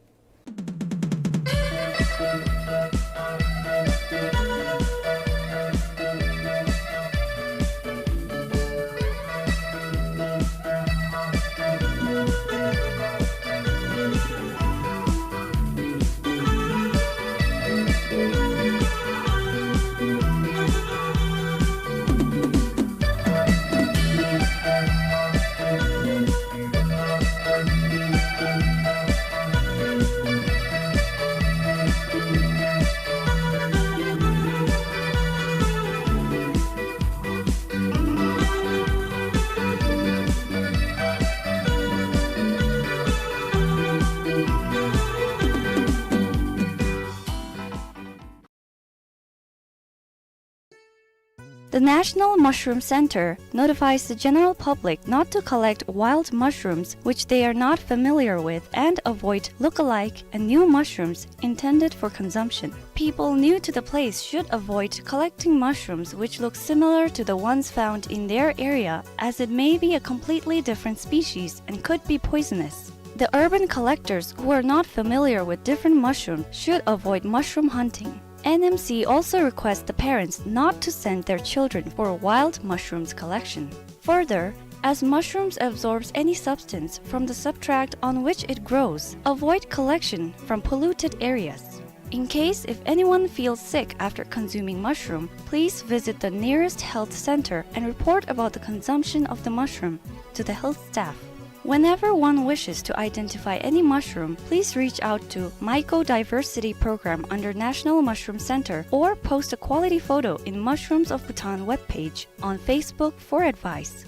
The National Mushroom Center notifies the general public not to collect wild mushrooms which they are not familiar with and avoid look-alike and new mushrooms intended for consumption. People new to the place should avoid collecting mushrooms which look similar to the ones found in their area, as it may be a completely different species and could be poisonous. The urban collectors who are not familiar with different mushrooms should avoid mushroom hunting. N M C also requests the parents not to send their children for wild mushrooms collection. Further, as mushrooms absorbs any substance from the substrate on which it grows, avoid collection from polluted areas. In case if anyone feels sick after consuming mushroom, please visit the nearest health center and report about the consumption of the mushroom to the health staff. Whenever one wishes to identify any mushroom, please reach out to Mycodiversity Program under National Mushroom Center or post a quality photo in Mushrooms of Bhutan webpage on Facebook for advice.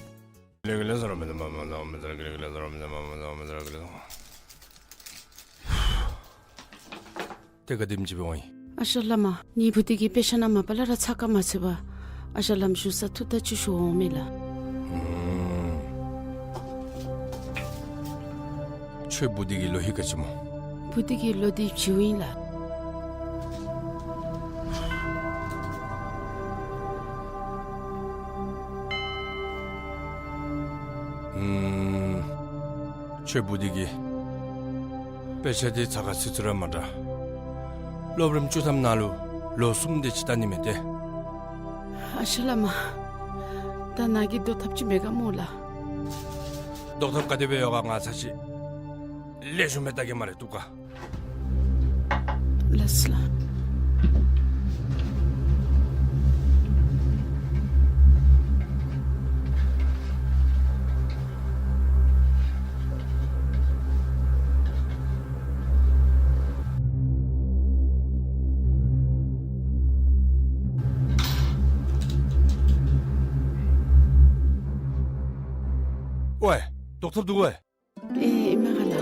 ཏེ་ག་དེམ་ཅིག་འབད་འོང་ཡི། ཨ་ཞང་བླ་མ། ངེའི་བུ་འདི་གིས་དཔེ་ཆ་ནང་མ་པ་ལས་ར་ཚགས་ཁར་མ་ཚུད་པར་ཨ་ཞང་བླམ་བཞུགས་སར་ཐུགས་བརྟག་ཅིག་ཞུ་འོང་མས་ལགས། ཨུམ། ཁྱོད་བུ་འདི་གི་ལོ་ཧིང་ག་ཅི་སྨོ། བུ་འདི་གི་ལོ་འདི་བྱིའུ་ཨིན་ལགས། ཨུམ། ཁྱོད་བུ་འདི་གིས་དཔེ་ཆ་འདི་ཚགས་ཁར་ཚུད་ཚུད་ར་མ་དྲགས། སློབ་རིམ་བཅུ་ཐམ་ནང་ལུ་ལོ་གསུམ་དེ་ཅིག་བལྟ་ནི་མས་ཏེ། ཨ་ཞང་བླ་མ། ད་ནཱ་གིས་བཟློག་ཐབས་ཅིག་མེད་ག་སྨོ་ལགས། བཟློག་ཐབས་ག་དེ་སྦེ་ཡོད་ག། ང་ཚར་ཅིག་ལེགས་ཤོམ་སྦེ་བལྟ་གེ་སྨ་རེ། བཏུབ་ག། ལགས་སོ་ལགས། ཝའེ། བཟློག་ཐབས་འདུག་གོ་ཝའེ། ཨེ་ཨིན་མས་ག་ལགས།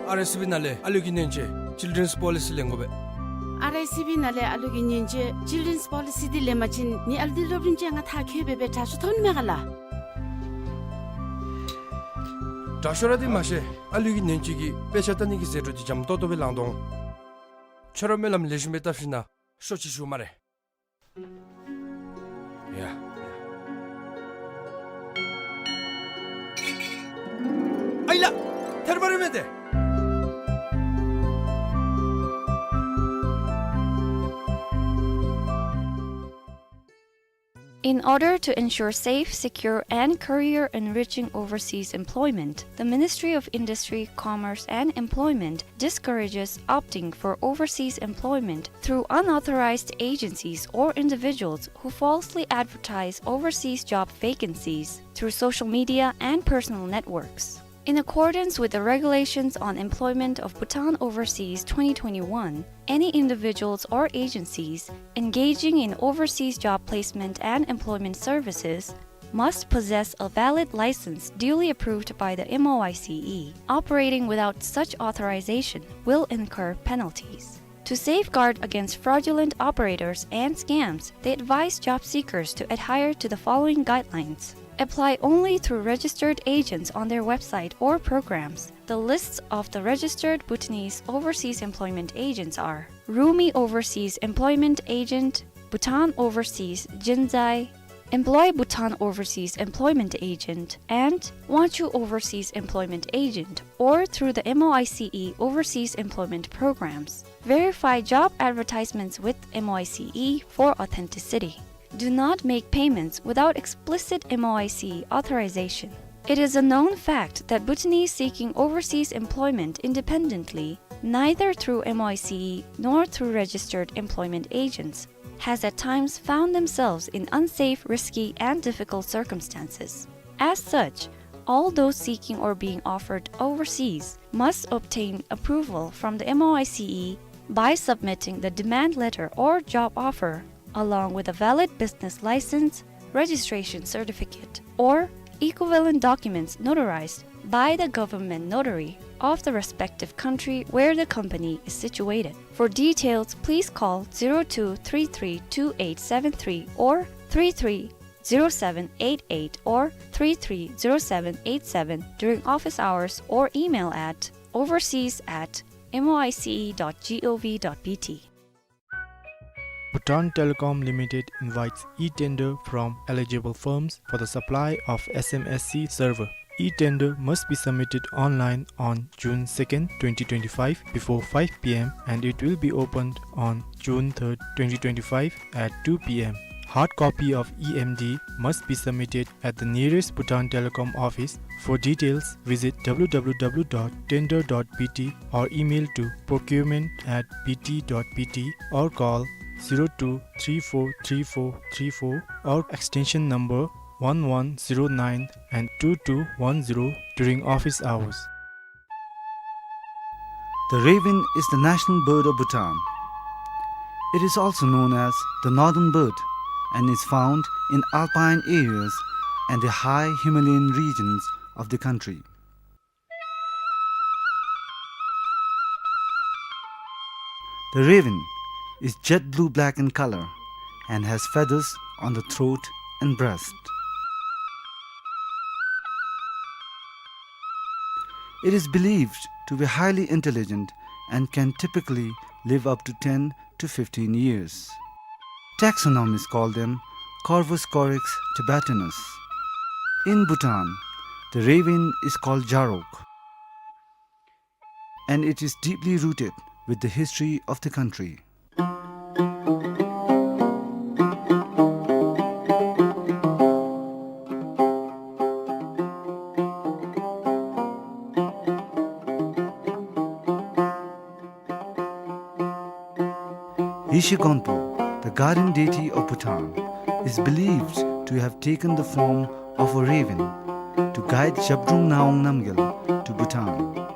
ཨར་ཨའི་སི་བི་ནང་ལས་ཨ་ལུ་གི་ཉེན་བཅོལ་Children's Policy ལེན་དགོ་པས། ཨར་ཨའི་སི་བི་ནང་ལས་ཨ་ལུ་གི་ཉེན་བཅོལ་Children's Policy འདི་ལེན་པ་ཅིན་ངེའི་ཨ་ལུ་འདི་སློབ་རིམ་ཅན་ང་མཐར་འཁྱོལ་སྦེ་སྦེ་དྲག་ཤོས་ཐོབ་ནི་མས་ག་ལགས། དྲག་ཤོས་ར་འདི་མ་ཤེས། ཨ་ལུ་གི་ཉེན་བཅོལ་གྱི་དཔེ་ཆ་བལྟ་ནི་གི་ཟད་འགྲོ་འདི་འཇམ་ཏོག་ཏོ་སྦེ་ལང་དོ་འོང་། ཁྱོད་ར་སྨོན་ལམ་ལེགས་ཤོམ་སྦེ་བཏབ་ཞིན་ན་ཤོག་ཅིག་ཞུ་སྨ་རེ། ཡ། ཨའི་ལགས། ཐལ་མ་རེ་མས་ཏེ། In order to ensure safe, secure, and career-enriching overseas employment, the Ministry of Industry, Commerce, and Employment discourages opting for overseas employment through unauthorized agencies or individuals who falsely advertise overseas job vacancies through social media and personal networks. In accordance with the Regulations on Employment of Bhutan Overseas twenty twenty-one, any individuals or agencies engaging in overseas job placement and employment services must possess a valid license duly approved by the M O I C E. Operating without such authorization will incur penalties. To safeguard against fraudulent operators and scams, they advise job seekers to adhere to the following guidelines. Apply only through registered agents on their website or programs. The lists of the registered Bhutanese overseas employment agents are Rumi Overseas Employment Agent, Bhutan Overseas Jinzai, Employ Bhutan Overseas Employment Agent, and Wangchuh Overseas Employment Agent, or through the M O I C E Overseas Employment Programs. Verify job advertisements with M O I C E for authenticity. Do not make payments without explicit M O I C E authorization. It is a known fact that Bhutanese seeking overseas employment independently, neither through M O I C E nor through registered employment agents, has at times found themselves in unsafe, risky, and difficult circumstances. As such, all those seeking or being offered overseas must obtain approval from the M O I C E by submitting the demand letter or job offer, along with a valid business license, registration certificate, or equivalent documents notarized by the government notary of the respective country where the company is situated. For details, please call zero two three three two eight seven three or three three zero seven eight eight or three three zero seven eight seven during office hours or email at overseas at M O I C E dot G O V dot B T. Bhutan Telecom Limited invites e-tender from eligible firms for the supply of S M S C server. E-tender must be submitted online on June second, twenty twenty-five, before five P M, and it will be opened on June third, twenty twenty-five, at two P M. Hard copy of E M D must be submitted at the nearest Bhutan Telecom office. For details, visit W W W dot tender dot B T or email to procurement at B T dot B T or call zero two three four three four three four or extension number one one zero nine and two two one zero during office hours. The raven is the national bird of Bhutan. It is also known as the northern bird and is found in alpine areas and the high Himalayan regions of the country. The raven is jet blue-black in color and has feathers on the throat and breast. It is believed to be highly intelligent and can typically live up to ten to fifteen years. Taxonomists call them Corvus corax tibetanus. In Bhutan, the raven is called Jarok, and it is deeply rooted with the history of the country. Yeshe Gonpo, the guardian deity of Bhutan, is believed to have taken the form of a raven to guide Zhabdrung Ngawang Namgyal to Bhutan.